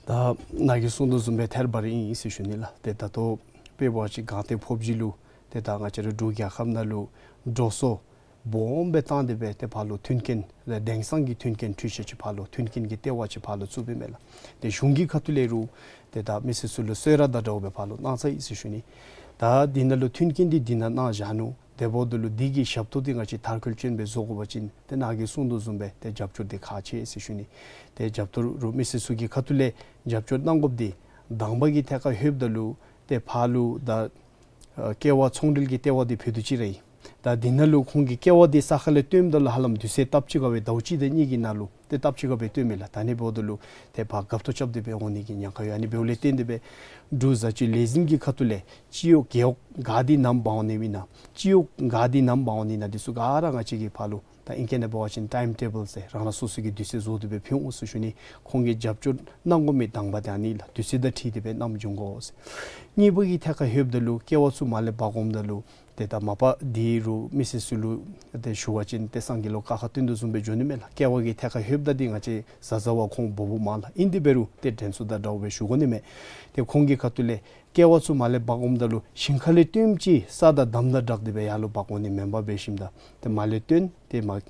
ད་ནཱ་གིས་གསུངས་དོ་བཟུམ་སྦེ་ཐད་རི་བ་རི་ཨིན་ཟེར་ཞུ་ནི་ལགས། ཏེ་ད་ལྟོ་དཔེ་འབད་བ་ཅིན་གངས་ཏེ་ཕོབ་སྦྱིས་ལུ་ཏེ་ད་ང་བཅས་ར་འབྲུག་རྒྱལ་ཁབ་ནང་ལུ་འགྲོ་སོང་སྦོམ་སྦེ་བཏང་སྟེ་སྦེ་ཏེ་ཕར་ལུ་མཐུན་རྐྱེན་ལས་དེང་སང་གི་མཐུན་རྐྱེན་འཕྲུལ་ཆས་ཅིག་ཕར་ལུ་མཐུན་རྐྱེན་གྱི་ལྟེ་བ་ཅིག་ཕར་ལུ་བཙུགས་པའི་མས་ལགས། ཏེ་གཞུང་གི་ཁ་ཐུག་ལས་རུང་ཏེ་ད་མི་སེར་ཚུ་ལུ་གསོལ་རས་དང་འདྲཝ་སྦེ་ཕར་ལུ་གནང་ཚར་ཡི་ཟེར་ཞུ་ནི། ད་འདི་ནང་ལུ་མཐུན་རྐྱེན་འདི་འདི་ནང་གནང་བཞག་ནུག། དེ་འབདཝ་ད་ལུ་འདི་གི་ཞབས་ཏོག་འདི་ང་བཅས་མཐར་འཁྱོལ་ཅན་སྦེ་བཟོ་དགོ་པ་ཅིན་ཏེ་ནཱ་གིས་གསུངས་དོ་བཟུམ་སྦེ་ཏེ་རྒྱབ་སྐྱོར་འདི་ཁག་ཆེ་ཟེར་ཞུ་ནི། ཏེ་རྒྱབ་སྐྱོར་རུང་མི་སེར་ཚུ་གི་ཁ་ཐུག་ལས་རྒྱབ་སྐྱོར་གནང་དགོཔ་འདི་དང་པ་གི་ཐད་ཁར་ལྷོདཔ་ད་ལུ་ཏེ་ཕར་ལུ་ད་ཨ་ཀེ་བ་ཚོང་འབྲེལ་གྱི་ལྟེ་བ་འདི་ཕུད་རྡོག་ཅིག་ར་ཨིན། ད་འདི་ནང་ལུ་ཁོང་གིས་ཀེ་བ་འདི་ས་ཁ་ལས་བཏོནམ་ད་ལུ་ཧ་ལམ་དུས་ཚོད་སྟབས་གཅིག་ཁར་སྦེ་ཟླཝ་གཅིག་དང་གཉིས་ཀྱི་ནང་ལུ་ཏེ་སྟབས་གཅིག་ཁར་སྦེ་བཏོན་མས་ལགས། ད་ཨ་ནི་འབདཝ་ད་ལུ་ཏེ་ཕར་འགབ་ཐོག་རྐྱབ་སྟེ་སྦེ་འོང་ནི་གི་ཉེན་ཁ་ཡོད། ཨ་ནི་འབདཝ་ལས་བརྟེན་ཏེ་སྦེ་འབྲུག་བཟའ་སྤྱོད་ལས་འཛིན་གྱི་ཁ་ཐུག་ལས་སྤྱི་གཡོག་རྒེད་འོག་ག་འདི་ནམ་འབག་འོང་ནི་ཨིན་ན་སྤྱི་གཡོག་ག་འདི་ནམ་འབག་འོང་ནི་ཨིན་ན་འདི་ཚུ་ག་ར་ང་བཅས་ཀྱིས་ཕར་ལུ་ད་ཨིང་སྐད་ནང་འབད་བ་ཅིན་ཊའིམ་ཊེ་བཱལ་ཟེར་རང་རང་སོ་སོ་གི་དུས་ཚོད་བཟོ་སྟེ་སྦེ་ཕུལ་འོང་ཟེར་ཞུ་ནི། ཁོང་གིས་རྒྱབ་སྐྱོར་གནང་དགོ་མི་དང་པ་དེ་ཨ་ནི་ལགས། དུས་ཚོད་དང་འཁྲིལ་ཏེ་སྦེ་གནངམ་འབྱུང་དགོ་ཟེར། གཉིས་པ་གི་ཐད་ཁར་ལྷོདཔ་ད་ལུ་ཀེ་བ་ཚུ་མར་ལས་འབག་འོངམ་ད་ལུ་ཏེ་ད་མ་པ་འདི་རུ་མི་སེར་ཚུ་ལུ་ཏེ་ཞུ་བ་ཅིན་ཏེ་སངས་རྒྱས་ལུ་ཀ་ཁ་སྟོན་དོ་བཟུམ་སྦེ་འགྱོ་ནི་མས་ལགས། ཀེ་བ་གི་ཐད་ཁར་ལྷོདཔ་ད་འདི་ང་བཅས་བཟའ་བཟའ་བ་ཁོང་འབོ་འབོཝ་མས་ལགས། ཨིན་དེ་འབད་རུང་ཏེ་དྲན་གསོ་དང་འདྲཝ་སྦེ་ཞུ་དགོ་ནི་མས། ཏེ་ཁོང་གི་ཁ་ཐུག་ལས་ ཀེ་བ་ཚུ་མར་ལས་འབག་འོངམ་ད་ལུ་ཞིང་ཁ་ལས་བཏོནམ་ཅིག་ས་དང་འདམ་དང་སྦྲགས་ཏེ་སྦེ་ཡར་ལུ་འབག་འོང་ནི་མེན་པར་འབད་ཞིནམ་ད་ཏེ་མར་ལས་བཏོན་ཏེ་མར་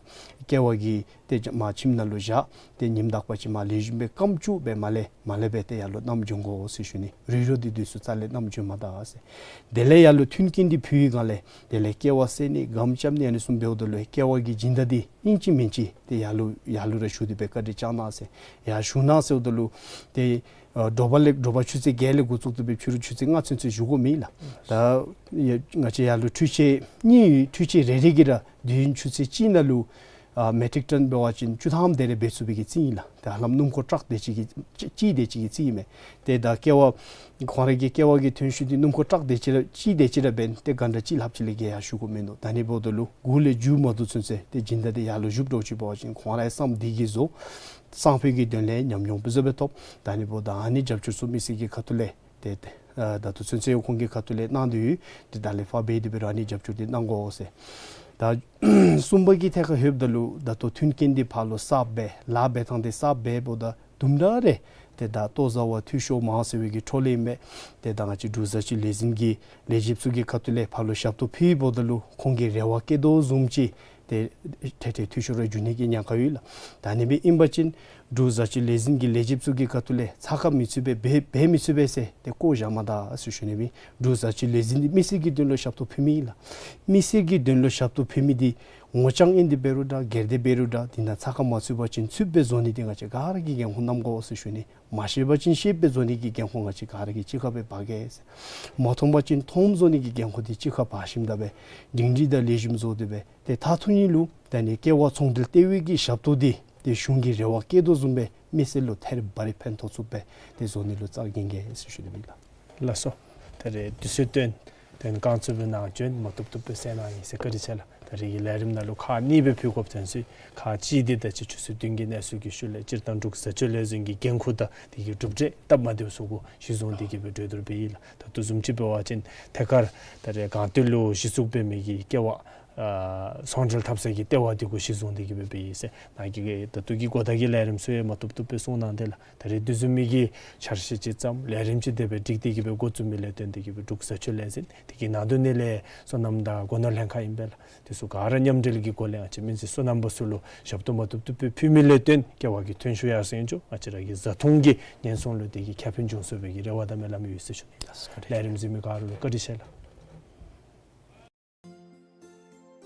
ཀེ་བ་གི་ཏེ་མར་ཁྱིམ་ནང་ལུ་བཞག་ཏེ་ཉིནམ་དག་པ་ཅིག་མར་ལེགས་ཤོམ་སྦེ་སྐམ་བཅུག་སྦེ་མར་ལས་མར་ལས་སྦེ་ཏེ་ཡར་ལུ་བསྣམས་འགྱོ་དགོ་ཟེར་ཞུ་ནི། རུལ་རོ་འདི་དུས་སུ་རྩ་ལས་བསྣམས་འགྱོ་མ་ད་ཟེར། དེ་ལས་ཡར་ལུ་མཐུན་རྐྱེན་འདི་ཕུལ་བའི་སྒང་ལས་དེ་ལས་ཀེ་བ་བསལ་ནི་སྒམ་རྐྱབ་ནི་ཨ་ནི་བཟུམ་འབདཝ་ད་ལུ་ཀེ་བ་གི་སྦྱིན་བདག་འདི་ཨིན་ཅི་མིན་ཅི་ཏེ་ཡར་ལུ་ཡར་ལུ་ར་ཞུ་སྟེ་སྦེ་བཀའ་དྲིན་བསྐྱང་གནང་ཟེར། ཡར་ཞུ་གནང་ཟེརཝ་ད་ལུ་ཏེ་ཨ་དྲོ་པ་ལས་དྲོ་པ་ཆུ་ཚོད་བརྒྱད་ལས་འགོ་བཙུགས་ཏེ་སྦེ་ཕྱི་རུ་ཆུ་ཚོད་ལྔ་ཚུན་ཚོད་བཞུགས་དགོ་མི་ལགས། ད་ཡ་ང་བཅས་ཡར་ལུ་འཕྲུལ་ཆས་གཉིས་ཡོད། འཕྲུལ་ཆས་རེ་རེ་གིས་ར་དུས་ཡུན་ཆུ་ཚོད་གཅིག་ནང་ལུ་ཨ་མེ་ཊིག་ཊོན་འབད་བ་ཅིན་བཅུ་ཐམ་དེ་རེ་འབད་ཚུགས་པའི་གི་རྩིས་ཨིན་ལགས། ཏེ་ཧ་ལམ་སྣུམ་འཁོར་ཊཱག་དེ་ཅིག་གི་གཅིག་དེ་ཅིག་གི་རྩིས་ཨིན་མས། ཏེ་ད་ཀེ་བ་ཁོང་ར་གི་ཀེ་བ་གི་ཐོན་ཤུགས་འདི་སྣུམ་འཁོར་ཊཱག་དེ་ཅིག་ར་གཅིག་དེ་ཅིག་ར་འབད་ན་ཏེ་གྷན་ཊ་གཅིག་ལྷགཔ་ཅིག་ལས་བརྒལ་ཡར་ཞུ་དགོ་མིན་འདུག། ད་ཨ་ནི་འབདཝ་ད་ལུ་དགུ་ལས་མཇུག་མ་བསྡུ་ཚུན་ཚོད་ཏེ་སྦྱིན་བདག་འདི་ཡར་ལུ་བཞུགས་འགྱོ་ཅི་འབད་བ་ཅིན་ཁོང་རའི་བསམ་འདི་གིས་བཟོ། སང་ཕོད་ཀྱི་དོན་ལས་ཉམས་མྱོང་སྦེ་བཟོ་སྦེ་ཐོབ། ད་ཨ་ནི་འབདཝ་ད་ཨ་ནི་རྒྱབ་སྐྱོར་ཚུ་མི་སེར་གྱི་ཁ་ཐུག་ལས་ཏེ་ཨ་ད་ལྟོ་ཚུན་ཚོད་ཁོང་གི་ཁ་ཐུག་ལས་གནང་སྟེ་ཡོད། ཏེ་ད་ལས་ཕར་འབད་དེ་འབད་རུང་ཨ་ནི་རྒྱབ་སྐྱོར་འདི་གནང་དགོ་ཟེར། ད་གསུམ་པ་གི་ཐད་ཁར་ལྷོདཔ་ད་ལུ་ད་ལྟོ་མཐུན་རྐྱེན་འདི་ཕར་ལུ་གསརཔ་སྦེ་ལཱ་འབད་ཐངས་འདི་གསརཔ་སྦེ་འབདཝ་ད་དུམ་གྲ་རེ་ཏེ་ད་ལྟོ་བཟའ་བ་འཐུས་ཤོར་མ་ཟེར་བའི་གི་འཕྲོ་ལས་ཨིན་པས། ཏེ་ད་ང་བཅས་འབྲུག་བཟའ་སྤྱོད་ལས་འཛིན་གྱི་ལས་བྱེདཔ་ཚུ་གི་ཁ་ཐུག་ལས་ཕར་ལུ་ཞབས་ཏོག་ཕུལ་འབདཝ་ད་ལུ་ཁོང་གི་རེ་བ་བསྐྱེད་དོ་བཟུམ་ཅིག་ཏེ་ཐད་ཐད་འཐུས་ཤོར་ར་འགྱོ་ནི་གི་ཉེན་ཁ་ཡོད་ལགས། ད་ཨ་ནི་སྦེ་ཨིན་པ་ཅིན་འབྲུག་བཟའ་སྤྱོད་ལས་འཛིན་གྱི་ལས་བྱེདཔ་ཚུ་གི་ཁ་ཐུག་ལས་ཚ་ཁ་མི་ཚུད་པས་འབད་འབད་མི་ཚུགས་པས་ཟེར་ཏེ་བཀོ་བཞག་མ་ད་ཟེར་ཞུ་ནི་ཨིན། འབྲུག་བཟའ་སྤྱོད་ལས་འཛིན་འདི་མི་སེར་གྱི་དོན་ལུ་ཞབས་ཏོག་ཕུལ་མི་ཨིན་ལགས། མི་སེར་གྱི་དོན་ལུ་ཞབས་ཏོག་ཕུལ་མི་འདི་ངོ་རྐྱང་ཨིན་ཏེ་འབད་རུང་འདྲ་སྒེར་སྡེ་འབད་རུང་འདྲ་འདི་ནང་ཚ་ཁ་མ་ཚུད་པ་ཅིན་ཚུདཔ་སྦེ་བཟོ་ནི་འདི་ང་བཅས་ག་ར་གིས་འགན་ཁུར་བསྣམ་དགོ་ཟེར་ཞུ་ནི། མ་ཤེས་པ་ཅིན་ཤེསཔ་སྦེ་བཟོ་ནི་གི་འགན་ཁུར་ང་བཅས་ག་ར་གིས་གཅིག་ཁར་སྦེ་འབག་གེ་ཟེར། མ་མཐོང་པ་ཅིན་མཐོངམ་བཟོ་ནི་གི་འགན་ཁུར་འདི་གཅིག་ཁར་འབག་ཞིནམ་ད་སྦེ་སྒྲིང་སྒྲི་དང་ལེགས་ཤོམ་བཟོ་སྟེ་སྦེ་ཏེ་མཐའ་མཇུག་ལུ་ད་ཨ་ནི་ཀེ་བ་ཚོང་འབྲེལ་ལྟེ་བའི་གི་ཞབས་ཏོག་འདི་ཏེ་གཞུང་གི་རེ་བ་བསྐྱེད་དོ་བཟུམ་སྦེ་མི་སེར་ལུ་ཐད་རི་བ་རི་ཕན་ཐོགས་ཚུགསཔ་སྦེ་ཏེ་བཟོ་ནི་ལུ་རྩ་འགེངས་གེ་ཟེར་ཞུ་ནི་ཨིན་ལགས། ལགས་སོ། ད་རེས་དུས་ཚོད་བཏོན་དོན་རྐང་ཚུད་པའི་ནང་བྱོན་མ་བཏུབ་བཏུབ་སྦེ་གསན་གནང་ཡི་ཟེར་བཀའ་དྲིན་ཆེ་ལགས། ད་རེས་ཀྱི་ལས་རིམ་ནང་ལུ་ཁག་གཉིས་སྦེ་ཕུལ་དགོཔ་ཐོན་ཅི། ཁག་གཅིག་འདི་ད་ཅི་ཆུ་ཚོད་བདུན་གྱི་གནས་ཚུལ་གྱི་ཤུལ་ལས་སྤྱིར་བཏང་འབྲུག་བཟའ་སྤྱོད་ལས་འཛིན་གྱི་འགན་ཁུར་དང་དེ་གི་གྲུབ་འབྲས་སྟབས་མ་བདེཝ་ཚུ་གུ་གཞི་བཟུང་སྟེ་གི་སྦེ་གྲོས་བསྡུར་འབད་ཡི་ལགས། ད་ལྟོ་བཟུམ་ཅིག་འབད་བ་ཅིན་ཐད་ཀར་ད་རེས་སྒང་སྟེང་ལུ་གཞི་བཙུགས་འབད་མི་གི་ཀེ་བ་ཨ་ཚོང་འབྲེལ་འཐབ་སའི་གི་ལྟེ་བ་འདི་གུ་གཞི་བཟུང་སྟེ་གི་སྦེ་འབད་ཡི་ཟེར་ནཱ་གི་ད་ལྟོ་གི་གོ་བརྡ་གི་ལས་རིམ་ཚུ་ཡང་མ་བཏུབ་བཏུབ་སྦེ་གསུངས་གནང་དེས་ལགས། ད་རེས་དུས་བཟུང་མི་གི་འཆར་གཞི་ཅིག་བརྩམས་ལས་རིམ་ཅིག་དེ་སྦེ་སྒྲིག་སྟེ་གི་སྦེ་འགོ་བཙུགས་མི་ལས་བརྟེན་ཏེ་གི་སྦེ་འབྲུག་བཟའ་སྤྱོད་ལས་འཛིན་དེ་གི་ནང་དོན་ནི་ལས་སོ་ནམ་དང་སྒོ་ནོར་ལྷན་ཁག་ཨིན་པས་ལགས། དེ་ཚུ་ག་ར་མཉམ་འབྲེལ་གྱི་སྒོ་ལས་ང་བཅས་མི་སེར་སོ་ནམ་པ་ཚུ་ལུ་ཞབས་ཏོག་མ་བཏུབ་བཏུབ་སྦེ་ཕུལ་མི་ལས་བརྟེན་ཀེ་བ་གི་ཐོན་ཤུགས་ཡར་སེང་འགྱོ་ང་བཅས་ར་གི་བཟའ་འཐུང་གི་ཉེན་སྲུང་ལུ་དེ་གི་ཁེ་ཕན་འབྱུང་ཚུགས་པའི་གི་རེ་བ་དང་སྨོན་ལམ་ཡོད་ཟེར་ཞུ་ནི་ལགས། ལས་རིམ་གཟིགས་མི་ག་ར་ལུ་བཀའ་དྲིན་ཆེ་ལགས།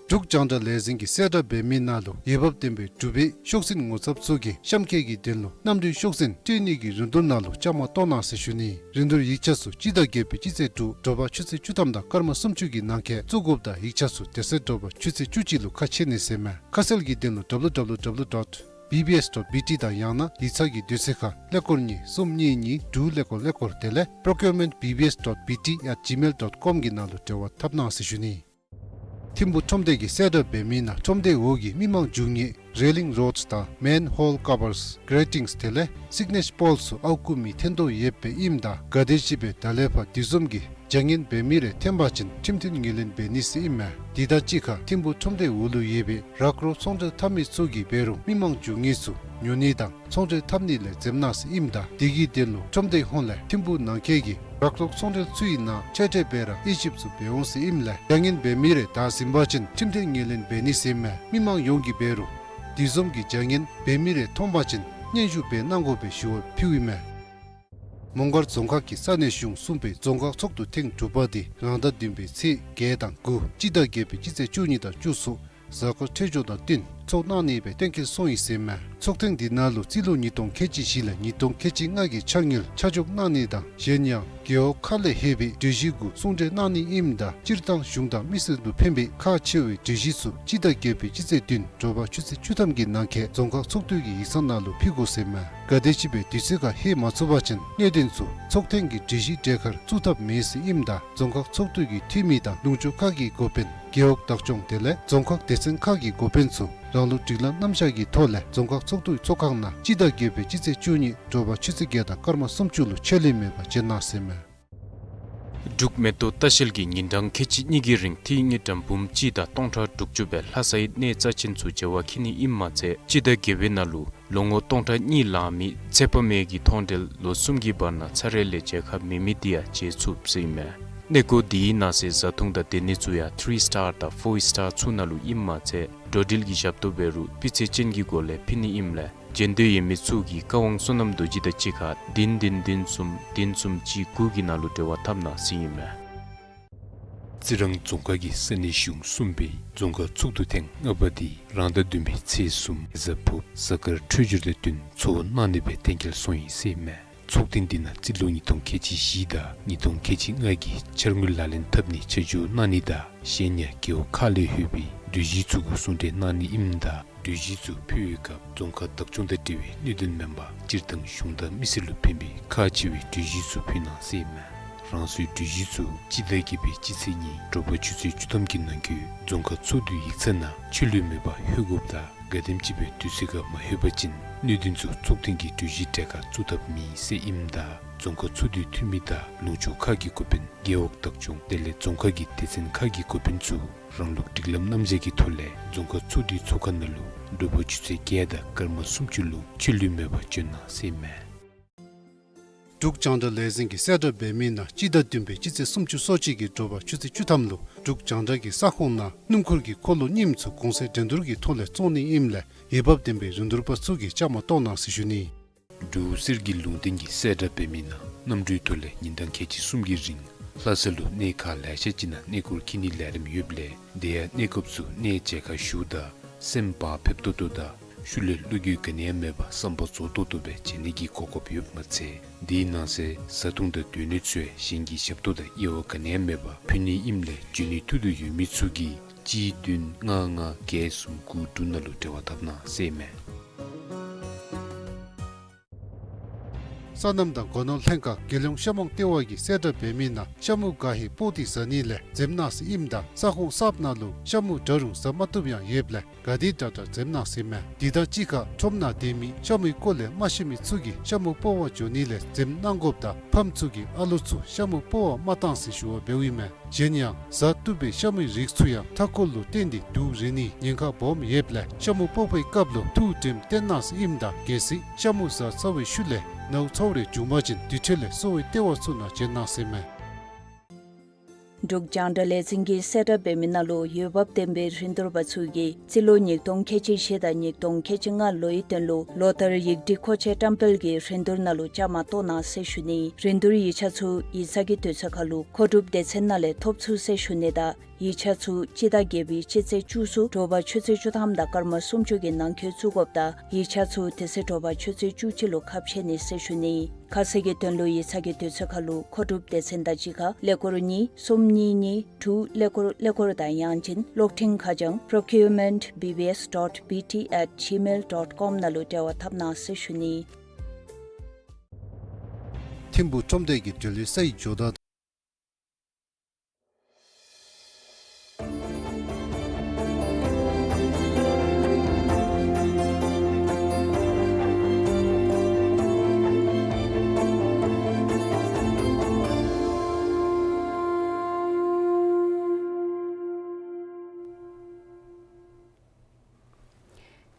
འབྲུག་རྒྱང་བསྒྲགས་ལས་འཛིན་གྱིས་གསལ་བསྒྲགས་འབད་མི་ནང་ལུ་འོས་འབབ་ལྡན་པའི་འབྲུག་པའི་ཤོག་འཛིན་ངོ་ཚབ་ཚུ་གིས་གཤམ་འཁོད་ཀྱི་དོན་ལུ་གནམ་གྲུའི་ཤོག་འཛིན་སྤྲོད་ནི་གི་རིན་བསྡུར་ནང་ལུ་བཅའ་མར་གཏོགས་གནང་ཟེར་ཞུ་ནི། རིན་བསྡུར་ཡིག་ཆ་ཚུ་སྤྱི་ཟླ་བརྒྱད་པའི་སྤྱི་ཚེས་དྲུག་དྲོ་པ་ཆུ་ཚོད་བཅུ་ཐམ་དང་སྐར་མ་སུམ་ཅུ་གི་ནང་འཁོད་བཙུགས་དགོཔ་དང་ཡིག་ཆ་ཚུ་དེ་ཚེ་དྲོ་པ་ཆུ་ཚོད་བཅུ་གཅིག་ལུ་ཁ་ཕྱེ་ནི་ཟེར་མས། ཁ་གསལ་གྱི་དོན་ལུ་W W W dot B B S dot B T དང་ཡང་ན་ཡིག་ཚང་གི་དུས་ཚོད་ཁར་ཀླད་ཀོར་གཉིས་གསུམ་གཉིས་གཉིས་དྲུག་ཀླད་ཀོར་ཀླད་ཀོར་དེ་ལས་procurement B B S dot B T at gmail dot com གི་ནང་ལུ་འབྲེལ་བ་འཐབ་གནང་ཟེར་ཞུ་ནི། ཐིམ་ཕུག་ཁྲོམ་སྡེ་གིས་གསལ་བསྒྲགས་འབད་མི་ནང་ཁྲོམ་སྡེའི་འོག་གི་མི་མང་རྒྱུ་དངོས་railing rods དང་manhole covers, gratings དེ་ལས་signage poles ཚུ་ཨརཝ་བརྐུ་མི་འཐེན་དོ་ཡོདཔ་སྦེ་ཨིནམ་ད་ག་དེམ་ཅིག་སྦེ་ད་ལས་ཕར་དེ་བཟུམ་གྱི་བྱ་ངན་འབད་མི་རེ་འཐོན་པ་ཅིན་ཁྲིམས་མཐུན་ངོས་ལེན་འབད་ནི་ཟེར་ཨིན་མས། དེ་དང་གཅིག་ཁར་ཐིམ་ཕུག་ཁྲོམ་སྡེའི་འོག་ལུ་ཡོད་པའི་རག་རོག་ཚོང་འབྲེལ་འཐབ་མི་ཚུ་གིས་འབད་རུང་མི་མང་རྒྱུ་དངོས་ཚུ་ཉོ་ནི་དང་ཚོང་འབྲེལ་འཐབ་ནི་ལས་འཛེམ་གནང་ཟེར་ཨིནམ་ད་དེ་གི་དོན་ལུ་ཁྲོམ་སྡེ་ཧོངས་ལས་ཐིམ་ཕུག་ནང་འཁོད་ཀྱི་རག་རོག་ཚོང་འབྲེལ་ཚུ་གི་ནང་ཆད་ཁྲལ་འབད་ར་དབྱེ་ཞིབ་ཚུ་འབད་འོང་ཟེར་ཨིནམ་ལས་བྱ་ངན་འབད་མི་རེ་བདའ་ཟུན་པ་ཅིན་ཁྲིམས་མཐུན་ངོས་ལེན་འབད་ནི་ཟེར་ཨིན་མས། མི་མང་ཡོངས་ཀྱིས་འབད་རུང་དེ་བཟུམ་གྱི་བྱ་ངན་འབད་མི་རེ་མཐོང་པ་ཅིན་སྙན་ཞུ་འབད་གནང་དགོ་པའི་ཞུ་བ་ཕུལཝ་ཨིན་མས། མོང་སྒར་རྫོང་ཁག་གི་ས་གནས་གཞུང་གསུམ་པའི་རྫོང་ཁག་ཚོགས་འདུ་ཐེངས་དྲུག་པ་དེ་རང་ཟླ་བདུན་པའི་ཚེས་བརྒྱད་དང་དགུ་སྤྱི་ཟླ་བརྒྱད་པའི་སྤྱི་ཚེས་བཅུ་གཉིས་དང་བཅུ་གསུམ་གཟའ་འཁོར་འཕྲོད་སྦྱོར་དང་བསྟུན་ཚོགས་གནང་ནི་སྦེ་གཏན་འཁེལ་སོང་ཡི་ཟེར་མས། ཚོགས་ཐེངས་འདི་ནང་ལུ་རྩིས་ལོ་ཉིས་སྟོང་ཁལ་གཅིག་བཞི་ལས་ཉིས་སྟོང་ཁལ་གཅིག་ལྔ་གི་ཆ་དངུལ་ཆ་འཇོག་གནང་ནི་དང་གཞན་ཡང་རྒེད་འོག་ཁག་ལས་ལྷོད་པའི་གྲོས་གཞི་གུ་གསུང་གྲོས་གནང་ནི་ཨིནམ་ད་སྤྱིར་བཏང་གཞུང་དང་མི་སེར་ལུ་ཕན་པའི་ཁག་ཆེ་བའི་གྲོས་གཞི་ཚུ་སྤྱི་ཟླ་བརྒྱད་པའི་སྤྱི་ཚེས་བདུན་དྲོ་པ་ཆུ་ཚོད་བཅུ་ཐམ་གྱི་ནང་འཁོད་རྫོང་ཁག་ཚོགས་འདུ་གི་ཡིག་ཚང་ནང་ལུ་ཕུལ་དགོ་ཟེར་མས། ག་དེམ་ཅིག་སྦེ་དུས་ཚོད་ཁར་ལྷོད་མ་ཚུགས་པ་ཅིན་གནད་དོན་ཚུ་ཚོགས་ཐེངས་ཀྱི་གྲོས་གཞི་གྲལ་ཁར་བཙུགས་ཐབས་མེད་ཟེར་ཨིནམ་ད་རྫོང་ཁག་ཚོགས་འདུ་གི་འཐུས་མི་དང་ལུང་ཕྱོགས་ཁག་གི་འགོ་དཔོན་རྒེད་འོག་བདག་སྐྱོང་དེ་ལས་རྫོང་ཁག་སྡེ་ཚན་ཁག་གི་འགོ་དཔོན་ཚུ་རང་ལུགས་སྒྲིག་ལམ་རྣམ་གཞག་གི་ཐོག་ལས་རྫོང་ཁག་ཚོགས་འདུའི་ཚོགས་ཁང་ནང་སྤྱི་ཟླ་བརྒྱད་པའི་སྤྱི་ཚེས་བཅུ་གཉིས་དྲོ་པ་ཆུ་ཚོད་བརྒྱད་དང་སྐར་མ་སུམ་ཅུ་ལུ་ཆད་ལུས་མེད་པར་བྱོན་གནང་ཟེར་མས། འབྲུག་མེ་ཏོག་ལྟ་བཤལ་གྱིས་ཉིན་གྲངས་ཁལ་གཅིག་གཉིས་ཀྱི་རིང་ཐིག་ངེས་ཌམ་འབུམ་གཅིག་དང་སྟོང་ཕྲག་དྲུག་ཅུ་སྦེ་ལྷ་སའི་གནས་རྩ་ཆེན་ཚུ་མཇལ་བར་འཁྱིད་ནི་ཨིནམ་མ་ཚད་སྤྱི་ཟླ་བརྒྱད་པའི་ནང་ལུ་ ལོ་ངོ་སྟོང་ཕྲག་གཉིས་ལང་མི་ཚད་པ་མེད་ཀྱི་མཐོང་གྲོལ་ལོ་གསུམ་གྱི་བར་ན་ཚར་རེ་ལས་བརྒྱལ་ཁ་མེད་མི་དེ་ཡང་བརྗེད་ཚུགས་ཟེར་ཨིན་མས། གནས་སྐོར་དེའི་ནང་གསེས་བཟའ་འཐུང་དང་སྡོད་གནས་ཚུ་ཡང་ཐི་རི་སི་ཊར་དང་ཕོར་སི་ཊར་ཚུ་ནང་ལུ་ཨིནམ་མ་ཚད་འགྲོ་འགྲུལ་གྱི་ཞབས་ཏོག་འབད་རུང་སྤུས་ཚད་ཅན་གྱི་སྒོ་ལས་ཕུལ་ནི་ཨིནམ་ལས་མཇལ་འདོད་ཡོད་མི་ཚུ་གིས་བཀའ་དབང་བསོད་ནམས་རྡོ་རྗེ་དང་གཅིག་ཁར་བདུན་བདུན་བདུན་གསུམ་བདུན་གསུམ་གཅིག་དགུ་གི་ནང་ལུ་འབྲེལ་བ་འཐབ་གནང་ཟེར་ཨིན་མས། རྩི་རང་རྫོང་ཁག་གི་ས་གནས་གཞུང་གསུམ་པའི་རྫོང་ཁག་ཚོགས་འདུ་ཐེངས་ལྔ་པ་དེ་རང་ཟླ་བདུན་པའི་ཚེས་གསུམ་གཟའ་ཕུརཔ་གཟའ་སྐར་འཕྲོད་སྦྱོར་དང་བསྟུན་ཚོགས་གནང་ནི་སྦེ་གཏན་འཁེལ་སོང་ཡི་ཟེར་ཨིན་མས། ཚོགས་ཐེངས་འདི་ནང་རྩིས་ལོ་ཉིས་སྟོང་ཁལ་གཅིག་བཞི་དང་ཉིས་སྟོང་ཁལ་གཅིག་ལྔ་གི་འཆར་དངུལ་ལག་ལེན་འཐབ་ནི་ཆ་འཇོག་གནང་ནི་དང་གཞན་ཡང་རྒེད་འོག་ཁག་ལས་ལྷོད་པའི་གྲོས་གཞི་ཚུ་གུ་གསུང་གྲོས་གནང་ནི་ཨིནམ་ད་གྲོས་གཞི་ཚུ་ཕུལ་བའི་སྐབས་རྫོང་ཁག་བདག་སྐྱོང་དང་འབྲེལ་བའི་གནད་དོན་མེན་པར་སྤྱིར་བཏང་གཞུང་དང་མི་སེར་ལུ་ཕན་པའི་ཁག་ཆེ་བའི་གྲོས་གཞི་ཚུ་ཕུལ་གནང་ཟེར་ཨིན་མས། རང་སོའི་གྲོས་གཞི་ཚུ་སྤྱི་ཟླ་བརྒྱད་པའི་སྤྱི་ཚེས་གཉིས་དྲོ་པ་ཆུ་ཚོད་བཅུ་ཐམ་གྱི་ནང་འཁོད་རྫོང་ཁག་ཚོགས་འདུའི་ཡིག་ཚང་ནང་ཆད་ལུས་མེད་པར་ལྷོད་དགོཔ་དང་ག་དེམ་ཅིག་སྦེ་དུས་ཚོད་ཁར་མ་ལྷོད་པ་ཅིན་གནད་དོན་ཚུ་ཚོགས་ཐེངས་ཀྱི་གྲོས་གཞི་གྲལ་ཁར་བཙུགས་ཐབས་མེད་ཟེར་ཨིནམ་ད་རྫོང་ཁག་ཚོགས་འདུའི་འཐུས་མི་དང་ལུང་ཕྱོགས་ཁག་གི་འགོ་དཔོན་རྒེད་འོག་བདག་སྐྱོང་དེ་ལས་རྫོང་ཁག་གི་སྡེ་ཚན་ཁག་གི་འགོ་དཔོན་ཚུ་རང་ལུགས་སྒྲིག་ལམ་རྣམ་གཞག་གི་ཐོག་ལས་རྫོང་ཁག་ཚོགས་འདུའི་ཚོགས་ཁང་ནང་ལུ་དྲོ་པ་ཆུ་ཚོད་བརྒྱད་དང་སྐར་མ་སུམ་ཅུ་ལུ་ཆད་ལུས་མེད་པར་བྱོན་གནང་ཟེར་ཨིན་མས། འབྲུག་རྒྱང་བསྒྲགས་ལས་འཛིན་གྱིས་གསལ་བསྒྲགས་འབད་མི་ནང་སྤྱི་ཟླ་བདུན་པའི་སྤྱི་ཚེས་སུམ་ཅུ་སོ་གཅིག་གི་དྲོ་པ་ཆུ་ཚོད་བཅུ་ཐམ་ལུ་འབྲུག་རྒྱང་བསྒྲགས་ཀྱི་ས་ཁོངས་ནང་སྣུམ་འཁོར་གྱི་འཁོར་ལོ་རྙིངམ་ཚུ་གོང་ཚད་འགྲན་བསྡུར་གྱི་ཐོག་ལས་བཙོང་ནི་ཨིནམ་ལས་འོས་འབབ་ལྡན་པའི་རིན་བསྡུར་པ་ཚུ་གིས་བཅའ་མར་གཏོགས་གནང་ཟེར་ཞུ་ནི། འབྲུག་གསེར་གྱི་ལུང་བསྟན་གྱིས་གསལ་བསྒྲགས་འབད་མི་ནང་གནམ་གྲུའི་ཐོག་ལས་ཉིན་གྲངས་ཁལ་གཅིག་གསུམ་གྱི་རིང་ལྷ་ས་ལུ་གནས་ཁག་ལེ་ཤ་ཅིག་ནང་གནས་སྐོར་འཁྱིད་ནིའི་ལས་རིམ་ཡོདཔ་ལས་དེ་ཡང་གནས་སྐབས་སུ་གནས་མཇལ་ཁ་ཞུཝ་ད་སེམས་བག་ཕེབས་ཏོག་ཏོ་དང་ཤུལ་ལས་བློ་འགྱོད་ག་ནི་ཡང་མེད་པར་བསམ་པ་རྫོགས་ཏོག་ཏོ་སྦེ་མཇལ་ནི་གི་གོ་སྐབས་ཡོདཔ་མ་ཚད་དེའི་ནང་གསེས་བཟའ་འཐུང་དང་སྡོད་གནས་ཚུ་ཡང་གཞན་གྱི་ཞབས་ཏོག་དང་དབྱེ་བ་ག་ནི་ཡང་མེད་པར་ཕུལ་ནི་ཨིནམ་ལས་འབྱོན་ནི་ཐུགས་འདོད་ཡོད་མི་ཚུ་གིས་གཅིག་བདུན་ལྔ་ལྔ་བརྒྱད་གསུམ་དགུ་དྲུག་ནང་ལུ་འབྲེལ་བ་འཐབ་གནང་ཟེར་ཨིན་མས། སོ་ནམ་དང་སྒོ་ནོར་ལྷན་ཁག་རྒྱལ་ཡོངས་ཤ་མོང་ལྟེ་བ་གིས་གསལ་བསྒྲགས་འབད་མི་ནང་ཤ་མུ་ག་ཧེ་པོ་ཏི་ཟ་ནི་ལས་འཛེམ་གནང་ཟེར་ཨིནམ་ད་ས་ཁོངས་གསརཔ་ནང་ལུ་ཤ་མུ་འདྲ་རུང་ཟ་མ་བཏུབ་ཡང་ཡོདཔ་ལས་ག་དེ་དྲག་དྲག་འཛེམ་གནང་ཟེར་ཨིན་མས། དེ་དང་གཅིག་ཁར་ཁྲོམ་ནང་སྡོད་མི་ཤ་མུའི་སྐོར་ལས་མ་ཤེས་མི་ཚུ་གིས་ཤ་མུ་སྤོ་བར་འགྱོ་ནི་ལས་འཛེམ་གནང་དགོཔ་དང་ཕམ་ཚུ་གིས་ཨ་ལོ་ཚུ་ཤ་མུ་སྤོ་བར་མ་གཏང་ཟེར་ཞུ་བ་འབདཝ་ཨིན་མས། གཞན་ཡང་ཟ་བཏུབ་པའི་ཤ་མུའི་རིགས་ཚུ་ཡང་མཐའ་འཁོར་ལུ་བརྟེན་ཏེ་དུག་རེག་ནིའི་ཉེན་ཁ་སྦོམ་ཡོདཔ་ལས་ཤ་མུ་སྤོ་བའི་སྐབས་ལུ་ཐུགས་དྲནམ་བཏོན་གནང་ཟེར་ཨིནམ་ད་གལ་སྲིད་ཤ་མུ་ཟ་ཚར་བའི་ཤུལ་ལས་ནཝ་ཚཝ་རེ་བྱུང་པ་ཅིན་དེ་འཕྲོ་ལས་གསོ་བའི་ལྟེ་བ་ཚུ་ནང་བྱོན་གནང་ཟེར་ཨིན་མས། འབྲུག་རྒྱང་བསྒྲགས་ལས་འཛིན་གྱིས་གསལ་བསྒྲགས་འབད་མི་ནང་ལུ་འོས་འབབ་ལྡན་པའི་རིན་བསྡུར་པ་ཚུ་གིས་རྩིས་ལོ་ཉིས་སྟོང་ཁལ་གཅིག་བཞི་དང་ཉིས་སྟོང་ཁལ་གཅིག་ལྔ་ལོའི་དོན་ལུ་ལོ་ལྟར་ཡིག་བྲིས་མཁོ་ཆས་བཀྲམ་སྤེལ་གྱི་རིན་བསྡུར་ནང་ལུ་བཅའ་མར་གཏོགས་གནང་ཟེར་ཞུ་ནི། རིན་བསྡུར་ཡིག་ཆ་ཚུ་ཡིག་ཚང་གི་དུས་ཚོད་ཁར་ལུ་མཁོ་སྒྲུབ་སྡེ་ཚན་ནང་ལས་ཐོབ་ཚུགས་ཟེར་ཞུ་ནི་དང་ཡིག་ཆ་ཚུ་སྤྱི་ཟླ་བརྒྱད་པའི་སྤྱི་ཚེས་བཅུ་གསུམ་དྲོ་པ་ཆུ་ཚོད་བཅུ་ཐམ་དང་སྐར་མ་སུམ་ཅུ་གི་ནང་འཁོད་བཙུགས་དགོཔ་དང་ཡིག་ཆ་ཚུ་དེ་ཚེ་དྲོ་པ་ཆུ་ཚོད་བཅུ་གཅིག་ལུ་ཁ་ཕྱེ་ནི་ཟེར་ཞུ་ནི། ཁ་གསལ་གྱི་དོན་ལུ་ཡིག་ཚང་གི་དུས་ཚོད་ཁར་ལུ་མཁོ་སྒྲུབ་སྡེ་ཚན་དང་གཅིག་ཁར་ཀླད་ཀོར་གཉིས་གསུམ་གཉིས་གཉིས་དྲུག་ཀླད་ཀོར་ཀླད་ཀོར་དང་ཡང་ཅིན་གློག་འཕྲིན་ཁ་བྱང་procurement B B S dot B T at gmail dot com ནང་ལུ་འབྲེལ་བ་འཐབ་གནང་ཟེར་ཞུ་ནི། ཐིམ་ཕུག་ཁྲོམ་སྡེ་གི་འབྲེལ་ཡོད་སའི་ཇོ་བདག།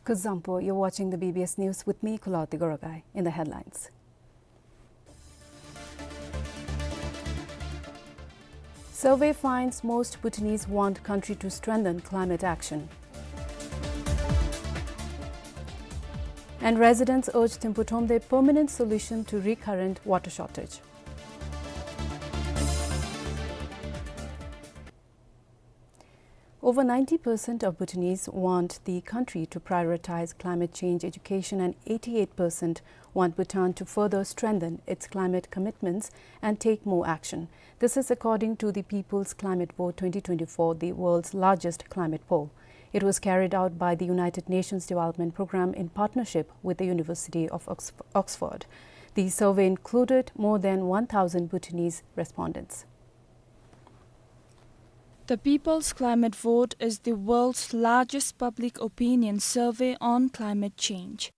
Kuzuzangpo, you're watching the B B S News with me, Kulaoti Gorogai. In the headlines. Survey finds most Bhutanese want country to strengthen climate action. And residents urge Thimphu Thromde permanent solution to recurrent water shortage. Over ninety percent of Bhutanese want the country to prioritize climate change education, and eighty-eight percent want Bhutan to further strengthen its climate commitments and take more action. This is according to the People's Climate Vote twenty twenty-four, the world's largest climate poll. It was carried out by the United Nations Development Programme in partnership with the University of Ox-, Oxford. The survey included more than one thousand Bhutanese respondents. The People's Climate Vote is the world's largest public opinion survey on climate change.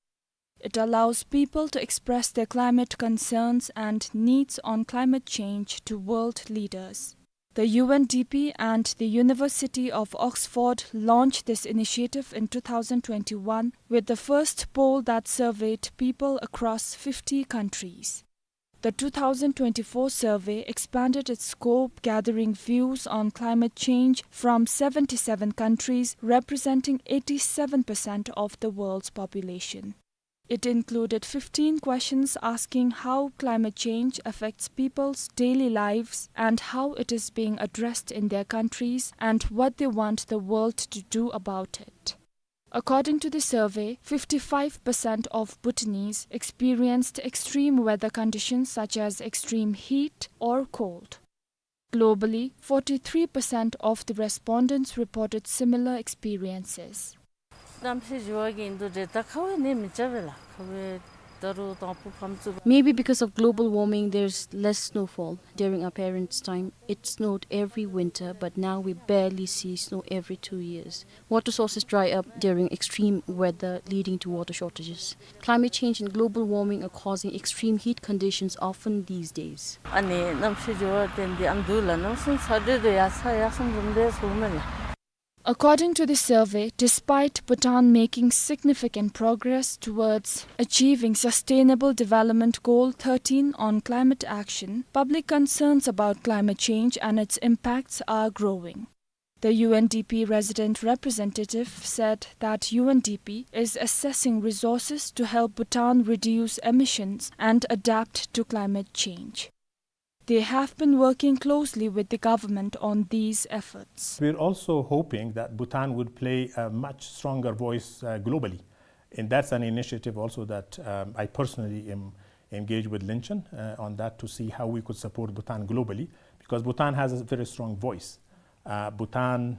It allows people to express their climate concerns and needs on climate change to world leaders. The U N D P and the University of Oxford launched this initiative in two thousand twenty-one with the first poll that surveyed people across fifty countries. The two thousand twenty-four survey expanded its scope, gathering views on climate change from seventy-seven countries, representing eighty-seven percent of the world's population. It included fifteen questions asking how climate change affects people's daily lives and how it is being addressed in their countries and what they want the world to do about it. According to the survey, fifty-five percent of Bhutanese experienced extreme weather conditions such as extreme heat or cold. Globally, forty-three percent of the respondents reported similar experiences. གནམ་གཤིས་འགྱུར་བ་གིས་ཨིན་དོ་རེད། ད་ཁ་བའི་ནི་མི་འཇབ་པས་ལགས། ཁ་བའི་ད་རུང་དང་ཕུ་ཕམ་ཚུ། Maybe because of global warming, there's less snowfall. During our parents' time, it snowed every winter, but now we barely see snow every two years. Water sources dry up during extreme weather, leading to water shortages. Climate change and global warming are causing extreme heat conditions often these days. ཨ་ནི་གནམ་གཤིས་འགྱུར་བ་བརྟེན་ཏེ་ཨ་མདོ་ལ་གནམ་སེང་ཚ་དྲོད་དེ་ཡར་ཚ་ཡར་སོངམ་བཟུམ་རེ་བྱུངམ་མས་ལགས། According to the survey, despite Bhutan making significant progress towards achieving Sustainable Development Goal thirteen on climate action, public concerns about climate change and its impacts are growing. The U N D P resident representative said that U N D P is assessing resources to help Bhutan reduce emissions and adapt to climate change. They have been working closely with the government on these efforts. We're also hoping that Bhutan would play a much stronger voice, uh, globally. And that's an initiative also that, um, I personally am engaged with Linchen, uh, on that to see how we could support Bhutan globally, because Bhutan has a very strong voice. Uh, Bhutan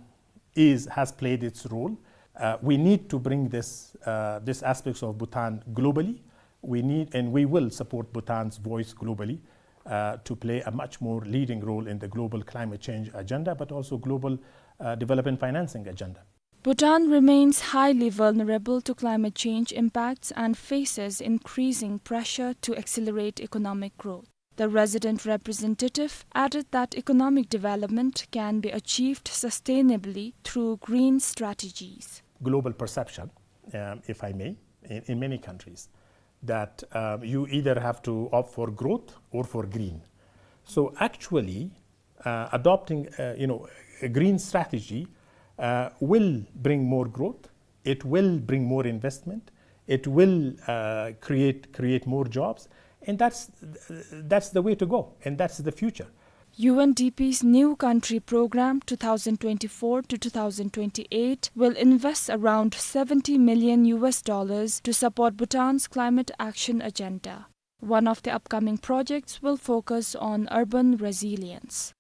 is, has played its role. Uh, we need to bring this, uh, these aspects of Bhutan globally. We need, and we will support Bhutan's voice globally, uh, to play a much more leading role in the global climate change agenda, but also global, uh, development financing agenda. Bhutan remains highly vulnerable to climate change impacts and faces increasing pressure to accelerate economic growth. The resident representative added that economic development can be achieved sustainably through green strategies. Global perception, um, if I may, in, in many countries, that, um, you either have to opt for growth or for green. So actually, uh, adopting, uh, you know, a green strategy, uh, will bring more growth. It will bring more investment. It will, uh, create, create more jobs. And that's, that's the way to go. And that's the future. U N D P's New Country Program two thousand twenty-four to two thousand twenty-eight will invest around seventy million U S dollars to support Bhutan's climate action agenda. One of the upcoming projects will focus on urban resilience.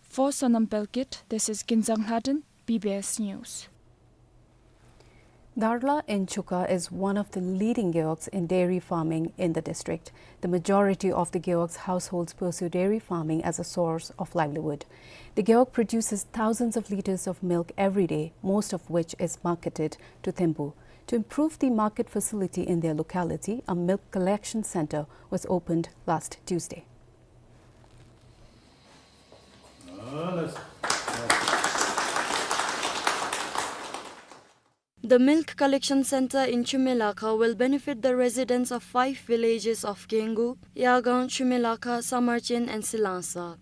For Sonam Pelkit, this is Kinzang Lhaden, B B S News. Darla in Chuka is one of the leading gewogs in dairy farming in the district. The majority of the gewogs households pursue dairy farming as a source of livelihood. The gewog produces thousands of liters of milk every day, most of which is marketed to Thempu. To improve the market facility in their locality, a milk collection center was opened last Tuesday. The milk collection center in Chumelakha will benefit the residents of five villages of Kengu, Yagang, Chumelakha, Samarchen and Silangsa.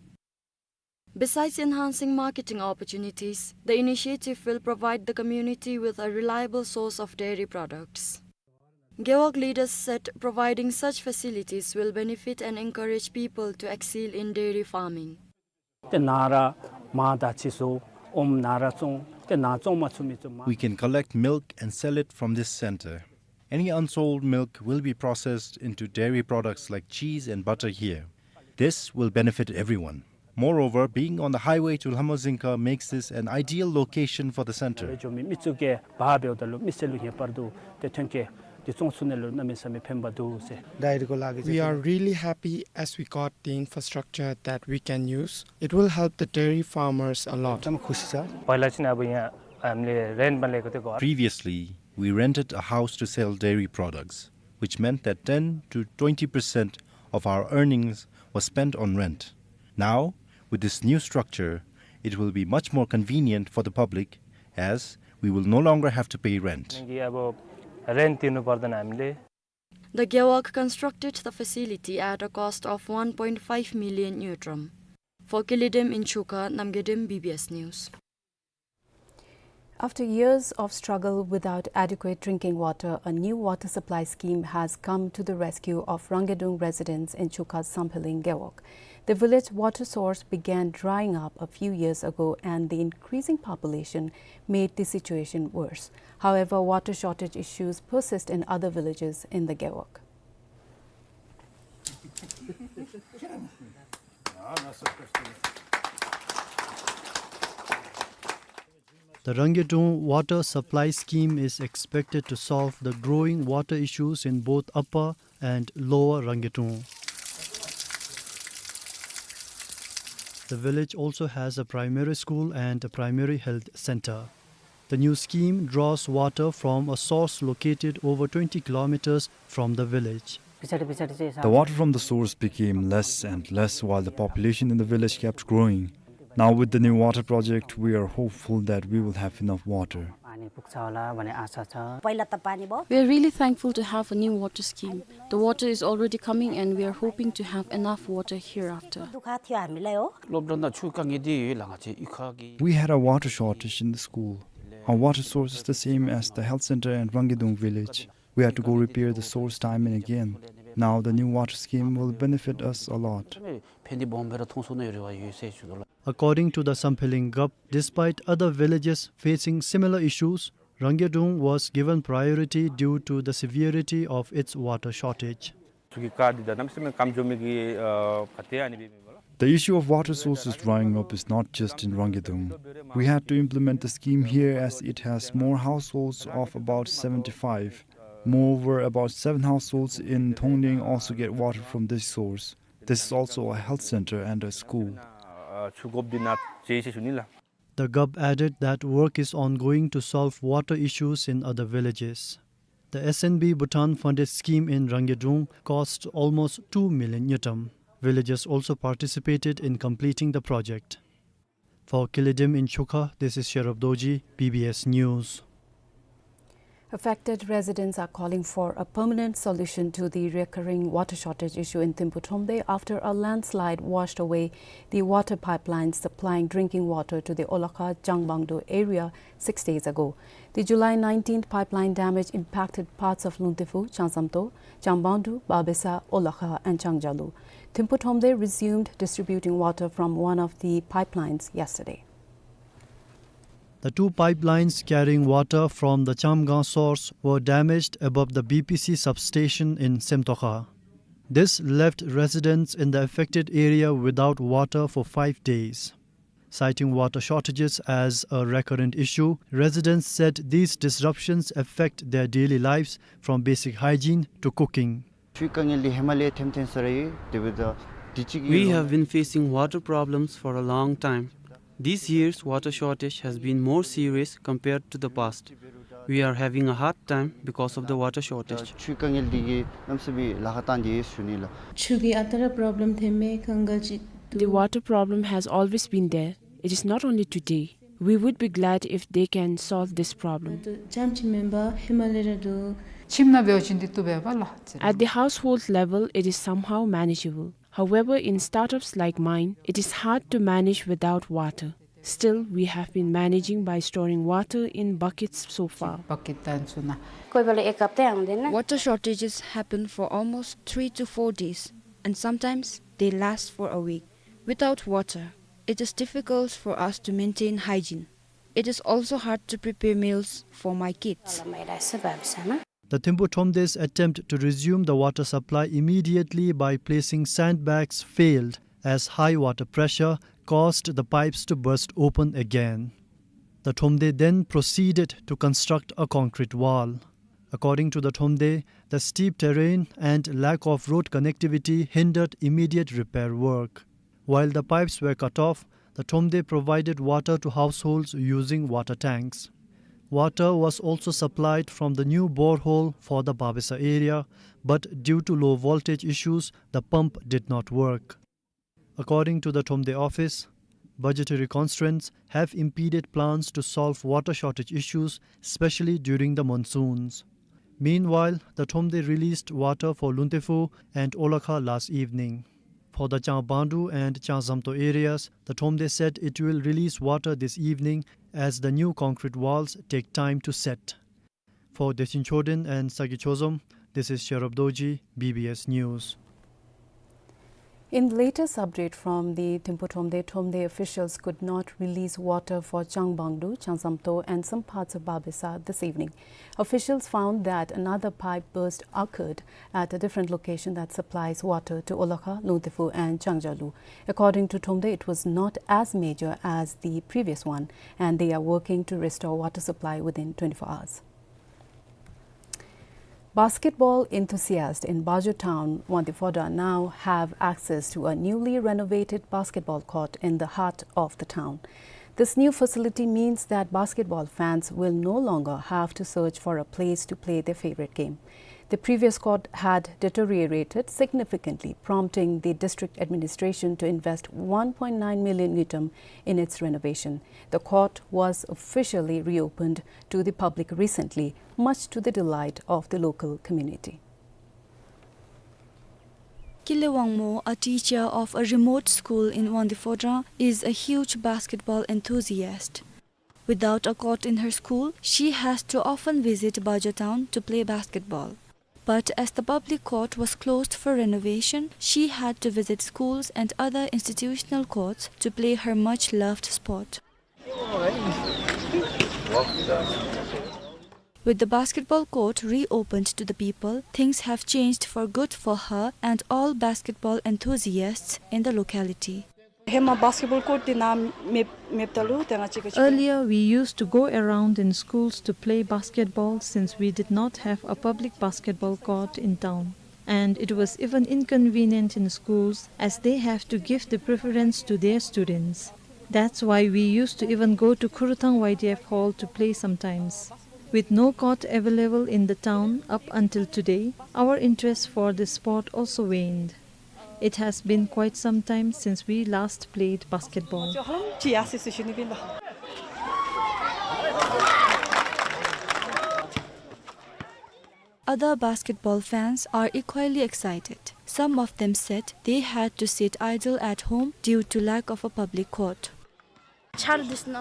Besides enhancing marketing opportunities, the initiative will provide the community with a reliable source of dairy products. Gewog leaders said providing such facilities will benefit and encourage people to excel in dairy farming. ཏེ་ནཱ་ར་མར་དང་ཕྱིས་སུ་ཨོམ་ནཱ་ར་བཙོང་། ཏེ་ནཱ་བཙོང་མ་ཚུགས་མི་ཚུ་མར། We can collect milk and sell it from this center. Any unsold milk will be processed into dairy products like cheese and butter here. This will benefit everyone. Moreover, being on the highway to Lhamazingka makes this an ideal location for the center. ལས་འགྱོ་མི་མི་ཚུ་གིས་འབག་འབདཝ་ད་ལུ་མི་སེར་ལུ་ཧེ་བར་དུ་ཏེ་ཐོན་སྐྱེད་འདི་བཙོང་ཚུགས་ནི་ལུ་གནམ་མེད་ས་མེད་ཕན་པ་འདུག་ཟེར། We are really happy as we got the infrastructure that we can use. It will help the dairy farmers a lot. Previously, we rented a house to sell dairy products, which meant that ten to twenty percent of our earnings was spent on rent. Now, With this new structure, it will be much more convenient for the public, as we will no longer have to pay rent. किनकि अब रेन्ट तिर्नु पर्दैन हामीले। The Gewog constructed the facility at a cost of one point five million ngultrum. For Kilidem in Chukha, Namgyodem, B B S News. After years of struggle without adequate drinking water, a new water supply scheme has come to the rescue of Rangedung residents in Chukha's Sampheling Gewog. The village water source began drying up a few years ago, and the increasing population made the situation worse. However, water shortage issues persist in other villages in the Gewog. The Rangedung water supply scheme is expected to solve the growing water issues in both Upper and Lower Rangedung. The village also has a primary school and a primary health center. The new scheme draws water from a source located over twenty kilometers from the village. The water from the source became less and less while the population in the village kept growing. Now, with the new water project, we are hopeful that we will have enough water. पानी पुग्छ होला भन्ने आशा छ। पहिला त पानी भयो। We are really thankful to have a new water scheme. The water is already coming and we are hoping to have enough water hereafter. दुःख थियो हामीलाई हो। लोकडाउन छु कांगे दि लागा चे इखा कि We had a water shortage in the school. Our water source is the same as the health center and Rangedung village. We had to go repair the source time and again. Now the new water scheme will benefit us a lot. ཕན་བདེ་སྦོམ་སྦེ་ར་མཐོང་སོང་ནི་ཡོད་རེད་བ་ཡོད་ཟེར་ཞུ་དོ་ལགས། According to the Sampheling Gap, despite other villages facing similar issues, Rangedung was given priority due to the severity of its water shortage. ཚུ་གི་ཀ་འདི་དང་གནམ་མེད་ས་མེད་སྐམ་འགྱོ་མི་གི་ཨ་ག་ཏེ་ཨ་ནི་སྦེ་མེན་པ་ལགས། The issue of water sources drying up is not just in Rangedung. We had to implement the scheme here as it has more households of about seventy-five. Moreover, about seven households in Thongdeng also get water from this source. This is also a health center and a school. ཨ་ཚུ་དགོཔ་འདི་ནང་ཅིག་ཞུ་ནི་ལགས། The Gap added that work is ongoing to solve water issues in other villages. The S N B Bhutan funded scheme in Rangedung cost almost two million ngultrum. Villagers also participated in completing the project. For Kilidim in Chukha, this is Sherab Dorji, B B S News. Affected residents are calling for a permanent solution to the recurring water shortage issue in Thimphu Thromde after a landslide washed away the water pipeline supplying drinking water to the Olakha Changbangdo area six days ago. The July nineteenth pipeline damage impacted parts of Lungtephu, Changsamto, Changbangdo, Babesa, Olakha, and Changjalu. Thimphu Thromde resumed distributing water from one of the pipelines yesterday. The two pipelines carrying water from the Chamgang source were damaged above the B P C substation in Semtokha. This left residents in the affected area without water for five days. Citing water shortages as a recurrent issue, residents said these disruptions affect their daily lives, from basic hygiene to cooking. We have been facing water problems for a long time. This year's water shortage has been more serious compared to the past. We are having a hard time because of the water shortage. The water problem has always been there. It is not only today. We would be glad if they can solve this problem. At the household level, it is somehow manageable. However, in startups like mine, it is hard to manage without water. Still, we have been managing by storing water in buckets so far. Water shortages happen for almost three to four days, and sometimes they last for a week. Without water, it is difficult for us to maintain hygiene. It is also hard to prepare meals for my kids. The Thimphu Thromde's attempt to resume the water supply immediately by placing sandbags failed, as high water pressure caused the pipes to burst open again. The Thromde then proceeded to construct a concrete wall. According to the Thromde, the steep terrain and lack of road connectivity hindered immediate repair work. While the pipes were cut off, the Thromde provided water to households using water tanks. Water was also supplied from the new borehole for the Babesa area, but due to low voltage issues, the pump did not work. According to the Thromde office, budgetary constraints have impeded plans to solve water shortage issues, especially during the monsoons. Meanwhile, the Thromde released water for Lungtephu and Olakha last evening. For the Changbangdru and Changzamto areas, the Thromde said it will release water this evening as the new concrete walls take time to set. For Dechen Choden and Saki Chozom, this is Sherab Dorji, B B S News. In the latest update from the Thimphu Thromde, Thromde officials could not release water for Changbangdru, Changzamto and some parts of Babesa this evening. Officials found that another pipe burst occurred at a different location that supplies water to Olakha, Lungtephu and Changjalu. According to Thromde, it was not as major as the previous one, and they are working to restore water supply within twenty-four hours. Basketball enthusiasts in Bajo town, Wangdue Phodrang, now have access to a newly renovated basketball court in the heart of the town. This new facility means that basketball fans will no longer have to search for a place to play their favorite game. The previous court had deteriorated significantly, prompting the district administration to invest one point nine million ngultrum in its renovation. The court was officially reopened to the public recently, much to the delight of the local community. Kile Wangmo, a teacher of a remote school in Wangdue Phodrang, is a huge basketball enthusiast. Without a court in her school, she has to often visit Bajo town to play basketball. But as the public court was closed for renovation, she had to visit schools and other institutional courts to play her much-loved sport. With the basketball court reopened to the people, things have changed for good for her and all basketball enthusiasts in the locality. ཧེ་མ་བཱས་ཀེཊ་བཱལ་ཀོརཊ་འདི་ནཱ་མེད་མེདཔ་ད་ལུ་ཏེ་ང་བཅས་ཀྱིས། Earlier, we used to go around in schools to play basketball since we did not have a public basketball court in town. And it was even inconvenient in schools as they have to give the preference to their students. That's why we used to even go to Khurthang Y D F Hall to play sometimes. With no court available in the town up until today, our interest for this sport also waned. It has been quite some time since we last played basketball. Other basketball fans are equally excited. Some of them said they had to sit idle at home due to lack of a public court.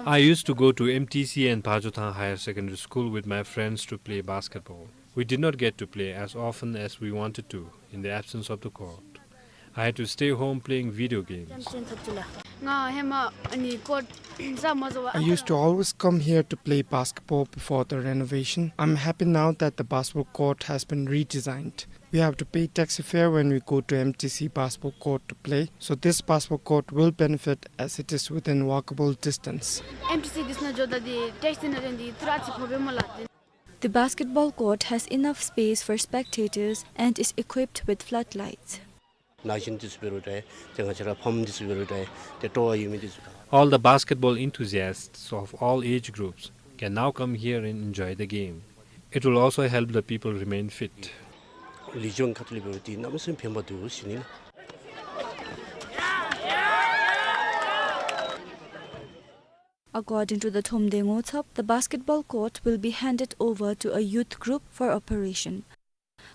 I used to go to M T C and Bajothang Higher Secondary School with my friends to play basketball. We did not get to play as often as we wanted to in the absence of the court. I had to stay home playing video games. I used to always come here to play basketball before the renovation. I'm happy now that the basketball court has been redesigned. We have to pay taxi fare when we go to M T C basketball court to play, so this basketball court will benefit as it is within walkable distance. M T C འདི་ནང་འགྱོཝ་ད་འདི་ཊེགསི་འདི་ནང་འགྱོཝ་ད་འདི་ཏི་ར་ཅིག་ཕོགཔ་སྨོ་ལགས། The basketball court has enough space for spectators and is equipped with floodlights. ན་གཞོན་འདི་ཚུ་འབད་རུང་འདྲ་ཏེ་ང་བཅས་ར་ཕམ་འདི་ཚུ་འབད་རུང་འདྲ་ཏེ་སྤྲོ་བ་ཡོད་མི་འདི་ཚུ་དང་། All the basketball enthusiasts of all age groups can now come here and enjoy the game. It will also help the people remain fit. ལུས་སྦྱོང་ཁ་ཐུག་ལས་འབད་རུང་འདི་གནམ་མེད་ས་མེད་ཕན་པ་འདུག་ཟེར་ཞུ་ནི་ལགས། According to the Thromde Ngotsap, the basketball court will be handed over to a youth group for operation.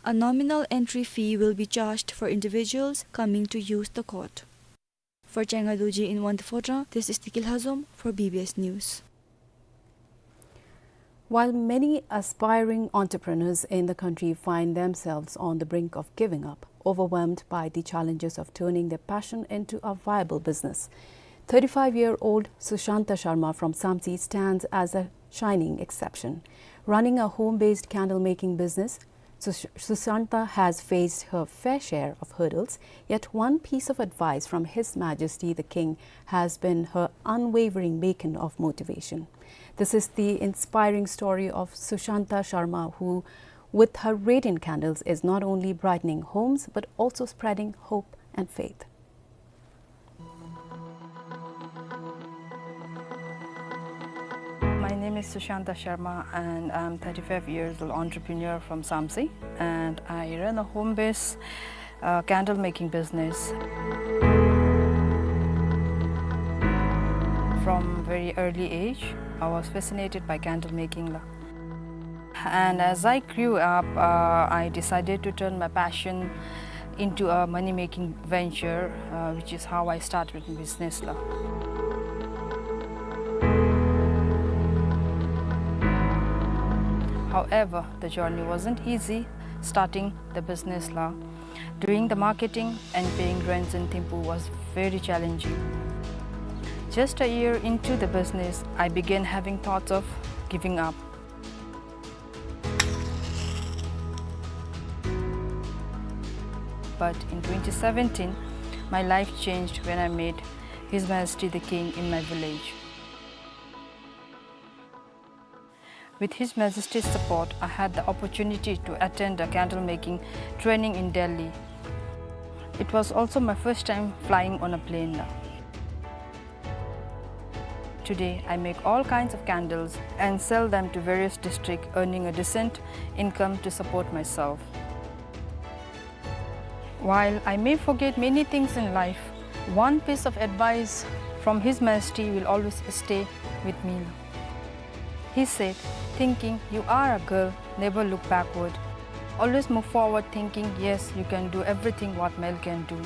A nominal entry fee will be charged for individuals coming to use the court. For Chenga Dorji in Wangdue Phodrang, this is Tikil Hazom for B B S News. While many aspiring entrepreneurs in the country find themselves on the brink of giving up, overwhelmed by the challenges of turning their passion into a viable business, thirty-five-year-old Sushanta Sharma from Samtse stands as a shining exception. Running a home-based candle-making business, Sush-, Sushanta has faced her fair share of hurdles, yet one piece of advice from His Majesty the King has been her unwavering beacon of motivation. This is the inspiring story of Sushanta Sharma, who, with her radiant candles, is not only brightening homes but also spreading hope and faith. My name is Sushanta Sharma and I'm thirty-five years old entrepreneur from Samtse, and I run a home-based, uh, candle making business. From very early age, I was fascinated by candle making la. And as I grew up, uh, I decided to turn my passion into a money-making venture, uh, which is how I started in business la. However, the journey wasn't easy starting the business la. Doing the marketing and paying rents in Thimphu was very challenging. Just a year into the business, I began having thoughts of giving up. But in twenty seventeen, my life changed when I met His Majesty the King in my village. With His Majesty's support, I had the opportunity to attend a candle making training in Delhi. It was also my first time flying on a plane la. Today, I make all kinds of candles and sell them to various districts, earning a decent income to support myself. While I may forget many things in life, one piece of advice from His Majesty will always stay with me. He said, "Thinking you are a girl, never look backward. Always move forward thinking, yes, you can do everything what male can do."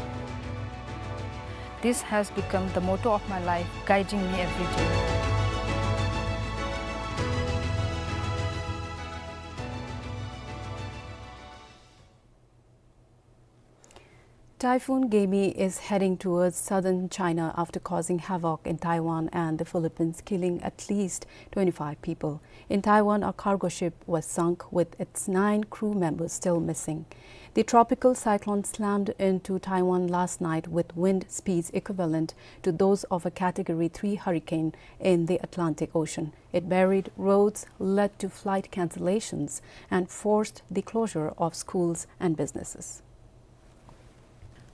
This has become the motto of my life, guiding me every day. Typhoon Gaemi is heading towards southern China after causing havoc in Taiwan and the Philippines, killing at least twenty-five people. In Taiwan, a cargo ship was sunk with its nine crew members still missing. The tropical cyclone slammed into Taiwan last night with wind speeds equivalent to those of a Category three hurricane in the Atlantic Ocean. It buried roads, led to flight cancellations, and forced the closure of schools and businesses.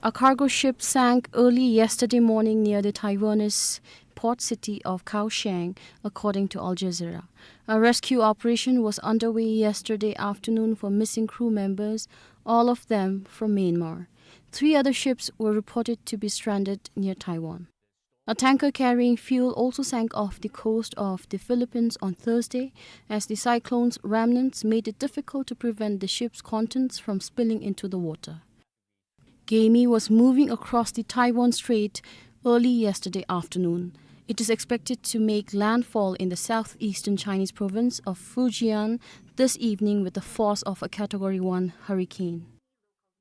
A cargo ship sank early yesterday morning near the Taiwanese port city of Kaohsiung, according to Al Jazeera. A rescue operation was underway yesterday afternoon for missing crew members, all of them from Myanmar. Three other ships were reported to be stranded near Taiwan. A tanker carrying fuel also sank off the coast of the Philippines on Thursday, as the cyclone's remnants made it difficult to prevent the ship's contents from spilling into the water. Gaemi was moving across the Taiwan Strait early yesterday afternoon. It is expected to make landfall in the southeastern Chinese province of Fujian this evening with the force of a Category one hurricane.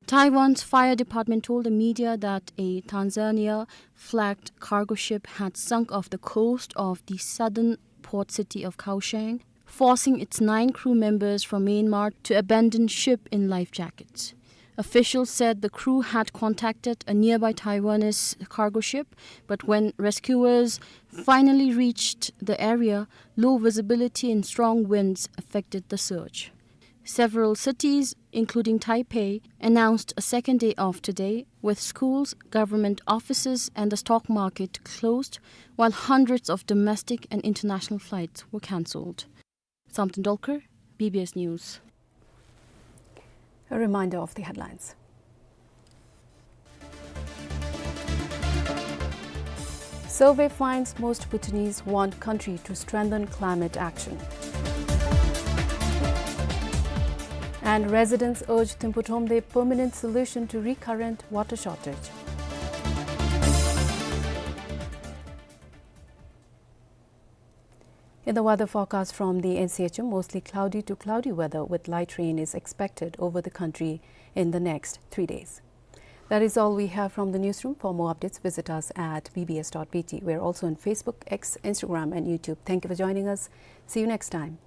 Taiwan's fire department told the media that a Tanzania-flagged cargo ship had sunk off the coast of the southern port city of Kaohsiung, forcing its nine crew members from Myanmar to abandon ship in life jackets. Officials said the crew had contacted a nearby Taiwanese cargo ship, but when rescuers finally reached the area, low visibility and strong winds affected the search. Several cities, including Taipei, announced a second day off today, with schools, government offices, and the stock market closed, while hundreds of domestic and international flights were cancelled. Samten Dolkar, B B S News. A reminder of the headlines. Survey finds most Bhutanese want country to strengthen climate action. And residents urge Thimphu Thromde permanent solution to recurrent water shortage. In the weather forecast from the N C H M, mostly cloudy to cloudy weather with light rain is expected over the country in the next three days. That is all we have from the newsroom. For more updates, visit us at B B S dot B T. We're also on Facebook, X, Instagram, and YouTube. Thank you for joining us. See you next time.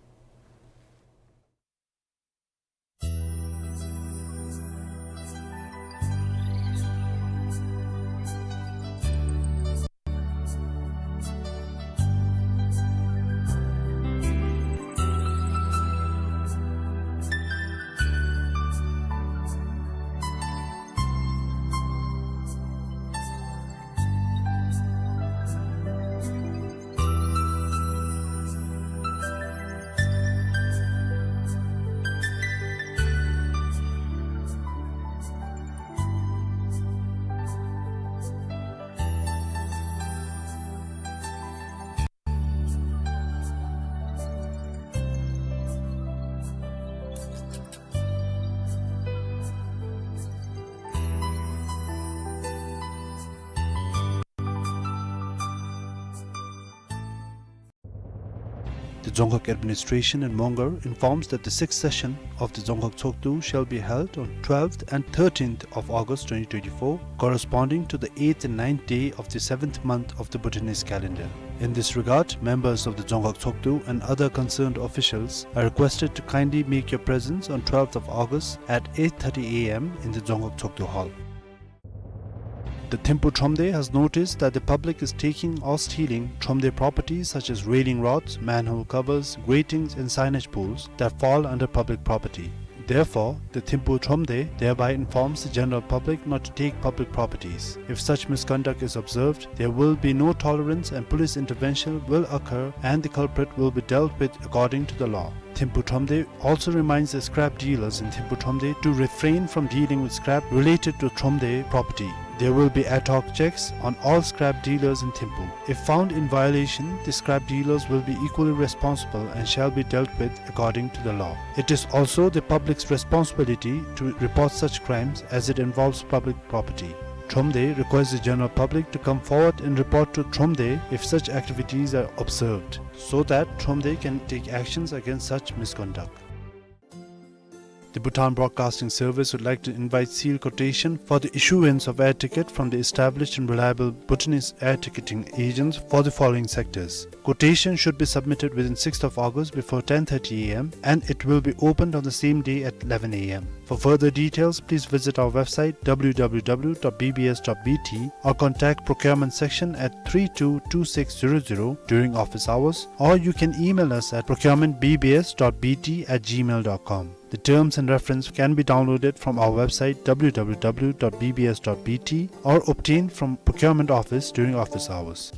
The Dzongkhag administration in Mongar informs that the sixth session of the Dzongkhag Tshogdu shall be held on twelfth and thirteenth of August twenty twenty-four, corresponding to the eighth and ninth day of the seventh month of the Bhutanese calendar. In this regard, members of the Dzongkhag Tshogdu and other concerned officials are requested to kindly make your presence on twelfth of August at eight thirty A M in the Dzongkhag Tshogdu Hall. The Thimphu Thromde has noticed that the public is taking or stealing Thromde properties such as railing rods, manhole covers, gratings and signage poles that fall under public property. Therefore, the Thimphu Thromde thereby informs the general public not to take public properties. If such misconduct is observed, there will be no tolerance and police intervention will occur and the culprit will be dealt with according to the law. Thimphu Thromde also reminds the scrap dealers in Thimphu Thromde to refrain from dealing with scrap related to Thromde property. There will be ad hoc checks on all scrap dealers in Thimphu. If found in violation, the scrap dealers will be equally responsible and shall be dealt with according to the law. It is also the public's responsibility to report such crimes as it involves public property. Thromde requests the general public to come forward and report to Thromde if such activities are observed, so that Thromde can take actions against such misconduct. The Bhutan Broadcasting Service would like to invite sealed quotation for the issuance of air ticket from the established and reliable Bhutanese air ticketing agents for the following sectors. Quotation should be submitted within sixth of August before ten thirty A M and it will be opened on the same day at eleven A M. For further details, please visit our website w w w dot b b s dot b t or contact procurement section at three two two six zero zero during office hours, or you can email us at procurement b b s dot b t at gmail dot com. The terms and reference can be downloaded from our website w w w dot b b s dot b t or obtained from procurement office during office hours.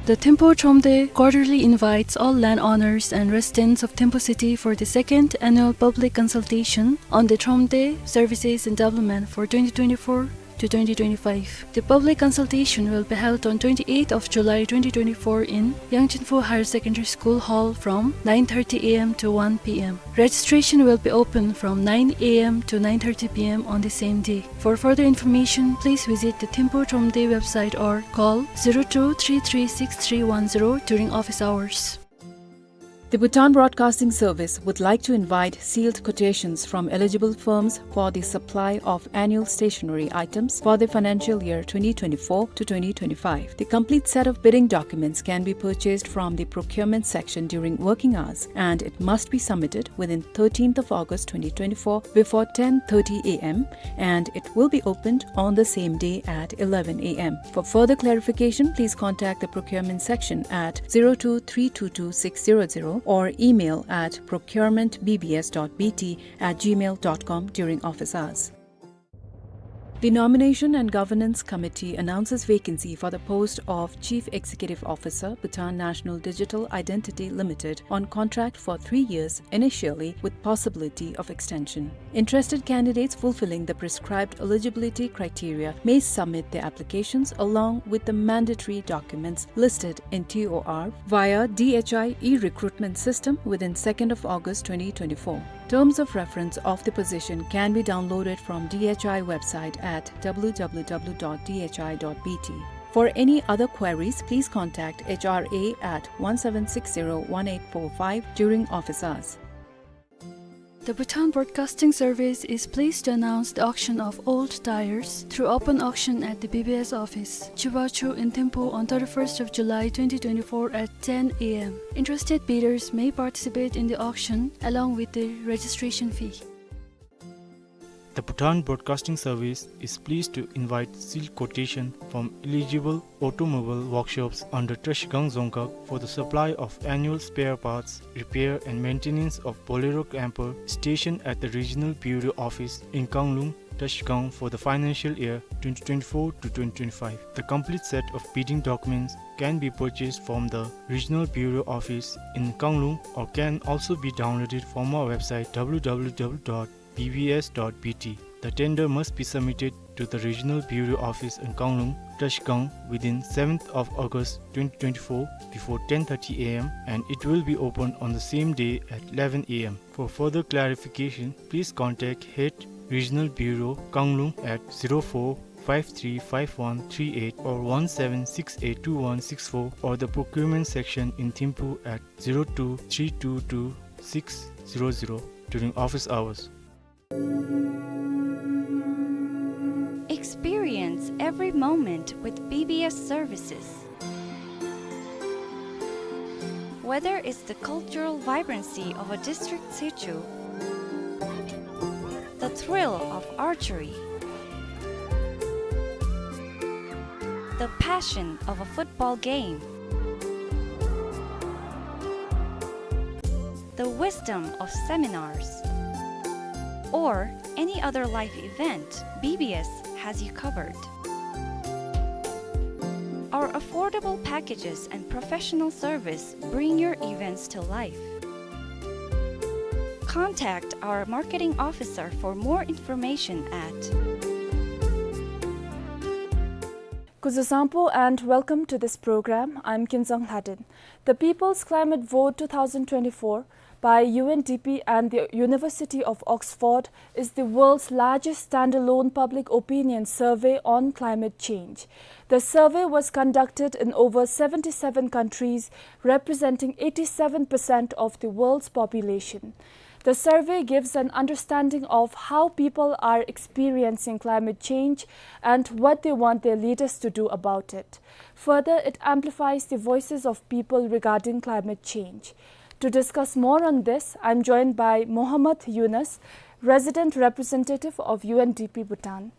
The Thimphu Thromde quarterly invites all landowners and residents of Thimphu city for the second annual public consultation on the Thromde services and development for twenty twenty-four to twenty twenty-five. The public consultation will be held on twenty-eighth of July twenty twenty-four in Yangchenphu Higher Secondary School Hall from nine thirty a m to one p m. Registration will be open from nine a m to nine thirty p m on the same day. For further information, please visit the Thimphu Thromde website or call zero two three three six three one zero during office hours. The Bhutan Broadcasting Service would like to invite sealed quotations from eligible firms for the supply of annual stationery items for the financial year twenty twenty-four to twenty twenty-five. The complete set of bidding documents can be purchased from the procurement section during working hours, and it must be submitted within thirteenth of August twenty twenty-four before ten thirty a m, and it will be opened on the same day at eleven a m. For further clarification, please contact the procurement section at zero two three two two six zero zero or email at procurement b b s dot b t at gmail dot com during office hours. The Nomination and Governance Committee announces vacancy for the post of Chief Executive Officer, Bhutan National Digital Identity Limited, on contract for three years initially with possibility of extension. Interested candidates fulfilling the prescribed eligibility criteria may submit their applications along with the mandatory documents listed in T O R via D H I e-recruitment system within second of August twenty twenty-four. Terms of reference of the position can be downloaded from D H I website at w w w dot d h i dot b t. For any other queries, please contact H R A at one seven six zero one eight four five during office hours. The Bhutan Broadcasting Service is pleased to announce the auction of old tires through open auction at the B B S office, Chubachu in Thimphu on thirty-first of July twenty twenty-four at ten a m. Interested bidders may participate in the auction along with the registration fee. The Bhutan Broadcasting Service is pleased to invite sealed quotation from eligible automobile workshops under Trashigang Dzongkhag for the supply of annual spare parts, repair and maintenance of Bolero camper stationed at the Regional Bureau Office in Kanglung, Trashigang for the financial year twenty twenty-four to twenty twenty-five. The complete set of bidding documents can be purchased from the Regional Bureau Office in Kanglung or can also be downloaded from our website w w w dot b b s dot b t. The tender must be submitted to the Regional Bureau Office in Kanglung, Trashigang within seventh of August twenty twenty-four before ten thirty a m and it will be opened on the same day at eleven a m. For further clarification, please contact Head Regional Bureau, Kanglung at zero four five three five one three eight or one seven six eight two one six four, or the procurement section in Thimphu at zero two three two two six zero zero during office hours. Experience every moment with B B S services. Whether it's the cultural vibrancy of a district sichu, the thrill of archery, the passion of a football game, the wisdom of seminars, or any other life event, B B S has you covered. Our affordable packages and professional service bring your events to life. Contact our marketing officer for more information at Kuzuzangpo and welcome to this program. I'm Kinzang Lhaden. The People's Climate Vote two thousand twenty-four by U N D P and the University of Oxford is the world's largest standalone public opinion survey on climate change. The survey was conducted in over seventy-seven countries, representing eighty-seven percent of the world's population. The survey gives an understanding of how people are experiencing climate change and what they want their leaders to do about it. Further, it amplifies the voices of people regarding climate change. To discuss more on this, I'm joined by Mohammad Yunus, resident representative of U N D P Bhutan.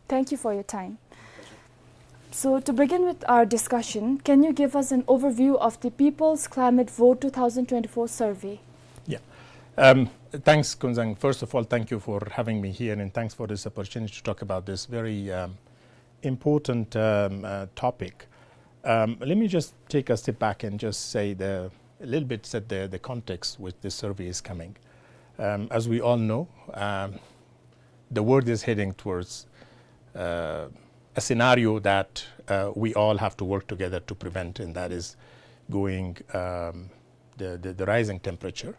Thank you for your time. So, to begin with our discussion, can you give us an overview of the People's Climate Vote two thousand twenty-four survey? Yeah. Um, thanks, Kunzang. First of all, thank you for having me here, and thanks for this opportunity to talk about this very, um, important, um, uh, topic. Um, let me just take a step back and just say the, a little bit set the, the context which this survey is coming. Um, as we all know, um, the world is heading towards, uh, a scenario that, uh, we all have to work together to prevent, and that is going, um, the, the, the rising temperature.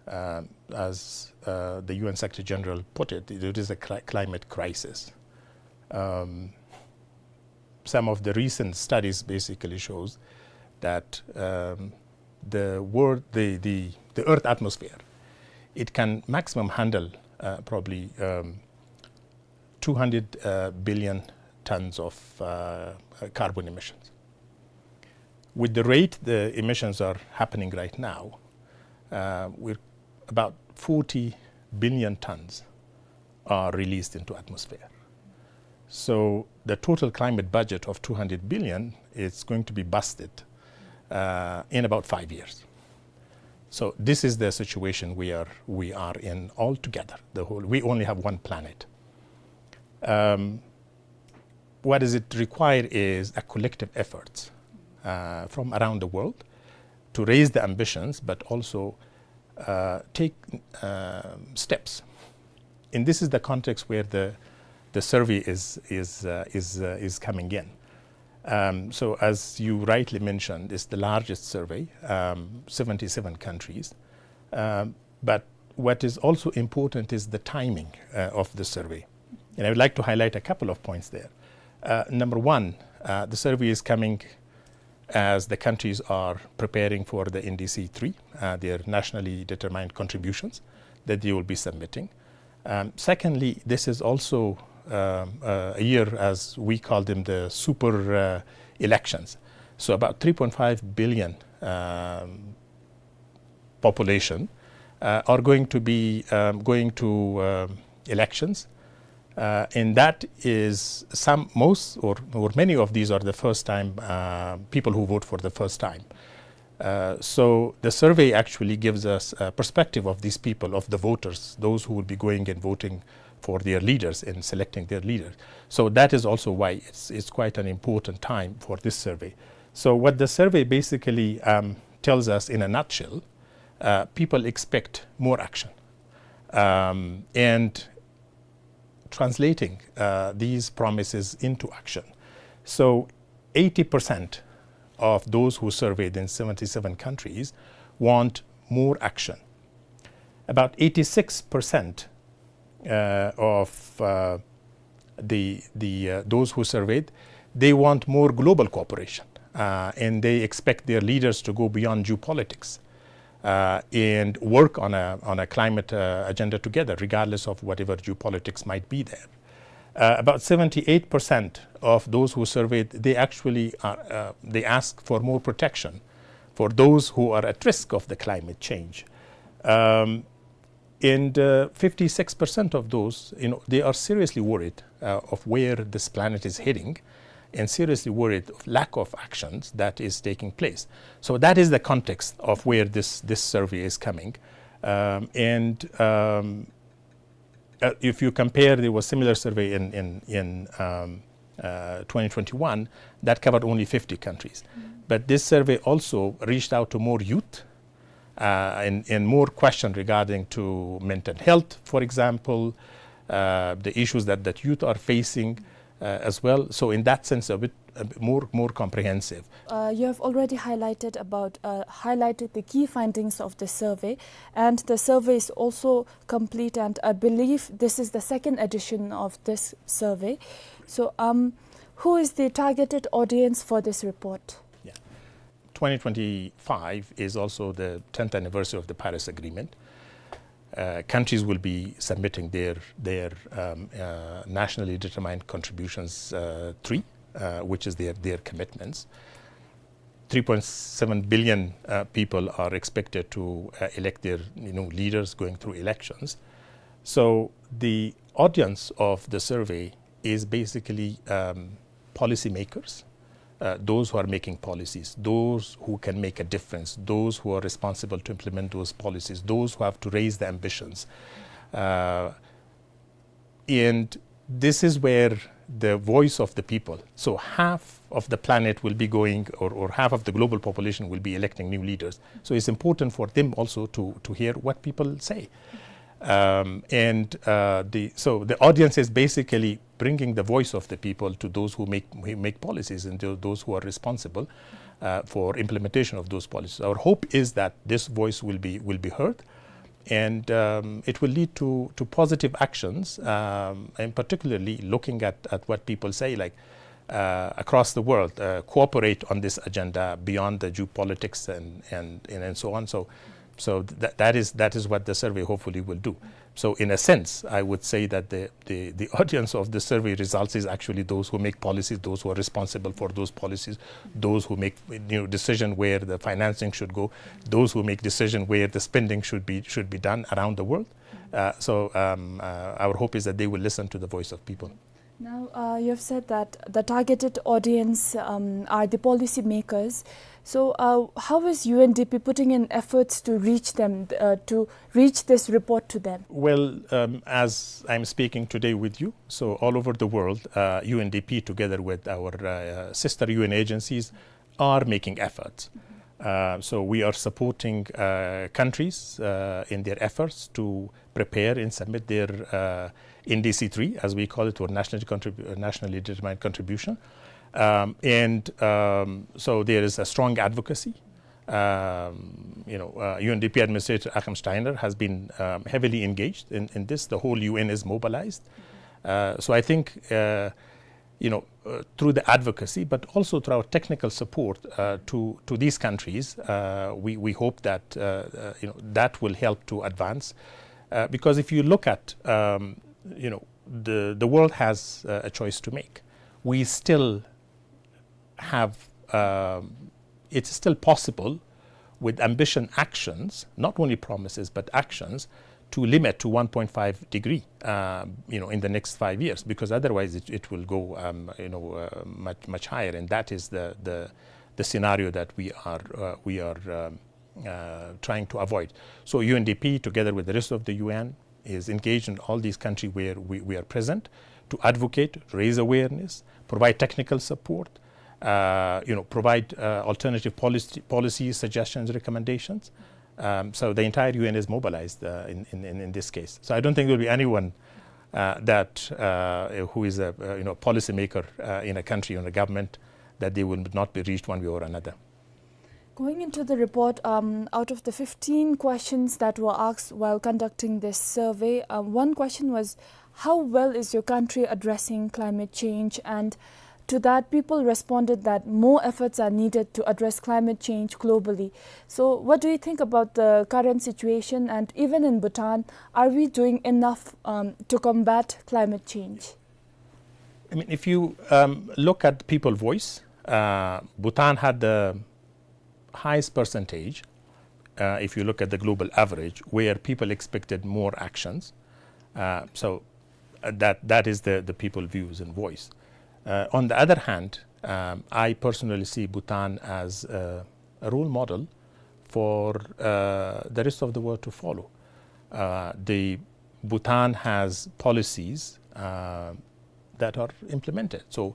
Uh, as, uh, the U N Secretary General put it, it is a cli-, climate crisis. Um, some of the recent studies basically shows that, um, the world, the, the, the Earth atmosphere, it can maximum handle, uh, probably, um, two hundred, uh, billion tons of, uh, carbon emissions. With the rate the emissions are happening right now, uh, we're about forty billion tons are released into atmosphere. So the total climate budget of two hundred billion is going to be busted, uh, in about five years. So this is the situation we are, we are in altogether. The whole, we only have one planet. Um, what does it require is a collective effort, uh, from around the world to raise the ambitions, but also, uh, take, uh, steps. And this is the context where the, the survey is, is, uh, is, uh, is coming in. Um, so as you rightly mentioned, it's the largest survey, um, seventy-seven countries. Um, but what is also important is the timing, uh, of the survey. And I would like to highlight a couple of points there. Uh, number one, uh, the survey is coming as the countries are preparing for the N D C three, uh, their nationally determined contributions that they will be submitting. Um, secondly, this is also, um, uh, a year, as we call them, the super, uh, elections. So about three point five billion, um, population, uh, are going to be, um, going to, um, elections. Uh, and that is some, most or, or many of these are the first time, uh, people who vote for the first time. Uh, so the survey actually gives us a perspective of these people, of the voters, those who will be going and voting for their leaders and selecting their leaders. So that is also why it's, it's quite an important time for this survey. So what the survey basically, um, tells us in a nutshell, uh, people expect more action. Um, and translating, uh, these promises into action. So eighty percent of those who surveyed in seventy-seven countries want more action. About eighty-six percent, uh, of, uh, the, the, uh, those who surveyed, they want more global cooperation, uh, and they expect their leaders to go beyond geopolitics, uh, and work on a, on a climate, uh, agenda together, regardless of whatever geopolitics might be there. Uh, about seventy-eight percent of those who surveyed, they actually, uh, uh, they ask for more protection for those who are at risk of the climate change. Um, and, uh, fifty-six percent of those, you know, they are seriously worried, uh, of where this planet is heading, and seriously worried of lack of actions that is taking place. So that is the context of where this, this survey is coming. Um, and, um, uh, if you compare, there was similar survey in, in, in, um, uh, twenty twenty-one that covered only fifty countries. But this survey also reached out to more youth, uh, and, and more question regarding to mental health, for example, uh, the issues that, that youth are facing, uh, as well. So in that sense, a bit, a bit more, more comprehensive. Uh, you have already highlighted about, uh, highlighted the key findings of the survey, and the survey is also complete, and I believe this is the second edition of this survey. So, um, who is the targeted audience for this report? Yeah. twenty twenty-five is also the tenth anniversary of the Paris Agreement. Uh, countries will be submitting their, their, um, uh, nationally determined contributions, uh, three, uh, which is their, their commitments. Three point seven billion, uh, people are expected to, uh, elect their, you know, leaders going through elections. So the audience of the survey is basically, um, policymakers, uh, those who are making policies, those who can make a difference, those who are responsible to implement those policies, those who have to raise the ambitions. Uh, and this is where the voice of the people, so half of the planet will be going, or, or half of the global population will be electing new leaders. So it's important for them also to, to hear what people say. Um, and, uh, the, so the audience is basically bringing the voice of the people to those who make, who make policies and tho-, those who are responsible, uh, for implementation of those policies. Our hope is that this voice will be, will be heard, and, um, it will lead to, to positive actions, um, and particularly looking at, at what people say, like, uh, across the world, uh, cooperate on this agenda beyond the geopolitics and, and, and, and so on. So, so th-, that is, that is what the survey hopefully will do. So in a sense, I would say that the, the, the audience of the survey results is actually those who make policies, those who are responsible for those policies, those who make, you know, decision where the financing should go, those who make decision where the spending should be, should be done around the world. Uh, so, um, uh, our hope is that they will listen to the voice of people. Now, uh, you have said that the targeted audience, um, are the policymakers. So, uh, how is U N D P putting in efforts to reach them, uh, to reach this report to them? Well, um, as I'm speaking today with you, so all over the world, uh, U N D P, together with our, uh, sister U N agencies, are making efforts. Uh, so we are supporting, uh, countries, uh, in their efforts to prepare and submit their, uh, N D C three, as we call it, or nationally contribu-, uh, nationally determined contribution. Um, and, um, so there is a strong advocacy. Um, you know, uh, U N D P Administrator Achim Steiner has been, um, heavily engaged in, in this. The whole U N is mobilized. Uh, so I think, uh, you know, uh, through the advocacy, but also through our technical support, uh, to, to these countries, uh, we, we hope that, uh, uh, you know, that will help to advance. Uh, because if you look at, um, you know, the, the world has, uh, a choice to make. We still have, um, it's still possible with ambition actions, not only promises, but actions, to limit to one point five degree, uh, you know, in the next five years, because otherwise it, it will go, um, you know, uh, much, much higher, and that is the, the, the scenario that we are, uh, we are, um, uh, trying to avoid. So U N D P, together with the rest of the U N, is engaged in all these countries where we, we are present to advocate, raise awareness, provide technical support, uh, you know, provide, uh, alternative policy, policy suggestions, recommendations. Um, so the entire U N is mobilized, uh, in, in, in, in this case. So I don't think there will be anyone, uh, that, uh, who is a, uh, you know, policymaker, uh, in a country, in a government, that they will not be reached one way or another. Going into the report, um, out of the fifteen questions that were asked while conducting this survey, um, one question was, How well is your country addressing climate change? And to that, people responded that more efforts are needed to address climate change globally. So, what do you think about the current situation? And even in Bhutan, are we doing enough, um, to combat climate change? I mean, if you um, look at the people voice, uh, Bhutan had the highest percentage, uh, if you look at the global average, where people expected more actions. Uh, so uh, that, that is the, the people views and voice. Uh, on the other hand, um, I personally see Bhutan as a, a role model for uh, the rest of the world to follow. Uh, the Bhutan has policies uh, that are implemented. So,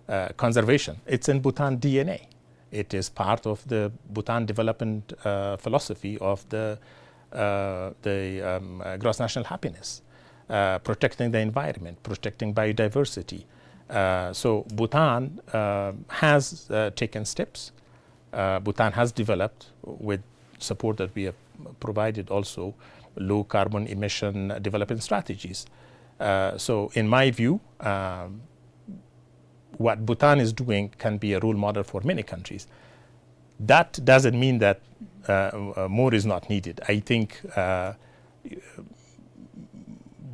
uh, conservation, it's in Bhutan D N A. It is part of the Bhutan development uh, philosophy of the, uh, the um, uh, gross national happiness, uh, protecting the environment, protecting biodiversity. Uh, so Bhutan uh, has uh, taken steps. Uh, Bhutan has developed, with support that we have provided also, low carbon emission development strategies. Uh, so in my view, um, what Bhutan is doing can be a role model for many countries. That doesn't mean that uh, uh, more is not needed. I think uh,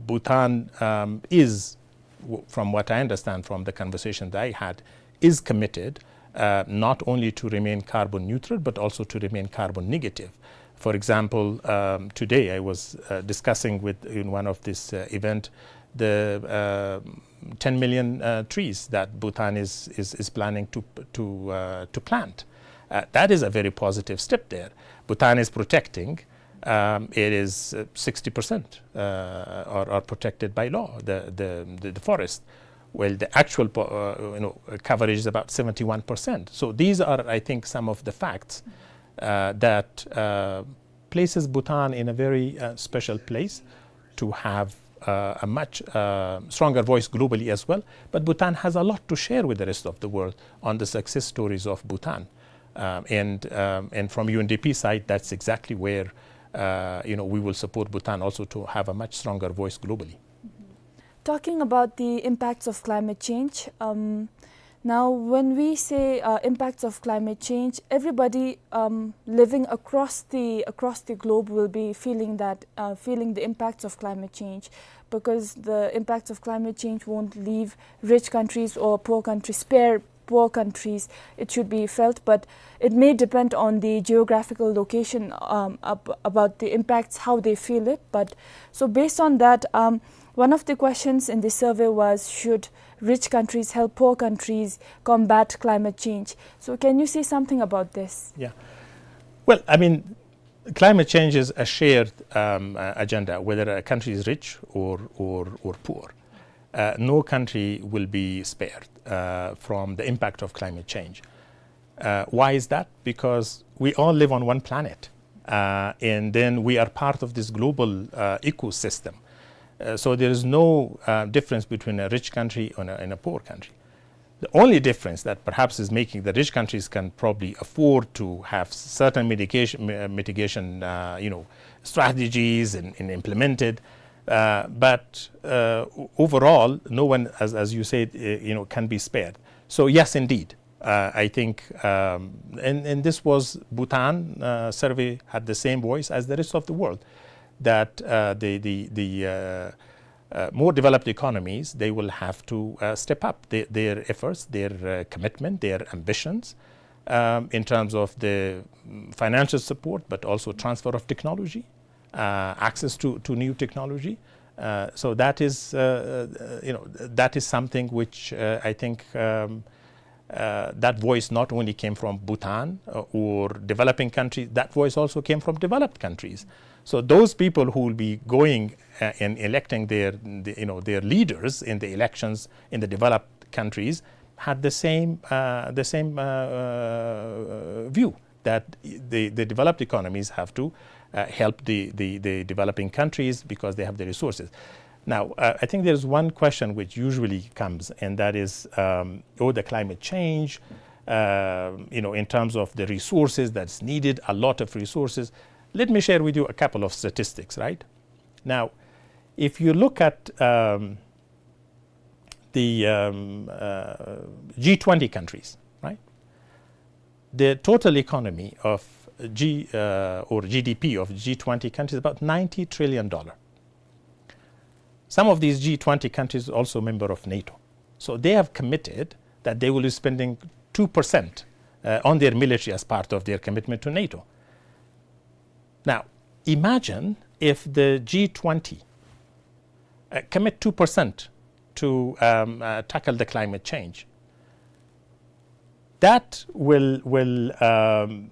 Bhutan um, is, w- from what I understand from the conversation that I had, is committed uh, not only to remain carbon neutral but also to remain carbon negative. For example, um, today I was uh, discussing with in one of this uh, event the uh, ten million uh, trees that Bhutan is, is, is planning to, to, uh, to plant. Uh, that is a very positive step there. Bhutan is protecting, um, it is uh, sixty percent uh, are, are protected by law, the, the, the, the forest. Well, the actual po- uh, you know, coverage is about seventy-one percent. So these are, I think, some of the facts uh, that uh, places Bhutan in a very uh, special place to have uh, a much uh, stronger voice globally as well. But Bhutan has a lot to share with the rest of the world on the success stories of Bhutan. Um, and, um, and from U N D P side, that's exactly where uh, you know, we will support Bhutan also to have a much stronger voice globally. Talking about the impacts of climate change, um, now when we say uh, impacts of climate change, everybody um, living across the across the globe will be feeling that uh, feeling the impacts of climate change, because the impacts of climate change won't leave rich countries or poor countries, spare poor countries. It should be felt, but it may depend on the geographical location um, ab- about the impacts, how they feel it. But so based on that, um, one of the questions in the survey was, should rich countries help poor countries combat climate change? So can you say something about this? Yeah. Well, I mean, climate change is a shared um, uh, agenda, whether a country is rich or, or, or poor. Uh, no country will be spared uh, from the impact of climate change. Uh, why is that? Because we all live on one planet, uh, and then we are part of this global uh, ecosystem. Uh, so there is no uh, difference between a rich country and a, and a poor country. The only difference that perhaps is making the rich countries can probably afford to have certain mitigation, mi- mitigation, uh, you know, strategies and, and implemented. Uh, but uh, o- overall, no one, as, as you said, uh, you know, can be spared. So yes, indeed, uh, I think, um, and, and this was Bhutan uh, survey had the same voice as the rest of the world, that uh, the, the, the uh, uh, more developed economies, they will have to uh, step up their, their efforts, their uh, commitment, their ambitions um, in terms of the mm, financial support, but also transfer of technology, uh, access to, to new technology. Uh, so that is, uh, uh, you know, that is something which uh, I think um, uh, that voice not only came from Bhutan uh, or developing countries, that voice also came from developed countries. So those people who will be going uh, and electing their, the, you know, their leaders in the elections in the developed countries had the same, uh, the same uh, uh, view that the, the developed economies have to uh, help the, the, the developing countries because they have the resources. Now, uh, I think there's one question which usually comes, and that is, um, oh, the climate change, uh, you know, in terms of the resources that's needed, a lot of resources. Let me share with you a couple of statistics, right? Now, If you look at, um, the, um, uh, G twenty countries, right? The total economy of G, uh, or G D P of G twenty countries is about ninety trillion dollar. Some of these G twenty countries also member of NATO. So they have committed that they will be spending two percent, uh, on their military as part of their commitment to NATO. Now, imagine if the G twenty, uh, commit two percent to, um, uh, tackle the climate change. That will, will, um,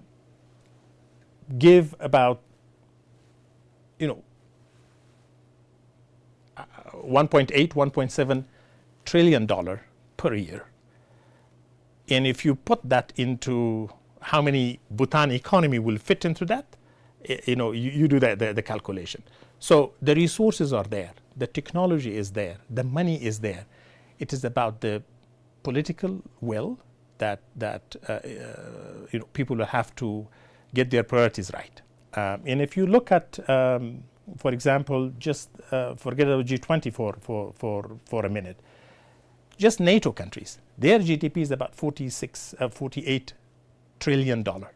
give about, you know, uh, one point eight, one point seven trillion dollar per year. And if you put that into how many Bhutan economy will fit into that, y-, you know, you, you do the, the, the calculation. So the resources are there, the technology is there, the money is there. It is about the political will that, that, uh, uh, you know, people will have to get their priorities right. Um, and if you look at, um, for example, just, uh, forget about G twenty for, for, for, for a minute. Just NATO countries, their G D P is about forty-six, uh, forty-eight trillion dollar.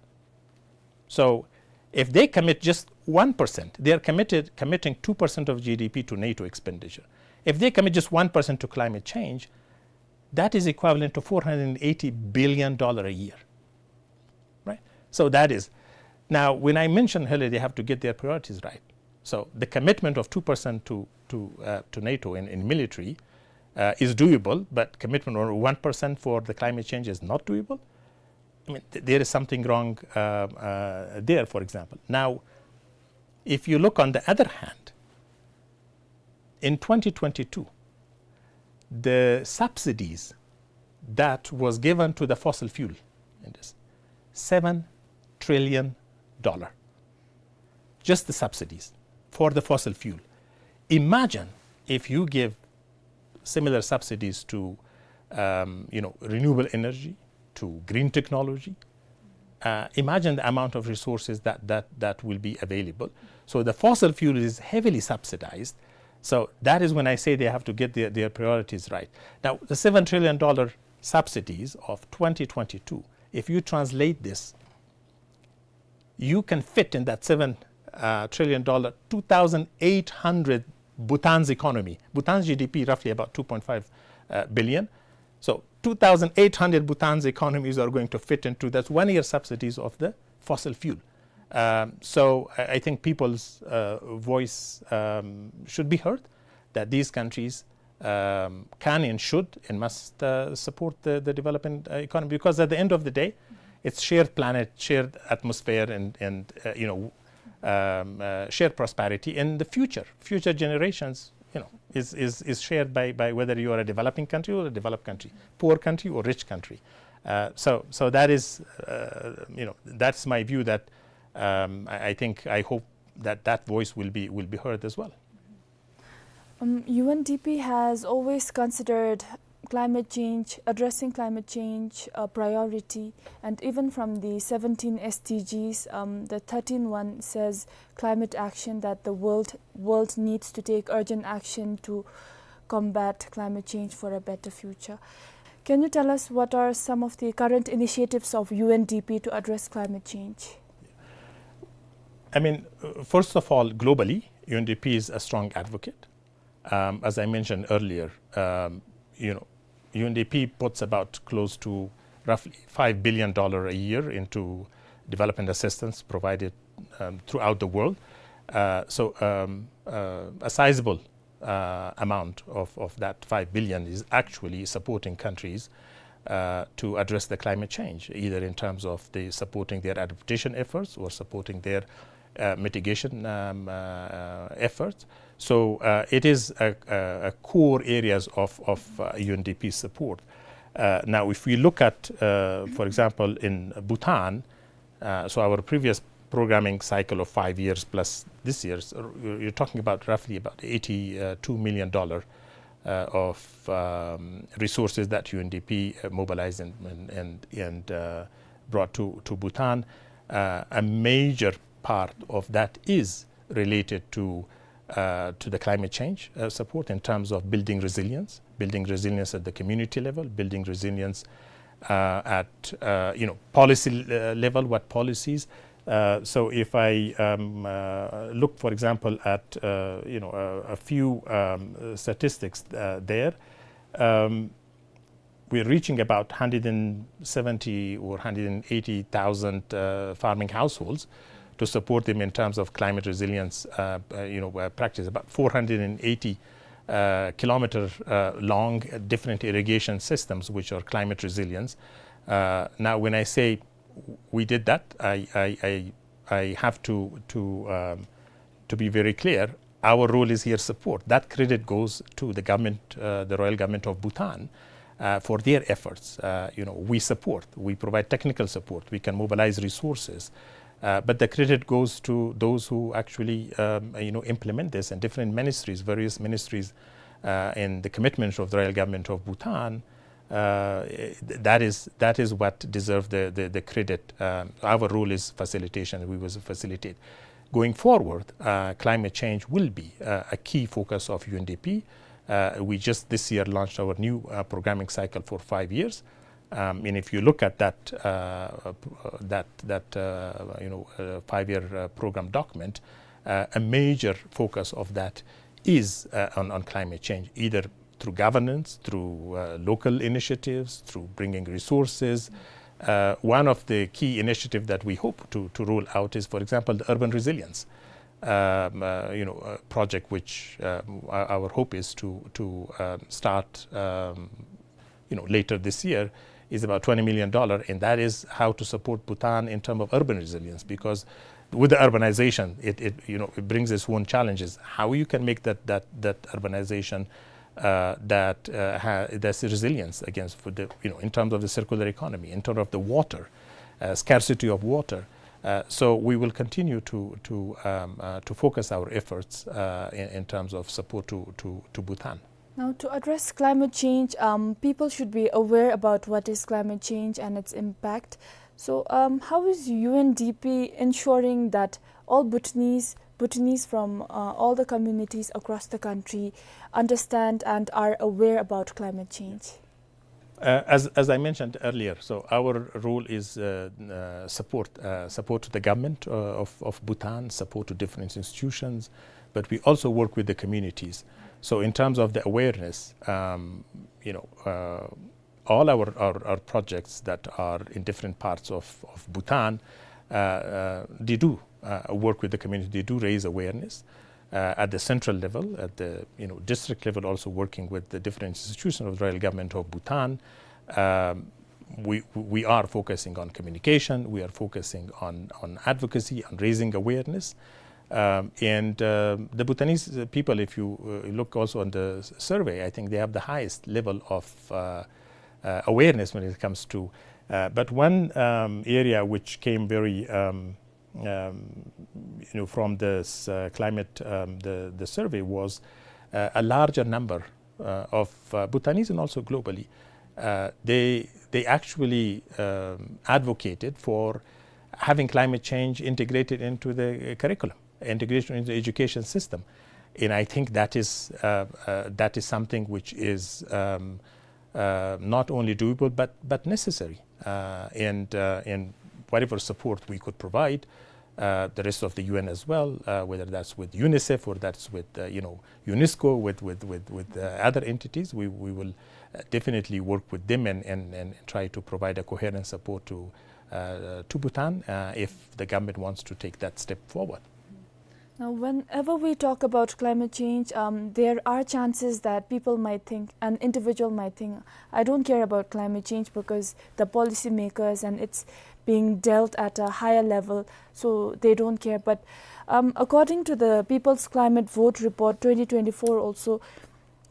So if they commit just one percent, they are committed, committing two percent of G D P to NATO expenditure. If they commit just one percent to climate change, that is equivalent to four hundred eighty billion dollar a year, right? So that is, now, when I mention earlier, they have to get their priorities right. So the commitment of two percent to, to, uh, to NATO in, in military, uh, is doable, but commitment of one percent for the climate change is not doable. I mean, th-, there is something wrong, uh, uh, there, for example. Now, if you look on the other hand, in twenty twenty-two, the subsidies that was given to the fossil fuel, it is seven trillion dollar. Just the subsidies for the fossil fuel. Imagine if you give similar subsidies to, um, you know, renewable energy, to green technology. Uh, imagine the amount of resources that, that, that will be available. So the fossil fuel is heavily subsidized. So that is when I say they have to get their, their priorities right. Now, the seven trillion dollar subsidies of twenty twenty-two, if you translate this, you can fit in that seven, uh, trillion dollar, two thousand eight hundred Bhutan's economy. Bhutan's G D P roughly about two point five, uh, billion. So two thousand eight hundred Bhutan's economies are going to fit into that one year subsidies of the fossil fuel. Um, so I, I think people's, uh, voice, um, should be heard, that these countries, um, can and should and must, uh, support the, the developing, uh, economy, because at the end of the day, it's shared planet, shared atmosphere, and, and, uh, you know, um, uh, shared prosperity. And the future, future generations, you know, is, is, is shared by, by whether you are a developing country or a developed country, poor country or rich country. Uh, so, so that is, uh, you know, that's my view that, um, I, I think, I hope that that voice will be, will be heard as well. Um, U N D P has always considered climate change, addressing climate change, a priority, and even from the seventeen S D Gs, um, the thirteenth one says climate action, that the world, world needs to take urgent action to combat climate change for a better future. Can you tell us what are some of the current initiatives of U N D P to address climate change? I mean, uh, first of all, globally, U N D P is a strong advocate. Um, as I mentioned earlier, um, you know, U N D P puts about close to roughly five billion dollar a year into development assistance provided, um, throughout the world. Uh, so, um, uh, a sizable, uh, amount of, of that five billion is actually supporting countries, uh, to address the climate change, either in terms of the supporting their adaptation efforts or supporting their, uh, mitigation, um, uh, efforts. So, uh, it is a, a, a core areas of, of, uh, U N D P support. Uh, now, if we look at, uh, for example, in Bhutan, uh, so our previous programming cycle of five years plus this year's, uh, you're, you're talking about roughly about eighty-two million dollar, uh, of, um, resources that U N D P, uh, mobilized and, and, and, and, uh, brought to, to Bhutan. Uh, a major part of that is related to, uh, to the climate change uh, support in terms of building resilience, building resilience at the community level, building resilience uh, at uh, you know policy uh, level, what policies. Uh, so if I um, uh, look, for example, at uh, you know a, a few um, uh, statistics uh, there, um, we're reaching about hundred and seventy or hundred and eighty thousand uh, farming households to support them in terms of climate resilience, uh, uh, you know, uh, practice. About four hundred and eighty uh, kilometer uh, long uh, different irrigation systems which are climate resilience. Uh, now, when I say we did that, I, I, I, I have to, to, um, to be very clear. Our role is here support. That credit goes to the government, uh, the royal government of Bhutan, uh, for their efforts. Uh, you know, we support, we provide technical support, we can mobilize resources. Uh, but the credit goes to those who actually, um, you know, implement this, and different ministries, various ministries, uh, and the commitments of the royal government of Bhutan. Uh, th- that is, that is what deserves the, the, the credit. Um, our role is facilitation. We will facilitate. Going forward, uh, climate change will be uh, a key focus of U N D P. Uh, we just this year launched our new uh, programming cycle for five years. Um, and if you look at that, uh, uh, that, that uh, you know, uh, five-year uh, program document, uh, a major focus of that is uh, on, on climate change, either through governance, through uh, local initiatives, through bringing resources. Uh, one of the key initiatives that we hope to, to roll out is, for example, the urban resilience um, uh, you know, uh, project, which um, our, our hope is to, to um, start um, you know, later this year, is about twenty million dollar, and that is how to support Bhutan in terms of urban resilience, because with the urbanization, it, it, you know, it brings its own challenges. How you can make that, that, that urbanization uh, that uh, ha- that's resilience against for the, you know, in terms of the circular economy, in terms of the water, uh, scarcity of water. Uh, so we will continue to, to, um, uh, to focus our efforts uh, in, in terms of support to, to, to Bhutan. Now, to address climate change, um, people should be aware about what is climate change and its impact. So, um, how is U N D P ensuring that all Bhutanese, Bhutanese from uh, all the communities across the country understand and are aware about climate change? Uh, as, as I mentioned earlier, so our role is uh, uh, support, uh, support to the government uh, of, of Bhutan, support to different institutions, but we also work with the communities. So in terms of the awareness, um, you know, uh, all our, our, our projects that are in different parts of, of Bhutan, uh, uh, they do uh, work with the community, they do raise awareness uh, at the central level, at the, you know, district level, also working with the different institutions of the royal government of Bhutan. Um, we, we are focusing on communication, we are focusing on, on advocacy, on raising awareness. Um, and uh, the Bhutanese people, if you uh, look also on the s- survey, I think they have the highest level of uh, uh, awareness when it comes to. Uh, but one um, area which came very um, um, you know, from this uh, climate, um, the, the survey was uh, a larger number uh, of uh, Bhutanese and also globally. Uh, they, they actually um, advocated for having climate change integrated into the curriculum, integration into the education system. And I think that is, uh, uh, that is something which is um, uh, not only doable but, but necessary. Uh, and, uh, and whatever support we could provide, uh, the rest of the U N as well, uh, whether that's with UNICEF or that's with, uh, you know, UNESCO, with, with, with, with uh, other entities, we, we will uh, definitely work with them and, and, and try to provide a coherent support to, uh, to Bhutan uh, if the government wants to take that step forward. Now, whenever we talk about climate change, um, there are chances that people might think, an individual might think, "I don't care about climate change because the policymakers and it's being dealt at a higher level, so they don't care." But um, according to the People's Climate Vote Report twenty twenty-four also,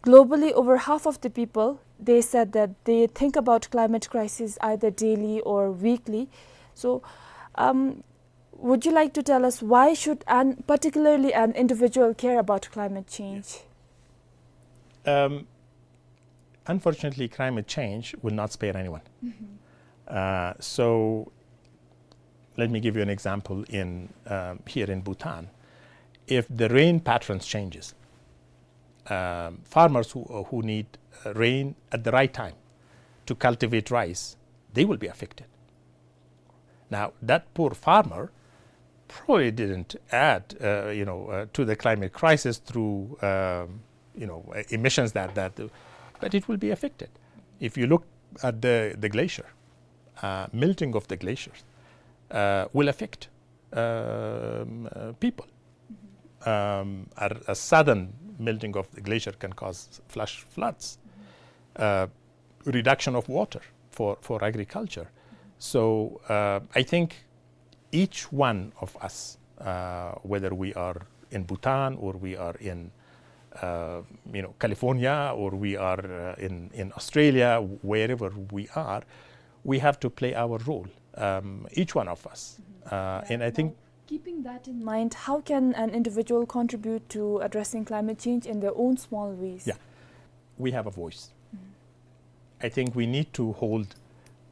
globally, over half of the people, they said that they think about climate crisis either daily or weekly. So, um, would you like to tell us why should an, particularly an individual care about climate change? Um, unfortunately, climate change will not spare anyone. Uh, so let me give you an example in, um, here in Bhutan. If the rain patterns changes, um, farmers who, who need, uh, rain at the right time to cultivate rice, they will be affected. Now, that poor farmer probably didn't add, uh, you know, uh, to the climate crisis through, um, you know, uh, emissions that, that, but it will be affected. If you look at the, the glacier, uh, melting of the glaciers, uh, will affect, um, uh, people. Um, a, a sudden melting of the glacier can cause flash floods, uh, reduction of water for, for agriculture. So, uh, I think each one of us, uh, whether we are in Bhutan or we are in, uh, you know, California, or we are, uh, in, in Australia, wherever we are, we have to play our role, um, each one of us. Uh, and I think Keeping that in mind, how can an individual contribute to addressing climate change in their own small ways? Yeah, we have a voice. I think we need to hold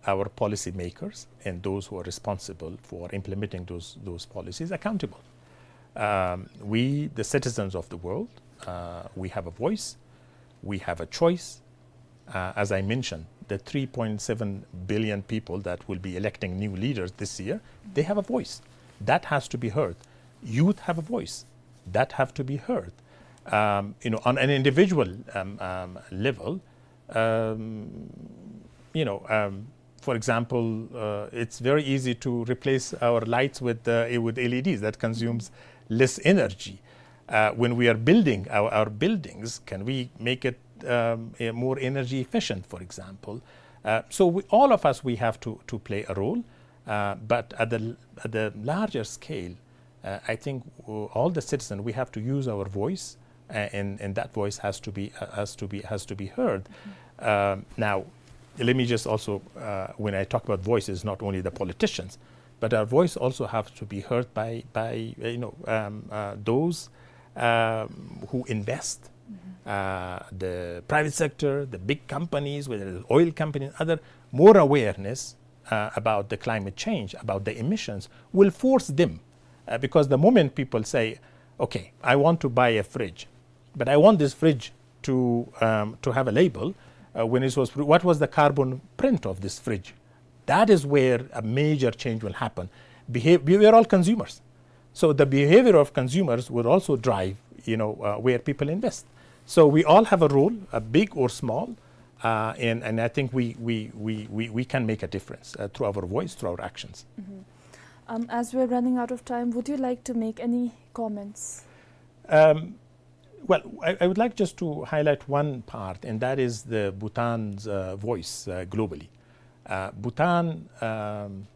our policymakers and those who are responsible for implementing those, those policies accountable. Um, we, the citizens of the world, uh, we have a voice, we have a choice. Uh, as I mentioned, the three point seven billion people that will be electing new leaders this year, they have a voice. That has to be heard. Youth have a voice. That have to be heard. Um, you know, on an individual, um, um, level, um, you know, um, for example, uh, it's very easy to replace our lights with, uh, with L E Ds that consumes less energy. Uh, when we are building our, our buildings, can we make it, um, a more energy efficient, for example? Uh, so we, all of us, we have to, to play a role. Uh, but at the, at the larger scale, uh, I think, uh, all the citizens, we have to use our voice, uh, and, and that voice has to be, uh, has to be, has to be heard. Um, now, let me just also, uh, when I talk about voices, not only the politicians, but our voice also has to be heard by, by, uh, you know, um, uh, those, um, who invest, uh, the private sector, the big companies, whether it's oil companies, other, more awareness, uh, about the climate change, about the emissions, will force them. Uh, because the moment people say, "Okay, I want to buy a fridge, but I want this fridge to, um, to have a label, uh, when it was, what was the carbon print of this fridge?" That is where a major change will happen. Behav-, we, we are all consumers. So the behavior of consumers will also drive, you know, uh, where people invest. So we all have a role, uh, big or small, uh, and, and I think we, we, we, we, we can make a difference, uh, through our voice, through our actions. Um, as we're running out of time, would you like to make any comments? Um, well, I, I would like just to highlight one part, and that is the Bhutan's, uh, voice, uh, globally. Uh, Bhutan, um,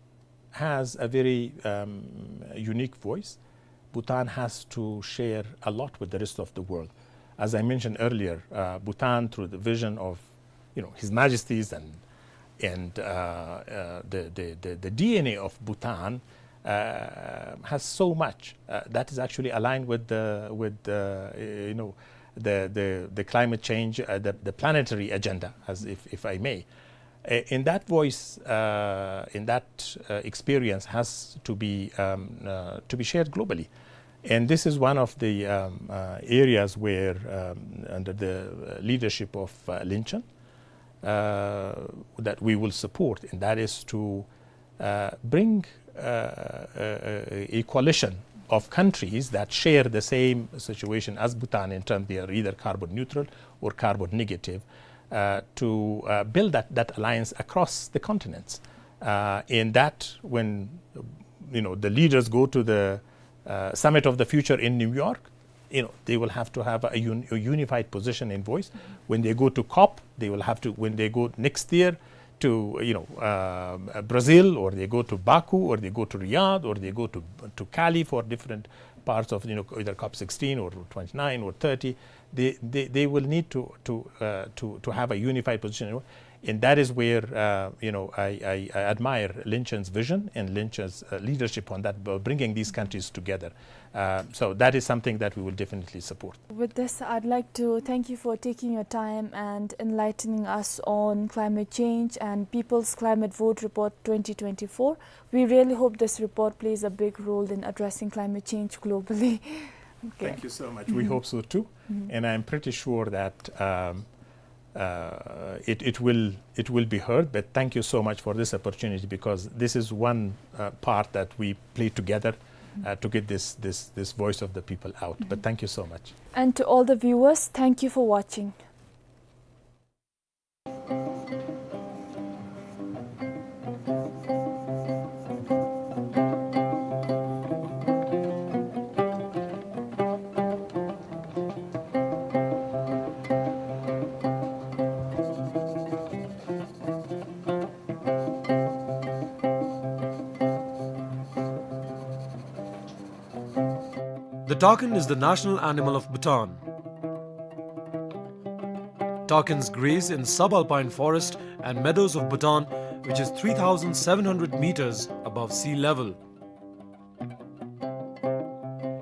has a very, um, unique voice. Bhutan has to share a lot with the rest of the world. As I mentioned earlier, uh, Bhutan, through the vision of, you know, His Majesties and, and, uh, uh, the, the, the, the D N A of Bhutan, uh, has so much, uh, that is actually aligned with the, with the, uh, you know, the, the, the climate change, uh, the, the planetary agenda, as if, if I may. Uh, in that voice, uh, in that, uh, experience has to be, um, uh, to be shared globally. And this is one of the, um, uh, areas where, um, under the, uh, leadership of, uh, Linchen, uh, that we will support, and that is to, uh, bring, uh, a, a, a coalition of countries that share the same situation as Bhutan in terms they are either carbon neutral or carbon negative, uh, to, uh, build that, that alliance across the continents. Uh, in that, when, you know, the leaders go to the, uh, Summit of the Future in New York, you know, they will have to have a un-, a unified position and voice. When they go to COP, they will have to, when they go next year to, you know, um, uh, Brazil, or they go to Baku, or they go to Riyadh, or they go to, to Cali for different parts of, you know, either COP sixteen or twenty-nine or thirty, they, they, they will need to, to, uh, to, to have a unified position. And that is where, uh, you know, I, I, I admire Linchen's vision and Linchen's, uh, leadership on that, uh, bringing these countries together. Uh, so that is something that we will definitely support. With this, I'd like to thank you for taking your time and enlightening us on climate change and People's Climate Vote Report twenty twenty-four. We really hope this report plays a big role in addressing climate change globally. Okay. Thank you so much. We hope so too. And I'm pretty sure that, um, uh, it, it will, it will be heard, but thank you so much for this opportunity, because this is one, uh, part that we play together, uh, to get this, this, this voice of the people out. But thank you so much. And to all the viewers, thank you for watching. The takin is the national animal of Bhutan. Takins graze in subalpine forest and meadows of Bhutan, which is three thousand seven hundred meters above sea level.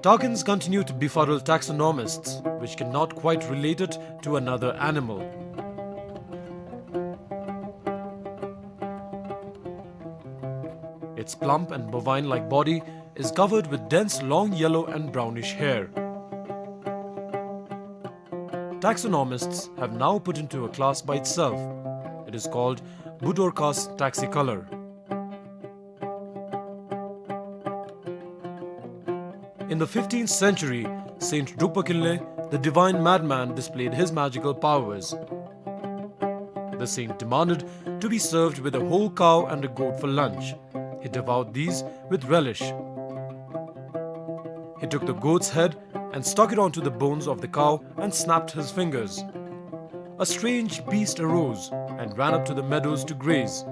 Takins continue to befuddle taxonomists, which cannot quite relate it to another animal. Its plump and bovine-like body is covered with dense long yellow and brownish hair. Taxonomists have now put into a class by itself. It is called Budorcas taxicolor. In the fifteenth century, Saint Drukpa Kinley, the divine madman, displayed his magical powers. The saint demanded to be served with a whole cow and a goat for lunch. He devoured these with relish. He took the goat's head and stuck it onto the bones of the cow and snapped his fingers. A strange beast arose and ran up to the meadows to graze.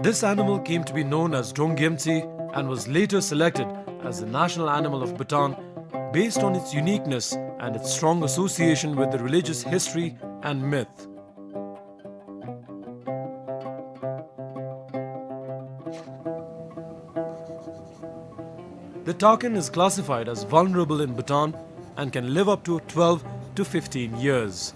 This animal came to be known as Drong Gyemtse and was later selected as the national animal of Bhutan based on its uniqueness and its strong association with the religious history and myth. The takin is classified as vulnerable in Bhutan and can live up to twelve to fifteen years.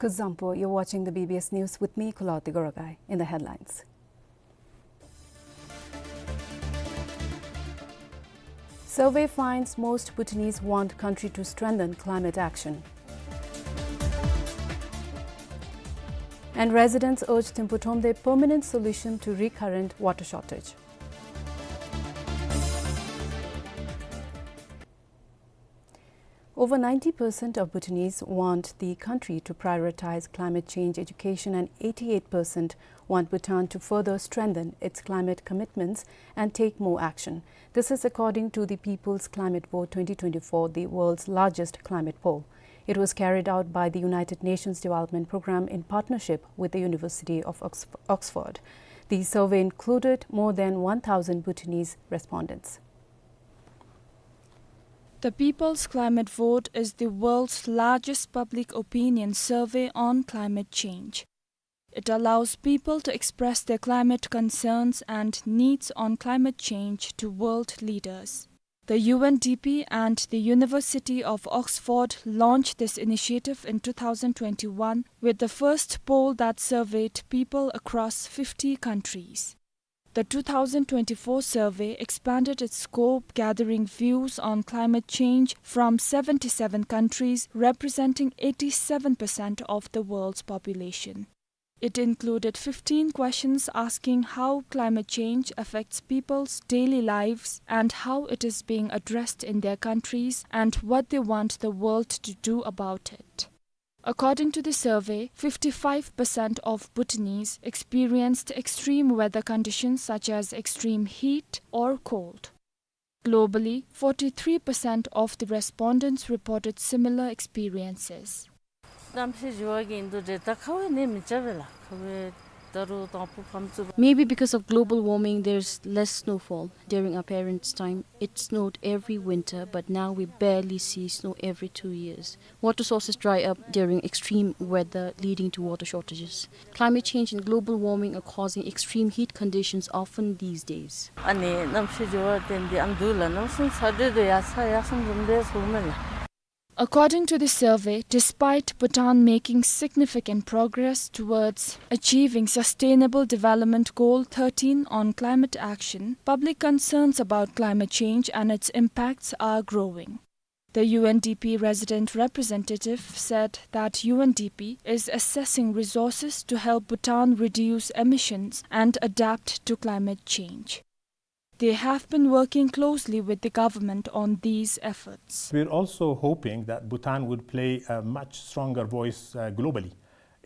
Kuzuzangpo, you're watching the B B S News with me, Kulaoti Gorogai. In the headlines. Survey finds most Bhutanese want country to strengthen climate action. And residents urge Thimphu Thromde permanent solution to recurrent water shortage. Over ninety percent of Bhutanese want the country to prioritize climate change education, and eighty-eight percent want Bhutan to further strengthen its climate commitments and take more action. This is according to the People's Climate Vote twenty twenty-four, the world's largest climate poll. It was carried out by the United Nations Development Programme in partnership with the University of Ox-, Oxford. The survey included more than one thousand Bhutanese respondents. The People's Climate Vote is the world's largest public opinion survey on climate change. It allows people to express their climate concerns and needs on climate change to world leaders. The U N D P and the University of Oxford launched this initiative in two thousand twenty-one with the first poll that surveyed people across fifty countries. The two thousand twenty-four survey expanded its scope, gathering views on climate change from seventy-seven countries, representing eighty-seven percent of the world's population. It included fifteen questions asking how climate change affects people's daily lives and how it is being addressed in their countries and what they want the world to do about it. According to the survey, fifty-five percent of Bhutanese experienced extreme weather conditions such as extreme heat or cold. Globally, forty-three percent of the respondents reported similar experiences. གནམ་གཤིས་འགྱུར་བ་གི་འདུག་འདྲེ་ད་ཁ་བའི་ནི་མི་བྱ་བས་ལ་ཁ་བའི་ད་རུང་དང་པོ་ཕམ་ཚུ། Maybe because of global warming, there's less snowfall. During our parents' time, it snowed every winter, but now we barely see snow every two years. Water sources dry up during extreme weather, leading to water shortages. Climate change and global warming are causing extreme heat conditions often these days. ཨ་ནི་གནམ་གཤིས་འགྱུར་བ་བརྟེན་ཏེ་ཨ་འདུག་ལ་གནམ་སེང་ཚ་དྲོད་དུ་ཡར་ཚ་ཡར་སོང་འཛོམས་པའི་སོང་མེད་ལ། According to the survey, despite Bhutan making significant progress towards achieving Sustainable Development Goal thirteen on climate action, public concerns about climate change and its impacts are growing. The U N D P resident representative said that U N D P is assessing resources to help Bhutan reduce emissions and adapt to climate change. They have been working closely with the government on these efforts. We're also hoping that Bhutan would play a much stronger voice, uh, globally.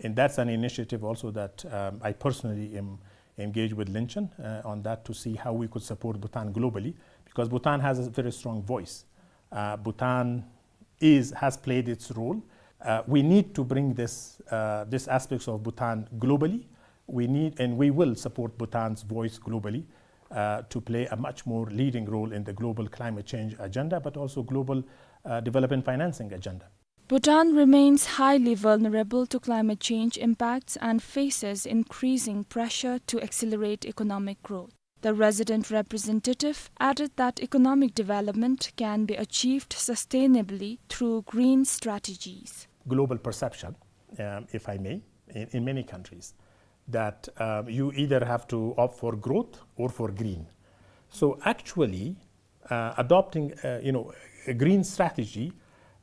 And that's an initiative also that, um, I personally am engaged with Linchen, uh, on that to see how we could support Bhutan globally, because Bhutan has a very strong voice. Uh, Bhutan is, has played its role. Uh, we need to bring this, uh, these aspects of Bhutan globally. We need, and we will support Bhutan's voice globally, uh, to play a much more leading role in the global climate change agenda, but also global, uh, development financing agenda. Bhutan remains highly vulnerable to climate change impacts and faces increasing pressure to accelerate economic growth. The resident representative added that economic development can be achieved sustainably through green strategies. Global perception, um, if I may, in, in many countries, that, um, you either have to opt for growth or for green. So actually, uh, adopting, uh, you know, a green strategy,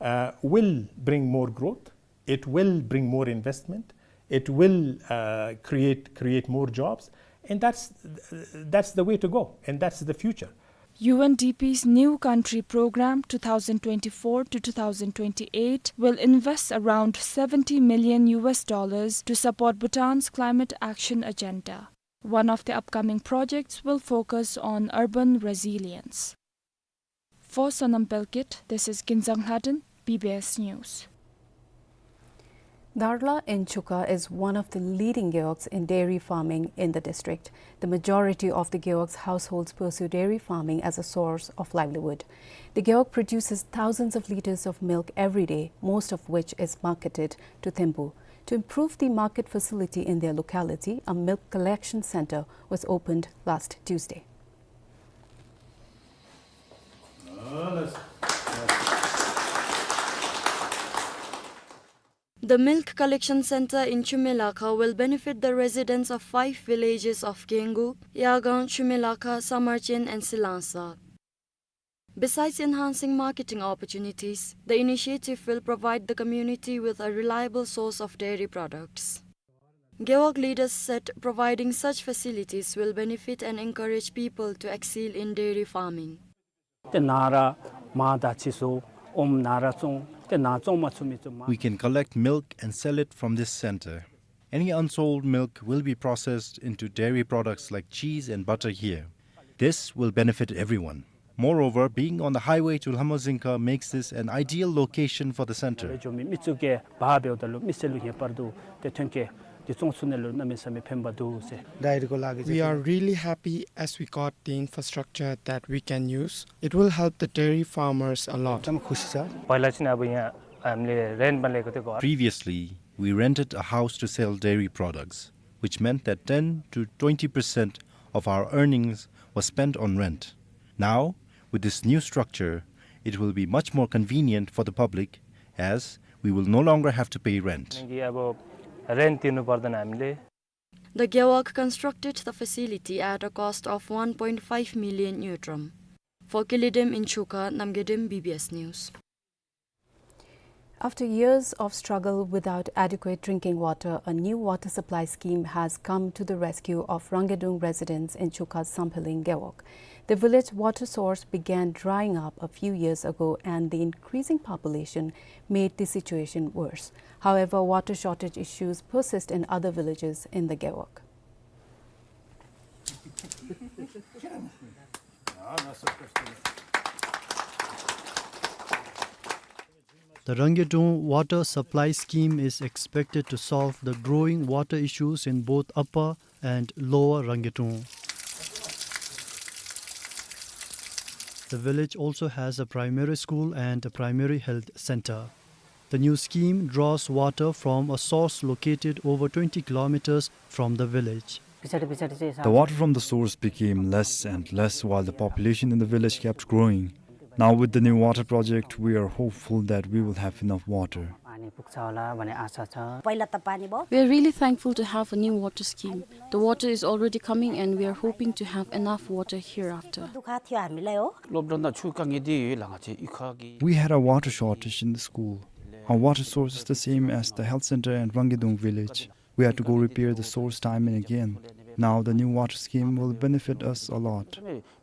uh, will bring more growth. It will bring more investment. It will, uh, create, create more jobs. And that's, that's the way to go. And that's the future. U N D P's New Country Program two thousand twenty-four to two thousand twenty-eight will invest around seventy million U S dollars to support Bhutan's climate action agenda. One of the upcoming projects will focus on urban resilience. For Sonam Pelkit, this is Kinzang Lhaden, B B S News. Darla in Chuka is one of the leading gewogs in dairy farming in the district. The majority of the gewogs households pursue dairy farming as a source of livelihood. The gewog produces thousands of liters of milk every day, most of which is marketed to Thempu. To improve the market facility in their locality, a milk collection center was opened last Tuesday. The milk collection center in Chume Lakha will benefit the residents of five villages of Gengu, Yagang, Chume Lakha, Samarchen and Silangsa. Besides enhancing marketing opportunities, the initiative will provide the community with a reliable source of dairy products. Gewog leaders said providing such facilities will benefit and encourage people to excel in dairy farming. ཏེ་ནཱ་ར་མར་དང་ཕྱིས་སུ་ཨོམ་ནཱ་ར་བཙོང་། ཏེ་ནཱ་བཙོང་མ་ཚུགས་མི་ཚུ་མར། We can collect milk and sell it from this center. Any unsold milk will be processed into dairy products like cheese and butter here. This will benefit everyone. Moreover, being on the highway to Lhamazingka makes this an ideal location for the center. ལས་འཇོན་མི་མི་ཚུ་གིས་འབག་འབདཝ་ད་ལུ་མི་སེར་ལུ་ཧེ་བར་དུ་ཏེ་ཐོན་སྐྱེད་འདི་བཙོང་ཚུགས་ནི་ལུ་གནམ་མེད་ས་མེད་ཕན་པ་འདུག་ཟེར། We are really happy as we got the infrastructure that we can use. It will help the dairy farmers a lot. Previously, we rented a house to sell dairy products. which meant that ten to twenty percent of our earnings was spent on rent. Now, with this new structure, it will be much more convenient for the public, as we will no longer have to pay rent. किनकि अब रेन्ट तिर्नु पर्दैन हामीले। The gewog constructed the facility at a cost of one point five million ngultrum. For Kilidem in Chukha, Namgyedem, B B S News. After years of struggle without adequate drinking water, a new water supply scheme has come to the rescue of Rangedung residents in Chukha's Sampheling Gewog. The village water source began drying up a few years ago, and the increasing population made the situation worse. However, water shortage issues persist in other villages in the Gewog. The Rangedung Water Supply Scheme is expected to solve the growing water issues in both Upper and Lower Rangedung. The village also has a primary school and a primary health center. The new scheme draws water from a source located over twenty kilometers from the village. The water from the source became less and less while the population in the village kept growing. Now, with the new water project, we are hopeful that we will have enough water. पानी पुग्छ होला भन्ने आशा छ। पहिला त पानी भयो। We are really thankful to have a new water scheme. The water is already coming and we are hoping to have enough water hereafter. दुःख थियो हामीलाई हो। लोकडाउन त छु काङ्गे दि लागा चाहिँ इखा कि We had a water shortage in the school. Our water source is the same as the health center and Rangedung village. We had to go repair the source time and again. Now the new water scheme will benefit us a lot.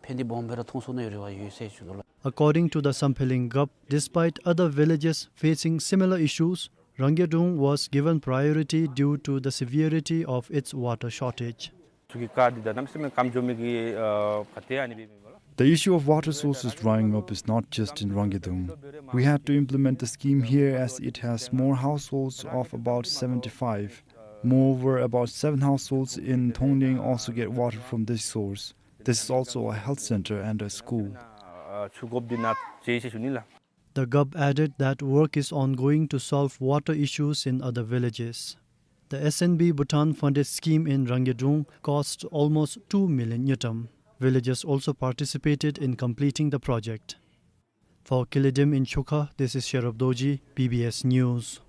फेरि बम्बेर थौसो नै रे वा यो से छु होला। According to the Sampheling Gap, despite other villages facing similar issues, Rangedung was given priority due to the severity of its water shortage. छु कि काट दिदा नम से में काम जो में कि, अ, खते आने भी में बोला। The issue of water sources drying up is not just in Rangedung. We had to implement the scheme here as it has more households of about seventy-five. Moreover, about seven households in Thongding also get water from this source. This is also a health center and a school. अ, छु गोप दिना चाहिँ से सुनिला। The Gap added that work is ongoing to solve water issues in other villages. The S N B Bhutan funded scheme in Rangedung cost almost two million ngultrum. Villagers also participated in completing the project. For Kilidim in Chukha, this is Sherab Dorji, B B S News.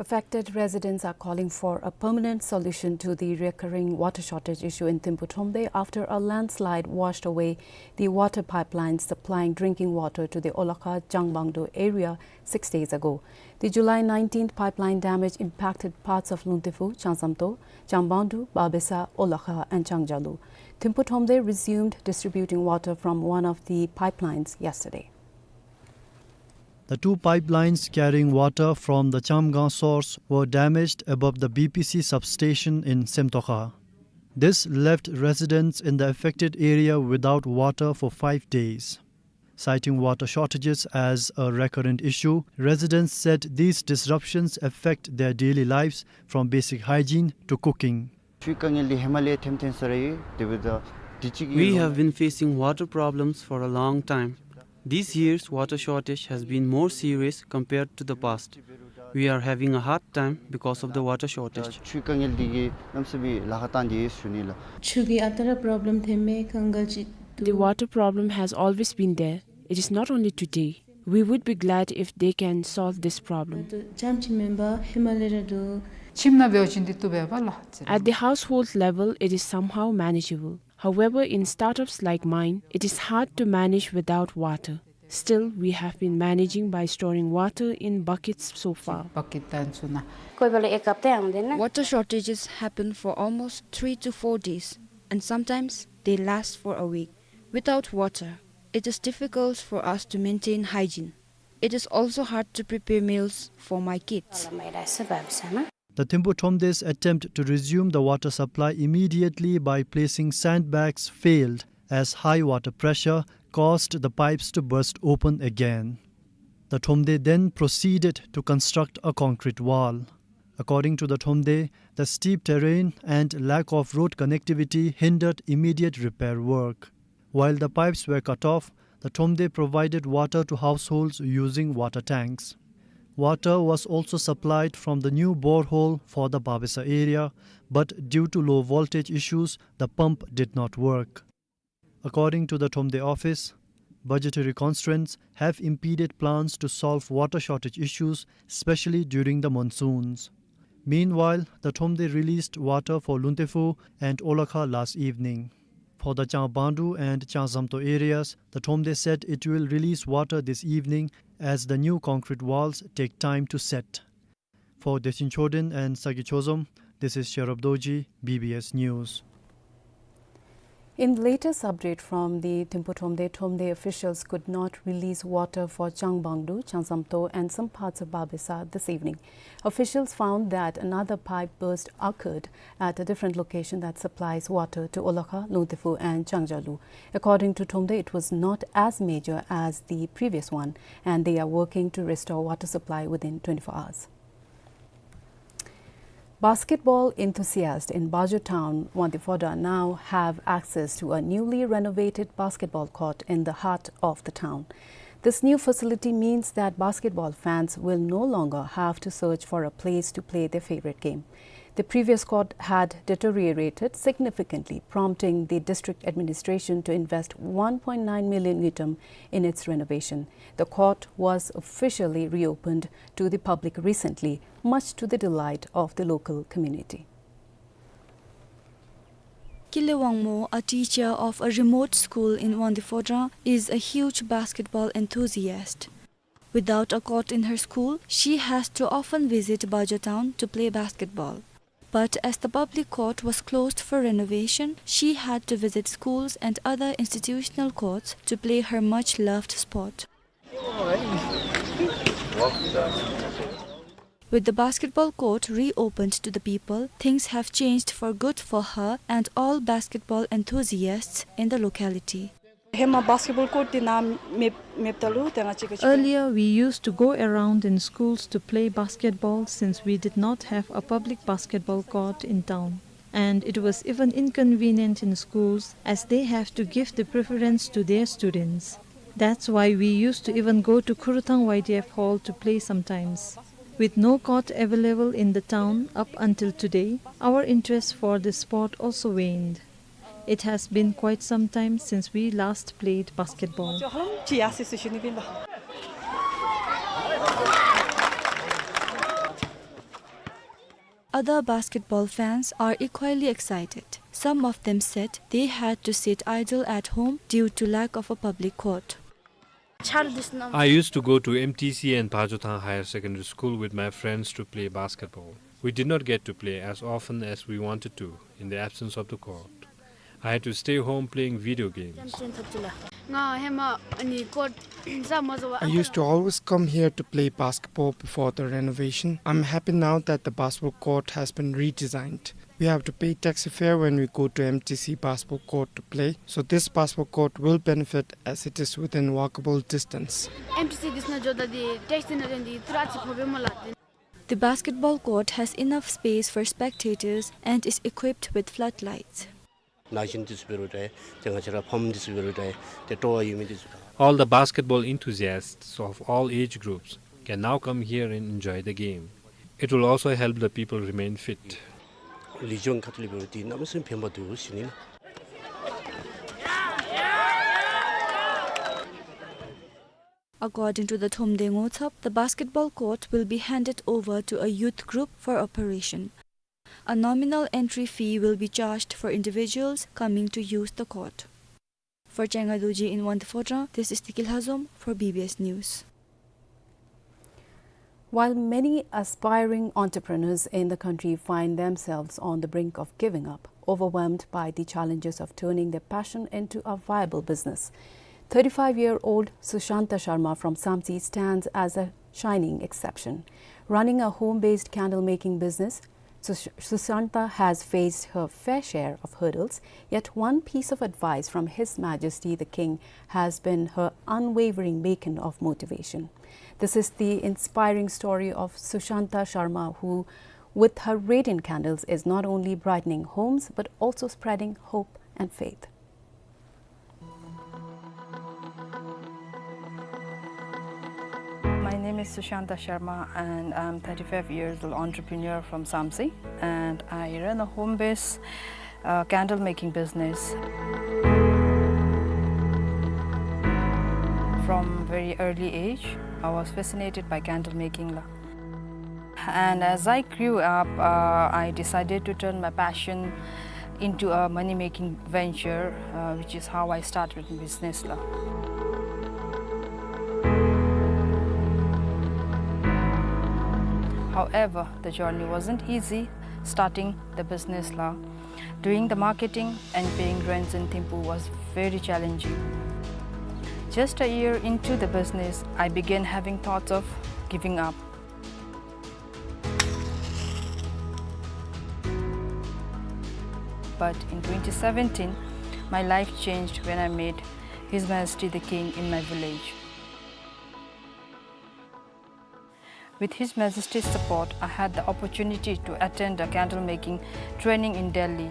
Affected residents are calling for a permanent solution to the recurring water shortage issue in Thimphu Thromde after a landslide washed away the water pipeline supplying drinking water to the Olakha Changbangdu area six days ago. The July nineteenth pipeline damage impacted parts of Lungtephu, Changsamto, Changbangdu, Babesa, Olakha, and Changjalu. Thimphu Thromde resumed distributing water from one of the pipelines yesterday. The two pipelines carrying water from the Chamgang source were damaged above the B P C substation in Semtokha. This left residents in the affected area without water for five days. Citing water shortages as a recurrent issue, residents said these disruptions affect their daily lives, from basic hygiene to cooking. We have been facing water problems for a long time. These years, water shortage has been more serious compared to the past. We are having a hard time because of the water shortage. ཆུའི་དཀའ་ངལ་འདི་གིས་གནམ་མེད་ས་མེད་ལཱ་ཁག་བཏང་སྟེ་ཡོད་ཟེར་ཞུ་ནི་ལགས། ཆུ་གི་ཨ་རྟག་ར་པོརོབ་ལེམ་ཐོན་མི་དཀའ་ངལ་ཅིག་འདུག། The water problem has always been there. It is not only today. We would be glad if they can solve this problem. ཙམ་ཅིག་མེན་པར་ཧེ་མ་ལས་ར་འདུག། ཁྱིམ་ནང་འབད་བ་ཅིན་འདི་བཏུབ་པས་པ་ལགས། At the household level, it is somehow manageable. However, in startups like mine, it is hard to manage without water. Still, we have been managing by storing water in buckets so far. कोही बेला एक हप्ता आउँदैन। Water shortages happen for almost three to four days, and sometimes they last for a week. Without water, it is difficult for us to maintain hygiene. It is also hard to prepare meals for my kids. The Thimphu Thromde's attempt to resume the water supply immediately by placing sandbags failed, as high water pressure caused the pipes to burst open again. The Thromde then proceeded to construct a concrete wall. According to the Thromde, the steep terrain and lack of road connectivity hindered immediate repair work. While the pipes were cut off, the Thromde provided water to households using water tanks. Water was also supplied from the new borehole for the Babesa area, but due to low voltage issues, the pump did not work. According to the Thromde office, budgetary constraints have impeded plans to solve water shortage issues, especially during the monsoons. Meanwhile, the Thromde released water for Luntephu and Olakha last evening. For the Changbangdu and Changzamto areas, the Thromde said it will release water this evening as the new concrete walls take time to set. For Dechen Choden and Saki Chozom, this is Sherab Dorji, B B S News. In the latest update from the Thimphu Thromde, Thromde officials could not release water for Changbangdu, Changzamto and some parts of Babesa this evening. Officials found that another pipe burst occurred at a different location that supplies water to Olakha, Luntephu and Changjalu. According to Thromde, it was not as major as the previous one, and they are working to restore water supply within twenty-four hours. Basketball enthusiasts in Bajo town, Wangdue Phodrang, now have access to a newly renovated basketball court in the heart of the town. This new facility means that basketball fans will no longer have to search for a place to play their favorite game. The previous court had deteriorated significantly, prompting the district administration to invest one point nine million ngultrum in its renovation. The court was officially reopened to the public recently, much to the delight of the local community. Kile Wangmo, a teacher of a remote school in Wangdue Phodrang, is a huge basketball enthusiast. Without a court in her school, she has to often visit Bajo town to play basketball. But as the public court was closed for renovation, she had to visit schools and other institutional courts to play her much-loved sport. With the basketball court reopened to the people, things have changed for good for her and all basketball enthusiasts in the locality. ཧེ་མ་བཱས་ཀེཊ་བཱལ་ཀོརཊ་འདི་ནཱ་མེདཔ་མེདཔ་ད་ལུ་ཏེ་ང་བཅས་ཀྱིས་Earlier, we used to go around in schools to play basketball since we did not have a public basketball court in town. And it was even inconvenient in schools as they have to give the preference to their students. That's why we used to even go to Khurthang Y D F hall to play sometimes. With no court available in the town up until today, our interest for this sport also waned. It has been quite some time since we last played basketball. Other basketball fans are equally excited. Some of them said they had to sit idle at home due to lack of a public court. I used to go to M T C and Bajothang Higher Secondary School with my friends to play basketball. We did not get to play as often as we wanted to in the absence of the court. I had to stay home playing video games. I used to always come here to play basketball before the renovation. I'm happy now that the basketball court has been redesigned. We have to pay taxi fare when we go to M T C basketball court to play, so this basketball court will benefit as it is within walkable distance. M T C འདི་ནང་འགྱོཝ་ད་འདི་ཊེགསི་ནང་འགྱོཝ་ད་འདི་ཏི་ར་ཅིག་ཕོགཔ་སྨོ་ལགས། The basketball court has enough space for spectators and is equipped with floodlights. ན་གཞོན་འདི་ཚུ་འབད་རུང་འདྲ། ཏེ་ང་བཅས་ར་ཕམ་འདི་ཚུ་འབད་རུང་འདྲ། ཏེ་སྤྲོ་བ་ཡོད་མི་འདི་ཚུ་དང་། All the basketball enthusiasts of all age groups can now come here and enjoy the game. It will also help the people remain fit. ལུས་སྦྱོང་ཁ་ཐུག་ལས་འབད་རུང་འདི་གནམ་མེད་ས་མེད་ཕན་པ་འདུག་ཟེར་ཞུ་ནི་ལགས། According to the Thromde Ngotshap, the basketball court will be handed over to a youth group for operation. A nominal entry fee will be charged for individuals coming to use the court. For Changa Dorji in Wangdue Phodrang, this is Tiki Lhazom for B B S News. While many aspiring entrepreneurs in the country find themselves on the brink of giving up, overwhelmed by the challenges of turning their passion into a viable business, thirty-five-year-old Sushanta Sharma from Samtse stands as a shining exception. Running a home-based candle-making business, Sush-, Sushanta has faced her fair share of hurdles, yet one piece of advice from His Majesty the King has been her unwavering beacon of motivation. This is the inspiring story of Sushanta Sharma, who, with her radiant candles, is not only brightening homes, but also spreading hope and faith. My name I'm Sushanta Sharma, and I'm thirty-five years old, entrepreneur from Samtse, and I run a home-based, uh, candle making business. From very early age, I was fascinated by candle making la. And as I grew up, uh, I decided to turn my passion into a money-making venture, uh, which is how I started business la. However, the journey wasn't easy starting the business la. Doing the marketing and paying rents in Thimphu was very challenging. Just a year into the business, I began having thoughts of giving up. But in twenty seventeen, my life changed when I met His Majesty the King in my village. With His Majesty's support, I had the opportunity to attend a candle making training in Delhi.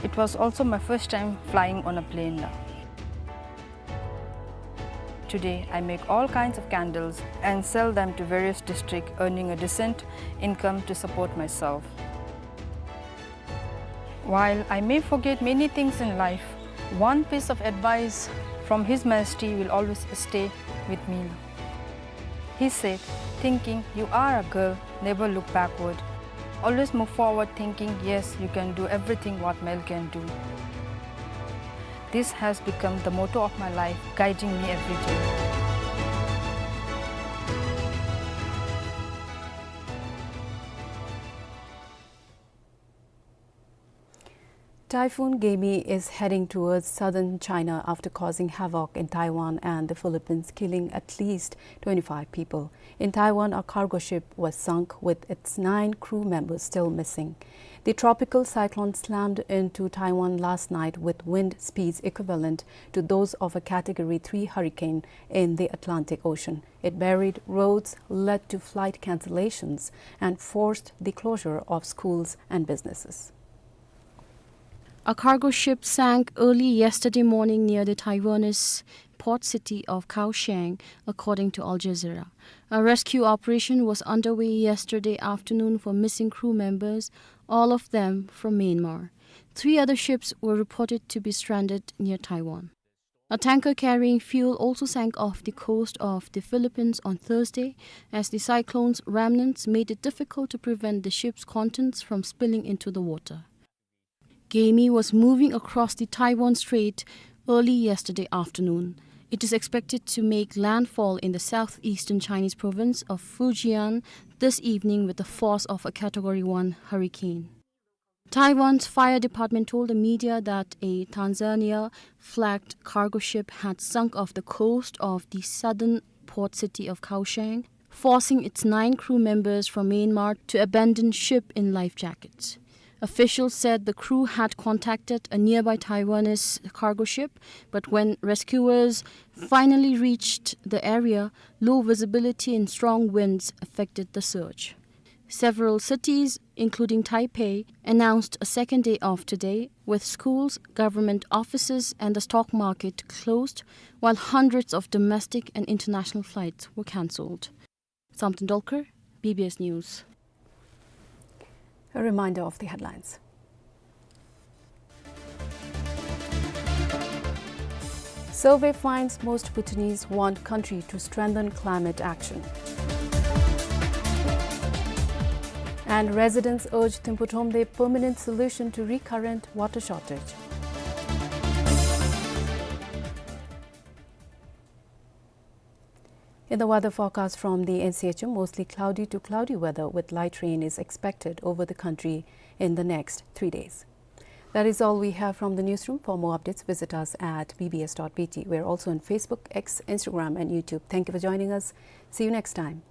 It was also my first time flying on a plane la. Today, I make all kinds of candles and sell them to various districts, earning a decent income to support myself. While I may forget many things in life, one piece of advice from His Majesty will always stay with me. He said, "Thinking you are a girl, never look backward. Always move forward thinking, yes, you can do everything what male can do." This has become the motto of my life, guiding me every day. Typhoon Gaemi is heading towards southern China after causing havoc in Taiwan and the Philippines, killing at least twenty-five people. In Taiwan, a cargo ship was sunk with its nine crew members still missing. The tropical cyclone slammed into Taiwan last night with wind speeds equivalent to those of a Category three hurricane in the Atlantic Ocean. It buried roads, led to flight cancellations, and forced the closure of schools and businesses. A cargo ship sank early yesterday morning near the Taiwanese port city of Kaohsiung, according to Al Jazeera. A rescue operation was underway yesterday afternoon for missing crew members, all of them from Myanmar. Three other ships were reported to be stranded near Taiwan. A tanker carrying fuel also sank off the coast of the Philippines on Thursday, as the cyclone's remnants made it difficult to prevent the ship's contents from spilling into the water. Gaemi was moving across the Taiwan Strait early yesterday afternoon. It is expected to make landfall in the southeastern Chinese province of Fujian this evening with the force of a Category one hurricane. Taiwan's fire department told the media that a Tanzania flagged cargo ship had sunk off the coast of the southern port city of Kaohsiung, forcing its nine crew members from Myanmar to abandon ship in life jackets. Officials said the crew had contacted a nearby Taiwanese cargo ship, but when rescuers finally reached the area, low visibility and strong winds affected the search. Several cities, including Taipei, announced a second day off today, with schools, government offices, and the stock market closed, while hundreds of domestic and international flights were cancelled. Samten Dolkar, B B S News. A reminder of the headlines. Survey finds most Bhutanese want country to strengthen climate action. And residents urge Thimphu Thromde permanent solution to recurrent water shortage. In the weather forecast from the N C H M, mostly cloudy to cloudy weather with light rain is expected over the country in the next three days. That is all we have from the newsroom. For more updates, visit us at B B S dot B T. We're also on Facebook, X, Instagram, and YouTube. Thank you for joining us. See you next time.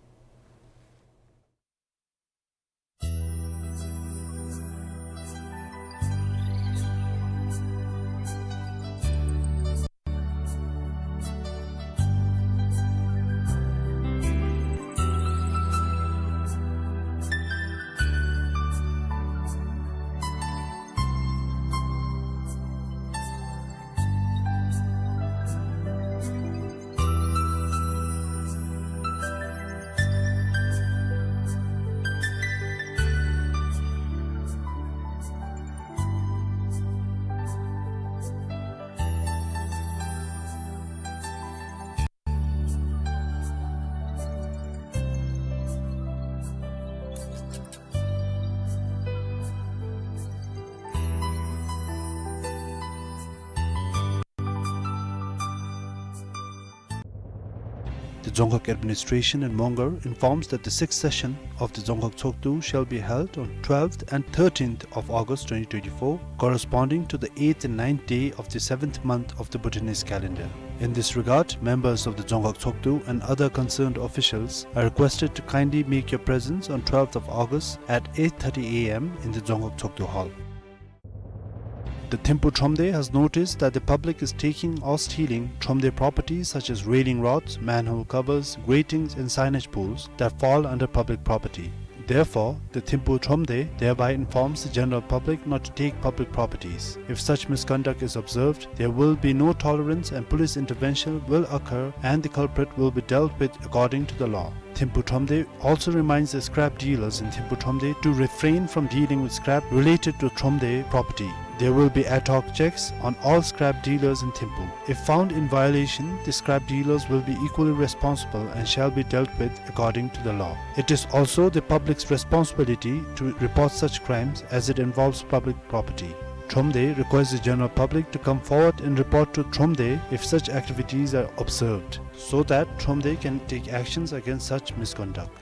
The Dzongkhag administration in Mongar informs that the sixth session of the Dzongkhag Tshogdu shall be held on twelfth and thirteenth of August twenty twenty-four, corresponding to the eighth and ninth day of the seventh month of the Bhutanese calendar. In this regard, members of the Dzongkhag Tshogdu and other concerned officials are requested to kindly make your presence on twelfth of August at eight thirty A M in the Dzongkhag Tshogdu Hall. The Thimphu Thromde has noticed that the public is taking or stealing Thromde properties such as railing rods, manhole covers, gratings and signage poles that fall under public property. Therefore, the Thimphu Thromde thereby informs the general public not to take public properties. If such misconduct is observed, there will be no tolerance and police intervention will occur and the culprit will be dealt with according to the law. Thimphu Thromde also reminds the scrap dealers in Thimphu Thromde to refrain from dealing with scrap related to Thromde property. There will be ad hoc checks on all scrap dealers in Thimphu. If found in violation, the scrap dealers will be equally responsible and shall be dealt with according to the law. It is also the public's responsibility to report such crimes as it involves public property. Thromde requests the general public to come forward and report to Thromde if such activities are observed, so that Thromde can take actions against such misconduct.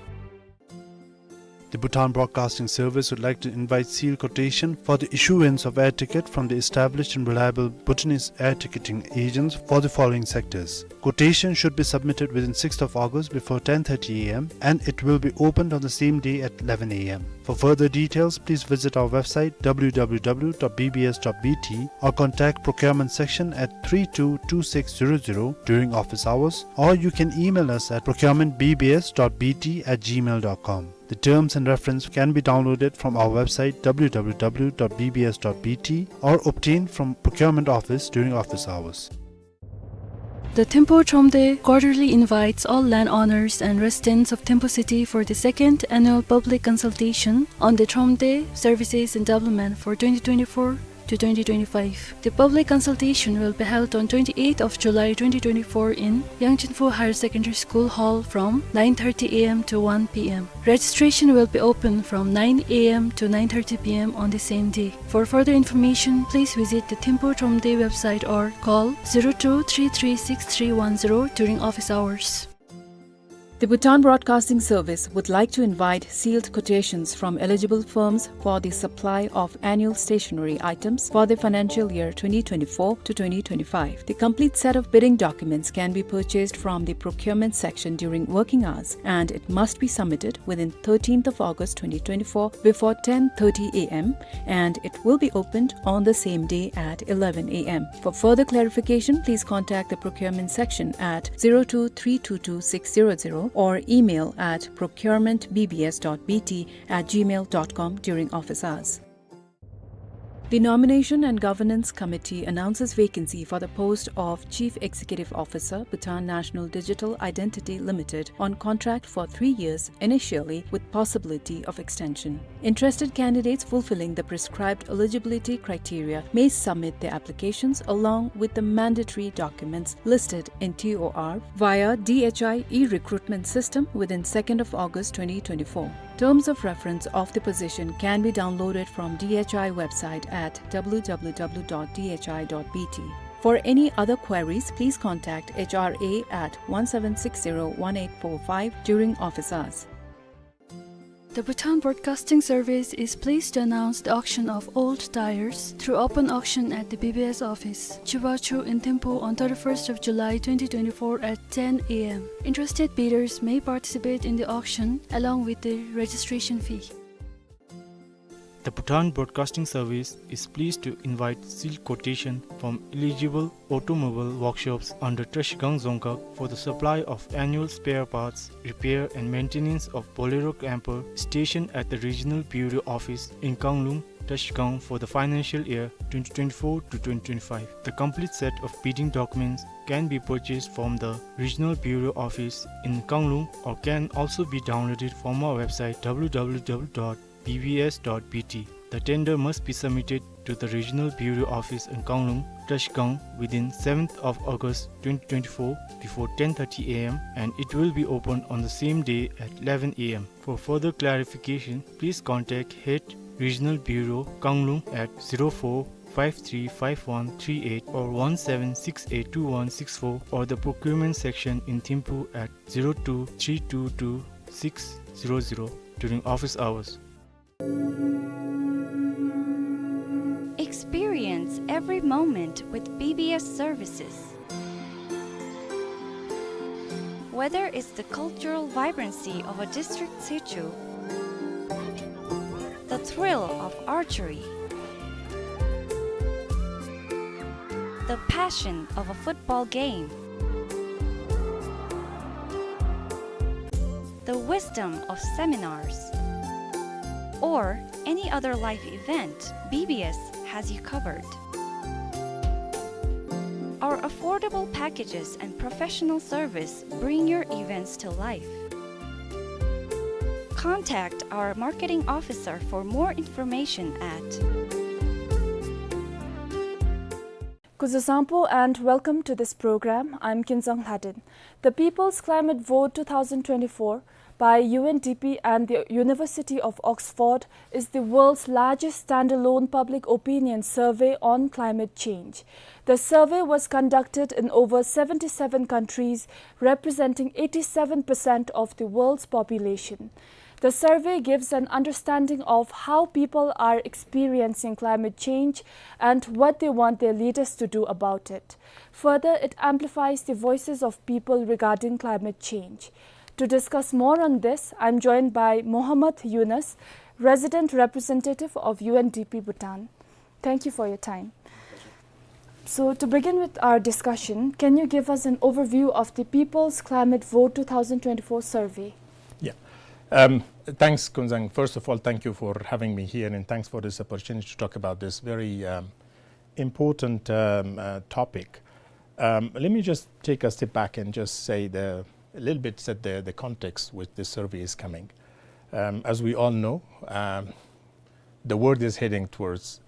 The Bhutan Broadcasting Service would like to invite sealed quotation for the issuance of air ticket from the established and reliable Bhutanese air ticketing agents for the following sectors. Quotation should be submitted within sixth of August before ten thirty A M and it will be opened on the same day at eleven A M. For further details, please visit our website w w w dot b b s dot b t or contact procurement section at three two two six zero zero during office hours, or you can email us at procurement b b s dot b t at gmail dot com. The terms and reference can be downloaded from our website w w w dot b b s dot b t or obtained from procurement office during office hours. The Thimphu Thromde quarterly invites all landowners and residents of Thimphu city for the second annual public consultation on the Thromde services and development for twenty twenty-four to twenty twenty-five. The public consultation will be held on twenty-eighth of July twenty twenty-four in Yangchenphu Higher Secondary School Hall from nine thirty A M to one P M. Registration will be open from nine A M to nine thirty P M on the same day. For further information, please visit the Thimphu Thromde website or call zero two three three six three one zero during office hours. The Bhutan Broadcasting Service would like to invite sealed quotations from eligible firms for the supply of annual stationery items for the financial year twenty twenty-four to twenty twenty-five. The complete set of bidding documents can be purchased from the procurement section during working hours, and it must be submitted within thirteenth of August twenty twenty-four before ten thirty A M, and it will be opened on the same day at eleven A M. For further clarification, please contact the procurement section at zero two three two two six zero zero or email at procurement b b s dot b t at gmail dot com during office hours. The Nomination and Governance Committee announces vacancy for the post of Chief Executive Officer, Bhutan National Digital Identity Limited, on contract for three years initially with possibility of extension. Interested candidates fulfilling the prescribed eligibility criteria may submit their applications along with the mandatory documents listed in T O R via D H I e-recruitment system within second of August twenty twenty-four. Terms of reference of the position can be downloaded from D H I website at w w w dot d h i dot b t. For any other queries, please contact H R A at one seven six zero one eight four five during office hours. The Bhutan Broadcasting Service is pleased to announce the auction of old tires through open auction at the B B S office, Chibachu in Thimphu on thirty-first of July twenty twenty-four at ten A M. Interested bidders may participate in the auction along with the registration fee. The Bhutan Broadcasting Service is pleased to invite sealed quotation from eligible automobile workshops under Trashigang Dzongkhag for the supply of annual spare parts, repair and maintenance of Bolero camper stationed at the Regional Bureau Office in Kanglung, Trashigang for the financial year twenty twenty-four to twenty twenty-five. The complete set of bidding documents can be purchased from the Regional Bureau Office in Kanglung or can also be downloaded from our website w w w dot b b s dot b t. The tender must be submitted to the Regional Bureau Office in Kanglung, Trashigang within seventh of August twenty twenty-four before ten thirty A M and it will be opened on the same day at eleven A M. For further clarification, please contact Head Regional Bureau, Kanglung at zero four five three five one three eight or one seven six eight two one six four, or the procurement section in Thimphu at zero two three two two six zero zero during office hours. Experience every moment with B B S services. Whether it's the cultural vibrancy of a district situ, the thrill of archery, the passion of a football game, the wisdom of seminars, or any other life event, B B S has you covered. Our affordable packages and professional service bring your events to life. Contact our marketing officer for more information at Kuzuzangpo and welcome to this program. I'm Kinzang Lhaden. The People's Climate Vote two thousand twenty-four by U N D P and the University of Oxford is the world's largest standalone public opinion survey on climate change. The survey was conducted in over seventy-seven countries, representing eighty-seven percent of the world's population. The survey gives an understanding of how people are experiencing climate change and what they want their leaders to do about it. Further, it amplifies the voices of people regarding climate change. To discuss more on this, I'm joined by Mohammad Yunus, resident representative of U N D P Bhutan. Thank you for your time. So, to begin with our discussion, can you give us an overview of the People's Climate Vote two thousand twenty-four survey? Yeah. Um, thanks, Kunzang. First of all, thank you for having me here, and thanks for this opportunity to talk about this very, um, important, um, uh, topic. Um, let me just take a step back and just say the, a little bit set the, the context which this survey is coming. Um, as we all know, um, the world is heading towards,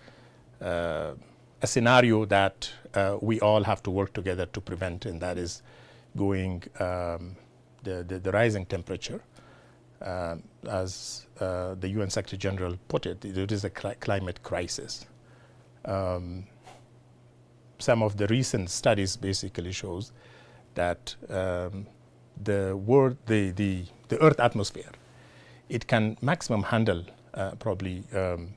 uh, a scenario that, uh, we all have to work together to prevent, and that is going, um, the, the, the rising temperature. Uh, as, uh, the U N Secretary General put it, it is a cli-, climate crisis. Um, some of the recent studies basically shows that, um, the world, the, the, the Earth atmosphere, it can maximum handle, uh, probably, um,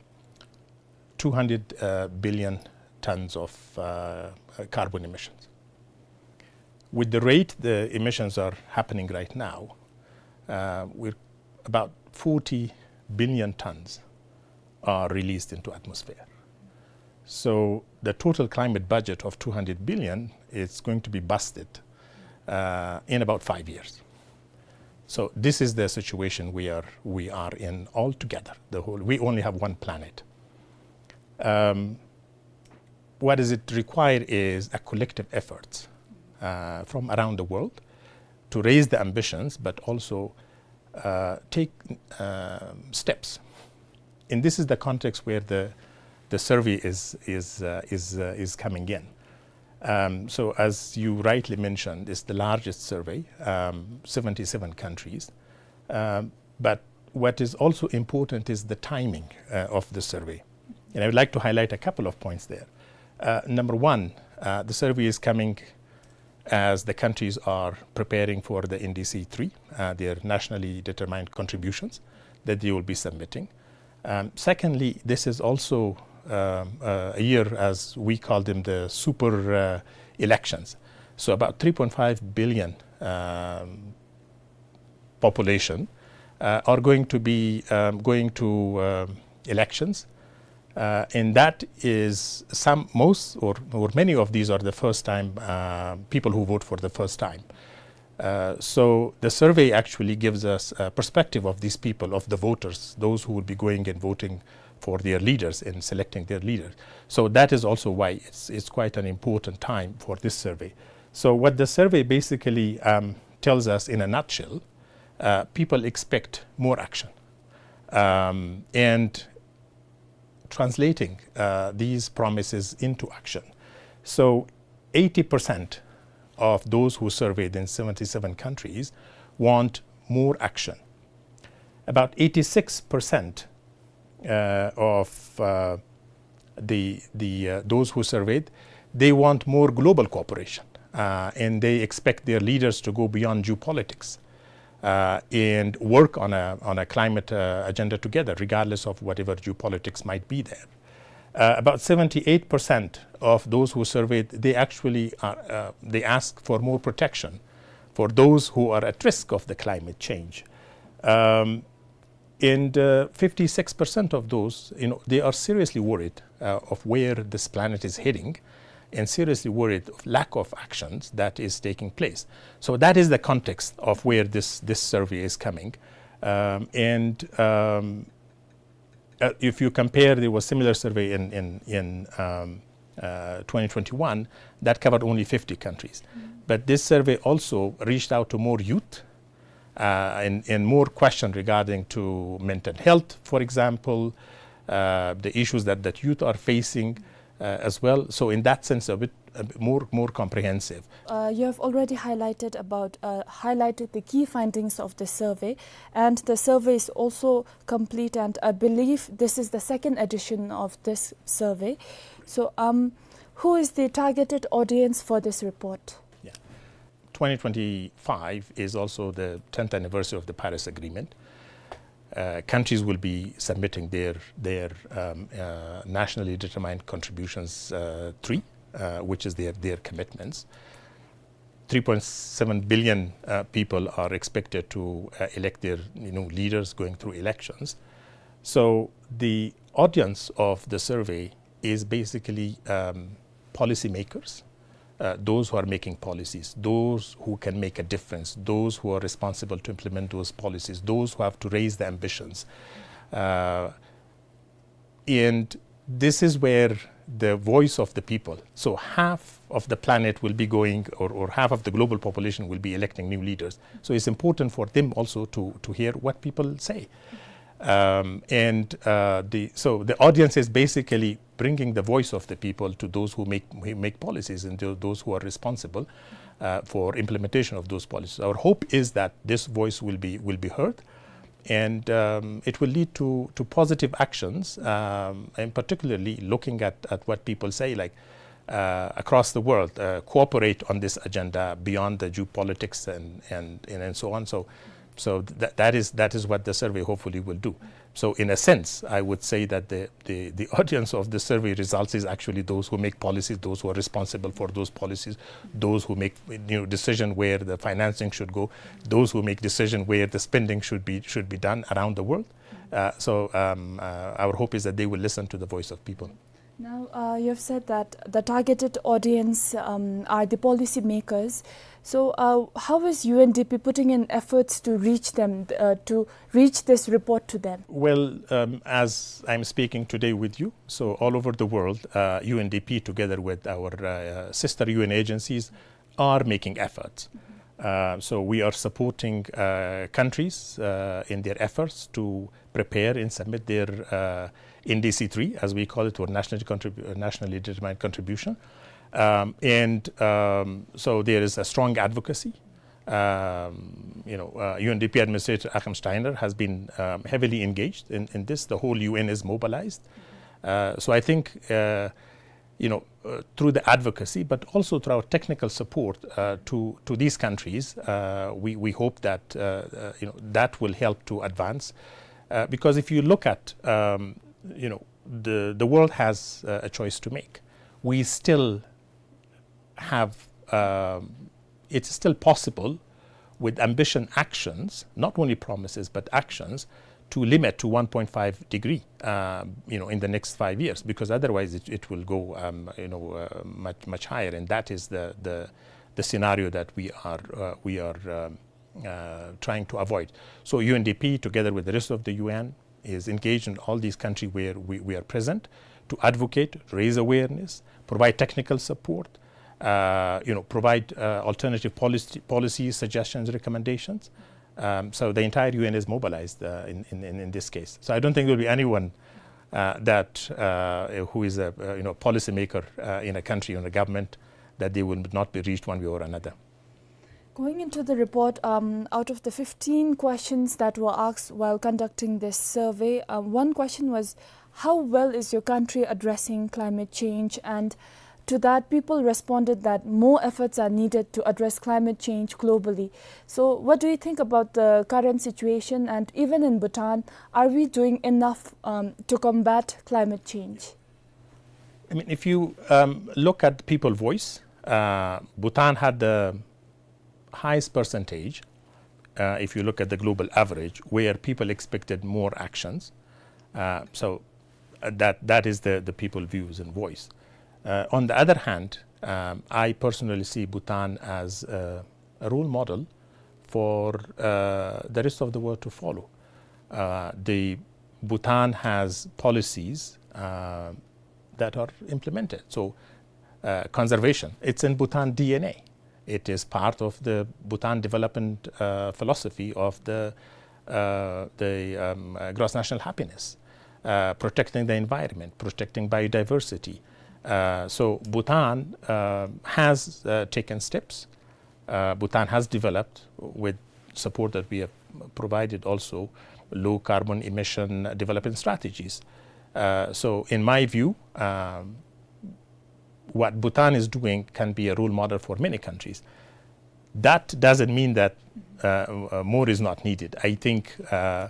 two hundred, uh, billion tons of, uh, uh, carbon emissions. With the rate the emissions are happening right now, uh, we're about forty billion tons are released into atmosphere. So the total climate budget of two hundred billion is going to be busted, uh, in about five years. So this is the situation we are, we are in altogether. The whole, we only have one planet. Um, what does it require is a collective effort, uh, from around the world to raise the ambitions, but also, uh, take, um, steps. And this is the context where the, the survey is, is, uh, is, uh, is coming in. Um, so as you rightly mentioned, it's the largest survey, um, seventy-seven countries. Um, but what is also important is the timing, uh, of the survey. And I would like to highlight a couple of points there. Uh, number one, uh, the survey is coming as the countries are preparing for the N D C three, uh, their nationally determined contributions that they will be submitting. Um, secondly, this is also, um, uh, a year, as we call them, the super, uh, elections. So about three point five billion, um, population, uh, are going to be, um, going to, um, elections. Uh, and that is some, most or, or many of these are the first time, uh, people who vote for the first time. Uh, so the survey actually gives us a perspective of these people, of the voters, those who will be going and voting for their leaders and selecting their leaders. So that is also why it's, it's quite an important time for this survey. So what the survey basically, um, tells us in a nutshell, uh, people expect more action. Um, and translating, uh, these promises into action. So eighty percent of those who surveyed in seventy-seven countries want more action. About eighty-six percent, uh, of, uh, The, the, uh, those who surveyed, they want more global cooperation, uh, and they expect their leaders to go beyond geopolitics, uh, and work on a, on a climate, uh, agenda together, regardless of whatever geopolitics might be there. Uh, about seventy-eight percent of those who surveyed, they actually are, uh, they ask for more protection for those who are at risk of the climate change. Um, and, uh, fifty-six percent of those, you know, they are seriously worried, uh, of where this planet is heading, and seriously worried of lack of actions that is taking place. So that is the context of where this, this survey is coming. Um, and, um, uh, if you compare, there was similar survey in, in, in, um, uh, twenty twenty-one that covered only fifty countries. But this survey also reached out to more youth, uh, and, and more question regarding to mental health, for example, uh, the issues that, that youth are facing, uh, as well. So in that sense, a bit, a bit more, more comprehensive. Uh, you have already highlighted about, uh, highlighted the key findings of the survey, and the survey is also complete, and I believe this is the second edition of this survey. So, um, who is the targeted audience for this report? Yeah. twenty twenty-five is also the tenth anniversary of the Paris Agreement. Uh, countries will be submitting their, their, um, uh, nationally determined contributions, uh, three, uh, which is their, their commitments. Three point seven billion, uh, people are expected to, uh, elect their, you know, leaders going through elections. So the audience of the survey is basically, um, policymakers, uh, those who are making policies, those who can make a difference, those who are responsible to implement those policies, those who have to raise the ambitions. Uh, and this is where the voice of the people, so half of the planet will be going, or, or half of the global population will be electing new leaders. So it's important for them also to, to hear what people say. Um, and, uh, the, so the audience is basically bringing the voice of the people to those who make, who make policies and tho-, those who are responsible, uh, for implementation of those policies. Our hope is that this voice will be, will be heard, and, um, it will lead to, to positive actions, um, and particularly looking at, at what people say, like, uh, across the world, uh, cooperate on this agenda beyond the geopolitics and, and, and, and so on. So, so that, that is, that is what the survey hopefully will do. So in a sense, I would say that the, the, the audience of the survey results is actually those who make policies, those who are responsible for those policies, those who make, you know, decision where the financing should go, those who make decision where the spending should be, should be done around the world. Uh, so, um, uh, our hope is that they will listen to the voice of people. Now, uh, you have said that the targeted audience, um, are the policymakers. So, uh, how is U N D P putting in efforts to reach them, uh, to reach this report to them? Well, um, as I'm speaking today with you, so all over the world, uh, U N D P, together with our, uh, sister U N agencies, are making efforts. Uh, so we are supporting, uh, countries, uh, in their efforts to prepare and submit their, uh, N D C three, as we call it, or nationally contrib-, uh, nationally determined contribution. Um, and, um, so there is a strong advocacy. Um, you know, uh, U N D P Administrator Achim Steiner has been, um, heavily engaged in, in this. The whole U N is mobilized. Uh, so I think, uh, you know, uh, through the advocacy, but also through our technical support, uh, to, to these countries, uh, we, we hope that, uh, uh, you know, that will help to advance. Uh, because if you look at, um, you know, the, the world has, uh, a choice to make. We still have, um, it's still possible with ambition actions, not only promises, but actions, to limit to one point five degree, uh, you know, in the next five years, because otherwise it, it will go, um, you know, uh, much, much higher, and that is the, the, the scenario that we are, uh, we are, um, uh, trying to avoid. So U N D P, together with the rest of the U N, is engaged in all these countries where we, we are present to advocate, raise awareness, provide technical support, uh, you know, provide, uh, alternative policy, policy suggestions, recommendations. Um, so the entire U N is mobilized, uh, in, in, in, in this case. So I don't think there will be anyone, uh, that, uh, who is a, uh, you know, policymaker, uh, in a country, in a government, that they will not be reached one way or another. Going into the report, um, out of the fifteen questions that were asked while conducting this survey, uh, one question was, How well is your country addressing climate change? And to that, people responded that more efforts are needed to address climate change globally. So, what do you think about the current situation? And even in Bhutan, are we doing enough, um, to combat climate change? I mean, if you um, look at People Voice, uh, Bhutan had the highest percentage, uh, if you look at the global average, where people expected more actions. Uh, so uh, that, that is the, the People Views and Voice. Uh, on the other hand, um, I personally see Bhutan as a, a role model for uh, the rest of the world to follow. Uh, the Bhutan has policies uh, that are implemented. So, uh, conservation, it's in Bhutan D N A. It is part of the Bhutan development uh, philosophy of the, uh, the um, uh, gross national happiness, uh, protecting the environment, protecting biodiversity. Uh, so Bhutan uh, has uh, taken steps. Uh, Bhutan has developed, with support that we have provided also, low carbon emission development strategies. Uh, so in my view, um, what Bhutan is doing can be a role model for many countries. That doesn't mean that uh, uh, more is not needed. I think uh,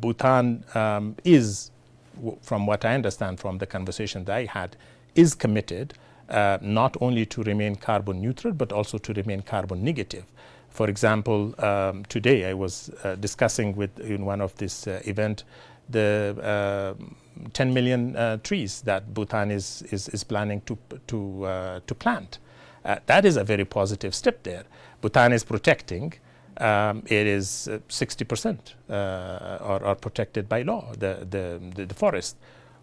Bhutan um, is, w- from what I understand from the conversation that I had, is committed uh, not only to remain carbon neutral but also to remain carbon negative. For example, um, today I was uh, discussing with in one of this uh, event the uh, ten million uh, trees that Bhutan is, is, is planning to, to, uh, to plant. Uh, that is a very positive step there. Bhutan is protecting, um, it is uh, sixty percent uh, are, are protected by law, the, the, the, the forest.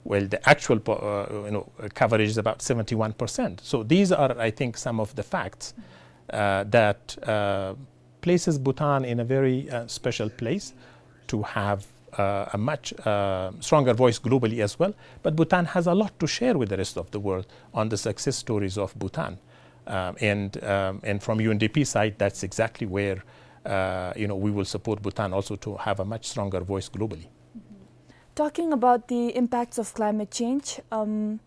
Well, the actual po- uh, you know, coverage is about seventy-one percent. So these are, I think, some of the facts uh, that uh, places Bhutan in a very uh, special place to have uh, a much uh, stronger voice globally as well. But Bhutan has a lot to share with the rest of the world on the success stories of Bhutan. Um, and, um, and from U N D P side, that's exactly where uh, you know, we will support Bhutan also to have a much stronger voice globally. Talking about the impacts of climate change, um,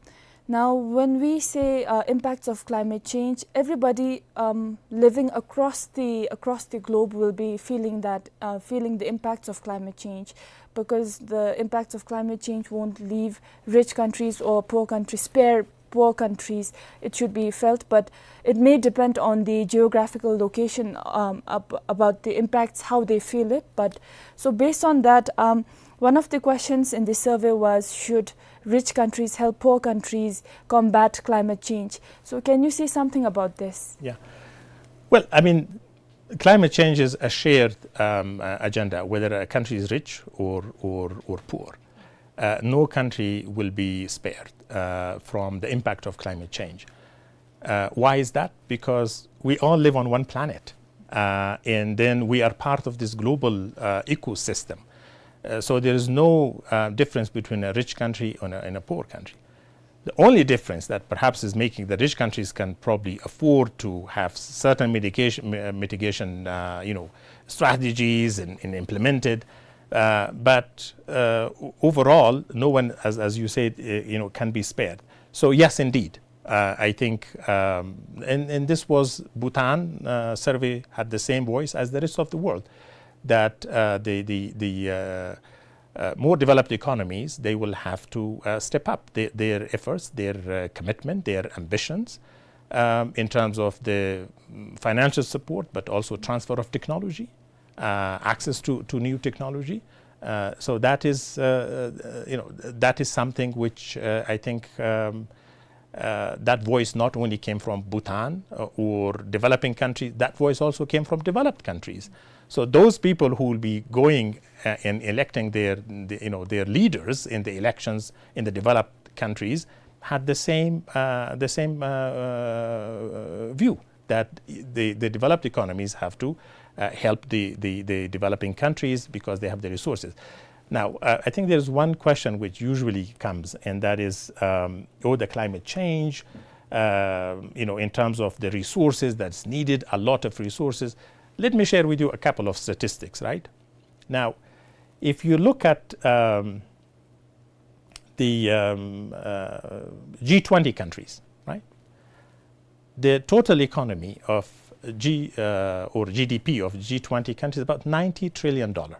now when we say uh, impacts of climate change, everybody um, living across the across the globe will be feeling that uh, feeling the impacts of climate change, because the impacts of climate change won't leave rich countries or poor countries spare poor countries. It should be felt, but it may depend on the geographical location um, ab- about the impacts, how they feel it. But so based on that, um, one of the questions in the survey was, should rich countries help poor countries combat climate change? So can you say something about this? Yeah. Well, I mean, climate change is a shared um, uh, agenda, whether a country is rich or, or, or poor. Uh, no country will be spared uh, from the impact of climate change. Uh, why is that? Because we all live on one planet, uh, and then we are part of this global uh, ecosystem. Uh, so there is no uh, difference between a rich country and a, and a poor country. The only difference that perhaps is making the rich countries can probably afford to have certain mitigation, mi- uh, mitigation, uh, you know, strategies and, and implemented. Uh, but uh, o- overall, no one, as, as you said, uh, you know, can be spared. So yes, indeed, uh, I think, um, and, and this was Bhutan uh, survey had the same voice as the rest of the world, that uh, the, the, the uh, uh, more developed economies, they will have to uh, step up their, their efforts, their uh, commitment, their ambitions um, in terms of the mm, financial support, but also transfer of technology, uh, access to, to new technology. Uh, so that is, uh, uh, you know, that is something which uh, I think um, uh, that voice not only came from Bhutan uh, or developing countries, that voice also came from developed countries. So those people who will be going uh, and electing their, the, you know, their leaders in the elections in the developed countries had the same, uh, the same uh, uh, view that the, the developed economies have to uh, help the, the, the developing countries because they have the resources. Now, uh, I think there's one question which usually comes, and that is, um, oh, the climate change, uh, you know, in terms of the resources that's needed, a lot of resources. Let me share with you a couple of statistics, right? Now, If you look at, um, the, um, uh, G twenty countries, right? The total economy of G, uh, or G D P of G twenty countries is about ninety trillion dollar.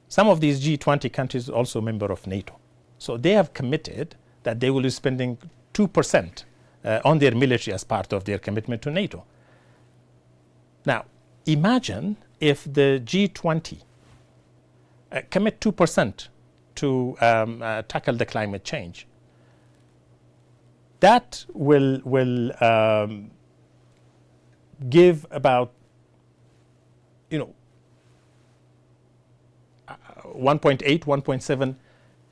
Some of these G twenty countries also member of NATO. So they have committed that they will be spending two percent, uh, on their military as part of their commitment to NATO. Now, imagine if the G twenty, uh, commit two percent to, um, uh, tackle the climate change. That will, will, um, give about, you know, uh, one point eight, one point seven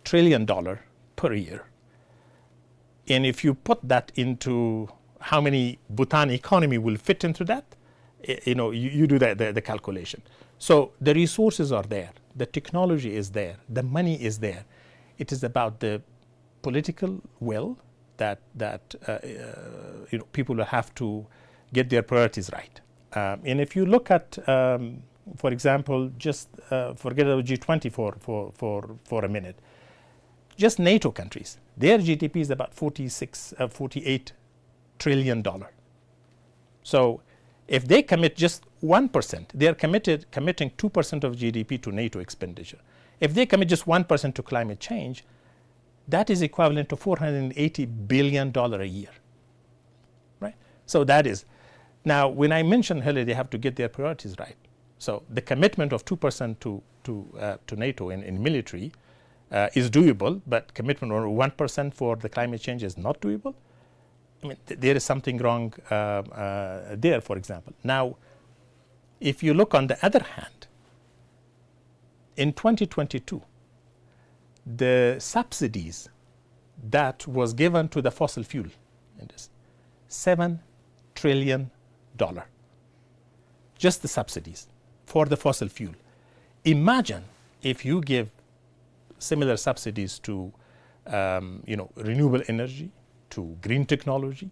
trillion dollar per year. And if you put that into how many Bhutan economy will fit into that, y-, you know, you, you do the, the, the calculation. So the resources are there, the technology is there, the money is there. It is about the political will that, that, uh, uh, you know, people will have to get their priorities right. Um, and if you look at, um, for example, just, uh, forget about G twenty for, for, for, for a minute. Just NATO countries, their G D P is about forty-six, uh, forty-eight trillion dollar. So if they commit just one percent, they are committed, committing two percent of G D P to NATO expenditure. If they commit just one percent to climate change, that is equivalent to four hundred eighty billion dollar a year. Right? So that is, now when I mentioned earlier, they have to get their priorities right. So the commitment of two percent to, to, uh, to NATO in, in military, uh, is doable, but commitment of one percent for the climate change is not doable. I mean, th-, there is something wrong, uh, uh, there, for example. Now, if you look on the other hand, in twenty twenty-two, the subsidies that was given to the fossil fuel industry, seven trillion dollar. Just the subsidies for the fossil fuel. Imagine if you give similar subsidies to, um, you know, renewable energy, to green technology.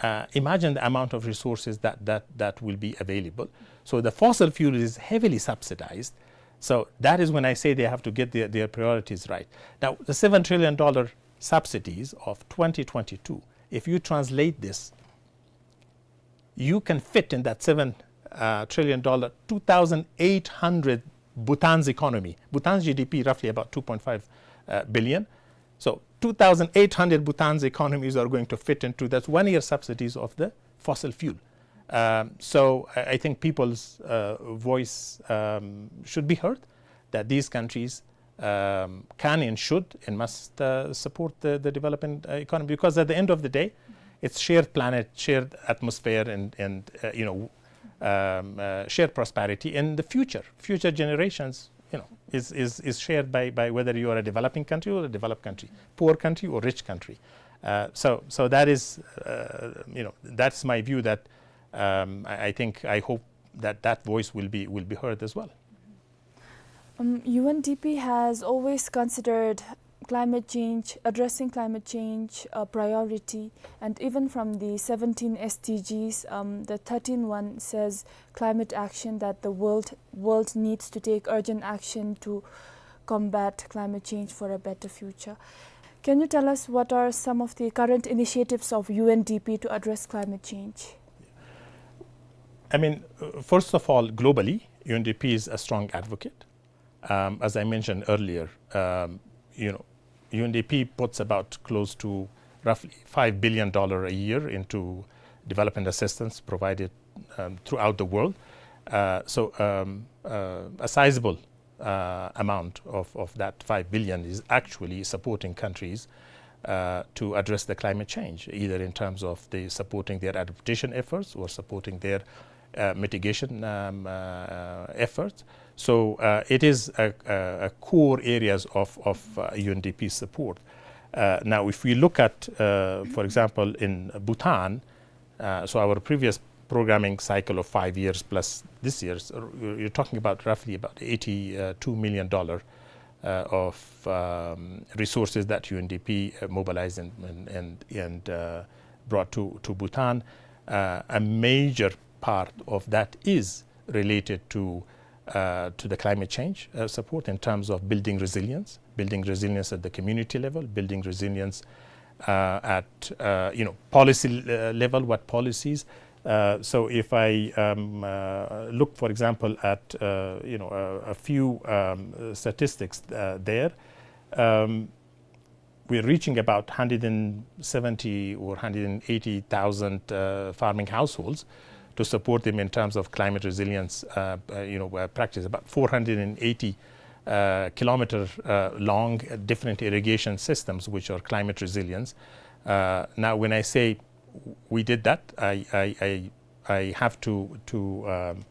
Uh, imagine the amount of resources that, that, that will be available. So the fossil fuel is heavily subsidized. So that is when I say they have to get their, their priorities right. Now, the seven trillion dollar subsidies of twenty twenty-two, if you translate this, you can fit in that seven, uh, trillion dollar, two thousand eight hundred Bhutan's economy. Bhutan's G D P roughly about two point five, uh, billion. So two thousand eight hundred Bhutan's economies are going to fit into that one year subsidies of the fossil fuel. Um, so I, I think people's, uh, voice, um, should be heard, that these countries, um, can and should and must, uh, support the, the developing, uh, economy, because at the end of the day, it's shared planet, shared atmosphere, and, and, uh, you know, um, uh, shared prosperity. And the future, future generations, you know, is, is, is shared by, by whether you are a developing country or a developed country, poor country or rich country. Uh, so, so that is, uh, you know, that's my view that, um, I, I think, I hope that that voice will be, will be heard as well. Um, U N D P has always considered climate change, addressing climate change, a priority, and even from the seventeen S D Gs, um, the thirteenth one says climate action, that the world, world needs to take urgent action to combat climate change for a better future. Can you tell us what are some of the current initiatives of U N D P to address climate change? I mean, uh, first of all, globally, U N D P is a strong advocate. Um, as I mentioned earlier, um, you know, U N D P puts about close to roughly five billion dollar a year into development assistance provided, um, throughout the world. Uh, so, um, uh, a sizable, uh, amount of, of that five billion is actually supporting countries, uh, to address the climate change, either in terms of the supporting their adaptation efforts or supporting their, uh, mitigation, um, uh, efforts. So, uh, it is a, a, a core areas of, of, uh, U N D P support. Uh, now, if we look at, uh, for example, in Bhutan, uh, so our previous programming cycle of five years plus this year's, uh, you're, you're talking about roughly about eighty-two million dollar, uh, of, um, resources that U N D P, uh, mobilized and, and, and, and, uh, brought to, to Bhutan. Uh, a major part of that is related to, uh, to the climate change uh, support in terms of building resilience, building resilience at the community level, building resilience uh, at uh, you know policy uh, level, what policies. Uh, so if I um, uh, look, for example, at uh, you know a, a few um, statistics uh, there, um, we're reaching about hundred and seventy or hundred and eighty thousand uh, farming households to support them in terms of climate resilience, uh, uh, you know, uh, practice. About four hundred and eighty uh, kilometer uh, long uh, different irrigation systems which are climate resilience. Uh, now, when I say we did that, I, I, I, I have to, to, um,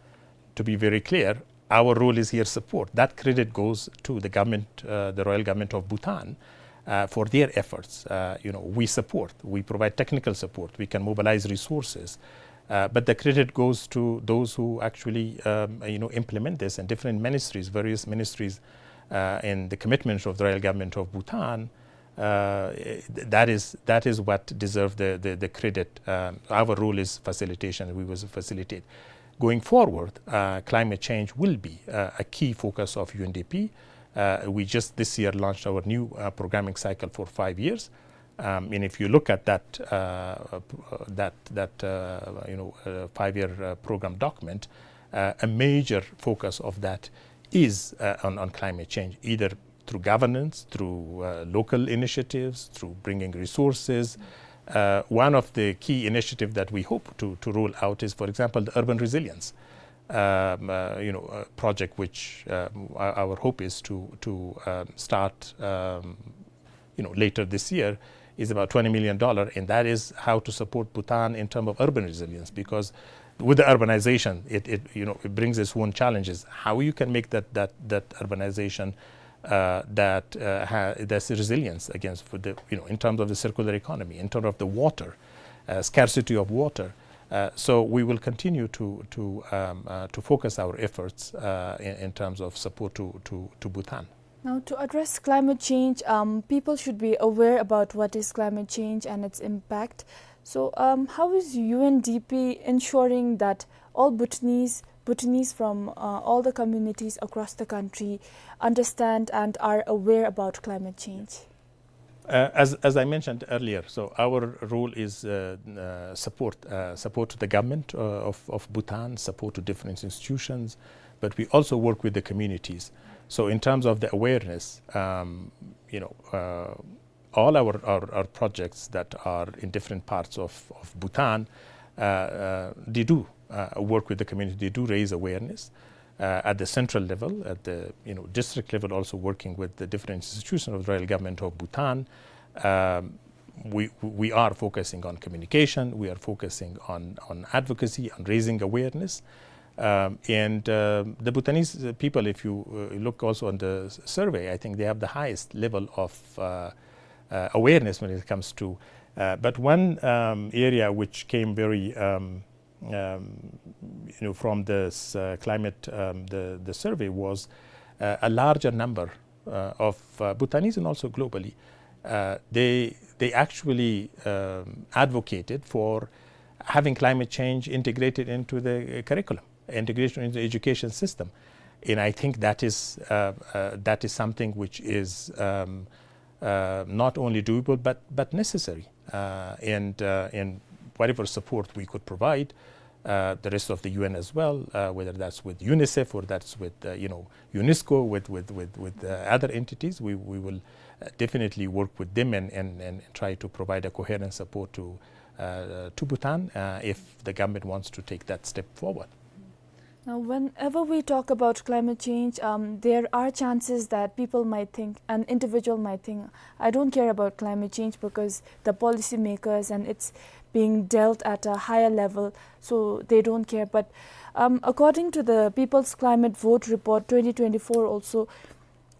to be very clear. Our role is here support. That credit goes to the government, uh, the royal government of Bhutan, uh, for their efforts. Uh, you know, we support, we provide technical support, we can mobilize resources. Uh, but the credit goes to those who actually, um, you know, implement this, and different ministries, various ministries, uh, and the commitments of the royal government of Bhutan. Uh, th-, that is, that is what deserve the, the, the credit. Um, our role is facilitation. We will facilitate. Going forward, uh, climate change will be uh, a key focus of U N D P. Uh, we just this year launched our new uh, programming cycle for five years. Um, and if you look at that, uh, uh, p-, uh, that, that uh, you know uh, five-year uh, program document, uh, a major focus of that is uh, on, on climate change, either through governance, through uh, local initiatives, through bringing resources. Uh, one of the key initiatives that we hope to, to roll out is, for example, the urban resilience um, uh, you know, uh, project, which um, our, our hope is to, to um, start um, you know, later this year, is about twenty million dollar, and that is how to support Bhutan in terms of urban resilience, because with the urbanization, it, it, you know, it brings its own challenges. How you can make that, that, that urbanization uh, that uh, ha-, that's resilience against for the, you know, in terms of the circular economy, in terms of the water, uh, scarcity of water. Uh, so we will continue to, to, um, uh, to focus our efforts uh, in, in terms of support to, to, to Bhutan. Now, to address climate change, um, people should be aware about what is climate change and its impact. So, um, how is U N D P ensuring that all Bhutanese, Bhutanese from uh, all the communities across the country understand and are aware about climate change? Uh, as, as I mentioned earlier, so our role is uh, uh, support, uh, support to the government uh, of, of Bhutan, support to different institutions, but we also work with the communities. So in terms of the awareness, um, you know, uh, all our, our, our projects that are in different parts of, of Bhutan, uh, uh, they do uh, work with the community, they do raise awareness. Uh, at the central level, at the, you know, district level, also working with the different institutions of the royal government of Bhutan. Um, we, we are focusing on communication, we are focusing on, on advocacy, on raising awareness. Um, and uh, the Bhutanese people, if you uh, look also on the s-, survey, I think they have the highest level of uh, uh, awareness when it comes to. Uh, but one um, area which came very um, um, you know, from this uh, climate, um, the, the survey was uh, a larger number uh, of uh, Bhutanese and also globally, uh, they, they actually um, advocated for having climate change integrated into the curriculum, integration into the education system. And I think that is, uh, uh, that is something which is um, uh, not only doable but, but necessary. Uh, and, uh, and whatever support we could provide, uh, the rest of the U N as well, uh, whether that's with UNICEF or that's with, uh, you know, UNESCO, with, with, with, with uh, other entities, we, we will uh, definitely work with them and, and, and try to provide a coherent support to, uh, to Bhutan uh, if the government wants to take that step forward. Now, whenever we talk about climate change, um, there are chances that people might think, an individual might think, "I don't care about climate change because the policymakers and it's being dealt at a higher level, so they don't care." But um, according to the People's Climate Vote Report twenty twenty-four also,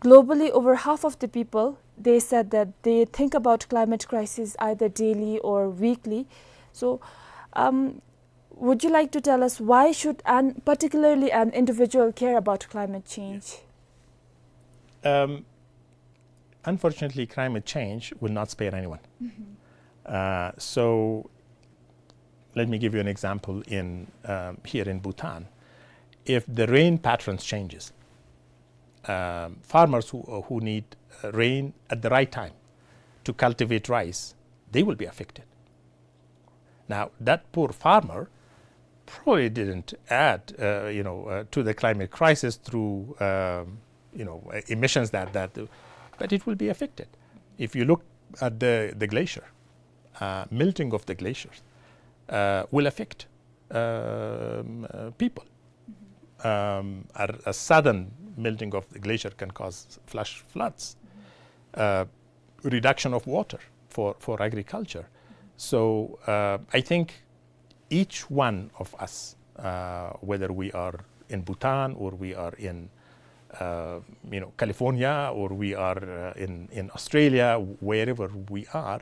globally, over half of the people, they said that they think about climate crisis either daily or weekly. So, um, would you like to tell us why should an, particularly an individual care about climate change? Um, unfortunately, climate change will not spare anyone. Uh, so let me give you an example in, um, here in Bhutan. if the rain patterns changes, um, farmers who, uh, who need, uh, rain at the right time to cultivate rice, they will be affected. Now, that poor farmer probably didn't add, uh, you know, uh, to the climate crisis through, um, you know, uh, emissions that, that, but it will be affected. If you look at the, the glacier, uh, melting of the glaciers, uh, will affect, um, uh, people. Um, a, a sudden melting of the glacier can cause flash floods, uh, reduction of water for, for agriculture. So, uh, I think each one of us, uh, whether we are in Bhutan or we are in, uh, you know, California, or we are, uh, in, in Australia, wherever we are,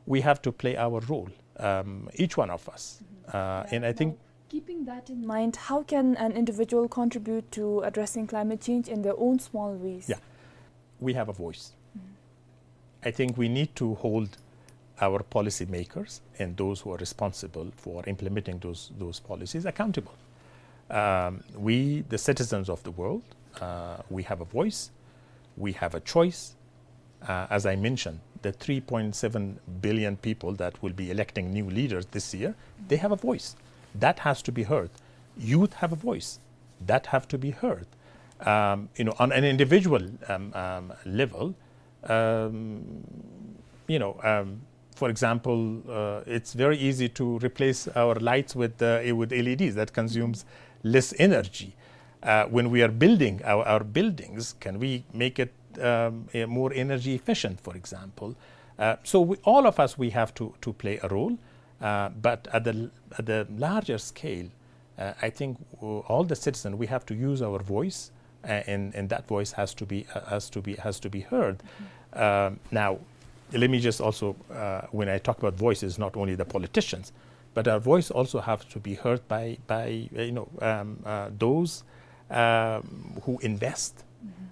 we have to play our role, um, each one of us. Uh, and I think Keeping that in mind, how can an individual contribute to addressing climate change in their own small ways? Yeah, we have a voice. I think we need to hold our policymakers and those who are responsible for implementing those, those policies accountable. Um, we, the citizens of the world, uh, we have a voice, we have a choice. Uh, as I mentioned, the three point seven billion people that will be electing new leaders this year, they have a voice. That has to be heard. Youth have a voice. That have to be heard. Um, you know, on an individual, um, um, level, um, you know, um, for example, uh, it's very easy to replace our lights with, uh, with L E Ds that consumes less energy. Uh, when we are building our, our buildings, can we make it, um, a more energy efficient, for example? Uh, so we, all of us, we have to, to play a role, uh, but at the, at the larger scale, uh, I think, uh, all the citizens, we have to use our voice, uh, and, and that voice has to be, uh, has to be, has to be heard. Um, now, let me just also, uh, when I talk about voices, not only the politicians, but our voice also have to be heard by, by, uh, you know, um, uh, those, um, who invest,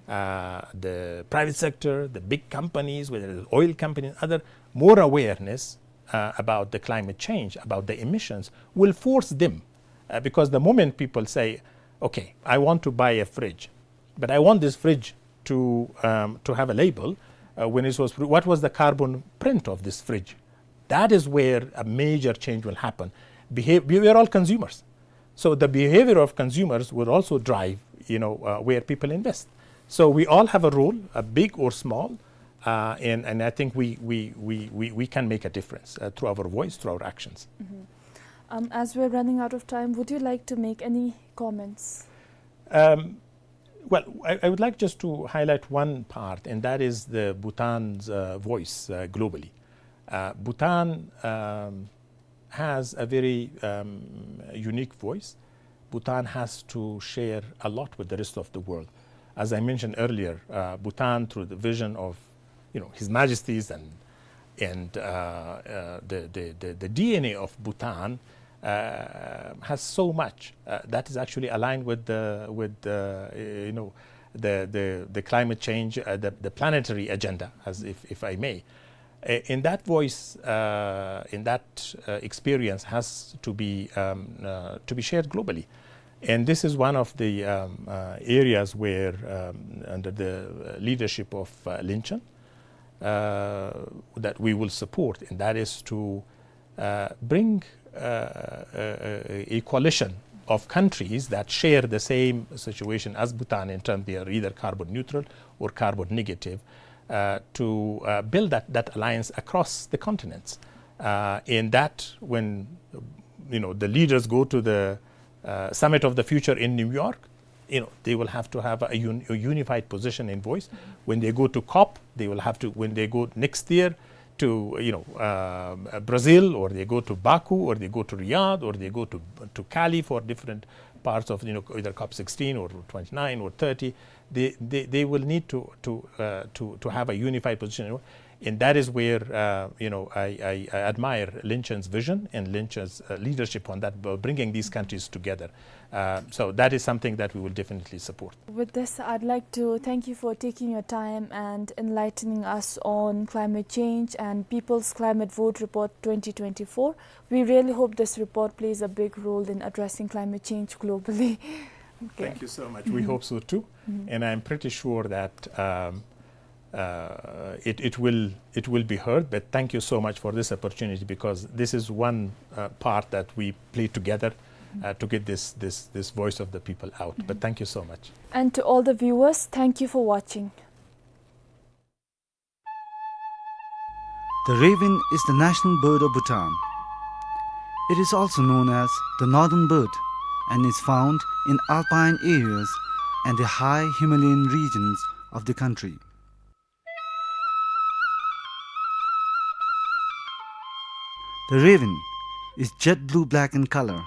uh, the private sector, the big companies, whether it's oil companies, other, more awareness, uh, about the climate change, about the emissions, will force them. Uh, because the moment people say, "Okay, I want to buy a fridge, but I want this fridge to, um, to have a label, uh, when it was, what was the carbon print of this fridge?" That is where a major change will happen. Behav-, we are all consumers. So the behavior of consumers will also drive, you know, uh, where people invest. So we all have a role, uh, big or small, uh, and, and I think we, we, we, we, we can make a difference, uh, through our voice, through our actions. Um, as we're running out of time, would you like to make any comments? Um, well, I, I would like just to highlight one part, and that is the Bhutan's, uh, voice, uh, globally. Uh, Bhutan, um, has a very, um, unique voice. Bhutan has to share a lot with the rest of the world. As I mentioned earlier, uh, Bhutan, through the vision of, you know, His Majesties and, and, uh, uh, the, the, the, the D N A of Bhutan, uh, has so much, uh, that is actually aligned with the, with the, uh, you know, the, the, the climate change, uh, the, the planetary agenda, as if, if I may. Uh, in that voice, uh, in that, uh, experience has to be, um, uh, to be shared globally. And this is one of the, um, uh, areas where, um, under the, uh, leadership of, uh, Linchen, uh, that we will support, and that is to, uh, bring, uh, a, a, a coalition of countries that share the same situation as Bhutan in terms they are either carbon neutral or carbon negative, uh, to, uh, build that, that alliance across the continents. Uh, in that, when, you know, the leaders go to the, uh, Summit of the Future in New York, you know, they will have to have a un-, a unified position and voice. When they go to COP, they will have to, when they go next year to, you know, um, uh, Brazil, or they go to Baku, or they go to Riyadh, or they go to, to Cali for different parts of, you know, either COP sixteen or twenty-nine or thirty, they, they, they will need to, to, uh, to, to have a unified position. And that is where, uh, you know, I, I, I admire Linchen's vision and Linchen's, uh, leadership on that, uh, bringing these countries together. Uh, so that is something that we will definitely support. With this, I'd like to thank you for taking your time and enlightening us on climate change and People's Climate Vote Report twenty twenty-four. We really hope this report plays a big role in addressing climate change globally. Okay. Thank you so much. We hope so too. And I'm pretty sure that, um, uh, it, it will, it will be heard, but thank you so much for this opportunity, because this is one, uh, part that we play together, uh, to get this, this, this voice of the people out. But thank you so much. And to all the viewers, thank you for watching. The raven is the national bird of Bhutan. It is also known as the northern bird and is found in alpine areas and the high Himalayan regions of the country. The raven is jet blue-black in color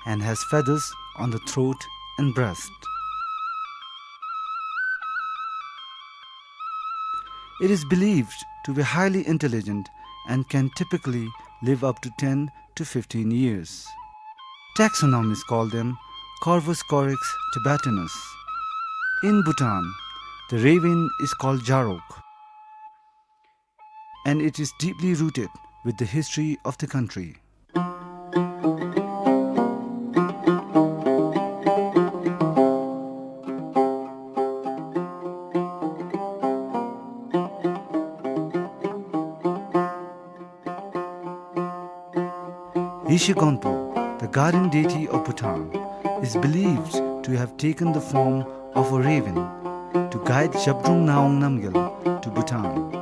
and has feathers on the throat and breast. It is believed to be highly intelligent and can typically live up to ten to fifteen years. Taxonomists call them Corvus corax tibetanus. In Bhutan, the raven is called Jarok, and it is deeply rooted with the history of the country. Yeshe Gonpo, the guardian deity of Bhutan, is believed to have taken the form of a raven to guide Zhabdrung Ngawang Namgyal to Bhutan.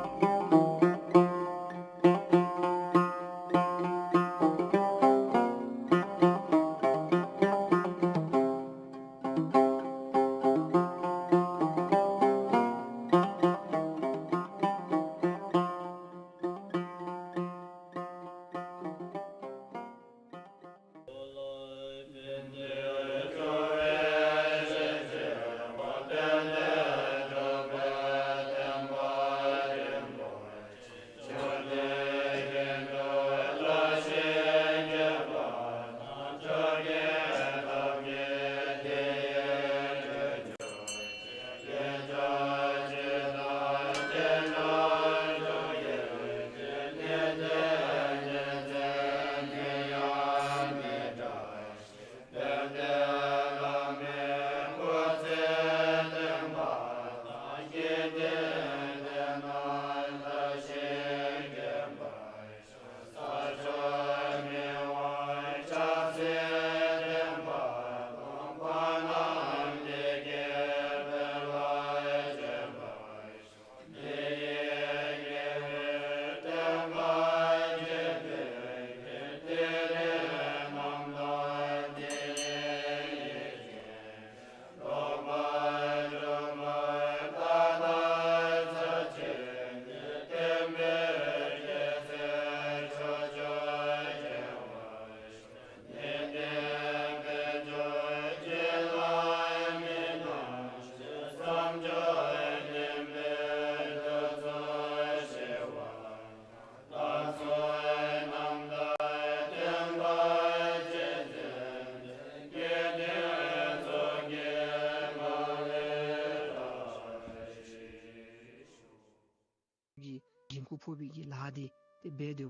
གི་འགན་ཁུར་ཕོག་པའི་གི་ལཱ་འདི་ཏེ་འབད་སྡོད་པ།